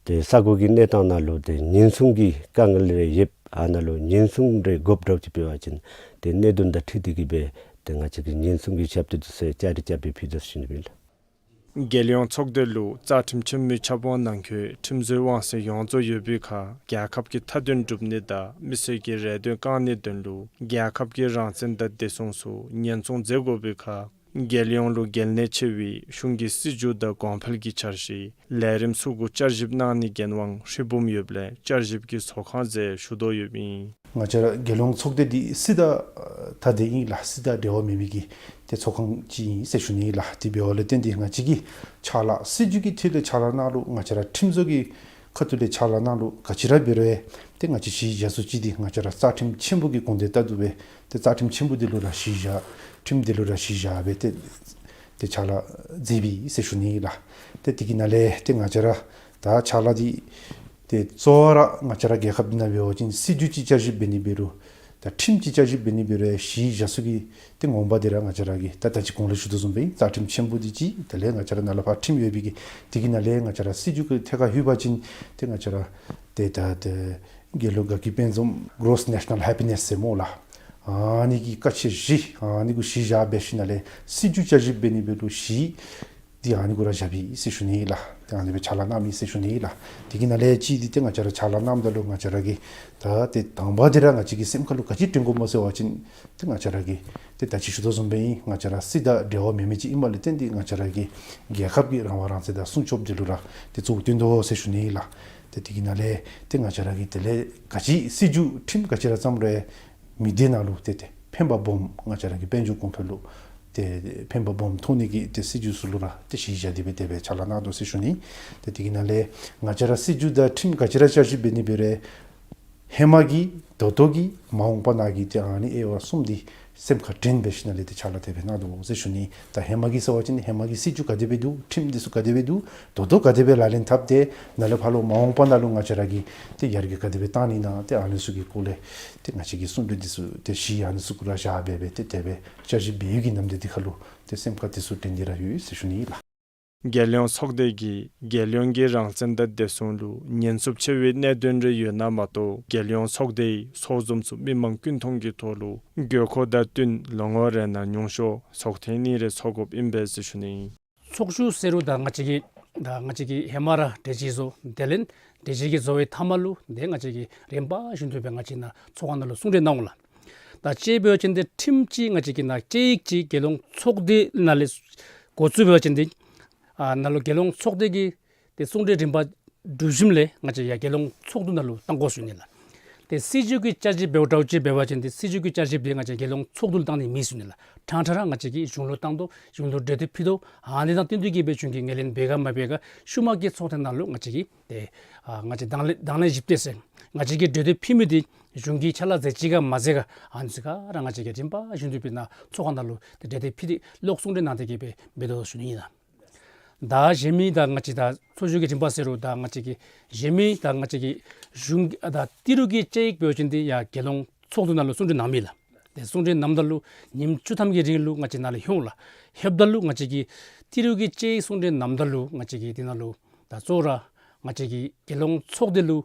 ཏེ་ས་གོ་གི་གནས་སྟངས་ནང་ལུ་ཏེ་ཉེན་སྲུང་གི་དཀའ་ངལ་རེ་ཡོདཔ་ཨ་ནཱ་ལུ་ཉེན་སྲུང་རེ་དགོཔ་འདྲཝ་ཅིག་འབད་བ་ཅིན་ཏེ་གནད་དོན་དང་འཁྲིལ་ཏེ་གིས་སྦེ་ཏེ་ང་བཅས་ཀྱིས་ཉེན་སྲུང་གི་ཞབས་ཏོག་འདི་ཚུ་བསྐྱར་རེ་བསྐྱར་སྦེ་ཕུལ་དོ་ཟེར་ཞུ་ནི་ཨིན་ལགས། རྒྱལ་ཡོངས་ཚོགས་སྡེ་ལུ་རྩ་ཁྲིམས་ཆེན་མོའི་ཁྱབ་དབང་ནང་འཁོད་ཁྲིམས་བཟོའི་དབང་ཚད་ཡོངས་རྫོགས་ཡོད་པའི་ཁར་རྒྱལ་ཁབ་ཀྱི་མཐའ་དོན་སྒྲུབ་ནི་དང་མི་སེར་གྱི་རེ་འདུན་བསྐང་ནིའི་དོན་ལུ་རྒྱལ་ཁབ་ཀྱི་རང་བཙན་དང་བདེ་སྲུང་ཚུ་ཉེན་སྲུང་མཛད་དགོ་པའི་ཁར་རྒྱལ་ཡོངས་ལུ་གལ་གནད་ཆེ་བའི་གཞུང་གི་སྲིད་བྱུས་དང་གོང་འཕེལ་གྱི་འཆར་གཞི་ལས་རིམ་ཚུ་གུ་བསྐྱར་ཞིབ་གནང་ནིའི་འགན་དབང་ཧྲིལ་བུམ་ཡོདཔ་ལས་བསྐྱར་ཞིབ་ཀྱི་ཚོགས་ཁང་ཟེར་ཞུ་དོ་ཡོདཔ་ཨིན། ང་བཅས་ར་རྒྱལ་ཡོངས་ཚོགས་སྡེ་འདི་སྲིད་དང་ཐ་དད་ཨིན་ལགས། སྲིད་དང་འབྲེལ་བ་མེད་མི་གི་ཏེ་ཚོགས་ཁང་ཅིག་ཨིན་ཟེར་ཞུ་ནི་ཨིན་ལགས། དེ་འབདཝ་ལས་བརྟེན་ཏེ་ང་བཅས་ཀྱིས་ཕྱག་ལཱ་སྲིད་བྱུས་ཀྱི་ཐད་ལས་ཕྱག་ལཱ་གནང་ལུགས་ང་བཅས་ར་ཁྲིམས་བཟོ་གི་ཁ་ཐུག་ལས་ཕྱག་ལཱ་གནང་ལུགས་ག་ཅི་ར་འབད་རུང་ཏེ་ང་བཅས་གཞི་བཞག་ས་ཅིག་འདི་ང་བཅས་ར་རྩ་ཁྲིམས་ཆེན་པོ་གི་དགོངས་དོན་ལྟར་དུ་སྦེ་ཏེ་རྩ་ཁྲིམས་ཆེན་པོ་འདི་ལུ་ར་གཞི་བཞག་ཁྲིམས་འདི་ལུ་ར་གཞི་བཞག་སྦེ་ཏེ་ཏེ་ཕྱག་ལཱ་མཛད་པས་ཟེར་ཞུ་ནི་ཨིན་ལགས། ཏེ་དེ་གི་ནང་ལས་ཏེ་ང་བཅས་ར་ད་ཕྱག་ལཱ་འདི་ཏེ་གཙོ་བོ་ར་ང་བཅས་ར་རྒྱལ་ཁབ་འདི་ནང་འབད་བ་ཅིན་སྲིད་བྱུས་ཅིག་བསྐྱར་ཞིབ་འབད་ནི་འབད་རུང་ད་ཁྲིམས་ཅིག་བསྐྱར་ཞིབ་འབད་ནི་འབད་རུང་གཞི་བཞག་ས་གི་ཏེ་ངོ་མ་འདི་ར་ང་བཅས་ར་གི་ད་ད་ཅི་གོང་ལས་ཞུ་དོ་བཟུམ་སྦེ་རྩ་ཁྲིམས་ཆེན་པོ་འདི་གཅིག་དེ་ལས་ང་བཅས་ར་ནཱ་ལས་ཕར་ཁྲིམས་ཡོད་པའི་གི་དེ་གི་ནང་ལས་ང་བཅས་ར་སྲིད་བྱུས་ཀྱི་ཐད་ཁར་ལྷོད་པ་ཅིན་ཏེ་ང་བཅས་ར་ཏེ་ད་ཏེ་དགེ་སློང་དགའ་སྐྱིད་དཔལ་འཛོམས་Gross National Happiness ཟེར་སྨོ་ལགས། ཨ་ནི་གི་ཀ་ཆེ་བཞི་ཨ་ནི་གུ་གཞི་བཞག་འབད་ཞིནམ་ལས་སྲིད་བྱུས་བསྐྱར་ཞིབ་འབད་ནི་འབད་རུང་གཞི་འདི་ཨ་ནི་གུ་ར་བཞག་པས་ཟེར་ཞུ་ནི་ལགས། ཏེ་ཨ་ནི་སྦེ་ཕྱག་ལཱ་གནངམ་ཨིན་ཟེར་ཞུ་ནི་ལགས། དེ་གི་ནང་ལས་གཅིག་འདི་ཏེ་ང་བཅས་ར་ཕྱག་ལཱ་གནངམ་ད་ལུ་ང་བཅས་ར་གི་ད་ཏེ་དང་པ་འདི་ར་ང་བཅས་ཀྱི་སེམས་ཁར་ལུ་ག་ཅི་དྲན་དགོཔ་སྨོ་ཟེར་བ་ཅིན་ཏེ་ང་བཅས་ར་གི་ཏེ་ད་ཅི་ཞུ་དོ་བཟུམ་སྦེ་ཨིན། ང་བཅས་ར་སྲིད་དང་འབྲེལ་བ་མེད་མི་ཅིག་ཨིནམ་ལས་བརྟེན་ཏེ་ང་བཅས་ར་གི་རྒྱལ་ཁབ་ཀྱི་རང་དབང་རང་བཙན་དང་སྲུང་སྐྱོབ་འདི་ལུ་ར་ཏེ་གཙོ་བོ་བཏོན་དོ་ཟེར་ཞུ་ནི་ལགས། ཏེ་དེ་གི་ནང་ལས་ཏེ་ང་བཅས་ར་གི་དེ་ལས་ག་ཅི་སྲིད་བྱུས་ཁྲིམས་ག་ཅི་ར་བརྩམ་རུང་མི་སྡེ་ནང་ལུ་ཏེ་ཏེ་ཕན་པ་སྦོམ་ང་བཅས་ར་གི་དཔལ་འབྱོར་གོང་འཕེལ་ལུ་ཏེ་ཕན་པ་སྦོམ་ཐོགས་ནི་གི་ཏེ་སྲིད་བྱུས་ཚུ་ལུ་ར་ཏེ་གཞི་བཞག་སྟེ་སྦེ་དེ་སྦེ་ཕྱག་ལཱ་གནང་དོ་ཟེར་ཞུ་ནི། ཏེ་དེ་གི་ནང་ལས་ང་བཅས་ར་སྲིད་བྱུས་དང་ཁྲིམས་ག་ཅི་ར་བསྐྱར་ཞིབ་འབད་ནི་འབད་རུང་ཧེ་མ་གི་ད་ལྟོ་གི་མ་འོངས་པ་ནང་གི་ཏེ་ཨ་ནི་དབྱེ་བ་གསུམ་འདི་སེམས་ཁར་དྲན་འབད་ཞིནམ་ལས་ཏེ་ཕྱག་ལཱ་དེ་སྦེ་གནང་དོ་ཟེར་ཞུ་ནི། ད་ཧེ་མ་གི་ཟེར་བ་ཅིན་ཧེ་མ་གི་སྲིད་བྱུས་ག་དེ་སྦེ་འདུག། ཁྲིམས་འདི་ཚུ་ག་དེ་སྦེ་འདུག། ད་ལྟོ་ག་དེ་སྦེ་ལག་ལེན་འཐབ་སྟེ་ནཱ་ལས་ཕར་ལུ་མ་འོངས་པ་ནང་ལུ་ང་བཅས་ར་གིས་ཏེ་ཡར་རྒྱས་ག་དེ་སྦེ་བཏང་ནི་ཨིན་ན་ཏེ་ཨ་ནི་ཚུ་གི་སྐོར་ལས་ཏེ་ང་བཅས་ཀྱི་གསུང་གྲོས་འདི་ཚུ་ཏེ་གཞི་ཨ་ནི་ཚུ་གུ་ར་བཞག་སྦེ་སྦེ་ཏེ་དེ་སྦེ་བསྐྱར་ཞིབ་འབད་བའི་གི་ནམ་དུས་འདི་ཁར་ལུ་ཏེ་སེམས་ཁར་དེ་ཚུ་དྲན་ཏེ་ར་ཡོད་ཟེར་ཞུ་ནི་ཨིན་ལགས། རྒྱལ་ཡོངས་ཚོགས་སྡེ་གིས་རྒྱལ་ཡོངས་ཀྱི་རང་བཙན་དང་བདེ་སྲུང་ལུ་ཉེན་སྲུབས་ཆེ་བའི་གནད་དོན་རེ་ཡོད་ན་མ་གཏོགས་རྒྱལ་ཡོངས་ཚོགས་སྡེའི་ཚོགས་འཛོམས་ཚུ་མི་མང་ཀུན་མཐོང་གི་ཐོག་ལུ་དགོས་མཁོ་དང་བསྟུན་ལོ་ངོ་རེ་ནང་ཉུང་ཤོས་ཚོགས་ཐེངས་གཉིས་རེ་ཚོགས་དགོཔ་ཨིན་པས་ཟེར་ཞུ་ནི་ཨིན། ཚོགས་བཞུགས་ཟེར་རུང་ད་ང་བཅས་ཀྱིས་ད་ང་བཅས་ཀྱིས་ཧེ་མ་ར་གྲོས་ཆོད་བཟོ་དེ་ལས་གྲོས་ཆོད་ཀྱི་བཟོ་བའི་མཐའ་མ་ལུ་ཏེ་ང་བཅས་ཀྱིས་རིམ་པ་བཞིན་དུ་སྦེ་ང་བཅས་ནཱ་ཚོགས་ཁང་ནང་ལུ་གསུང་གྲོས་གནང་འོང་ལགས། ད་དཔྱེ་འབད་བ་ཅིན་ཏེ་ཁྲིམས་ཅིག་ང་བཅས་ཀྱིས་ནཱ་དཔྱད་ཡིག་ཅིག་རྒྱལ་ཡོངས་ཚོགས་སྡེ་ནང་ལས་འགོ་བཙུགས་འབད་བ་ཅིན་ཏེ་ཨ་ནཱ་ལུ་རྒྱལ་ཡོངས་ཚོགས་སྡེ་གི་ཏེ་གསུང་གྲོས་རིམ་པ་སྒྲུབ་ཞིནམ་ལས་ང་བཅས་ཡར་རྒྱལ་ཡོངས་ཚོགས་འདུ་ནང་ལུ་གཏང་དགོ་ཟེར་ཞུ་ནི་ལགས། ཏེ་སྲིད་བྱུས་ཀྱི་བསྐྱར་ཞིབ་འབདཝ་འདྲཝ་ཅིག་འབད་བ་ཅིན་ཏེ་སྲིད་བྱུས་ཀྱི་བསྐྱར་ཞིབ་འདི་ང་བཅས་རྒྱལ་ཡོངས་ཚོགས་འདུ་ལུ་གཏང་ནི་མེད་ཟེར་ཞུ་ནི་ལགས། ཕྲང་ཕྲང་ར་ང་བཅས་ཀྱིས་གཞུང་ལུ་གཏང་དོ། གཞུང་ལུ་གྲོས་འདེབས་ཕུལ་དོ། ཨ་ནི་དང་བསྟུན་ཏེ་གིས་སྦེ་གཞུང་གིས་ངོས་ལེན་འབད་ག་མ་འབད་ག་ཤུལ་མ་གི་ཚོགས་ཐེངས་ནང་ལུ་ང་བཅས་ཀྱིས་ཏེ་ཨ་ང་བཅས་དང་ལེན་དང་ལེན་ཞིབ་ཏེ་ཟེར་ང་བཅས་ཀྱིས་གྲོས་འདེབས་ཕུལ་མི་འདི་གཞུང་གིས་ཕྱག་ལཱ་མཛད་ཅི་ག་མ་མཛད་ག་ཨ་ནི་ཚུ་ག་ར་ང་བཅས་ཀྱིས་རིམ་པ་བཞིན་དུ་སྦེ་ནཱ་ཚོགས་ཁང་ནང་ལུ་ཏེ་གྲོས་འདེབས་ཕུལ་ཏེ་ཀློག་གསུང་གྲོས་གནང་སྟེ་གིས་སྦེ་འབད་དོ་ཟེར་ཞུ་ནི་ཨིན་ལགས། ད་གཞན་མི་ད་ང་བཅས་ད་ཚོགས་བཞུགས་ཀྱི་རིམ་པ་ཟེར་རུང་ད་ང་བཅས་ཀྱི་གཞན་མི་ད་ང་བཅས་ཀྱི་གཞུང་ཨ་ད་ཏི་རུ་གི་དཔྱད་ཡིག་འབད་བ་ཅིན་ཏེ་ཡར་རྒྱལ་ཡོངས་ཚོགས་འདུ་ནང་ལུ་གསུང་གྲོས་གནང་མི་ལགས། ཏེ་གསུང་གྲོས་གནངམ་ད་ལུ་ཉིནམ་བཅུ་ཐམ་གྱི་རིང་ལུ་ང་བཅས་ནཱ་ལས་ལྷོད་ལགས། ལྷོདཔ་ད་ལུ་ང་བཅས་ཀྱིས་ཏི་རུ་གི་དཔྱད་ཡིག་གསུང་གྲོས་གནངམ་ད་ལུ་ང་བཅས་ཀྱིས་དེ་ནང་ལུ་ད་གཙོ་བོ་ར་ང་བཅས་ཀྱི་རྒྱལ་ཡོངས་ཚོགས་སྡེ་ལུ་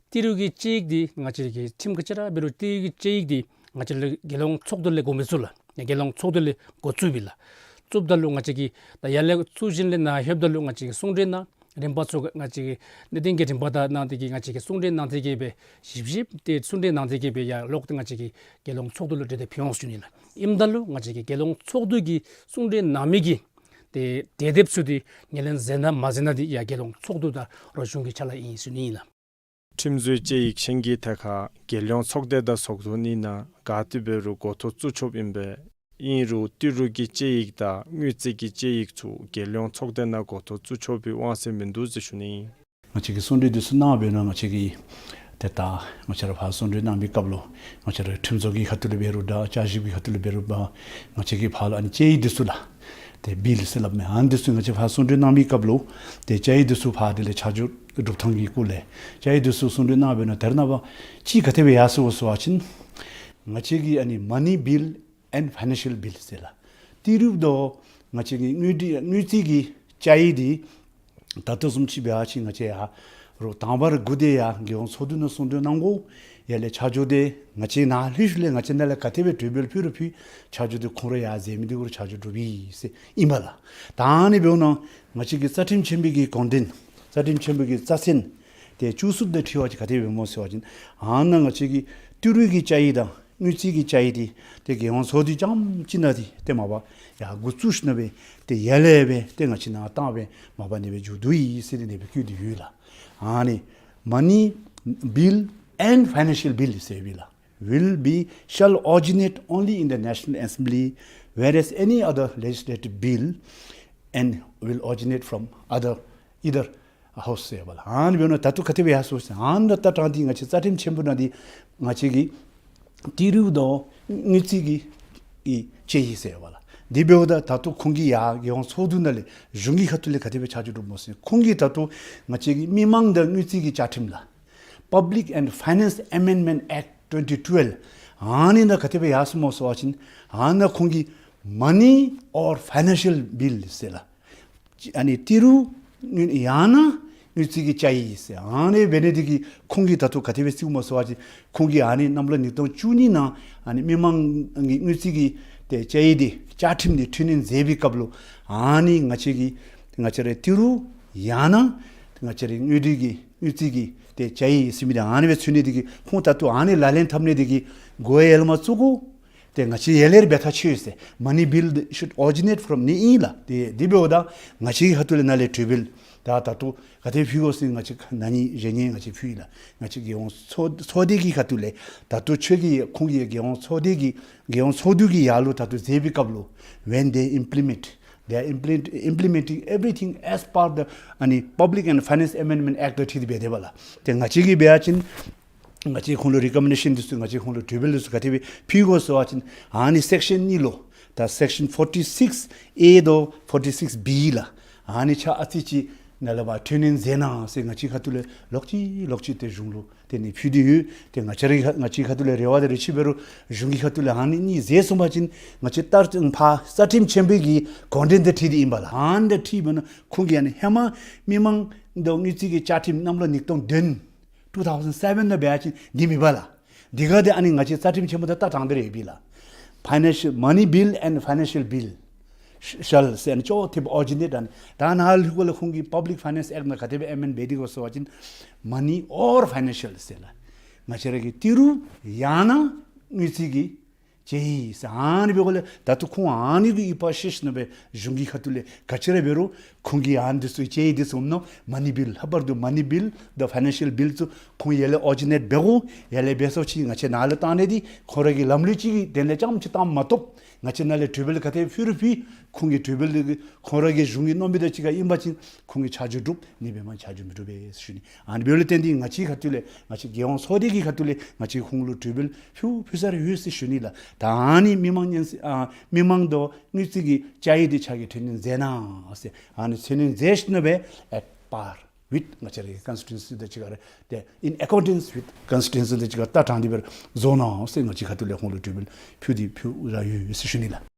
ཏི་རུ་གི་དཔྱད་ཡིག་འདི་ང་བཅས་ཀྱི་ཁྲིམས་ག་ཅི་ར་འབད་རུང་ཏི་རུ་གི་དཔྱད་ཡིག་འདི་ང་བཅས་ལུ་རྒྱལ་ཡོངས་ཚོགས་འདུ་ལས་འགོ་མི་བཙུགས་ལགས། རྒྱལ་ཡོངས་ཚོགས་འདུ་ལས་འགོ་བཙུགས་པས་ལགས། བཙུགསཔ་ད་ལུ་ང་བཅས་ཀྱིས་ད་ཡར་ལས་ཚུར་གཞི་ལས་ནཱ་ལྷོདཔ་ད་ལུ་ང་བཅས་ཀྱིས་གསུང་གྲོས་གནང་རིམ་པ་ཚུ་ང་བཅས་ཀྱིས་གནད་དོན་གྱི་རིམ་པ་དང་གནང་སྟེ་གིས་ང་བཅས་ཀྱིས་གསུང་གྲོས་གནང་སྟེ་གིས་སྦེ་ཞིབ་ཞིབ་ཏེ་གསུང་གྲོས་གནང་སྟེ་གིས་སྦེ་ཡར་ལོག་སྟེ་ང་བཅས་ཀྱིས་རྒྱལ་ཡོངས་ཚོགས་འདུ་ལུ་གྲོས་འདེབས་ཕུལ་འོང་ཟེར་ཞུ་ནི་ལགས། ཨིནམ་ད་ལུ་ང་བཅས་ཀྱིས་རྒྱལ་ཡོངས་ཚོགས་འདུ་གིས་གསུང་གྲོས་གནང་མི་གི་ཏེ་གྲོས་འདེབས་ཚུ་འདི་ངོས་ལེན་མཛད་ན་མ་མཛད་ན་འདི་ཡར་རྒྱལ་ཡོངས་ཚོགས་འདུ་དང་རོགས་གཞུང་གི་ཕྱག་ལཱ་ཨིན་ཟེར་ཞུ་ནི་ཨིན་ལགས། ཁྲིམས་བཟོའི་དཔྱད་ཡིག་ཆེན་གྱི་ཐད་ཁར་རྒྱལ་ཡོངས་ཚོགས་སྡེ་དང་ཚོགས་འདུ་གཉིས་ནང་ག་ཏེ་འབད་རུང་འགོ་ཐོག་བཙུགས་ཆོགཔ་ཨིན་པས། ཨིན་རུང་ཏི་རུ་གི་དཔྱད་ཡིག་དང་དངུལ་རྩིས་ཀྱི་དཔྱད་ཡིག་ཚུ་རྒྱལ་ཡོངས་ཚོགས་སྡེ་ནང་འགོ་ཐོག་བཙུགས་ཆོག་པའི་དབང་ཚད་མིན་འདུག་ཟེར་ཞུ་ནི་ཨིན། ང་བཅས་ཀྱིས་གསུང་གྲོས་འདི་ཚུ་གནང་བའི་ནང་ང་བཅས་ཀྱིས་ཏེ་ད་ང་བཅས་ར་ཕར་གསུང་གྲོས་གནང་བའི་སྐབས་ལུ་ང་བཅས་ར་ཁྲིམས་བཟོ་གི་ཁ་ཐུག་ལས་འབད་རུང་འདྲ་བསྐྱར་ཞིབ་ཀྱི་ཁ་ཐུག་ལས་འབད་རུང་འདྲ་ང་བཅས་ཀྱིས་ཕར་ལུ་ཨ་ནི་དཔྱད་ཡིག་འདི་ཚུ་ལགས། ཏེ་བིལ་ཟེར་སླབ་མས། ཨ་ནི་འདི་ཚུ་ང་བཅས་ཕར་གསུང་གྲོས་གནང་བའི་སྐབས་ལུ་ཏེ་དཔྱད་ཡིག་འདི་ཚུ་ཕར་དེ་ལས་ཆ་འཇོག་སྒྲུབ་ཐངས་ཀྱི་སྐོར་ལས་དཔྱད་ཡིག་འདི་ཚུ་གསུང་གྲོས་གནང་བའི་ནང་དེ་ནང་ཕར་ཅིག་ག་དེ་སྦེ་ཡར་སོང་ཟེར་བ་ཅིན་ང་བཅས་ཀྱི་ཨ་ནི་money bill and financial bill ཟེར་ལགས། ཏི་རུ་དང་ང་བཅས་ཀྱི་དངུལ་འབྲེལ་དངུལ་རྩིས་ཀྱི་དཔྱད་ཡིག་འདི་ད་ལྟོ་བཟུམ་ཅིག་འབད་བ་ཅིན་ང་བཅས་ཡར་རོགས་དང་པ་ར་སྒུག་སྟེ་ཡར་རྒྱལ་ཡོངས་ཚོགས་འདུ་ནང་གསུང་གྲོས་གནང་དགོ། ཡར་ལས་ཆ་འཇོག་འདི་ང་བཅས་ནཱ་ལྷོད་ཞིནམ་ལས་ང་བཅས་ནཱ་ལས་ག་དེ་སྦེ་གྲོས་འབུལ་ཕུལ་རུང་ཕུལ་ཆ་འཇོག་འདི་ཁོང་ར་ཡར་མཛད་མི་འདི་གུ་ར་ཆ་འཇོག་གྲུབ་ཡི་ཟེར་ཨིན་པས་ལགས། ད་ཨ་ནི་འབདཝ་ད་ང་བཅས་ཀྱི་རྩ་ཁྲིམས་ཆེན་པོའི་གི་དགོངས་དོན་རྩ་ཁྲིམས་ཆེན་པོའི་གི་རྩ་ཚན་ཏེ་བཅུ་གསུམ་དང་འཁྲིལ་བ་ཅིན་ག་དེ་སྦེ་སྨོ་ཟེར་བ་ཅིན་ཨ་ནཱ་ང་བཅས་ཀྱི་ཏི་རུ་གི་དཔྱད་ཡིག་དང་དངུལ་རྩིས་ཀྱི་དཔྱད་ཡིག་འདི་ཏེ་རྒྱལ་ཡོངས་ཚོགས་འདུ་རྐྱངམ་གཅིག་ནང་འདི་ཏེ་མ་པ་ཡར་འགོ་བཙུགས་ཞིནམ་ལས་ཏེ་ཡར་ལས་སྦེ་ཏེ་ང་བཅས་ནཱ་བཏང་སྦེ་མ་པ་ཨ་ནི་སྦེ་མཇུག་བསྡུ་ཡི་ཟེར་ཏེ་ཨ་ནི་སྦེ་བཀོད་དེ་ཡོད་ལགས། ཨ་ནི་money bill and financial bill ཟེར་ཡོད་ལགས། Will be, shall originate only in the National Assembly, whereas any other legislative bill and will originate from other, either house ཟེར་བ་ལགས། ཨ་ནི་འབདཝ་ད་ད་ལྟོ་ག་དེ་སྦེ་ཡར་སོང་ཟེར་ཨ་ནི་ད་ལྟོ་དྲངས་ཏེ་ང་བཅས་རྩ་ཁྲིམས་ཆེན་པོ་ནང་འདི་ང་བཅས་ཀྱི་ཏི་རུ་དང་དངུལ་རྩིས་ཀྱི་ཨི་དཔྱད་ཡིག་ཟེར་བ་ལགས། དེ་འབདཝ་ད་ད་ལྟོ་ཁོང་གིས་ཡར་རྒྱལ་ཡོངས་ཚོགས་འདུ་ནང་ལས་གཞུང་གི་ཁ་ཐུག་ལས་ག་དེ་སྦེ་ཆ་འཇོག་གྲུབ་སྨོ་ཟེར་ཁོང་གིས་ད་ལྟོ་ང་བཅས་ཀྱི་མི་མང་དང་དངུལ་རྩིས་ཀྱི་བཅའ་ཁྲིམས་ལགས། Public and Finance Amendment Act twenty twelve ཨ་ནི་ནང་ག་དེ་སྦེ་ཡར་སོང་སྨོ་ཟེར་བ་ཅིན་ཨ་ནཱ་ཁོང་གིས་money or financial bill ཟེར་ལགས། ཨ་ནི་ཏི་རུ་ཡང་ན་དངུལ་རྩིས་ཀྱི་དཔྱད་ཡིག་ཟེར་ཨ་ནི་འབད་ནི་འདི་གིས་ཁོང་གིས་ད་ལྟོ་ག་དེ་སྦེ་བརྩིཝ་སྨོ་ཟེར་བ་ཅིན་ཁོང་གིས་ཨ་ནི་གནམ་ལོ་ཉིས་སྟོང་བཅུ་གཉིས་ནང་ཨ་ནི་མི་མང་གི་དངུལ་རྩིས་ཀྱི་ཏེ་དཔྱད་ཡིག་འདི་བཅའ་ཁྲིམས་འདི་འཕྲི་སྣོན་མཛད་པའི་སྐབས་ལུ་ཨ་ནི་ང་བཅས་ཀྱི་ང་བཅས་རའི་ཏི་རུ་ཡང་ན་ང་བཅས་རའི་དངུལ་འབྲེལ་གྱི་དངུལ་རྩིས་ཀྱི་ཏེ་དཔྱད་ཡིག་ཟེར་མི་འདི་ཨ་ནི་སྦེ་ཚུད་ནི་འདི་གིས་ཁོང་ད་ལྟོ་ཨ་ནི་ལག་ལེན་འཐབ་ནི་འདི་གིས་གོ་ཡལ་མ་བཙུགས་དགོ། ཏེ་ང་བཅས་ཡར་ལས་ར་འབད་ཐག་ཆོད་ཟེར། Money bill should originate from ནི་ཨིན་ལགས། ཏེ་དེ་འབདཝ་ད་ང་བཅས་ཀྱི་ཁ་ཐུག་ལས་ནཱ་ལས་གྲོས་འབུལ་ད་ད་ལྟོ་ག་དེ་ཕུལ་དགོ་ཟེར་ང་བཅས་ན་ནིང་གཞེས་ནིང་ང་བཅས་ཕུལ་ཡི་ལགས། ང་བཅས་རྒྱལ་ཡོངས་ཚོགས་ཚོགས་སྡེ་གི་ཁ་ཐུག་ལས་ད་ལྟོ་ཁྱོད་ཀྱིས་ཁོང་གིས་རྒྱལ་ཡོངས་ཚོགས་སྡེ་གི་རྒྱལ་ཡོངས་ཚོགས་འདུ་གི་ཡར་ལུ་ད་ལྟོ་མཛད་པའི་སྐབས་ལུ་when they implement, they are implement- implementing everything as per the ཨ་ནི་Public and Finance Amendment Act དང་འཁྲིལ་ཏེ་འབད་དེ་འབད་ལགས། ཏེ་ང་བཅས་ཀྱིས་འབད་བ་ཅིན་ང་བཅས་ཁོང་ལུ་རི་ཀོ་མེན་ཌེ་ཤཱན་འདི་ཚུ་ང་བཅས་ཁོང་ལུ་གྲོས་འབུལ་འདི་ཚུ་ག་དེ་སྦེ་ཕུལ་དགོ་ཟེར་བ་ཅིན་ཨ་ནི་སེཀ་ཤཱན་གཉིས་ལུ་ད་སེཀ་ཤཱན་ཕོར་ཊི་སིཀསི་ཨེ་དང་ཕོར་ཊི་སིཀསི་བི་ལགས། ཨ་ནི་ཆ་ཨ་ཙི་ཅིག་ནཱ་ལས་ཕར་འཕྲི་སྣོན་མཛད་གནང་ཟེར་ང་བཅས་ཁ་ཐུག་ལས་ལོག་ཅི་ལོག་ཅི་ཏེ་གཞུང་ལུ་ཏེ་ཨ་ནི་ཕུལ་ཏེ་ཡོད། ཏེ་ང་བཅས་རའི་ང་བཅས་ཁ་ཐུག་ལས་རེ་བ་དང་རེ་ཆེ་འབད་རུང་གཞུང་གི་ཁ་ཐུག་ལས་ཨ་ནི་གཉིས་མཛད་སོང་པ་ཅིན་ང་བཅས་ལྟར་ཕར་རྩ་ཁྲིམས་ཆེན་པོའི་གི་དགོངས་དོན་དང་འཁྲིལ་ཏེ་ཨིན་པས་ལགས། ཨ་ནི་དང་འཁྲིལ་འབད་ན་ཁོང་གིས་ཨ་ནི་ཧེ་མ་མི་མང་དང་དངུལ་རྩིས་ཀྱི་བཅའ་ཁྲིམས་གནམ་ལོ་ཉིས་སྟོང་བདུན་two thousand seven ནང་འབད་བ་ཅིན་འདི་མེད་པས་ལགས། འདི་ག་འདི་ཨ་ནི་ང་བཅས་རྩ་ཁྲིམས་ཆེན་པོ་དང་ད་དྲངས་ཏེ་ར་ཡོད་པས་ལགས། Financial, money bill and financial bill sh- shall ཟེར་ཨ་ནི་ཅོག་འཐདཔ་ཨོ་རི་ཇི་ནེཊ་ཨ་ནི་ད་ནཱ་ལུ་ཁོང་གིས་Public Finance Act ནང་ག་དེ་སྦེ་ཨེ་མེནཌ་འབད་དེ་གོ་ཟེར་བ་ཅིན་money or financial ཟེར་ལགས། ང་བཅས་ར་གི་ཏི་རུ་ཡང་ན་དངུལ་རྩིས་ཀྱི་དཔྱད་ཡིག་ཟེར་ཨ་ནི་འབད་དགོཔ་ལས་ད་ལྟོ་ཁོང་ཨ་ནི་གི་ཡིག་པར་ཤེས་ནི་སྦེ་གཞུང་གི་ཁ་ཐུག་ལས་ག་ཅི་ར་འབད་རུང་ཁོང་གིས་ཨ་ནི་འདི་ཚུ་དཔྱད་ཡིག་འདི་ཚུ་ནང་money bill ལྷག་པར་དུ་money bill དང་financial bill ཚུ་ཁོང་ཡར་ལས་ཨོ་རི་ཇི་ནེཊ་འབད་དགོ། ཡར་ལས་འབད་སོང་ཅི་ང་བཅས་ནཱ་ལུ་བཏང་ནི་འདི་ཁོང་ར་གི་ལམ་ལུགས་ཅིག་གི་དོན་ལས་རྐྱངམ་ཅིག་བཏངམ་མ་གཏོགས་ང་བཅས་ནཱ་ལས་གྲོས་འབུལ་ག་དེ་ཕུལ་རུང་ཕུལ་ཁོང་གི་གྲོས་འབུལ་འདི་གིས་ཁོང་ར་གི་གཞུང་གི་མནོ་མི་དང་གཅིག་ཁར་ཨིན་པ་ཅིན་ཁོང་གིས་ཆ་འཇོག་གྲུབ། ཨ་ནི་སྦེ་མ་ཆ་འཇོག་མི་གྲུབ་པས་ཞུ་ནི། ཨ་ནི་འབདཝ་ལས་བརྟེན་ཏེ་ང་བཅས་ཁ་ཐུག་ལས་ང་བཅས་རྒྱལ་ཡོངས་ཚོགས་སྡེ་གི་ཁ་ཐུག་ལས་ང་བཅས་ཁོང་ལུ་གྲོས་འབུལ་ཕུལ་ཕུལ་ས་ར་ཡོད་ཟེར་ཞུ་ནི་ལགས། ད་ཨ་ནི་མི་མང་སྙན་ཨ་མི་མང་དང་དངུལ་རྩིས་ཀྱི་དཔྱད་ཡིག་འདི་ཕྱག་གི་འཕྲི་སྣོན་མཛད་གནང་ཟེར་ཨ་ནི་འཕྲི་སྣོན་མཛད་ཞིནམ་ལས་at par with ང་བཅས་རའི་ཀོན་སི་ཊི་ཊུ་ཨེན་སི་དང་གཅིག་ཁར་ཏེ་in accordance with ཀོན་སི་ཊི་ཊུ་ཨེན་སི་དང་གཅིག་ཁར་ལྟ་དྲངས་ཏེ་སྦེ་ར་བཟོ་གནང་ཟེར་ང་བཅས་ཁ་ཐུག་ལས་ཁོང་ལུ་གྲོས་འབུལ་ཕུལ་ཏེ་ཕུལ་ར་ཡོད་ཟེར་ཞུ་ནི་ལགས།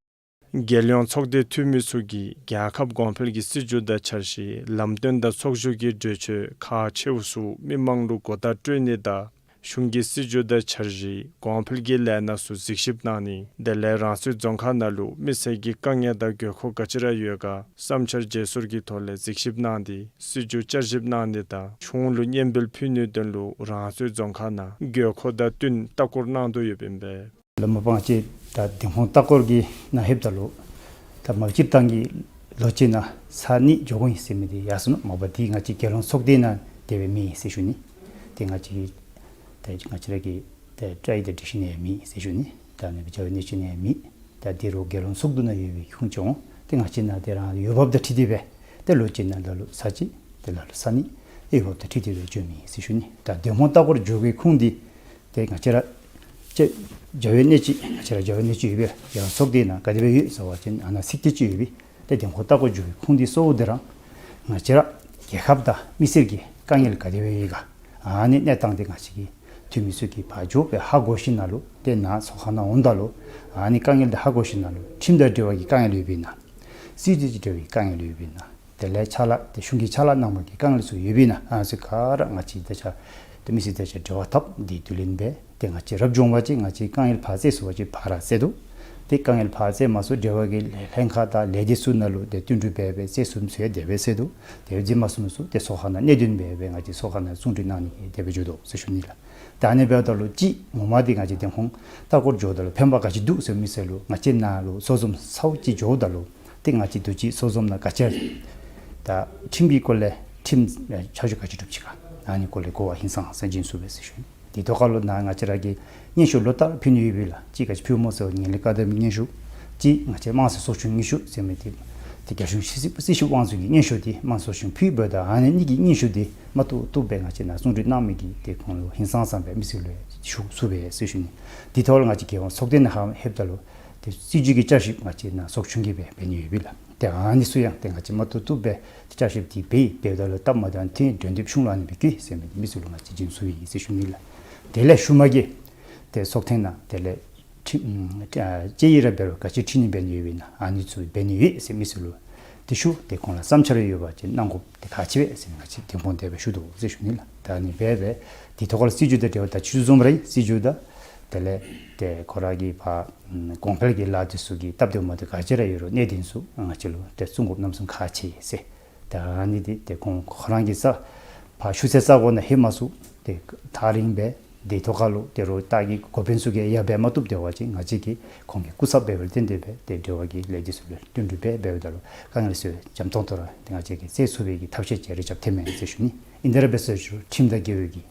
རྒྱལ་ཡོངས་ཚོགས་སྡེ་འཐུས་མི་ཚུ་གིས་རྒྱལ་ཁབ་གོང་འཕེལ་གྱི་སྲིད་བྱུས་དང་འཆར་གཞི་ལམ་སྟོན་དང་ཚོགས་བཞུགས་ཀྱི་གྲོས་ཆོད་ཁག་ཆེ་བ་ཚུ་མི་མང་ལུ་གོ་བརྡ་སྤྲོད་ནི་དང་གཞུང་གི་སྲིད་བྱུས་དང་འཆར་གཞི་གོང་འཕེལ་གྱི་ལས་སྣ་ཚུ་གཟིགས་ཞིབ་གནང་ནི་དེ་ལས་རང་སོའི་རྫོང་ཁག་ནང་ལུ་མི་སེར་གྱི་དཀའ་ངལ་དང་དགོས་མཁོ་ག་ཅི་ར་ཡོད་ག་བསམ་འཆར་བརྗེ་སོར་གྱི་ཐོག་ལས་གཟིགས་ཞིབ་གནང་སྟེ་སྲིད་བྱུས་བསྐྱར་ཞིབ་གནང་ནི་དང་གཞུང་ལུ་སྙན་འབུལ་ཕུལ་ནིའི་དོན་ལུ་རང་སོའི་རྫོང་ཁག་ནང་དགོས་མཁོ་དང་བསྟུན་ལྟ་སྐོར་གནང་དོ་ཡོདཔ་ཨིན་པས། ལགས་མ་པང་ཅིག་ད་འདེམས་ཁོངས་ལྟ་སྐོར་གྱི་ནང་ལྷོདཔ་ད་ལུ་ད་མ་པ་སྤྱིར་བཏང་གི་ལོ་གཅིག་ནང་ས་གཉིས་འགྱོ་དགོ་ཨིན་ཟེར་མི་འདི་ཡར་སོང་ནུག། མ་པ་འདི་ང་བཅས་རྒྱལ་ཡོངས་ཚོགས་སྡེ་ནང་དེ་སྦེ་མེད་ཟེར་ཞུ་ནི། ཏེ་ང་བཅས་ཀྱི་ཏེ་ང་བཅས་ར་གི་ཏེ་བཀྲིས་དང་སྒྲིག་གཞི་ནང་ཡང་མེད་ཟེར་ཞུ་ནི། ད་ཨ་ནི་སྦེ་བྱ་བའི་གནས་སྤྱོད་ནང་ཡང་མེད། ད་འདི་རུ་རྒྱལ་ཡོངས་ཚོགས་འདུ་ནང་ཡོད་པའི་ཁུངས་ཅིག་འོང་། ཏེ་ང་བཅས་ནང་དེ་རང་འོས་འབབ་དང་འཁྲིལ་ཏེ་སྦེ་ཏེ་ལོ་གཅིག་ནང་ལ་ལུ་ས་གཅིག་ཏེ་ལ་ལུ་ས་གཉིས་འོས་འབབ་དང་འཁྲིལ་ཏེ་སྦེ་འགྱོ་མི་ཨིན་ཟེར་ཞུ་ནི། ད་འདེམས་ཁོངས་ལྟ་སྐོར་འགྱོ་བའི་ཁུངས་འདི་ཏེ་ང་བཅས་ར་ཅིག་བྱ་བའི་གནས་སྤྱོད་ང་བཅས་ར་བྱ་བའི་གནས་སྤྱོད་ཡོད་པས། རྒྱལ་ཡོངས་ཚོགས་སྡེ་ནང་ག་དེ་སྦེ་ཡོད་ཟེར་བ་ཅིན་ཨ་ནཱ་ཚིག་དེ་ཅིག་ཡོད་པས། ཏེ་འདེམས་ཁོངས་ལྟ་སྐོར་འགྱོ་བའི་ཁུངས་འདི་གཙོ་བོ་དེ་ར་ང་བཅས་ར་རྒྱལ་ཁབ་དང་མི་སེར་གྱི་དཀའ་ངལ་ག་དེ་སྦེ་ཡོད་ག་ཨ་ནི་གནས་སྟངས་དེ་ང་བཅས་ཀྱི་འཐུས་མི་ཚུ་གིས་ཕར་འགྱོ་སྦེ་ཧ་གོ་ཞིནམ་ལས་ཏེ་ནཱ་ཚོགས་ཁང་ནང་འོངམ་ད་ལུ་ཨ་ནི་དཀའ་ངལ་དེ་ཧ་གོ་ཞིནམ་ལས་ཁྲིམས་དང་འབྲེལ་བ་གི་དཀའ་ངལ་ཡོད་པས་ན། སྲིད་བྱུས་དང་འབྲེལ་བའི་དཀའ་ངལ་ཡོད་པས་ན། དེ་ལས་ཕྱག་ལཱ་ཏེ་གཞུང་གི་ཕྱག་ལཱ་གནང་བའི་དཀའ་ངལ་ཚུ་ཡོད་པས་ན་ཨ་ནི་ཚུ་ག་ར་ང་བཅས་དང་ཆ་ཏེ་མི་སེར་དང་ཆ་འབྲེལ་བ་འཐབ་སྟེ་དེ་ལས་འབད་ཏེ་ང་བཅས་རབ་བྱུང་བ་ཅིན་ང་བཅས་དཀའ་ངལ་ཕར་སེལ་ཚུགས་པ་ཅིན་ཕར་ར་སེལ་དོ། ཏེ་དཀའ་ངལ་ཕར་སེལ་མ་ཚུགས་འབྲེལ་བ་གི་ལྷན་ཁག་དང་ལས་སྡེ་ཚུ་ནང་ལུ་ཏེ་བསྟུན་གྲོས་འབད་འབད་སེལ་ཚུགས་ཚུགས་ཡང་དེ་སྦེ་སེལ་དོ། དེ་སྦེ་མ་ཚུགས་མ་ཚུགས་ཏེ་ཚོགས་ཁང་ནང་གནད་དོན་འབད་འབད་ང་བཅས་ཚོགས་ཁང་ནང་གསུང་གྲོས་གནང་ནི་གི་དེ་སྦེ་འགྱོ་དོ་ཟེར་ཞུ་ནི་ལགས། ད་ཨ་ནི་འབདཝ་ད་ལུ་གཅིག་ངོ་མ་འདི་ང་བཅས་འདེམས་ཁོངས་ལྟ་སྐོར་འགྱོཝ་ད་ལུ་ཕན་པ་ག་ཅི་འདུག་ཟེར་མི་ཚུ་ལུ་ང་བཅས་ནཱ་ལུ་ཚོགས་འཛོམས་ཚརཝ་ཅིག་འགྱོཝ་ད་ལུ་ཏེ་ང་བཅས་འདི་ཅིག་ཚོགས་འཛོམས་ནང་ག་ཅི་ད་ཁྲིམས་ཀྱི་སྐོར་ལས་ཁྲིམས་ཨེ་ཆ་འཇོག་ག་ཅི་གྲུབ་ཅི་ག་ཨ་ནི་སྐོར་ལས་གོ་བ་ཧིང་སངས་ས་སྦྱིན་ཚུགས་པས་ཟེར་ཞུ་ནི། དེ་ཐོག་ཁར་ལུ་ནཱ་ང་བཅས་ར་གིས་སྙན་ཞུ་ལོ་ལྟར་ཕུལ་ནི་ཡོད་པས་ལགས། གཅིག་ག་ཅི་ཕུལཝ་སྨོ་ཟེར་བ་ཉིན་རེ་བཀའ་བསྡམ་སྙན་ཞུ། གཅིག་ང་བཅས་དམངས་གཙོའི་ཚོགས་ཆུང་སྙན་ཞུ་ཟེར་མི་འདི་ཏེ་རྒྱ་གཞུང་སྤྱི་སྤྱི་ཁྱབ་དབང་འཛིན་གྱི་སྙན་ཞུ་འདི་དམངས་གཙོའི་ཚོགས་ཆུང་ཕུལཝ་ད་ཨ་ནི་གཉིས་ཀྱི་སྙན་ཞུ་འདི་མ་བཏུབ་བཏུབ་སྦེ་ང་བཅས་ནཱ་གསུང་གྲོས་གནང་མི་གིས་ཏེ་ཁོང་ལུ་ཧིང་སངས་ས་སྦེ་མི་སེར་ལུ་ཞུ་ཚུགས་པས་ཟེར་ཞུ་ནི། དེ་ཐོག་ལུ་ང་བཅས་རྒྱལ་ཡོངས་ཚོགས་སྡེ་ནང་ཧ་ལྷོདཔ་ད་ལུ་ཏེ་སྲིད་བྱུས་ཀྱི་བསྐྱར་ཞིབ་ང་བཅས་ནཱ་ཚོགས་ཆུང་གིས་སྦེ་འབད་ནི་ཡོད་པས་ལགས། ཏེ་ཨ་ནི་ཚུ་ཡང་ཏེ་ང་བཅས་མ་བཏུབ་བཏུབ་སྦེ་ཏེ་བསྐྱར་ཞིབ་འདི་འབད་འབདཝ་ད་ལུ་སྟབས་མ་བདེཝ་ཐོན་འགྲོ་འདི་གཞུང་ལུ་ཨ་ནི་སྦེ་བཀོད་ཟེར་མི་འདི་མི་སེར་ལུ་ང་བཅས་སྦྱིན་ཚུགས་ཡི་ཟེར་ཞུ་ནི་ལགས། དེ་ལས་ཤུལ་མ་གི་ཏེ་ཚོགས་ཐེངས་ནང་དེ་ལས་ཁྲིམས་ཨ་དཔྱད་ཡིག་ར་འབད་རུང་ག་ཅི་འཁྲིལ་ནི་འབད་ནི་ཡོད་པས་ན་ཨ་ནི་ཚུ་འབད་ནི་ཡོད་ཟེར་མི་སེར་ལུ་ཏེ་ཞུ། ཏེ་ཁོང་ལུ་བསམ་འཆར་ཡོད་པ་ཅིན་གནང་དགོཔ་ཏེ་ཁག་ཆེ་བས་ཟེར་ང་བཅས་འདེམས་ཁོངས་དེ་སྦེ་ཞུ་དོ་ཟེར་ཞུ་ནི་ལགས། ད་ཨ་ནི་སྦེ་སྦེ་དེ་ཐོག་ཁར་སྲིད་བྱུས་དང་འབྲེལ་བ་ད་ཆུ་འཛོམས་ར་ཨིན། སྲིད་བྱུས་དང་དེ་ལས་ཏེ་ཁོ་ར་གི་ཕར་གོང་འཕེལ་གྱི་ལཱ་འདི་ཚུ་གི་སྟབས་བདེཝ་མ་བདེཝ་ག་ཅི་ར་ཡོད་རུང་གནད་དོན་ཚུ་ང་བཅས་ལུ་ཏེ་གསུང་དགོཔ་གནམ་མེད་ས་མེད་ཁག་ཆེ་ཟེར། ད་ཨ་ནི་འདི་ཏེ་ཁོང་ཁོ་ར་གིས་ས་ཕར་ཞུ་ས་ས་གོ་ནང་ལྷོད་མ་ཚུགས། ཏེ་ཐག་རིང་སྦེ་དེ་ཐོག་ཁར་ལུ་ཏེ་རོགས་ལྟ་གི་འགོ་དཔོན་ཚུ་གིས་ཡང་འབད་མ་བཏུབ་སྟེ་འབད་བ་ཅིན་ང་བཅས་ཀྱིས་ཁོང་གི་སྐུ་ཚབ་འབད་བར་བརྟེན་ཏེ་སྦེ་ཏེ་འབྲེལ་བ་གི་ལས་འདི་ཚུ་ལུ་བསྟུན་གྲོས་འབད་འབདཝ་ད་ལུ་དཀའ་ངལ་ཚུ་འཇམ་ཏོང་ཏོ་ར་ཏེ་ང་བཅས་ཀྱིས་སེལ་ཚུགས་པའི་གི་ཐབས་ཤེས་ཅིག་རེ་རྐྱབ་ཐོནམ་མས་ཟེར་ཞུ་ནི། ཨིན་ཏེ་ར་འབད་ཟེར་ཞུ་ཁྲིམས་དང་འགལ་བའི་གི་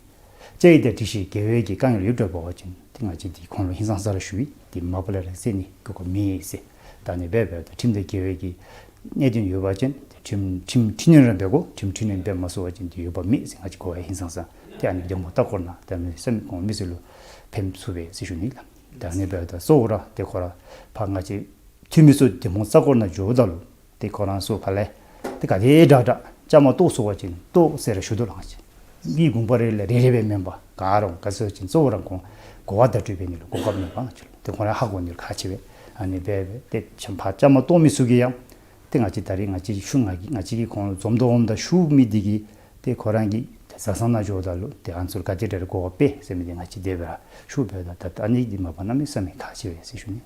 དཔྱད་ཡིག་དང་སྒྲིག་གཞི་འགལ་བའི་གི་དཀའ་ངལ་ཡོདཔ་འདྲཝ་འབད་བ་ཅིན་ཏེ་ང་བཅས་འདི་ཁོང་ལུ་ཧིང་སངས་ས་ར་ཞུ་ཡི། ཏེ་མ་པ་ལས་ར་སེལ་ནི་དགོས་མཁོ་མེད་ཟེར། ད་ཨ་ནི་སྦེ་འབདཝ་ད་ཁྲིམས་དང་འགལ་བའི་གི་གནད་དོན་ཡོད་པ་ཅིན་ཏེ་ཁྲིམས་ཁྲིམས་འཁྲི་སྣོན་ར་འབད་དགོ། ཁྲིམས་འཁྲི་སྣོན་འབད་མ་ཚུགས་པ་ཅིན་ཏེ་འོས་འབབ་མེད་ཟེར་ང་བཅས་གོ་བ་ཧིང་སངས་ས། ཏེ་ཨ་ནི་འདེམས་ཁོངས་ལྟ་སྐོར་ནང་ཏེ་ཨ་ནི་ས་མི་གོང་མི་སེར་ལུ་ཕན་ཚུགས་པས་ཟེར་ཞུ་ནི་ལགས། ད་ཨ་ནི་འབདཝ་ད་གཙོ་བོ་ར་ཏེ་ཁོ་ར་ཕར་ང་བཅས་འཐུས་མི་ཚུ་འདེམས་ཁོངས་ལྟ་སྐོར་ནང་འགྱོཝ་ད་ལུ་ཏེ་ཁོ་ར་ཚུ་ཕར་ལས་ཏེ་ག་དེ་དྲག་དྲག་བཅའ་མར་གཏོགས་ཚུགས་པ་ཅིན་གཏོགས་ཟེར་ར་ཞུ་དོ་ལགས། ང་བཅས་མི་དགོངས་པ་རེ་ལས་རེ་རེ་སྦེ་མེན་པར་ག་ར་ག་ཅི་ཟེར་བ་ཅིན་གཙོ་བོ་ར་ཁོང་གོ་བ་བརྡ་སྤྲོད་འབད་ནི་ལུ་གོ་སྐབས་མེད་པ་ང་བཅས་ལུ་ཏེ་ཁོང་ར་ཧ་གོ་ནི་ལུ་ཁག་ཆེ་བས། ཨ་ནི་སྦེ་སྦེ་ཏེ་ཕར་བཅའ་མར་གཏོགས་མི་ཚུ་གིས་ཡང་ཏེ་ང་བཅས་ད་རིས་ང་བཅས་ཞུ་ང་གིས་ང་བཅས་ཀྱིས་ཁོང་ལུ་འཛོམས་དོ་འོངམ་ད་ཞུ་མི་འདི་གིས་ཏེ་ཁོ་ར་གིས་ཏེ་བཟའ་ཚང་ནང་འགྱོཝ་ད་ལུ་ཏེ་ཨ་ནི་ཚུ་ལུ་ག་དེ་དྲག་གོ་བ་སྤེལ་ཟེར་མི་འདི་ང་བཅས་དེ་སྦེ་ར་ཞུ་འབདཝ་ད་ད་ཨ་ནི་འདི་མ་པ་གནམ་མེད་ས་མེད་ཁག་ཆེ་བས་ཟེར་ཞུ་ནི།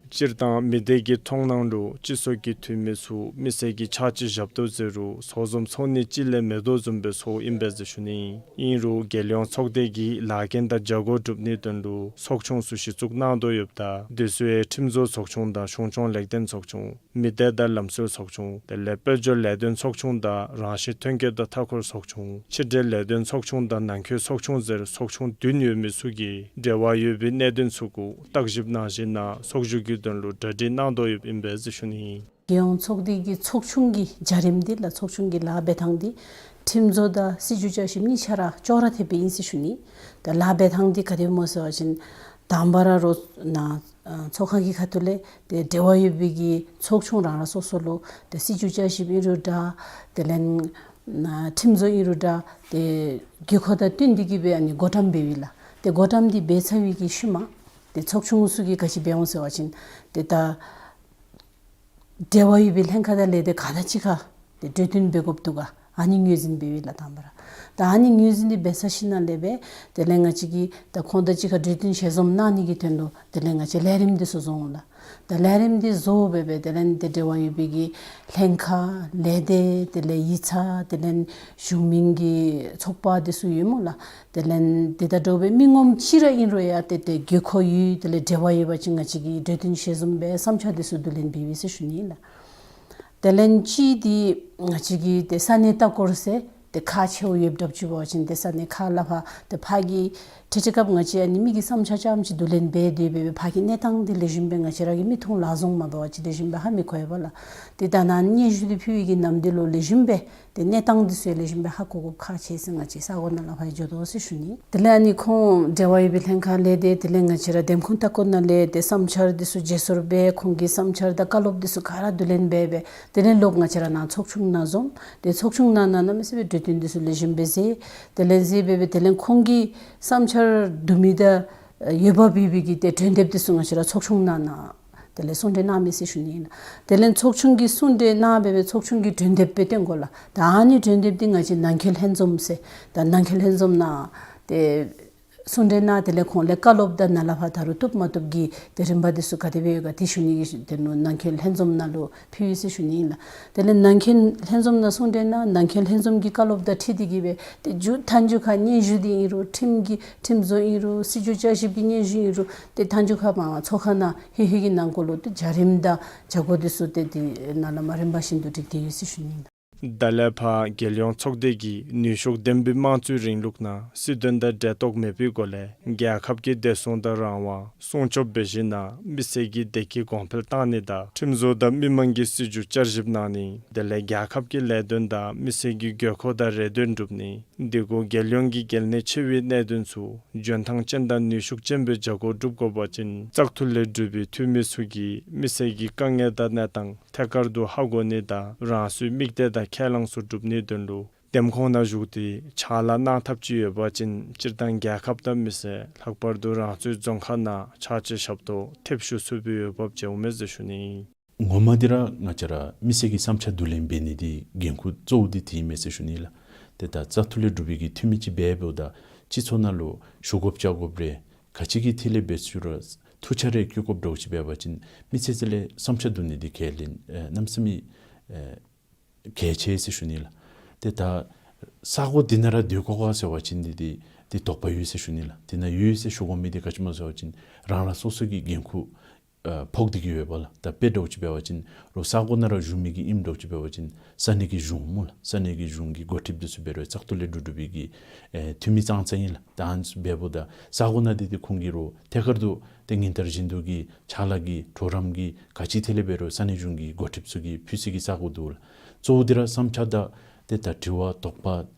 སྤྱིར་བཏང་མི་སྡེ་གི་མཐོང་སྣང་ལུ་སྤྱི་ཚོགས་ཀྱི་འཐུས་མི་ཚུ་མི་སེར་གྱི་ཕྱག་ཕྱི་བཞག་དོ་ཟེར་རུང་ཚོགས་འཛོམས་ཚོགས་ནི་ཅིག་ལས་མེད་དོ་བཟུམ་སྦེ་ཚོརཝ་ཨིན་པས་ཟེར་ཞུ་ནི། ཨིན་རུང་རྒྱལ་ཡོངས་ཚོགས་སྡེ་གི་ལཱ་འགན་དང་བྱ་སྒོ་སྒྲུབ་ནིའི་དོན་ལུ་ཚོགས་ཆུང་ཚུ་གཞི་བཙུགས་གནང་དོ་ཡོདཔ་ད་དེ་ཚུ་ཡང་ཁྲིམས་བཟོ་ཚོགས་ཆུང་དང་གཞུང་སྐྱོང་ལེགས་ལྡན་ཚོགས་ཆུང་མི་སྡེ་དང་ལམ་སྲོལ་ཚོགས་ཆུང་དེ་ལས་དཔལ་འབྱོར་ལས་དོན་ཚོགས་ཆུང་དང་རང་བཞིན་ཐོན་སྐྱེད་དང་མཐའ་འཁོར་ཚོགས་ཆུང་ཕྱི་འབྲེལ་ལས་དོན་ཚོགས་ཆུང་དང་ནང་འཁོད་ཚོགས་ཆུང་ཟེར་ཚོགས་ཆུང་བདུན་ཡོད་མི་ཚུ་གིས་འབྲེལ་བ་ཡོད་པའི་གནད་དོན་ཚུ་གུ་བརྟག་ཞིབ་གནང་ཞིནམ་ལས་ཚོགས་བཞུགས་ཀྱི་དོན་ལུ་གྲ་སྒྲིག་གནང་དོ་ཡོདཔ་ཨིན་པས་ཟེར་ཞུ་ནི། རྒྱལ་ཡོངས་ཚོགས་སྡེ་གི་ཚོགས་ཆུང་གི་བྱ་རིམ་འདི་ལགས་ཚོགས་ཆུང་གི་ལཱ་འབད་ཐངས་འདི་ཁྲིམས་བཟོ་དང་སྲིད་བྱུས་བསྐྱར་ཞིབ་གཉིས་ཆ་ར་ཅོག་ར་འཐདཔ་ཨིན་ཟེར་ཞུ་ནི། ད་ལཱ་འབད་ཐངས་འདི་ག་དེ་སྨོ་ཟེར་བ་ཅིན་དང་པ་ར་རོགས་ནཱ་ཨ་ཚོགས་ཁང་གི་ཁ་ཐུག་ལས་ཏེ་འབྲེལ་བ་ཡོད་པའི་གི་ཚོགས་ཆུང་རང་རང་སོ་སོ་ལུ་ཏེ་སྲིད་བྱུས་བསྐྱར་ཞིབ་ཨིན་རུང་འདྲ་དེ་ལས་ ན་ཁྲིམས་བཟོ་ཨིན་རུང་འདྲ་ཏེ་དགོས་མཁོ་དང་བསྟུན་ཏེ་གི་སྦེ་ཨ་ནི་བགོ་བཀྲམ་འབད་བས་ལགས། ཏེ་བགོ་བཀྲམ་འདི་འབད་ཚར་བའི་གི་ཤུལ་མ་ཏེ་ཚོགས་ཆུང་ཚུ་གིས་ག་ཅི་འབད་འོང་ཟེར་བ་ཅིན་ཏེ་ད་འབྲེལ་བ་ཡོད་པའི་ལྷན་ཁག་དང་ལས་སྡེ་ག་དང་གཅིག་ཁར་ཏེ་གྲོས་བསྟུན་འབད་དགོཔ་འདུག་ག། ཨ་ནི་ངོས་འཛིན་འབད་བས་ལགས་དང་པ་ར། ད་ཨ་ནི་ངོས་འཛིན་འདི་འབད་ཚར་ཞིནམ་ལས་སྦེ་དེ་ལས་ང་བཅས་ཀྱིས་ད་ཁོང་དང་གཅིག་ཁར་གྲོས་བསྟུན་ཞལ་འཛོམས་གནང་ནི་གི་དོན་ལུ་དེ་ལས་ང་བཅས་ལས་རིམ་འདི་ཚུ་བཟོ་འོང་ལགས། ད་ལས་རིམ་འདི་བཟོ་སྦེ་སྦེ་དེ་ལས་ཏེ་འབྲེལ་བ་ཡོད་པའི་གི་ལྷན་ཁག་ལས་སྡེ་དེ་ལས་ཡིག་ཚང་དེ་ལས་གཞུང་མིན་གྱི་ཚོགས་པ་འདི་ཚུ་ཡོད་སྨོ་ལགས། དེ་ལས་ཏེ་ད་འདྲཝ་སྦེ་མི་ངོམ་ཅིག་ར་ཨིན་རུང་ཡང་ཏེ་ཏེ་དགོས་མཁོ་ཡོད་དེ་ལས་འབྲེལ་བ་ཡོད་པ་ཅིན་ང་བཅས་ཀྱིས་གྲོས་བསྟུན་ཞལ་འཛོམས་སྦེ་བསམ་འཆར་འདི་ཚུ་བསྡུ་ལེན་འབད་བས་ཟེར་ཞུ་ནི་ལགས། དེ་ལས་གཅིག་འདི་ང་བཅས་ཀྱི་ཏེ་ས་གནས་ལྟ་སྐོར་ཟེར་ཏེ་ཁག་ཆེཝ་ཡོདཔ་འདྲཝ་ཅིག་འབད་བ་ཅིན་ཏེ་ས་གནས་ཁག་ལ་ཕར་ཏེ་ཕར་གྱི་ཁྲིད་ཁྲིད་སྐབས་ང་བཅས་ཨ་ནི་མི་གི་བསམ་འཆར་རྐྱངམ་ཅིག་བསྡུ་ལེན་འབད་དེ་སྦེ་སྦེ་ཕར་གྱི་གནས་སྟངས་འདི་ལེགས་ཤོམ་སྦེ་ང་བཅས་ར་གི་མིག་མཐོང་ལག་བཟོ་མ་འབད་བ་ཅིན་ལེགས་ཤོམ་སྦེ་ཧ་མི་གོ་བས་ལགས། ཏེ་ད་ནཱ་སྙན་ཞུ་འདི་ཕུལ་བའི་གི་ནམ་དུས་ལུ་ལེགས་ཤོམ་སྦེ་ཏེ་གནས་སྟངས་འདི་ཚུ་ཡང་ལེགས་ཤོམ་སྦེ་ཧ་གོ་དགོཔ་ཁག་ཆེ་ཟེར་ང་བཅས་ས་གོ་ནང་ལས་ཕར་འགྱོ་དོ་ཟེར་ཞུ་ནི། དེ་ལས་ཨ་ནི་ཁོང་འབྲེལ་བ་ཡོད་པའི་ལྷན་ཁག་ལས་ཏེ་དེ་ལས་ང་བཅས་ར་འདེམས་ཁོངས་ལྟ་སྐོར་ནང་ལས་ཏེ་བསམ་འཆར་འདི་ཚུ་བརྗེ་སོར་འབད་ཁོང་གི་བསམ་འཆར་དང་བཀའ་སློབ་འདི་ཚུ་ག་ར་བསྡུ་ལེན་འབད་སྦེ་དེ་ལས་ལོག་ང་བཅས་ར་ནཱ་ཚོགས་ཆུང་ནང་འཛོམས། ཏེ་ཚོགས་ཆུང་ནང་ན་གནམ་མེད་ས་མེད་གྲོས་བསྟུན་འདི་ཚུ་ལེགས་ཤོམ་སྦེ་མཛད། དེ་ལས་མཛད་སྦེ་སྦེ་དེ་ལས་ཁོང་གི་བསམ་འཆར་བསྡུ་མི་དང་འོས་འབབ་ཡོད་པའི་གི་ཏེ་གྲོས་འདེབས་འདི་ཚུ་ང་བཅས་ར་ཚོགས་ཆུང་ནང་ན་དེ་ལས་གསུང་གྲོས་གནང་མས་ཟེར་ཞུ་ནི་ཨིན། དེ་ལས་ཚོགས་ཆུང་གིས་གསུང་གྲོས་གནང་སྦེ་སྦེ་ཚོགས་ཆུང་གིས་གྲོས་འདེབས་སྦེ་བཏོན་དགོ་ལགས། ད་ཨ་ནི་གྲོས་འདེབས་འདི་ང་བཅས་ནང་འཁོད་ལྷན་འཛོམས་ཟེར་ད་ནང་འཁོད་ལྷན་འཛོམས་ནང་ཏེ་གསུང་གྲོས་གནང་དེ་ལས་ཁོང་ལས་བཀའ་སློབ་དང་ནཱ་ལས་ཕར་ད་རུང་བཏུབ་མ་བཏུབ་ཀྱི་ཏེ་རིམ་པ་འདི་ཚུ་ག་དེ་སྦེ་ཡོད་ག་དེ་ཞུ་ནི་གི་ཏེ་ནང་འཁོད་ལྷན་འཛོམས་ནང་ལུ་ཕུལ་ཡི་ཟེར་ཞུ་ནི་ཨིན་ལགས། དེ་ལས་ནང་འཁོད་ལྷན་འཛོམས་ནང་གསུང་གྲོས་གནང་ནང་འཁོད་ལྷན་འཛོམས་ཀྱི་བཀའ་སློབ་དང་འཁྲིལ་ཏེ་གི་སྦེ་ཏེ་མཇུག་མཐའ་མཇུག་ཁར་སྙན་ཞུ་འདི་ཨིན་རུང་ཁྲིམས་ཀྱི་ཁྲིམས་བཟོ་ཨིན་རུང་སྲིད་བྱུས་བསྐྱར་ཞིབ་ཀྱི་སྙན་ཞུ་ཨིན་རུང་ཏེ་མཐའ་མཇུག་ཁར་མར་ཚོགས་ཁང་ནང་ཧེ་ཧེ་གི་ནང་འཁོད་ལུ་ཏེ་བྱ་རིམ་དང་བྱ་སྒོ་འདི་ཚུ་ཏེ་དེ་ནང་ལས་མར་རིམ་པ་བཞིན་དུ་སྒྲིག་སྟེ་ཡོད་ཟེར་ཞུ་ནི་ཨིན་ལགས། ད་ལས་ཕར་རྒྱལ་ཡོངས་ཚོགས་སྡེ་གིས་ནུས་ཤུགས་ལྡན་པའི་དམངས་གཙོའི་རིང་ལུགས་ནང་སྲིད་དོན་དང་འབྲེལ་གཏོགས་མེད་པའི་སྒོ་ལས་རྒྱལ་ཁབ་ཀྱི་བདེ་སྲུང་དང་རང་དབང་སྲུང་སྐྱོབ་འབད་ཞིནམ་ལས་མི་སེར་གྱི་བདེ་སྐྱིད་གོང་འཕེལ་བཏང་ནི་དང་ཁྲིམས་བཟོ་དང་མི་དམངས་ཀྱི་སྲིད་བྱུས་བསྐྱར་ཞིབ་གནང་ནི་དེ་ལས་རྒྱལ་ཁབ་ཀྱི་ལས་དོན་དང་མི་སེར་གྱི་དགོས་མཁོ་དང་རེ་འདུན་སྒྲུབ་ནི། འདི་གུ་རྒྱལ་ཡོངས་ཀྱི་གལ་གནད་ཆེ་བའི་གནད་དོན་ཚུ་འཇོན་ཐང་ཅན་དང་ནུས་ཤུགས་ཅན་པའི་བྱ་སྒོ་སྒྲུབ་དགོ་པ་ཅིན་བཙག་འཐུ་ལས་གྲུབ་པའི་འཐུས་མི་ཚུ་གིས་མི་སེར་གྱི་དཀའ་ངལ་དང་གནས་སྟངས་ཐད་ཀར་དུ་ཧ་གོ་ནི་དང་རང་སོའི་དམིགས་གཏད་དང་ཁས་བླངས་ཚུ་སྒྲུབ་ནིའི་དོན་ལུ་འདེམས་ཁོངས་ནང་ཞུགས་ཏེ་ཕྱག་ལཱ་གནང་ཐབས་ཅིག་ཡོད་པ་ཅིན་སྤྱིར་བཏང་རྒྱལ་ཁབ་དང་མི་སེར་ལྷག་པར་དུ་རང་སོའི་རྫོང་ཁག་ནང་ཕྱག་ཕྱིད་ཞབས་ཏོག་ཐེབས་ཤུགས་ཚུད་པའི་འོས་འབབ་ཅིག་འོང་མས་ཟེར་ཞུ་ནི། ངོ་མ་འདི་ར་ང་བཅས་ར་མི་སེར་གྱི་བསམ་འཆར་བསྡུ་ལེན་འབད་ནི་འདི་འགན་ཁུར་གཙོ་བོ་འདི་དེ་ཨིན་མས་ཟེར་ཞུ་ནི་ལགས། ཏེ་ད་བཙག་འཐུ་ལས་གྲུབ་པའི་གི་འཐུས་མི་ཅིག་འབདཝ་ད་སྤྱི་ཚོགས་ནང་ལུ་ཞུ་དགོཔ་བཅར་དགོཔ་རེ་ག་ཅི་གི་ཐད་ལས་འབད་ཚུགས་རུང་ཐུགས་འཆར་རེ་བསྐྱལ་དགོཔ་འདྲཝ་ཅིག་འབད་བ་ཅིན་མི་སེར་ཚུ་ལས་བསམ་འཆར་བསྡུ་ནི་འདི་གལ་ཨིན་ཨེ་གནམ་མེད་ས་མེད་ཨེ་གལ་ཆེ་ཟེར་ཞུ་ནི་ལགས། ཏེ་ད་ས་གོ་འདི་ནང་ར་སྡོད་དགོ་ག་ཟེར་བ་ཅིན་འདི་འདི་འདི་དོགས་པ་ཡོད་ཟེར་ཞུ་ནི་ལགས། འདི་ནང་ཡོད་ཟེར་ཞུ་དགོ་མི་འདི་ག་ཅི་སྨོ་ཟེར་བ་ཅིན་རང་རང་སོ་སོ་གི་འགན་ཁུར་ཨ་ཕོག་སྟེ་གི་ཡོདཔ་ལགས། ད་དཔེ་འདྲཝ་ཅིག་འབད་བ་ཅིན་རོགས་ས་གོ་ནང་ར་བཞུགས་མི་གི་ཨིནམ་འདྲཝ་ཅིག་འབད་བ་ཅིན་ས་གནས་ཀྱི་གཞུང་སྨོ་ལགས། ས་གནས་ཀྱི་གཞུང་གི་འགོ་ཁྲིདཔ་འདི་ཚུ་འབད་རུང་བཙག་འཐུ་ལས་གྲུབ་གྲུབ་པའི་གི་ཨེ་འཐུས་མི་ཙང་ཙང་ཨིན་ལགས། ད་ཨ་ནི་ཚུ་འབདཝ་ད་ས་གོ་ནང་འདི་འདི་ཁོང་གིས་རོགས་ཐད་ཀར་དུ་ཏེ་ཉིན་ལྟར་བཞིན་དུ་གི་ཕྱག་ལཱ་གི་གྲོགས་རམ་གྱི་ག་ཅི་ཐད་ལས་འབད་རུང་ས་གནས་གཞུང་གི་འགོ་ཁྲིདཔ་ཚུ་གིས་ཕུལ་སའི་གི་ས་གོ་འདུག་ལགས། གཙོ་བོ་འདི་ར་བསམ་འཆར་དང་ཏེ་ད་དྲི་བ་དོགས་པ་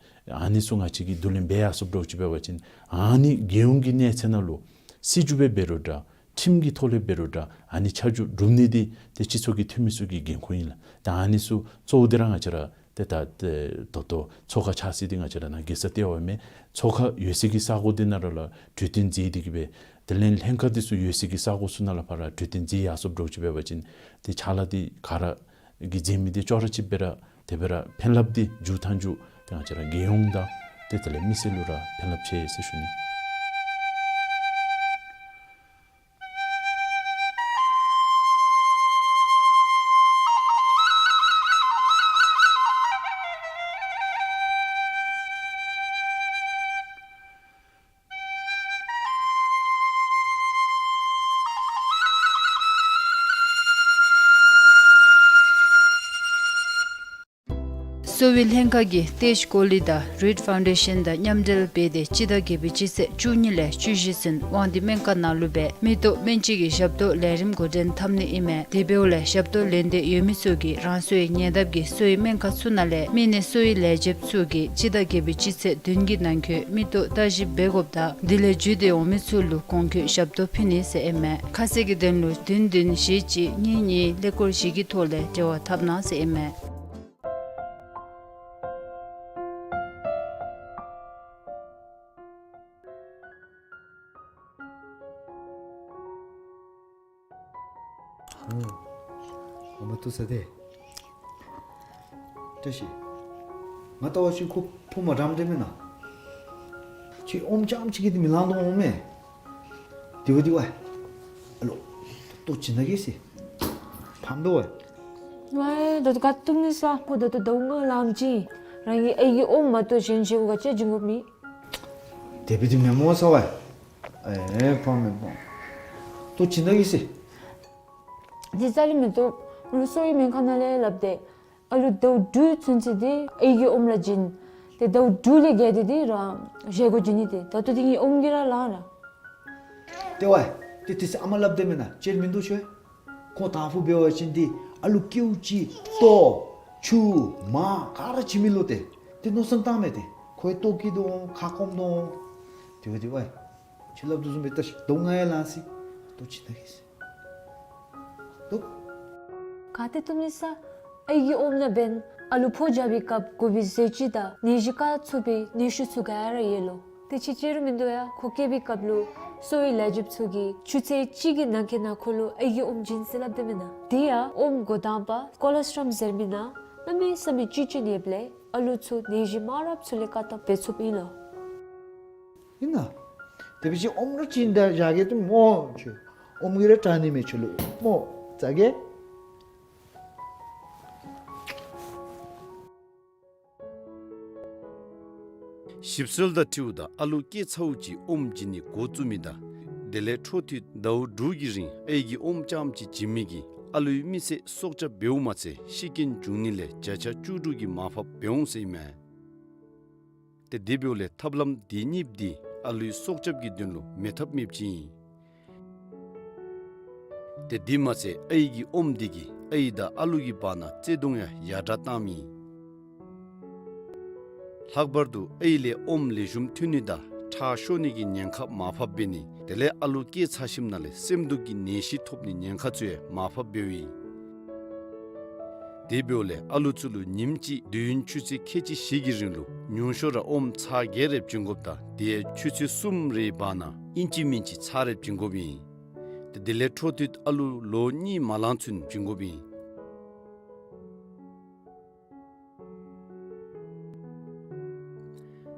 ཨ་ནི་ཚུ་ང་བཅས་ཀྱིས་བསྡུ་ལེན་འབད་ཡར་སོངམ་འདྲཝ་ཅིག་འབད་བ་ཅིན་ཨ་ནི་རྒྱལ་ཡོངས་ཀྱི་གནས་ཚད་ནང་ལུ་སྲིད་བྱུས་སྦེ་འབད་རུང་འདྲ་ཁྲིམས་ཀྱི་ཐོག་ལས་འབད་རུང་འདྲ་ཨ་ནི་ཆ་འཇོག་གྲུབ་ནི་འདི་ཏེ་སྤྱི་ཚོགས་ཀྱི་འཐུས་མི་ཚུ་གི་འགན་ཁུར་ཨིན་ལགས། ད་ཨ་ནི་ཚུ་གཙོ་བོ་འདི་ར་ང་བཅས་ར་ཏེ་ད་ཏེ་ད་ལྟོ་ཚོགས་ཁང་ཆགས་ས་འདི་ང་བཅས་ར་ནཱ་རྒྱལ་ས་ལྟེ་བ་མེན། ཚོགས་ཁང་ཡོད་སའི་གི་ས་གོ་འདི་ནང་ར་ལུ་གྲོས་བསྟུན་མཛད་དེ་གི་སྦེ་དེ་ལས་ལྷན་ཁག་འདི་ཚུ་ཡོད་སའི་གི་ས་གོ་ཚུ་ནང་ལས་ཕར་ར་གྲོས་བསྟུན་མཛད་ཡར་སོངམ་འདྲཝ་ཅིག་འབད་བ་ཅིན་ཏེ་ཕྱག་ལཱ་འདི་ག་ར་གིས་མཛད་མི་འདི་ཅོག་ར་གཅིགཔ་སྦེ་ར་དེ་སྦེ་ར་ཕན་རླབས་འདི་མཇུག་མཐའ་མཇུག་ཏེ་ང་བཅས་ར་རྒྱལ་ཡོངས་དང་ཏེ་དེ་ལས་མི་སེར་ལུ་ར་ཕན་རླབས་ཆེ་ཟེར་ཞུ་ནི། གསོ་བའི་ལྷན་ཁག་གིས་ཏེ་ཇི་ཀོ་ལི་དང་རུཌ་ཕའུན་ཌེ་ཤཱན་དང་མཉམ་འབྲེལ་འབད་དེ་སྤྱི་ཟླ་བརྒྱད་པའི་སྤྱི་ཚེས་བཅུ་གཉིས་ལས་བཅུ་བཞི་ཚུན་དབང་འདུས་སྨན་ཁང་ནང་ལུ་སྦེ་མིག་ཏོ་སྨན་དཔྱད་ཀྱི་ཞབས་ཏོག་ལས་རིམ་འགོ་འདྲེན་འཐབ་ནི་ཨིན་མས། དེ་འབདཝ་ལས་ཞབས་ཏོག་ལེན་འདོད་ཡོད་མི་ཚུ་གིས་རང་སོའི་ཉེ་འདབས་ཀྱི་གསོ་བའི་སྨན་ཁང་ཚུ་ནང་ལས་མི་སྣའི་གསོ་བའི་ལས་བྱེདཔ་ཚུ་གིས་སྤྱི་ཟླ་བརྒྱད་པའི་སྤྱི་ཚེས་བདུན་གྱི་ནང་འཁོད་མིག་ཏོ་བརྟག་ཞིབ་འབད་དགོཔ་དང་དེ་ལས་འཇུས་ཏེ་འོང་མི་ཚུ་ལུ་གོང་འཁོད་ཞབས་ཏོག་ཕུལ་ནི་ཟེར་ཨིན་མས། ཁ་གསལ་གྱི་དོན་ལུ་བདུན་བདུན་བཞི་གཅིག་གཉིས་གཉིས་ཀླད་ཀོར་བཞི་གི་ཐོག་ལས་འབྲེལ་བ་འཐབ་གནང་ཟེར་ཨིན་མས། ཨོ་མ་ཏོ་ས་དེ། བཀྲ་ཤིས། ང་ལྟ་བ་ཅིན་ཁོ་ཕོ་མ་འདྲཝ་འདྲཝ་མེན་ན། ཁྱོད་ཨོམ་རྐྱངམ་ཅིག་གིས་འདི་མི་ལང་དོ་འོང་མས། དེ་བ་དེ་བ། ཨ་ལོ། ལྟོ་བྱིན་ན་གེ་ཟེར། ཕམ་དོ་བ། ཝའི་ད་ལྟོ་ག་བཏུབ་ནི་ས་ཁོ་ད་ལྟོ་ཟླཝ་ལྔ་ལངམ་ཅིག་རང་གི་ཨའི་གི་ཨོམ་མ་གཏོགས་གཞན་ཅིག་གུ་ག་ཅི་བྱིན་དགོཔ་མེད། དེ་བ་དེ་མེན་མོ་ས་བ། ཨེ་ཕམ་མེན་ཕམ། ལྟོ་བྱིན་ན་གེ་ཟེར། འདི་རྩ་ལས་མི་བཏུབ། ང་གསོ་བའི་སྨན་ཁང་ནང་ལས་སླབ་སྟེ། ཨ་ལུ་ཟླཝ་དྲུག་ཚུན་ཚོད་འདི་ཨའི་གི་ཨོམ་ར་བྱིན། ཏེ་ཟླཝ་དྲུག་ལས་བརྒལ་ཏེ་འདི་རང་གཞན་གུ་བྱིན་ནི་ཏེ། ད་ལྟོ་འདི་ངེའི་ཨོམ་གྱིས་ར་ལང་ར། ཏེ་བ། ཏེ་དེ་ཚེ་ཨ་མ་སླབ་དེ་མེན་ན་ཅིག་མིན་འདུག་ཤོ། ཁོང་དང་ཕུ་འབད་བ་ཅིན་འདི་ཨ་ལུ་ཀེའུ་ཅིག་ལྟོ་ཆུ་མར་ག་ར་བྱིན་མི་ལོ་ཏེ། ཏེ་མནོ་བསམ་བཏངམ་མས་ཏེ། ཁོའི་ལྟོ་སྐྱེ་དོ་འོང་ཁ་སྐོམ་དོ་འོང་། དེ་བ་དེ་བ། ཁྱོད་སླབ་དོ་བཟུམ་སྦེ་ལྟ་ཤིག། ཟླཝ་ལྔ་ཡང་ལང་སོ་ཡི། ལྟོ་བྱིན་ན་གེ་ཟེར། ལྟོ། ག་ཏེ་བཏུབ་ནི་ས། ཨའི་གི་ཨོམ་ནང་འབདན་ཨ་ལུ་ཕོ་རྒྱས་པའི་སྐབས་དགོ་པའི་ཟས་བཅུད་དང་ནད་གཞི་བཀག་ཚུགས་པའི་ནད་ཤུགས་ཚུ་ག་ར་ཡོད་ལོ། ཏེ་ཅིག་ཅིག་ར་མིན་འདུག་ཡ། ཁོ་སྐྱེས་པའི་སྐབས་ལུ་གསོ་བའི་ལས་བྱེདཔ་ཚུ་གིས་ཆུ་ཚོད་གཅིག་གི་ནང་འཁོད་ནང་ཁོ་ལུ་ཨའི་གི་ཨོམ་བྱིན་ཟེར་སླབ་དེ་མེན་ན། དེ་ཡང་ཨོམ་འགོ་དང་པ་ཀོ་ལོ་སི་ཊྲོམ་ཟེར་མི་ནང་གནམ་མེད་ས་མེད་བཅུད་ཅིག་ཡོདཔ་ལས་ཨ་ལུ་ཚུ་ནད་གཞི་མང་རབས་ཚུ་ལས་བཀག་ཐབས་འབད་ཚུགསཔ་ཨིན་ལོ། ཨིན་ན། དེ་འབད་བ་ཅིན་ཨོམ་ར་བྱིན་ད་བཞག་གེ་ཏེ་མོ་ཁྱོད། ཨོམ་གྱིས་ར་དྲག་ནི་མས་ཁྱོད་ལུ་མོ། ཟ་གེ། ཞིབ་འཚོལ་དང་འཁྲིལཝ་ད་ཨ་ལུ་སྐྱེས་ཚརཝ་ཅིག་ཨོམ་བྱིན་ནི་འགོ་བཙུགས་མི་དང་དེ་ལས་འཕྲོ་མཐུད་ཟླཝ་དྲུག་གི་རིང་ཨའི་གི་ཨོམ་རྐྱངམ་ཅིག་བྱིན་མི་གིས་ཨ་ལུའི་མི་ཚེ་སྲོག་སྐྱབས་འབདཝ་མ་ཚད་ཤི་རྐྱེན་འབྱུང་ནི་ལས་བརྒྱ་ཆ་བཅུ་དྲུག་གི་མར་ཕབ་འབད་འོང་ཟེར་ཨིན་མས། ཏེ་དེ་འབདཝ་ལས་ཐབས་ལམ་དེ་གཉིས་འདི་ཨ་ལུའི་སྲོག་སྐྱབས་ཀྱི་དོན་ལུ་མེད་ཐབས་མེདཔ་ཅིག་ཨིན། ཏེ་དེ་མ་ཚད་ཨའི་གི་ཨོམ་འདི་གིས་ཨའི་དང་ཨ་ལུ་གི་བར་ན་བརྩེ་གདུང་ཡང་ཡར་དྲག་བཏངམ་ཨིན། ལྷག་པར་དུ་ཨའི་ལས་ཨོམ་ལེགས་ཤོམ་ཐོན་ནི་དང་ཁྲག་ཤོར་ནི་གི་ཉེན་ཁ་མར་ཕབ་འབད་ནི་དེ་ལས་ཨ་ལུ་སྐྱེས་ཚར་ཞིནམ་ལས་སེམས་སྡུག་གི་ནད་གཞི་ཐོབ་ནི་ཉེན་ཁ་ཚུ་ཡང་མར་ཕབ་འབདཝ་ཨིན། དེ་འབདཝ་ལས་ཨ་ལུ་ཚུ་ལུ་ཉིནམ་གཅིག་དུས་ཡུན་ཆུ་ཚོད་ཁལ་གཅིག་བཞི་གི་རིང་ལུ་ཉུང་ཤོས་ར་ཨོམ་ཚར་བརྒྱད་རེ་བྱིན་དགོཔ་དང་དེ་ཡང་ཆུ་ཚོད་གསུམ་རེའི་བར་ན་ཨིན་ཅི་མིན་ཅི་ཚར་རེ་བྱིན་དགོཔ་ཨིན། ཏེ་དེ་ལས་འཕྲོ་མཐུད་ཨ་ལུ་ལོ་གཉིས་མ་ལང་ཚུན་བྱིན་དགོཔ་ཨིན།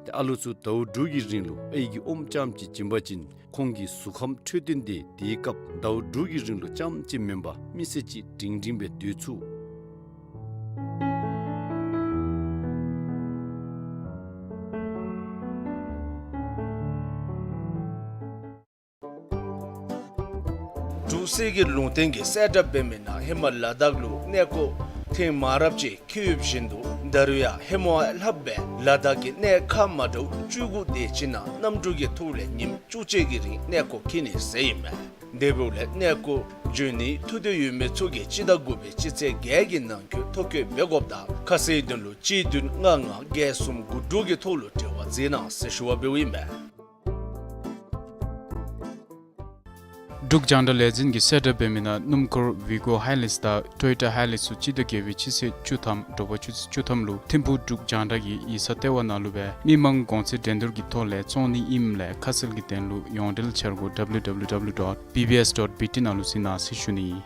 ཏེ་ཨ་ལུ་ཚུ་ཟླཝ་དྲུག་གི་རིང་ལུ་ཨའི་གི་ཨོམ་རྐྱངམ་ཅིག་བྱིན་པ་ཅིན་ཁོང་གི་གཟུགས་ཁམས་འཕྲོད་བསྟེན་འདི་དེའི་སྐབས་ཟླཝ་དྲུག་གི་རིང་ལུ་རྐྱངམ་ཅིག་མེན་པར་མི་ཚེ་གཅིག་སྒྲིང་སྒྲིང་སྦེ་སྡོད་ཚུགས། འབྲུག་གསེར་གྱི་ལུང་བསྟན་གྱིས་གསལ་བསྒྲགས་འབད་མི་ནང་ཧེ་མ་ལ་དྭགས་ལུ་གནས་སྐོར་ཐེངས་མང་རབས་ཅིག་འཁྱིད་ཡོདཔ་བཞིན་དུ་ད་རུང་ཡང་ཧེ་མ་ལྷགཔ་སྦེ་ལ་དྭགས་ཀྱི་གནས་ཁག་མ་འདྲཝ་བཅུ་དགུ་དེ་ཅིག་ནང་གནམ་གྲུ་གི་ཐོག་ལས་ཉིནམ་བཅུ་གཅིག་གི་རིང་གནས་སྐོར་འཁྱིད་ནི་ཟེར་ཨིན་མས། དེ་འབདཝ་ལས་གནས་སྐོར་འབྱོན་ནིའི་ཐུགས་འདོད་ཡོད་མི་ཚུ་གིས་སྤྱི་ཟླ་དགུ་པའི་སྤྱི་ཚེས་བརྒྱད་ཀྱི་ནང་འཁོད་ཐོ་བཀོད་འབད་དགོཔ་དང་ཁ་གསལ་དོན་ལུ་གཅིག་བདུན་ལྔ་ལྔ་བརྒྱད་གསུམ་དགུ་དྲུག་གི་ཐོག་ལུ་འབྲེལ་བ་མཛད་གནང་ཟེར་ཞུ་བ་འབདཝ་ཨིན་མས། འབྲུག་རྒྱང་བསྒྲགས་ལས་འཛིན་གྱིས་གསལ་བསྒྲགས་འབད་མི་ནང་སྣུམ་འཁོར་ཝི་གོ་ཧའི་ལེགས་དང་ཊོ་ཡོ་ཊ་ཧའི་ལེགས་ཚུ་སྤྱི་ཟླ་བརྒྱད་པའི་སྤྱི་ཚེས་བཅུ་ཐམ་དྲོ་པ་ཆུ་ཚོད་བཅུ་ཐམ་ལུ་ཐིམ་ཕུག་འབྲུག་རྒྱང་བསྒྲགས་ཀྱི་ཡིག་ཚང་ལྟེ་བ་ནང་ལུ་སྦེ་མི་མང་གོང་ཚད་འགྲན་བསྡུར་གྱི་ཐོག་ལས་བཙོང་ནི་ཨིནམ་ལས་ཁ་གསལ་གྱི་དོན་ལུ་ཡོངས་འབྲེལ་འཆར་སྒོ་W W W dot B B S dot B T ནང་ལུ་གཟིགས་གནང་ཟེར་ཞུ་ནི་ཨིན།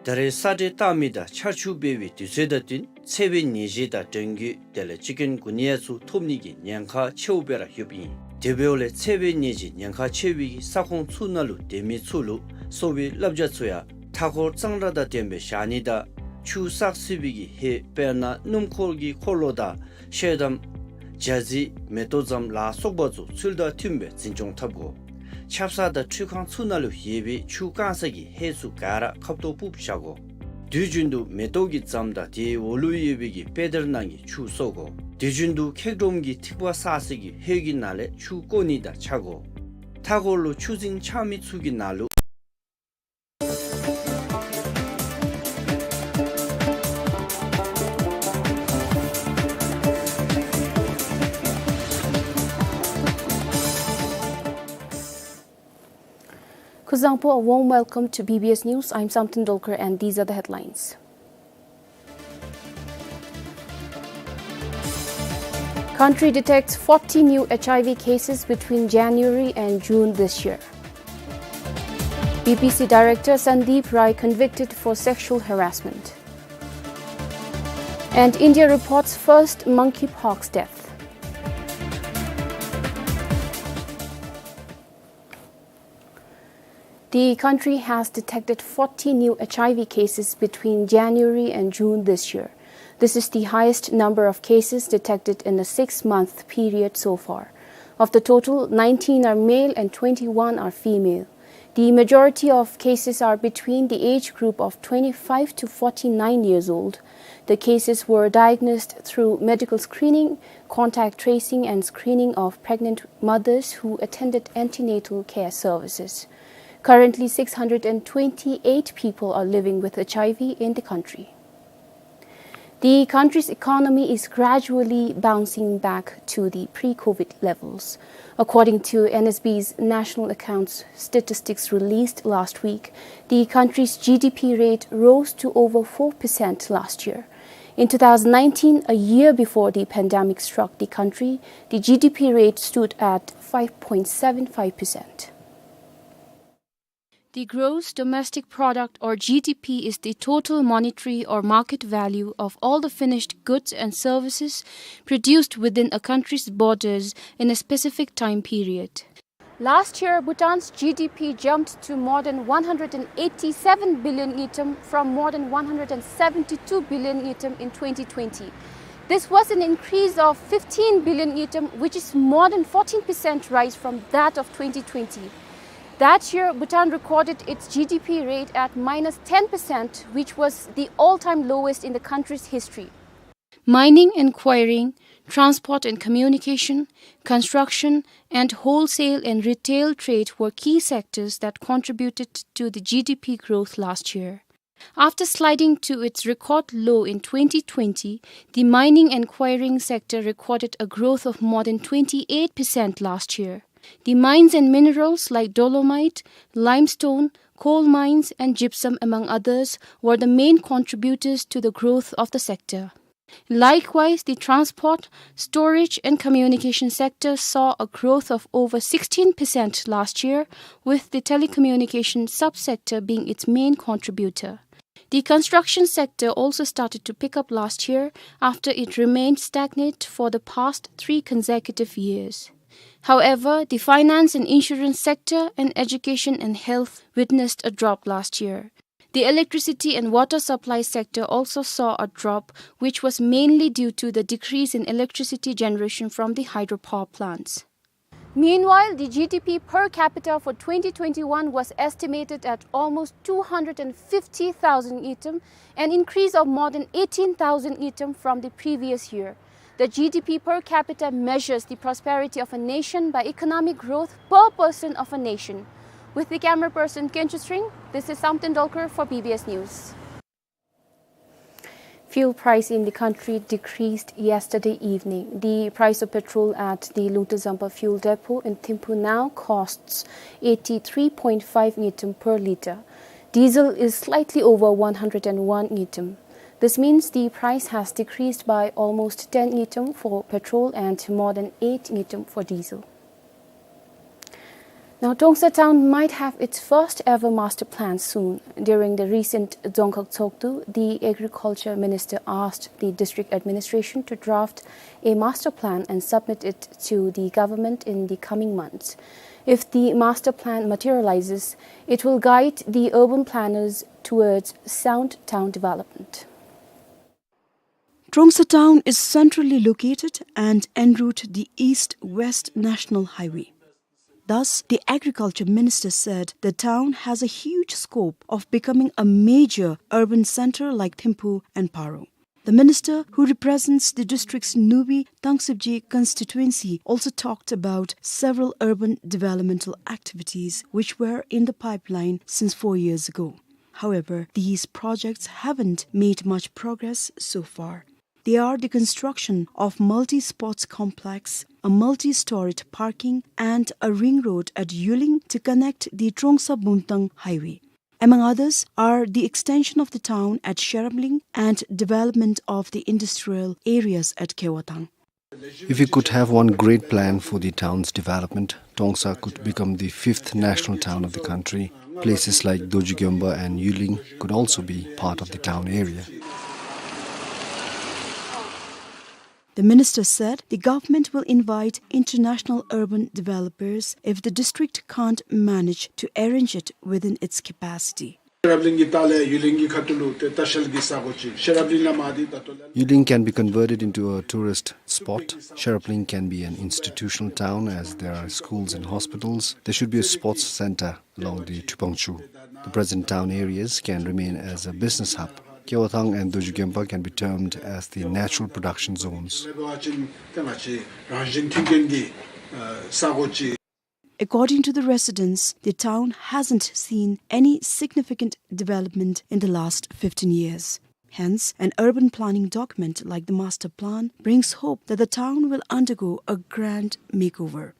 ད་རེས་ས་འདྲེན་བཏང་མི་དང་ཆར་ཆུ་འབབ་པའི་དུས་ཚོད་དང་བསྟུན་འཚེར་བའི་ནད་གཞི་དང་གྲང་རྒོད་དེ་ལས་ཅིཀ་ཀུན་གུ་ནི་ཡ་ཚུ་ཐོབ་ནི་གི་ཉེན་ཁ་ཆེཝ་སྦེ་ར་ཡོདཔ་ཨིན། དེ་འབདཝ་ལས་འཚེར་བའི་ནད་གཞི་ཉེན་ཁ་ཆེ་བའི་ས་ཁོངས་ཚུ་ནང་ལུ་སྡོད་མི་ཚུ་ལུ་གསོ་བའི་བསླབ་བྱ་ཚུ་ཡང་མཐའ་འཁོར་གཙང་སྦྲ་དང་ལྡནམ་སྦེ་བཞག་ནི་དང་ཆུ་བསགས་སྲིད་པའི་གི་ཧེད་དཔེར་ན་སྣུམ་འཁོར་གྱི་འཁོར་ལོ་དང་ཤེལ་དམ་ཇ་རྩི་མེ་ཏོག་ཙམ་ལ་སོགས་པ་ཚུ་ཚུལ་དང་མཐུནམ་སྦེ་འཛིན་སྐྱོང་འཐབ་དགོ། ཆབ་གསང་དང་ཁྲུས་ཁང་ཚུ་ནང་ལུ་ཡོད་པའི་ཆུ་བཀང་ས་གི་ཧེད་ཚུ་ག་ར་ཁབ་ཏོ་སྦུབ་བཞག་དགོ། དུས་རྒྱུན་དུ་མེ་ཏོག་གི་རྫམ་དང་དེའི་འོག་ལུ་ཡོད་པའི་གི་དཔེ་དར་ནང་གི་ཆུ་གསོ་དགོ། དུས་རྒྱུན་དུ་ཁེག་སྒྲོམ་གྱི་ཐིགས་པ་བསགས་ས་གི་ཧེད་ཀྱི་ནང་ལས་ཆུ་བཀོ་ནི་དང་ཆ་དགོ། མཐའ་འཁོར་ལུ་ཆུ་རྫིང་འཕྱང་མི་ཚུ་གི་ནང་ལུ། Kuzuzangpo, a warm welcome to B B S News. I'm Samten Dolkar and these are the headlines. Country detects forty new H I V cases between January and June this year. B B C director Sandeep Rai convicted for sexual harassment. And India reports first monkeypox death. The country has detected forty new H I V cases between January and June this year. This is the highest number of cases detected in a six-month period so far. Of the total, nineteen are male and twenty-one are female. The majority of cases are between the age group of twenty-five to forty-nine years old. The cases were diagnosed through medical screening, contact tracing, and screening of pregnant mothers who attended antenatal care services. Currently, six hundred and twenty-eight people are living with H I V in the country. The country's economy is gradually bouncing back to the pre-COVID levels. According to N S B's national accounts statistics released last week, the country's G D P rate rose to over four percent last year. In two thousand nineteen, a year before the pandemic struck the country, the G D P rate stood at five point seven five percent. The gross domestic product, or G D P, is the total monetary or market value of all the finished goods and services produced within a country's borders in a specific time period. Last year, Bhutan's G D P jumped to more than one hundred and eighty-seven billion ngultrum from more than one hundred and seventy-two billion ngultrum in twenty twenty. This was an increase of fifteen billion ngultrum, which is more than fourteen percent rise from that of twenty twenty. That year, Bhutan recorded its G D P rate at minus ten percent, which was the all-time lowest in the country's history. Mining and quarrying, transport and communication, construction, and wholesale and retail trade were key sectors that contributed to the G D P growth last year. After sliding to its record low in twenty twenty, the mining and quarrying sector recorded a growth of more than twenty-eight percent last year. The mines and minerals like dolomite, limestone, coal mines, and gypsum, among others, were the main contributors to the growth of the sector. Likewise, the transport, storage, and communication sector saw a growth of over sixteen percent last year, with the telecommunication subsector being its main contributor. The construction sector also started to pick up last year after it remained stagnant for the past three consecutive years. However, the finance and insurance sector and education and health witnessed a drop last year. The electricity and water supply sector also saw a drop, which was mainly due to the decrease in electricity generation from the hydropower plants. Meanwhile, the G D P per capita for twenty twenty-one was estimated at almost two hundred and fifty thousand ngultrum, an increase of more than eighteen thousand ngultrum from the previous year. The G D P per capita measures the prosperity of a nation by economic growth per person of a nation. With the camera person Kenchusring, this is Samten Dolkar for B B S News. Fuel price in the country decreased yesterday evening. The price of petrol at the Lungtazampa fuel depot in Thimphu now costs eighty-three point five ngultrum per litre. Diesel is slightly over one hundred and one ngultrum. This means the price has decreased by almost ten ngultrum for petrol and more than eight ngultrum for diesel. Now, Trongsa town might have its first ever master plan soon. During the recent Dzongkhag Tshogdu, the agriculture minister asked the district administration to draft a master plan and submit it to the government in the coming months. If the master plan materializes, it will guide the urban planners towards sound town development. Trongsa town is centrally located and en route the East-West National Highway. Thus, the agriculture minister said the town has a huge scope of becoming a major urban center like Thimphu and Paro. The minister, who represents the district's Nubi Tangshibje constituency, also talked about several urban developmental activities which were in the pipeline since four years ago. However, these projects haven't made much progress so far. They are the construction of multi-sports complex, a multi-storied parking, and a ring road at Yuling to connect the Trongsa-Bumthang highway. Among others are the extension of the town at Sherabling and development of the industrial areas at Khewatang. If we could have one great plan for the town's development, Trongsa could become the fifth national town of the country. Places like Dorji Gyompa and Yuling could also be part of the town area. The minister said the government will invite international urban developers if the district can't manage to arrange it within its capacity. Sherabling གི་ལྟག་ལས་ཡུ་ལིང་གི་ཁ་ཐུག་ལུ་ཏེ་ལྟ་བཤལ་གྱི་ས་གོ་ཅིག་ཤེར་རབ་གླིང་ལས་མར་འདི་ད་ལྟོ་ལས། Yuling can be converted into a tourist spot. Sherabling can be an institutional town as there are schools and hospitals. There should be a sports center along the Tripangchu. The present town areas can remain as a business hub. Kewathang and Dorji Gyompa can be termed as the natural production zones. According to the residents, the town hasn't seen any significant development in the last fifteen years. Hence, an urban planning document like the master plan brings hope that the town will undergo a grand makeover.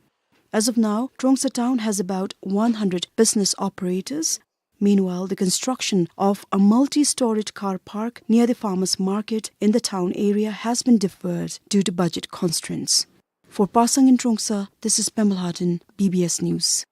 As of now, Trongsa town has about one hundred business operators. Meanwhile, the construction of a multi-storied car park near the farmers' market in the town area has been deferred due to budget constraints. For Pasang in Trongsa, this is Pema Lhaden, B B S News.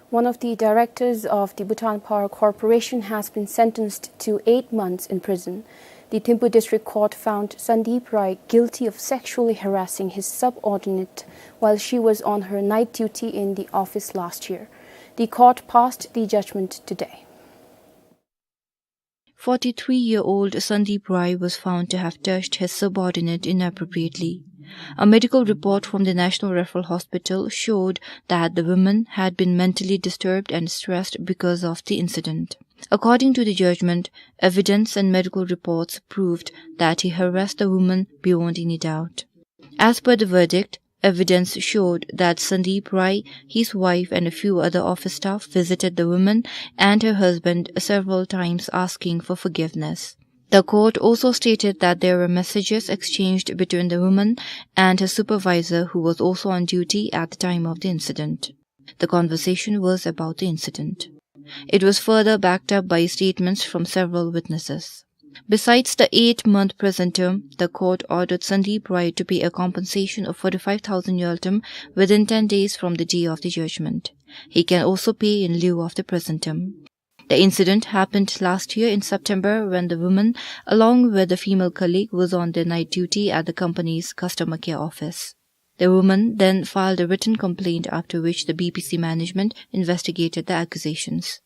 One of the directors of the Bhutan Power Corporation has been sentenced to eight months in prison. The Thimphu District Court found Sandeep Rai guilty of sexually harassing his subordinate while she was on her night duty in the office last year. The court passed the judgment today. Forty-three-year-old Sandeep Rai was found to have touched his subordinate inappropriately. A medical report from the National Referral Hospital showed that the woman had been mentally disturbed and stressed because of the incident. According to the judgment, evidence and medical reports proved that he harassed the woman beyond any doubt. As per the verdict, evidence showed that Sandeep Rai, his wife, and a few other office staff visited the woman and her husband several times asking for forgiveness. The court also stated that there were messages exchanged between the woman and her supervisor, who was also on duty at the time of the incident. The conversation was about the incident. It was further backed up by statements from several witnesses. Besides the eight-month prison term, the court ordered Sandeep Rai to pay a compensation of forty-five thousand ngultrum within ten days from the day of the judgment. He can also pay in lieu of the prison term. The incident happened last year in September when the woman, along with a female colleague, was on their night duty at the company's customer care office. The woman then filed a written complaint, after which the B P C management investigated the accusations.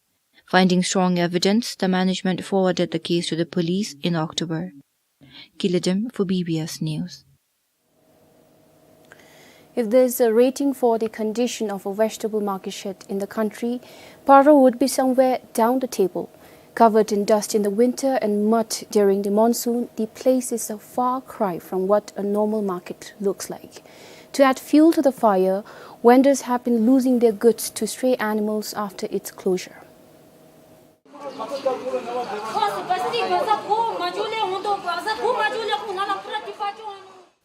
Finding strong evidence, the management forwarded the case to the police in October. Kiladem for B B S News. If there's a rating for the condition of a vegetable market shed in the country, Paro would be somewhere down the table. Covered in dust in the winter and mud during the monsoon, the place is a far cry from what a normal market looks like. To add fuel to the fire, vendors have been losing their goods to stray animals after its closure.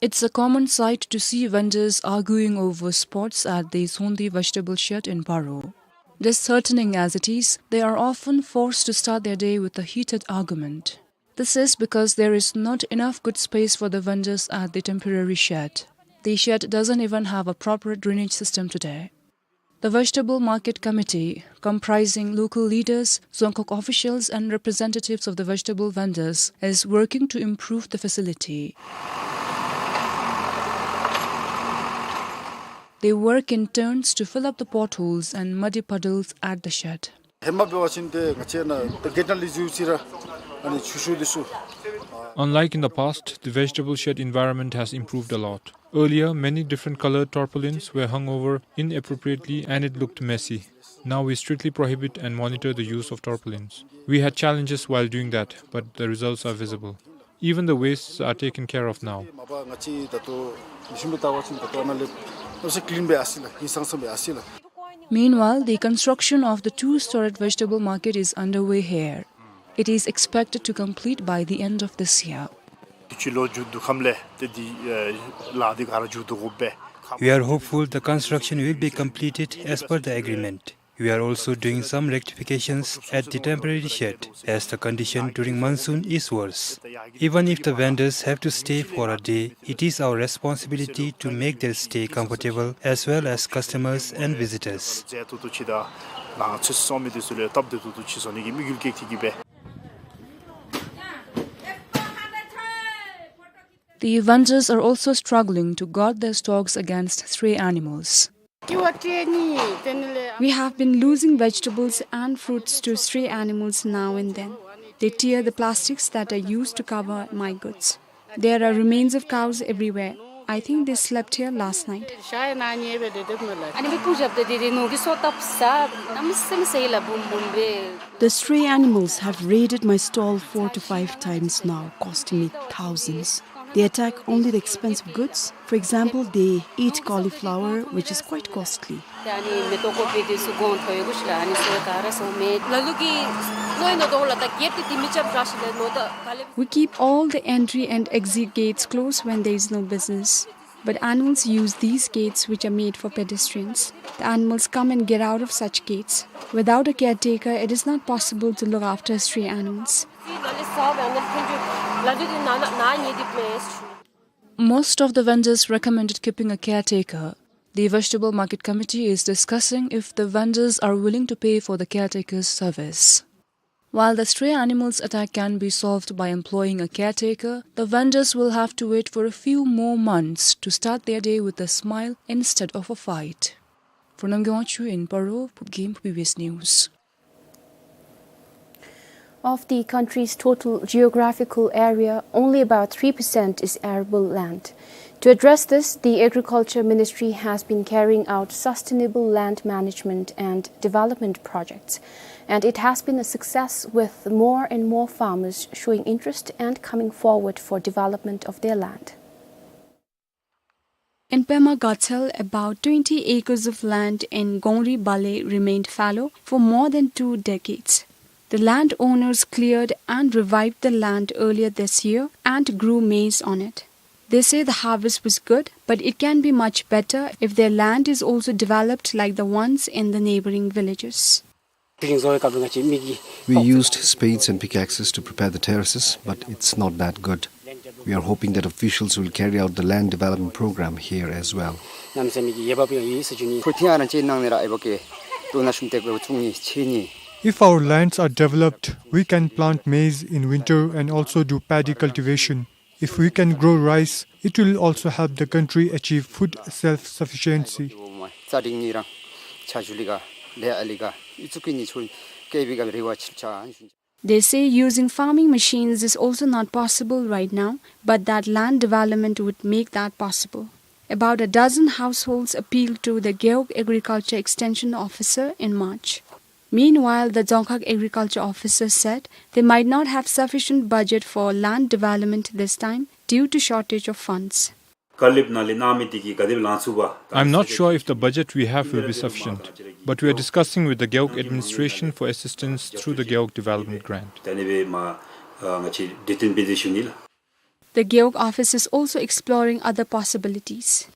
It's a common sight to see vendors arguing over spots at the Sondi vegetable shed in Paro. Disheartening as it is, they are often forced to start their day with a heated argument. This is because there is not enough good space for the vendors at the temporary shed. The shed doesn't even have a proper drainage system today. The Vegetable Market Committee, comprising local leaders, Dzongkhag officials and representatives of the vegetable vendors, is working to improve the facility. They work in turns to fill up the potholes and muddy puddles at the shed. ཧེ་མ་འབད་བ་ཅིན་ཏེ་ང་བཅས་ནཱ་ཏེ་གེཊ་ནང་ལས་འཛུལ་ཅི་ར་ཨ་ནི་ཆུ་ཤུགས་འདི་ཚུ། Unlike in the past, the vegetable shed environment has improved a lot. Earlier, many different colored tarpaulins were hung over inappropriately and it looked messy. Now we strictly prohibit and monitor the use of tarpaulins. We had challenges while doing that, but the results are visible. Even the wastes are taken care of now. Meanwhile, the construction of the two-storied vegetable market is underway here. It is expected to complete by the end of this year. We are hopeful the construction will be completed as per the agreement. We are also doing some rectifications at the temporary shed, as the condition during monsoon is worse. Even if the vendors have to stay for a day, it is our responsibility to make their stay comfortable as well as customers and visitors. The vendors are also struggling to guard their stocks against stray animals. We have been losing vegetables and fruits to stray animals now and then. They tear the plastics that I use to cover my goods. There are remains of cows everywhere. I think they slept here last night. The stray animals have raided my stall four to five times now, costing me thousands. They attack only the expensive goods. For example, they eat cauliflower, which is quite costly. We keep all the entry and exit gates closed when there is no business. But animals use these gates, which are made for pedestrians. The animals come and get out of such gates. Without a caretaker, it is not possible to look after stray animals. Most of the vendors recommended keeping a caretaker. The Vegetable Market Committee is discussing if the vendors are willing to pay for the caretaker's service. While the stray animals attack can be solved by employing a caretaker, the vendors will have to wait for a few more months to start their day with a smile instead of a fight. For Namgay Wangchuk in Paro, Phubgim, B B S News. Of the country's total geographical area, only about three percent is arable land. To address this, the Agriculture Ministry has been carrying out sustainable land management and development projects, and it has been a success, with more and more farmers showing interest and coming forward for development of their land. In Pema Gatshel, about twenty acres of land in Gongri Bale remained fallow for more than two decades. The landowners cleared and revived the land earlier this year and grew maize on it. They say the harvest was good, but it can be much better if their land is also developed like the ones in the neighboring villages. We used spades and pickaxes to prepare the terraces, but it's not that good. We are hoping that officials will carry out the land development program here as well. If our lands are developed, we can plant maize in winter and also do paddy cultivation. If we can grow rice, it will also help the country achieve food self-sufficiency. They say using farming machines is also not possible right now, but that land development would make that possible. About a dozen households appealed to the Gewog Agriculture Extension Officer in March. Meanwhile, the Dzongkhag Agriculture Officer said they might not have sufficient budget for land development this time due to shortage of funds. I'm not sure if the budget we have will be sufficient, but we are discussing with the Gewog administration for assistance through the Gewog Development Grant. The Gewog office is also exploring other possibilities.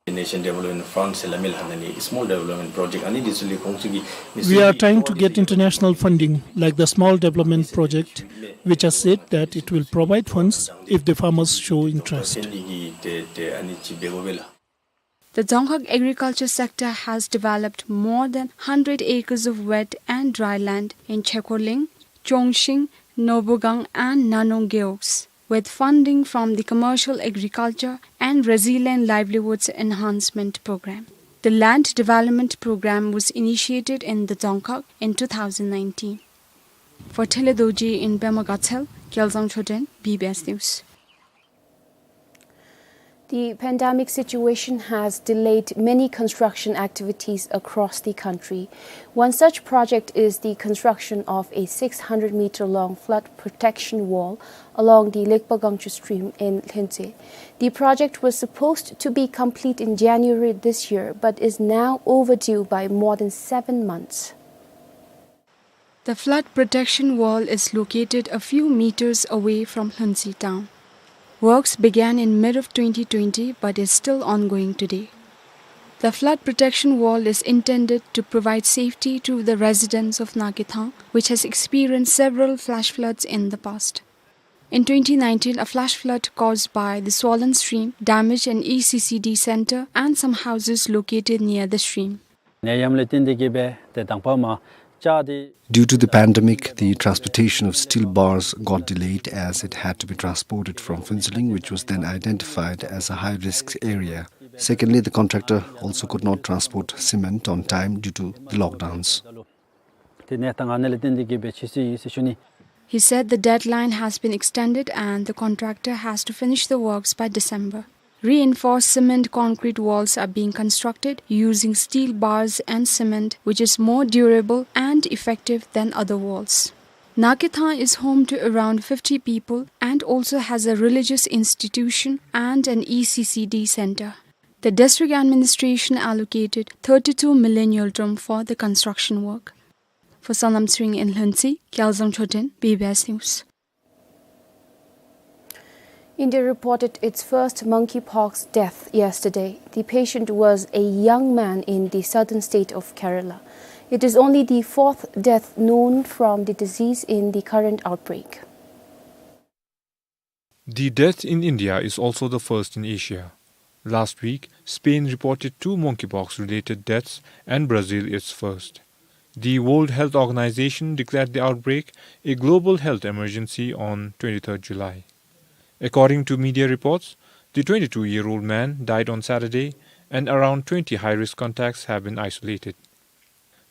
Nation Development Fund se lamil hanani small development project ani disuli kongsugi. We are trying to get international funding, like the small development project, which has said that it will provide funds if the farmers show interest. The Dzongkhag agriculture sector has developed more than hundred acres of wet and dry land in Chekorling, Chongshing, Nobugang and Nanong gewogs, with funding from the Commercial Agriculture and Resilient Livelihoods Enhancement Program. The land development program was initiated in the Dzongkhag in two thousand nineteen. For Thele Dorji in Pema Gatshel, Kyaljang Choden, B B S News. The pandemic situation has delayed many construction activities across the country. One such project is the construction of a six hundred meter long flood protection wall along the Lekpa Gangchu stream in Lhuentse. The project was supposed to be complete in January this year, but is now overdue by more than seven months. The flood protection wall is located a few meters away from Lhuentse town. Works began in mid of twenty twenty but is still ongoing today. The flood protection wall is intended to provide safety to the residents of Nakethang, which has experienced several flash floods in the past. In twenty nineteen, a flash flood caused by the swollen stream damaged an E C C D center and some houses located near the stream. ནད་ཡམས་ལས་བརྟེན་ཏེ་གིས་སྦེ་ཏེ་དང་པ་མ་ཅ་དེ། Due to the pandemic, the transportation of steel bars got delayed as it had to be transported from Phuentsholing, which was then identified as a high-risk area. Secondly, the contractor also could not transport cement on time due to the lockdowns. ཏེ་ནད་ད་ང་ནི་ལས་བརྟེན་ཏེ་གིས་སྦེ་ཆི་སི་ཡི་སི་ཤུ་ནི། He said the deadline has been extended and the contractor has to finish the works by December. Reinforced cement concrete walls are being constructed using steel bars and cement, which is more durable and effective than other walls. Nakethang is home to around fifty people and also has a religious institution and an E C C D center. The district administration allocated thirty-two million ngultrum for the construction work. For Sonam Tsering in Lhuentse, Kyalzang Choten, B B S News. India reported its first monkeypox death yesterday. The patient was a young man in the southern state of Kerala. It is only the fourth death known from the disease in the current outbreak. The death in India is also the first in Asia. Last week, Spain reported two monkeypox-related deaths and Brazil its first. The World Health Organization declared the outbreak a global health emergency on twenty-third July. According to media reports, the twenty-two-year-old man died on Saturday, and around twenty high-risk contacts have been isolated.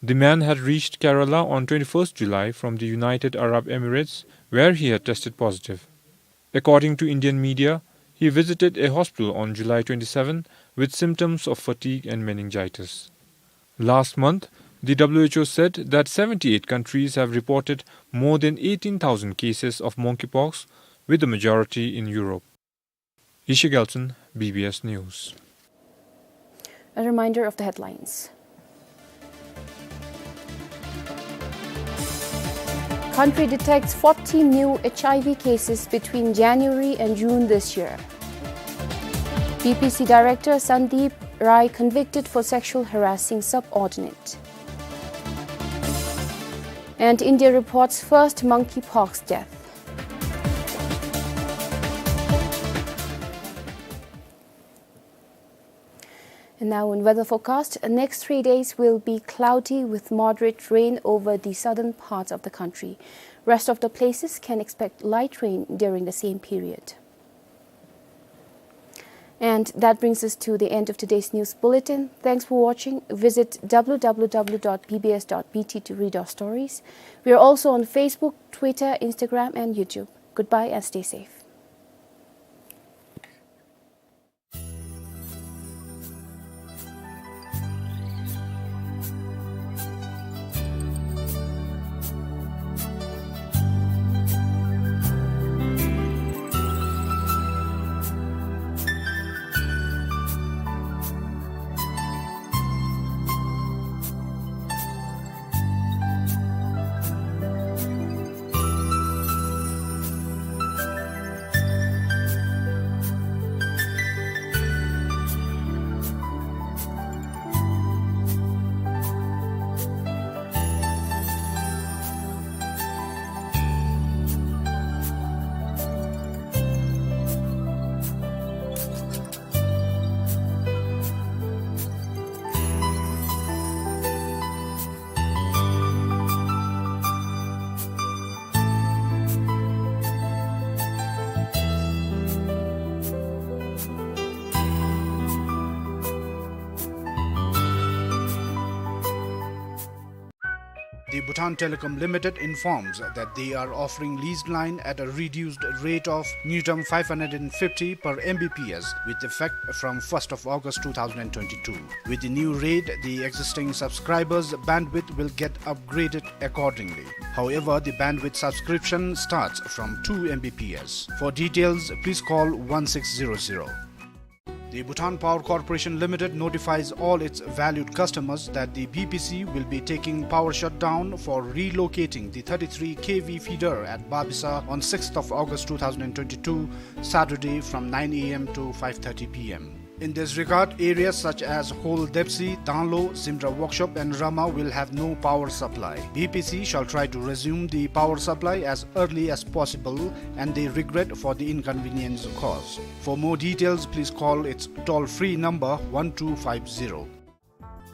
The man had reached Kerala on twenty-first July from the United Arab Emirates, where he had tested positive. According to Indian media, he visited a hospital on July twenty-seven with symptoms of fatigue and meningitis. Last month, the W H O said that seventy-eight countries have reported more than eighteen thousand cases of monkeypox, with the majority in Europe. Ishi Gelson, B B S News. A reminder of the headlines. Country detects forty new H I V cases between January and June this year. B P C Director Sandeep Rai convicted for sexual harassing subordinate. And India reports first monkeypox death. And now in weather forecast, next three days will be cloudy with moderate rain over the southern parts of the country. Rest of the places can expect light rain during the same period. And that brings us to the end of today's news bulletin. Thanks for watching. Visit W W W dot B B S dot B T to read our stories. We are also on Facebook, Twitter, Instagram, and YouTube. Goodbye and stay safe. The Bhutan Telecom Limited informs that they are offering leased line at a reduced rate of Ngultrum five hundred and fifty per M B P S with effect from first of August two thousand and twenty-two. With the new rate, the existing subscribers' bandwidth will get upgraded accordingly. However, the bandwidth subscription starts from two M B P S. For details, please call one six zero zero. The Bhutan Power Corporation Limited notifies all its valued customers that the B P C will be taking power shutdown for relocating the thirty-three K V feeder at Babisa on sixth of August two thousand and twenty-two, Saturday, from nine A M to five thirty P M. In this regard, areas such as Hol Depsi, Danglo, Zimra Workshop and Rama will have no power supply. B P C shall try to resume the power supply as early as possible, and they regret for the inconvenience caused. For more details, please call its toll-free number one two five zero.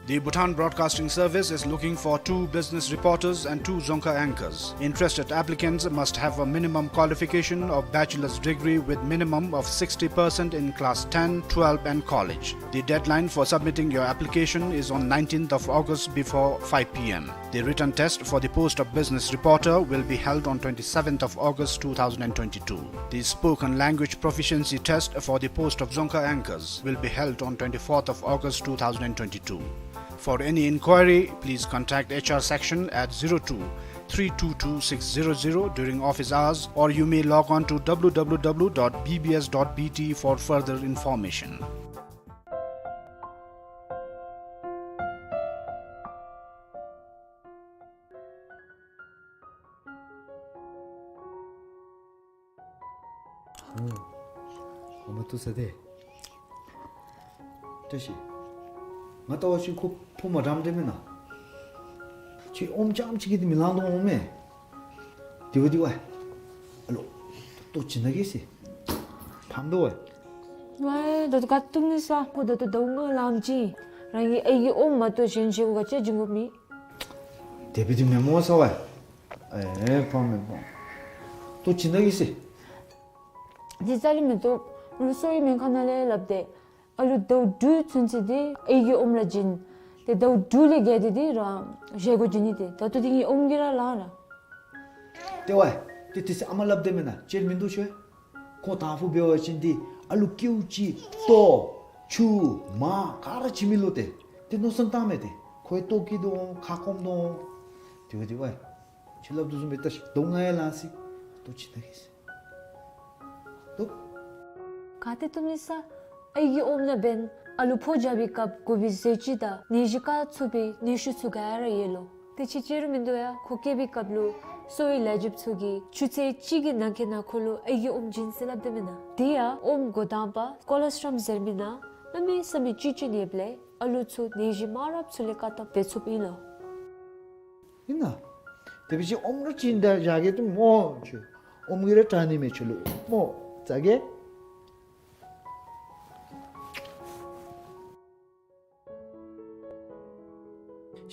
The Bhutan Broadcasting Service is looking for two business reporters and two Dzongkha anchors. Interested applicants must have a minimum qualification of bachelor's degree with minimum of sixty percent in class ten, twelve and college. The deadline for submitting your application is on nineteenth of August before five p m. The written test for the post of business reporter will be held on twenty-seventh of August two thousand and twenty-two. The spoken language proficiency test for the post of Dzongkha anchors will be held on twenty-fourth of August two thousand and twenty-two. For any inquiry, please contact H R section at zero two three two two six zero zero during office hours, or you may log on to w w w dot b b s dot b t for further information. ཨོ། ཨོ་མ་ཏུ་ས་དེ། ཏེ་ཤི། ང་ལྟ་བ་ཅིན་ཁོ་ཕོ་མ་འགྲམ་དེ་མེན་ན། ཁྱོད་ཨོམ་རྐྱངམ་ཅིག་གིས་དེ་མི་ལང་དོ་འོང་མས། དེ་བ་དེ་བ། ཨ་ལོ། ཏོ་ཅི་ན་གི་སི། ཕམ་དོ་བ། ཝའི་ད་དུ་ག་ཏུམ་ནི་ས་ཁོ་ད་དུ་ད་འུ་ང་ལམ་ཅི། རང་གི་ཨའི་གི་ཨོམ་མ་གཏོགས་གཞན་ཅིག་ག་ཅི་བྱིན་དགོ་མི། དེ་བ་དེ་མེན་མོ་ས་བ། ཨེ་ཕམ་མེན་ཕམ། ཏོ་ཅི་ན་གི་སི། ཇི་ཙ་ལི་མེ་ཏོ་རུ་སོ་ཡི་མེན་ཁ་ན་ལེ་ལབ་དེ། ཨ་ལུ་ཟླཝ་དྲུག་ཚུན་ཚོད་དེ་ཨའི་གི་ཨོམ་ར་བྱིན། དེ་ཟླཝ་དྲུག་ལས་བརྒལ་ཏེ་དེ་རང་བཞེས་སྒོ་བྱིན་ནི་དེ། ད་ལྟོ་དེ་ངའི་ཨོམ་གྱིས་ར་ལང་ར། ཏེ་བ། དེ་དེ་སི་ཨ་མ་ལབ་དེ་མེན་ན་ཅིར་མིན་འདུག་ཤོད། ཁོང་དང་ཕུ་འབད་བ་ཅིན་དེ་ཨ་ལུ་ཀེའུ་ཅིག་ལྟོ། ཆུ། མར་ག་ར་བྱིན་མི་ལོ་དེ། དེ་མནོ་བསམ་བཏང་མེད་དེ། ཁོའི་ལྟོ་གི་དོ་ཁ་སྐོམ་དོ། དེ་བ་དེ་བ། ཁྱོད་ལབ་དུས་བཟུམ་སྦེ་ལྟ་ཤིག། དོ་ང་ཡ་ལང་སི། ཏོ་ཅི་ན་གི་སི། ཏོ། ག་ཏེ་ཏུམ་ནི་ས། ཨའི་གི་ཨོམ་ནང་འབདན་ཨ་ལུ་ཕོ་རྒྱབ་པའི་སྐབས་དགོ་པའི་ཟས་བཅུད་དང་ནད་གཞི་བཀག་ཚུགས་པའི་ནད་ཤུགས་ཚུ་ག་ར་ཡོད་ལོ། དེ་ཅིག་ཅིག་རུ་མིན་འདུག་ཡ། ཁོ་སྐྱེ་བའི་སྐབས་ལུ་གསོ་བའི་ལས་བྱེདཔ་ཚུ་གིས་ཆུ་ཚོད་གཅིག་གི་ནང་འཁོད་ནང་ཁོ་ལུ་ཨའི་གི་ཨོམ་བྱིན་ཟེར་སླབ་དེ་མེན་ན། དེ་ཡང་ཨོམ་འགོ་དང་པ་ཀོ་ལོ་སི་ཊོམ་ཟེར་མི་ནང་གནམ་མེད་ས་མེད་བཅུད་བྱིན་ཡོདཔ་ལས་ཨ་ལུ་ཚུ་ནད་གཞི་མང་རབས་ཚུ་ལས་བཀག་ཐབས་འབད་ཚུགསཔ་ཨིན་ལོ། ཨིན་ན། དེ་བ་ཅིན་ཨོམ་ར་བྱིན་ད་བཞག་གེ་ཏེ་མོ་ཁྱོད། ཨོམ་གྱིས་ར་དྲག་ནི་མས་ཁྱོད་ལུ། མོ་བཟའ་གེ།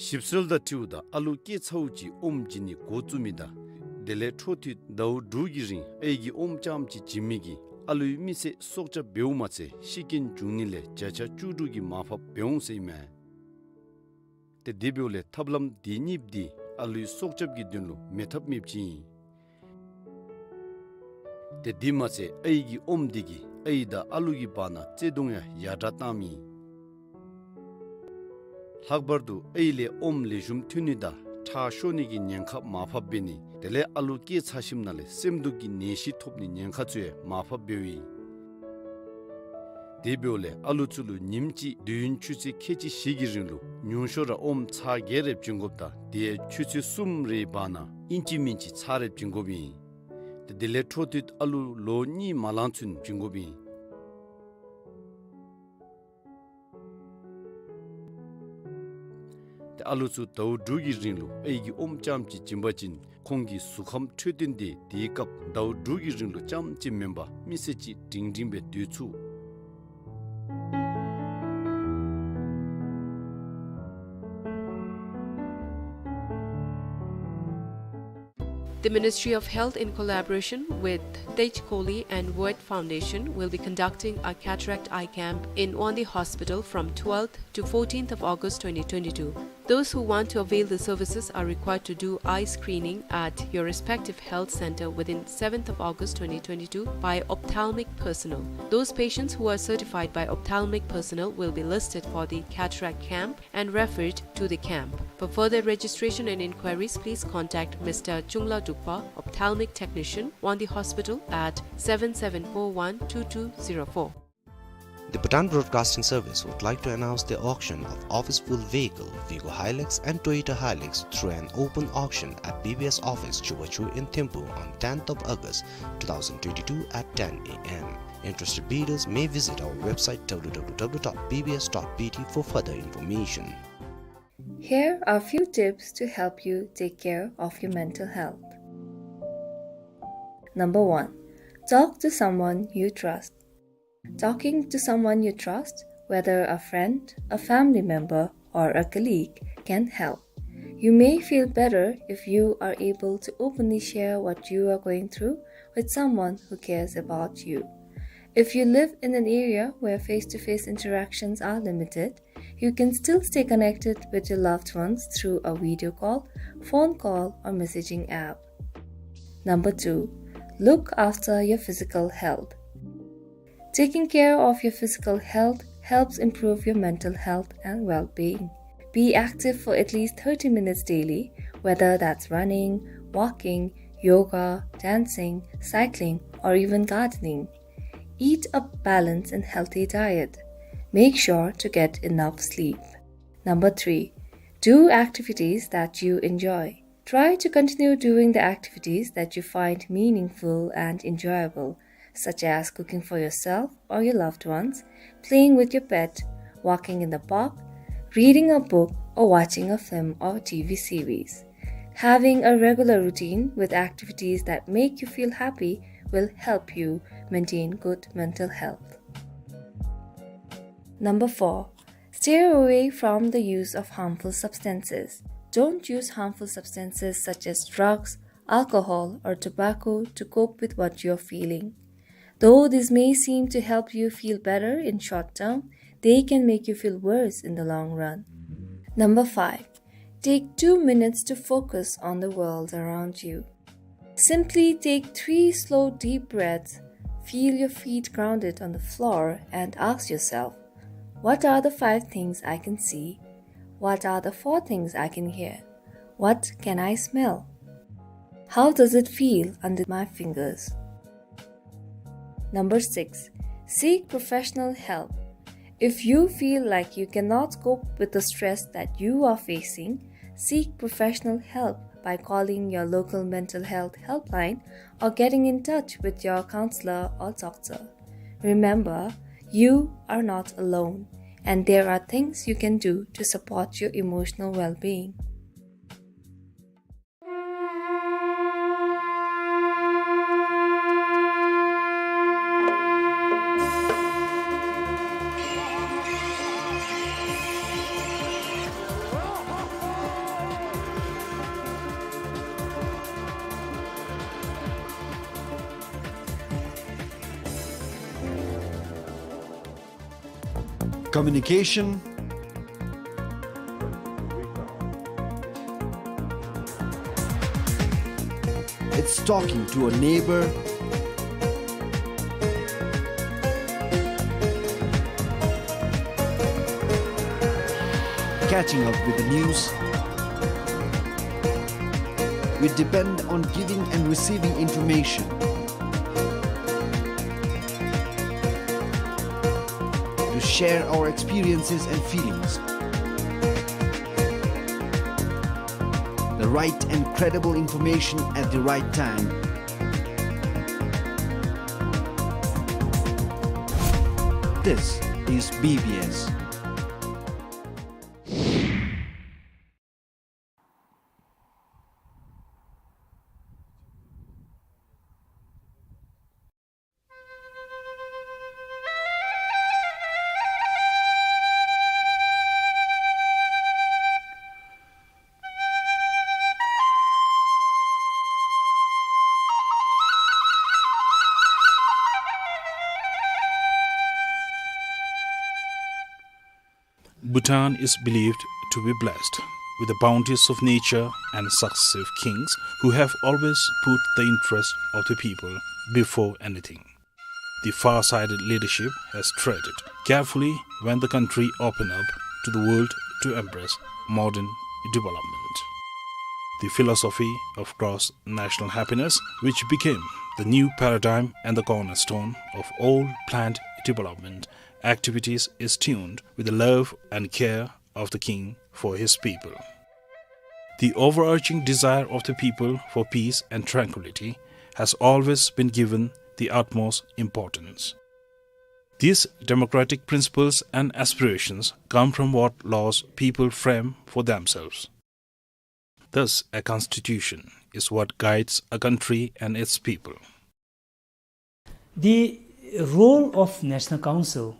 ཞིབ་འཚོལ་དང་འཁྲིལཝ་ད་ཨ་ལུ་སྐྱེས་ཚརཝ་ཅིག་ཨོམ་བྱིན་ནི་འགོ་བཙུགས་མི་དང་དེ་ལས་འཕྲོ་མཐུད་ཟླཝ་དྲུག་གི་རིང་ཨའི་གི་ཨོམ་རྐྱངམ་ཅིག་བྱིན་མི་གིས་ཨ་ལུའི་མི་ཚེ་སྲོག་སྐྱབས་འབདཝ་མ་ཚད་ཤི་རྐྱེན་འབྱུང་ནི་ལས་བརྒྱ་ཆ་བཅུ་དྲུག་གི་མར་ཕབ་འབད་འོང་ཟེར་ཨིན་མས། ཏེ་དེ་འབདཝ་ལས་ཐབས་ལམ་དེ་གཉིས་པོ་དེ་ཨ་ལུའི་སྲོག་སྐྱབས་ཀྱི་དོན་ལུ་མེད་ཐབས་མེདཔ་ཅིག་ཨིན། ཏེ་དེ་མ་ཚད་ཨའི་གི་ཨོམ་དེ་གིས་ཨའི་དང་ཨ་ལུ་གི་བར་ན་བརྩེ་གདུང་ཡང་ཡར་དྲག་བཏངམ་ཨིན། ལྷག་པར་དུ་ཨའི་ལས་ཨོམ་ལེགས་ཤོམ་ཐོན་ནི་དང་ཁྲག་ཤོར་ནི་གི་ཉེན་ཁ་མར་ཕབ་འབད་ནི་དེ་ལས་ཨ་ལུ་སྐྱེས་ཚར་ཞིནམ་ལས་སེམས་སྡུག་གི་ནད་གཞི་ཐོབ་ནི་ཉེན་ཁ་ཚུ་ཡང་མར་ཕབ་འབདཝ་ཨིན། དེ་འབདཝ་ལས་ཨ་ལུ་ཚུ་ལུ་ཉིནམ་གཅིག་དུས་ཡུན་ཆུ་ཚོད་ཁལ་གཅིག་བཞི་གི་རིང་ལུ་ཉུང་ཤོས་ར་ཨོམ་ཚར་བརྒྱད་རེ་བྱིན་དགོཔ་དང་དེ་ཡང་ཆུ་ཚོད་གསུམ་རེའི་བར་ན་ཨིན་ཅི་མིན་ཅི་ཚར་རེ་བྱིན་དགོཔ་ཨིན། ཏེ་དེ་ལས་འཕྲོ་མཐུད་ཨ་ལུ་ལོ་གཉིས་མ་ལང་ཚུན་བྱིན་དགོཔ་ཨིན། ཏེ་ཨ་ལུ་ཚུ་ཟླཝ་དྲུག་གི་རིང་ལུ་ཨའི་གི་ཨོམ་རྐྱངམ་ཅིག་བྱིན་པ་ཅིན་ཁོང་གི་གཟུགས་ཁམས་འཕྲོད་བསྟེན་དེ་དེའི་སྐབས་ཟླཝ་དྲུག་གི་རིང་ལུ་རྐྱངམ་ཅིག་མེན་པར་མི་ཚེ་གཅིག་སྒྲིང་སྒྲིང་སྦེ་སྡོད་ཚུགས། The Ministry of Health, in collaboration with Tej Kohli and World Foundation, will be conducting a cataract eye camp in Wangdue Hospital from twelfth to fourteenth of August twenty twenty-two. Those who want to avail the services are required to do eye screening at your respective health center within seventh of August twenty twenty-two by ophthalmic personnel. Those patients who are certified by ophthalmic personnel will be listed for the cataract camp and referred to the camp. For further registration and inquiries, please contact Mister Chungla Dukpa, ophthalmic technician, Wangdue Hospital, at seven seven four one two two zero four. The Bhutan Broadcasting Service would like to announce the auction of office-fuel vehicle Vigo Hilux and Toyota Hilux through an open auction at B B S office, Chubachu in Thimphu on tenth of August two thousand twenty-two at ten A M. Interested bidders may visit our website W W W dot B B S dot B T for further information. Here are few tips to help you take care of your mental health. Number one, talk to someone you trust. Talking to someone you trust, whether a friend, a family member, or a colleague, can help. You may feel better if you are able to openly share what you are going through with someone who cares about you. If you live in an area where face-to-face interactions are limited, you can still stay connected with your loved ones through a video call, phone call, or messaging app. Number two, look after your physical health. Taking care of your physical health helps improve your mental health and well-being. Be active for at least thirty minutes daily, whether that's running, walking, yoga, dancing, cycling, or even gardening. Eat a balanced and healthy diet. Make sure to get enough sleep. Number three, do activities that you enjoy. Try to continue doing the activities that you find meaningful and enjoyable, such as cooking for yourself or your loved ones, playing with your pet, walking in the park, reading a book, or watching a film or T V series. Having a regular routine with activities that make you feel happy will help you maintain good mental health. Number four, stay away from the use of harmful substances. Don't use harmful substances such as drugs, alcohol, or tobacco to cope with what you're feeling. Though this may seem to help you feel better in short term, they can make you feel worse in the long run. Number five, take two minutes to focus on the world around you. Simply take three slow, deep breaths, feel your feet grounded on the floor, and ask yourself, "What are the five things I can see? What are the four things I can hear? What can I smell? How does it feel under my fingers?" Number six, seek professional help. If you feel like you cannot cope with the stress that you are facing, seek professional help by calling your local mental health helpline or getting in touch with your counselor or doctor. Remember, you are not alone, and there are things you can do to support your emotional well-being. Communication. It's talking to a neighbor. Catching up with the news. We depend on giving and receiving information. To share our experiences and feelings. The right and credible information at the right time. This is B B S. Bhutan is believed to be blessed with the bounties of nature and successive kings who have always put the interest of the people before anything. The far-sighted leadership has treaded carefully when the country opened up to the world to embrace modern development. The philosophy of cross-national happiness, which became the new paradigm and the cornerstone of all planned development, activities is tuned with the love and care of the king for his people. The overarching desire of the people for peace and tranquility has always been given the utmost importance. These democratic principles and aspirations come from what laws people frame for themselves. Thus, a constitution is what guides a country and its people. The role of National Council,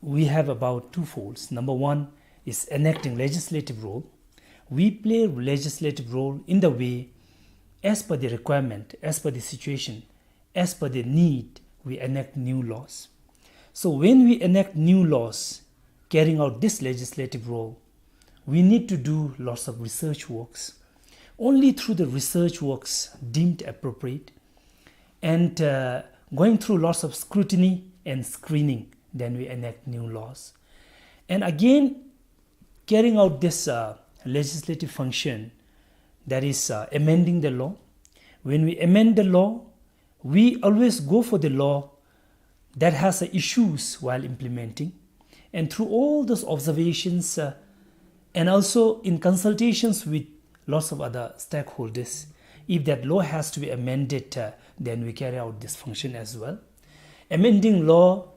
we have about two folds. Number one is enacting legislative role. We play legislative role in the way as per the requirement, as per the situation, as per the need, we enact new laws. So when we enact new laws, carrying out this legislative role, we need to do lots of research works. Only through the research works deemed appropriate and, uh, going through lots of scrutiny and screening, then we enact new laws. And again, carrying out this, uh, legislative function, that is, uh, amending the law. When we amend the law, we always go for the law that has, uh, issues while implementing. And through all those observations, uh, and also in consultations with lots of other stakeholders, if that law has to be amended, uh, then we carry out this function as well. Amending law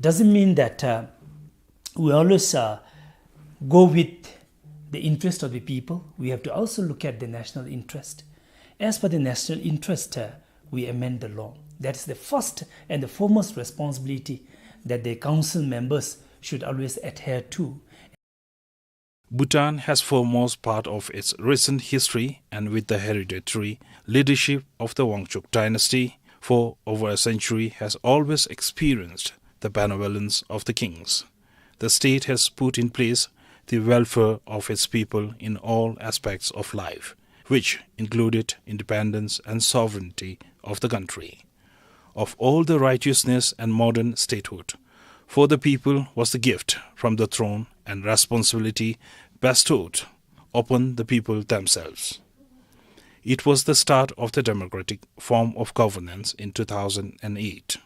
doesn't mean that, uh, we always, uh, go with the interest of the people. We have to also look at the national interest. As per the national interest, uh, we amend the law. That is the first and the foremost responsibility that the council members should always adhere to. Bhutan has foremost part of its recent history, and with the hereditary leadership of the Wangchuck dynasty for over a century, has always experienced the benevolence of the kings. The state has put in place the welfare of its people in all aspects of life, which included independence and sovereignty of the country. Of all the righteousness and modern statehood, for the people was the gift from the throne and responsibility bestowed upon the people themselves. It was the start of the democratic form of governance in two thousand and eight.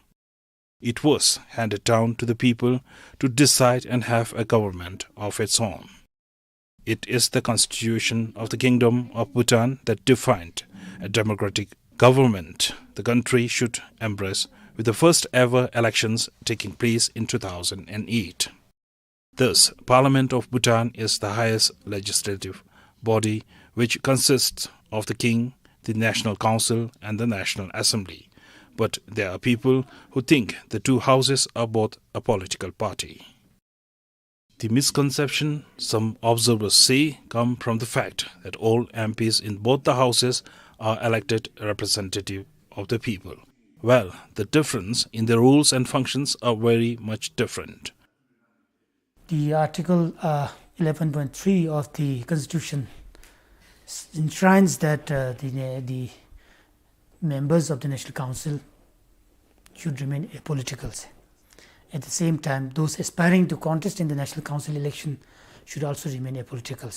It was handed down to the people to decide and have a government of its own. It is the constitution of the Kingdom of Bhutan that defined a democratic government the country should embrace, with the first ever elections taking place in two thousand and eight. Thus, Parliament of Bhutan is the highest legislative body, which consists of the King, the National Council, and the National Assembly. But there are people who think the two houses are both a political party. The misconception, some observers say, come from the fact that all M Ps in both the houses are elected representative of the people. Well, the difference in the roles and functions are very much different. The Article, uh, eleven point three of the Constitution s-, enshrines that, uh, the na-, the members of the National Council should remain apolitical. At the same time, those aspiring to contest in the National Council election should also remain apolitical.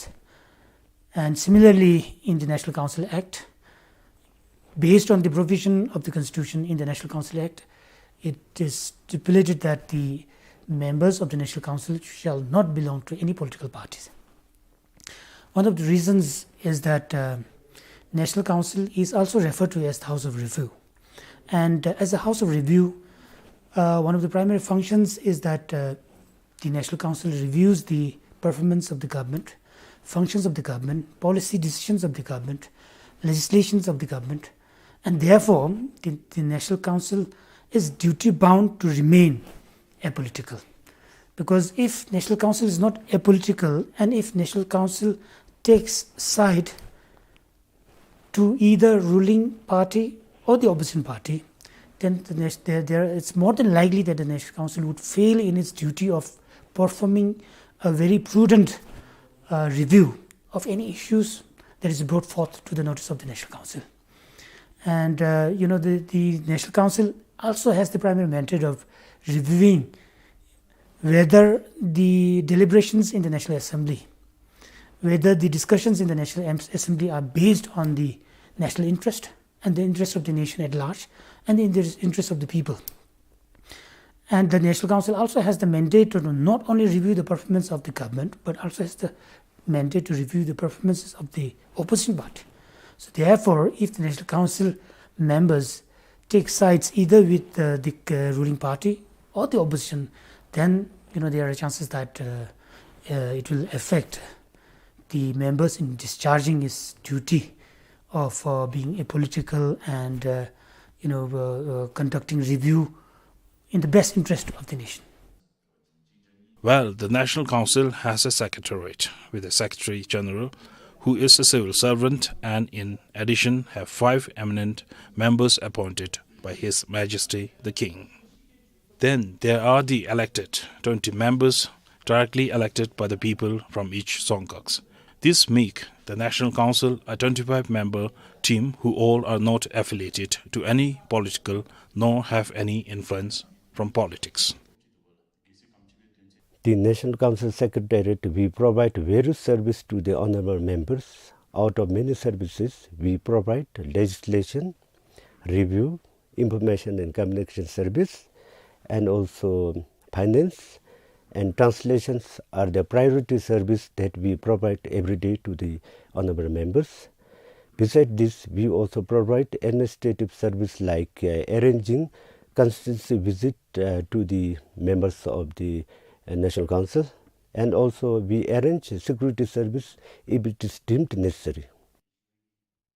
And similarly, in the National Council Act, based on the provision of the Constitution in the National Council Act, it is stipulated that the members of the National Council shall not belong to any political parties. One of the reasons is that, uh, National Council is also referred to as the House of Review. And, uh, as a House of Review, uh, one of the primary functions is that, uh, the National Council reviews the performance of the government, functions of the government, policy decisions of the government, legislations of the government, and therefore the, the National Council is duty bound to remain apolitical. Because if National Council is not apolitical, and if National Council takes side to either ruling party or the opposition party, then the nat-, there, there, it's more than likely that the National Council would fail in its duty of performing a very prudent, uh, review of any issues that is brought forth to the notice of the National Council. And, uh, you know, the, the National Council also has the primary mandate of reviewing whether the deliberations in the National Assembly, whether the discussions in the National Am-, Assembly are based on the national interest and the interest of the nation at large and the interest, interest of the people. And the National Council also has the mandate to not only review the performance of the government, but also has the mandate to review the performances of the opposition party. So therefore, if the National Council members take sides either with, uh, the, uh, ruling party or the opposition, then, you know, there are chances that, uh, uh, it will affect the members in discharging his duty of, uh, being apolitical and, uh, you know, uh, uh, conducting review in the best interest of the nation. Well, the National Council has a secretariat with a Secretary General who is a civil servant, and in addition have five eminent members appointed by His Majesty the King. Then there are the elected twenty members directly elected by the people from each Songkak. This make the National Council a twenty-five member team who all are not affiliated to any political nor have any influence from politics. The National Council Secretariat, we provide various service to the honorable members. Out of many services, we provide legislation, review, information and communication service, and also finance and translations are the priority service that we provide every day to the honorable members. Beside this, we also provide administrative service like, uh, arranging constituency visit, uh, to the members of the, uh, National Council, and also we arrange security service if it is deemed necessary.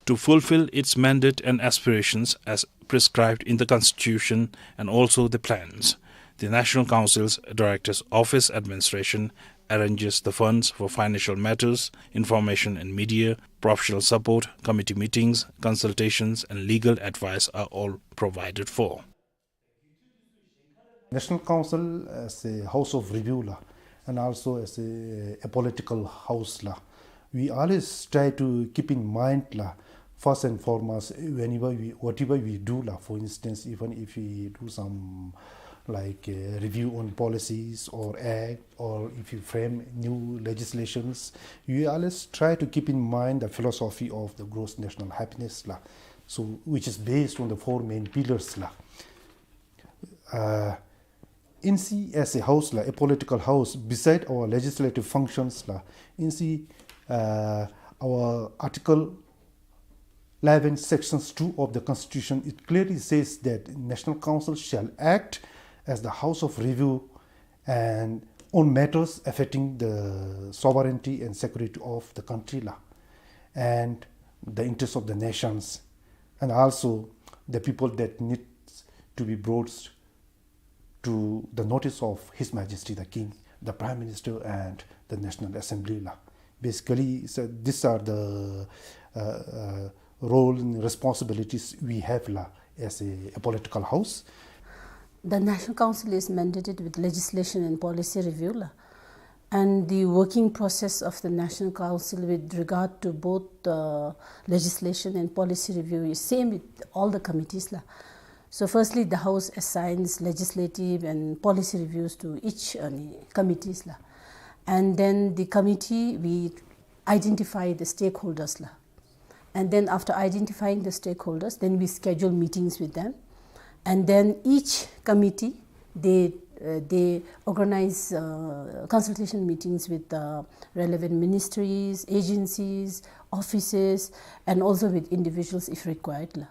To fulfill its mandate and aspirations as prescribed in the Constitution and also the plans, the National Council's Director's Office Administration arranges the funds for financial matters, information and media, professional support, committee meetings, consultations, and legal advice are all provided for. National Council as a house of review la, and also as a apolitical house la, we always try to keep in mind la, first and foremost, whenever we, whatever we do la, for instance, even if we do some, like, uh, review on policies or act, or if you frame new legislations, you always try to keep in mind the philosophy of the gross national happiness la, so which is based on the four main pillars la. Uh, in si as a house la, apolitical house, beside our legislative functions la, in si, uh, our Article eleven, Sections two of the Constitution, it clearly says that National Council shall act as the house of review and on matters affecting the sovereignty and security of the country la, and the interests of the nations, and also the people that need to be brought to the notice of His Majesty the King, the Prime Minister and the National Assembly la. Basically, so these are the, uh, uh, role and responsibilities we have la as a, a political house. The National Council is mandated with legislation and policy review la. And the working process of the National Council with regard to both, uh, legislation and policy review is same with all the committees la. So firstly, the House assigns legislative and policy reviews to each, uh, committees la. And then the committee, we identify the stakeholders la. And then after identifying the stakeholders, then we schedule meetings with them. And then each committee, they, uh, they organize, uh, consultation meetings with the relevant ministries, agencies, offices, and also with individuals if required la.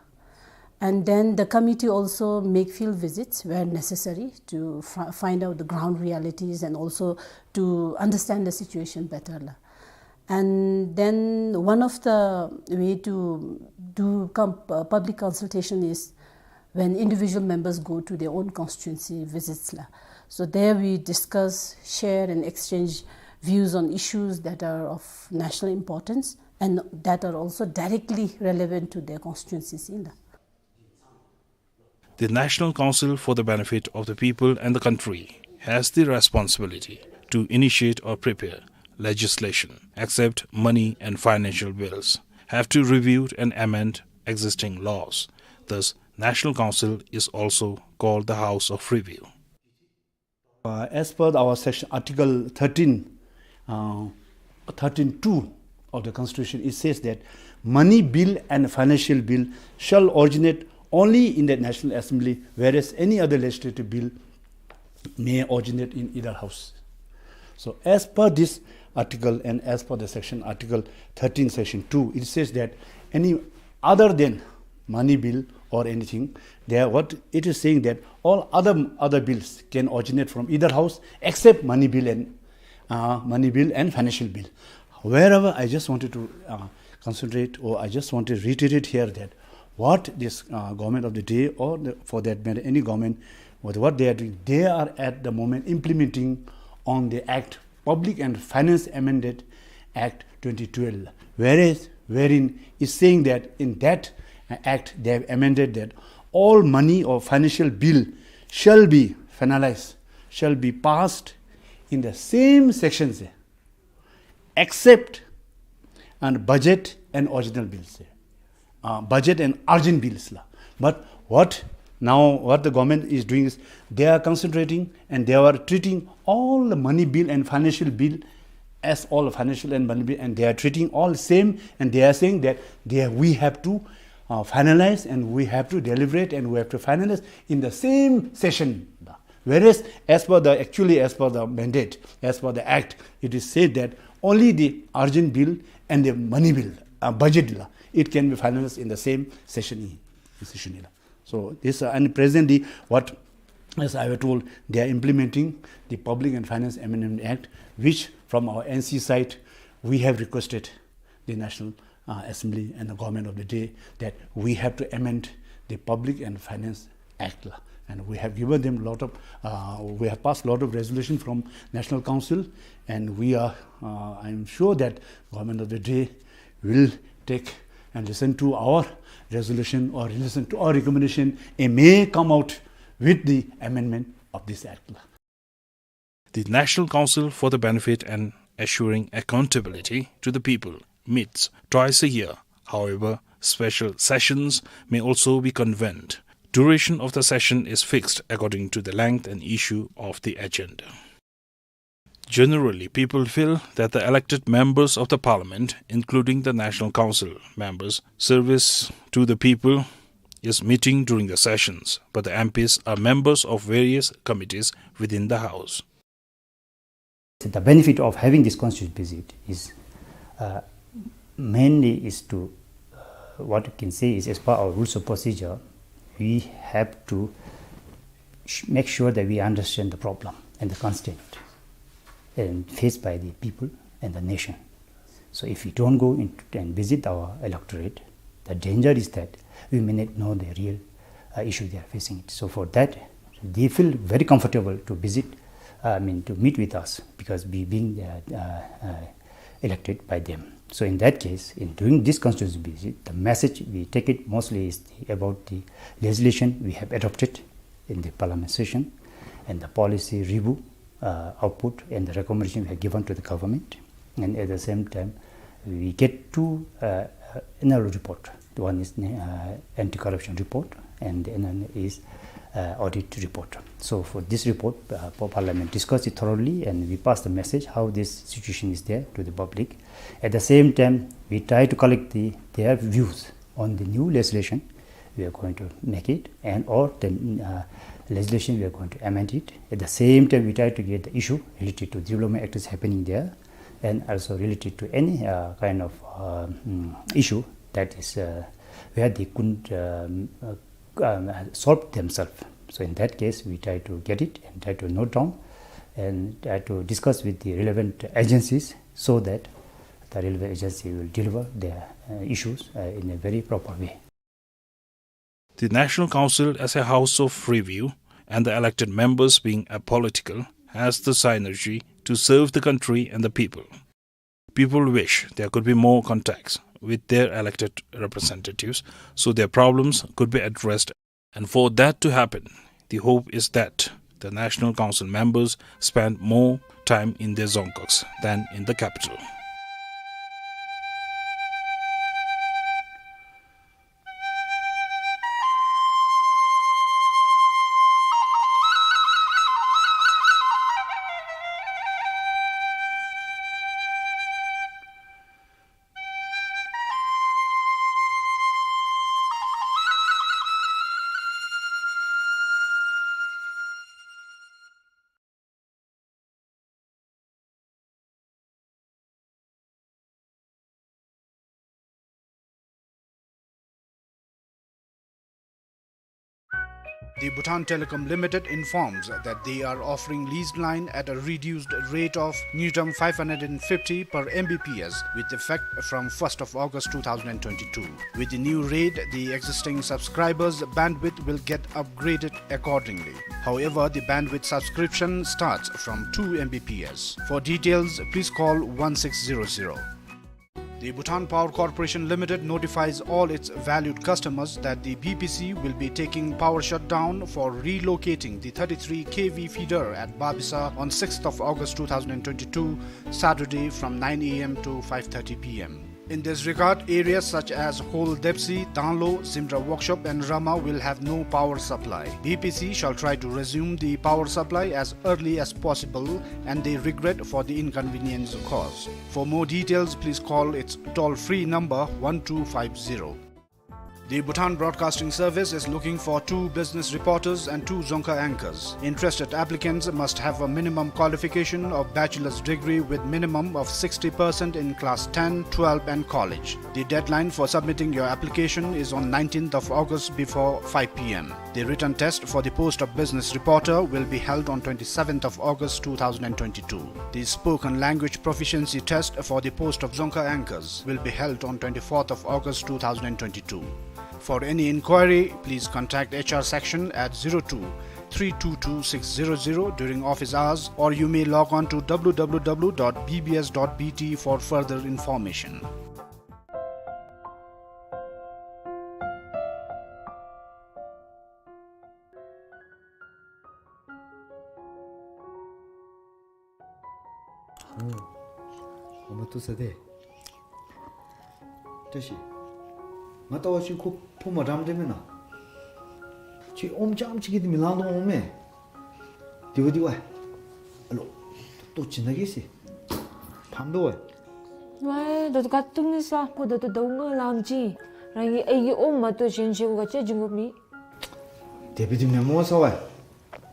And then the committee also make field visits where necessary to fi- find out the ground realities and also to understand the situation better la. And then one of the way to do com- uh, public consultation is when individual members go to their own constituency visits la. So there we discuss, share and exchange views on issues that are of national importance and that are also directly relevant to their constituencies la. The National Council, for the benefit of the people and the country, has the responsibility to initiate or prepare legislation, accept money and financial bills, have to review and amend existing laws. Thus, National Council is also called the House of Review. Uh, as per our section, Article thirteen, uh, thirteen two of the Constitution, it says that money bill and financial bill shall originate only in the National Assembly, whereas any other legislative bill may originate in either house. So as per this article and as per the section, Article thirteen, Section two, it says that any other than money bill or anything, there what it is saying that all other, other bills can originate from either house except money bill and, uh, money bill and financial bill. However, I just wanted to, uh, concentrate, or I just want to reiterate here that what this, uh, government of the day, or the, for that matter, any government, what, what they are doing, they are at the moment implementing on the act, Public and Finance Amended Act twenty twelve, whereas, wherein is saying that in that, uh, act, they have amended that all money or financial bill shall be finalized, shall be passed in the same section, except and budget and original bills, uh, budget and urgent bills la. But what now, what the government is doing is they are concentrating and they are treating all the money bill and financial bill as all financial and money bill, and they are treating all same, and they are saying that they, we have to, uh, finalize and we have to deliberate and we have to finalize in the same session. Whereas, as per the, actually, as per the mandate, as per the act, it is said that only the urgent bill and the money bill, uh, budget la, it can be finalized in the same session. Session la. So this, uh, and presently, what, as I have told, they are implementing the Public and Finance Amendment Act, which from our N C side, we have requested the National, uh, Assembly and the government of the day that we have to amend the Public and Finance Act la. And we have given them a lot of, uh, we have passed a lot of resolution from National Council, and we are, uh, I'm sure that government of the day will take and listen to our resolution or listen to our recommendation and may come out with the amendment of this act la. The National Council for the Benefit and Assuring Accountability to the People meets twice a year. However, special sessions may also be convened. Duration of the session is fixed according to the length and issue of the agenda. Generally, people feel that the elected members of the parliament, including the National Council members, service to the people is meeting during the sessions, but the M Ps are members of various committees within the House. The benefit of having this constituency visit is, uh, mainly is to, uh, what you can say is, as per our rules of procedure, we have to sh-, make sure that we understand the problem and the constraint and faced by the people and the nation. So if we don't go in and visit our electorate, the danger is that we may not know the real, uh, issue they are facing. So for that, they feel very comfortable to visit, uh, I mean, to meet with us because we being, uh, uh, uh, elected by them. So in that case, in doing this constituency visit, the message we take it mostly is the, about the legislation we have adopted in the parliament session and the policy review, uh, output and the recommendation we have given to the government. And at the same time, we get two, uh, uh, annual report. One is, uh, anti-corruption report, and another is, uh, audit report. So for this report, uh, pa-, Parliament discussed it thoroughly, and we passed the message how this situation is there to the public. At the same time, we try to collect the, their views on the new legislation we are going to make it, and or the, uh, legislation we are going to amend it. At the same time, we try to get the issue related to development activities happening there, and also related to any, uh, kind of, uh, mm, issue that is, uh, where they couldn't, um, uh, um, solve themselves. So in that case, we try to get it and try to note down and try to discuss with the relevant agencies so that the relevant agency will deliver their, uh, issues, uh, in a very proper way. The National Council as a house of review and the elected members being apolitical has the synergy to serve the country and the people. People wish there could be more contacts with their elected representatives so their problems could be addressed. And for that to happen, the hope is that the National Council members spend more time in their dzongkhags than in the capital. The Bhutan Telecom Limited informs that they are offering leased line at a reduced rate of ngultrum five hundred and fifty per M B P S with effect from first of August two thousand and twenty-two. With the new rate, the existing subscribers' bandwidth will get upgraded accordingly. However, the bandwidth subscription starts from two M B P S. For details, please call one six zero zero. The Bhutan Power Corporation Limited notifies all its valued customers that the B P C will be taking power shutdown for relocating the thirty-three K V feeder at Babisa on sixth of August two thousand and twenty-two, Saturday, from nine A M to five thirty P M. In this regard, areas such as Hol Depsi, Danglo, Zimra Workshop and Rama will have no power supply. B P C shall try to resume the power supply as early as possible, and they regret for the inconvenience caused. For more details, please call its toll-free number one two five zero. The Bhutan Broadcasting Service is looking for two business reporters and two Dzongkha anchors. Interested applicants must have a minimum qualification of bachelor's degree with minimum of sixty percent in class ten, twelve and college. The deadline for submitting your application is on nineteenth of August before five P M. The written test for the post of business reporter will be held on twenty-seventh of August two thousand and twenty-two. The spoken language proficiency test for the post of Dzongkha anchors will be held on twenty-fourth of August two thousand and twenty-two. For any inquiry, please contact H R section at zero two three two two six zero zero during office hours, or you may log on to W W W dot B B S dot B T for further information. ཨོ། ཨ་མ་ཐུག་ས་དེ། བཀྲ་ཤིས། ང་ལྟ་བ་ཅིན་ཁོ་ཕོ་མ་འགྲངམ་དེ་མེན་ན། ཁྱོད་ཨོམ་རྐྱངམ་ཅིག་གིས་དེ་མི་ལང་དོ་འོང་མས། དེ་བ་དེ་བ། ཨ་ལོ། ལྟོ་བྱིན་ད་གེ་ཟེར། ཕམ་དོ་བ། ཝའི་ད་ལྟོ་ག་བཏུབ་ནི་ས་ཁོ་ད་ལྟོ་ཟླཝ་ལྔ་ལངམ་ཅིག་རང་གི་ཨའི་གི་ཨོམ་མ་གཏོགས་གཞན་ཅིག་གུ་ག་ཅི་བྱིན་དགོཔ་མེད། དེ་བ་དེ་མེན་མོ་ས་བ།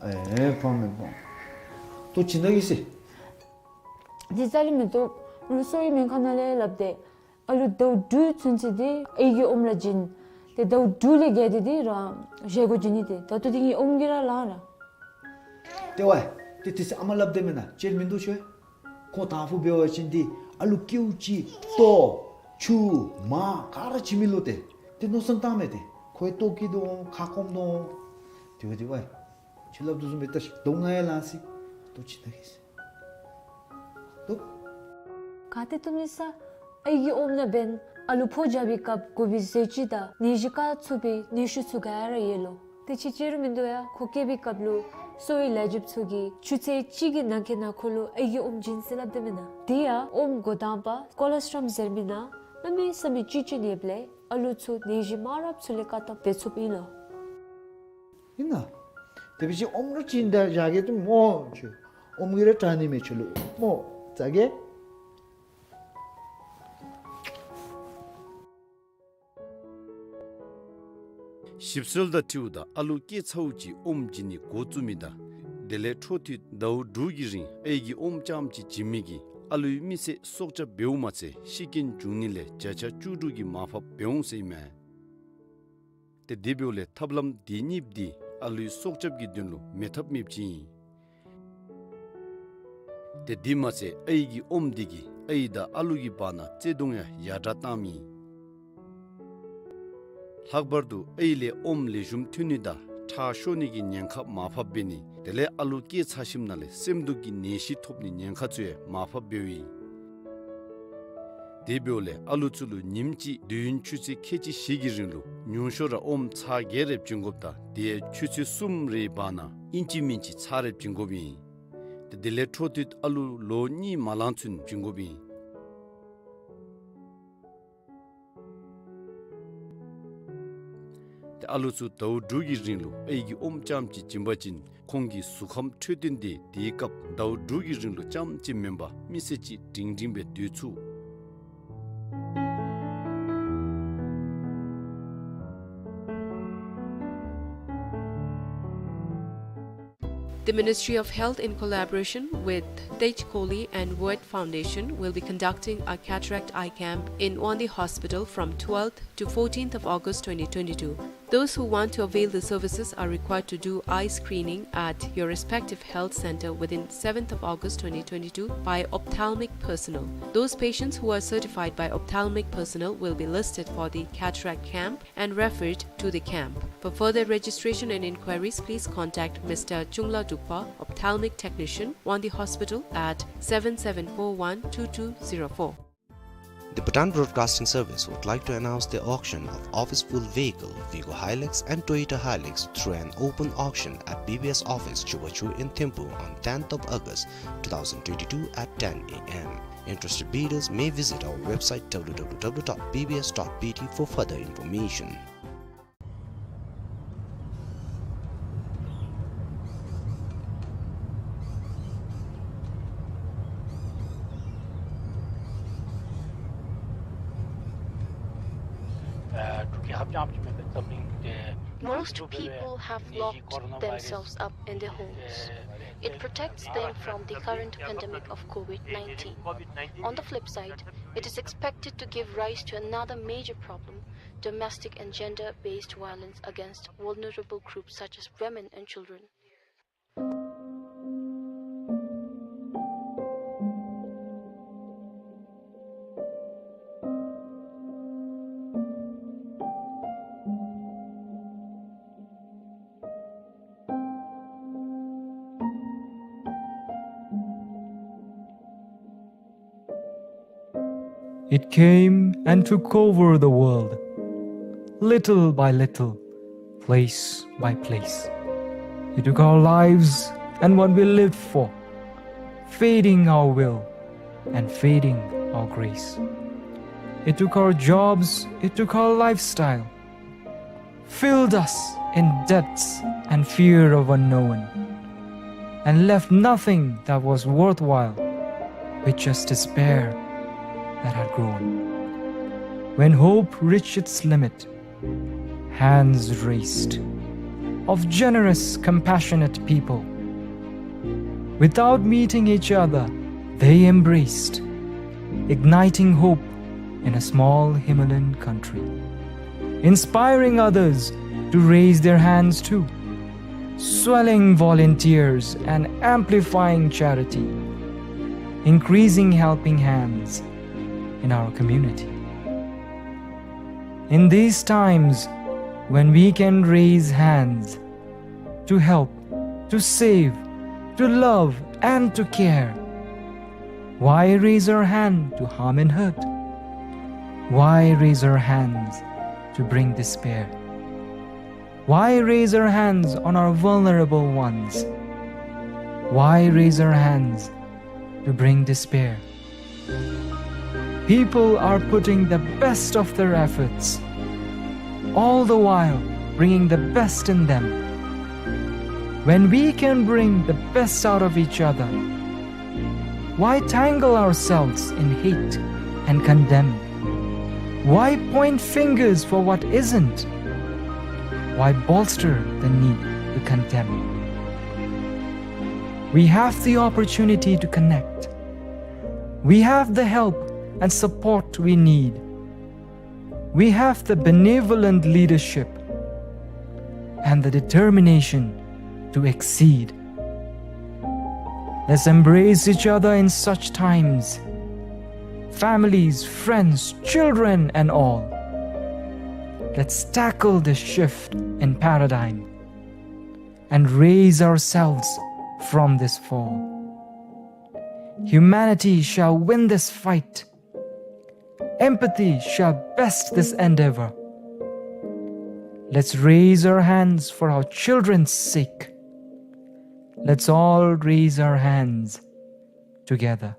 ཨེ་ཕམ་མེན་ཕམ། ལྟོ་བྱིན་ད་གེ་ཟེར། དེ་རྩ་ལས་མི་བཏུབ། ང་གསོ་བའི་སྨན་ཁང་ནང་ལས་སླབ་སྟེ། ཨ་ལུ་ཟླཝ་དྲུག་ཚུན་ཚོད་དེ་ཨའི་གི་ཨོམ་ལ་བྱིན། དེ་ཟླཝ་དྲུག་ལས་བརྒལ་ཏེ་དེ་རང་གཞན་གུ་བྱིན་ནི་དེ། ད་ལྟོ་དེ་ངེའི་ཨོམ་གྱིས་ར་ལང་ར། དེ་བ། དེ་དེ་ཚེ་ཨ་མ་སླབ་དེ་མེན་ན་ཅིག་མིན་འདུག་ཤོད། ཁོ་དང་ཕུ་འབད་བ་ཅིན་དེ་ཨ་ལུ་ཀེའུ་ཅིག་ལྟོ་ཆུ་མར་ག་ར་བྱིན་མི་ལོ་དེ། དེ་མནོ་བསམ་བཏངམ་མས་དེ། ཁོའི་ལྟོ་སྐྱིད་དོ་ཁ་སྐོམ་དོ། དེ་བ་དེ་བ། ཁྱོད་སླབ་དོ་བཟུམ་སྦེ་ལྟ་ཤིག། ཟླཝ་ལྔ་ཡང་ལང་སོ་ཡི། ལྟོ་བྱིན་ད་གེ་ཟེར། ལྟོ། ག་ཏེ་བཏུབ་ནི་ས། ཨའི་གི་ཨོམ་ནང་འབདན་ཨ་ལུ་ཕོ་རྒྱབ་པའི་སྐབས་དགོ་པའི་ཟས་བཅུད་དང་ནད་གཞི་བཀག་ཚུགས་པའི་ནད་ཤུགས་ཚུ་ག་ར་ཡོད་ལོ། དེ་ཅིག་ཅིག་རུང་མིན་འདུག་ཡ། ཁོ་སྐྱེས་པའི་སྐབས་ལུ་གསོ་བའི་ལས་བྱེདཔ་ཚུ་གིས་ཆུ་ཚོད་གཅིག་གི་ནང་འཁོད་ནང་ཁོ་ལུ་ཨའི་གི་ཨོམ་བྱིན་ཟེར་སླབ་དེ་མེན་ན། དེ་ཡང་ཨོམ་འགོ་དང་པ་ཀོ་ལོ་སི་ཊྲོམ་ཟེར་མི་ནང་གནམ་མེད་ས་མེད་བཅུད་ཅིག་ཡོདཔ་ལས་ཨ་ལུ་ཚུ་ནད་གཞི་མང་རབས་ཚུ་ལས་བཀག་ཐབས་འབད་ཚུགསཔ་ཨིན་ལོ། ཨིན་ན། དེ་འབད་བ་ཅིན་ཨོམ་ར་བྱིན་ད་བཞག་གེ་ཏེ་མོ་ཁྱོད། ཨོམ་གྱིས་ར་དྲག་ནི་མས་ཁྱོད་ལུ་མོ། ཟ་གེ། ཞིབ་འཚོལ་དང་འཁྲིལཝ་ད་ཨ་ལུ་སྐྱེས་ཚརཝ་ཅིག་ཨོམ་བྱིན་ནི་འགོ་བཙུགས་མི་དང་དེ་ལས་འཕྲོ་མཐུད་ཟླཝ་དྲུག་གི་རིང་ཨའི་གི་ཨོམ་རྐྱངམ་ཅིག་བྱིན་མི་གིས་ཨ་ལུའི་མི་ཚེ་སྲོག་སྐྱབས་འབདཝ་མ་ཚད་ཤི་རྐྱེན་འབྱུང་ནི་ལས་བརྒྱ་ཆ་བཅུ་དྲུག་གི་མར་ཕབ་འབད་འོང་ཟེར་ཨིན་མས། ཏེ་དེ་འབདཝ་ལས་ཐབས་ལམ་དེ་གཉིས་འདི་ཨ་ལུའི་སྲོག་སྐྱབས་ཀྱི་དོན་ལུ་མེད་ཐབས་མེདཔ་ཅིག་ཨིན། ཏེ་དེ་མ་ཚད་ཨའི་གི་ཨོམ་འདི་གིས་ཨའི་དང་ཨ་ལུ་གི་བར་ན་བརྩེ་གདུང་ཡང་ཡར་དྲག་བཏངམ་ཨིན། ལྷག་པར་དུ་ཨའི་ལས་ཨོམ་ལེགས་ཤོམ་ཐོན་ནི་དང་ཁྲག་ཤོར་ནི་གི་ཉེན་ཁ་མར་ཕབ་འབད་ནི་དེ་ལས་ཨ་ལུ་སྐྱེས་ཚར་ཞིནམ་ལས་སེམས་སྡུག་གི་ནད་གཞི་ཐོབ་ནི་ཉེན་ཁ་ཚུ་ཡང་མར་ཕབ་འབདཝ་ཨིན། དེ་འབདཝ་ལས་ཨ་ལུ་ཚུ་ལུ་ཉིནམ་གཅིག་དུས་ཡུན་ཆུ་ཚོད་ཁལ་གཅིག་བཞི་གི་རིང་ལུ་ཉུང་ཤོས་ར་ཨོམ་ཚར་བརྒྱད་རེ་བྱིན་དགོཔ་དང་དེ་ཡང་ཆུ་ཚོད་གསུམ་རེའི་བར་ན་ཨིན་ཅི་མིན་ཅི་ཚར་རེ་བྱིན་དགོཔ་ཨིན། ཏེ་དེ་ལས་འཕྲོ་མཐུད་ཨ་ལུ་ལོ་གཉིས་མ་ལང་ཚུན་བྱིན་དགོཔ་ཨིན། ཏེ་ཨ་ལུ་ཚུ་ཟླཝ་དྲུག་གི་རིང་ལུ་ཨའི་གི་ཨོམ་རྐྱངམ་ཅིག་བྱིན་པ་ཅིན་ཁོང་གི་གཟུགས་ཁམས་འཕྲོད་བསྟེན་དེ་དེའི་སྐབས་ཟླཝ་དྲུག་གི་རིང་ལུ་རྐྱངམ་ཅིག་མེན་པར་མི་ཚེ་གཅིག་སྒྲིང་སྒྲིང་སྦེ་སྡོད་ཚུགས། The Ministry of Health, in collaboration with Tej Kohli and Word Foundation, will be conducting a cataract eye camp in Wangdue Hospital from twelfth to fourteenth of August twenty twenty-two. Those who want to avail the services are required to do eye screening at your respective health center within seventh of August twenty twenty-two by ophthalmic personnel. Those patients who are certified by ophthalmic personnel will be listed for the cataract camp and referred to the camp. For further registration and inquiries, please contact Mister Chungla Dukpa, ophthalmic technician, Wangdue Hospital at seven seven four one two two zero four. The Bhutan Broadcasting Service would like to announce the auction of office-full vehicle, Vigo Hilux and Toyota Hilux, through an open auction at B B S office, Chubachu in Thimphu on tenth of August two thousand twenty-two at ten A M. Interested bidders may visit our website W W W dot B B S dot B T for further information. Most people have locked themselves up in their homes. It protects them from the current pandemic of COVID nineteen. On the flip side, it is expected to give rise to another major problem, domestic and gender-based violence against vulnerable groups such as women and children. It came and took over the world, little by little, place by place. It took our lives and what we lived for, feeding our will and feeding our grace. It took our jobs, it took our lifestyle, filled us in debts and fear of unknown, and left nothing that was worthwhile, with just despair that had grown. When hope reached its limit, hands raised of generous, compassionate people. Without meeting each other, they embraced, igniting hope in a small Himalayan country, inspiring others to raise their hands too, swelling volunteers and amplifying charity, increasing helping hands in our community. In these times when we can raise hands to help, to save, to love, and to care, why raise our hand to harm and hurt? Why raise our hands to bring despair? Why raise our hands on our vulnerable ones? Why raise our hands to bring despair? People are putting the best of their efforts, all the while bringing the best in them. When we can bring the best out of each other, why tangle ourselves in hate and condemn? Why point fingers for what isn't? Why bolster the need to condemn? We have the opportunity to connect. We have the help and support we need. We have the benevolent leadership and the determination to exceed. Let's embrace each other in such times. Families, friends, children, and all. Let's tackle this shift in paradigm and raise ourselves from this fall. Humanity shall win this fight. Empathy shall best this endeavor. Let's raise our hands for our children's sake. Let's all raise our hands together.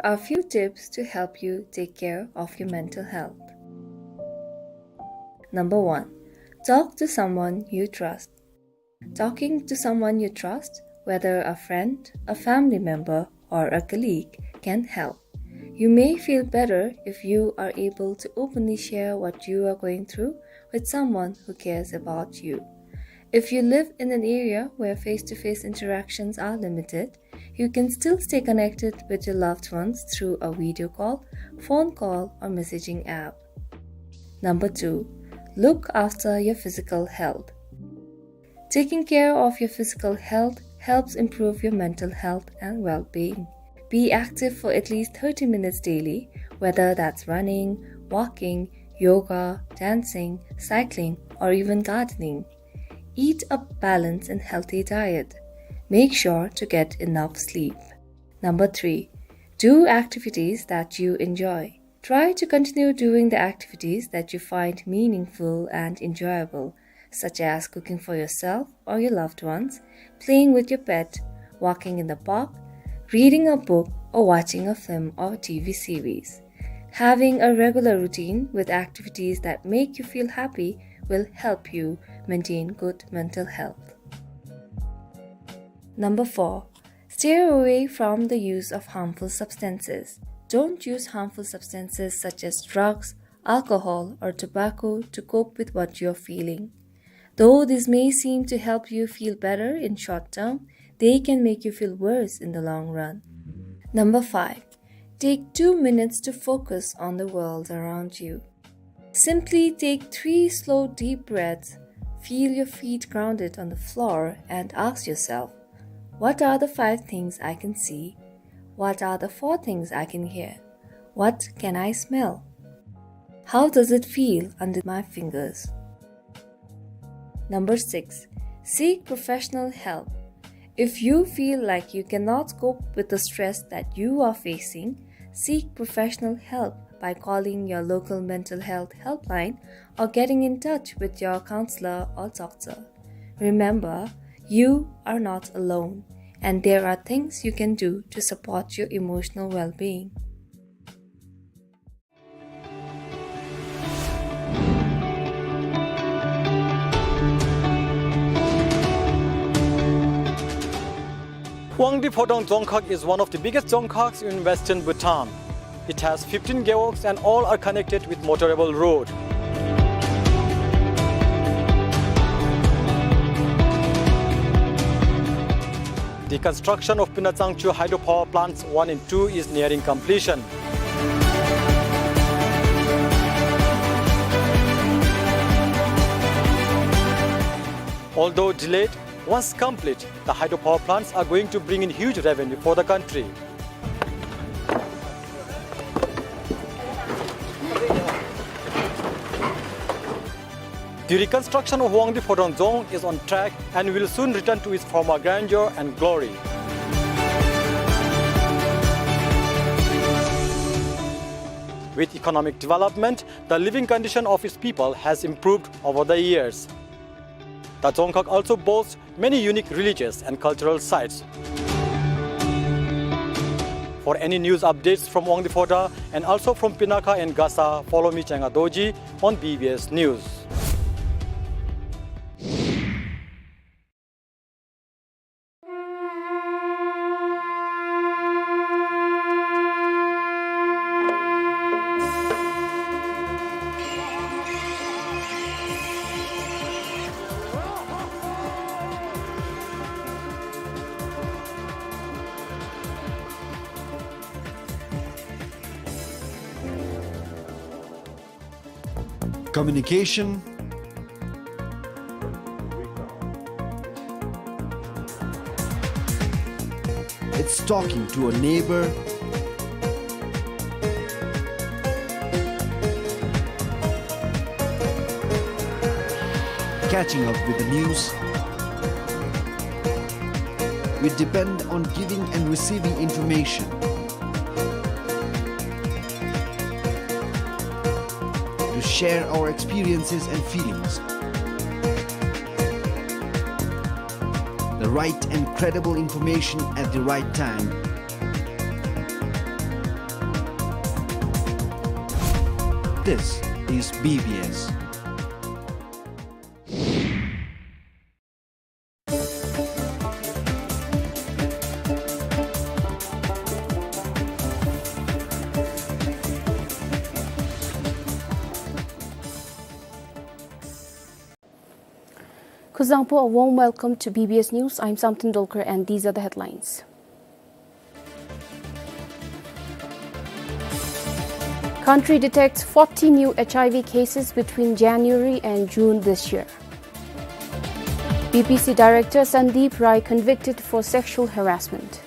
are a few tips to help you take care of your mental health. Number one, talk to someone you trust. Talking to someone you trust, whether a friend, a family member, or a colleague, can help. You may feel better if you are able to openly share what you are going through with someone who cares about you. If you live in an area where face-to-face interactions are limited, you can still stay connected with your loved ones through a video call, phone call, or messaging app. Number two, look after your physical health. Taking care of your physical health helps improve your mental health and well-being. Be active for at least thirty minutes daily, whether that's running, walking, yoga, dancing, cycling, or even gardening. Eat a balanced and healthy diet. Make sure to get enough sleep. Number three, do activities that you enjoy. Try to continue doing the activities that you find meaningful and enjoyable, such as cooking for yourself or your loved ones, playing with your pet, walking in the park, reading a book, or watching a film or T V series. Having a regular routine with activities that make you feel happy will help you maintain good mental health. Number four, steer away from the use of harmful substances. Don't use harmful substances such as drugs, alcohol, or tobacco to cope with what you're feeling. Though this may seem to help you feel better in short term, they can make you feel worse in the long run. Number five, take two minutes to focus on the world around you. Simply take three slow, deep breaths, feel your feet grounded on the floor, and ask yourself, "What are the five things I can see? What are the four things I can hear? What can I smell? How does it feel under my fingers?" Number six, seek professional help. If you feel like you cannot cope with the stress that you are facing, seek professional help by calling your local mental health helpline or getting in touch with your counselor or doctor. Remember, you are not alone, and there are things you can do to support your emotional well-being. Wangdue Phodrang Dzongkhag is one of the biggest dzongkhags in western Bhutan. It has fifteen gewogs and all are connected with motorable road. The construction of Pinatsangchu hydropower plants one and two is nearing completion. Although delayed, once complete, the hydropower plants are going to bring in huge revenue for the country. The reconstruction of Wangdue Phodrang Dzong is on track and will soon return to its former grandeur and glory. With economic development, the living condition of its people has improved over the years. The Dzongkhag also boasts many unique religious and cultural sites. For any news updates from Wangdue Phodrang and also from Pinakha and Gasa, follow me, Chenga Dorji, on B B S News. Communication. It's talking to a neighbor, catching up with the news. We depend on giving and receiving information to share our experiences and feelings. The right and credible information at the right time. This is B B S. Kuzuzangpo, a warm welcome to B B S News. I'm Samten Dolkar, and these are the headlines. Country detects forty new H I V cases between January and June this year. B P C Director Sandeep Rai convicted for sexual harassment.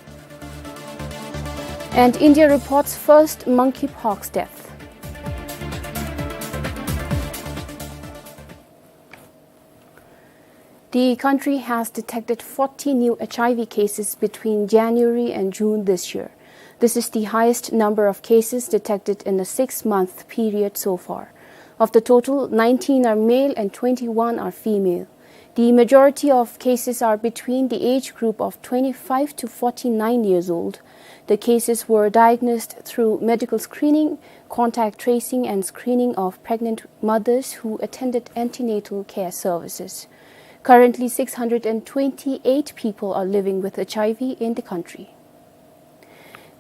And India reports first monkeypox death. The country has detected forty new H I V cases between January and June this year. This is the highest number of cases detected in a six-month period so far. Of the total, nineteen are male and twenty-one are female. The majority of cases are between the age group of twenty-five to forty-nine years old. The cases were diagnosed through medical screening, contact tracing, and screening of pregnant mothers who attended antenatal care services. Currently, six hundred and twenty-eight people are living with H I V in the country.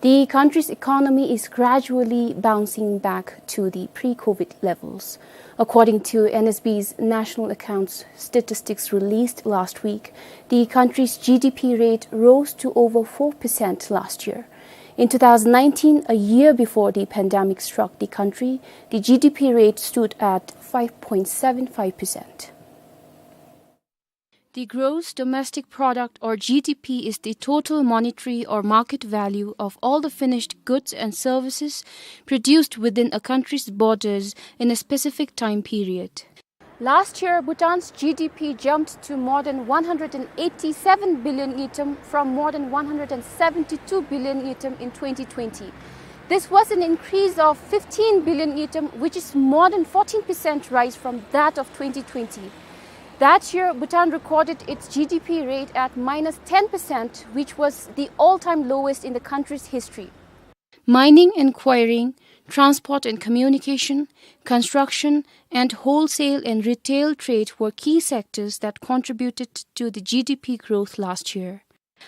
The country's economy is gradually bouncing back to the pre-COVID levels. According to N S B's National Accounts statistics released last week, the country's G D P rate rose to over four percent last year. In two thousand nineteen, a year before the pandemic struck the country, the G D P rate stood at five point seven five percent. The gross domestic product, or G D P, is the total monetary or market value of all the finished goods and services produced within a country's borders in a specific time period. Last year, Bhutan's G D P jumped to more than one hundred and eighty-seven billion ngultrum from more than one hundred and seventy-two billion ngultrum in twenty twenty. This was an increase of fifteen billion ngultrum, which is more than fourteen percent rise from that of twenty twenty. That year, Bhutan recorded its G D P rate at minus ten percent, which was the all-time lowest in the country's history. Mining and quarrying, transport and communication, construction, and wholesale and retail trade were key sectors that contributed to the G D P growth last year.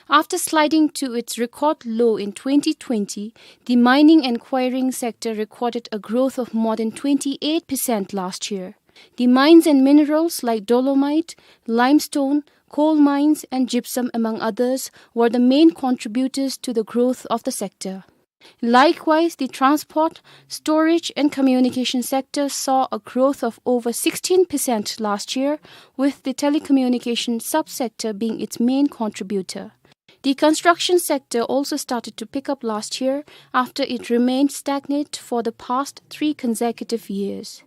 After sliding to its record low in twenty twenty, the mining and quarrying sector recorded a growth of more than twenty-eight percent last year. The mines and minerals like dolomite, limestone, coal mines, and gypsum, among others, were the main contributors to the growth of the sector. Likewise, the transport, storage, and communication sector saw a growth of over sixteen percent last year, with the telecommunication subsector being its main contributor. The construction sector also started to pick up last year after it remained stagnant for the past three consecutive years.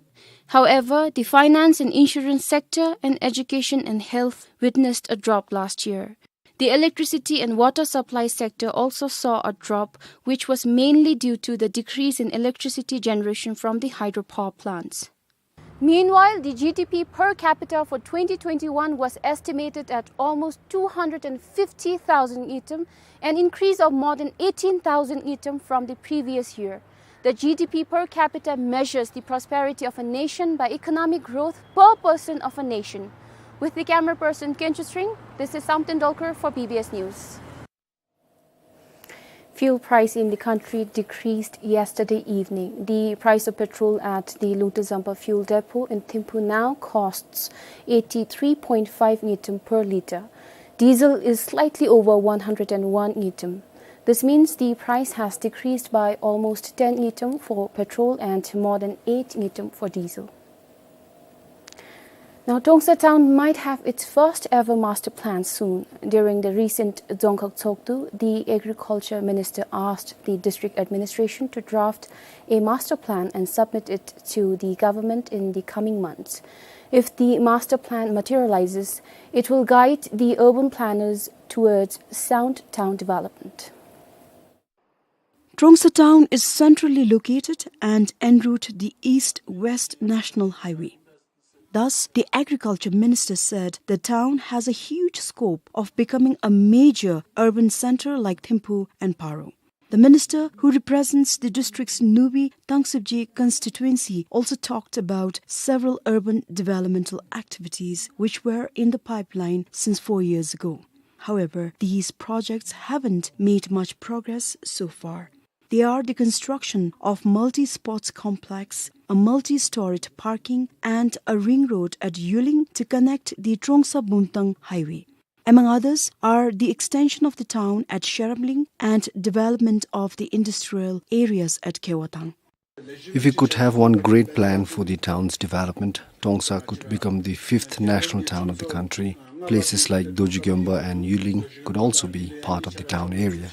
However, the finance and insurance sector and education and health witnessed a drop last year. The electricity and water supply sector also saw a drop, which was mainly due to the decrease in electricity generation from the hydropower plants. Meanwhile, the G D P per capita for twenty twenty-one was estimated at almost two hundred and fifty thousand ngultrum, an increase of more than eighteen thousand ngultrum from the previous year. The G D P per capita measures the prosperity of a nation by economic growth per person of a nation. With the camera person Kenchut Sring, this is Samten Dolkar for B B S News. Fuel price in the country decreased yesterday evening. The price of petrol at the Lungtazampa fuel depot in Thimphu now costs eighty-three point five ngultrum per litre. Diesel is slightly over one hundred and one ngultrum. This means the price has decreased by almost ten ngultrum for petrol and more than eight ngultrum for diesel. Now, Trongsa town might have its first ever master plan soon. During the recent Dzongkhag Tshogdu, the agriculture minister asked the district administration to draft a master plan and submit it to the government in the coming months. If the master plan materializes, it will guide the urban planners towards sound town development. Trongsa town is centrally located and en route the East-West National Highway. Thus, the agriculture minister said the town has a huge scope of becoming a major urban center like Thimphu and Paro. The minister, who represents the district's Nubi Tangshibje constituency, also talked about several urban developmental activities which were in the pipeline since four years ago. However, these projects haven't made much progress so far. They are the construction of multi-sports complex, a multi-storied parking, and a ring road at Yuling to connect the Trongsa-Bumthang highway. Among others are the extension of the town at Sherabling and development of the industrial areas at Khewatang. If we could have one great plan for the town's development, Trongsa could become the fifth national town of the country. Places like Dorji Gyompa and Yuling could also be part of the town area.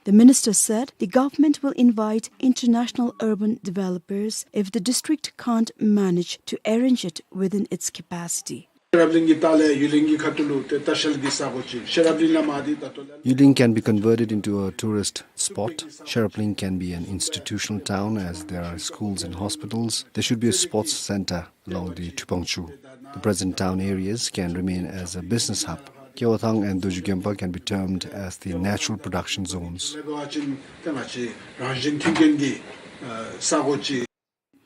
The minister said the government will invite international urban developers if the district can't manage to arrange it within its capacity. ཤེས་རབ་གླིང་གི་ལྟག་ལས་ཡུལ་གླིང་གི་ཁ་ཐུག་ལུ་ཏེ་ལྟ་བཤལ་གྱི་ས་གོ་ཅིག་ཤེས་རབ་གླིང་ལས་མར་འདི་ད་ལྟོ་ལས། Yuling can be converted into a tourist spot. Sherabling can be an institutional town as there are schools and hospitals. There should be a sports center along the Tripangchu. The present town areas can remain as a business hub. Khewatang and Dorji Gyompa can be termed as the natural production zones.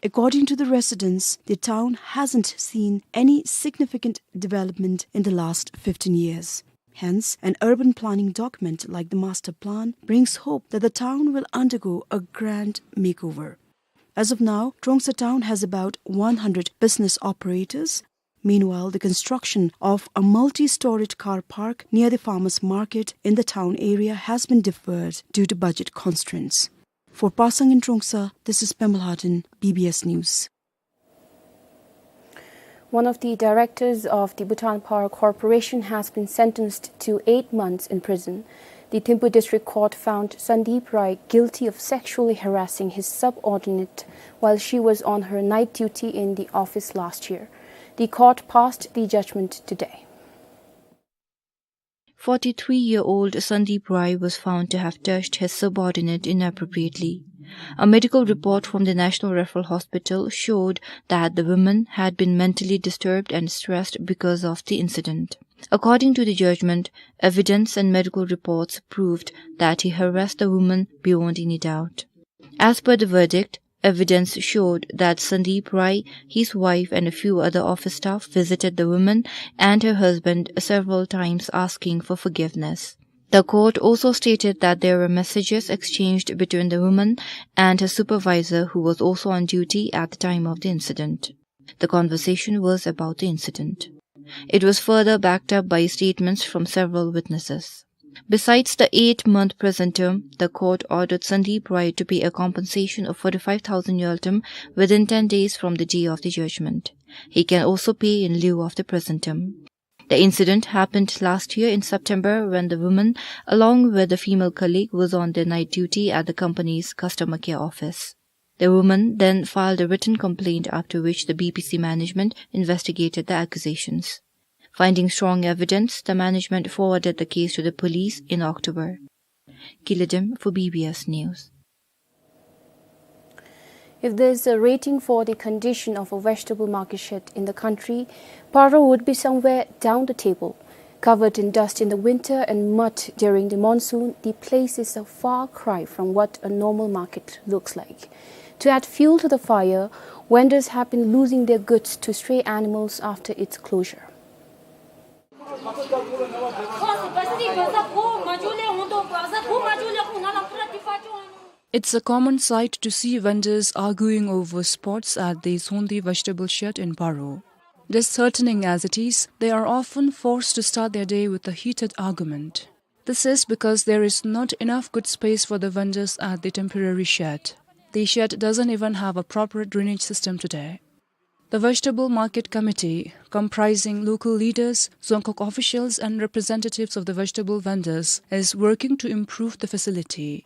According to the residents, the town hasn't seen any significant development in the last fifteen years. Hence, an urban planning document like the master plan brings hope that the town will undergo a grand makeover. As of now, Trongsa town has about one hundred business operators. Meanwhile, the construction of a multi-storied car park near the farmers' market in the town area has been deferred due to budget constraints. For Pasang in Trongsa, this is Pema Lhaden, B B S News. One of the directors of the Bhutan Power Corporation has been sentenced to eight months in prison. The Thimphu District Court found Sandeep Rai guilty of sexually harassing his subordinate while she was on her night duty in the office last year. The court passed the judgment today. Forty-three-year-old Sandeep Rai was found to have touched his subordinate inappropriately. A medical report from the National Referral Hospital showed that the woman had been mentally disturbed and stressed because of the incident. According to the judgment, evidence and medical reports proved that he harassed the woman beyond any doubt. As per the verdict, evidence showed that Sandeep Rai, his wife, and a few other office staff visited the woman and her husband several times asking for forgiveness. The court also stated that there were messages exchanged between the woman and her supervisor, who was also on duty at the time of the incident. The conversation was about the incident. It was further backed up by statements from several witnesses. Besides the eight-month prison term, the court ordered Sandeep Rai to pay a compensation of forty-five thousand ngultrum within ten days from the day of the judgment. He can also pay in lieu of the prison term. The incident happened last year in September when the woman, along with the female colleague, was on their night duty at the company's customer care office. The woman then filed a written complaint, after which the B P C management investigated the accusations. Finding strong evidence, the management forwarded the case to the police in October. Kiledem for B B S News. If there's a rating for the condition of a vegetable market shed in the country, Paro would be somewhere down the table. Covered in dust in the winter and mud during the monsoon, the place is a far cry from what a normal market looks like. To add fuel to the fire, vendors have been losing their goods to stray animals after its closure. It's a common sight to see vendors arguing over spots at the Sondi vegetable shed in Paro. Disheartening as it is, they are often forced to start their day with a heated argument. This is because there is not enough good space for the vendors at the temporary shed. The shed doesn't even have a proper drainage system today. The Vegetable Market Committee, comprising local leaders, Dzongkhag officials and representatives of the vegetable vendors, is working to improve the facility.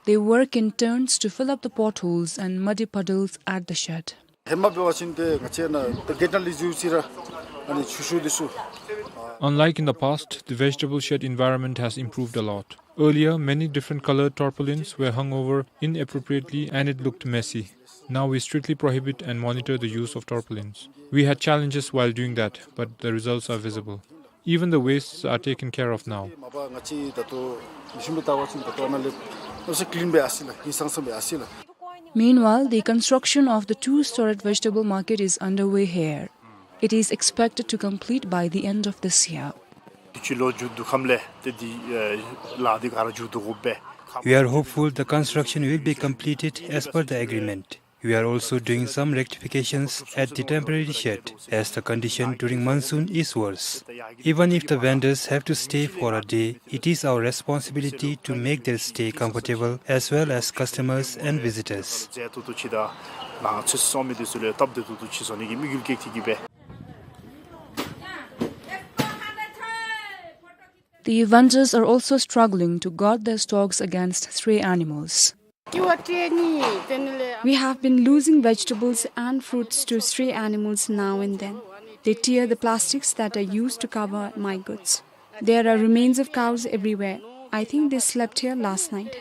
They work in turns to fill up the potholes and muddy puddles at the shed. ཧེ་མ་འབད་བ་ཅིན་ཏེ་ང་བཅས་ནཱ་ཏེ་གེཊ་ནང་ལས་འཛུལ་ཅི་ར་ཨ་ནི་ཆུ་ཤུགས་འདི་ཚུ་ཨ་ Unlike in the past, the vegetable shed environment has improved a lot. Earlier, many different colored tarpaulins were hung over inappropriately and it looked messy. Now we strictly prohibit and monitor the use of tarpaulins. We had challenges while doing that, but the results are visible. Even the wastes are taken care of now. Meanwhile, the construction of the two-storied vegetable market is underway here. It is expected to complete by the end of this year. We are hopeful the construction will be completed as per the agreement. We are also doing some rectifications at the temporary shed as the condition during monsoon is worse. Even if the vendors have to stay for a day, it is our responsibility to make their stay comfortable as well as customers and visitors. The vendors are also struggling to guard their stocks against stray animals. We have been losing vegetables and fruits to stray animals now and then. They tear the plastics that are used to cover my goods. There are remains of cows everywhere. I think they slept here last night.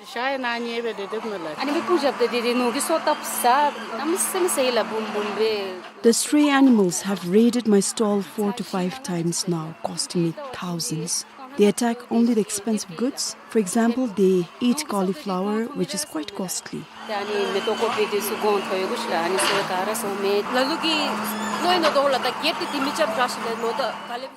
The stray animals have raided my stall four to five times now, costing me thousands. They attack only the expensive goods. For example, they eat cauliflower, which is quite costly.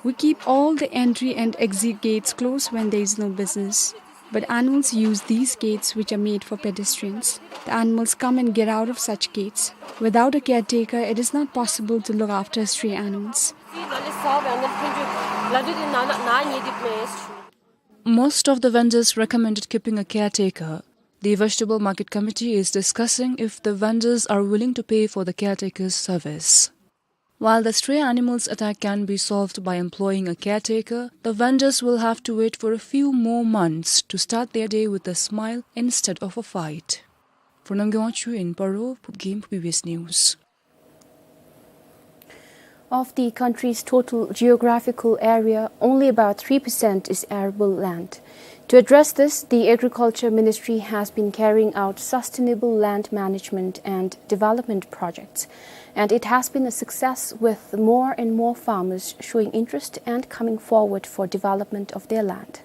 We keep all the entry and exit gates closed when there is no business. But animals use these gates, which are made for pedestrians. The animals come and get out of such gates. Without a caretaker, it is not possible to look after stray animals. Most of the vendors recommended keeping a caretaker. The vegetable market committee is discussing if the vendors are willing to pay for the caretaker's service. While the stray animals attack can be solved by employing a caretaker, the vendors will have to wait for a few more months to start their day with a smile instead of a fight. For Namgay Wangchuk in Paro, Phubgim, P B S News. Of the country's total geographical area, only about three percent is arable land. To address this, the Agriculture Ministry has been carrying out sustainable land management and development projects, and it has been a success, with more and more farmers showing interest and coming forward for development of their land.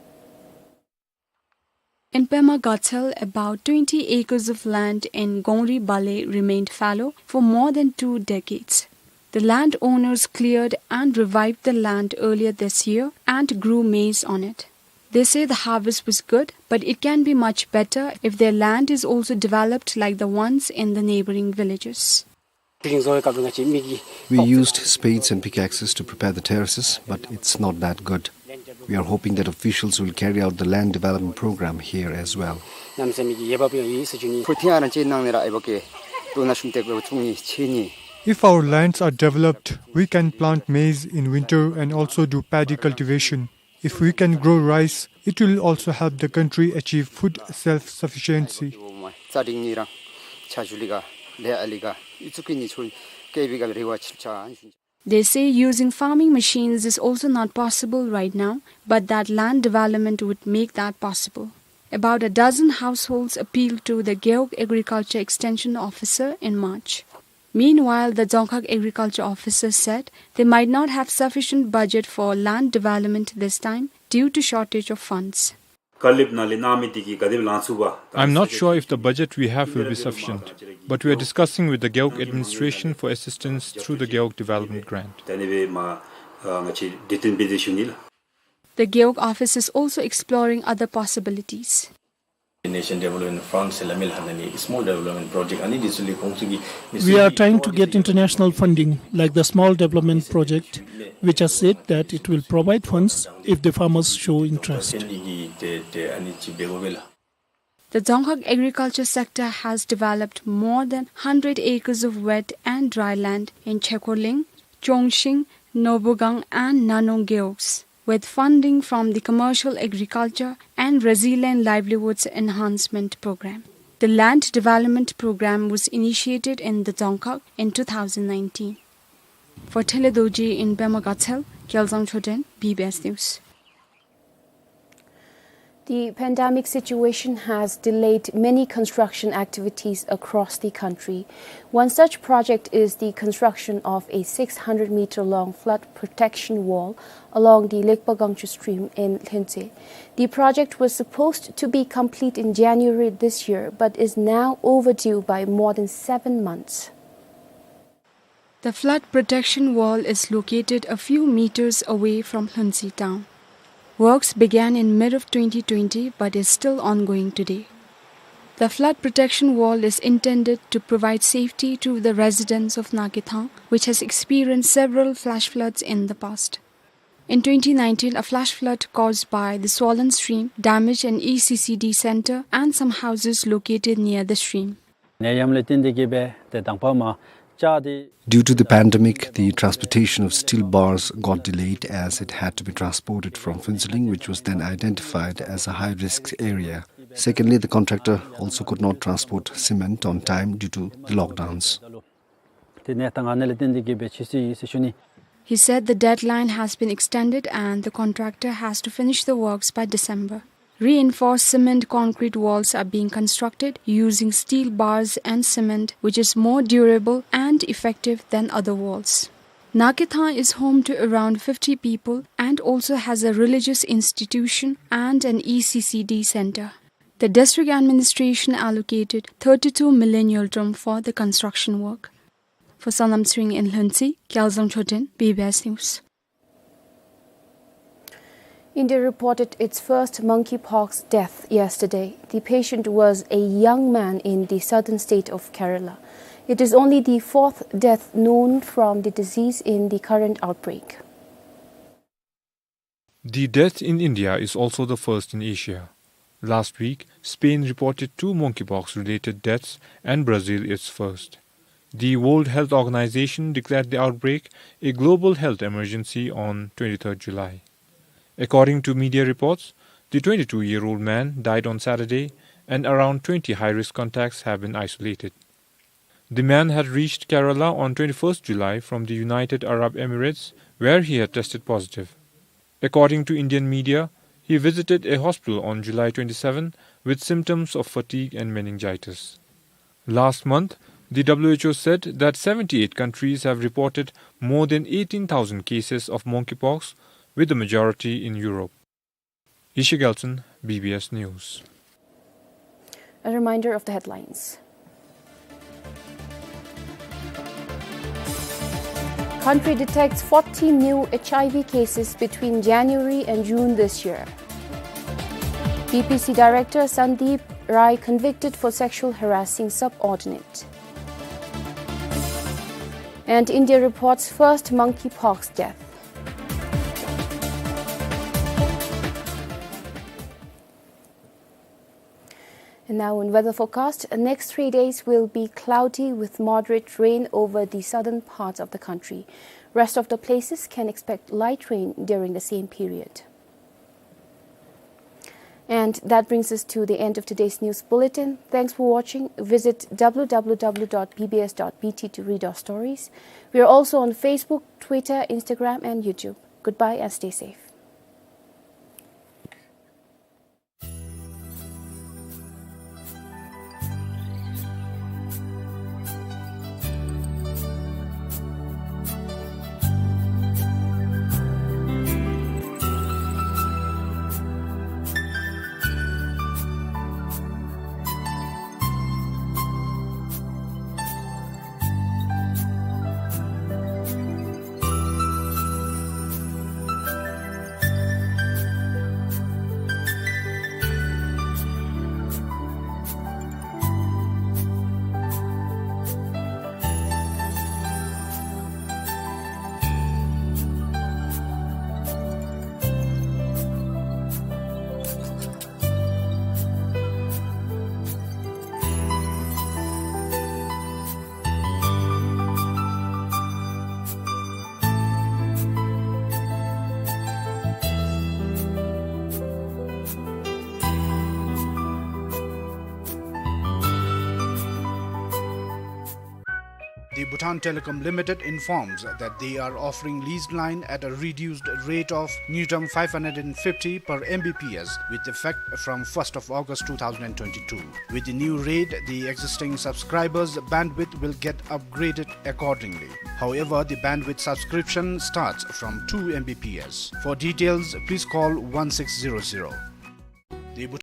In Pema Gatshel, about twenty acres of land in Gongri Bale remained fallow for more than two decades. The landowners cleared and revived the land earlier this year and grew maize on it. They say the harvest was good, but it can be much better if their land is also developed like the ones in the neighboring villages. We used spades and pickaxes to prepare the terraces, but it's not that good. We are hoping that officials will carry out the land development program here as well. If our lands are developed, we can plant maize in winter and also do paddy cultivation. If we can grow rice, it will also help the country achieve food self-sufficiency. They say using farming machines is also not possible right now, but that land development would make that possible. About a dozen households appealed to the Gewog Agriculture Extension Officer in March. Meanwhile, the Dzongkhag Agriculture Officer said they might not have sufficient budget for land development this time due to shortage of funds. I'm not sure if the budget we have will be sufficient, but we are discussing with the Gewog administration for assistance through the Gewog Development Grant. The Gewog office is also exploring other possibilities. Nation Development Fund, small development project, ani disuli kongsugi. We are trying to get international funding, like the small development project, which has said that it will provide funds if the farmers show interest. The Dzongkhag agriculture sector has developed more than hundred acres of wet and dry land in Chekorling, Chongshing, Nobugang and Nanong gewogs, with funding from the Commercial Agriculture and Resilient Livelihoods Enhancement Program. The land development program was initiated in the Dzongkhag in two thousand nineteen. For Thelhe Dorji in Pema Gatshel, Gyalzang Choden, B B S News. The pandemic situation has delayed many construction activities across the country. One such project is the construction of a six hundred meter long flood protection wall along the Lekpa Gangchu stream in Lhuentse. The project was supposed to be complete in January this year, but is now overdue by more than seven months. The flood protection wall is located a few meters away from Lhuentse town. Works began in mid of twenty twenty but is still ongoing today. The flood protection wall is intended to provide safety to the residents of Nakethang, which has experienced several flash floods in the past. In twenty nineteen, a flash flood caused by the swollen stream damaged an E C C D center and some houses located near the stream. ནད་ཡམས་ལས་བརྟེན་ཏེ་གིས་སྦེ་ཏེ་དང་པ་མར་ལྕགས་འདི། Due to the pandemic, the transportation of steel bars got delayed as it had to be transported from Phuentsholing, which was then identified as a high-risk area. Secondly, the contractor also could not transport cement on time due to the lockdowns. ཏེ་ནད་ད་ང་ནི་ལས་བརྟེན་ཏེ་གིས་སྦེ་ཆི་སི་ཡི་ཟེར་ཞུ་ནི། He said the deadline has been extended and the contractor has to finish the works by December. Reinforced cement concrete walls are being constructed using steel bars and cement, which is more durable and effective than other walls. Nakethang is home to around fifty people and also has a religious institution and an E C C D center. The district administration allocated thirty-two million ngultrum for the construction work. For Sanglam Tshering in Lhuentse, Gyalzang Choden, B B S News. India reported its first monkeypox death yesterday. The patient was a young man in the southern state of Kerala. It is only the fourth death known from the disease in the current outbreak. The death in India is also the first in Asia. Last week, Spain reported two monkeypox-related deaths and Brazil its first. The World Health Organization declared the outbreak a global health emergency on twenty-third July. According to media reports, the twenty-two-year-old man died on Saturday, and around twenty high-risk contacts have been isolated. The man had reached Kerala on twenty-first July from the United Arab Emirates, where he had tested positive. According to Indian media, he visited a hospital on July twenty-seven with symptoms of fatigue and meningitis. Last month, the W H O said that seventy-eight countries have reported more than eighteen thousand cases of monkeypox, with the majority in Europe. Yeshe Gyaltsen, B B S News. A reminder of the headlines. Country detects forty new H I V cases between January and June this year. B P C Director Sandeep Rai convicted for sexual harassing subordinate. And India reports first monkeypox death. And now in weather forecast, next three days will be cloudy with moderate rain over the southern parts of the country. Rest of the places can expect light rain during the same period. And that brings us to the end of today's news bulletin. Thanks for watching. Visit W W W dot B B S dot B T to read our stories. We are also on Facebook, Twitter, Instagram, and YouTube. Goodbye and stay safe. The Bhutan Telecom Limited informs that they are offering leased line at a reduced rate of ngultrum five hundred fifty per M B P S with effect from first of August two thousand twenty-two. With the new rate, the existing subscribers' bandwidth will get upgraded accordingly. However, the bandwidth subscription starts from two M B P S. For details, please call one six zero zero.